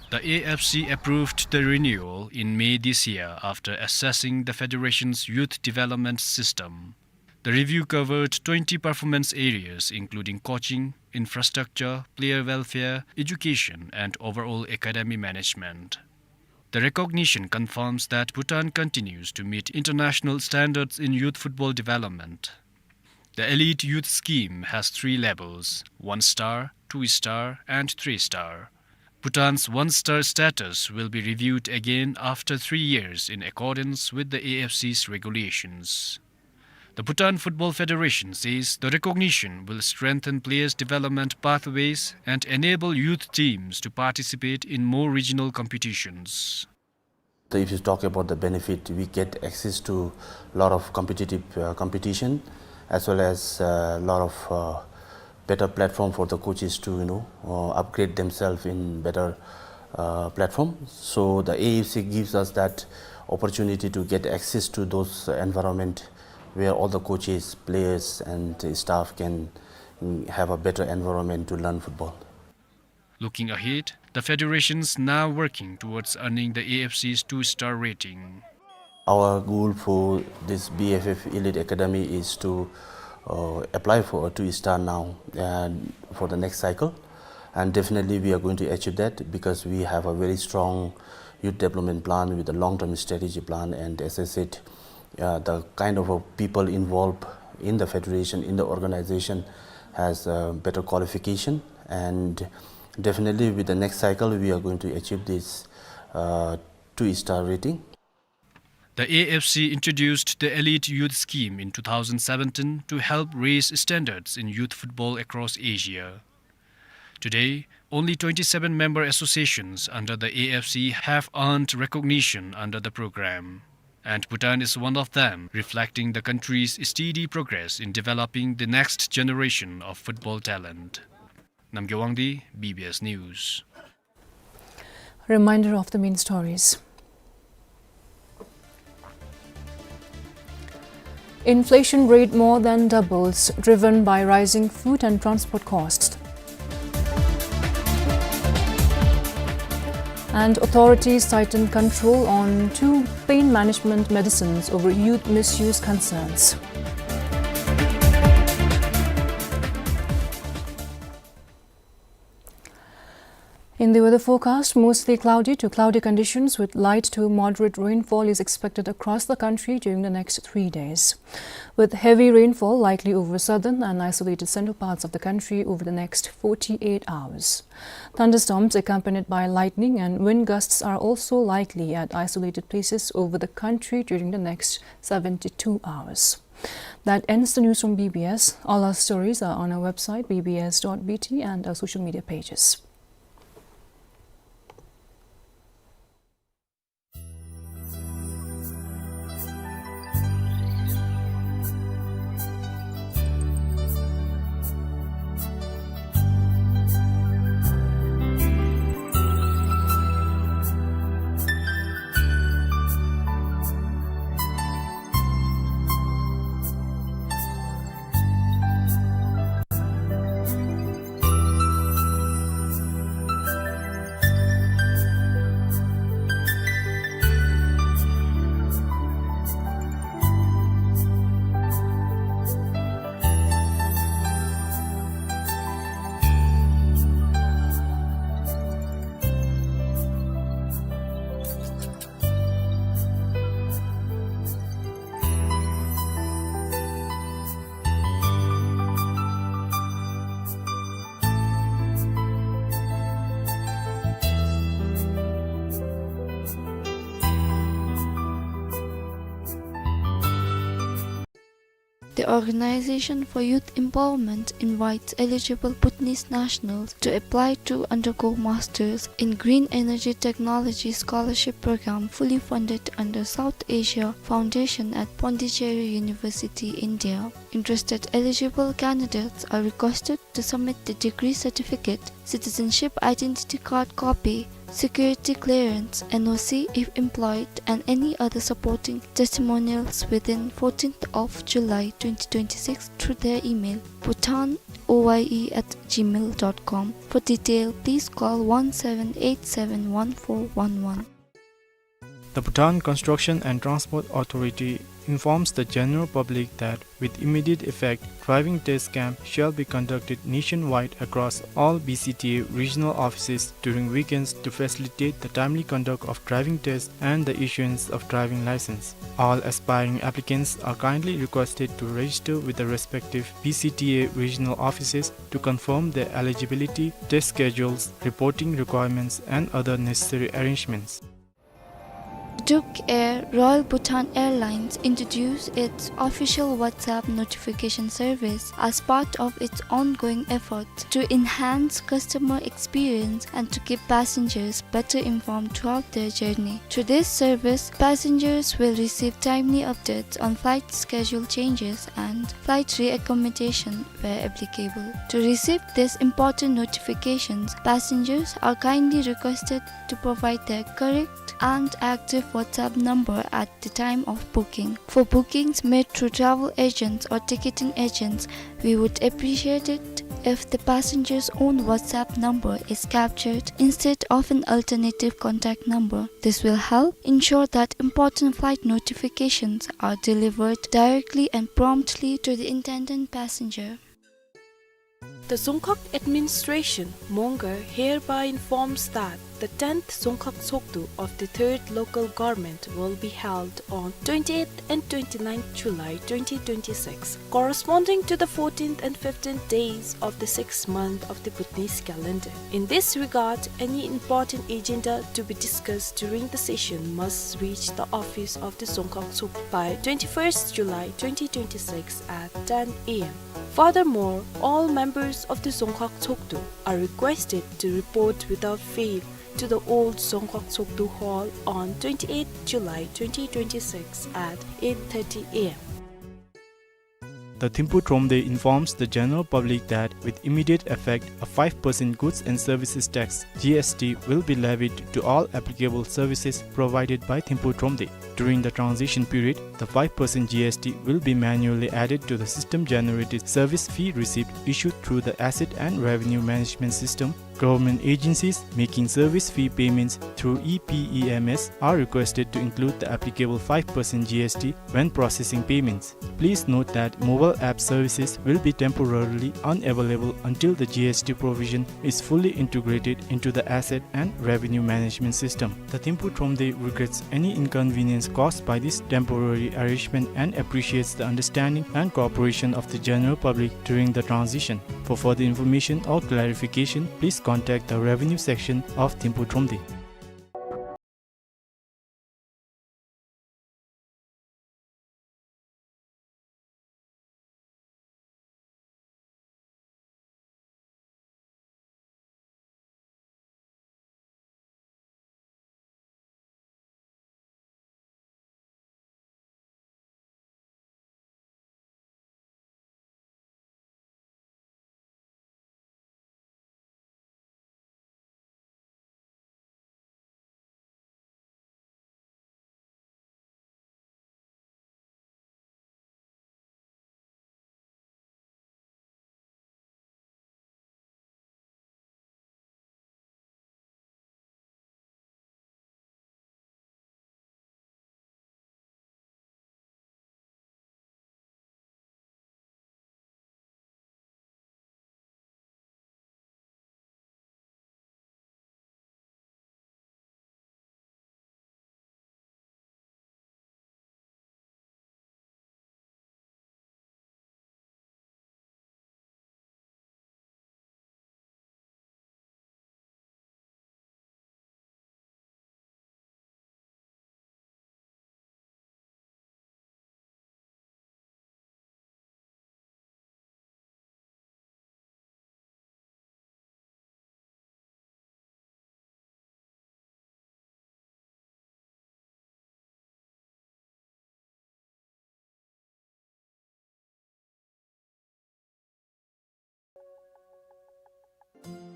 The A F C approved the renewal in May this year after assessing the federation's youth development system. The review covered twenty performance areas, including coaching, infrastructure, player welfare, education, and overall academy management. The recognition confirms that Bhutan continues to meet international standards in youth football development. The Elite Youth Scheme has three levels: one star, two star, and three star. Bhutan's one star status will be reviewed again after three years in accordance with the A F C's regulations. The Bhutan Football Federation says the recognition will strengthen players' development pathways and enable youth teams to participate in more regional competitions. So if you talk about the benefit, we get access to a lot of competitive, uh, competition, as well as a lot of, uh, better platform for the coaches to, you know, uh, upgrade themselves in better, uh, platform. So the A F C gives us that opportunity to get access to those environment where all the coaches, players, and staff can, mm, have a better environment to learn football. Looking ahead, the federation's now working towards earning the A F C's two-star rating. Our goal for this B F F Elite Academy is to, uh, apply for a two-star now and for the next cycle. And definitely we are going to achieve that because we have a very strong youth development plan with a long-term strategy plan. And as I said, uh, the kind of, uh, people involved in the federation, in the organization, has, uh, better qualification. And definitely with the next cycle, we are going to achieve this, uh, two-star rating. The A F C introduced the Elite Youth Scheme in two thousand seventeen to help raise standards in youth football across Asia. Today, only twenty-seven member associations under the A F C have earned recognition under the program, and Bhutan is one of them, reflecting the country's steady progress in developing the next generation of football talent. Namgay Wangdi, B B S News. Reminder of the main stories. Inflation rate more than doubles, driven by rising food and transport costs. And authorities tighten control on two pain management medicines over youth misuse concerns. In the weather forecast, mostly cloudy to cloudy conditions with light to moderate rainfall is expected across the country during the next three days, with heavy rainfall likely over southern and isolated central parts of the country over the next forty-eight hours. Thunderstorms accompanied by lightning and wind gusts are also likely at isolated places over the country during the next seventy-two hours. That ends the news from B B S. All our stories are on our website, B B S dot B T, and our social media pages. The Organization for Youth Empowerment invites eligible Bhutanese nationals to apply to undergo Masters in Green Energy Technology Scholarship Program, fully funded under South Asia Foundation at Pondicherry University, India. Interested eligible candidates are requested to submit the degree certificate, citizenship identity card copy, security clearance, N O C if employed, and any other supporting testimonials within fourteenth of July twenty twenty-six through their email, bhutan O Y E at gmail dot com. For detail, please call one seven eight seven one four one one. The Bhutan Construction and Transport Authority informs the general public that, with immediate effect, driving test camp shall be conducted nationwide across all B C T A regional offices during weekends to facilitate the timely conduct of driving tests and the issuance of driving license. All aspiring applicants are kindly requested to register with the respective B C T A regional offices to confirm their eligibility, test schedules, reporting requirements, and other necessary arrangements. Duke Air, Royal Bhutan Airlines, introduced its official WhatsApp notification service as part of its ongoing efforts to enhance customer experience and to keep passengers better informed throughout their journey. Through this service, passengers will receive timely updates on flight schedule changes and flight reaccommodation where applicable. To receive these important notifications, passengers are kindly requested to provide their correct and active WhatsApp number at the time of booking. For bookings made through travel agents or ticketing agents, we would appreciate it if the passenger's own WhatsApp number is captured instead of an alternative contact number. This will help ensure that important flight notifications are delivered directly and promptly to the intended passenger. The Dzongkhag Administration, Mongar, hereby informs that the tenth Dzongkhag Tshogdu of the Third Local Government will be held on twenty-eighth and twenty-ninth July twenty twenty-six, corresponding to the fourteenth and fifteenth days of the sixth month of the Bhutanese calendar. In this regard, any important agenda to be discussed during the session must reach the office of the Dzongkhag Tshogdu by twenty-first July twenty twenty-six at ten A M. Furthermore, all members of the Dzongkhag Tshogdu are requested to report without fail to the Old Dzongkhag Tshogdu Hall on twenty-eighth July twenty twenty-six at eight thirty A M. The Thimphu Thromde informs the general public that with immediate effect, a five percent goods and services tax, G S T, will be levied to all applicable services provided by Thimphu Thromde. During the transition period, the five percent G S T will be manually added to the system-generated service fee receipt issued through the Asset and Revenue Management System. Government agencies making service fee payments through E P E M S are requested to include the applicable five percent G S T when processing payments. Please note that mobile app services will be temporarily unavailable until the G S T provision is fully integrated into the Asset and Revenue Management System. The Thimphu Thromde regrets any inconvenience caused by this temporary arrangement and appreciates the understanding and cooperation of the general public during the transition. For further information or clarification, please contact the Revenue Section of Thimphu Thromde.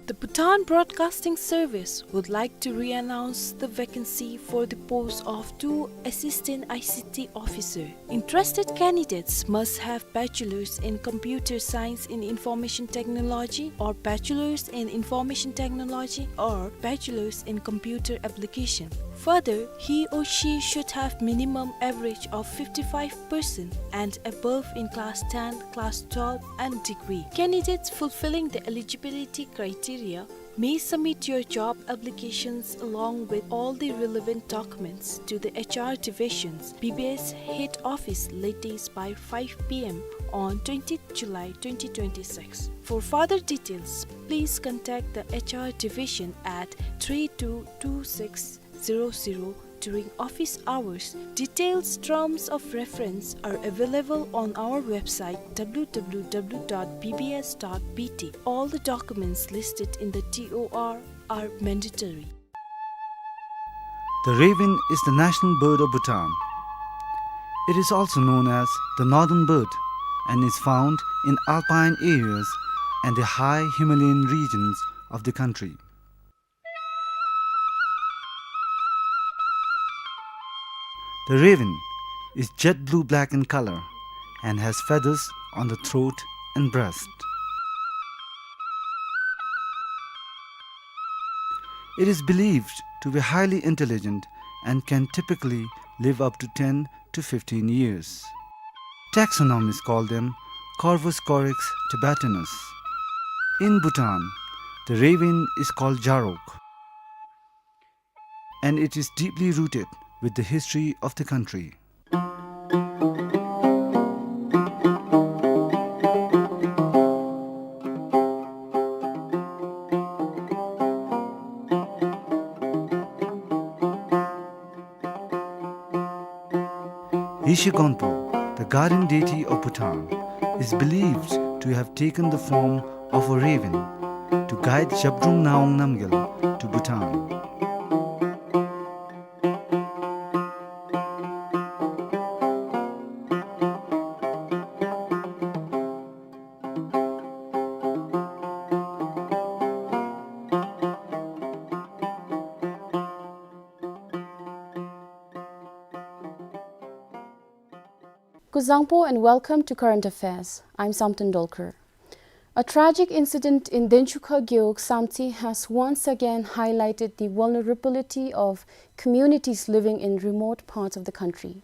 The Bhutan Broadcasting Service would like to re-announce the vacancy for the post of two Assistant I C T Officer. Interested candidates must have Bachelor's in Computer Science in Information Technology or Bachelor's in Information Technology or Bachelor's in Computer Application. Further, he or she should have minimum average of fifty-five percent and above in class ten, class twelve, and degree. Candidates fulfilling the eligibility criteria may submit your job applications along with all the relevant documents to the H R Division's B B S head office latest by five P M on twentieth July twenty twenty-six. For further details, please contact the H R Division at three two two six zero zero during office hours. Details, terms of reference are available on our website, W W W dot B B S dot B T. All the documents listed in the T O R are mandatory. The raven is the national bird of Bhutan. It is also known as the northern bird and is found in alpine areas and the high Himalayan regions of the country. The raven is jet blue-black in color and has feathers on the throat and breast. It is believed to be highly intelligent and can typically live up to ten to fifteen years. Taxonomists call them Corvus corax tibetanus. In Bhutan, the raven is called Jarok, and it is deeply rooted with the history of the country. Yeshe Gonpo, the guardian deity of Bhutan, is believed to have taken the form of a raven to guide Zhabdrung Ngawang Namgyal to Bhutan. Kuzuzangpo and welcome to Current Affairs. I'm Samten Dolkar. A tragic incident in Denchukha Gewog Samtse has once again highlighted the vulnerability of communities living in remote parts of the country.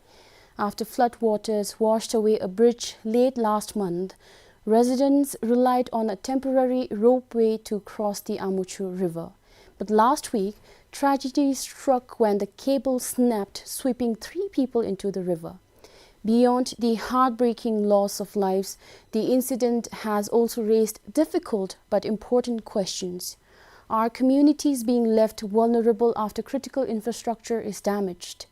After flood waters washed away a bridge late last month, residents relied on a temporary ropeway to cross the Amuchu River. But last week, tragedy struck when the cable snapped, sweeping three people into the river. Beyond the heartbreaking loss of lives, the incident has also raised difficult but important questions. Are communities being left vulnerable after critical infrastructure is damaged?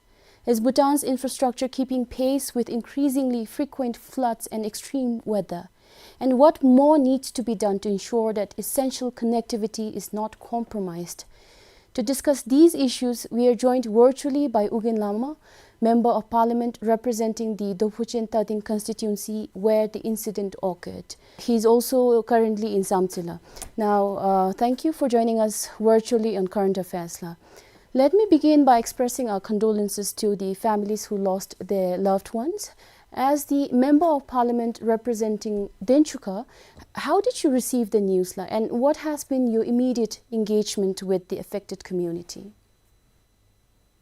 Is Bhutan's infrastructure keeping pace with increasingly frequent floods and extreme weather? And what more needs to be done to ensure that essential connectivity is not compromised? To discuss these issues, we are joined virtually by U Gin Lama, Member of Parliament representing the Dophuchen Tading constituency where the incident occurred. He is also currently in Samtse la. Now, uh, thank you for joining us virtually on Current Affairs la. Let me begin by expressing our condolences to the families who lost their loved ones. As the Member of Parliament representing Denchukha, how did you receive the news la, and what has been your immediate engagement with the affected community?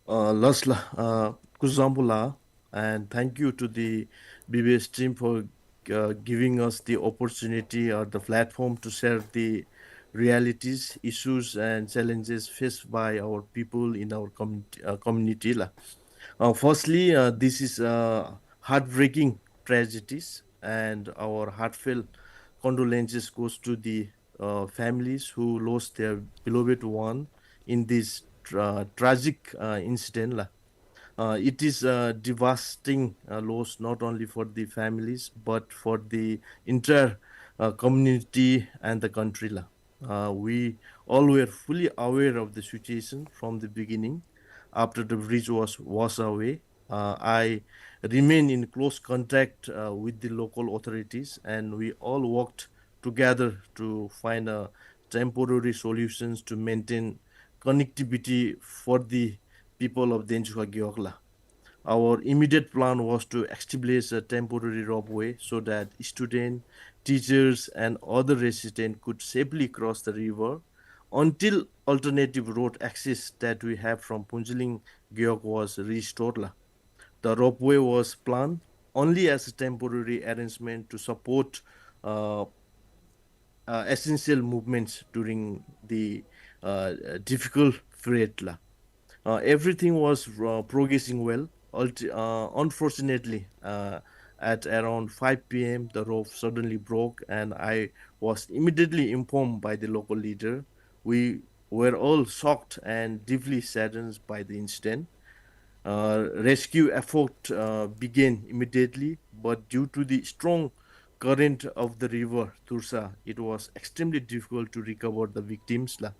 Uh, last la, uh, Kuzuzangpo la, and thank you to the B B S team for, uh, giving us the opportunity or the platform to share the realities, issues, and challenges faced by our people in our community, uh, community la. Uh, firstly, uh, this is, uh, heartbreaking tragedies, and our heartfelt condolences goes to the, uh, families who lost their beloved one in this tra-, tragic, uh, incident la. Uh, it is a devastating, uh, loss not only for the families but for the entire, uh, community and the country la. Uh, we all were fully aware of the situation from the beginning. After the bridge was washed away, uh, I remain in close contact, uh, with the local authorities, and we all worked together to find a temporary solutions to maintain connectivity for the people of Denchukha Gewog la. Our immediate plan was to establish a temporary ropeway so that students, teachers, and other residents could safely cross the river until alternative road access that we have from Phuentsholing Gewog was restored la. The ropeway was planned only as a temporary arrangement to support, uh, uh, essential movements during the, uh, difficult period la. Uh, everything was, uh, progressing well. Ulti-, uh, unfortunately, uh, at around five P M, the rope suddenly broke, and I was immediately informed by the local leader. We were all shocked and deeply saddened by the incident. Uh, rescue effort, uh, began immediately, but due to the strong current of the river Toursa, it was extremely difficult to recover the victims la.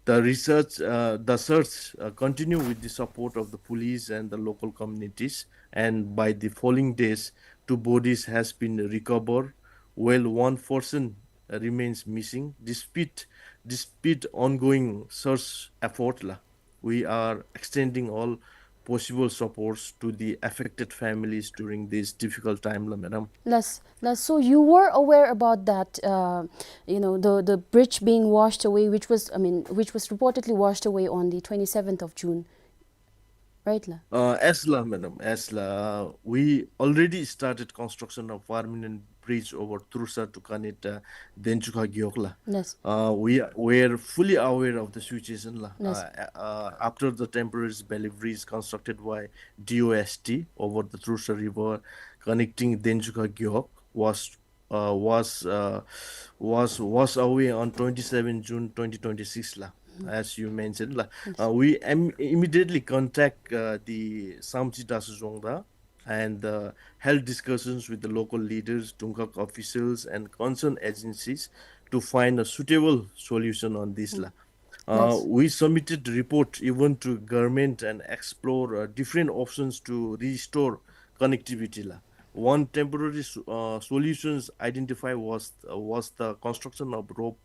The research, uh, the search, uh, continue with the support of the police and the local communities, and by the following days, two bodies has been recovered, while one person, uh, remains missing. Despite, despite ongoing search effort la, we are extending all possible supports to the affected families during this difficult time la, madam. Yes, yes. So you were aware about that, uh, you know, the, the bridge being washed away, which was, I mean, which was reportedly washed away on the twenty-seventh of June, right la? Uh, yes la, madam, yes la. We already started construction of permanent bridge over Toursa to connect, uh, Denchukha Gewog la. Yes. Uh, we are, we are fully aware of the situation la. Yes. Uh, uh, after the temporary bailey bridge constructed by D O S T over the Toursa River connecting Denchukha Gewog was, uh, was, uh, was washed away on twenty-seven June twenty twenty-six la, as you mentioned la. Yes. Uh, we im-, immediately contact, uh, the Samtse Dasu Zongda and, uh, held discussions with the local leaders, Dungkhag officials, and concerned agencies to find a suitable solution on this la. Uh, yes. We submitted report even to government and explore, uh, different options to restore connectivity la. One temporary s-, uh, solutions identified was, uh, was the construction of rope,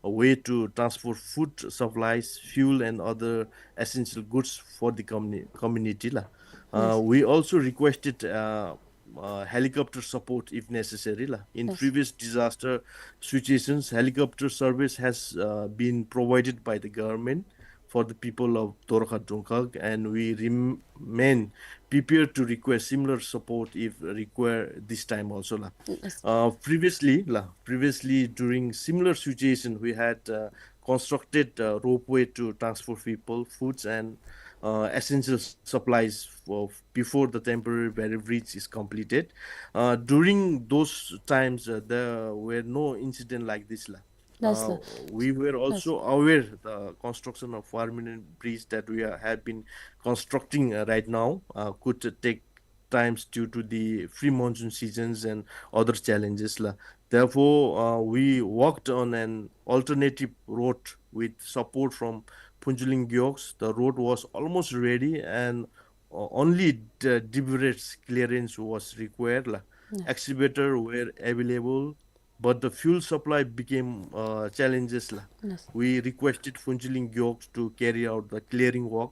a way to transport food supplies, fuel, and other essential goods for the communi-, community la. Uh, yes. We also requested, uh, uh, helicopter support if necessary la. In Yes. previous disaster situations, helicopter service has, uh, been provided by the government for the people of Dorakha Dungkhag, and we remain prepared to request similar support if required this time also la. Yes. Uh, previously la, previously during similar situation, we had, uh, constructed, uh, ropeway to transport people, foods, and, uh, essential supplies for, before the temporary barrier bridge is completed. Uh, during those times, uh, there were no incident like this la. Yes, Uh, sir. we were Yes. also aware the construction of permanent bridge that we are, have been constructing, uh, right now, uh, could take times due to the pre-monsoon seasons and other challenges la. Therefore, uh, we worked on an alternative road with support from Phuntsholing Gewogs. The road was almost ready and, uh, only the debris clearance was required la. Yes. Excavator were available, but the fuel supply became, uh, challenges la. Yes. We requested Phuntsholing Gewogs to carry out the clearing work,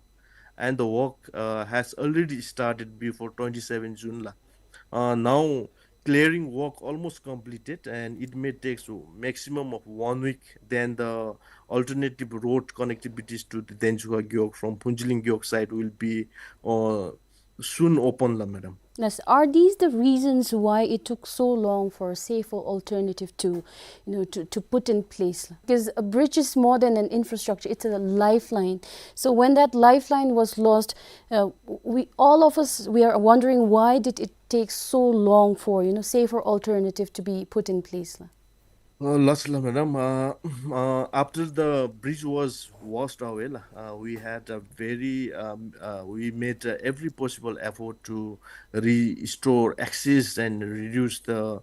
and the work, uh, has already started before twenty-seven June la. Uh, now clearing work almost completed, and it may take so maximum of one week. Then the alternative road connectivities to the Denchukha Gewog from Phuntsholing Gewog side will be, uh, soon open la, madam. Yes. Are these the reasons why it took so long for a safer alternative to, you know, to, to put in place? Because a bridge is more than an infrastructure, it's a lifeline. So when that lifeline was lost, uh, we, all of us, we are wondering, why did it take so long for, you know, safer alternative to be put in place? Uh, lastly, madam, uh, uh, after the bridge was washed away la, uh, we had a very, um, uh, we made, uh, every possible effort to restore access and reduce the,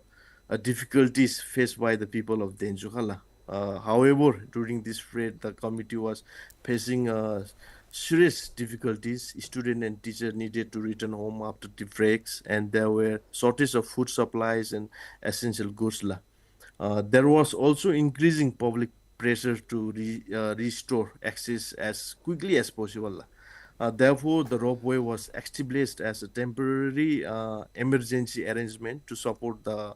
uh, difficulties faced by the people of Denchukha la. Uh, however, during this period, the committee was facing, uh, serious difficulties. Student and teacher needed to return home after the breaks, and there were shortage of food supplies and essential goods la. Uh, there was also increasing public pressure to re-, uh, restore access as quickly as possible. Uh, therefore, the ropeway was established as a temporary, uh, emergency arrangement to support the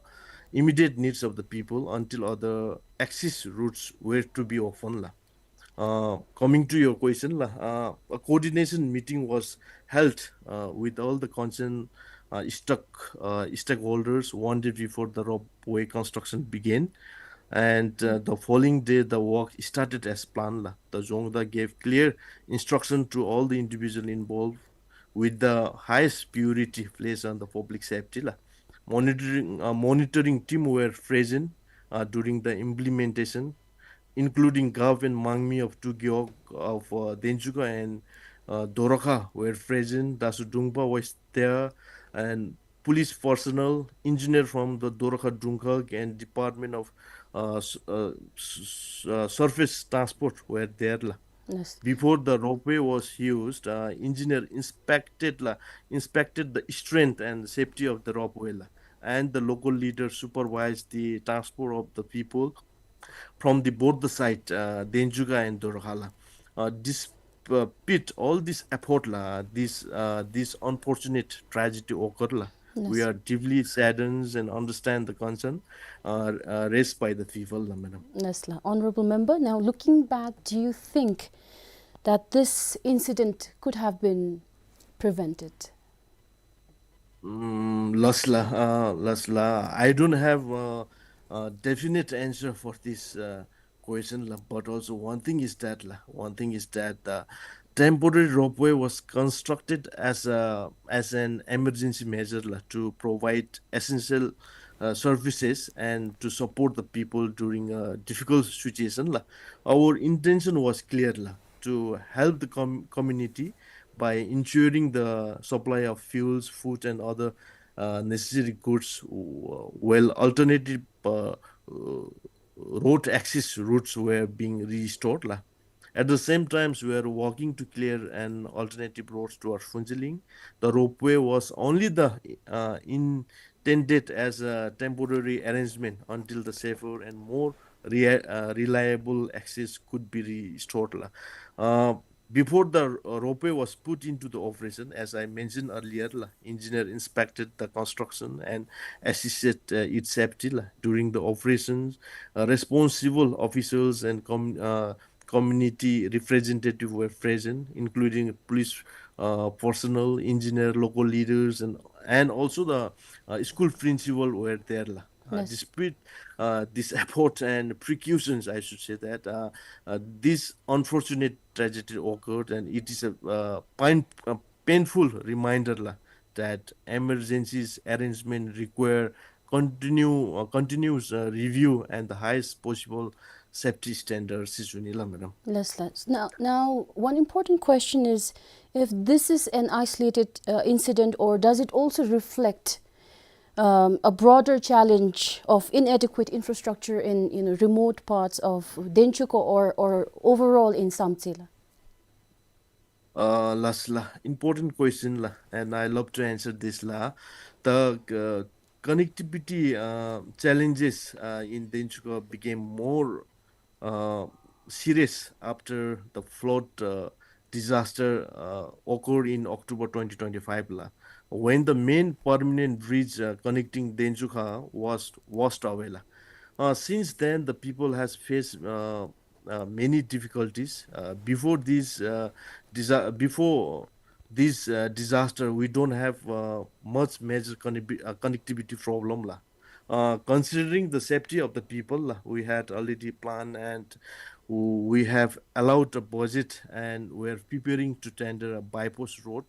immediate needs of the people until other access routes were to be opened la. Uh, coming to your question la, uh, a coordination meeting was held, uh, with all the concerned, uh, stock, uh, stakeholders one day before the ropeway construction began, and, uh, the following day the work started as planned la. The Jongda gave clear instruction to all the individual involved with the highest priority placed on the public safety la. Monitoring, uh, monitoring team were present, uh, during the implementation, including Gav and Mangmi of two gewog of, uh, Denchukha and, uh, Dorakha were present. Dasu Dungpa was there, and police personnel, engineer from the Dorakha Dungkhag and Department of, uh, s-, uh, s-, s-, uh, Surface Transport were there la. Yes. Before the ropeway was used, uh, engineer inspected la, inspected the strength and safety of the ropeway la, and the local leader supervised the transport of the people from the border side, uh, Denchukha and Dorakha la. Uh, despite all this effort la, this, uh, this unfortunate tragedy occurred la. We Yes. are deeply saddened and understand the concern, uh, uh, raised by the people la, madam. Yes la. Honorable member, now looking back, do you think that this incident could have been prevented? Mm, last la, uh, last la, I don't have, uh, a definite answer for this, uh, question la, but also one thing is that la, one thing is that the temporary ropeway was constructed as a, as an emergency measure la, to provide essential, uh, services and to support the people during a difficult situation la. Our intention was clear la, to help the com-, community by ensuring the supply of fuels, food, and other, uh, necessary goods, w-, while alternative, uh, uh, road access routes were being restored la. At the same times, we are working to clear an alternative roads towards Phuntsholing. The ropeway was only the, uh, intended as a temporary arrangement until the safer and more rea-, uh, reliable access could be restored la. Uh, before the, uh, ropeway was put into the operation, as I mentioned earlier, la, engineer inspected the construction and assisted, uh, its safety, la. During the operations, uh, responsible officials and com-, uh, community representatives were present, including police, uh, personnel, engineer, local leaders, and, and also the, uh, school principal were there, la. Uh, Yes. Despite, uh, this effort and precautions, I should say that, uh, uh, this unfortunate tragedy occurred, and it is a, uh, pain-, a painful reminder, la, that emergencies arrangement require continue, uh, continuous, uh, review and the highest possible safety standards, ཨིན་ལགས་ལགས། Yes, yes. Now, now, one important question is, if this is an isolated, uh, incident, or does it also reflect, um, a broader challenge of inadequate infrastructure in, you know, remote parts of Denchukwa or, or overall in Samtse, la? Uh, last la, important question la, and I love to answer this la. The, uh, connectivity, uh, challenges, uh, in Denchukwa became more, uh, serious after the flood, uh, disaster, uh, occurred in October twenty twenty-five la, when the main permanent bridge, uh, connecting Denchukwa was washed away la. Uh, since then, the people has faced, uh, uh, many difficulties. Uh, before this, uh, disa-, before this, uh, disaster, we don't have, uh, much major connecti-, uh, connectivity problem la. Uh, considering the safety of the people, uh, we had already planned and w-, we have allowed a budget and we're preparing to tender a bypass road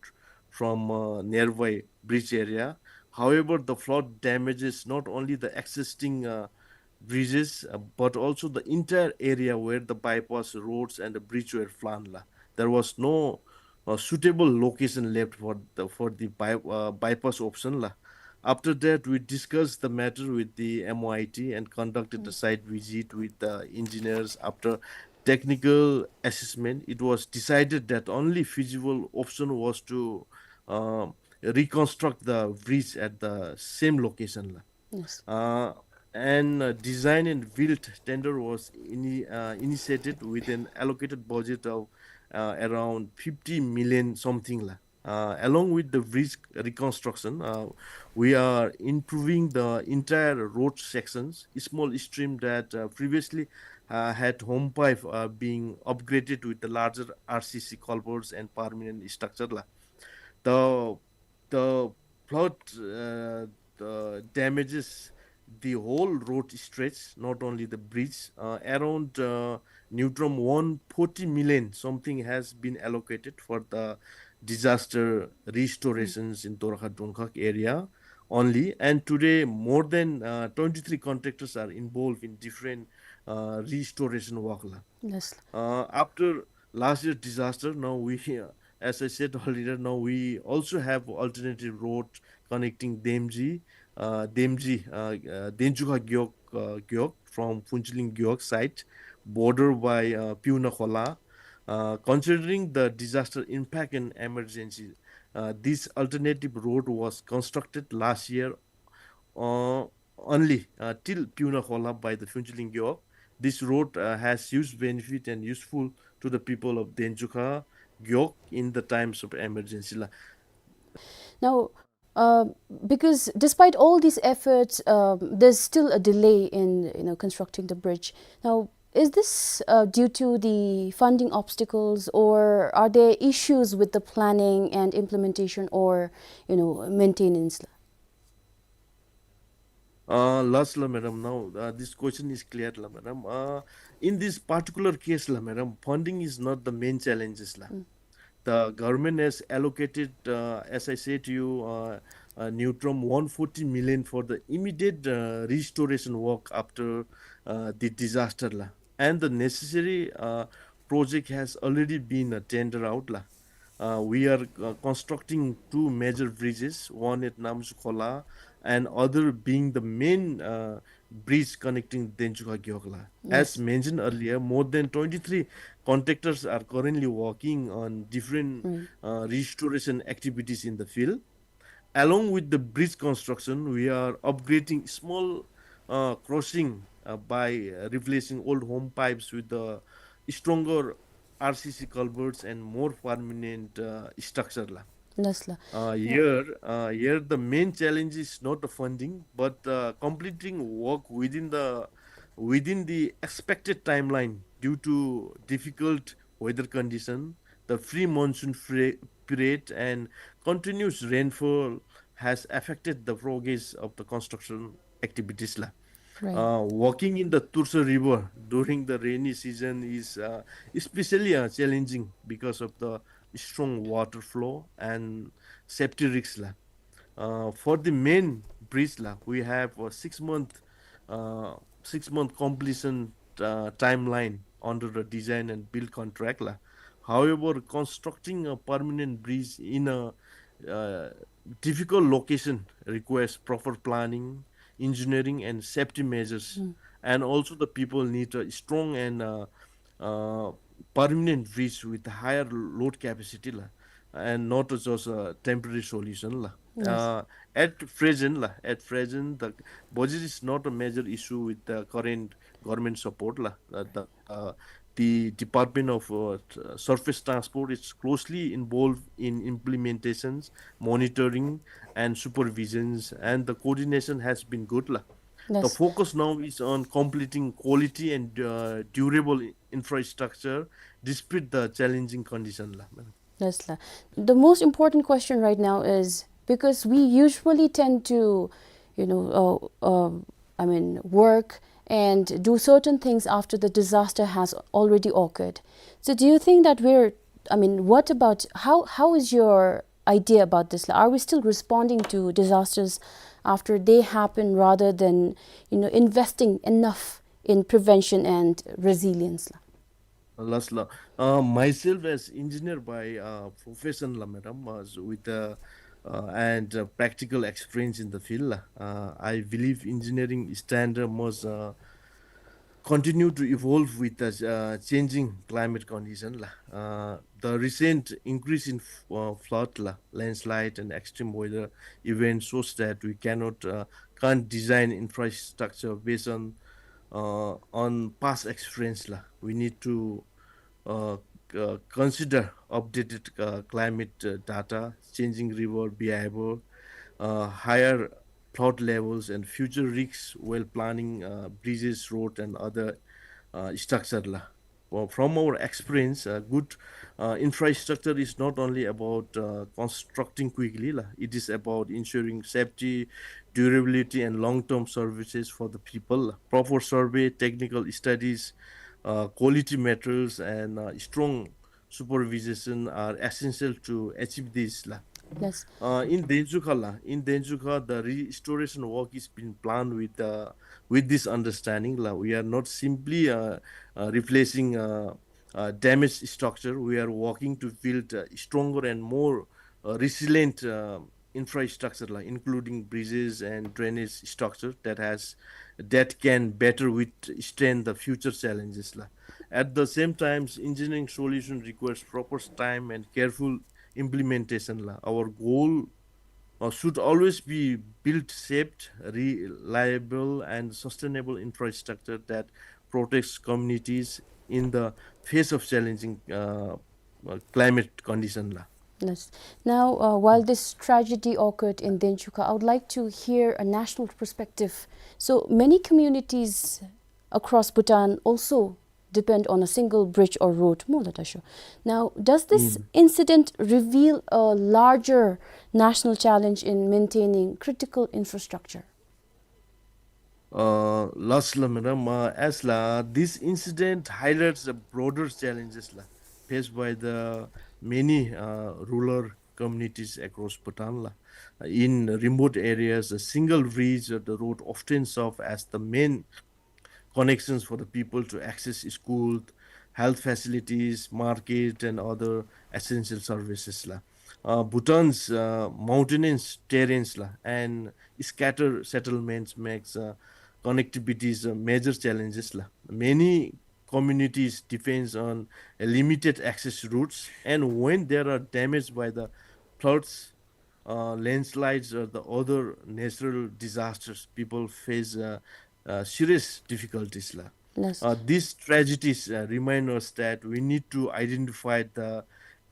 from, uh, nearby bridge area. However, the flood damages not only the existing, uh, bridges, uh, but also the entire area where the bypass roads and the bridge were planned la. There was no, uh, suitable location left for the, for the by-, uh, bypass option la. After that, we discussed the matter with the M O I T and conducted a site visit with the engineers. After technical assessment, it was decided that only feasible option was to, uh, reconstruct the bridge at the same location la. Yes. Uh, and, uh, design and build tender was ini-, uh, initiated with an allocated budget of, uh, around fifty million something la. Uh, along with the bridge reconstruction, uh, we are improving the entire road sections. A small stream that, uh, previously, uh, had home pipe, uh, being upgraded with the larger R C C culverts and permanent structure la. The, the flood, uh, uh, damages the whole road stretch, not only the bridge. Uh, around, uh, Ngultrum one forty million something has been allocated for the disaster restorations in Dorkha Dronkhag area only. And today, more than, uh, twenty-three contractors are involved in different, uh, restoration work la. Yes. Uh, after last year disaster, now we, as I said earlier, now we also have alternative road connecting Demji, uh, Demji, uh, uh, Denchukwa Gewog, uh, Gewog from Phuentsholing Gewog side, border by, uh, Piunakhola. Uh, considering the disaster impact and emergency, uh, this alternative road was constructed last year, uh, only, uh, till Piunakhola by the Phuentsholing Gewog. This road, uh, has huge benefit and useful to the people of Denchukwa Gewog in the times of emergency la. Now, uh, because despite all these efforts, um, there's still a delay in, you know, constructing the bridge. Now, is this, uh, due to the funding obstacles, or are there issues with the planning and implementation or, you know, maintenance? Uh, last la, madam, now, uh, this question is clear la, madam. Uh, in this particular case la, madam, funding is not the main challenges la. Mm. The government has allocated, uh, as I said to you, uh, uh, Ngultrum one forty million for the immediate, uh, restoration work after, uh, the disaster la. And the necessary, uh, project has already been, uh, tender out la. Uh, we are, uh, constructing two major bridges, one at Namsukhola and other being the main, uh, bridge connecting Denchukwa Gewog la. As Yes. mentioned earlier, more than twenty-three contractors are currently working on different, Mm. uh, restoration activities in the field. Along with the bridge construction, we are upgrading small, uh, crossing, uh, by, uh, replacing old home pipes with the stronger R C C culverts and more permanent, uh, structure la. Yes la. Uh, here, uh, here the main challenge is not the funding, but, uh, completing work within the, within the expected timeline due to difficult weather condition, the pre-monsoon fre-, period, and continuous rainfall has affected the progress of the construction activities la. Right. Uh, walking in the Toursa River during the rainy season is, uh, especially, uh, challenging because of the strong water flow and safety risks la. Uh, for the main bridge la, we have a six month, uh, six month completion, uh, timeline under the design and build contract la. However, constructing a permanent bridge in a, uh, difficult location requires proper planning, engineering, and safety measures. Mm. And also, the people need a strong and, uh, uh, permanent bridge with higher load capacity la, and not just a temporary solution la. Yes. Uh, at present la, at present, the budget is not a major issue with the current government support la. Uh, the, uh, the Department of, uh, t-, Surface Transport is closely involved in implementations, monitoring, and supervisions, and the coordination has been good la. The, yes, focus now is on completing quality and, uh, durable i-, infrastructure despite the challenging condition la. Yes la. The most important question right now is, because we usually tend to, you know, uh, uh, I mean, work and do certain things after the disaster has already occurred. So do you think that we're, I mean, what about, how, how is your idea about this? Like, are we still responding to disasters after they happen rather than, you know, investing enough in prevention and resilience la? Last la. Uh, myself as engineer by, uh, profession la, madam, uh, so with, uh, uh, and, uh, practical experience in the field la, uh, I believe engineering standard must, uh, continue to evolve with the, uh, changing climate condition la. Uh, the recent increase in f-, uh, flood la, landslide and extreme weather events shows that we cannot, uh, can't design infrastructure based on, uh, on past experience la. We need to, uh, c-, uh, consider updated, uh, climate, uh, data, changing river behavior, uh, higher flood levels, and future risks while planning, uh, bridges, road, and other, uh, structure la. Well, from our experience, uh, good, uh, infrastructure is not only about, uh, constructing quickly la. It is about ensuring safety, durability, and long-term services for the people la. Proper survey, technical studies, uh, quality materials, and, uh, strong supervision are essential to achieve this la. Yes. Uh, in Denchukha la, in Denchukha, the restoration work is being planned with, uh, with this understanding la. We are not simply, uh, uh, replacing, uh, uh, damaged structure. We are working to build, uh, stronger and more, uh, resilient, uh, infrastructure la, including bridges and drainage structure that has, that can better withstand the future challenges la. At the same time, engineering solution requires proper time and careful implementation la. Our goal, uh, should always be build safe, reliable, and sustainable infrastructure that protects communities in the face of challenging, uh, uh, climate condition la. Yes. Now, uh, while this tragedy occurred in Denchukha, I would like to hear a national perspective. So many communities across Bhutan also depend on a single bridge or road, mo la ta sho. Now, does this, mm, incident reveal a larger national challenge in maintaining critical infrastructure? Uh, last la, madam, uh, as la, this incident highlights the broader challenges la faced by the many, uh, rural communities across Bhutan la. In remote areas, a single bridge or the road often serve as the main connections for the people to access school, health facilities, market, and other essential services la. Uh, Bhutan's, uh, mountainous terrains la and scattered settlements makes, uh, connectivities a major challenges la. Many communities depends on a limited access routes, and when there are damage by the floods, uh, landslides or the other natural disasters, people face, uh, uh, serious difficulties la. Yes. Uh, these tragedies, uh, remind us that we need to identify the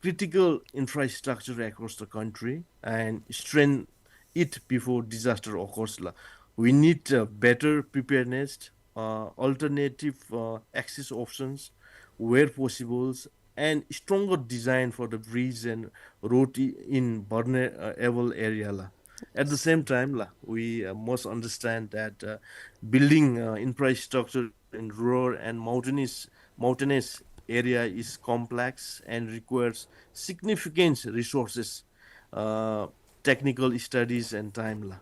critical infrastructure across the country and strengthen it before disaster occurs la. We need, uh, better preparedness, uh, alternative, uh, access options where possible, and stronger design for the bridge and road i- in vulnerable area la. At the same time la, we, uh, must understand that, uh, building, uh, infrastructure in rural and mountainous mountainous area is complex and requires significant resources, uh, technical studies and time la.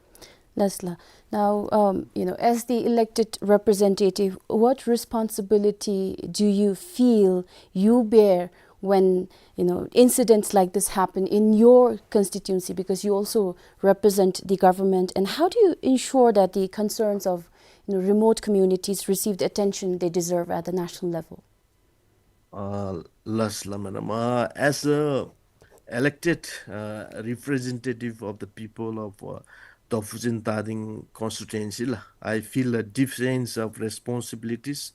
Yes la. Now, um, you know, as the elected representative, what responsibility do you feel you bear when, you know, incidents like this happen in your constituency? Because you also represent the government, and how do you ensure that the concerns of, you know, remote communities receive the attention they deserve at the national level? Uh, last la, madam. Uh, as a elected, uh, representative of the people of, uh, Tofu-Chin Tading constituency la, I feel a deep sense of responsibilities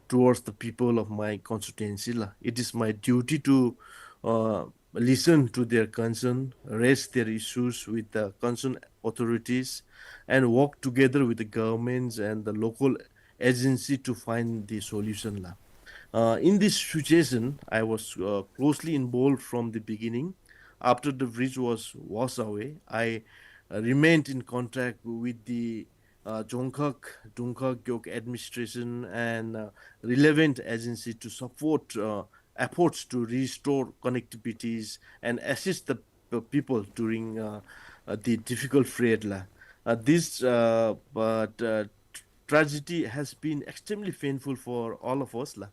towards the people of my constituency la. It is my duty to, uh, listen to their concern, raise their issues with the concerned authorities, and work together with the governments and the local agency to find the solution la. Uh, in this situation, I was, uh, closely involved from the beginning. After the bridge was washed away, I, uh, remained in contact with the, uh, Dzongkhag, Dongkha Gyok administration and, uh, relevant agency to support, uh, efforts to restore connectivities and assist the p- people during, uh, uh, the difficult period la. Uh, this, uh, but, uh, tragedy has been extremely painful for all of us la.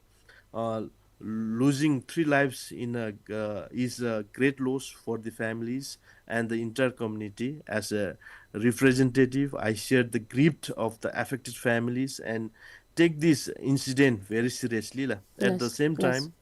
Uh, losing three lives in a, uh, is a great loss for the families and the entire community. As a representative, I share the grief of the affected families and take this incident very seriously la. At the Yes, same yes. time,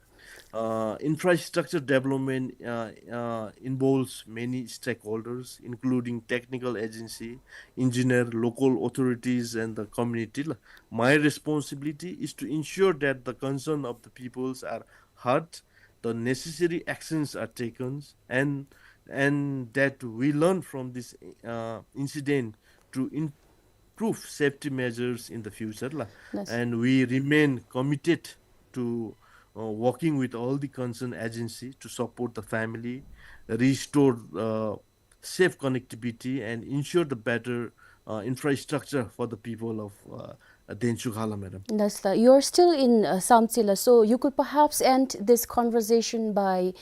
uh, infrastructure development, uh, uh, involves many stakeholders, including technical agency, engineer, local authorities, and the community la. My responsibility is to ensure that the concern of the peoples are heard, the necessary actions are taken, and and that we learn from this, uh, incident to improve safety measures in the future la. Yes. And we remain committed to, uh, working with all the concerned agency to support the family, restore, uh, safe connectivity, and ensure the better, uh, infrastructure for the people of, uh, Denchukha la, madam. Yes la. You're still in, uh, Samtse la, so you could perhaps end this conversation by,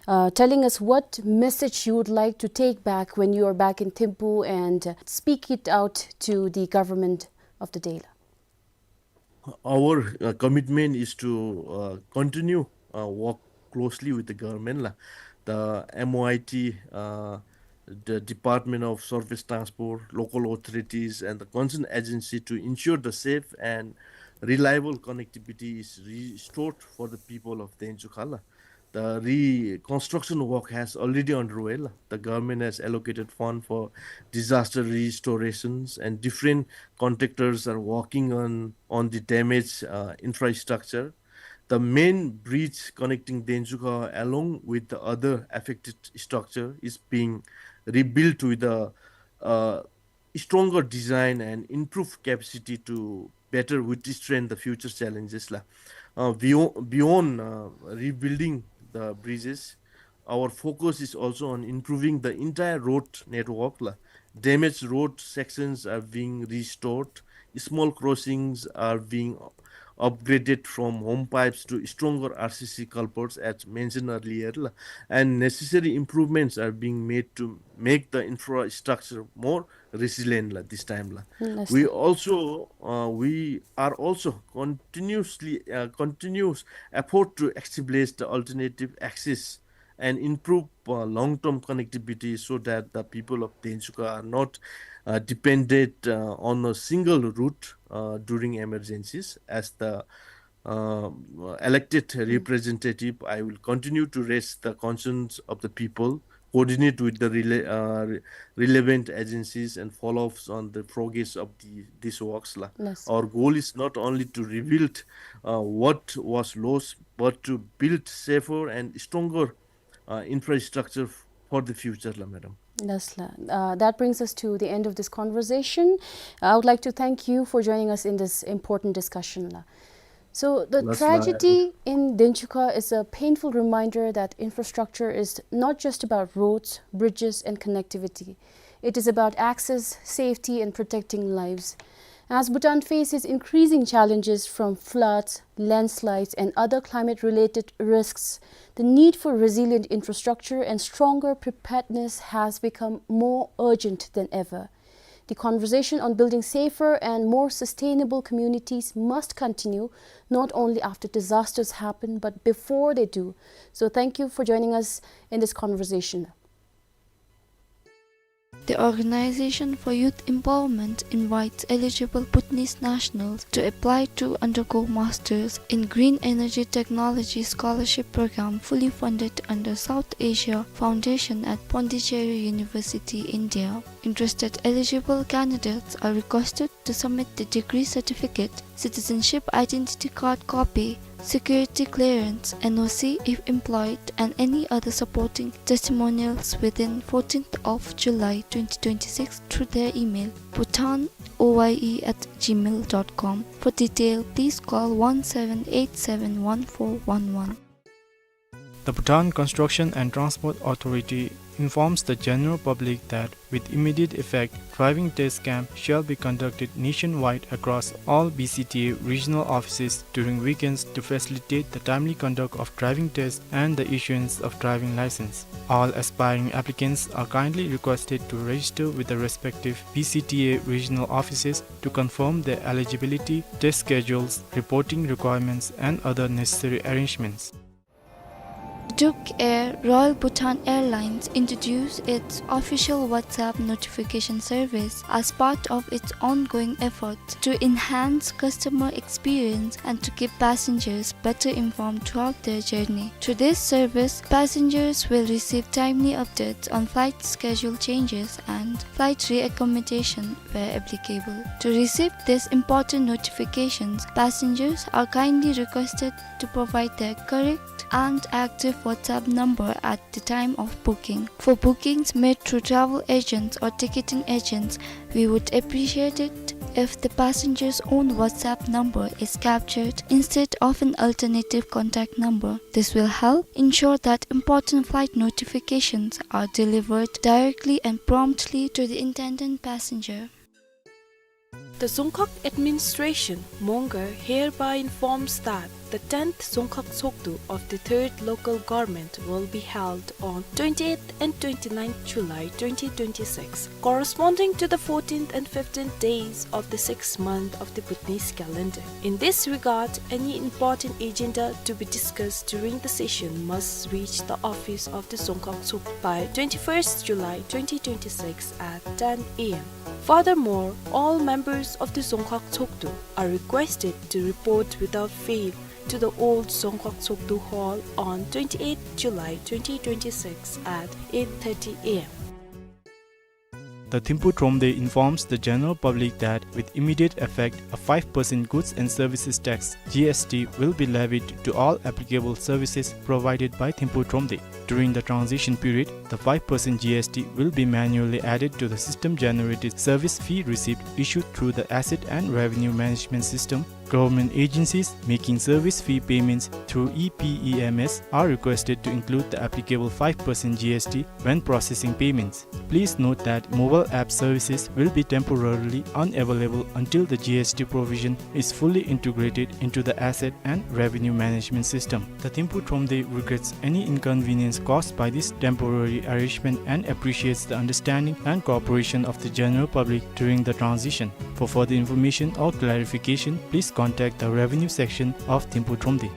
uh, telling us what message you would like to take back when you are back in Thimphu and, uh, speak it out to the government of the day la. Our, uh, commitment is to, uh, continue, uh, work closely with the government la, the M O I T, uh, the Department of Surface Transport, local authorities, and the concerned agency to ensure the safe and reliable connectivity is restored for the people of Denchukha la. The reconstruction work has already underway la. The government has allocated fund for disaster restorations, and different contractors are working on, on the damaged, uh, infrastructure. The main bridge connecting Denchukha along with the other affected structure is being rebuilt with a, uh, stronger design and improved capacity to better withstand the future challenges la. Uh, beyond, beyond, uh, rebuilding the bridges, our focus is also on improving the entire road network la. Damaged road sections are being restored. Small crossings are being upgraded from home pipes to stronger R C C culverts, as mentioned earlier la. And necessary improvements are being made to make the infrastructure more resilient la this time la. Yes. We also, uh, we are also continuously, uh, continuous effort to establish the alternative access and improve, uh, long-term connectivity so that the people of Denchukha are not, uh, dependent, uh, on a single route, uh, during emergencies. As the, uh, elected representative, I will continue to raise the concerns of the people, coordinate with the rela-, uh, re-, relevant agencies and follow-ups on the progress of the, these works la. Yes. Our goal is not only to rebuild, uh, what was lost, but to build safer and stronger, uh, infrastructure f-, for the future la, madam. Yes la. Uh, that brings us to the end of this conversation. I would like to thank you for joining us in this important discussion la. So the tragedy in Denchukha is a painful reminder that infrastructure is not just about roads, bridges, and connectivity. It is about access, safety, and protecting lives. As Bhutan faces increasing challenges from floods, landslides, and other climate-related risks, the need for resilient infrastructure and stronger preparedness has become more urgent than ever. The conversation on building safer and more sustainable communities must continue, not only after disasters happen, but before they do. So thank you for joining us in this conversation. The Organization for Youth Empowerment invites eligible Bhutanese nationals to apply to undergo Masters in Green Energy Technology Scholarship Program, fully funded under South Asia Foundation at Pondicherry University, India. Interested eligible candidates are requested to submit the degree certificate, citizenship identity card copy, security clearance, N O C if employed, and any other supporting testimonials within fourteenth of July twenty twenty-six through their email, bhutan O Y E at gmail dot com. For detail, please call one seven eight seven one four one one. The Bhutan Construction and Transport Authority informs the general public that with immediate effect, driving test camp shall be conducted nationwide across all B C T A regional offices during weekends to facilitate the timely conduct of driving tests and the issuance of driving license. All aspiring applicants are kindly requested to register with the respective B C T A regional offices to confirm their eligibility, test schedules, reporting requirements, and other necessary arrangements. Duk Air, Royal Bhutan Airlines, introduced its official WhatsApp notification service as part of its ongoing efforts to enhance customer experience and to keep passengers better informed throughout their journey. Through this service, passengers will receive timely updates on flight schedule changes and flight reaccommodation where applicable. To receive these important notifications, passengers are kindly requested to provide their correct and active WhatsApp number at the time of booking. For bookings made through travel agents or ticketing agents, we would appreciate it if the passenger's own WhatsApp number is captured instead of an alternative contact number. This will help ensure that important flight notifications are delivered directly and promptly to the intended passenger. The Dzongkhag Administration, Mongar, hereby informs that the tenth Dzongkhag Tshogdu of the third local government will be held on twenty-eighth and twenty-ninth July twenty twenty-six, corresponding to the fourteenth and fifteenth days of the sixth month of the Bhutanese calendar. In this regard, any important agenda to be discussed during the session must reach the office of the Dzongkhag Tshogdu by twenty-first July twenty twenty-six at ten A M. Furthermore, all members of the Dzongkhag Tshogdu are requested to report without fail to the old Dzongkhag Tshogdu Hall on twenty-eighth July twenty twenty-six at eight thirty A M. The Thimphu Thromde informs the general public that with immediate effect, a five percent goods and services tax, G S T, will be levied to all applicable services provided by Thimphu Thromde. During the transition period, the five percent G S T will be manually added to the system-generated service fee receipt issued through the Asset and Revenue Management System. Government agencies making service fee payments through E P E M S are requested to include the applicable five percent G S T when processing payments. Please note that mobile app services will be temporarily unavailable until the G S T provision is fully integrated into the Asset and Revenue Management System. The Thimphu Thromde regrets any inconvenience caused by this temporary arrangement and appreciates the understanding and cooperation of the general public during the transition. For further information or clarification, please contact the Revenue Section of Thimphu Thromde.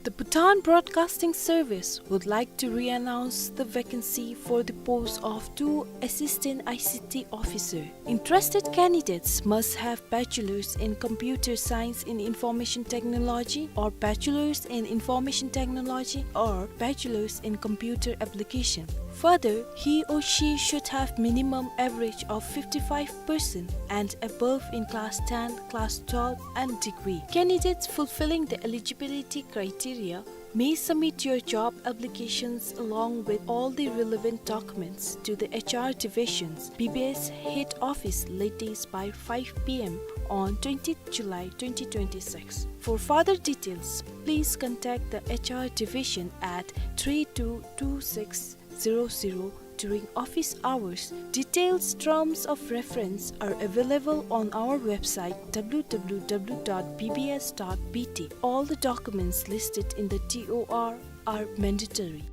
The Bhutan Broadcasting Service would like to re-announce the vacancy for the post of two assistant I C T officer. Interested candidates must have bachelor's in computer science in information technology or bachelor's in information technology or bachelor's in computer application. Further, he or she should have minimum average of fifty-five percent and above in class ten, class twelve and degree. Candidates fulfilling the eligibility criteria may submit your job applications along with all the relevant documents to the H R division's B B S head office latest by five P M on twentieth July twenty twenty-six. For further details, please contact the H R division at three two two six zero zero during office hours. Details, terms of reference are available on our website W W W dot B B S dot B T. All the documents listed in the T O R are mandatory.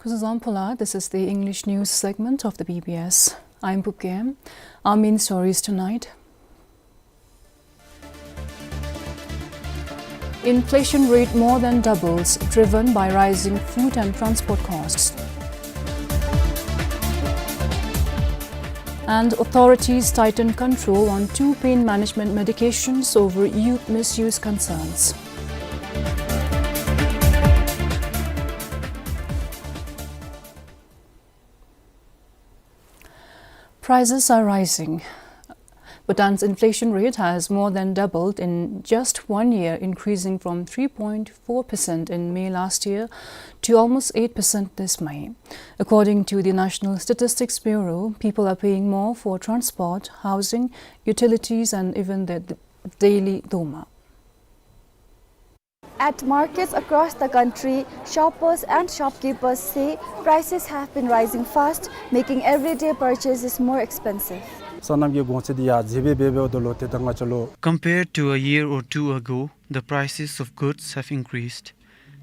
Kuzuzam phola, this is the English news segment of the B B S. I'm Pup Game. Our main stories tonight. Inflation rate more than doubles, driven by rising food and transport costs. And authorities tighten control on two pain management medications over youth misuse concerns. Prices are rising. Bhutan's inflation rate has more than doubled in just one year, increasing from three point four percent in May last year to almost eight percent this May. According to the National Statistics Bureau, people are paying more for transport, housing, utilities, and even their d-, daily doma. At markets across the country, shoppers and shopkeepers say prices have been rising fast, making everyday purchases more expensive. སོ་ནམ་གྱི་གོང་ཚད་འདི་ཡར་འཛེགས་འབད་འབདཝ་ད་ལུ་ཏེ་ད་ང་བཅས་ལུ། Compared to a year or two ago, the prices of goods have increased.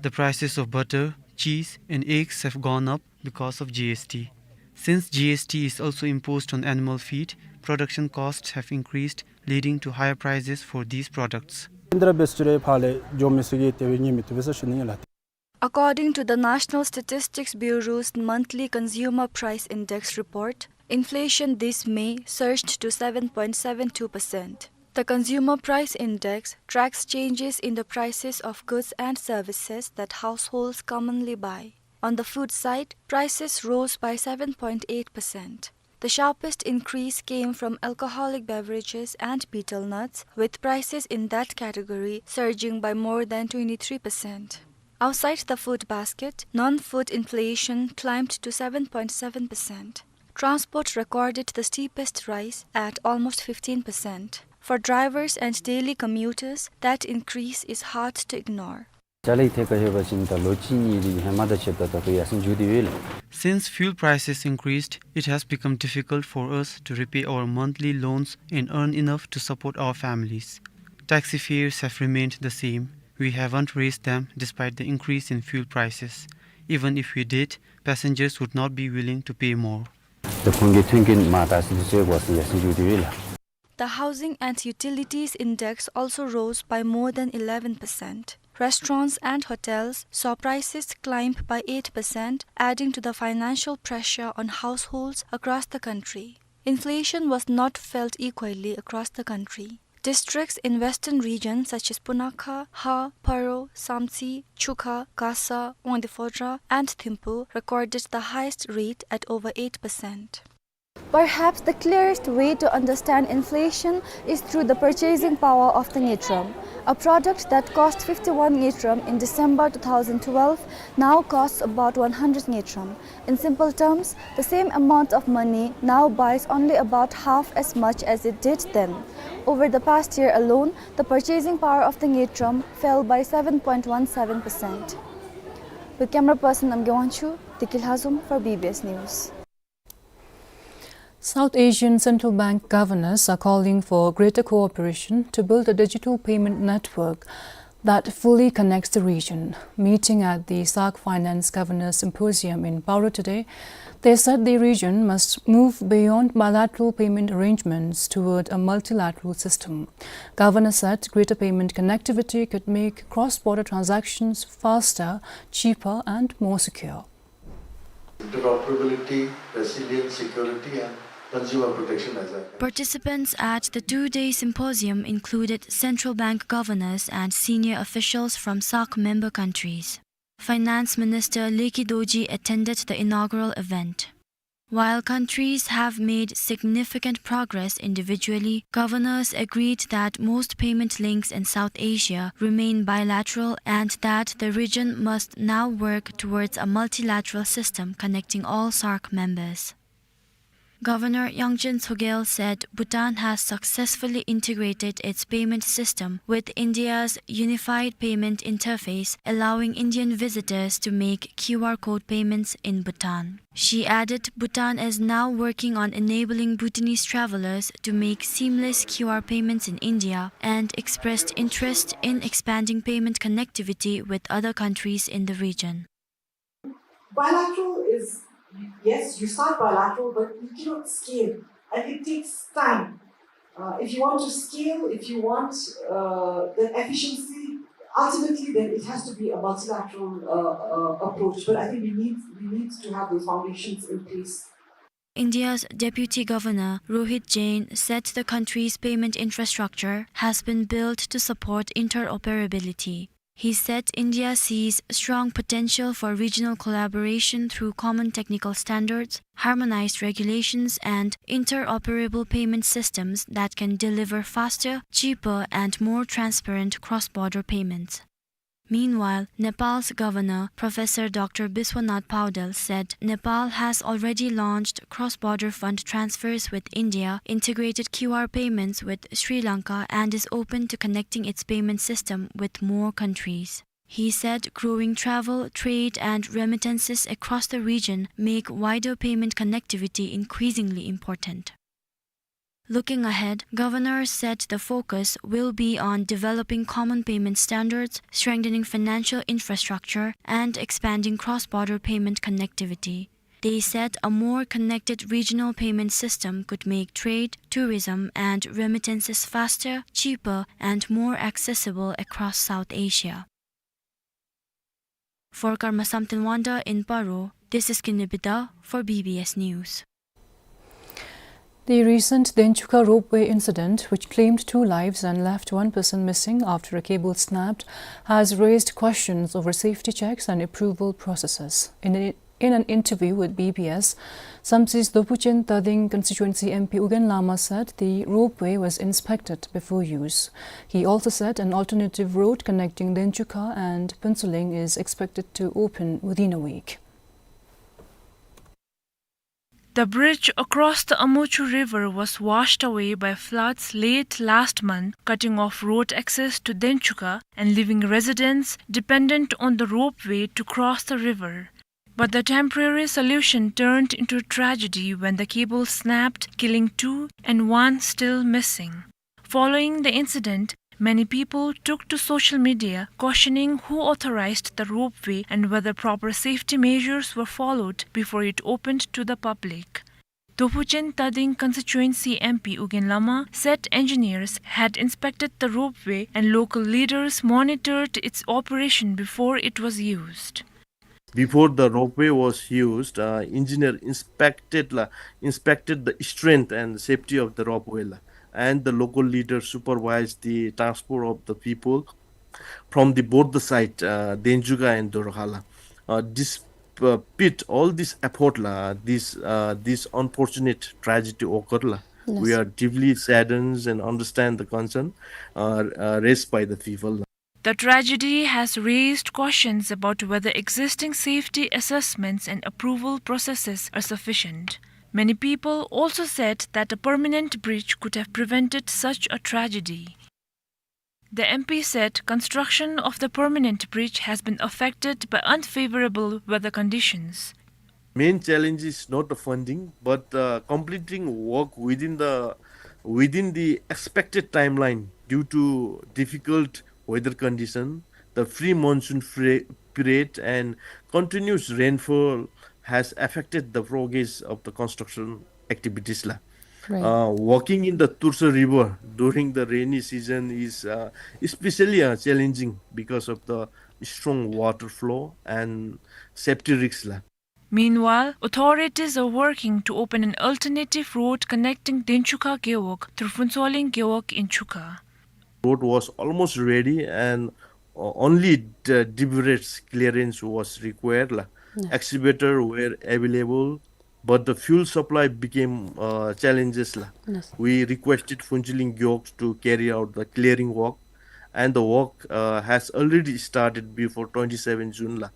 The prices of butter, cheese, and eggs have gone up because of G S T. Since G S T is also imposed on animal feed, production costs have increased, leading to higher prices for these products. ཨིན་དྲ་བེ་སུ་རེ་ཕར་ལས་འགྱོ་མི་ཚུ་གིས་དེ་སྦེ་ཉོ་མི་བཏུབ་པས་ཟེར་ཞུ་ནི་ཨིན་ལགས། According to the National Statistics Bureau's monthly Consumer Price Index report, inflation this May surged to seven point seven two percent. The Consumer Price Index tracks changes in the prices of goods and services that households commonly buy. On the food side, prices rose by seven point eight percent. The sharpest increase came from alcoholic beverages and betel nuts, with prices in that category surging by more than twenty-three percent. Outside the food basket, non-food inflation climbed to seven point seven percent. Transport recorded the steepest rise at almost fifteen percent. For drivers and daily commuters, that increase is hard to ignore. ཅ་ལའི་ཐད་ཁར་ལྷོད་པ་ཅིན་ད་ལོ་གཅིག་གཉིས་རིང་ཧེ་མ་དང་ཕྱདཔ་ད་ད་ལྟོ་ཡར་སེང་འགྱོ་སྟེ་ཡོད་ལགས། Since fuel prices increased, it has become difficult for us to repay our monthly loans and earn enough to support our families. Taxi fares have remained the same. We haven't raised them despite the increase in fuel prices. Even if we did, passengers would not be willing to pay more. ད་ཁོང་གི་ཐོན་སྐྱེད་མར་ཏོག་ཙམ་ཅིག་བཟོ་དགོ་ཟེར་ཡར་སེང་འགྱོ་སྟེ་ཡོད་ལགས། The housing and utilities index also rose by more than eleven percent. Restaurants and hotels saw prices climb by eight percent, adding to the financial pressure on households across the country. Inflation was not felt equally across the country. Districts in western regions such as Punakha, Ha, Paro, Samtse, Chukha, Gasa, Wangdue Phodrang, and Thimphu recorded the highest rate at over eight percent. Perhaps the clearest way to understand inflation is through the purchasing power of the ngultrum. A product that cost fifty-one ngultrum in December two thousand twelve now costs about one hundred ngultrum. In simple terms, the same amount of money now buys only about half as much as it did then. Over the past year alone, the purchasing power of the ngultrum fell by seven point one seven percent. With camera person Namgay Wangchuk, Deki Lhazom for B B S News. South Asian Central Bank governors are calling for greater cooperation to build a digital payment network that fully connects the region. Meeting at the SAARC Finance Governors Symposium in Paro today, they said the region must move beyond bilateral payment arrangements toward a multilateral system. Governor said greater payment connectivity could make cross-border transactions faster, cheaper, and more secure. Interoperability, resilience, security, and consumer protection as a Participants at the two-day symposium included central bank governors and senior officials from SAARC member countries. Finance Minister Leki Dorji attended the inaugural event. While countries have made significant progress individually, governors agreed that most payment links in South Asia remain bilateral and that the region must now work towards a multilateral system connecting all SAARC members. Governor Yangchen Tshogel said Bhutan has successfully integrated its payment system with India's unified payment interface, allowing Indian visitors to make Q R code payments in Bhutan. She added Bhutan is now working on enabling Bhutanese travelers to make seamless Q R payments in India and expressed interest in expanding payment connectivity with other countries in the region. Bilateral is, yes, you start bilateral, but you cannot scale, and it takes time. Uh, if you want to scale, if you want, uh, the efficiency, ultimately, then it has to be a multilateral, uh, uh, approach. But I think we need, we need to have those foundations in place. India's Deputy Governor Rohit Jain said the country's payment infrastructure has been built to support interoperability. He said India sees strong potential for regional collaboration through common technical standards, harmonized regulations, and interoperable payment systems that can deliver faster, cheaper, and more transparent cross-border payments. Meanwhile, Nepal's governor, Professor Doctor Biswanath Paudel, said Nepal has already launched cross-border fund transfers with India, integrated Q R payments with Sri Lanka, and is open to connecting its payment system with more countries. He said growing travel, trade, and remittances across the region make wider payment connectivity increasingly important. Looking ahead, governors said the focus will be on developing common payment standards, strengthening financial infrastructure, and expanding cross-border payment connectivity. They said a more connected regional payment system could make trade, tourism, and remittances faster, cheaper, and more accessible across South Asia. For Karma Samten Wangda in Paro, this is Kinley Bida for B B S News. The recent Denchuka ropeway incident, which claimed two lives and left one person missing after a cable snapped, has raised questions over safety checks and approval processes. In a In an interview with B B S, Samtse's Dopuchen Tading constituency M P Ugyen Lama said the ropeway was inspected before use. He also said an alternative road connecting Denchuka and Phuentsholing is expected to open within a week. The bridge across the Amuchu River was washed away by floods late last month, cutting off road access to Denchuka and leaving residents dependent on the ropeway to cross the river. But the temporary solution turned into a tragedy when the cable snapped, killing two and one still missing. Following the incident, many people took to social media questioning who authorized the ropeway and whether proper safety measures were followed before it opened to the public. Dophuchen Tading constituency M P Ugyen Lama said engineers had inspected the ropeway and local leaders monitored its operation before it was used. Before the ropeway was used, uh, engineer inspected la, inspected the strength and safety of the ropeway la, and the local leader supervised the transport of the people from the border side, uh, Denchuka and Dorkhola. Uh, despite all this effort la, this, uh, this unfortunate tragedy occurred la. Yes. We are deeply saddened and understand the concern, uh, uh, raised by the people la. The tragedy has raised questions about whether existing safety assessments and approval processes are sufficient. Many people also said that a permanent bridge could have prevented such a tragedy. The M P said construction of the permanent bridge has been affected by unfavorable weather conditions. Main challenge is not the funding, but, uh, completing work within the, within the expected timeline due to difficult weather condition. The pre-monsoon fre-, period and continuous rainfall has affected the progress of the construction activities la. Right. Uh, walking in the Tursa River during the rainy season is, uh, especially, uh, challenging because of the strong water flow and safety risks la. Meanwhile, authorities are working to open an alternative road connecting Denchuka Gewog through Phuentsholing Gewog in Chuka. Road was almost ready and, uh, only the debris clearance was required la. Yes. Excavator were available, but the fuel supply became, uh, challenges la. Yes. We requested Phuentsholing Gewog to carry out the clearing work, and the work, uh, has already started before twenty-seven June la.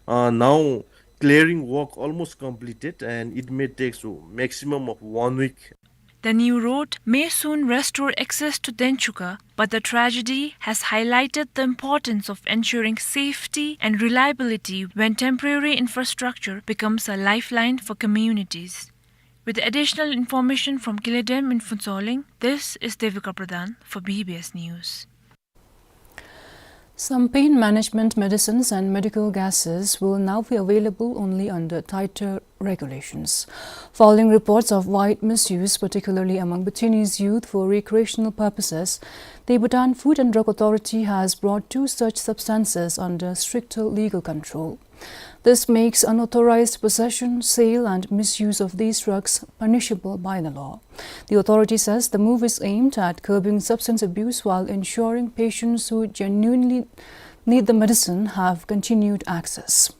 Uh, now clearing work almost completed, and it may take so maximum of one week. The new road may soon restore access to Denchuka, but the tragedy has highlighted the importance of ensuring safety and reliability when temporary infrastructure becomes a lifeline for communities. With additional information from Kiledem in Phuentsholing, this is Devika Pradhan for B B S News. Some pain management medicines and medical gases will now be available only under tighter regulations. Following reports of wide misuse, particularly among Bhutanese youth, for recreational purposes, the Bhutan Food and Drug Authority has brought two such substances under stricter legal control. This makes unauthorized possession, sale, and misuse of these drugs punishable by the law. The authority says the move is aimed at curbing substance abuse while ensuring patients who genuinely need the medicine have continued access.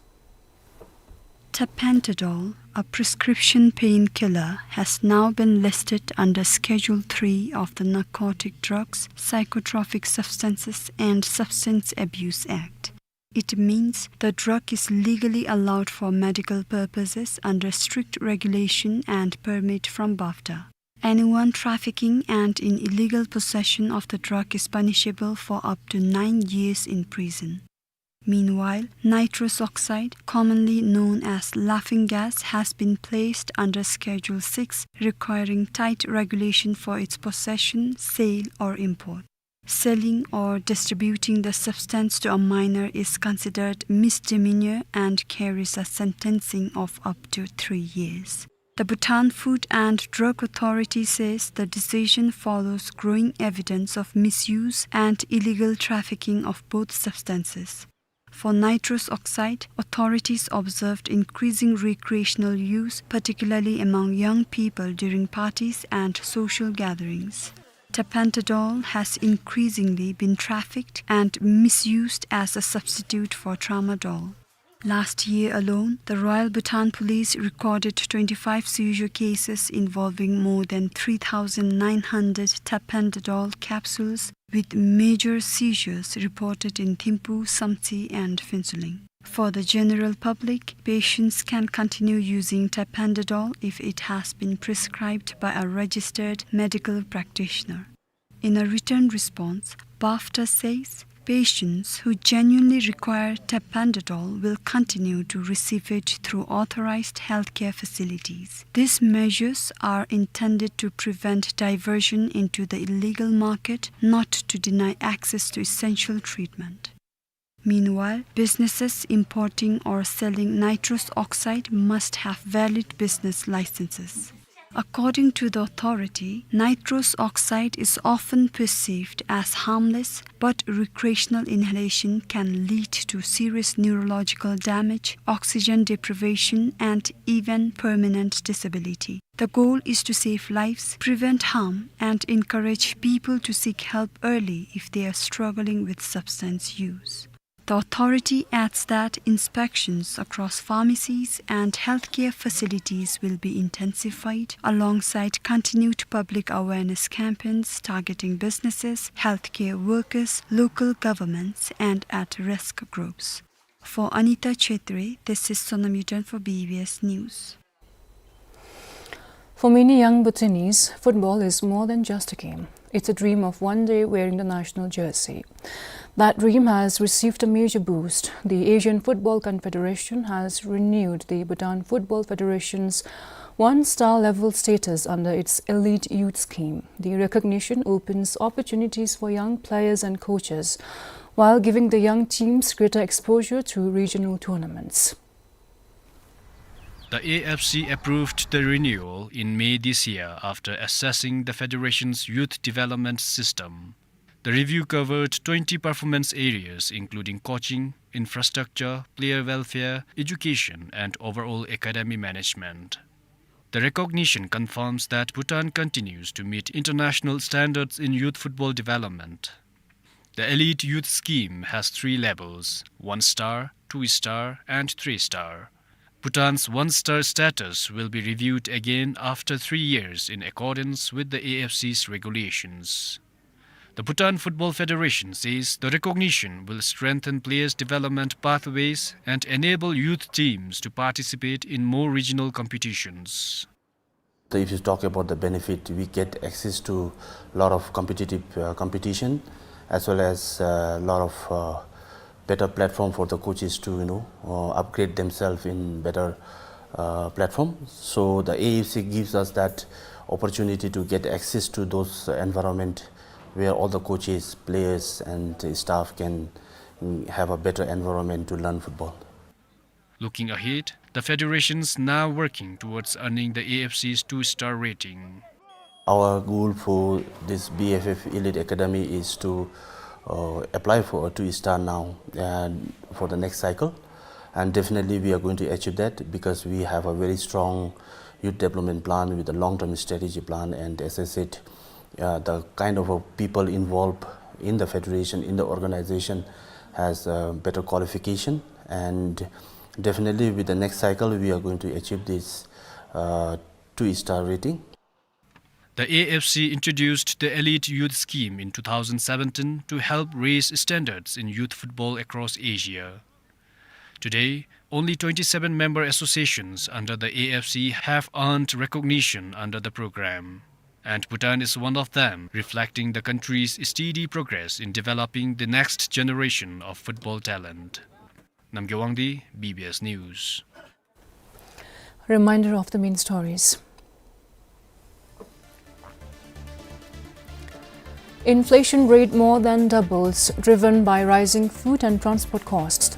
Tapentadol, a prescription painkiller, has now been listed under Schedule three of the Narcotic Drugs, Psychotropic Substances and Substance Abuse Act. It means the drug is legally allowed for medical purposes under strict regulation and permit from BAFDA. Anyone trafficking and in illegal possession of the drug is punishable for up to nine years in prison. Meanwhile, nitrous oxide, commonly known as laughing gas, has been placed under Schedule six, requiring tight regulation for its possession, sale, or import. Selling or distributing the substance to a minor is considered misdemeanor and carries a sentencing of up to three years. The Bhutan Food and Drug Authority says the decision follows growing evidence of misuse and illegal trafficking of both substances. For nitrous oxide, authorities observed increasing recreational use, particularly among young people during parties and social gatherings. Tapentadol has increasingly been trafficked and misused as a substitute for tramadol. Last year alone, the Royal Bhutan Police recorded twenty-five seizure cases involving more than three thousand nine hundred tapentadol capsules, with major seizures reported in Thimphu, Samtse, and Phuentsholing. For the general public, patients can continue using tapentadol if it has been prescribed by a registered medical practitioner. In a written response, BAFTA says patients who genuinely require tapentadol will continue to receive it through authorized healthcare facilities. These measures are intended to prevent diversion into the illegal market, not to deny access to essential treatment. Meanwhile, businesses importing or selling nitrous oxide must have valid business licenses. According to the authority, nitrous oxide is often perceived as harmless, but recreational inhalation can lead to serious neurological damage, oxygen deprivation, and even permanent disability. The goal is to save lives, prevent harm, and encourage people to seek help early if they are struggling with substance use. The authority adds that inspections across pharmacies and healthcare facilities will be intensified, alongside continued public awareness campaigns targeting businesses, healthcare workers, local governments, and at-risk groups. For Anita Chhetri, this is Sonam Yuden for B B S News. For many young Bhutanese, football is more than just a game. It's a dream of one day wearing the national jersey. That dream has received a major boost. The Asian Football Confederation has renewed the Bhutan Football Federation's one-star level status under its Elite Youth Scheme. The recognition opens opportunities for young players and coaches, while giving the young teams greater exposure to regional tournaments. The A F C approved the renewal in May this year after assessing the federation's youth development system. The review covered twenty performance areas, including coaching, infrastructure, player welfare, education, and overall academy management. The recognition confirms that Bhutan continues to meet international standards in youth football development. The Elite Youth Scheme has three levels: one star, two star, and three star. Bhutan's one star status will be reviewed again after three years in accordance with the A F C's regulations. The Bhutan Football Federation says the recognition will strengthen players' development pathways and enable youth teams to participate in more regional competitions. So if you talk about the benefit, we get access to a lot of competitive, uh, competition, as well as a lot of, uh, better platform for the coaches to, you know, uh, upgrade themselves in better, uh, platform. So the A F C gives us that opportunity to get access to those environment where all the coaches, players, and staff can, mm, have a better environment to learn football. Looking ahead, the federation's now working towards earning the A F C's two-star rating. Our goal for this B F F Elite Academy is to, uh, apply for a two-star now and for the next cycle. And definitely we are going to achieve that because we have a very strong youth development plan with a long-term strategy plan. And as I said, uh, the kind of, uh, people involved in the federation, in the organization, has, uh, better qualification. And definitely with the next cycle, we are going to achieve this, uh, two-star rating. The A F C introduced the Elite Youth Scheme in two thousand seventeen to help raise standards in youth football across Asia. Today, only twenty-seven member associations under the A F C have earned recognition under the program, and Bhutan is one of them, reflecting the country's steady progress in developing the next generation of football talent. Namgay Wangdi, B B S News. Reminder of the main stories. Inflation rate more than doubles, driven by rising food and transport costs.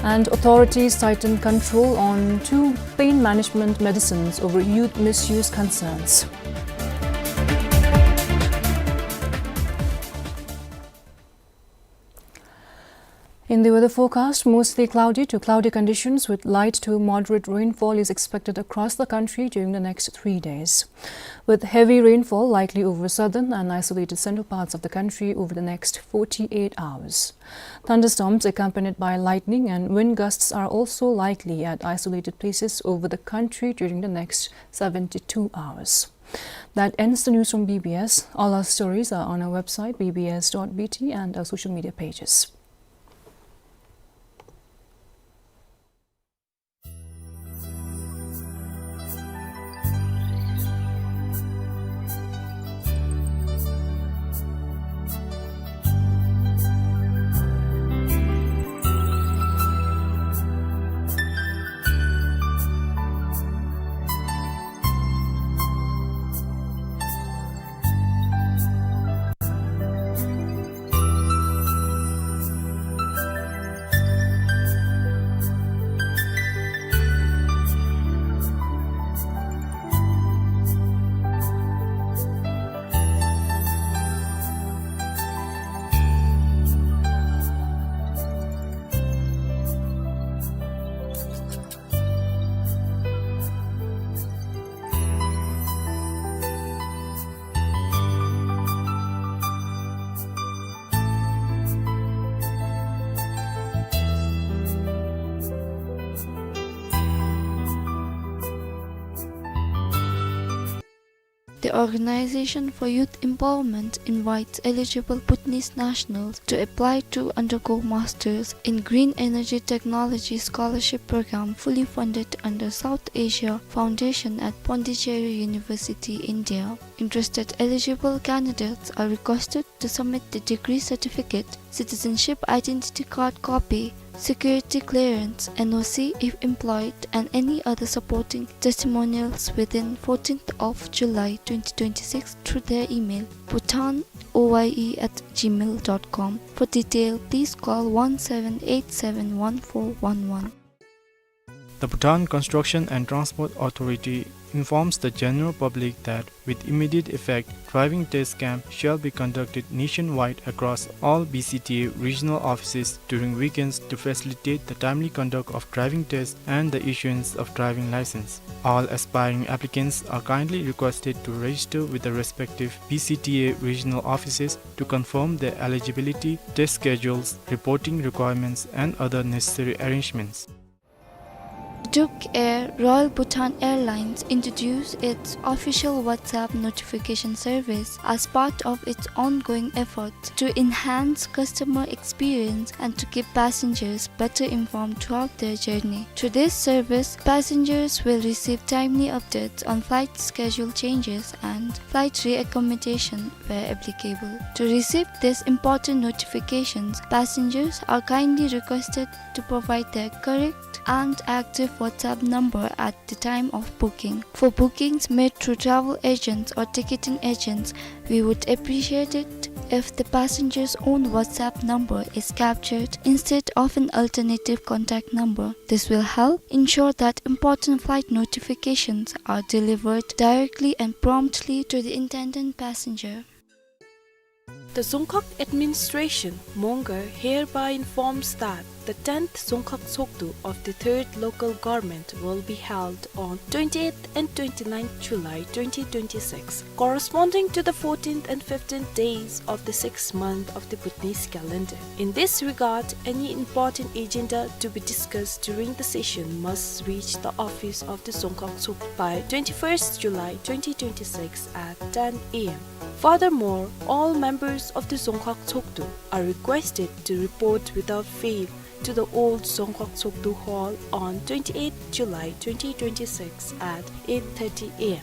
And authorities tighten control on two pain management medicines over youth misuse concerns. In the weather forecast, mostly cloudy to cloudy conditions with light to moderate rainfall is expected across the country during the next three days, with heavy rainfall likely over southern and isolated central parts of the country over the next forty-eight hours. Thunderstorms accompanied by lightning and wind gusts are also likely at isolated places over the country during the next seventy-two hours. That ends the news from B B S. All our stories are on our website, B B S dot B T, and our social media pages. The Organization for Youth Empowerment invites eligible Bhutanese nationals to apply to undergo Masters in Green Energy Technology Scholarship Program fully funded under South Asia Foundation at Pondicherry University, India. Interested eligible candidates are requested to submit the degree certificate, citizenship identity card copy, security clearance, N O C if employed, and any other supporting testimonials within fourteenth of July twenty twenty-six through their email, bhutan O Y E at gmail dot com. For detail, please call one seven eight seven one four one one. The Bhutan Construction and Transport Authority informs the general public that, with immediate effect, driving test camp shall be conducted nationwide across all B C T A regional offices during weekends to facilitate the timely conduct of driving tests and the issuance of driving license. All aspiring applicants are kindly requested to register with the respective B C T A regional offices to confirm their eligibility, test schedules, reporting requirements, and other necessary arrangements. Duke Air, Royal Bhutan Airlines, introduced its official WhatsApp notification service as part of its ongoing efforts to enhance customer experience and to keep passengers better informed throughout their journey. Through this service, passengers will receive timely updates on flight schedule changes and flight reaccommodation where applicable. To receive these important notifications, passengers are kindly requested to provide their correct and active WhatsApp number at the time of booking. For bookings made through travel agents or ticketing agents, we would appreciate it if the passenger's own WhatsApp number is captured instead of an alternative contact number. This will help ensure that important flight notifications are delivered directly and promptly to the intended passenger. The Dzongkhag Administration, Mongar, hereby informs that the tenth Dzongkhag Tshogdu of the third Local Government will be held on twenty-eighth and twenty-ninth July twenty twenty-six, corresponding to the fourteenth and fifteenth days of the sixth month of the Bhutanese calendar. In this regard, any important agenda to be discussed during the session must reach the office of the Dzongkhag Tshogdu by twenty-first July twenty twenty-six at ten A M. Furthermore, all members of the Dzongkhag Tshogdu are requested to report without fail to the old Dzongkhag Tshogdu Hall on twenty-eighth July twenty twenty-six at eight thirty A M.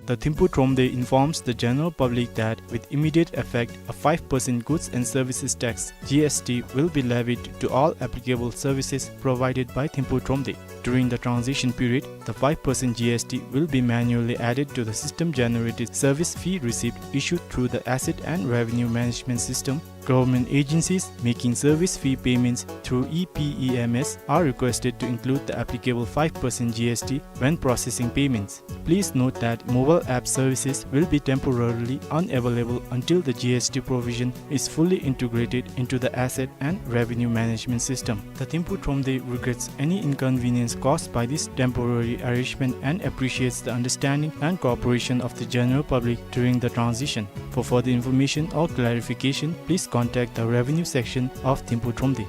The Thimphu Thromde informs the general public that with immediate effect, a five percent goods and services tax, G S T, will be levied to all applicable services provided by Thimphu Thromde. During the transition period, the five percent G S T will be manually added to the system-generated service fee receipt issued through the Asset and Revenue Management System. Government agencies making service fee payments through E P E M S are requested to include the applicable five percent G S T when processing payments. Please note that mobile app services will be temporarily unavailable until the G S T provision is fully integrated into the Asset and Revenue Management System. The Thimphu Thromde regrets any inconvenience caused by this temporary arrangement and appreciates the understanding and cooperation of the general public during the transition. For further information or clarification, please contact the Revenue Section of Thimphu Thromde.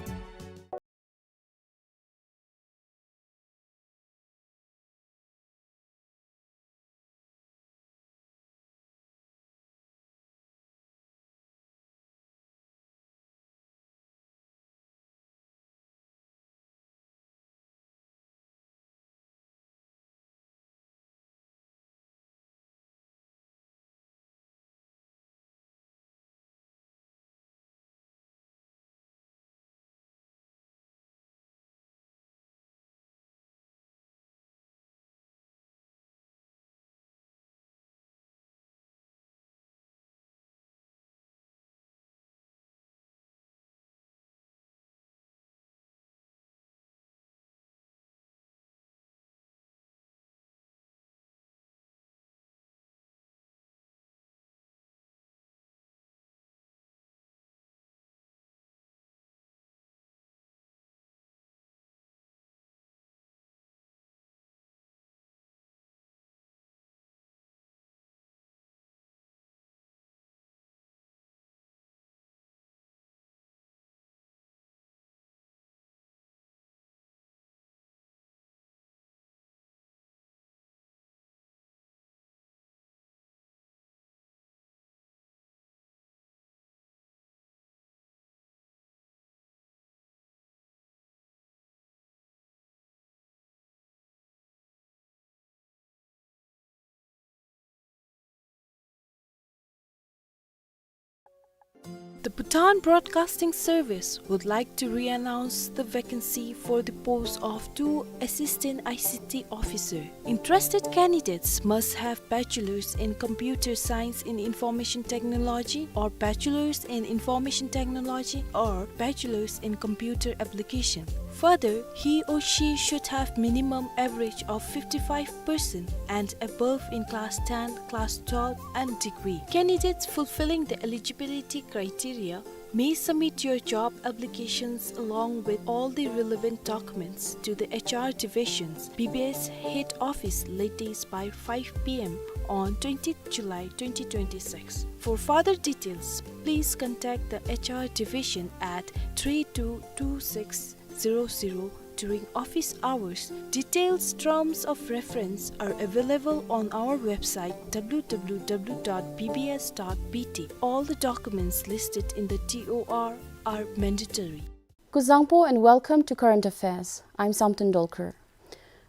The Bhutan Broadcasting Service would like to re-announce the vacancy for the post of two Assistant I C T Officer. Interested candidates must have Bachelor's in Computer Science in Information Technology or Bachelor's in Information Technology or Bachelor's in Computer Application. Further, he or she should have minimum average of fifty-five percent and above in class ten, class twelve, and degree. Candidates fulfilling the eligibility criteria may submit your job applications along with all the relevant documents to the H R Division's B B S head office latest by five P M on twentieth July twenty twenty-six. For further details, please contact the H R Division at three two two six zero zero during office hours. Details, terms of reference are available on our website, W W W dot B B S dot B T. All the documents listed in the T O R are mandatory. Kuzuzangpo and welcome to Current Affairs. I'm Samten Dolkar.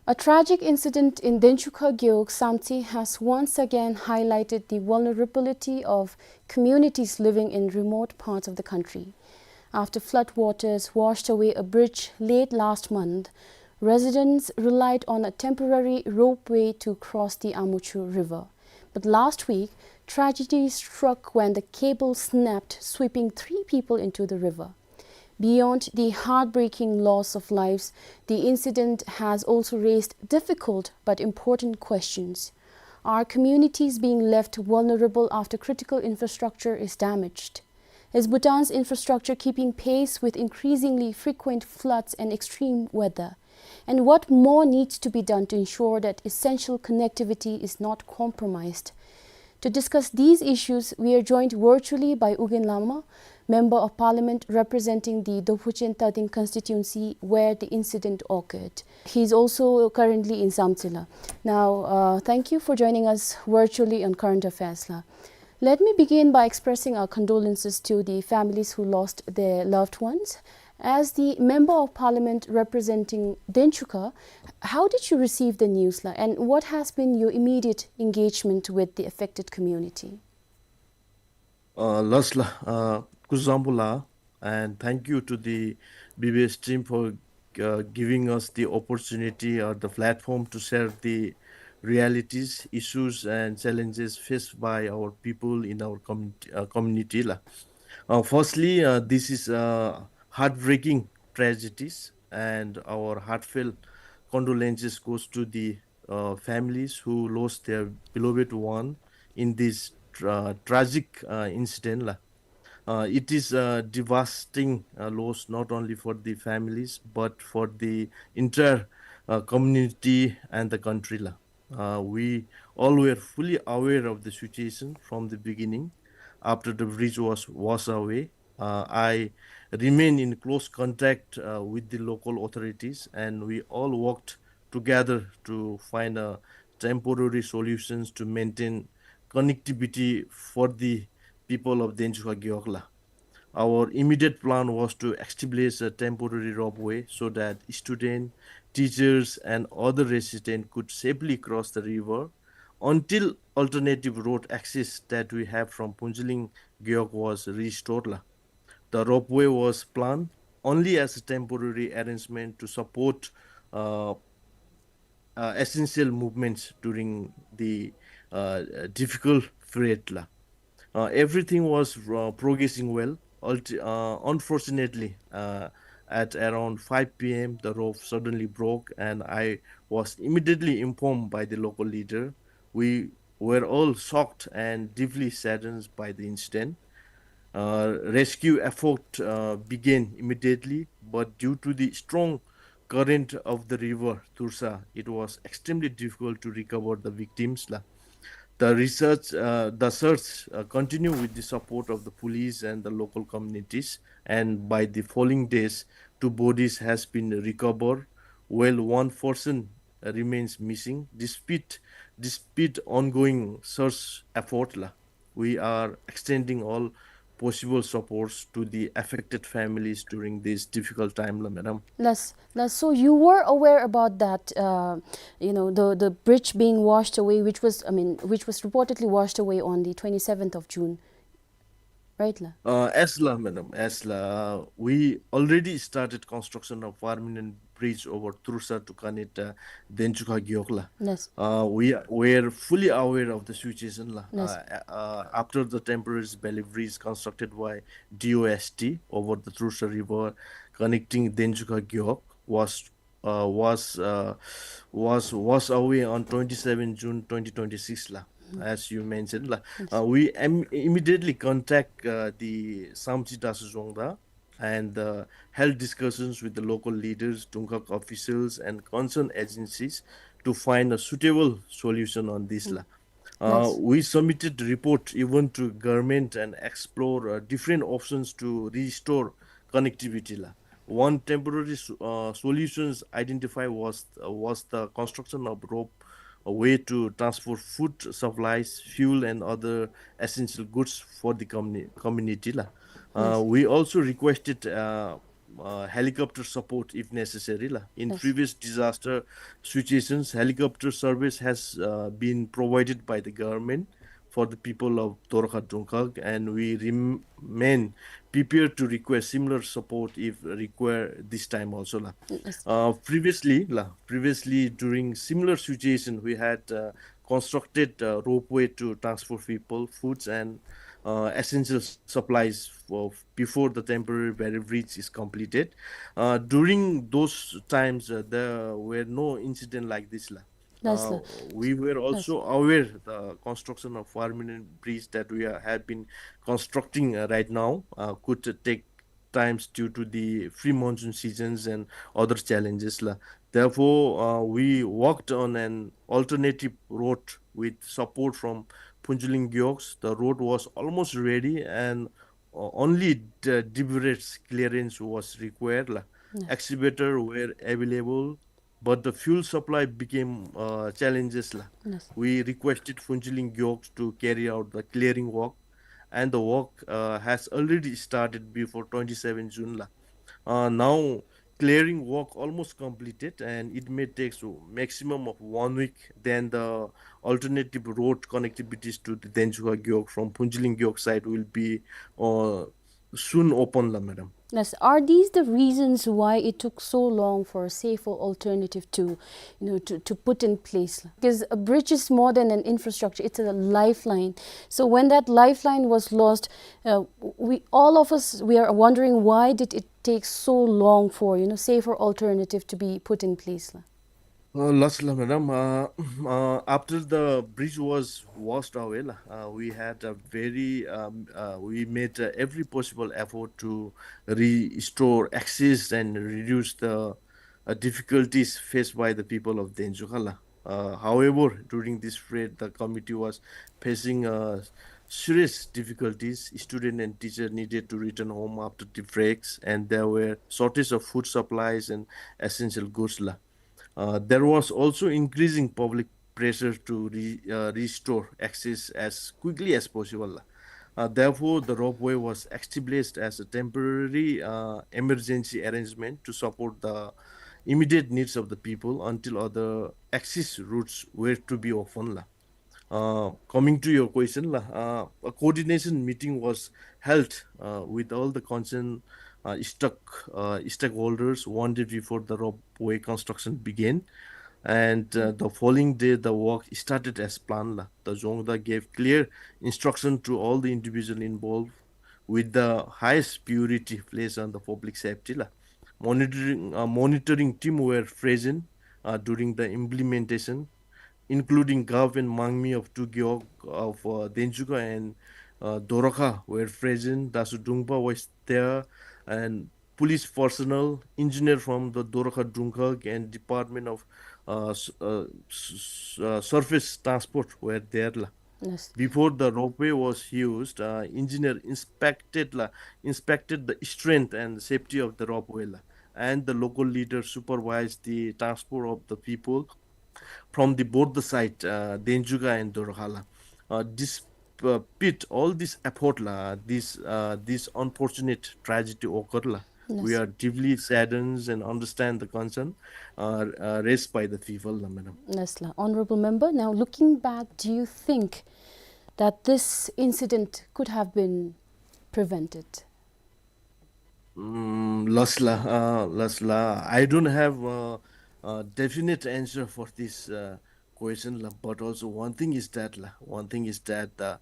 A tragic incident in Denchukha Gewog Samtse has once again highlighted the vulnerability of communities living in remote parts of the country. After flood waters washed away a bridge late last month, residents relied on a temporary ropeway to cross the Amuchu River. But last week, tragedy struck when the cable snapped, sweeping three people into the river. Beyond the heartbreaking loss of lives, the incident has also raised difficult but important questions. Are communities being left vulnerable after critical infrastructure is damaged? Is Bhutan's infrastructure keeping pace with increasingly frequent floods and extreme weather? And what more needs to be done to ensure that essential connectivity is not compromised? To discuss these issues, we are joined virtually by Ugyen Lama, Member of Parliament representing the Dophuchen Tading constituency where the incident occurred. He is also currently in Samtse la. Now, uh, thank you for joining us virtually on Current Affairs la. Let me begin by expressing our condolences to the families who lost their loved ones. As the Member of Parliament representing Denchukha, how did you receive the news la, and what has been your immediate engagement with the affected community? Uh, last la, uh, Kuzuzangpo la, and thank you to the B B S team for, uh, giving us the opportunity or the platform to share the realities, issues, and challenges faced by our people in our community, uh, community la. Uh, firstly, uh, this is, uh, heartbreaking tragedies, and our heartfelt condolences goes to the, uh, families who lost their beloved one in this tra-, tragic, uh, incident la. Uh, it is a devastating, uh, loss not only for the families but for the entire, uh, community and the country la. Uh, we all were fully aware of the situation from the beginning. After the bridge was washed away, uh, I remain in close contact, uh, with the local authorities, and we all worked together to find a temporary solutions to maintain connectivity for the people of Denchukha Gewog la. Our immediate plan was to establish a temporary ropeway so that students, teachers, and other residents could safely cross the river until alternative road access that we have from Phuentsholing Gewog was restored la. The ropeway was planned only as a temporary arrangement to support, uh, uh, essential movements during the, uh, difficult period la. Uh, everything was, uh, progressing well. Ulti-, uh, unfortunately, uh, at around five P M, the rope suddenly broke, and I was immediately informed by the local leader. We were all shocked and deeply saddened by the incident. Uh, rescue effort, uh, began immediately, but due to the strong current of the river Toursa, it was extremely difficult to recover the victims la. The research, uh, the search, uh, continued with the support of the police and the local communities, and by the following days, two bodies has been recovered, while one person, uh, remains missing. Despite, despite ongoing search effort la, we are extending all possible supports to the affected families during this difficult time la, madam. Yes, yes. So you were aware about that, uh, you know, the, the bridge being washed away, which was, I mean, which was reportedly washed away on the twenty-seventh of June. right la? Uh, yes la, madam, yes la. Uh, we already started construction of permanent bridge over Trusa to connect, uh, Denchukha Gewog la. Yes. Uh, we are, we are fully aware of the situation la. Yes. Uh, uh, after the temporary bailey bridge constructed by D O S T over the Trusa River connecting Denchukha Gewog was, uh, was, uh, was, was away on twenty-seven June twenty twenty-six la, as you mentioned la. Yes. Uh, we im- immediately contact, uh, the Samtse Dasu Zhongda and, uh, held discussions with the local leaders, Dungkhag officials, and concerned agencies to find a suitable solution on this la. Uh, we submitted report even to government and explore, uh, different options to restore connectivity la. One temporary s- uh, solutions identified was, uh, was the construction of rope, a way to transport food supplies, fuel, and other essential goods for the communi- community la. Uh, we also requested, uh, uh, helicopter support if necessary la. In previous disaster situations, helicopter service has, uh, been provided by the government for the people of Dorkha Dungkhag, and we remain prepared to request similar support if required this time also la. Yes. Uh, previously la, previously during similar situation, we had, uh, constructed a ropeway to transport people, foods, and, uh, essential supplies for before the temporary bailey bridge is completed. Uh, during those times, uh, there were no incident like this la. Yes, uh, la. We were also aware the construction of permanent bridge that we are, have been constructing, uh, right now, uh, could, uh, take times due to the pre-monsoon seasons and other challenges la. Therefore, uh, we worked on an alternative road with support from Phuntsholing Gewogs. The road was almost ready and, uh, only the debris clearance was required la. Yes. Excavator were available, but the fuel supply became, uh, challenges la. Yes. We requested Phuntsholing Gewogs to carry out the clearing work, and the work, uh, has already started before twenty-seven June la. Uh, now clearing work almost completed, and it may take so maximum of one week. Then the alternative road connectivities to the Denchukha Gewog from Phuntsholing Gewog side will be, uh, soon open la, madam. Yes. Are these the reasons why it took so long for a safer alternative to, you know, to, to put in place? Because a bridge is more than an infrastructure; it's a lifeline. So when that lifeline was lost, uh, we, all of us, we are wondering, why did it take so long for, you know, safer alternative to be put in place la? Uh, last la, madam, uh, uh, after the bridge was washed away la, uh, we had a very, um, uh, we made, uh, every possible effort to restore access and reduce the, uh, difficulties faced by the people of Denchukha la. Uh, however, during this period, the committee was facing, uh, serious difficulties. Student and teacher needed to return home after the breaks, and there were shortage of food supplies and essential goods la. Uh, there was also increasing public pressure to re- uh, restore access as quickly as possible la. Uh, therefore, the ropeway was established as a temporary, uh, emergency arrangement to support the immediate needs of the people until other access routes were to be opened la. Uh, coming to your question la, uh, a coordination meeting was held, uh, with all the concerned, uh, stock, uh, stakeholders one day before the ropeway construction began, and, uh, the following day the work started as planned la. The Zhongda gave clear instruction to all the individual involved with the highest priority placed on the public safety la. Monitoring, uh, monitoring team were present, uh, during the implementation, including Gab and Mangmi of two gewog of, uh, Denchukha and, uh, Dorkha were present. Dasu Dungpa was there, and police personnel, engineer from the Dorkha Dungkhag and Department of, uh, s- uh, s- s- uh, Surface Transport were there la. Yes. Before the ropeway was used, uh, engineer inspected la, inspected the strength and safety of the ropeway la, and the local leader supervised the transport of the people from the border side, uh, Denchukha and Dorkha la. Uh, despite all this effort la, this, uh, this unfortunate tragedy occurred la. Yes. We are deeply saddened and understand the concern, uh, uh, raised by the people la, madam. Yes la. Honorable member, now looking back, do you think that this incident could have been prevented? Mm, लसला, uh, लसला, I don't have a, a definite answer for this uh, question, la, but also one thing is that, la, one thing is that the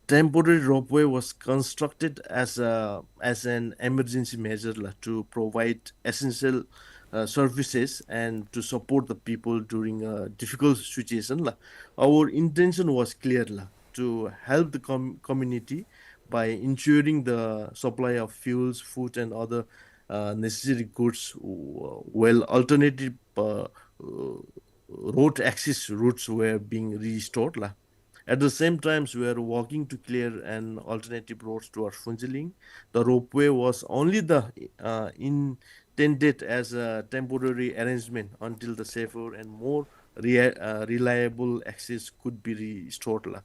temporary ropeway was constructed as a as an emergency measure, la, to provide essential uh, services and to support the people during a difficult situation, la. Our intention was clear, la, to help the com- community by ensuring the supply of fuels, food, and other uh, necessary goods, w- while alternative uh, uh, road access routes were being restored, la. At the same time, we are working to clear an alternative road towards Phuentsholing. The ropeway was only the uh, intended as a temporary arrangement until the safer and more rea- uh, reliable access could be restored, la.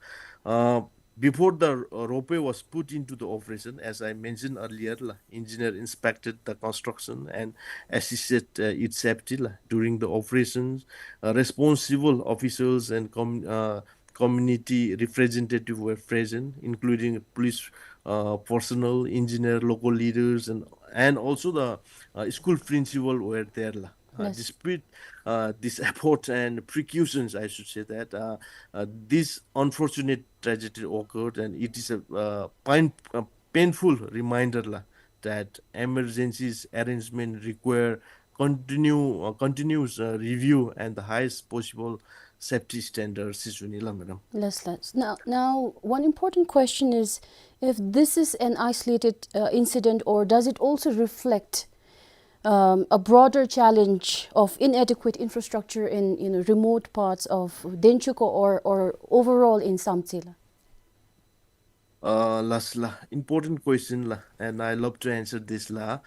Uh, before the uh, ropeway was put into the operation, as I mentioned earlier, la, engineer inspected the construction and assisted uh, its safety, la. During the operations, uh, responsible officials and com- uh, community representative were present, including police uh, personnel, engineer, local leaders, and and also the uh, school principal were there, la. Uh, Yes. Despite uh, this effort and precautions, I should say that uh, uh, this unfortunate tragedy occurred, and it is a uh, pain, uh, painful reminder, la, that emergencies arrangement require continue uh, continuous uh, review and the highest possible safety standards, ཟེར་ཞུ་ནི་ལགས། Madam, Yes, yes. Now, now, one important question is if this is an isolated uh, incident, or does it also reflect um, a broader challenge of inadequate infrastructure in, you know, remote parts of Denchukwa or, or overall in Samtse, la? Uh, last la, important question la, and I love to answer this la.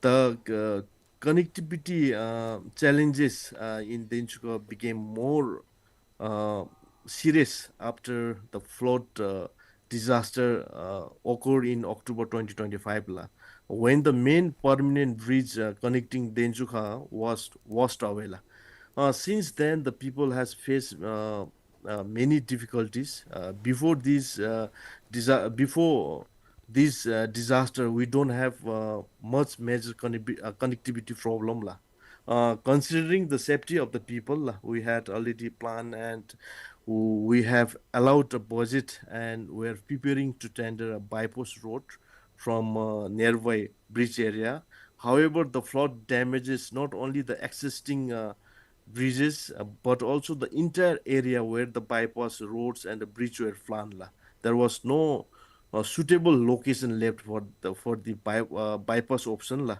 The uh, connectivity uh, challenges uh, in Denchukwa became more uh, serious after the flood uh, disaster uh, occurred in October twenty twenty-five la, when the main permanent bridge uh, connecting Denchukwa was washed away la. Uh, since then, the people has faced uh, uh, many difficulties. Uh, before these uh, disa- before this uh, disaster, we don't have uh, much major connecti- uh, connectivity problem la. Uh, considering the safety of the people, la, we had already planned and we have allowed a budget and we are preparing to tender a bypass road from uh, nearby bridge area. However, the flood damages not only the existing uh, bridges, uh, but also the entire area where the bypass roads and the bridge were planned la. There was no uh, suitable location left for the for the by, uh, bypass option la.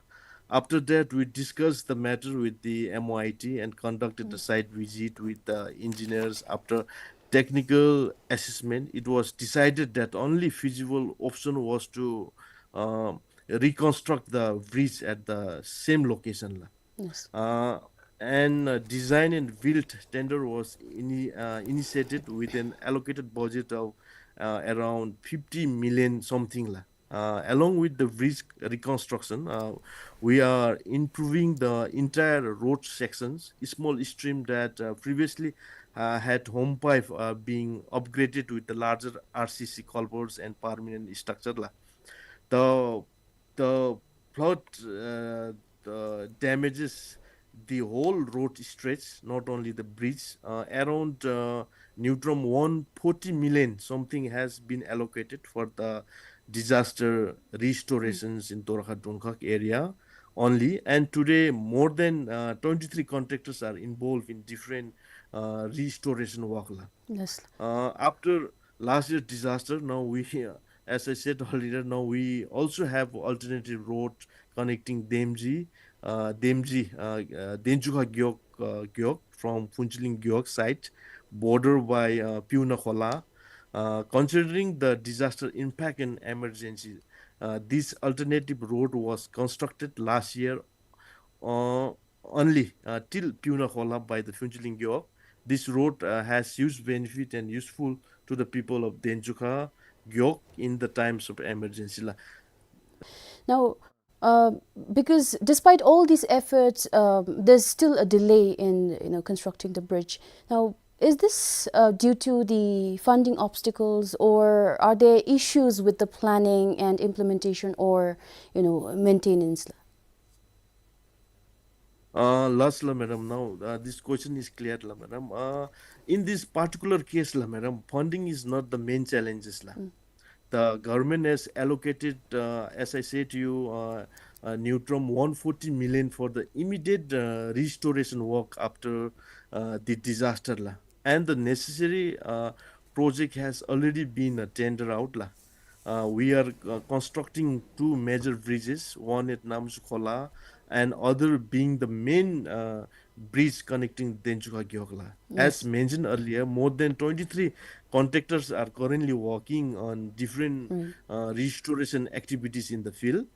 After that, we discussed the matter with the M O I T and conducted the site visit with the engineers. After technical assessment, it was decided that only feasible option was to uh, reconstruct the bridge at the same location la. Yes. Uh, and uh, design and build tender was ini- uh, initiated with an allocated budget of uh, around fifty million something la. Uh, along with the bridge reconstruction, uh, we are improving the entire road sections. A small stream that uh, previously uh, had home pipe uh, being upgraded with the larger R C C culverts and permanent structure la. The the flood uh, the damages the whole road stretch, not only the bridge. Uh, around uh, ngultrum one forty million something has been allocated for the disaster restorations in Dorakha Dongkhag area only. And today, more than uh, twenty-three contractors are involved in different uh, restoration work la. Yes. Uh, after last year disaster, now we, uh, as I said earlier, now we also have alternative road connecting Demji, uh, Demji, uh, uh, Denchukwa Gewog, uh, Gewog from Phuentsholing Gewog side, border by uh, Piunakhola. Uh, considering the disaster impact and emergency, uh, this alternative road was constructed last year uh, only uh, till Piunakhola by the Phuentsholing Gewog. This road uh, has huge benefit and useful to the people of Denchukwa Gewog in the times of emergency la. Now, uh, because despite all these efforts, um, there's still a delay in, you know, constructing the bridge. Now, is this, uh, due to the funding obstacles, or are there issues with the planning and implementation, or, you know, maintenance? Uh, last la, madam, now, uh, this question is clear la, madam. Uh, in this particular case la, madam, funding is not the main challenges la. The government has allocated, uh, as I said to you, uh, uh, Neutrum, one forty million for the immediate, uh, restoration work after, uh, the disaster la. And the necessary, uh, project has already been, uh, tender out la. Uh, we are, uh, constructing two major bridges, one at Namsukhola and other being the main, uh, bridge connecting Denchukha Gewog la. As mentioned earlier, more than twenty-three contractors are currently working on different, uh, restoration activities in the field.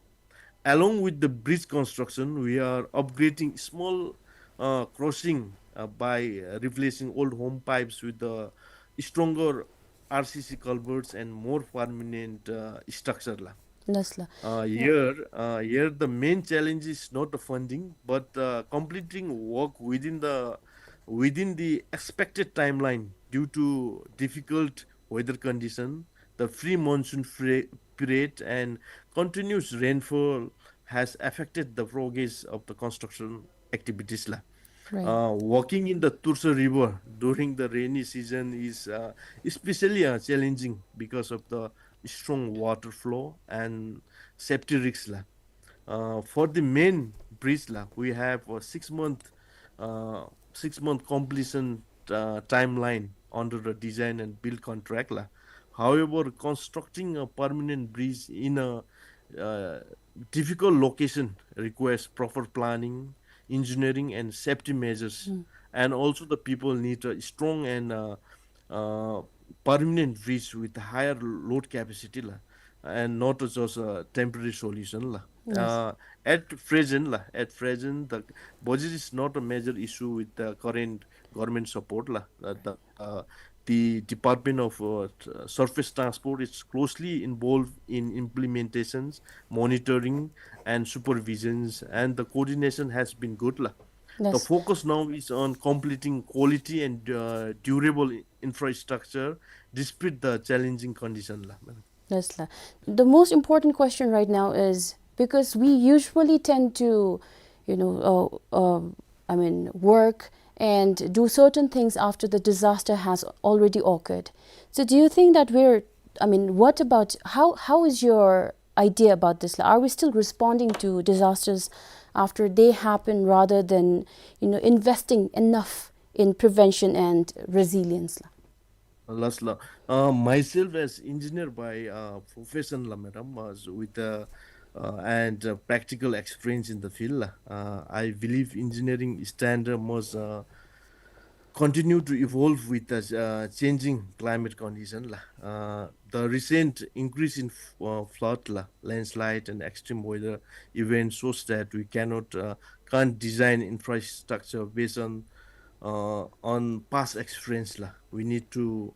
Along with the bridge construction, we are upgrading small, uh, crossing, uh, by, uh, replacing old home pipes with the stronger R C C culverts and more permanent, uh, structure la. Yes la. Uh, here, uh, here the main challenge is not the funding, but, uh, completing work within the, within the expected timeline due to difficult weather condition. The pre-monsoon fre-, period and continuous rainfall has affected the progress of the construction activities la. Uh, walking in the Tursa River during the rainy season is, uh, especially, uh, challenging because of the strong water flow and safety risks la. Uh, for the main bridge la, we have a six month, uh, six month completion, uh, timeline under the design and build contract la. However, constructing a permanent bridge in a, uh, difficult location requires proper planning, engineering, and safety measures. And also, the people need a strong and, uh, uh, permanent bridge with higher load capacity la, and not just a temporary solution la. Uh, at present la, at present, the budget is not a major issue with the current government support la. Uh, the, uh, the Department of, uh, t-, Surface Transport is closely involved in implementations, monitoring, and supervisions, and the coordination has been good la. The focus now is on completing quality and, uh, durable i-, infrastructure despite the challenging condition la, madam. Yes la. The most important question right now is, because we usually tend to, you know, uh, uh, I mean, work and do certain things after the disaster has already occurred. So do you think that we're, I mean, what about, how, how is your idea about this la? Are we still responding to disasters after they happen rather than, you know, investing enough in prevention and resilience la? Last la, uh, myself as engineer by, uh, profession la, madam, uh, so with, uh, uh, and, uh, practical experience in the field la, uh, I believe engineering standard must, uh, continue to evolve with the, uh, changing climate condition la. Uh, the recent increase in f-, uh, flood la, landslide, and extreme weather events shows that we cannot, uh, can't design infrastructure based on, uh, on past experience la. We need to,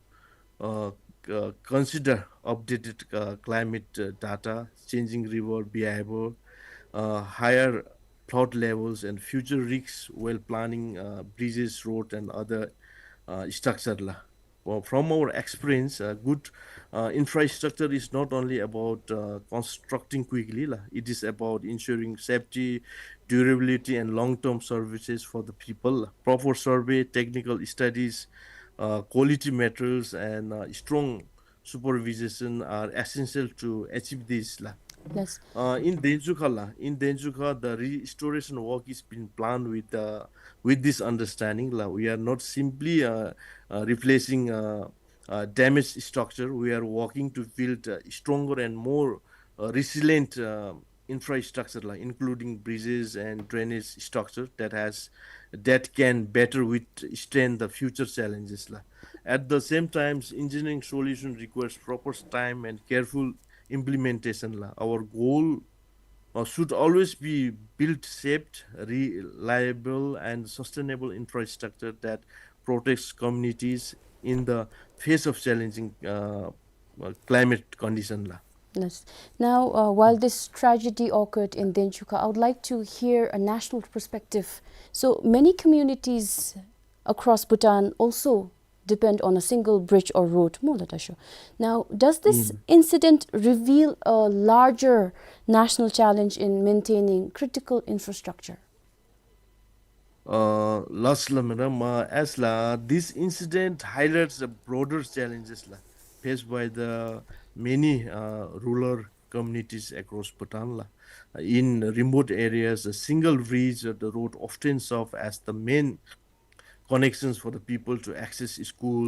uh, c-, uh, consider updated, uh, climate, uh, data, changing river behavior, uh, higher flood levels, and future risks while planning, uh, bridges, road, and other, uh, structure la. Well, from our experience, uh, good, uh, infrastructure is not only about, uh, constructing quickly la. It is about ensuring safety, durability, and long-term services for the people la. Proper survey, technical studies, uh, quality materials, and, uh, strong supervision are essential to achieve this la. Yes. Uh, in Denchukha la, in Denchukha, the restoration work is being planned with, uh, with this understanding la. We are not simply, uh, uh, replacing, uh, uh, damaged structure. We are working to build a stronger and more, uh, resilient, uh, infrastructure la, including bridges and drainage structure that has, that can better withstand the future challenges la. At the same time, engineering solution requires proper time and careful implementation la. Our goal, uh, should always be build safe, reliable, and sustainable infrastructure that protects communities in the face of challenging, uh, uh, climate condition la. Yes. Now, uh, while this tragedy occurred in Denchukha, I would like to hear a national perspective. So many communities across Bhutan also depend on a single bridge or road. མོ་ལ་ད་ཤོ། Now, does this incident reveal a larger national challenge in maintaining critical infrastructure? Uh, last la, madam, uh, as la, this incident highlights the broader challenges la faced by the many uh, rural communities across Bhutan la. In remote areas, a single bridge or the road often serve as the main connections for the people to access school,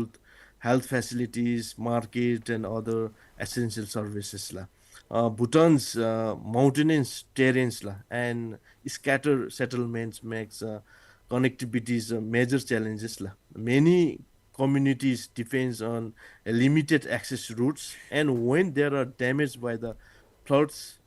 health facilities, market, and other essential services la. Uh, Bhutan's uh, mountainous terrains la and scattered settlements makes uh, connectivity is a major challenges la. Many communities depends on a limited access routes, and when they are damaged by the floods,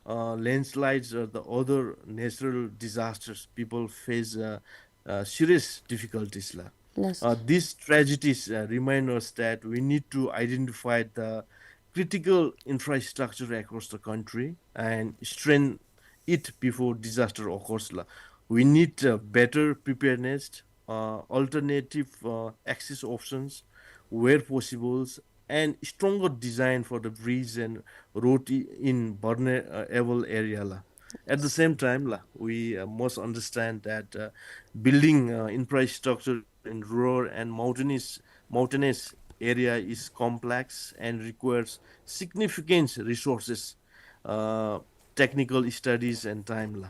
uh, landslides, or the other natural disasters, people face uh, uh, serious difficulties la. Yes. Uh, these tragedies uh, remind us that we need to identify the critical infrastructure across the country and strengthen it before disaster occurs la. We need uh, better preparedness, uh, alternative uh, access options where possible, and stronger design for the bridge and road i- in vulnerable area la. At the same time la, we uh, must understand that uh, building uh, infrastructure in rural and mountainous mountainous area is complex and requires significant resources, uh, technical studies and time la.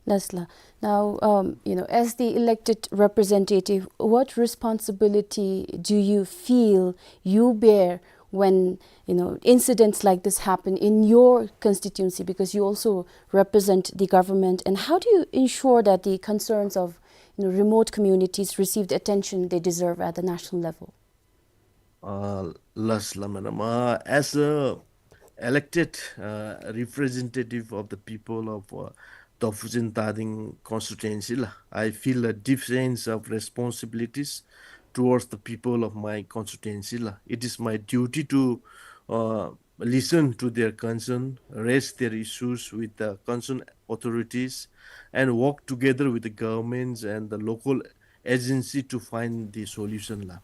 Yes la. Now, um, you know, as the elected representative, what responsibility do you feel you bear when, you know, incidents like this happen in your constituency? Because you also represent the government, and how do you ensure that the concerns of, you know, remote communities receive the attention they deserve at the national level? Uh, last la, madam, uh, as a elected uh, representative of the people of uh, Dorfuzen Tading constituency la, I feel a deep sense of responsibilities towards the people of my constituency la. It is my duty to uh, listen to their concern, raise their issues with the concerned authorities, and work together with the governments and the local agency to find the solution la.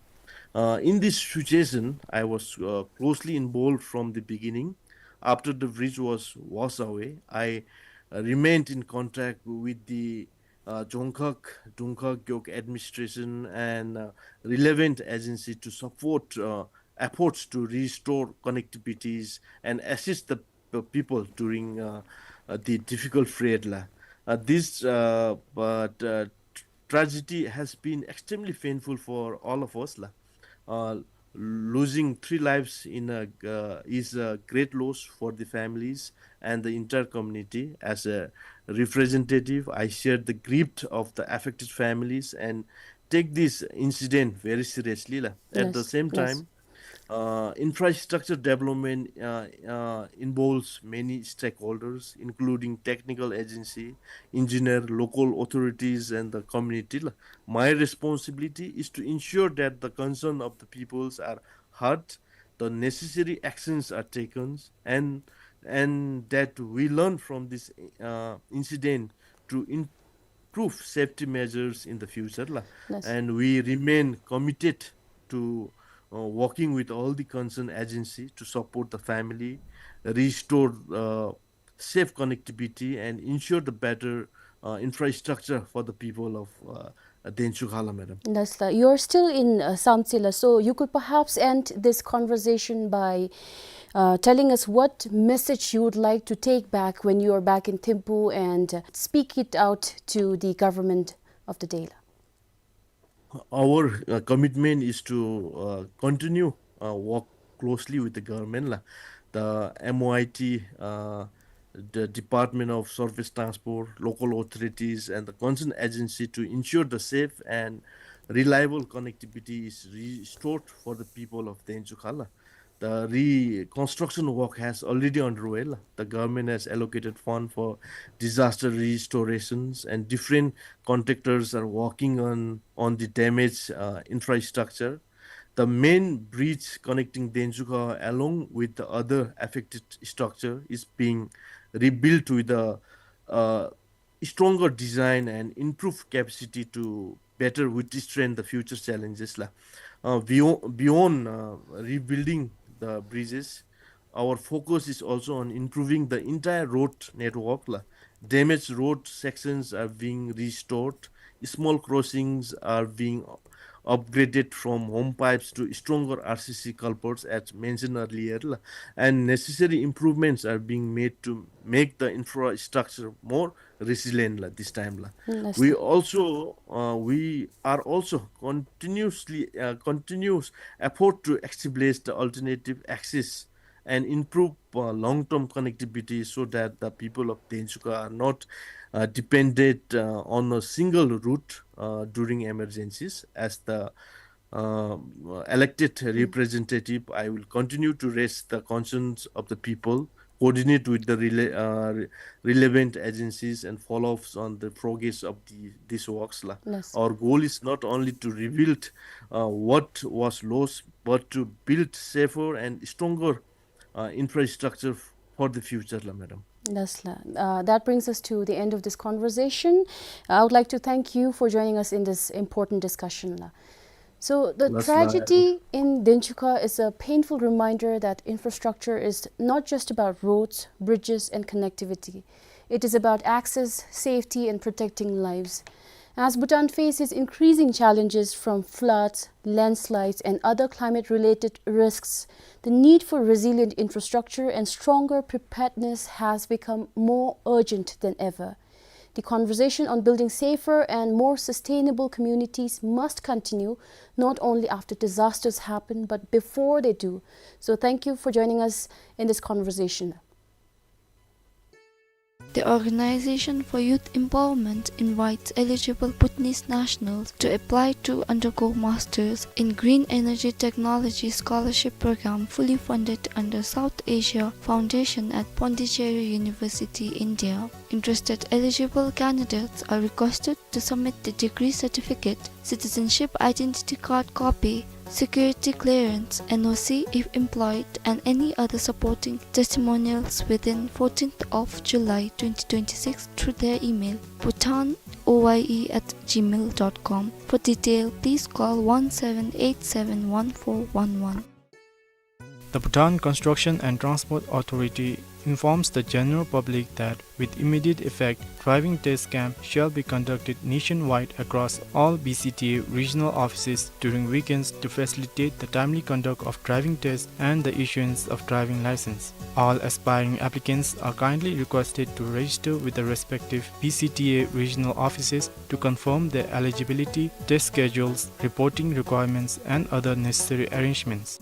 Uh, in this situation, I was uh, closely involved from the beginning. After the bridge was washed away, I uh, remained in contact with the uh, Dzongkhag, Dungkhag Gyog administration and uh, relevant agency to support uh, efforts to restore connectivities and assist the p- people during uh, uh, the difficult period la. Uh, this uh, but uh, tragedy has been extremely painful for all of us la. Uh, losing three lives in a uh, is a great loss for the families and the entire community. As a representative, I share the grief of the affected families and take this incident very seriously la. At the Yes, same yes. time, uh, infrastructure development uh, uh, involves many stakeholders, including technical agency, engineer, local authorities, and the community la. My responsibility is to ensure that the concern of the peoples are heard, the necessary actions are taken, and and that we learn from this uh, incident to improve safety measures in the future la. Yes. And we remain committed to uh, working with all the concerned agency to support the family, restore uh, safe connectivity, and ensure the better uh, infrastructure for the people of uh, Denchukha la, madam. Yes la. You're still in uh, Samtse la, so you could perhaps end this conversation by uh, telling us what message you would like to take back when you are back in Thimphu and uh, speak it out to the government of the day la. Our uh, commitment is to uh, continue uh, work closely with the government la. The M O I T, uh, the Department of Surface Transport, local authorities, and the concerned agency to ensure the safe and reliable connectivity is restored for the people of Denchukha la. The reconstruction work has already underway la. The government has allocated fund for disaster restorations, and different contractors are working on on the damaged uh, infrastructure. The main bridge connecting Denchukha along with the other affected structure is being rebuilt with a uh, stronger design and improved capacity to better withstand the future challenges la. Uh, beyond, beyond uh, rebuilding the bridges, our focus is also on improving the entire road network la. Damaged road sections are being restored, small crossings are being upgraded from home pipes to stronger R C C culverts, as mentioned earlier la. And necessary improvements are being made to make the infrastructure more resilient la this time la. Yes, we sir. Also, uh, we are also continuously, uh, continuous effort to establish the alternative access and improve uh, long-term connectivity so that the people of Denchuka are not uh, dependent uh, on a single route uh, during emergencies. As the uh, elected representative, I will continue to raise the concerns of the people, coordinate with the rela- uh, re- relevant agencies, and follow ups on the progress of the, these works la. Yes. Our goal is not only to rebuild uh, what was lost, but to build safer and stronger uh, infrastructure for the future la, madam. Yes la. Uh, that brings us to the end of this conversation. I would like to thank you for joining us in this important discussion la. So the tragedy in Denchuka is a painful reminder that infrastructure is not just about roads, bridges, and connectivity. It is about access, safety, and protecting lives. As Bhutan faces increasing challenges from floods, landslides, and other climate-related risks, the need for resilient infrastructure and stronger preparedness has become more urgent than ever. The conversation on building safer and more sustainable communities must continue, not only after disasters happen, but before they do. So thank you for joining us in this conversation. The Organization for Youth Empowerment invites eligible Bhutanese nationals to apply to undergo Masters in Green Energy Technology Scholarship Program, fully funded under South Asia Foundation at Pondicherry University, India. Interested eligible candidates are requested to submit the degree certificate, citizenship identity card copy, security clearance, N O C if employed, and any other supporting testimonials within fourteenth of July twenty twenty-six through their email, bhutan O Y E at gmail dot com. For detail, please call one seven eight seven one four one one. The Bhutan Construction and Transport Authority informs the general public that with immediate effect, driving test camp shall be conducted nationwide across all B C T A regional offices during weekends to facilitate the timely conduct of driving tests and the issuance of driving license. All aspiring applicants are kindly requested to register with the respective B C T A regional offices to confirm their eligibility, test schedules, reporting requirements, and other necessary arrangements.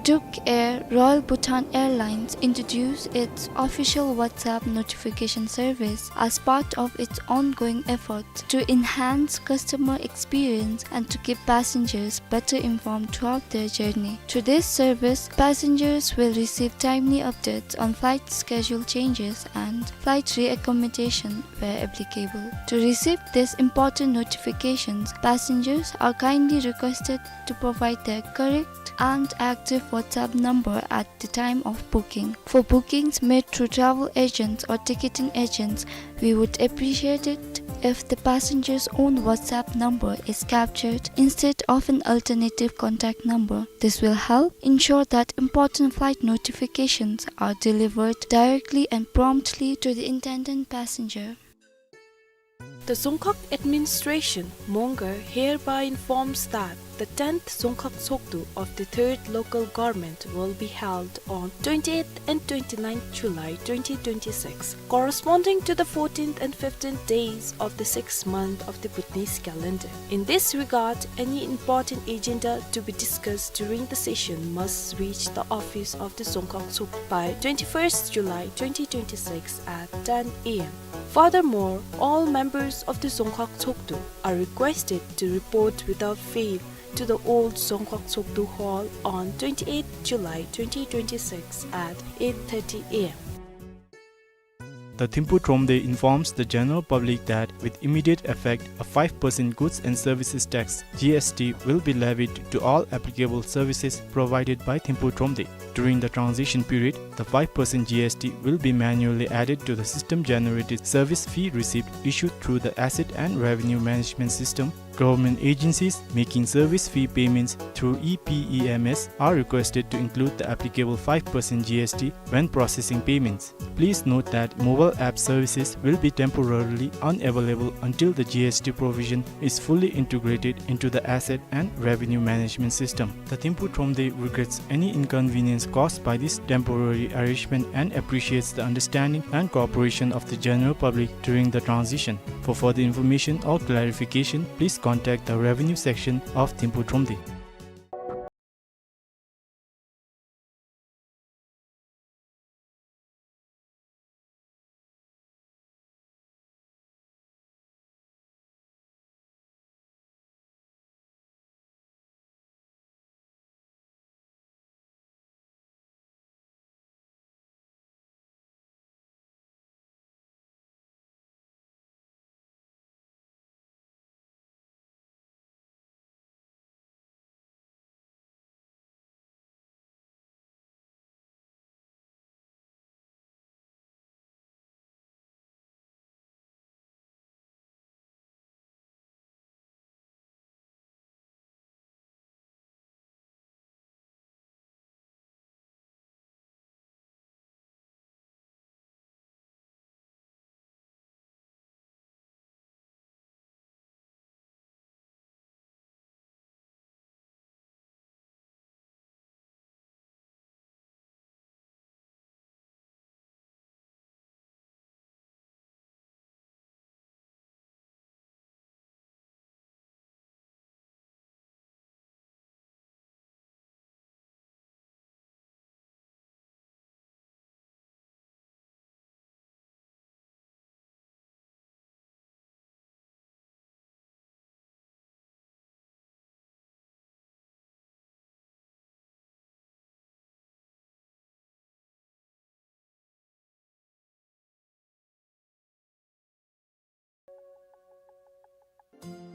Duk Air, Royal Bhutan Airlines, introduced its official WhatsApp notification service as part of its ongoing efforts to enhance customer experience and to keep passengers better informed throughout their journey. Through this service, passengers will receive timely updates on flight schedule changes and flight reaccommodation where applicable. To receive these important notifications, passengers are kindly requested to provide their correct and active WhatsApp number at the time of booking. For bookings made through travel agents or ticketing agents, we would appreciate it if the passenger's own WhatsApp number is captured instead of an alternative contact number. This will help ensure that important flight notifications are delivered directly and promptly to the intended passenger. The Dzongkhag Administration, Mongar, hereby informs that the tenth Dzongkhag Tshogdu of the third local government will be held on twenty-eighth and twenty-ninth July twenty twenty-six, corresponding to the fourteenth and fifteenth days of the sixth month of the Bhutanese calendar. In this regard, any important agenda to be discussed during the session must reach the office of the Dzongkhag Tshogdu by twenty-first July twenty twenty-six at ten A M. Furthermore, all members of the Dzongkhag Tshogdu are requested to report without fail to the old Dzongkhag Tshogdu Hall on twenty-eighth July twenty twenty-six at eight thirty A M. The Thimphu Thromde informs the general public that with immediate effect, a five percent goods and services tax, G S T, will be levied to all applicable services provided by Thimphu Thromde. During the transition period, the five percent G S T will be manually added to the system-generated service fee receipt issued through the Asset and Revenue Management System, Government agencies making service fee payments through E P E M S are requested to include the applicable five percent G S T when processing payments. Please note that mobile app services will be temporarily unavailable until the G S T provision is fully integrated into the asset and revenue management system. The Thimphu Thromde regrets any inconvenience caused by this temporary arrangement and appreciates the understanding and cooperation of the general public during the transition. For further information or clarification, please contact the revenue section of Thimphu Thromde.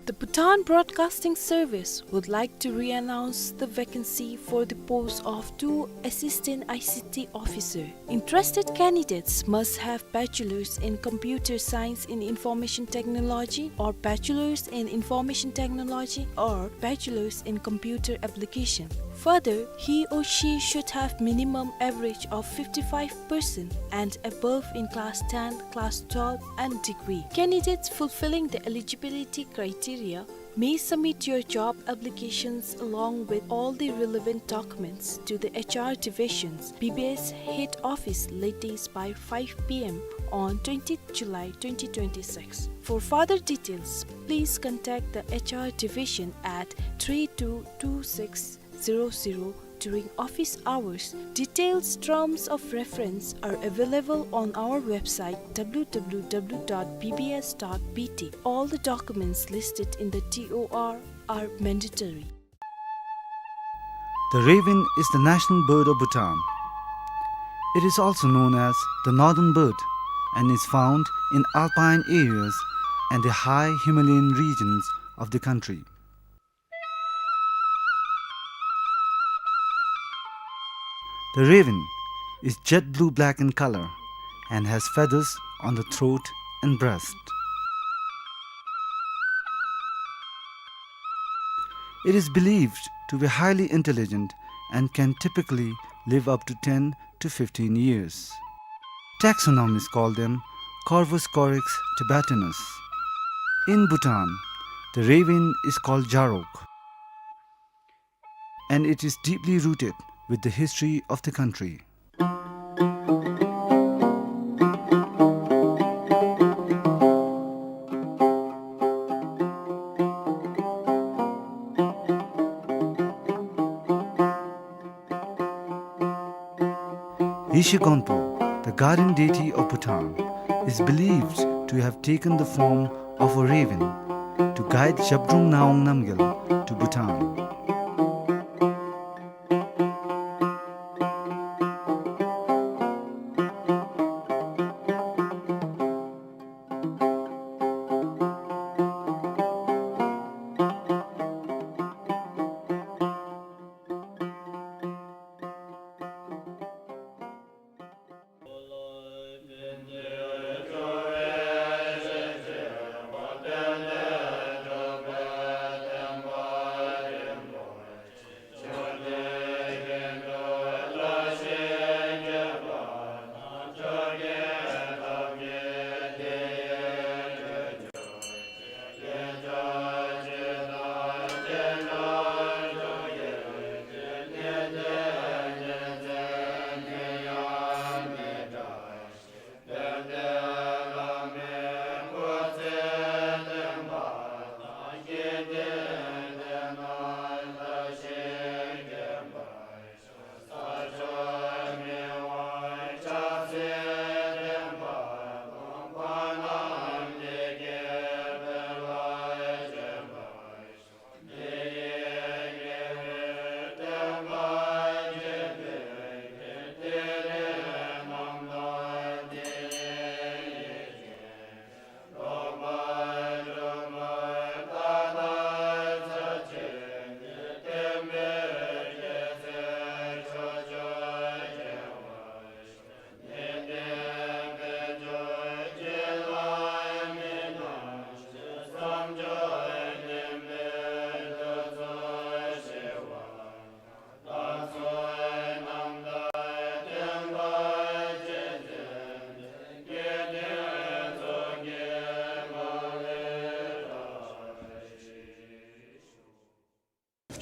The Bhutan Broadcasting Service would like to re-announce the vacancy for the post of two assistant I C T officer. Interested candidates must have bachelor's in computer science in information technology or bachelor's in information technology or bachelor's in computer application. Further, he or she should have minimum average of fifty-five percent and above in class ten, class twelve, and degree. Candidates fulfilling the eligibility criteria may submit your job applications along with all the relevant documents to the H R division's B B S head office latest by five P M on twentieth July twenty twenty-six. For further details, please contact the H R division at three two two six zero zero during office hours. Details, terms of reference are available on our website, W W W dot B B S dot B T. All the documents listed in the T O R are mandatory. The raven is the national bird of Bhutan. It is also known as the northern bird and is found in alpine areas and the high Himalayan regions of the country. The raven is jet blue black in color and has feathers on the throat and breast. It is believed to be highly intelligent and can typically live up to ten to fifteen years. Taxonomists call them Corvus corax tibetanus. In Bhutan, the raven is called Jarok, and it is deeply rooted with the history of the country. Yeshe Gonpo, the guardian deity of Bhutan, is believed to have taken the form of a raven to guide Zhabdrung Ngawang Namgyal to Bhutan.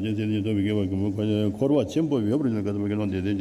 བདག་ཅན་ཚེ་འདི་ཉིད་ཐོབ་པའི་དགེ་བ་ཀུན་འཁོར་བ་ཆེན་པོ་ཡོད་པར་འགྱུར་ན་ག་ཏེ་བ་དགེ་སློང་དེ་དེ་ཅན།